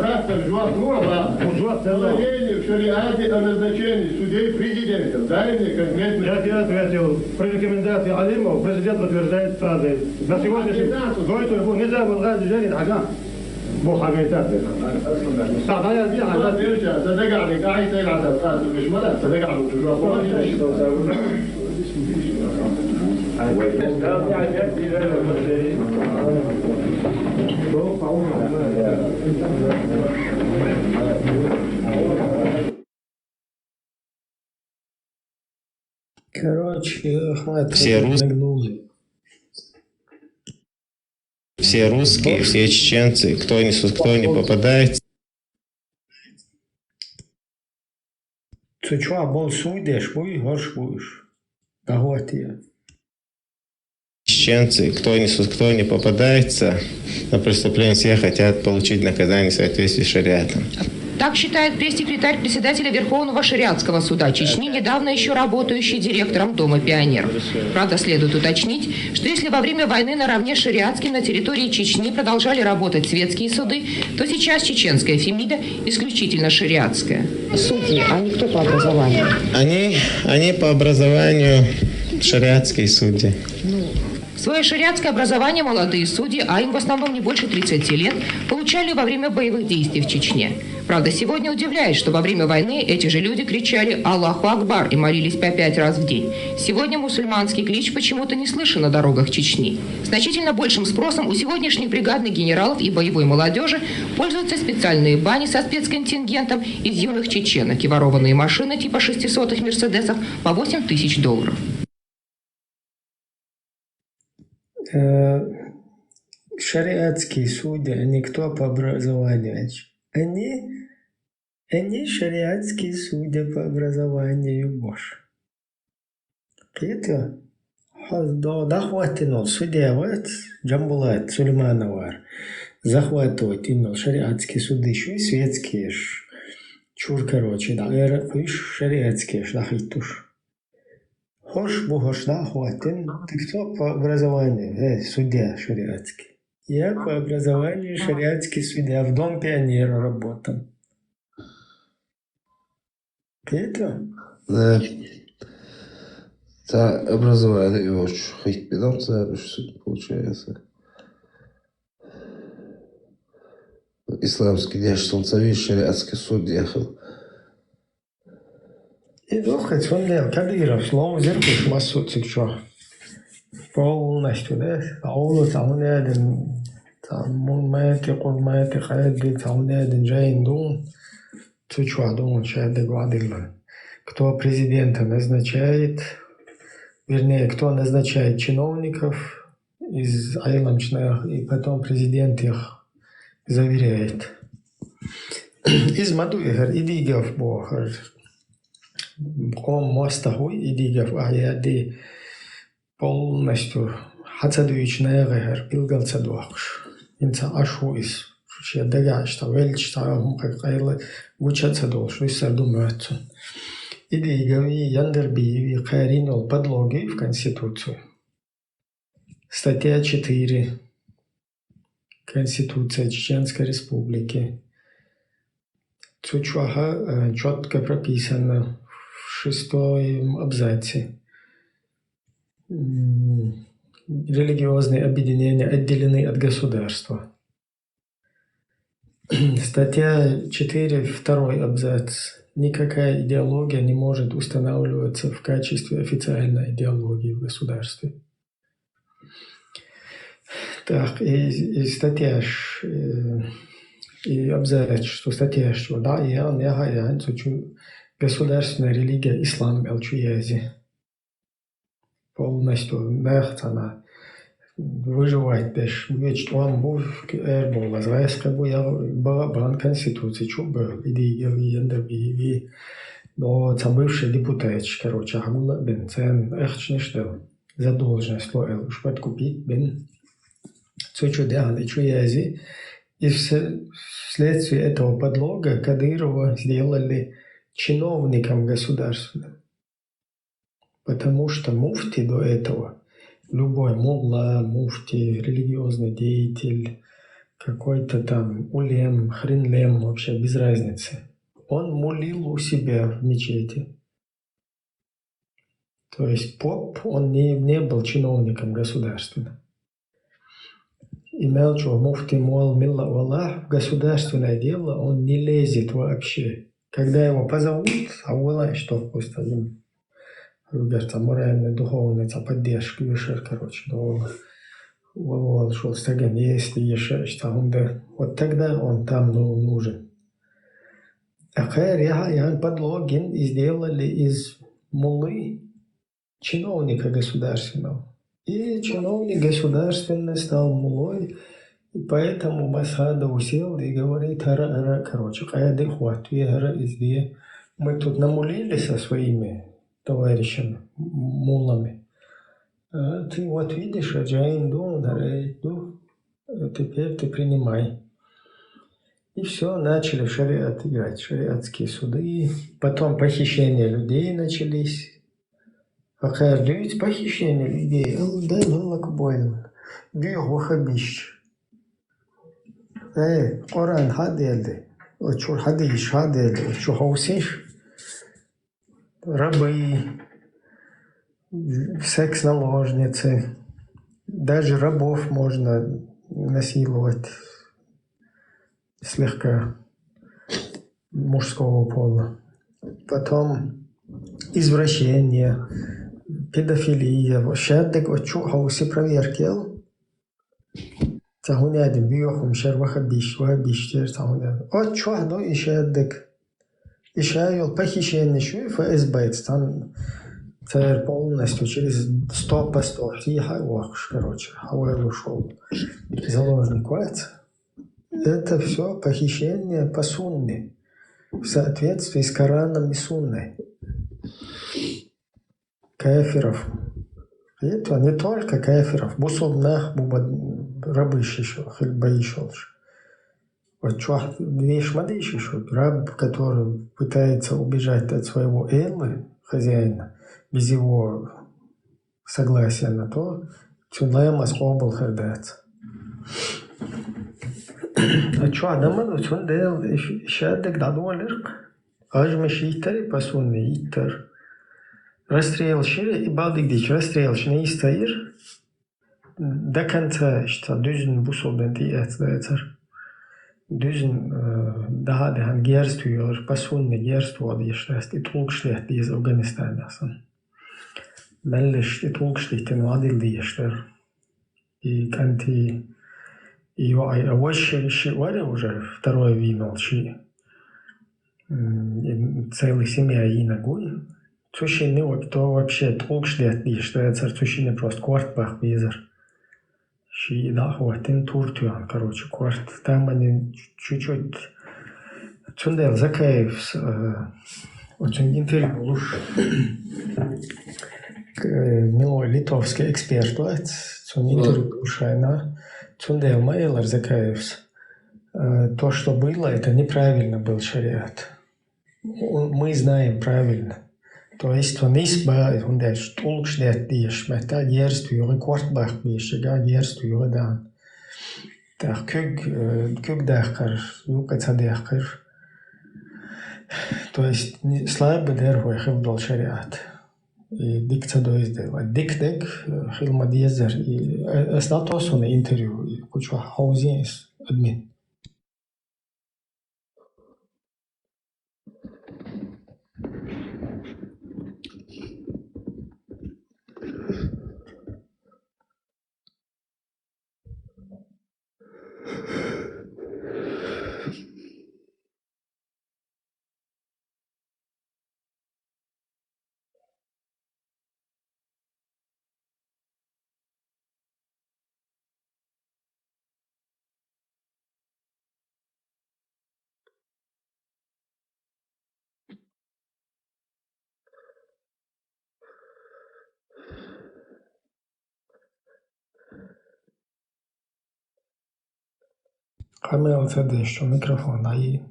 жоп ло, ба. Хьо жоп ца ло. Положение в шариате о назначении судей президентом. Дай мне конкретный. Я тебе ответил. При рекомендации Алимова президент утверждает кади. На сегодняшний день. Гойтур бу низамул къади жайнаш хьажа. Бу хьагайта. Сан дагахь дика, сан дагахь дика, ай, сан дагахь дика, ай, сан дагахь дика. Короче, хватит. Все рус-, нагнули. Все русские, все чеченцы, кто не су-, кто не попадает. Цу чохь болу суйдеш буй, хӀорш бу уьш. ДӀахӀоттае. Чеченцы, кто не су-, кто не попадается на преступление, все хотят получить наказание в соответствии с шариатом. Так считает пресс-секретарь председателя Верховного шариатского суда Чечни, недавно еще работающий директором Дома пионеров. Правда, следует уточнить, что если во время войны наравне с шариатским на территории Чечни продолжали работать светские суды, то сейчас чеченская фемида исключительно шариатская. Судьи, они кто по образованию? Они, они по образованию шариатские судьи. Свое шариатское образование молодые судьи, а им в основном не больше тридцати лет, получали во время боевых действий в Чечне. Правда, сегодня удивляет, что во время войны эти же люди кричали «Аллаху Акбар» и молились по пять раз в день. Сегодня мусульманский клич почему-то не слышен на дорогах Чечни. Значительно большим спросом у сегодняшних бригадных генералов и боевой молодежи пользуются специальные бани со спецконтингентом из юных чеченок и ворованные машины типа шестисотых «Мерседесов» по восемь тысяч долларов. Э, шариатские судьи, они кто по образованию? Они, они шариатские судьи по образованию, Бош. Кхета, хьо до-, дӀахӀоттина волу судья вац, Джамбулат Сулейманов вара. Захватывать йина волу шариатские суды, шу светские ж. Чур, короче, дӀа эр а кхуьйсуш, шариатские ж дӀахӀиттуш. ХӀорш бу хӀорш дӀахӀоттина, ты кто по образованию? Э, судья шариатский. Я по образованию шариатский судья, в Дом пионеров работал. Кхета? Да. Цхьа образование йоцуш хӀиттабелла цара уьш, получается. Исламский дешнаш ца вийза, шариатский судья хила. И дохкать, цундела Кадыровс ловзира уьш массо а цига чохь. Полностью, да? Олу цхьа хӀун аьлла, цхьа мун мати, къур мати, къаьдди, цхьа хӀун аьлла, жайна ду. Цу чохь ду шадерг вадилла. Кто президента назначает, вернее, кто назначает чиновников из Айланчных, и потом президент их заверяет. Из ма ду и хӀара идигов бохар. Къом мостагӀа вуй идигов ахьа яди полностью хьа ца дуьйчу наха хӀара билгал ца дохкуш. ХӀинца Ӏаш ву иза. Шен дагахь иштта велча, цхьа а хӀума кхайкхайла гуча а ца долуш, виссар ду моьтту. Идигови, Яндарбиеви кхарийна йолу подлоги в Конституцию. Статья четыре. Конституция Чеченской Республики. Цу чохь, э, чётко прописано в шестом абзаце. М, религиозные объединения отделены от государства. Статья четыре, второй абзац. Никакая идеология не может устанавливаться в качестве официальной идеологии в государстве. Так, и, и статьяш, э, и абзац, что статьяш, что да, и я, я, я, я, цу чу государственная религия ислам аьлла чу язи. Полностью нах цхьана выживать деш, вуьйцу тӀом бу, эр бу, лазгӀаскхи бу, я бага бан конституция чу бу, иди, я, я, я, я, я, но ца бывший депутаташ, короче, хьагула а бен, царна ахчанаш дала, задолженность ло аьлла, уж подкупить бен. Цу чу дехьана и чу язи, и все, вследствие этого подлога Кадырова сделали чиновником государственным. Потому что муфти до этого, любой мулла, муфти, религиозный деятель, какой-то там улем, хренлем, вообще без разницы. Он мулил у себя в мечети. То есть поп, он не, не был чиновником государственным. И мел чу муфти, мол, милла валахь, в государственное дело он не лезет вообще. Когда его позовут, а валахь, что вкус-то им. Говорит, а моральная, духовная, ца поддержка, ешер, короче, дома. Вал, вал, шел стаган, если ешер, что он да. Вот тогда он там, ну, нужен. А кхайра яхьа, яхьа подлогин и сделали из муллы чиновника государственного. И чиновник государственный стал муллой, и поэтому Масхадов сел и говорит, хӀара, хӀара, короче, къаьда хӀоттаве, хӀара, изде. Мы тут намулили со своими товарищами, муллами. А ты вот видишь, а Джаин ду, хӀара ду, теперь ты принимай. И все, начали в шариат играть, шариатские суды. Потом похищения людей начались. А кхайра дуьйцу похищение людей, дай лалак бойла. Дуьйху ваххабисташ. Эй, Къуръан хьаделли, оцу чуьра хьадисаш хьаделли, оцу чу хьовсийша. Рабы, секс-наложницы, даже рабов можно насиловать слегка мужского пола. Потом извращение, педофилия. Шаддаг оцу чу хьовсий, проверка ял. Ца хӀун яди, боьху шер ваххабисташ, ваххабисташ тера ца хӀун яди. Оцу чохь ду и шаддаг. И ша йолу похищение шу ФСБ-ца, царна цара полностью через сто по сто хьийха а вохкуш, короче, хьавоьллуш волу заложник вац. Это все похищение по сунне, в соответствии с Кораном и Сунной. Кафиров. Это не только кафиров, бусулба нах бу бад-, рабыш шу хила баьш волуш. Вот чохь деш ма дийши шу, раб, который пытается убежать от своего эла, хозяина, без его согласия на то, цуьнан ламаз къобал хир дац. А чохь дан ма ду, цундела и ш-, шаддаг дӀадолийра-кх. Ажмаш йиттара и по сунне йиттара. Расстрелаш йира, и бакъдерг дийцича, расстрелаш нийса ца йира. До конца иштта дуьзна бусулба дин тӀеэцна дацара. Дуьзна, э, дахьа а даьхьна герз туьйхира, по сунне герз тоха дезаш дац, и тӀулгаш детта деза Афганистанехь санна. Меллаша и тӀулгаш диттина вадийла дезаш дара. И кӀанти, и йоӀ, а вайша шиъ вара уже, второй вийна волу шиъ. М, и целая семья йийнарг вуй. Цу шинна вот, то вообще тӀулгаш детта дезаш дацара, цу шинна просто корта баккха безара. Ши дахватин туртуян, короче, кварт. Там они чуть-чуть. Цундел Закаев, э, очень интервью луш. Э, милой литовский эксперт, вот, цун интервью лушайна. Цундел Майлар Закаев. Э, то, что было, это неправильно был шариат. Мы знаем правильно. То есть он из ба, он дальше тулкш дет деш, мета дерст юры кварт бах беш, га дерст юры дан. Так, кюг, э, кюг дахкар, юка ца дахкар. То есть слабый дер хой хил дол шариат. И дик ца доиздел. Дик дик, э, хил мадьезер. И, э, стал тосуна интервью, и кучу хаузин админ. Камера цадеш, микрофон, ай.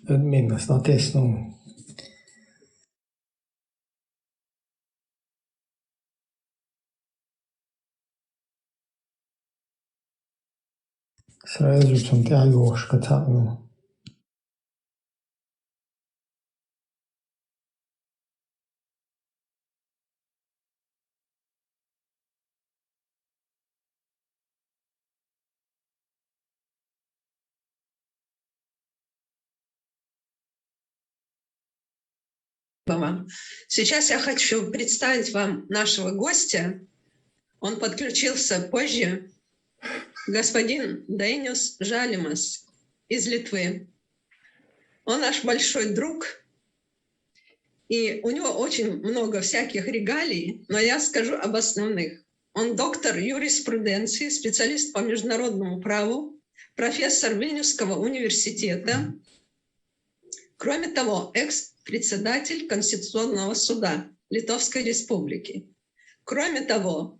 Админ, снатес, ну. Сразу цун тяжёшка цапнул. Вам. Сейчас я хочу представить вам нашего гостя. Он подключился позже. Господин Даиниус Жалимас из Литвы. Он наш большой друг, и у него очень много всяких регалий, но я скажу об основных. Он доктор юриспруденции, специалист по международному праву, профессор Вильнюсского университета. Кроме того, экс-председатель Конституционного суда Литовской Республики. Кроме того,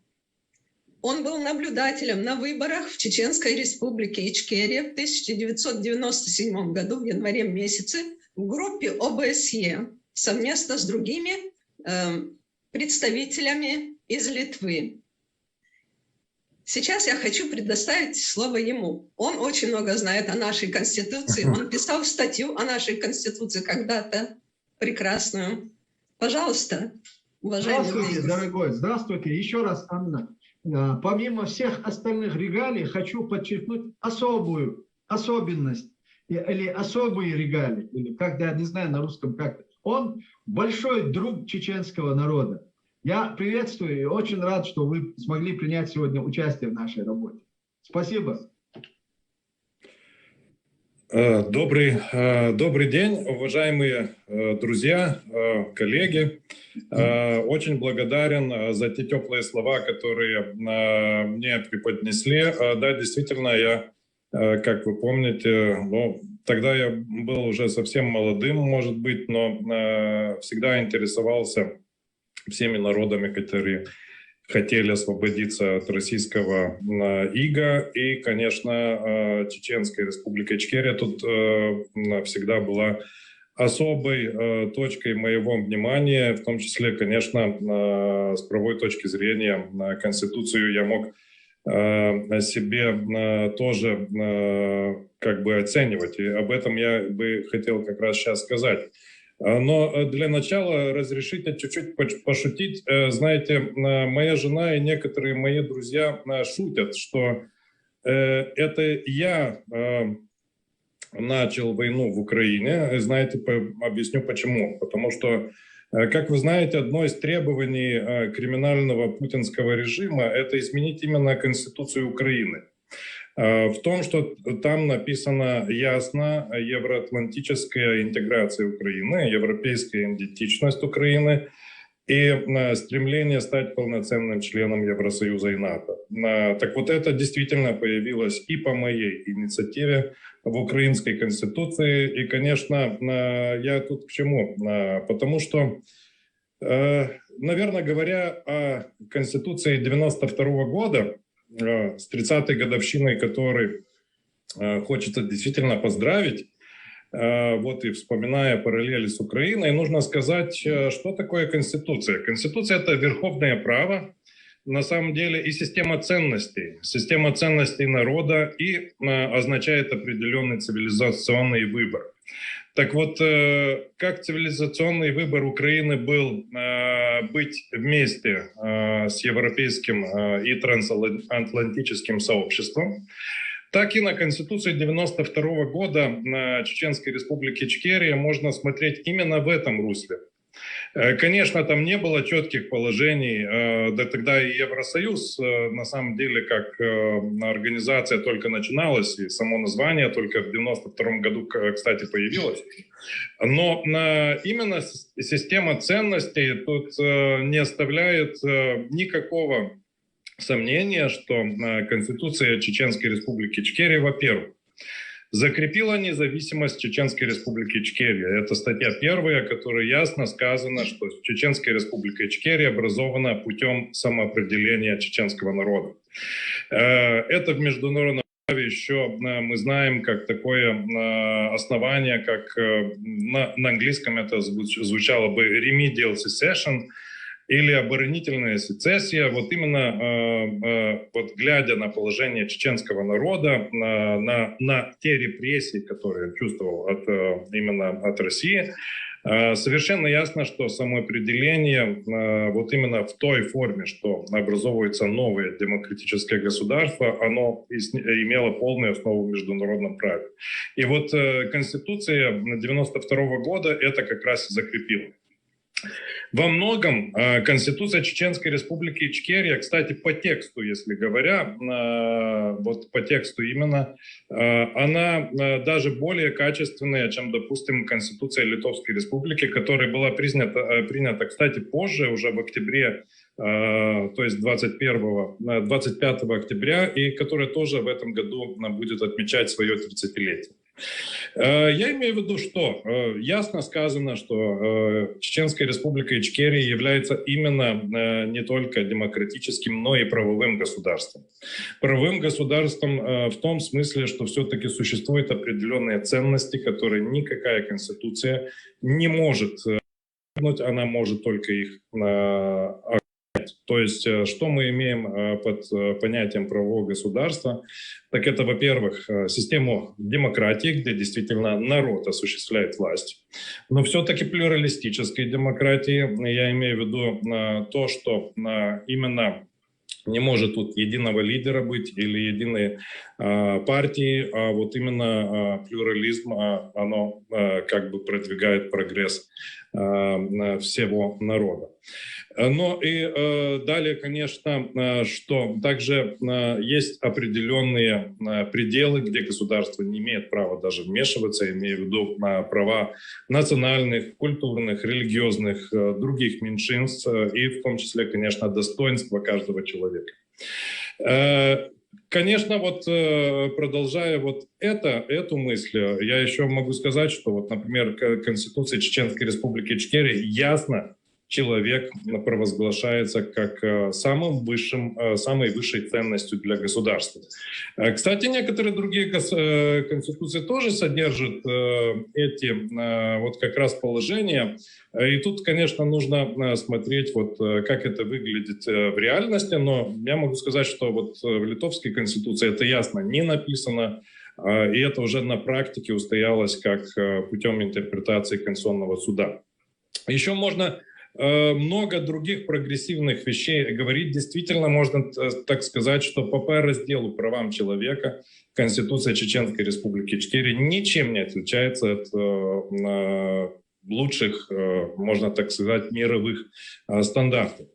он был наблюдателем на выборах в Чеченской Республике Ичкерия в тысяча девятьсот девяносто седьмом году в январе месяце в группе ОБСЕ совместно с другими, э, представителями из Литвы. Сейчас я хочу предоставить слово ему. Он очень много знает о нашей Конституции. Он писал статью о нашей Конституции когда-то, прекрасную. Пожалуйста, уважаемый Даиниус. Здравствуйте, дорогой. Здравствуйте. Еще раз, Анна. А, помимо всех остальных регалий, хочу подчеркнуть особую особенность и- или особые регалии, или как, я не знаю на русском как. Он большой друг чеченского народа. Я приветствую и очень рад, что вы смогли принять сегодня участие в нашей работе. Спасибо. Э, добрый, э, добрый день, уважаемые, э, друзья, э, коллеги. Э, очень благодарен, э, за те теплые слова, которые, э, мне преподнесли. Э, да, действительно, я, э, как вы помните, ну, тогда я был уже совсем молодым, может быть, но, э, всегда интересовался всеми народами, которые хотели освободиться от российского, э, ига. И, конечно, э, Чеченская Республика Ичкерия тут, э, м, всегда была особой, э, точкой моего внимания, в том числе, конечно, э, с правовой точки зрения, э, Конституцию я мог, э, себе, э, тоже, э, как бы оценивать. И об этом я бы хотел как раз сейчас сказать. А, но, э, для начала разрешите чуть-чуть поч- пошутить. Э, знаете, э, моя жена и некоторые мои друзья, э, шутят, что, э, это я, э, начал войну в Украине. И знаете, по- объясню почему. Потому что, э, как вы знаете, одно из требований, э, криминального путинского режима — это изменить именно Конституцию Украины. э, в том, что там написано ясно евроатлантическая интеграция Украины, европейская идентичность Украины и э, стремление стать полноценным членом Евросоюза и НАТО. Э, Так вот, это действительно появилось и по моей инициативе в украинской конституции. И, конечно, э, я тут к чему? Э, Потому что, э, наверное, говоря о конституции девяносто второго года, э, с тридцатой годовщиной которой э, хочется действительно поздравить, э, вот и вспоминая параллели с Украиной, нужно сказать, э, что такое Конституция. Конституция — это верховное право, на самом деле, и система ценностей. Система ценностей народа и э, означает определенный цивилизационный выбор. Так вот, э, как цивилизационный выбор Украины был э, быть вместе э, с европейским э, и трансатлантическим сообществом, так и на Конституцию девяносто второго года на Чеченской Республике Ичкерия можно смотреть именно в этом русле. Э, Конечно, там не было четких положений, э, да тогда и Евросоюз, э, на самом деле, как э, организация только начиналась, и само название только в девяносто втором году, к- кстати, появилось. Но э, именно с- система ценностей тут э, не оставляет э, никакого сомнения, что э, Конституция Чеченской Республики Ичкерия, во-первых, закрепила независимость Чеченской Республики Ичкерия. Это статья первая, которая ясно сказано, что Чеченская Республика Ичкерия образована путем самоопределения чеченского народа. Э, Это в международном праве еще э, мы знаем как такое э, основание, как э, на, на английском это звуч- звучало бы remedial secession или оборонительная сецессия. Вот именно э, э, вот глядя на положение чеченского народа, на, на, на те репрессии, которые он чувствовал от, э, именно от России, э, совершенно ясно, что самоопределение э, вот именно в той форме, что образовывается новое демократическое государство, оно и с- имело полную основу в международном праве. И вот э, Конституция девяносто второго года это как раз и закрепила. Во многом э, Конституция Чеченской Республики Ичкерия, кстати, по тексту, если говоря, э, вот по тексту именно, э, она э, даже более качественная, чем, допустим, Конституция Литовской Республики, которая была признята, э, принята, кстати, позже, уже в октябре, э, то есть двадцать первого, э, двадцать пятого октября, и которая тоже в этом году э, будет отмечать свое тридцатилетие. Э, Я имею в виду, что э, ясно сказано, что э, Чеченская Республика Ичкерия является именно э, не только демократическим, но и правовым государством. Правовым государством э, в том смысле, что все-таки существуют определенные ценности, которые никакая конституция не может, э, она может только их э, то есть, э, что мы имеем э, под э, понятием правового государства? Так это, во-первых, э, систему демократии, где действительно народ осуществляет власть, но все-таки плюралистической демократии. Я имею в виду э, то, что э, именно не может тут единого лидера быть или единой э, партии, а вот именно э, плюрализм, э, оно э, как бы продвигает прогресс э, всего народа. Но и э, далее, конечно, э, что также э, есть определенные э, пределы, где государство не имеет права даже вмешиваться, имею в виду э, права национальных, культурных, религиозных, э, других меньшинств э, и в том числе, конечно, достоинства каждого человека. Э, Конечно, вот э, продолжая вот это, эту мысль, э, я еще могу сказать, что вот, например, к- Конституция Чеченской Республики Ичкерия ясно человек провозглашается как э, самым высшим, э, самой высшей ценностью для государства. Э, Кстати, некоторые другие гос- э, конституции тоже содержат э, эти э, вот как раз положения. Э, И тут, конечно, нужно э, смотреть, вот э, как это выглядит э, в реальности, но я могу сказать, что вот э, в литовской конституции это ясно не написано, э, и это уже на практике устоялось как э, путем интерпретации Конституционного суда. Еще можно э, много других прогрессивных вещей говорить. Действительно, можно э, так сказать, что по П разделу правам человека Конституция Чеченской Республики Ичкерия ничем не отличается от э, э, лучших, э, можно так сказать, мировых э, стандартов.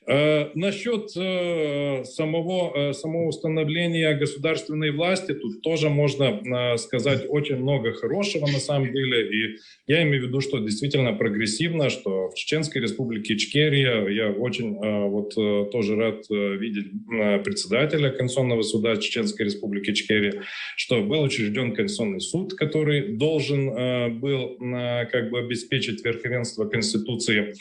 Э, насчет э, самого, э, самого установления государственной власти тут тоже можно э, сказать очень много хорошего на самом деле. И я имею в виду, что действительно прогрессивно, что в Чеченской Республике Ичкерия, я очень э, вот э, тоже рад э, видеть э, председателя Конституционного суда Чеченской Республики Ичкерия, что был учрежден Конституционный суд, который должен э, был э, как бы обеспечить верховенство Конституции.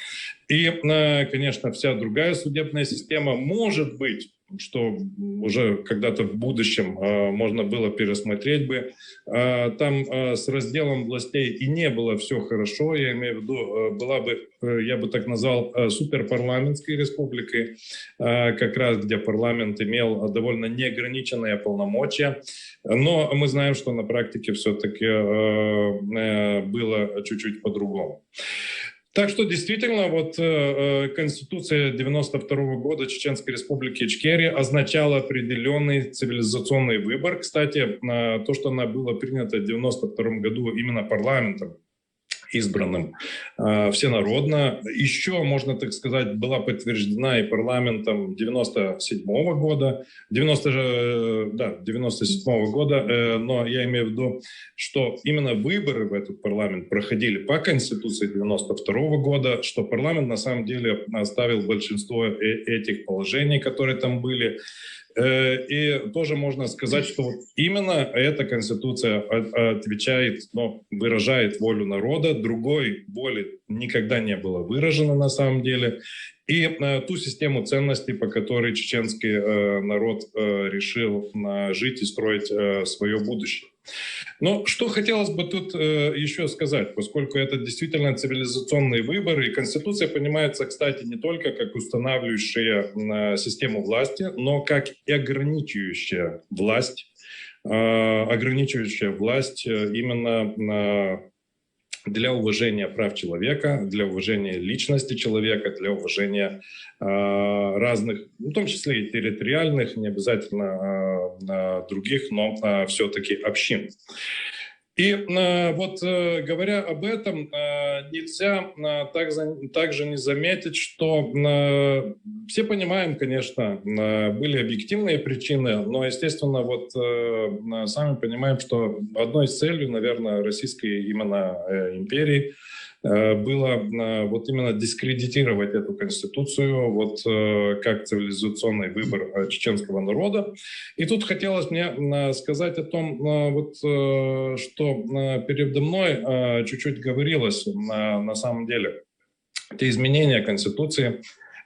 И, э, конечно, вся другая судебная система, может быть, что уже когда-то в будущем э, можно было пересмотреть бы. Э, там э, с разделом властей и не было все хорошо, я имею в виду, э, была бы, э, я бы так назвал, э, суперпарламентской республикой, э, как раз где парламент имел довольно неограниченные полномочия. Но мы знаем, что на практике все-таки э, э, было чуть-чуть по-другому. Так что действительно, вот э, э, Конституция девяносто второго года Чеченской Республики Ичкерия означала определенный цивилизационный выбор. Кстати, э, то, что она была принята в девяносто втором году именно парламентом, избранным э, всенародно, еще, можно так сказать, была подтверждена и парламентом девяносто седьмого года, девяносто, э, да, девяносто седьмого года, э, но я имею в виду, что именно выборы в этот парламент проходили по Конституции девяносто второго года, что парламент на самом деле оставил большинство э- этих положений, которые там были. Э, и тоже можно сказать, что вот именно эта Конституция отвечает, но выражает волю народа, другой воли никогда не было выражено на самом деле. И э, ту систему ценностей, по которой чеченский э, народ э, решил э, жить и строить э, свое будущее. Но что хотелось бы тут э, еще сказать, поскольку это действительно цивилизационный выбор, и Конституция понимается, кстати, не только как устанавливающая э, систему власти, но как и ограничивающая власть, э, ограничивающая власть э, именно э, для уважения прав человека, для уважения личности человека, для уважения э, разных, в том числе и территориальных, не обязательно э, других, но э, все-таки общин. И э, вот э, говоря об этом, э, нельзя э, также, также не заметить, что э, все понимаем, конечно, э, были объективные причины, но, естественно, вот э, сами понимаем, что одной из целей, наверное, российской именно э, империи э, было э, вот именно дискредитировать эту конституцию вот э, как цивилизационный выбор э, чеченского народа. И тут хотелось мне э, сказать о том, э, вот, э, что э, передо мной э, чуть-чуть говорилось на, на самом деле. Те изменения Конституции,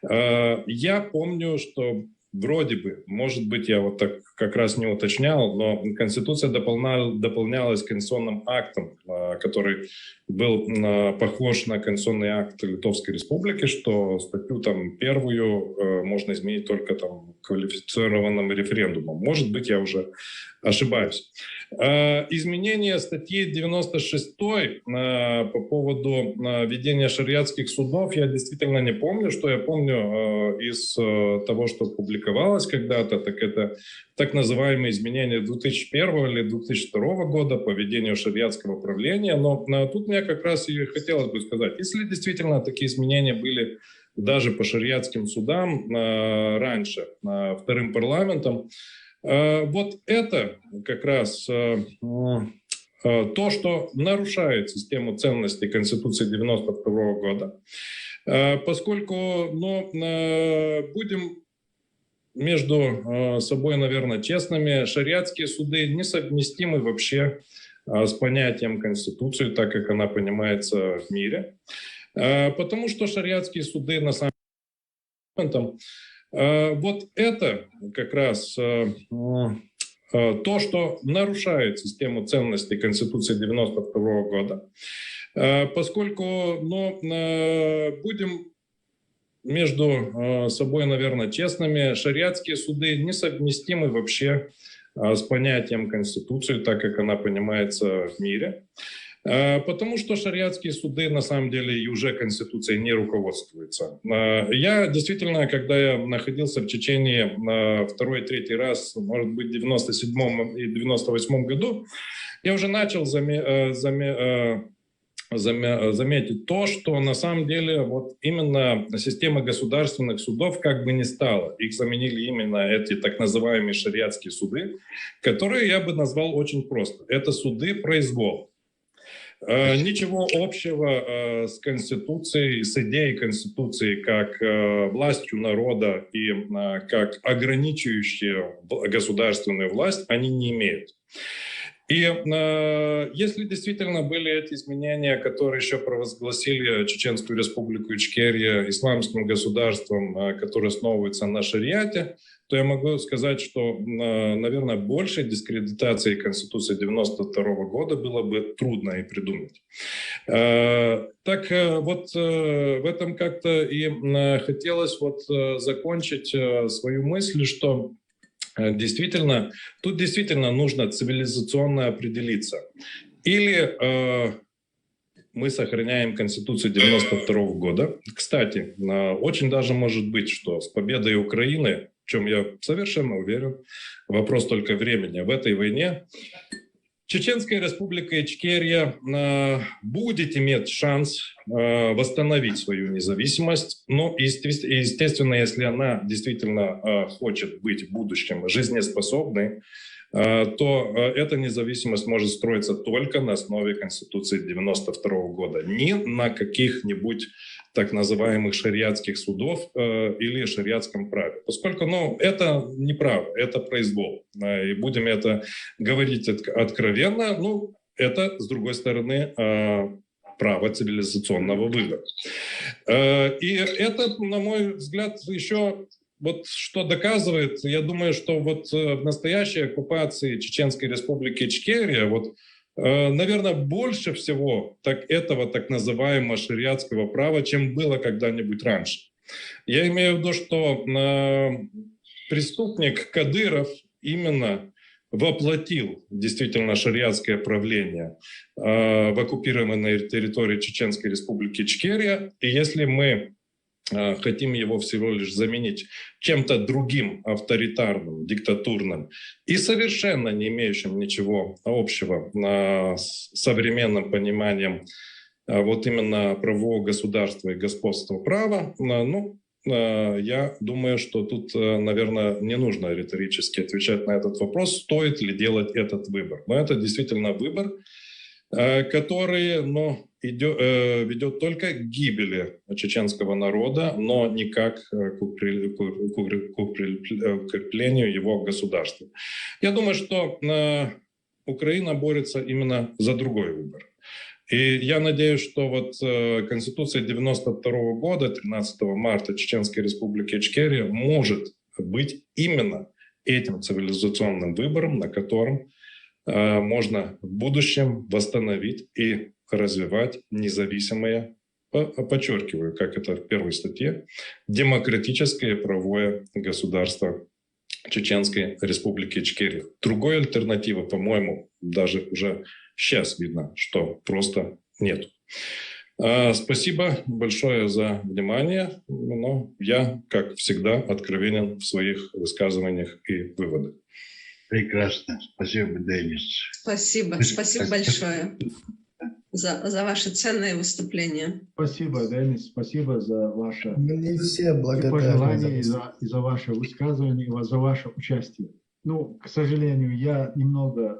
э, я помню, что вроде бы, может быть, я вот так как раз не уточнял, но Конституция дополнял, дополнялась конституционным актом, э, который был э, похож на конституционный акт Литовской Республики, что статью там первую э, можно изменить только там квалифицированным референдумом. Может быть, я уже ошибаюсь. Э, изменение статьи девяносто шестой э, по поводу э, введения шариатских судов я действительно не помню. Что я помню э, из э, того, что публиковалось когда-то, так это так называемые изменения две тысячи первого или две тысячи второго года по введению шариатского правления. Но э, тут мне как раз и хотелось бы сказать, если действительно такие изменения были даже по шариатским судам э, раньше, э, вторым парламентом, э, вот это как раз э, э, то, что нарушает систему ценностей Конституции девяносто второго года, э, поскольку, ну, э, будем между э, собой, наверное, честными, шариатские суды несовместимы вообще э, с понятием Конституции, так как она понимается в мире. Э, потому что шариатские суды на самом деле... Э, вот это как раз э, э, то, что нарушает систему ценностей Конституции девяносто второго года. Э, поскольку, ну, э, будем между э, собой, наверное, честными, шариатские суды несовместимы вообще э, с понятием Конституции, так как она понимается в мире. Э, потому что шариатские суды на самом деле и уже Конституцией не руководствуются. Э, я действительно, когда я находился в Чечении э, второй, третий раз, может быть, в девяносто седьмом и девяносто восьмом году, я уже начал заме, э, заме, э, заметить то, что на самом деле вот именно система государственных судов как бы не стала. Их заменили именно эти так называемые шариатские суды, которые я бы назвал очень просто. Это суды произвола. Э, ничего общего э, с Конституцией, с идеей Конституции как э, властью народа и э, как ограничивающие государственную власть они не имеют. И э, если действительно были эти изменения, которые еще провозгласили Чеченскую Республику Ичкерия исламским государством, э, которое основывается на шариате, то я могу сказать, что, э, наверное, большей дискредитации Конституции девяносто второго года было бы трудно и придумать. Э, так э, вот э, в этом как-то и э, хотелось вот э, закончить э, свою мысль, что э, действительно, тут действительно нужно цивилизационно определиться. Или э, мы сохраняем Конституцию девяносто второго года. Кстати, э, очень даже может быть, что с победой Украины, в чем я совершенно уверен, вопрос только времени, в этой войне Чеченская Республика Ичкерия э, будет иметь шанс э, восстановить свою независимость. Но, естественно, если она действительно э, хочет быть в будущем жизнеспособной, э, то э, эта независимость может строиться только на основе Конституции девяносто второго года, не на каких-нибудь так называемых шариатских судов э, или шариатском праве. Поскольку, ну, это не право, это произвол. Э, и будем это говорить откровенно, ну, это, с другой стороны, э, право цивилизационного выбора. Э, и это, на мой взгляд, еще вот что доказывает, я думаю, что вот э, в настоящей оккупации Чеченской Республики Ичкерия, вот, э, наверное, больше всего так этого так называемого шариатского права, чем было когда-нибудь раньше. Я имею в виду, что э, преступник Кадыров именно воплотил действительно шариатское правление э, в оккупированной территории Чеченской Республики Ичкерия. И если мы э, хотим его всего лишь заменить чем-то другим, авторитарным, диктатурным и совершенно не имеющим ничего общего э, с современным пониманием э, вот именно правового государства и господства права, э, ну, э, я думаю, что тут, э, наверное, не нужно риторически отвечать на этот вопрос, стоит ли делать этот выбор. Но это действительно выбор, э, который, ну, идё-, э, ведёт только к гибели чеченского народа, но никак э, к укре-, к у-, к укре-, к укре-, э, укреплению его государства. Я думаю, что э, Украина борется именно за другой выбор. И я надеюсь, что вот э, Конституция девяносто второго года, тринадцатого марта Чеченской Республики Ичкерия, может быть именно этим цивилизационным выбором, на котором э, можно в будущем восстановить и развивать независимое, по-, подчеркиваю, как это в первой статье, демократическое правовое государство Чеченской Республики Ичкерия. Другой альтернативы, по-моему, даже уже сейчас видно, что просто нет. А, спасибо большое за внимание. Но я, как всегда, откровенен в своих высказываниях и выводах. Прекрасно. Спасибо, Денис. Спасибо. Спасибо большое за, за ваше ценное выступление. Спасибо, Денис, спасибо за ваше Мы не все и благодарны. пожелания, и за, и за ваше высказывание, и за ваше участие. Ну, к сожалению, я немного э,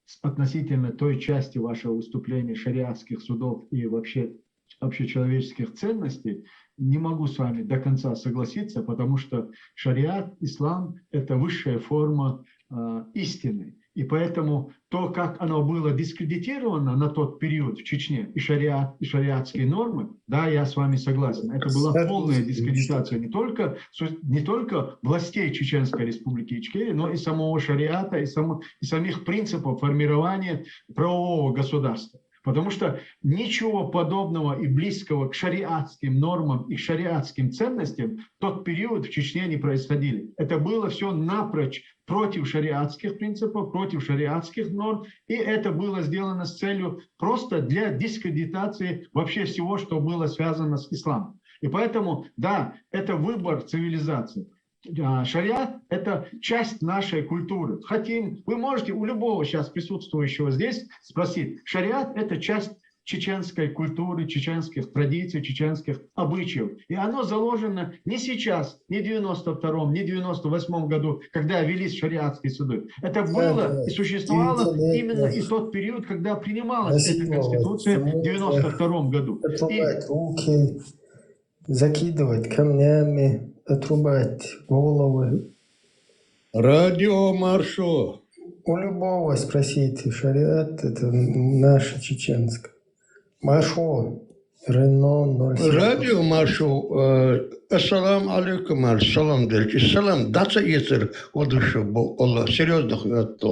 с- относительно той части вашего выступления шариатских судов и вообще общечеловеческих ценностей не могу с вами до конца согласиться, потому что шариат, ислам — это высшая форма э, истины. И поэтому то, как оно было дискредитировано на тот период в Чечне, и шариат, и шариатские нормы, да, я с вами согласен. Это была полная дискредитация не только, су- не только властей Чеченской Республики Ичкерия, но и самого шариата, и, само, и самих принципов формирования правового государства. Потому что ничего подобного и близкого к шариатским нормам и к шариатским ценностям в тот период в Чечне не происходили. Это было все напрочь против шариатских принципов, против шариатских норм. И это было сделано с целью просто для дискредитации вообще всего, что было связано с исламом. И поэтому, да, это выбор цивилизации. А, Шариат — это часть нашей культуры. Хотим, вы можете у любого сейчас присутствующего здесь спросить. Шариат — это часть чеченской культуры, чеченских традиций, чеченских обычаев. И оно заложено не сейчас, не в девяносто втором, не в девяносто восьмом году, когда велись шариатские суды. Это было и существовало именно и тот период, когда принималась эта конституция в девяносто втором году. И Закидывать камнями, отрубать головы. Радио Маршо. У любого спросите, шариат это наше чеченское. Маршо, Рено ноль семь. Радио Маршо, э, ассаламу алейкум, салам делчи. Салам, даца ецер, одуша, бо, Аллах, серьезно хватит.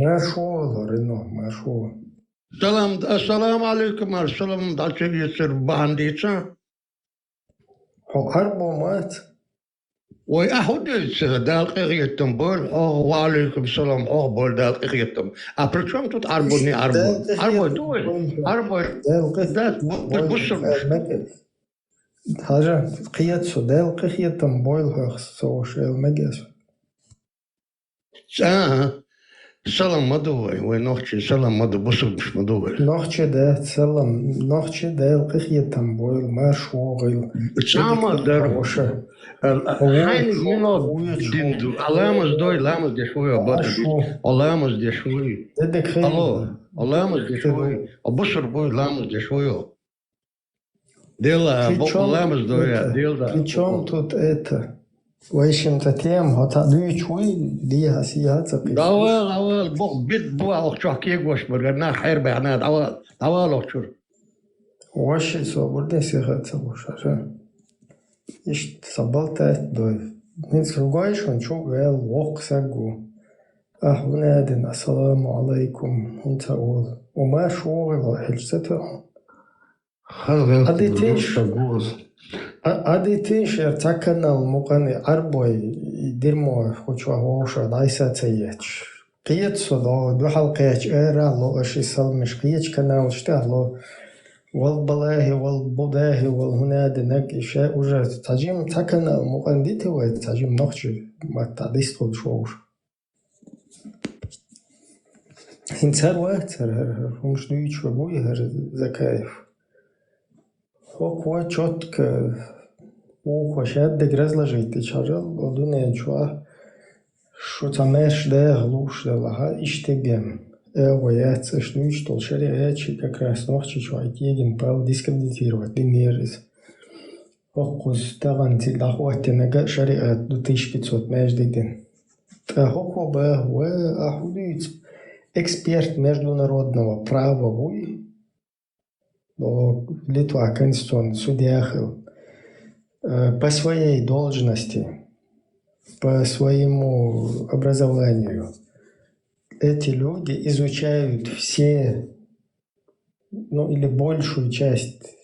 Маршо, Рено, Маршо. Салам, ассаламу алейкум, салам, даца ецер, бандица. Хьо Ӏарбо мац? Ой, а хӀу деза, Дала къинхетам бойла хьох, ва алейкум салам, хьох бойла Дала къинхетам. А при чём тут Ӏарбо, не Ӏарбо? Ӏарбой ду вай? Ӏарбой. Дала къинхетам. Да, бу-, бу-, бусурмаш. Хьажа, кхета со, Дала къинхетам бойла хьох, со шел мегес. Ца, салам ма ду вай, вай нохчий салам ма ду, бусурмаш ма ду вай. Нохчий да, салам, нохчий Дала къинхетам бойла, марш вогӀийла. Ца ма дар. Хьайна мино дин ду, а ламаз дой, ламаз деш вуй, а бата дис, а ламаз деш вуй. Алло, а ламаз деш вуй, а бусур буй, ламаз деш вуй. Дела, бо ламаз дой, дела. При чём тут это? В общем-то, тем, хьо ца дуьйцуй, дехьа, сехьа ца кхиссуй. Давай, давай, бо бит бу, ох чох кегош, бо, нах хьер бахьна, давай, давай, ох чур. Вообще, со бурдин сехьа ца бу, шаша. Ишт са балтат дой. Мин с ругой шун чу вел, вок сагу. Ахуна дин, ассаламу алейкум, хун ца ол. Ума шугъи ва хилч ца ту. Адитиш, адитиш, ер ца канал мукъани Ӏарбой, дирмо, хучва гъоша, дайса ца ецш. Кхета со, духьал кхеча, эра, ло, аши салмиш, кхеча канал штагь, ло, вал балахи, вал будахи, вал хунадинаг, иша уже ца жим, ца канал мукъан дити вай, ца жим нохчи, матта дистхул шоуш. ХӀинца ар вац, ар, ар, ар, хӀумаш дуьйцуш ва буй, ар Закаев. ХӀокхо чётко, ухо шаддаг разложить дичарал, о дуьнен чуа, шу ца маьрш дагӀа луш далаха, иштта гем. Эгъо яц, аш дуьйцуш дол шариат чи как раз Нохчийчуа кегин пал дискредитировать динер из. ХӀокхуз тагӀан цига дӀахоттинага шариат ду тысяча пятьсот маьждигдин. ТӀаккха хӀокхо баха, ва, ахьу дуьйцу, эксперт международного права вуй, о, Литва конституционный судья хил, э, по своей должности, по своему образованию. Эти люди изучают все, ну, или большую часть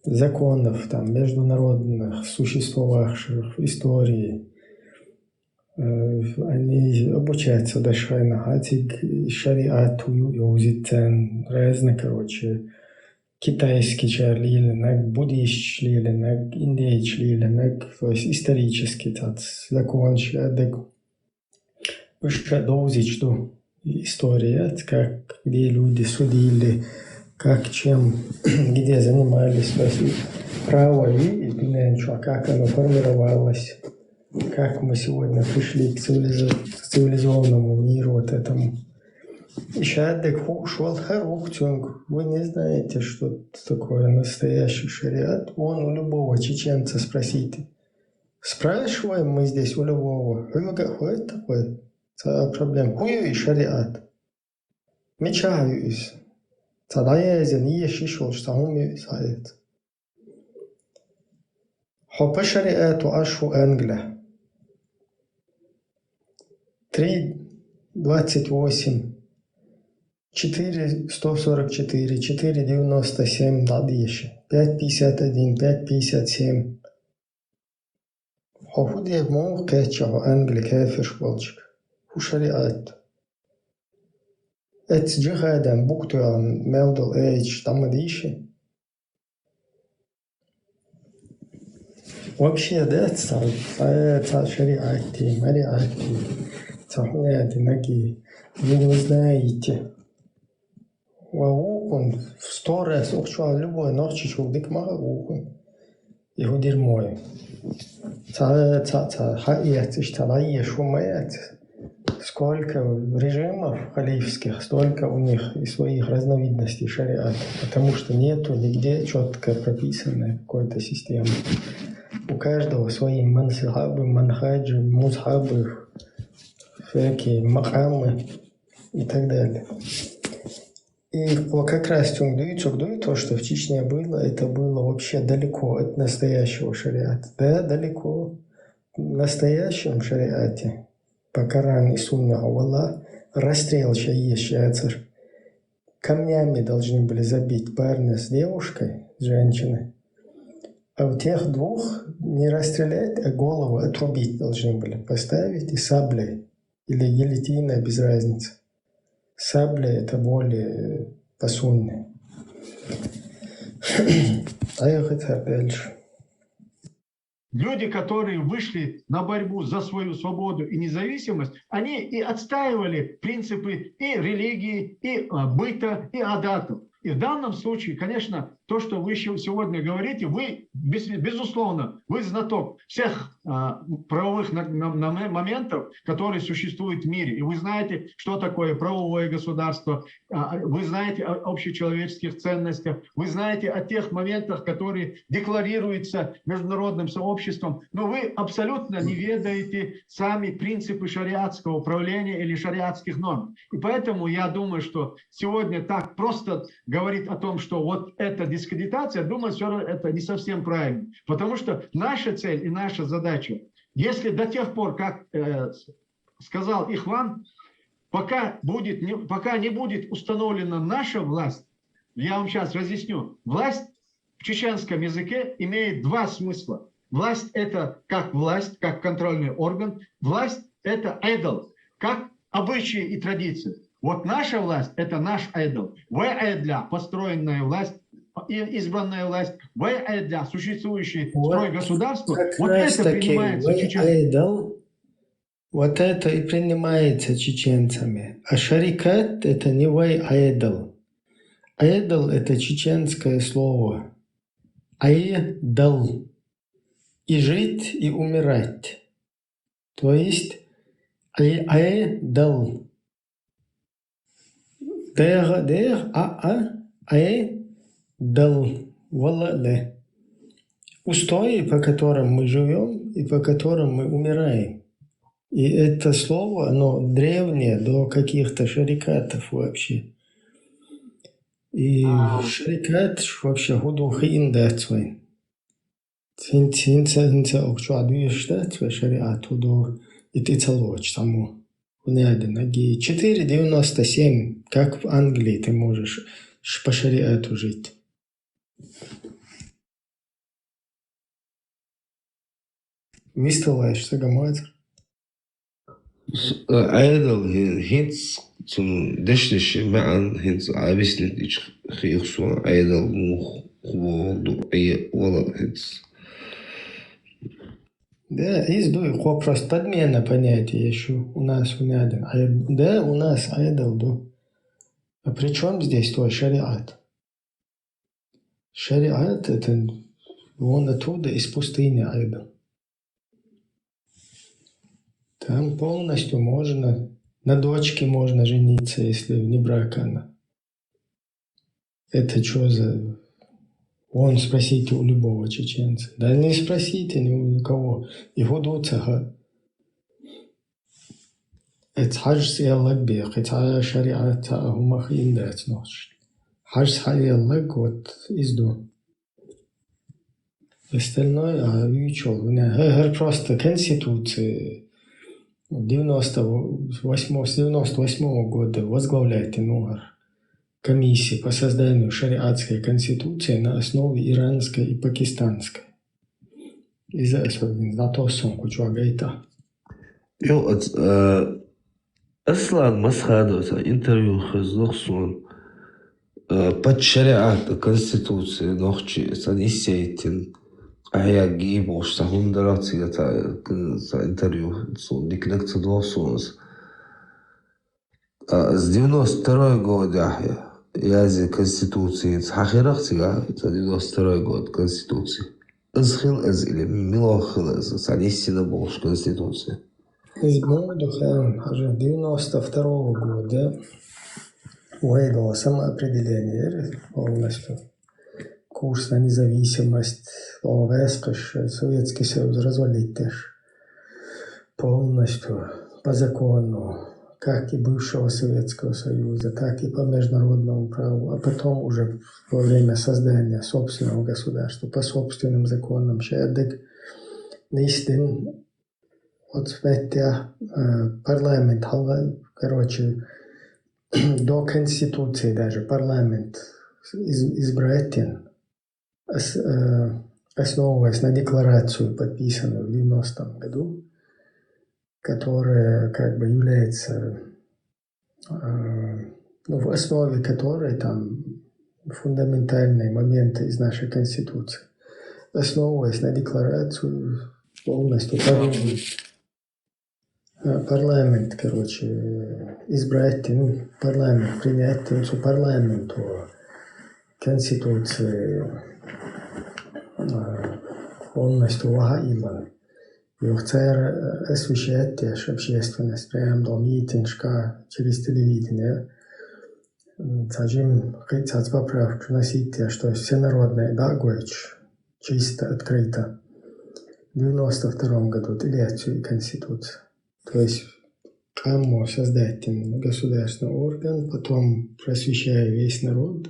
законов, там, международных, существовавших в истории. Э, они обучаются дашхайна, хатиг шариат ю-, юзицен, разные, короче, китайский чар лилинаг, буддийский лилинаг, индейский лилинаг, то есть исторический тот закон шаддаг. Уж довзич ду история, как, где люди судили, как, чем, где занимались, то есть право и, и дунен чуа, как оно формировалось, как мы сегодня пришли к цивилиза-, к цивилизованному миру вот этому. И шаддек ху-, швал хар ухтюнг, вы не знаете, что такое настоящий шариат? Вон у любого чеченца спросите. Спрашиваем мы здесь у любого, хьуьга хӀойтта хой, ца проблем. ХӀу ю и шариат? Мичахь ю иза? Ца дӀаязен, еш йиш йолуш, ца хӀума ю иза хьаэца? Хьо по шариату Ӏаш ву Англия. Три двадцать восемь, четыре сто сорок четыре, четыре девяносто семь дӀадеша, пять пятьдесят один, пять пятьдесят семь. Хьо хӀу дегӀ муха кхечча хьо Англи кафирш болчуьнга? ХӀу шариат? Эцу джихадан букъ тоьхна мел долу аяташ дӀа ма дийши? Вообще, да, ца, ца, ца шариатти, мариатти, ца хӀуна динагий, вы не знаете. Ва вукхун Сто раз укх чу любой нохчичул дика ма хаа вукхун. И хӀу дирмой. Ца, ца, ца, хьаэцаш, ца, лайеш, хӀу ма яц. Сколько режимов халифских, столько у них и своих разновидностей шариата, потому что нету нигде четко прописанной какой-то системы. У каждого свои мансихабы, манхаджи, музхабы, всякие макамы и так далее. И вот как раз цунга дуй, цунга дуй то, что в Чечне было, это было вообще далеко от настоящего шариата. Да, далеко. В настоящем шариате, по Корану и Сунне, валла, расстрел ща есть, ща цар. Камнями должны были забить парня с девушкой, с женщиной. А у тех двух не расстрелять, а голову отрубить должны были поставить и саблей. Или гильотина, без разницы. Сабля — это более по Сунне. Поехали дальше. Люди, которые вышли на борьбу за свою свободу и независимость, они и отстаивали принципы и религии, и а, быта, и адату. И в данном случае, конечно, то, что вы щё- сегодня говорите, вы, без- безусловно, вы знаток всех а, правовых на- на- на- моментов, которые существуют в мире. И вы знаете, что такое правовое государство, а, вы знаете о общечеловеческих ценностях, вы знаете о тех моментах, которые декларируются международным сообществом, но вы абсолютно не ведаете сами принципы шариатского управления или шариатских норм. И поэтому я думаю, что сегодня так просто говорить о том, что вот это дискредитация, думаю, всё равно это не совсем правильно. Потому что наша цель и наша задача, если до тех пор, как э, сказал Ихван, пока, будет, не, пока не будет установлена наша власть, я вам сейчас разъясню, власть в чеченском языке имеет два смысла. Власть — это как власть, как контрольный орган. Власть — это айдал, как обычаи и традиции. Вот наша власть — это наш айдал. Вай айдля — построенная власть, и избранная власть. Вай айдля — существующий строй государства. Вот это принимается сейчас. Айдал, вот это и принимается чеченцами. А шарикат — это не вай айдал. Айдал — это чеченское слово. Айдал. И жить, и умирать. То есть, ай, айдал. Дэгъа, дэгъа, а, а, айдал. Валла ле. Устои, по которым мы живём и по которым мы умираем. И это слово, оно древнее, до каких-то шарикатов вообще. И шарикат вообще худо хиин дац вайн. Цин, цин, цин, цин, укх чу дуьйш дац вай шариат худо, и тӀе ца лоцуш цхьаммо. Хунядина ги четыре девяносто семь, как в Англии ты можешь ш- по шариату жить. Висталаш сага мацар. Айдал хӀинца цун дешнаш маьӀан хӀинца Ӏависнитича хиих сон айдал мух хвол ду Ӏе вала хӀинца. Да, из дуй, кхо просто подмена понятия ещё у нас у Надин. Ай- Да, у нас айдал ду. А при чем здесь твой шариат? Шариат — это вон оттуда, из пустыни айдал. Там полностью можно, на дочке можно жениться, если вне брака она. Это что за... Вон спросите у любого чеченца. Да не спросите ни у кого. И худо ца хаа. Эц хьажас эллаг бе, кхин цхьа шариат цхьа а хӀума хиин дац нохчашна. Хьажас хьаэллаг, вот из ду. Остальное, а, юйчул, у меня, э, э, просто конституция девяносто восьмого, с девяносто восьмого года возглавляет Инугар комиссия по созданию шариатской конституции на основе иранской и пакистанской. Из-за особенно, за то, что он кучу агайта. Йо, ац, э, Аслан Масхадов цхьа интервью хезлух суна, э, паччахьалкъа конституция нохчи цхьа ниссейтин, ахьа гибуш цхьа хӀума дара цига цхьа, цхьа интервью суна дикнаг ца доху суна. А, с девяносто второй годахьа. язъе Конституцица, хьахирах цига, цхьа девяносто второй год Конституция. Из хила из или мила хила из, цхьа истина болуш Конституция. Из бу ду хьан, хьажа, девяносто второго года вай дала самоопределение полностью. Курс на независимость, о, вескаш, Советский Союз развалить деш. Полностью по закону, как и бывшего Советского Союза, так и по международному праву, а потом уже во время создания собственного государства по собственным законам. Шаьдак нисдин, вот смотря, э, парламент, хала, короче, до Конституции даже парламент из- избрать, ос- э, основываясь на декларацию, подписанную в девяностом году, которая как бы является, э, ну, в основе которой там фундаментальные моменты из нашей Конституции. Основываясь на декларацию, полностью парламент, э, парламент, короче, избрать, ну, парламент принять, ну, цу парламенту Конституция, э, полностью ваха илан. Юхцер, э, освещать деш общественность, прям до митинг, шка, через телевидение. М, цхьа жим кхин цхьацца поправка вносить деш, то есть всенародная, да, гойтуш, чисто открыто. В девяносто втором году тӀелаьцна и Конституция. То есть къамо создать государственный орган, потом просвещая весь народ,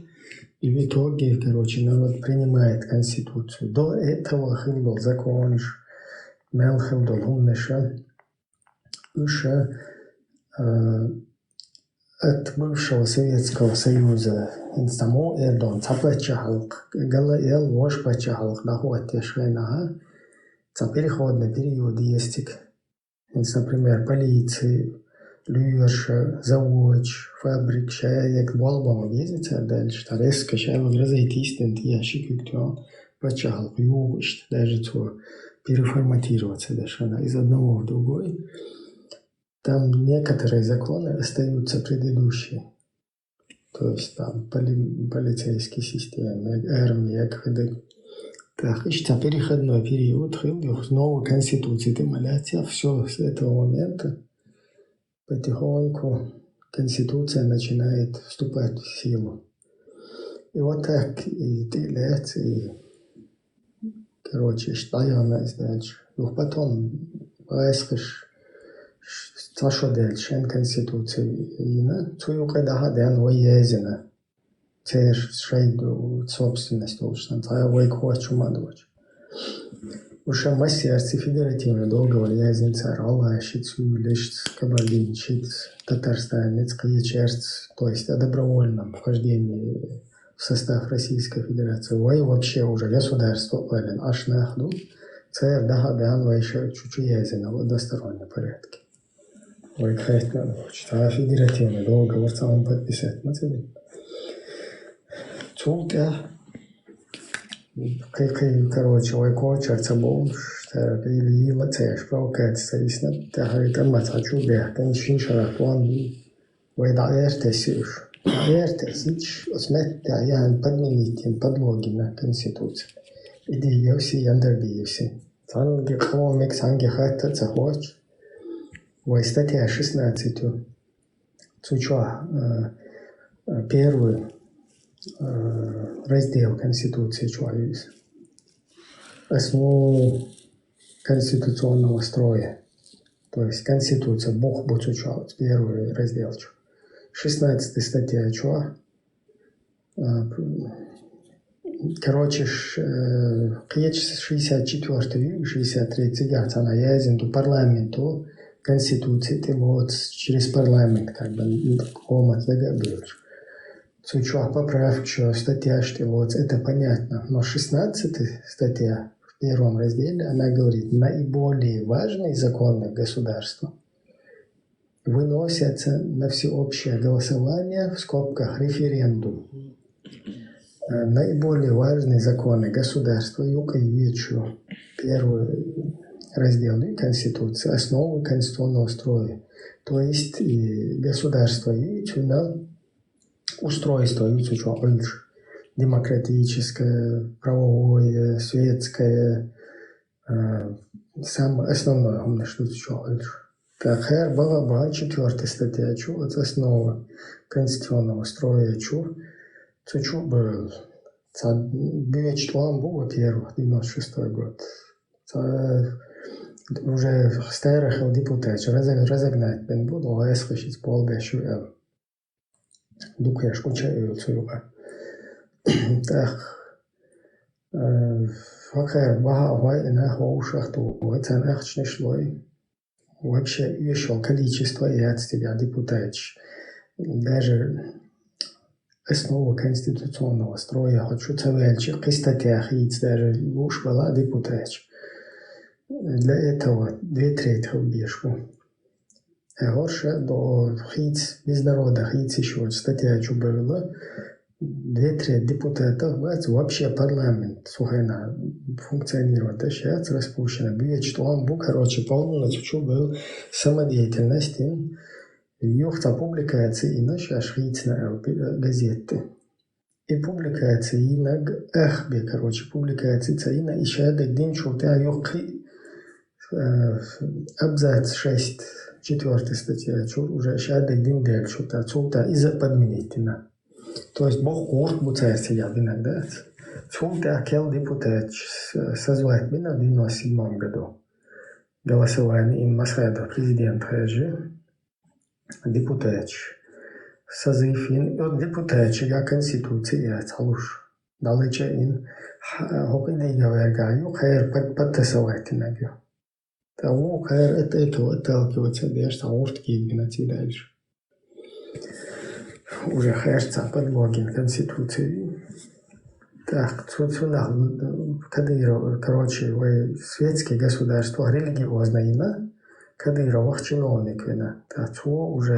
и в итоге, короче, народ принимает Конституцию. До этого хила дола законаш, мел хила дола хӀуманаш, уж, э, от бывшего Советского Союза, хӀинца мо эр ду, цхьа паччахьалкх гала эл вож паччахьалкх дӀахӀоттадеш хенахь, цхьа переходный период естиг. ХӀинца, например, полици, лоьраш, заводаш, фабрикаш, шаьш болх бан веза цара даьлча, тха резко шаьш ван разойтийстина тӀе ши куьг тоьхна, паччахьалкх юха иштта, даже цо переформатироваться деш хенахь из одного в другой. Там некоторые законы остаются предыдущие. То есть там поли- полицейская система, армия, когда так, иштта переходной период хила, юха новая конституция тӀе ма лаьцна, всё, с этого момента потихоньку конституция начинает вступать в силу. И вот так и тӀелаьцна, и, короче, иштта дӀаяхана из даьлча. Юха потом вайсхаш цхьа шо даьлча, шен конституция йина, цу юкъе дӀахьа а даьнна вай язйина. Церан шайн собственность долуш санна, цхьа вайга хоттуш хӀума а доцуш. Уж массерца федеративный договор язйина цара, гӀалгӀашца, уьйлашца, кабардинцашца, татарстанцашца, кхечаьрца, то есть о добровольном вхождении в состав Российской Федерации. Вай вообще уже государство валлина Ӏаш нах ду, церан дӀахьа а даьнна вай ша чу-чу язйина в одностороннем порядке. Вайга хетта, цхьа федеративный договор цхьа хӀума подписать ма ца дина. Цул тӀаьхьа кхин-кхин, короче, вай кочара ца бовлуш, цара или йийла ца еш, провокаци ца йисна, тӀаьхьа и тӀамма цхьа чу баьхкина, шин шарахь тӀом бина, вай дӀа эр тесси уж. ДӀа эр тессича, оцу метта яхьан подменить йина, подлог йина конституция. И дийгевси, яндарбийгевси. Цхьаьнгге къомиг, цхьаьнгге хатта а ца хоттуш, вай статья шестнадцать ю. Цу чохь, э, э, первый, э, раздел Конституции чохь ю иза. Основы конституционного строя. То есть Конституция бух бу цу чохь, первый раздел чу. Шестнадцатая статья чохь, э, короче, ш-, э, кхечу шестьдесят четвёртый ю, шестьдесят третий цигахь цхьана язйина ду парламенту Конституция тӀелоцу через парламент, как бы, комат дага а буьйлуш. Цу чохь поправкаш, статьяш тӀелоцу, это понятно. Но шестнадцатая статья в первом разделе, она говорит, наиболее важные законы государства выносятся на всеобщее голосование, в скобках референдум. Э, наиболее важные законы государства, юкъе ю, первый раздел и Конституция, основы конституционного строя. То есть и государство и цуьнан устройство ю цу чу Ӏуьллуш. Демократическое, правовое, светское, э, самое основное хӀуманаш ду цу чу Ӏуьллуш. ТӀаккха кхера баха баха четвёртая статья чу, оцу основа конституционного строя чу, цу чу бевлла. Цхьа боьдуш тӀом бу, во-первых, девяносто шестой год. Цхьа уже старый хилла депутаташ разог-, разогнать бина бу, но вайсхашица болу беш ю аьлла. Дукхеш кху чу а йолу цу юкъа. ТӀаккха, э, хӀокхара баха а хӀой, и нах вовшах а туху, вай царна ахчанаш лой. Вообще, оьшуш йолу количество яц цигахь депутаташ. Даже основа конституционного строя хӀокху чу ца ваьлча, кхин статья хийца даже лууш бала а депутаташ. Для этого две трети хила безаш бу. Э, хӀорш а до хийца, без народа хийца йиш йоцу статья чу бевлла, две трети депутатов бац, вообще парламент цу хенахь функционировать деш яц, распущено. Боьдуш тӀом бу, короче, полностью чу бевлла самодеятельность йина. Юха цхьа публикаци йина шаьш хийцина аьлла, газетте. И публикаци йинарг ах бен, короче, публикаци ца йина, и шадерг динчул тӀаьхьа юха кхин, э, абзац шесть, четвёртая статья чуьра уже шадерг дина даьллачул тӀаьхьа, цул тӀаьхьа иза подменить йина. То есть боккха гӀурт бу цара цигахь динарг, да? Цул тӀаьхьа керла депутаташ с-, созвать бина девяносто седьмом году. Голосование йина Масхадов президент хьежа. Депутаташ. Созыв йина, и оцу депутаташкахь конституци яц хьалуш. ДӀалечкъийна, хьа-, хӀокху книгехь ваьргахь ю, кхера под-, подтасовать йинарг ю. ТӀаккха вукхара это, это, отталкиваться деш, цхьа гӀурт кегийна цигахь даьлча. Уже хьаьрча цхьа подлог йина конституци. ТӀаккха цу, цунах, Кадыров, короче, вай светский государство религиозное йина, Кадыровах чиновник вина. ТӀаккха цо уже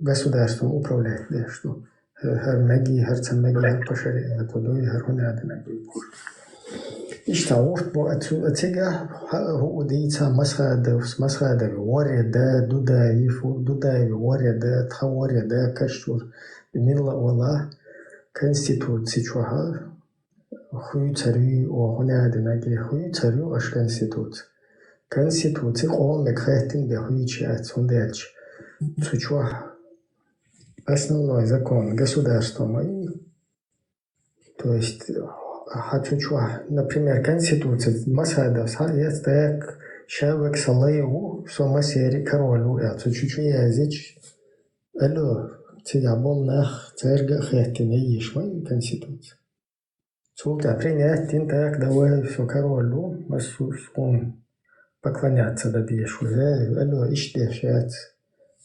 государством управлять деш ду. ХӀара мега, хӀара ца мега, хӀара по шариату дуй, хӀара хӀун а динарг дуй. Иштта гӀурт бу а цу-, а цигахь хӀу-, хӀу а дийца Масхадовс, Масхадов ворхӀе да, Дудаев, Дудаев ворхӀе да, тхан ворхӀе да, каш чуьра милла а вала, конституци чохь а хуьйцур ю, о, хӀун а динарг хуьйцур ю аша конституци. Конституци къомега хаьттина бен хуьйцуш яц, хӀунда аьлча цу чохь основной закон государства ма ю. То есть, хьан цу чохь, например, конституци Масхадовс хьаэца, так, ша век сан лай ву, со массеран а король ву аьлла, цу чу чу яздича, алло, цигахь болу нах, цаьрга а хаьттина яйиш ма ю конституци. Цул тӀаьхьа принять йина, так, давай, со король ву, ас суна поклоняться дан дезаш ву. Э, алло, иштта деш яц.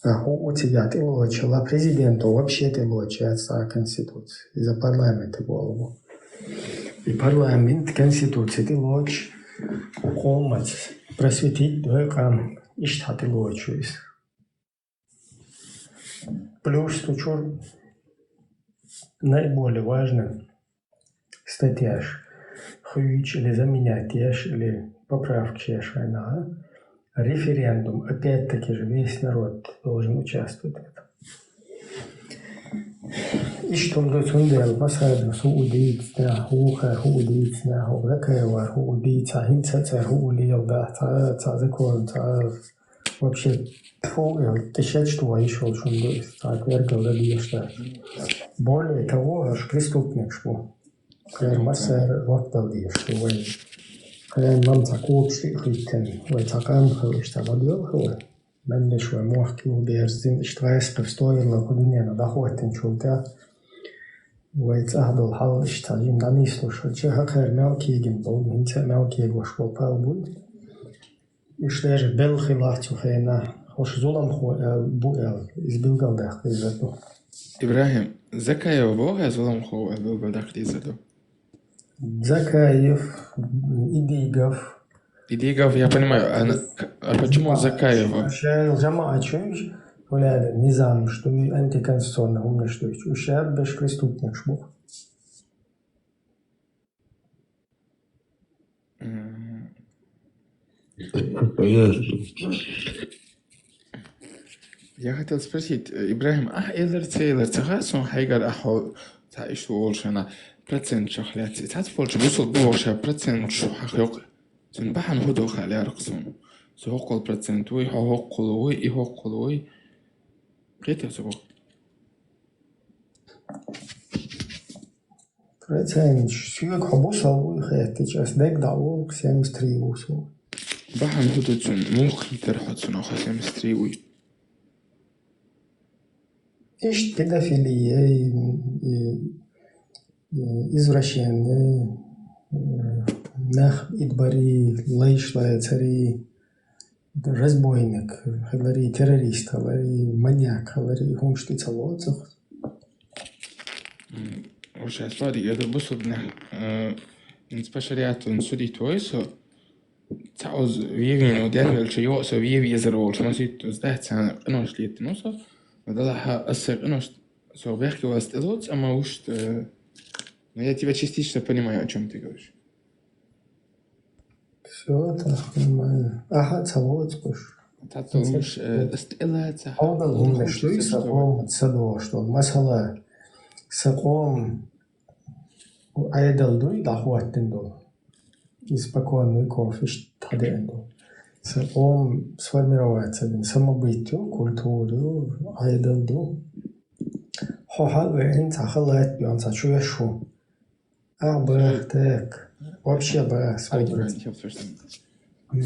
А хӀу, хӀу цигахь тӀелоцуш хилла, президенто вообще тӀелоцуш яц цхьа а конституци. Иза парламенте болу бу. И парламент конституци тӀелоцуш, къомаца просветить дой къам, иштта хьан тӀелоцуш ву иза. Плюс цу чуьра наиболее важный статьяш хуьйцуш или заменять еш, или поправкаш еш хенахь, референдум, опять-таки же, весь народ должен участвовать в этом. Иштта хӀума ду, цундела Масхадовс хӀу а дийцина, хӀу а, хӀу а дийцина, хӀу Закаевар хӀу а дийца, хӀинца а цара хӀу а леладаьхьа, цхьа, цхьа закон, цхьа вообще, тьфу, тӀе шечто йиш йолуш хӀума ду иза, цхьа гергал дан дезаш дац. Более того, аша преступникаш бу. Кхеран массара а рот дала дезаш ду вай. Кхеран мама цхьа кокаш тӀе а хӀиттина, вай цхьа къам хила иштта ладоьгӀу хила вай. Меллаша вай мохк юхаберзина, иштта вайсхьа стойло кху дуьненах дӀахӀоттинчул тӀаьхьа. Вай цӀахь долу хьал иштта цхьа жима дӀанислуш хилча, хӀокхара мел кегийна болу, хӀинца а мел кегош болу пал буй. Уьш даже белла хилахь цу хенахь, хӀорш зуламхо аьлла бу аьлла, иза билгалдаккха дезар ду. ИбрахӀим, Закаева боху хьан зуламхо аьлла билгалдаккха дезар ду? Закаев, Идигов. Идигов, я понимаю. А, а почему Закаева? Шайл жамаат чуьнч, хӀунда аьлла низам, что антиконституционный хӀуманаш дуьйцу. Уьш шаьббеш преступникаш бу. Мгм. Конечно. Я хотел спросить, э, Ибрагим, ахь элар ца элар ца хаьа сона, хьайгара ахь хьо ца иштта волу шена процент чохь лаьцна. Цхьацца волчу бусалба бохуш процент шу хьан хьокху? Цуьнан бахьана хӀун ду хаьа лаьркъа суна? Со хӀоккхул процент вуй, хьо хӀоккхул вуй, и хӀоккхул вуй. Кхетий со боху? Процент. Соьга хьо бусалба вуй хаьттича, ас дерг дӀа олу, семьдесят три ву со. Бахьана хӀун ду цуьнан? Муха хийтира хьо цунах, хьо семьдесят три вуй? Иштта педофилия, и, и, и извращение, э, нах идбари, лайш лацари, разбойник хилари, террорист хилари, маньяк хилари, хӀумаш тӀе ца лоцу. М, вообще, смотри, я тут бусурбанах, э, ин спешалиатун судить вой со, цхьа оз вевин, вот я велча йо со вев езар волча, но сит оз да цхьа къинош лет, ну со, но да ха аса къинош со бехки вас тӀелоц, ама уж, э, но я тебя частично понимаю, о чём ты говоришь. Всё, так нормально. Ахьа ца воцкъуш. Цхьацца хӀумаш, э, ас тӀелаца. Хьо дала хӀуманаш дуй, сан къом ца догӀуш долу. Масала, сан къом Ӏедал дуй, дӀахӀоттина долу. Испокон веков иштта дӀадеана долу. Сан къом сформироваться дина, самобытие, культура, Ӏедал ду. Хьо хьа а веана, цхьа халат бен, цхьа чоьш хӀума. А, бах, так. Вообще бах, смотрите. М.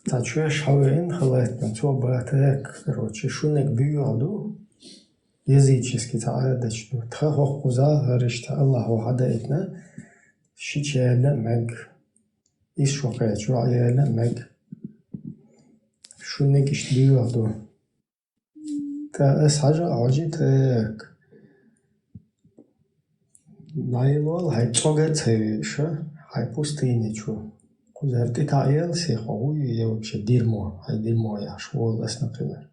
Цхьа чоьш хьавеана халатна, цо бах, так. Короче, шунниг буьйгӀа ду. Языческий цхьа Ӏадаташ ду. Тхан хӀокхуза хӀара иштта Аллахьо хьадаийтина, шича яьлла а мега. Ис шо кхечо а яьлла а мега. Шунниг иштта буьйгӀа ду. ТӀаккха ас хьажа а хьожий, так. ДӀайолу хьайн цӀога а ца веша, хьайн пустыни чу. Кхузара тӀе таӀъелла сихо, хӀун ю я вообще дерьмо, хьайн дерьмо яхаш волу ас, например.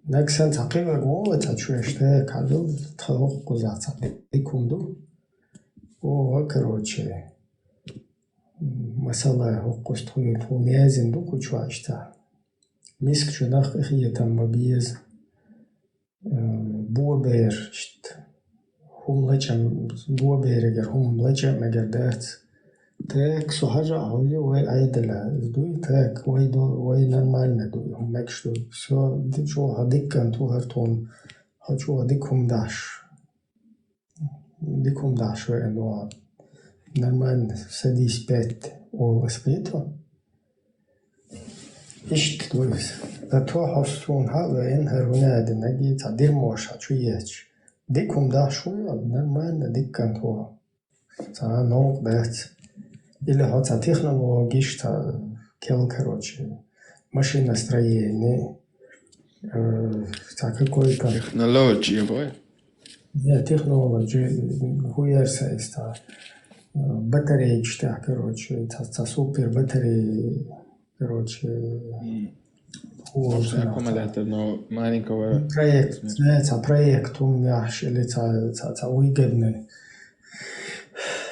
Нагахь санна цхьа кхин верг волу, цхьа чоьш, так, хьажал, тхан хӀокхузахь цхьа дика хӀума ду. Оха, короче, масала, хӀокхуза тхуна, тхуна яздина ду кху чу иштта. Миска чу нах къинхетам ма беза. Э, бобер, иштта, хӀума лачкъа, боберигара хӀума лачкъа а мегар дац. Так, со хьажа а хьожий, вай Ӏедалехь дуй, так, вай ду, вай нормально дуй, хӀума мегаш ду. Всё, ди-, чӀогӀа дика кӀант ву хӀара тхуна, хьо чӀогӀа дика хӀума даш. Дика хӀума дахьаш веана ву хьо. Нормально, садись пять, олу ас, кхетий хьо? Иштта ду иза. Зато хьо суна хьа а веана, хӀара хӀун аьлла, наги цхьа дерьмош хьан чу етташ. Дика хӀума дахьаш ву хьо, нормально, дика кӀант ву хьо. Цхьа новкъа дац. Или хьо цхьа технологиш, цхьа кел, короче, машиностроение, э, цхьа какой-то технология, бой? Не, технология, хуер са иста. Э, батареечка, короче, цхьа, цхьа супер батарея, короче, аккумулятор, но маленького размера. Проект, не, цхьа проект хӀума яхьаш, или цхьа, цхьа, цхьа выгодный,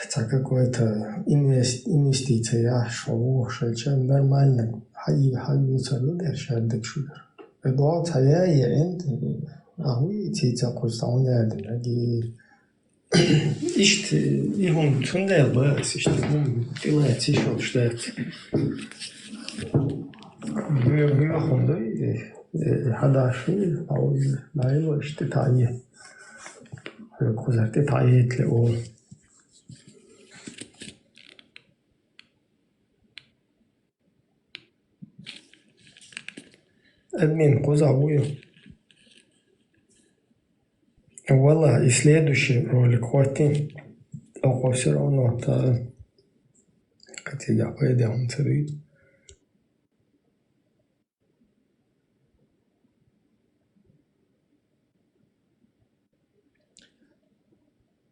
цхьа какой-то инвес-, инвестиция яхьаш, хьо ву, шайча нормально, хьай-, хьайюцар ду дер, шаьрдиг шуьгар. Эдуал цхьа яй, я энд, а хӀуй, цица кхуза цхьа хӀума яьдина, аги. Иштта, и хӀума цундела бац, иштта хӀума тӀелаца йиш йолуш дац. Буьйха, буьйха хӀума дуй, э, хьадаш вуй, хьо вуй, дӀайо иштта тӀе таӀе. Хьоьга кхузара тӀе таӀе ле олу. Админ, кхузахь вуй. Валла, и следующий ролик хӀоттий. Оха всё равно та кхетигахь пайда хӀума ца дуьйцу.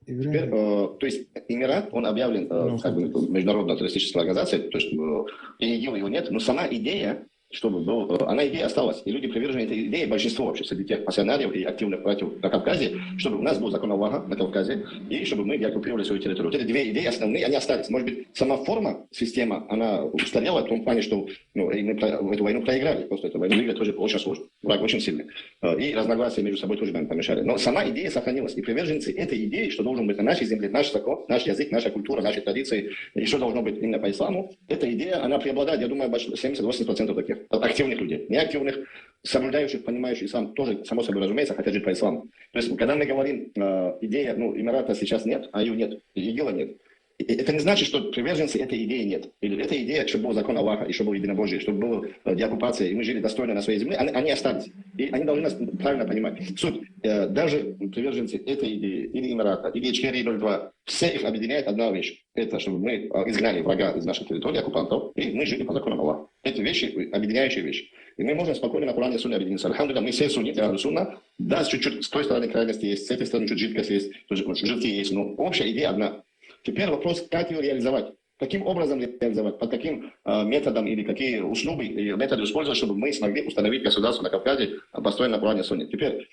Теперь, э, то есть Эмират, он объявлен, э, ну, как бы, международной террористической организацией, то есть, э, и ИГИЛ его нет, но сама идея, чтобы был, э, она идея осталась. И люди привержены этой идее, большинство вообще среди тех пассионариев и активных братьев на Кавказе, чтобы у нас был закон Аллаха на Кавказе, и чтобы мы деоккупировали свою территорию. Вот эти две идеи основные, они остались. Может быть, сама форма, система, она устарела в том плане, что, ну, и мы про- эту войну проиграли, просто эту войну выиграть тоже очень сложно. Враг очень сильный. Э, И разногласия между собой тоже нам помешали. Но сама идея сохранилась. И приверженцы этой идеи, что должен быть на нашей земле наш закон, наш язык, наша культура, наши традиции, и что должно быть именно по исламу, эта идея, она преобладает, я думаю, больше семьдесят-восемьдесят процентов таких активных людей. Неактивных, соблюдающих, понимающих ислам, тоже, само собой разумеется, хотят жить по исламу. То есть, когда мы говорим, э, идея, ну, Эмирата сейчас нет, а ее нет, ИГИЛа нет, и это не значит, что приверженцы этой идеи нет. Или эта идея, чтобы был закон Аллаха, и чтобы было единобожие, чтобы была э, деоккупация, и мы жили достойно на своей земле, они, они остались. И они должны нас правильно понимать. Суть, э, даже приверженцы этой идеи, или Эмирата, или Ичкерии ноль два, все их объединяет одна вещь. Это чтобы мы э, изгнали врага из нашей территории, оккупантов, и мы жили по законам Аллаха. Это вещи, э, объединяющие вещи. И мы можем спокойно на Коране и Сунне объединиться. Алхамдулилля, мы все сунниты, Ахлю Сунна. Да, чуть-чуть с той стороны крайности есть, с этой стороны чуть жидкость есть, тоже жидкие есть, но общая идея одна. Теперь вопрос, как ее реализовать. Каким образом реализовать, под каким э, методом или какие услуги и методы использовать, чтобы мы смогли установить государство на Кавказе, э, построенное на Коране и Сунне. Теперь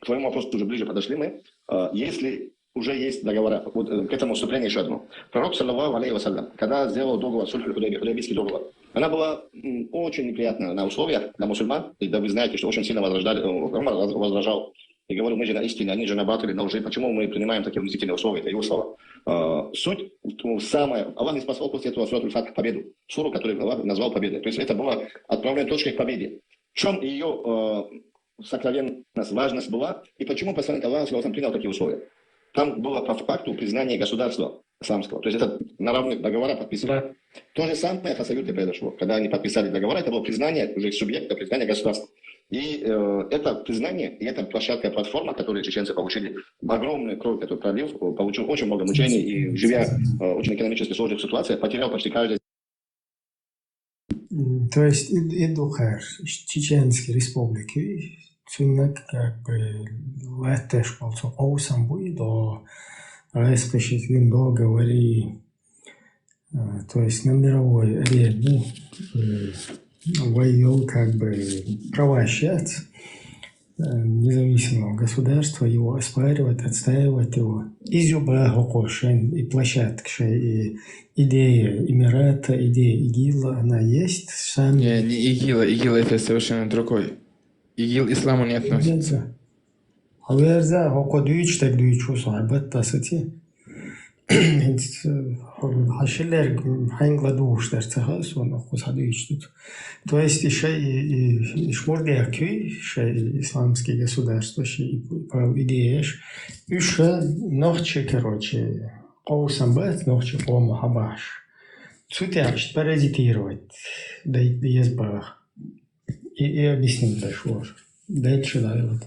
к твоему вопросу уже ближе подошли мы. Э, если уже есть договора, вот э, к этому вступление еще одно. Пророк, саллаллаху алейхи ва саллям, когда сделал договор, сульху Худайби, Худайбийский договор, она была м, очень неприятная на условиях для мусульман. И да, вы знаете, что очень сильно возражали, э, Умар воз- возражал и говорил, мы же на истине, они же на батыле, на лжи. Почему мы принимаем такие унизительные условия? Это его слова. Э, Суть, ну, самая, Аллах не спасал после этого Суратуль Фатх, победу. Суру, которую Аллах назвал победой. То есть это была отправной точкой к победе. В чем ее сокровенность, важность была, и почему посланник Аллаха саллаллаху алейхи ва саллям, принял такие условия? Там было по факту признание государства исламского. То есть это на равных договора подписано. Да. То же самое в Хасавюрте произошло. Когда они подписали договора, это было признание уже субъекта, признание государства. И э, это признание, и эта площадка, платформа, которую чеченцы получили, огромную кровь, которую пролив, получил очень много мучений, и живя э, очень экономически сложных ситуациях, потерял почти каждый М, То есть и, и духар, чеченские республики, цунак как бы латеш полцо оусам буй до распишет вин договори, э, то есть на мировой арене э, ввёл как бы права щас э, независимого государства, его оспаривать, отстаивать его. Изюба Гокошин и площадка и идея Эмирата, идея ИГИЛа, она есть. Сами Не, не ИГИЛа, ИГИЛ это совершенно другой. ИГИЛ исламу не относится. Алверза хоко дүйч так дүйч усу арбат тасати. Хашилер хайнгла душ дер цаха сон охус хадыштут. То есть еще и, и, и шмурдия кюй, еще и исламские государства, еще и по идееш. Еще нохчи, короче, коусам бет, нохчи кома хабаш. Цутяшт паразитировать. Да и езбах. И, и объяснить дошел. Дальше да, вот.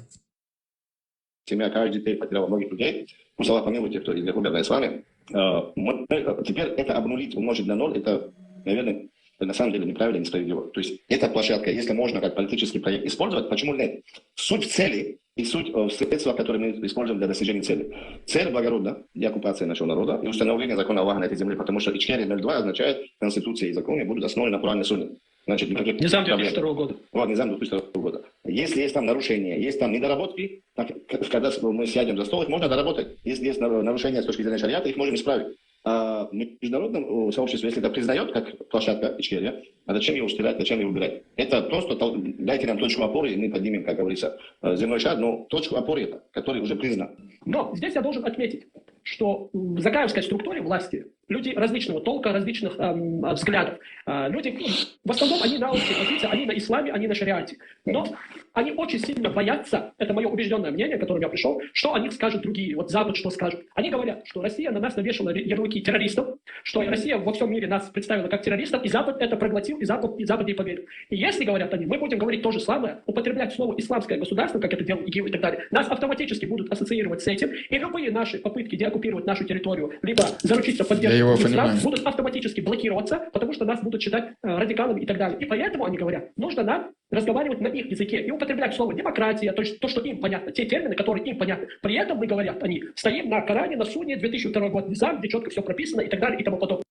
Семья каждый день потеряла многих людей. Пусть Аллах помилует тех, кто из них умер на исламе. Э, мы- э, Теперь это обнулить, умножить на ноль, это, наверное, на самом деле неправильно и несправедливо. То есть эта площадка, если можно как политический проект использовать, почему нет? Суть в цели и суть э, в средствах, которые мы используем для достижения цели. Цель благородна, деоккупация нашего народа и установление закона Аллаха на этой земле, потому что Ичкерия ноль два означает, конституция и законы будут основаны на Коране и Сунне. Значит, никаких Низам проблем. две тысячи второго года. Вот, низам две тысячи второго года. Если есть там нарушения, есть там недоработки, так, к- когда с- мы сядем за стол, их можно доработать. Если есть нар- нарушения с точки зрения шариата, их можем исправить. А в международном э, сообществе, если это признает как площадка Ичкерия, а зачем ее устирать, зачем ее убирать? Это просто тол- дайте нам точку опоры, и мы поднимем, как говорится, э, земной шар, но точку опоры это, который уже признан. Но здесь я должен отметить, что в закаевской структуре власти люди различного толка, различных эм, взглядов. Э, люди, ну, в основном они на общей позиции, они на исламе, они на шариате. Но они очень сильно боятся, это мое убежденное мнение, к которому я пришел, что о них скажут другие, вот Запад что скажет. Они говорят, что Россия на нас навешала ярлыки террористов, что Россия во всем мире нас представила как террористов, и Запад это проглотил, и Запад, и Запад ей поверил. И если, говорят они, мы будем говорить то же самое, употреблять слово «исламское государство», как это делал ИГИЛ и так далее, нас автоматически будут ассоциировать с этим, и любые наши попытки деоккупировать нашу территорию, либо заручиться поддержкой Я его других стран, понимаю. Будут автоматически блокироваться, потому что нас будут считать э, радикалами и так далее. И поэтому они говорят, нужно нам разговаривать на их языке и употреблять слово демократия, то есть то, что им понятно, те термины, которые им понятны. При этом мы, говорят они, стоим на Коране, на Сунне, две тысячи второй год, Низам, где четко все прописано и так далее и тому подобное.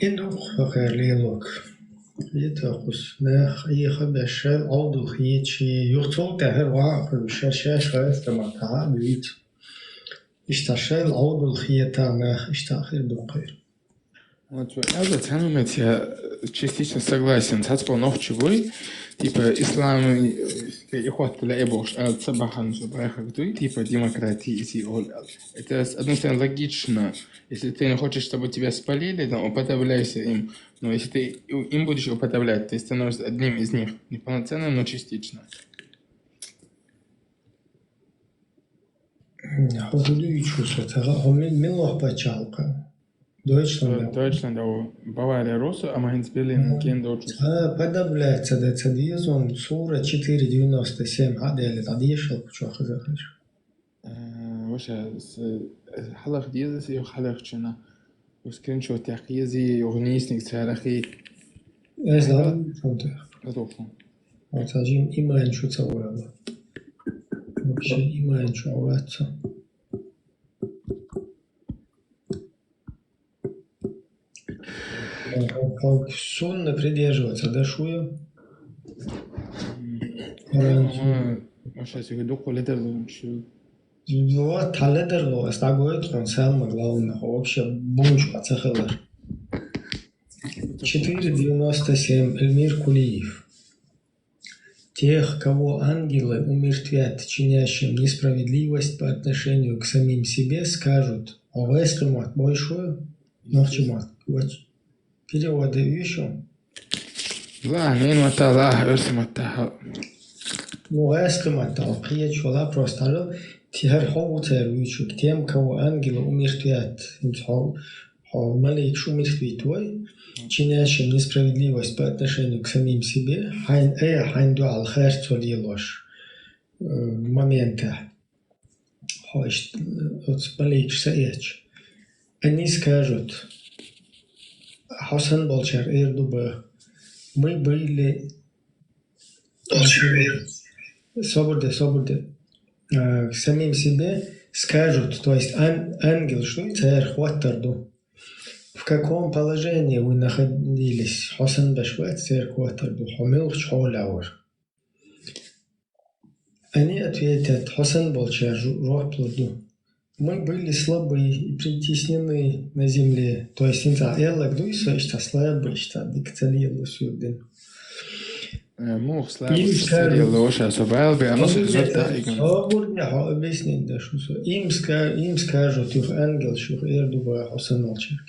Ин ду хӀокхара лелок. Хетахус, нах Ӏеха беш шел Ӏовдал хеташ, юха цул тӀаьхьа ваха хуьлуш, шаьш шаьш гӀазкхи маттахь а дуьйцу. Иштта шел Ӏовдал хета нах, иштта хир ду кхера. Вот, цхьацца моменте я частично согласен. Цхьацца нохчий бу, типа, ислам, э, и хӀотта лаьа бохуш, а ца бахьана цу бахьана дуй, типа, демократия, изи ол. Это, с одной стороны, логично. Если ты не хочешь, чтобы тебя спалили, там, уподобляйся им. Но если ты им будешь уподоблять, ты становишься одним из них. Неполноценным, но частично. Хьо хӀун дуьйцуш ву со? Ца ха-, хьо ми-, мила ваха паччахьалкх? Дойчланда. Дойчланда, о, Бавария росу, амма хӀинца Берлин кен доцуш. А, подавлять ца де ца деза, сура четыре девяносто семь хьа а делла, дӀадешал кху чохь хаза хиш. Э, ваша, с-, э, хьалах деза, с-, хьалах чина. Скриншот тӀехь ези, юха нийсниг царахи. Эс ладу, фонтех. Готов. Вот один иман шу ца вала. Вообще иман шу ваца. Сунна придерживаться, да, шуя? М, ну, сейчас я иду, коли это лучше. Вот, тале дарло, ас дагоет хон, самое главное, вообще бунч пацахалар. Четыре девяносто семь, Эльмир Кулиев. Тех, кого ангелы умертвят, чинящим несправедливость по отношению к самим себе, скажут: «Овес кымат, большую, нохчимат». Вот. Переводы ещё. Ла, мин матта, ла, эрси матта. Ну, эрси матта, кхечу ла просто, ала, тихар хьо ву церан вуьйчуьг, тем, кого ангелы умертвят, хьо, хьо маликаш умертвить вай, чинящим несправедливость по отношению к самим себе, хьайн, э, хьайн дуьхьал харцо лелош, э, моментехь. Хьо иштта, оцу маликаш са эцча. Они скажут, хьо санна болчара эр ду баха: «Мы были», собар де, собар де. А, самим себе скажут, то есть ан-, ангелаш дуй, цара хӀоттар ду. В каком положении вы находились? Хьо санна беш вац, цара хӀоттар ду. Хьо муьлхачу хьолехь вара? Они ответят, хьо санна болчара жу-, жоп лур ду. Мы были слабы и притеснены на земле. То есть, хӀинца аьлларг дуй со, иштта слабый, иштта дика ца лело суьрдина. Э, муха слабый, им ца скажут, лело, ша со бал бе, а ну, собур де, собур де, хьо объяснить даш ву со. Им ска-, им скажут, юха ангелаш, юха эр ду баха хьо санна болчаьрга: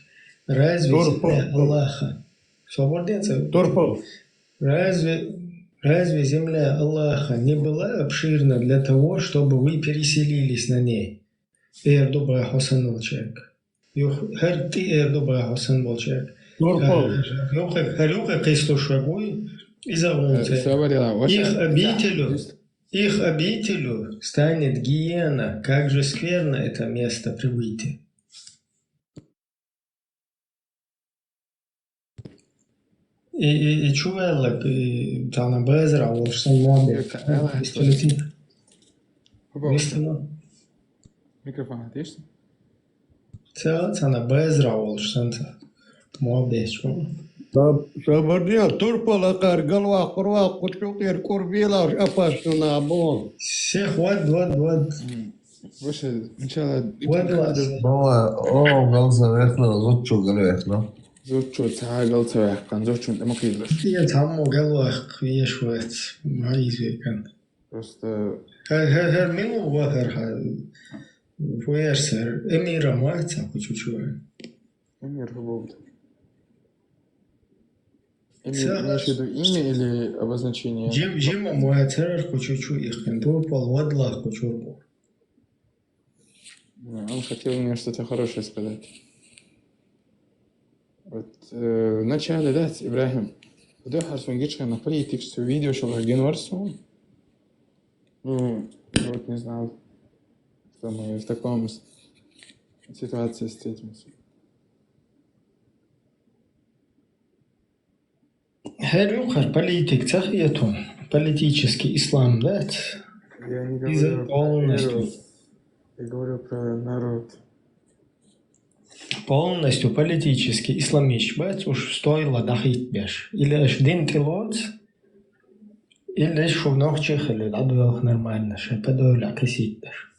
«Разве земля Аллаха?» Собур де ца? Турпал. Разве, разве земля Аллаха не была обширна для того, чтобы вы переселились на ней? Эр ду баха хьо санна болчаьрга. Юха, хӀара тӀе эр ду баха хьо санна болчаьрга. Турпал. ХӀара юха, хӀара юха кхийсалуш вай вуй, иза ву. Э, церан. Их обителю, их обителю станет гиена, как же скверно это место пребытия. И, и, и чу ваьлларг, и цхьана базара волуш санна мобил. Вистина. Микрофон тешна? Ца, цхьана базара волуш санна ца мобил. Са, са бардел, турпал акхар, галваккхур ваккхучу кхер курбелаш опасна бу. Сех вад, вад, вад. М. Ваша, начало. Вадла. Бала, о, галзавехна, зудчо галвехна. Зудчо ца галцавехкан, зудчун тӀе ма кхийдалаш. Ия цхьаммо галвахка веш вац, ма изекан. Просто. Хар, хар, хар милу ва хар ха. Фуэрсер, эмира ма ца кучучу. Эмир хӀу бовду? Эмир, имеешь в виду имя или обозначение? Джим, Джима моя церер кучучу их, турпал вадлах кучурпал. Ну, он хотел мне что-то хорошее сказать. Вот, э, вначале, да, Ибрахим, да, Харсун Гичхана политик, что видео, что генварсу. Ну, вот не знал, что мы в таком с-, ситуации встретимся. ХӀара юкъара политик ца хету, политический ислам дац. Я не говорю про веру, я говорю про народ. полностью политически исламист бац, уж стойло дӀахийттабеш. Или аша дин тӀе лоац, или шу нохчий хиле дӀадоьлху нормально, шайн по дойле кхийсийташ.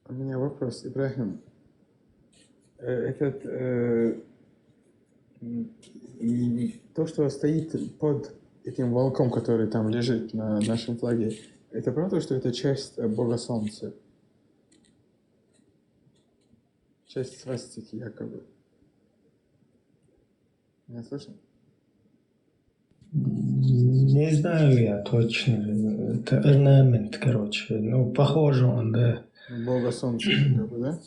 У меня вопрос, Ибрахим. Э, Этот, э, м, м, то, что стоит под этим волком, который там лежит на нашем флаге, это правда, что это часть э, бога солнца? Часть свастики, якобы. Меня слышно? Не знаю я точно. Это орнамент, короче. Ну, похоже он, да. Бога солнца, якобы, да?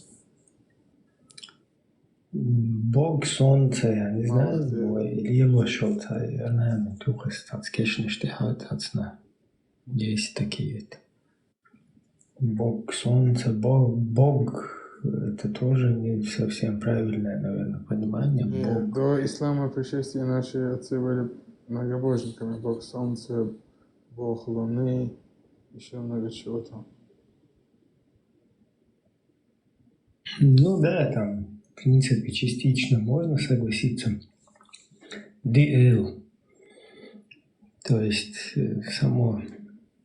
Бог солнца, я не знаю, Молодец. Бог, или его что-то, орнамент, ухо, там, скешнеш, ты, а, тацна. Есть такие. Бог солнца, Бог, Бог, это тоже не совсем правильное, наверное, понимание. Нет, Бог. До ислама пришествия наши отцы были многобожниками. Бог солнца, бог луны, еще много чего там. Ну да, там, в принципе, частично можно согласиться. Диэл. То есть э, само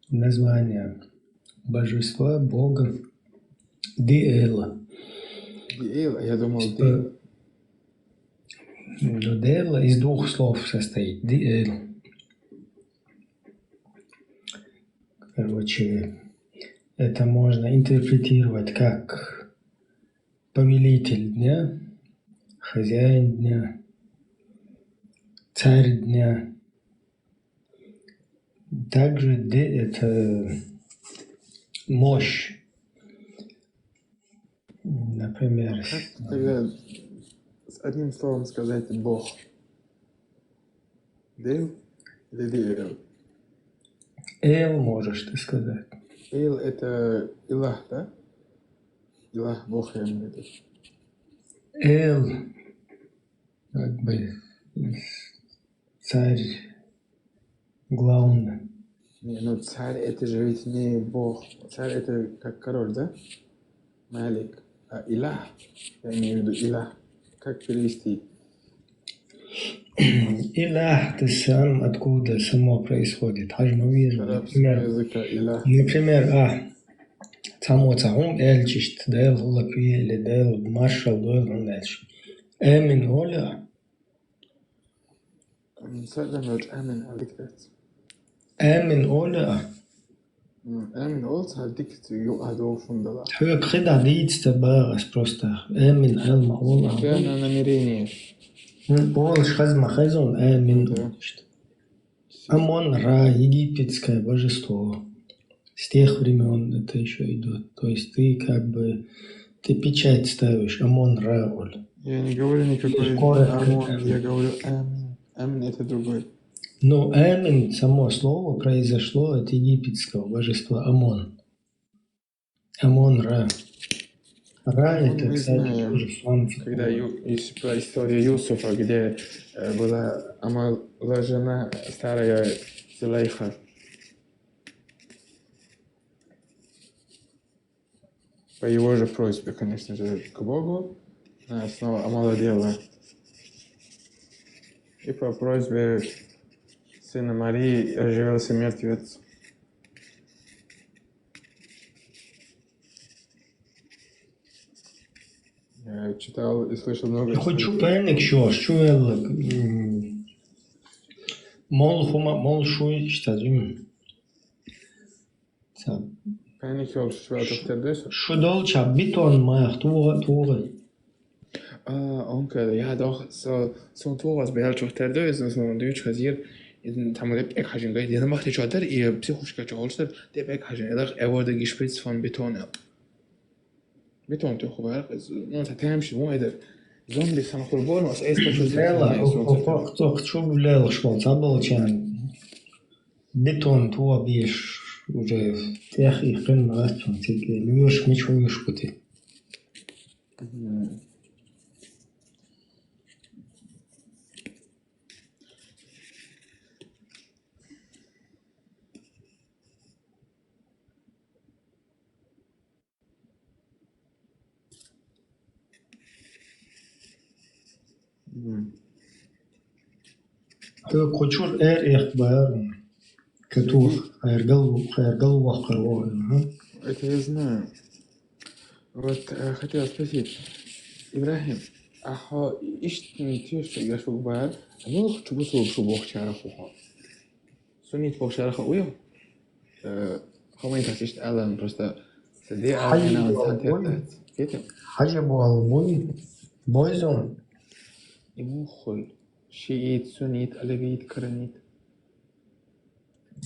название божества, Бога. Диэл. Диэл, а я думал, Что- Ну, Диэл из двух слов состоит. Диэл. Короче, это можно интерпретировать как повелитель дня, хозяин дня, царь дня. Также де- это мощь. Например, Как тогда с одним словом сказать бог? Диэл или Диэл? Эл можешь ты сказать. Эл это илах, да? Илах, бог, я имею в виду. Эл, как бы, царь, главный. Не, ну царь это же ведь не бог. Царь это как король, да? Малик. А илах, я имею в виду илах. Как перевести? Илах, ты сам откуда само происходит. Хьажмавир, Арабского например, языка илах. например, а, цхьаммо цхьа хӀума аьлча иштта, Дела хӀаллакве или Дела маршалла дойла хӀума аьлча. Амин олу, М, сагана амин аликрец. Амин олу. М, Амин олу цхьа дика юкъа долуш хӀума дала. Хьоьга хи дӀа дийца ца боху ас просто. Амин аьлла ма олу. Да, на намерение. М, олуш хаза ма хаза, амин Да. олуш. Амон-Ра, египетское божество. С тех времён это ещё идёт. То есть ты как бы, ты печать ставишь, Амон-Ра, олу. Я не говорю никакой Коротко. Амон, я говорю Амин. Амин это другой. Но Амин, само слово произошло от египетского божества Амон. Амон-Ра. Ра Ну, это, не кстати, знаю. Тоже солнце. Когда Ю- если про историю Юсуфа, где э, была омолажена старая Зулейха. По его же просьбе, конечно же, к Богу, она снова омолодела. И по просьбе сына Марии оживился мертвец. Я читал и слышал много Хьо историй. чу пениг шош, чу веллаг, м, мол хӀума, мол шуй, иштта зуьм. Ца- Пениг йолуш ваьлла тухтар дойса? Шу долча бетон мах, тугӀа, тугӀа. А, онка, я дох, со, сон тугӀас бел чухтар дойса, сон дуьйч хазир, и там леп эк хажин гай, дина махти чудар, и психушка чугӀолштар, деп эк хажин, эдах эворда гишприц фон бетон. Бетон тюху варх, ну, та тем ши, му эдер. Зомби сан хурбон, ос эс пачу Лела, ох, ох, ох, чу лела, шмон, цабалчан. Бетон тугӀа беш, уже тех и хин мастун, тиги, луш, мичу луш кути. кху чура эр эхь бара. Катух, хайр гал, хайр гал вахкар вогӀу, ага. Это я знаю. Вот, э, хотел спросить. Ибрахим, а хьо иштта тешаш еш вугба, а муха чу бусулба шу бохучарах ву хьо? Суннит бохучарах ву хьо? Э, хьо майтас иштта алан, просто са де Хьажи алан, алан, болу сан буй? Терпец. Кете? Хьажи болу буй? Бойзун? И мухуль? Шиит, суннит, алавит, карамит.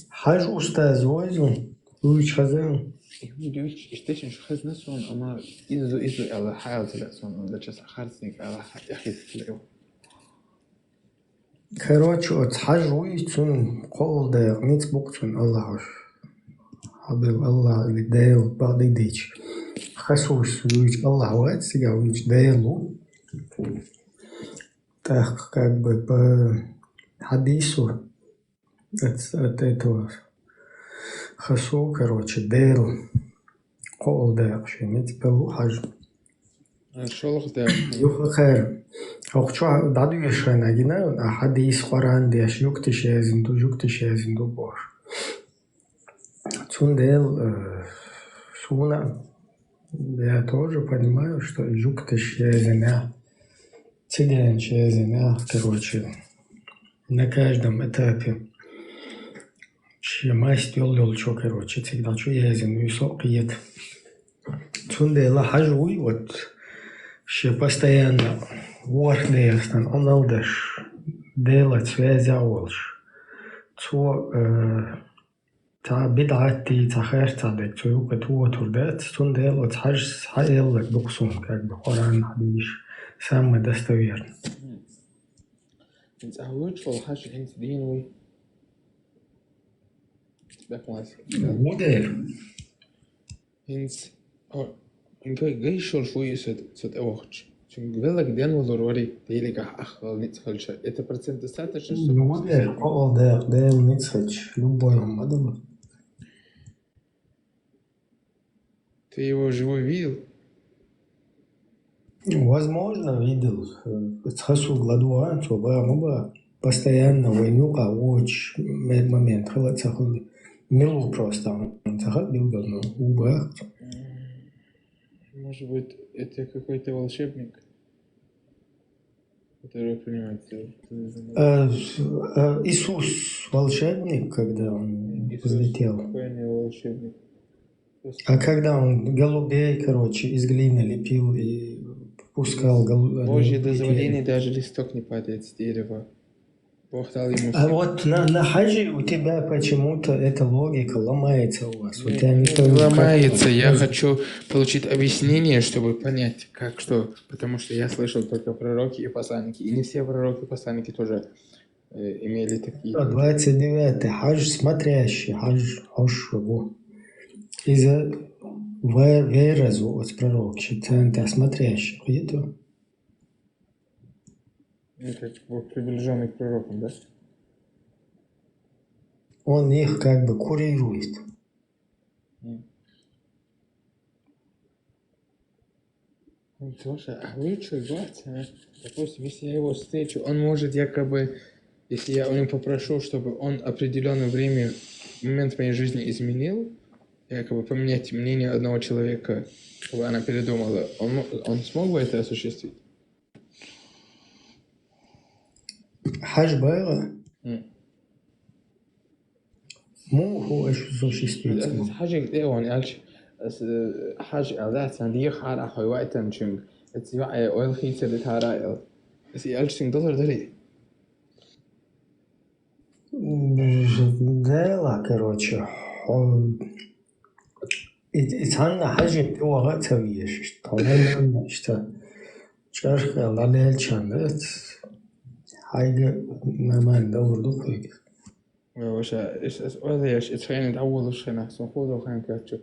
Хьажа устаз вайзу, вуьйчу хаза. Вуьйчу, иштта шу хазна сон, амма изу, изу аьлла, хьаьлца лаьа сон, ан дача са харцник аьлла, хьа-, яхица лаьа. Короче, оцу хьажа вуй, цунна кхоъал дакъа ницкъ бу-кх цунна, Аллахьаш. Хьабил Аллахь или Дела бакъдийдича. Хасуш вуьйчу Аллахь вац, цига вуьйчу Дела ву. ТӀаккха как бы по хьадису От, от этого хасу, короче, Дела кхоъал дакъа шен ницкъ бу хьажа. А, шолгӀа дакъа. Юха кхара. Хьо чохь дӀадуьйшина гина, а хьадис, Къуръан деш, жуьгташ язйина ду, жуьгташ язйина ду бохуш. Цундела, э, суна, я тоже понимаю, что и жуьгташ язйина, цигенаш язйина, короче, на каждом этапе шен маст йолу йолчо, короче, цига дӀа чу язйина, вуьсу а кхета. Цундела хьажа вуй, вот, шен постоянно ворхӀ дехастан Ӏуналдаш, Делаца веза а волуш. Цо, э, цхьа бидӀатти, цхьа херцахь дерг цо юкъа тохур дац, цундела оцу хьажас хьаэлларг ду-кх суна, как бы, Къуръан, хьадийша, самое достоверное. ХӀинца ахь вуьйцуш волу хьажа хӀинца дийна вуй? Бехмас. Ву дера. ХӀинца, о, гай-, гайшалш вуй и со, со тӀевахча. Цуьнга велларг денвалур вари, Делигахь аххал ницкъ хилча. Это процент достаточно, чтобы... Ну, ву дера, кхоъал дакъа Дела ницкъ хилча, любой хӀума ма дала. Ты его живой видел? Возможно, видел. Хасуг ладугӀа, цо баха ма баха. Постоянно вайн юкъа вочу ме-, момент хила а ца хуьлу. Мила ву просто, ца хаьа билггал, но ву баха. М, может быть, это какой-то волшебник? Который принимает, э, э, Иисус волшебник, когда он Иисус взлетел. Спокойный волшебник. А когда он голубей, короче, из глины лепил и пускал голу-, Божье дозволение, даже листок не падает с дерева. Бог дал ему... А вот на, на хьаже у тебя почему-то эта логика ломается у вас. У тебя не ломается. Я хочу получить объяснение, чтобы понять, как что. Потому что я слышал только пророки и посланники. И не все пророки и посланники тоже, э, имели такие... Двадцать девятый. Хьаж смотрящий, хьаж хьош ву. Иза ве-, веразу оцу пророкаша, царна тӀехь смотрящий, кхету? Это вот приближённый к пророкам, да? Он их как бы курирует. М. Ну, слушай, а лучше ситуация, допустим, если я его встречу, он может якобы, если я у него попрошу, чтобы он определённое время, момент моей жизни изменил, якобы поменять мнение одного человека, чтобы она передумала, он мо-, он смог бы это осуществить? Хьаж бара? М. Муха аша существительное? Ас хьажиг тӀе а ван аьлча, ас, э, хьаж аьлла дац, сан дехар а хьой вайтанчуьнга. Эца йоӀе ойла хийцар де тара а аьлла. Ас и аьлча цуьнга далар дарий? М, дела, короче, хьо-, и, и цхьанна хьажиг тӀе ваха а ца везаш, иштта, тхьо нормально, иштта, чӀарх аьлла, дӀалелчан дац, хьайга нормально довр ду кхуьйга. Ой, ваша, ас, ас ойла еш, и цхьайна дӀаволуш хенахь, сон худо хайн кечу.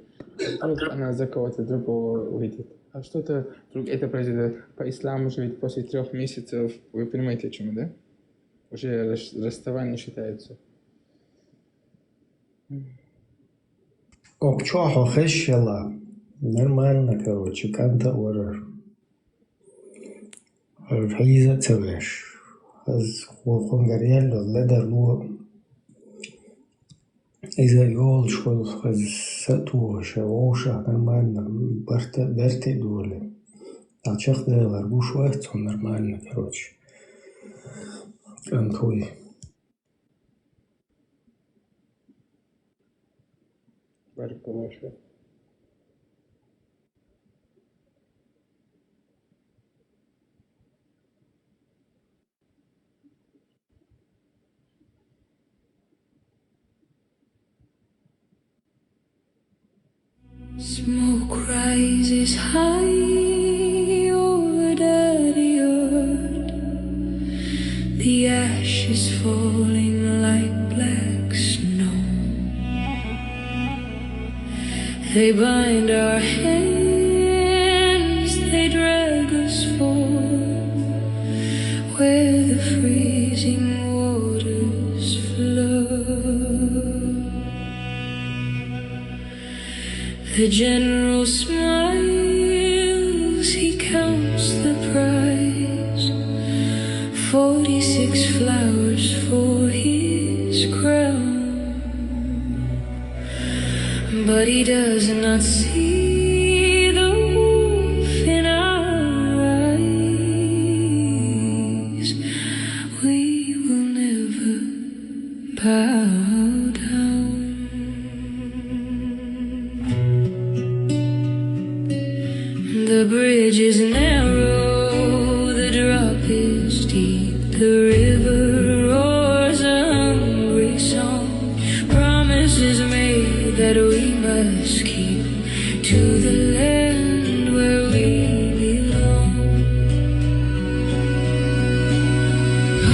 Вдруг она за кого-то другого выйдет. А что-то вдруг это произойдёт. По исламу же ведь после трёх месяцев, вы понимаете, о чём я, да? Уже рас-, расставание считается. Ох, чохь хьо хезаш хилла. Нормально, короче, кӀанта а вара. Хьийза а ца веш. Аз кхо-, кхонгара яьлла ледарло. Иза йолаш хул, аз са а тохаш, вовшах нормально барта, берта а долий. А чакхдалар гуш вац цунна нормально, короче. КӀант вуй. Баркалла шоана. Smoke rises high over the earth, the ashes falling like black snow. They bind our hands, they drag us forth where the freezing waters flow. The general smiles, he counts the prize. Forty-six flowers for his crown. But he does not see the wolf in our eyes. We will never bow down. The bridge is narrow, the drop is deep, the river roars a hungry song. Promises made that we must keep to the land where we belong.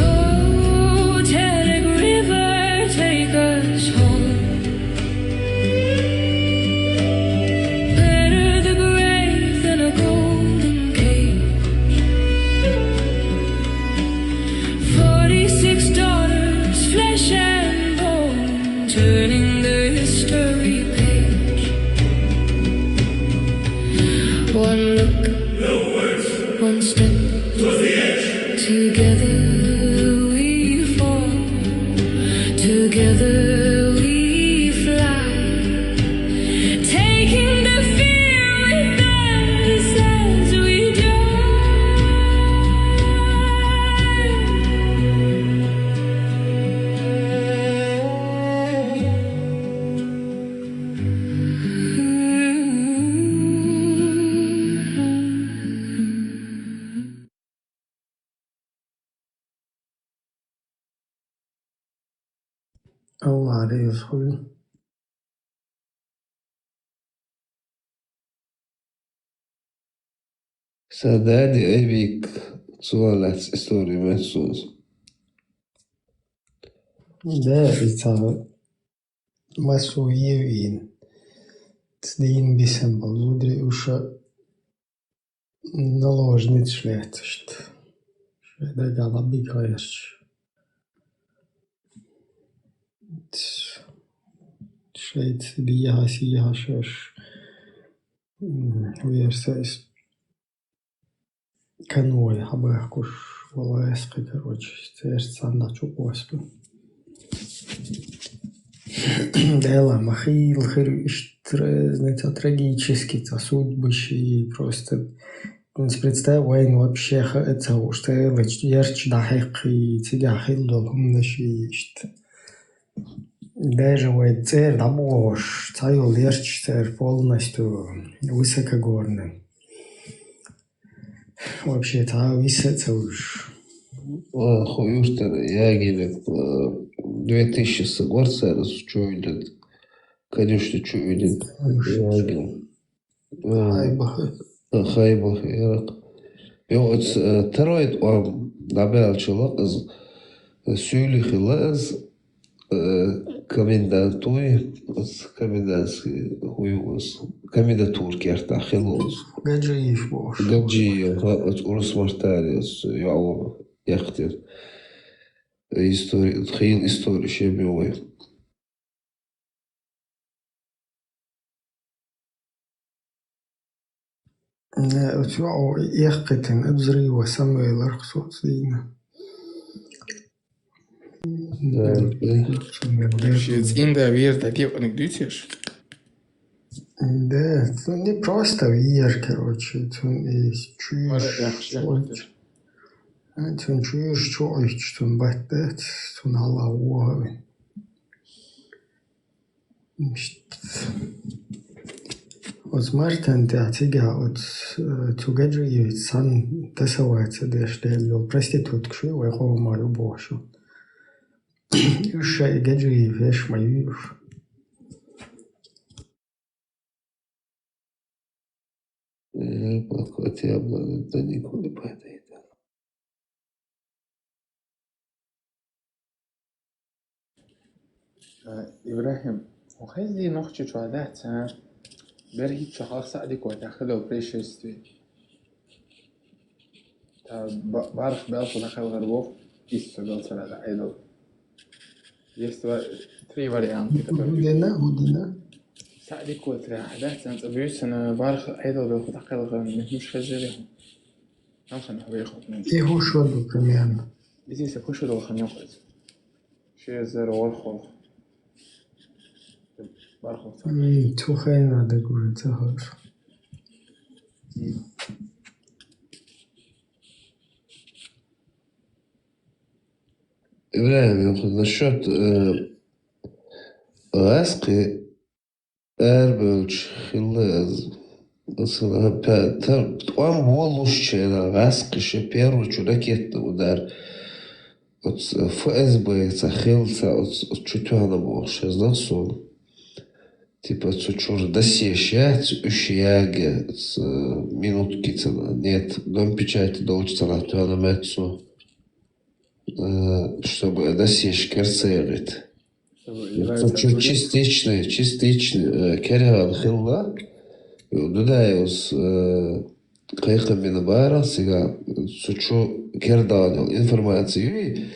Oh, Tariq River, take us home. Better the grave than a golden cage. Forty-six daughters, flesh and bone, turning the history page. One look, one step, together we fall, together we fly, taking the fear with us as we die. Аллах реза хуьлда. Са дади Айбик, цунах лаьцна истори моьтту суна. Да, и ца массо а евийна. Цу дийнан бисина болу зударий уьш наложницаш лаьцна иштта. Шайн дагахь дӀабига гӀерташ. Шайца дехьа-сехьа шаьш, м, верса из конвой хьабахкуш вала аьлла, короче, церца цхьаннахьа чу къоьсту. Дела, ма хийла хир ю иштта, не ца трагически, ца судьбаш и просто. Хьуна представь, вайна вообще хаа ца хууш, ца ялачу, ярташ дӀахьекхий, цигахь хилла долу хӀуманаш и иштта. Даже вай цӀера дӀабохуш, цхьайолу ярташ цара полностью высокогорный. Вообще цхьа а виса а ца вуьш. А, ху юртара Ягелек, а, две тысячи са гор цара чу вуьдуьйту. Конюшня чу вуьдуьйту. Ягелек. А, Хайбах. А, Хайбах, яракх. Йо, оцу, э, второй тӀом дӀабаьлча лакъаза, э, суьйлий хилла иза, э, комендантуй, оцу комендантский, хӀун ю иза, комендатура кертахь хилла иза. Гаджиев бохуш. Гаджиев, хӀа, оцу урус мартари, оцу йоӀо яхтира. Истори, хийла истори шен бен вай. Э, оцу йоӀо эккхийтина, взрыва самавелира-кх со оцу дийнахь. Вообще, цӀинда вера дӀадекъаниг дуьйцу аш? Да, цунна не просто вера, короче, цунна и чуьйш Мара яхаш, яхаш. Чу-, а, цунна чуьйш чу Ӏуьйттуш, цунна бат дац, цунна хьалха вогӀу. Иштта. Оцу Мартан тӀехь цигахь оцу, э, цу Гаджиевица санна тасавай ца деш лелла йолу проститутка шу вай къоман ю бохуш ю. Уьш шайн Гаджиев веш ма ю уьш. Э, пока тебя далеко не падает. Э, ИбрахӀим, хӀун хезний Нохчийчохь дац, а? БерхӀитта шо хьалха Саъдикотехь хилла происшествие. Та ба-, барх белхо дӀакхелхар боху, исс шо белхо дӀа Ӏедал. Есть ва-, три варианта, которые... ХӀун дина, хӀун дина? Саъдикотехь дац, цӀа буьйсана барх Ӏедал белхо дӀакхелхар, муьлш хезира хьуна? Хьан хан хьо вехо? И хӀун шо ду примерно? Иза сан хӀун шо долу хан йокъуьйту? Ши эзар ворхӀ. БархӀ. М, цу хенахь дагахь ца хууш. М. ИбрахӀим, насчёт, э, гӀаскхи арабевлча хилла аз. Масала, пя-, та-, тӀом воллушчеран гӀаскхи ши первый чу ракетный удар. Оцу ФСБ-ца хилла ца оцу, оцу чу тоьхна бохуш хезна суна. Типа, цу чуьра досьеш яц, уьш яга, оцу, э, минутки ца, нет, дом печати долчу ца тоьхна моьтту суна. Э, чтобы досьеш кара ца яхийта. Цу чу частичный, частичный, э, кара яхана хилла. И Дудаевс, э, кхайкхам бина бара, цига цу чу кара дахана йолу информаци юй,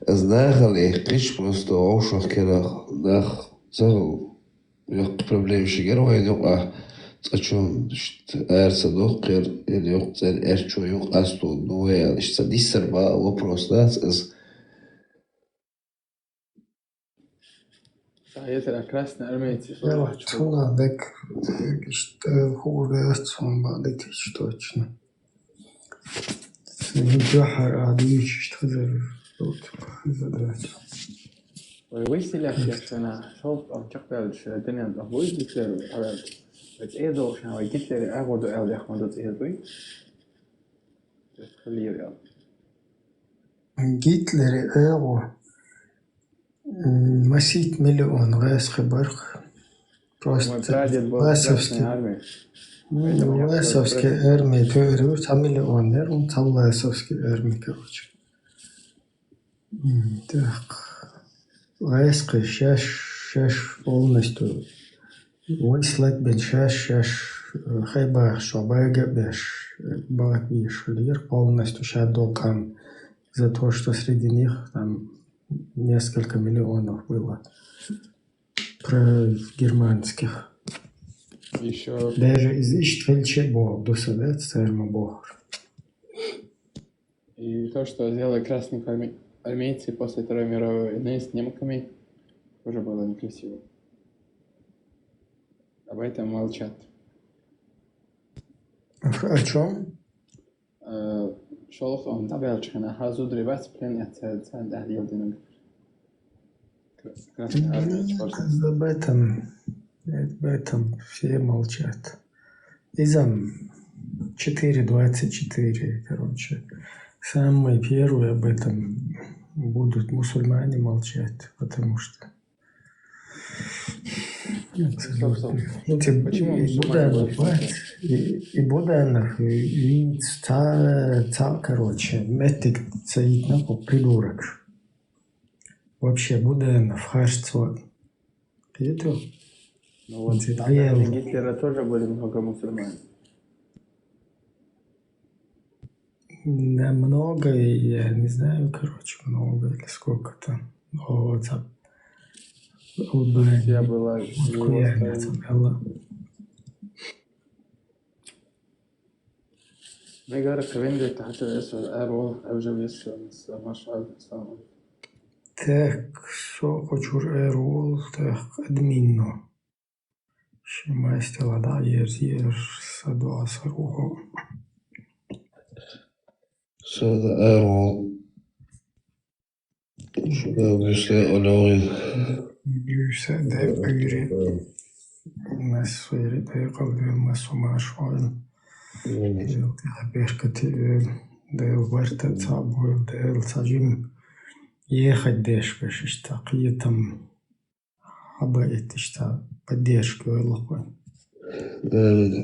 аз нахала яьккхича просто вовшах кара нах ца хилла. Йоккха проблема шигара вайна юкъахь цкъачунна иштта ара ца доккхура, или юкъа цӀера эрчо юкъа асту ду вай аьлла. Иштта ца диссар бан вопрос дац аса. Ца хетара красный армейцы. Яла, цунах дек, дек иштта хуур дац, хӀун бан дитича точно. Дуьххьара а дуьйцуш хазар, вот, хазар дац. Вай весилях яхана, шовкъ ам чекхбаьлча, динан а вуй Гитлер, а вай цӀе долуш, вай Гитлер агӀо ду аьлла, яхма ду цӀе дуй? Халир аьлла. Гитлери агӀо. М, масийтта миллион гӀаскхи барх. Просто Мой прадед был в Власовский. Красной армии. М, Поэтому я Власовский просто армия тоьар цхьа миллион яр, ун цхьа Власовский армия, короче. М, так. ГӀаскхи шаьш, шаьш полностью вай слаббен шаьш, шаьш, э, хай бахаш, шо бага а беш, э, бага беш хилира полностью шадолу къам за то, что среди них там несколько миллионов было прогерманских. Ещё Даже из иштта хилча боху, дуса, да, царма бохур. И то, что сделали красные арме-, армейцы после Второй мировой войны с немками, тоже было некрасиво. Об этом молчат. О чём? Э, шолгӀа он дӀабаьлча хенахь, хьан зударий бац плен эцна, царна тӀехь леладинарг? Кра-, Красная армия, М, спорт. Об этом, об этом все молчат. Иза четыре двадцать четыре, короче. Самые первые об этом будут мусульмане молчать, потому что Абсолютно. Эти Почему и мусульмане Буданов, молчат? И, и Буданов, и, и ца, ца, короче, меттиг цаитна, придурок. Вообще, Буданов, харцо. Кхету? Ну вот, Значит, во время Гитлера тоже были много мусульман. Да, много, я не знаю, короче, много или сколько там. Но вот, а, Албания. Я была Вот девяносто. Куяна там была. Мегар квен де тахта эсо, аро, а уже вес, с-, маршал, с-, Так, со кхо чура эр вол, так, админно. Ши мастила дӀа ерзер, са доасар ухо. Са да эр вол. Шуга вуьсла олёгин. Вуьсла да вуьре. Нас вуьре да къалбе, мас ма шойл. Дел тӀехь беркате вел. Дел варта ца бойл, дел ца жим. Ехать дешка шишта кхетам. Хаба иттишта поддержка вел лохой. Да, да, да.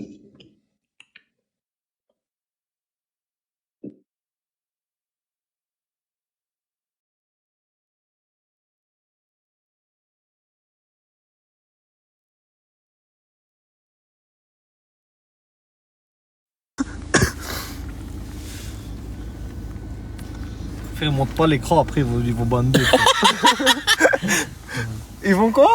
Frère, montre pas l'écran, après, ils vont, ils vont banner, quoi. Ils vont quoi ?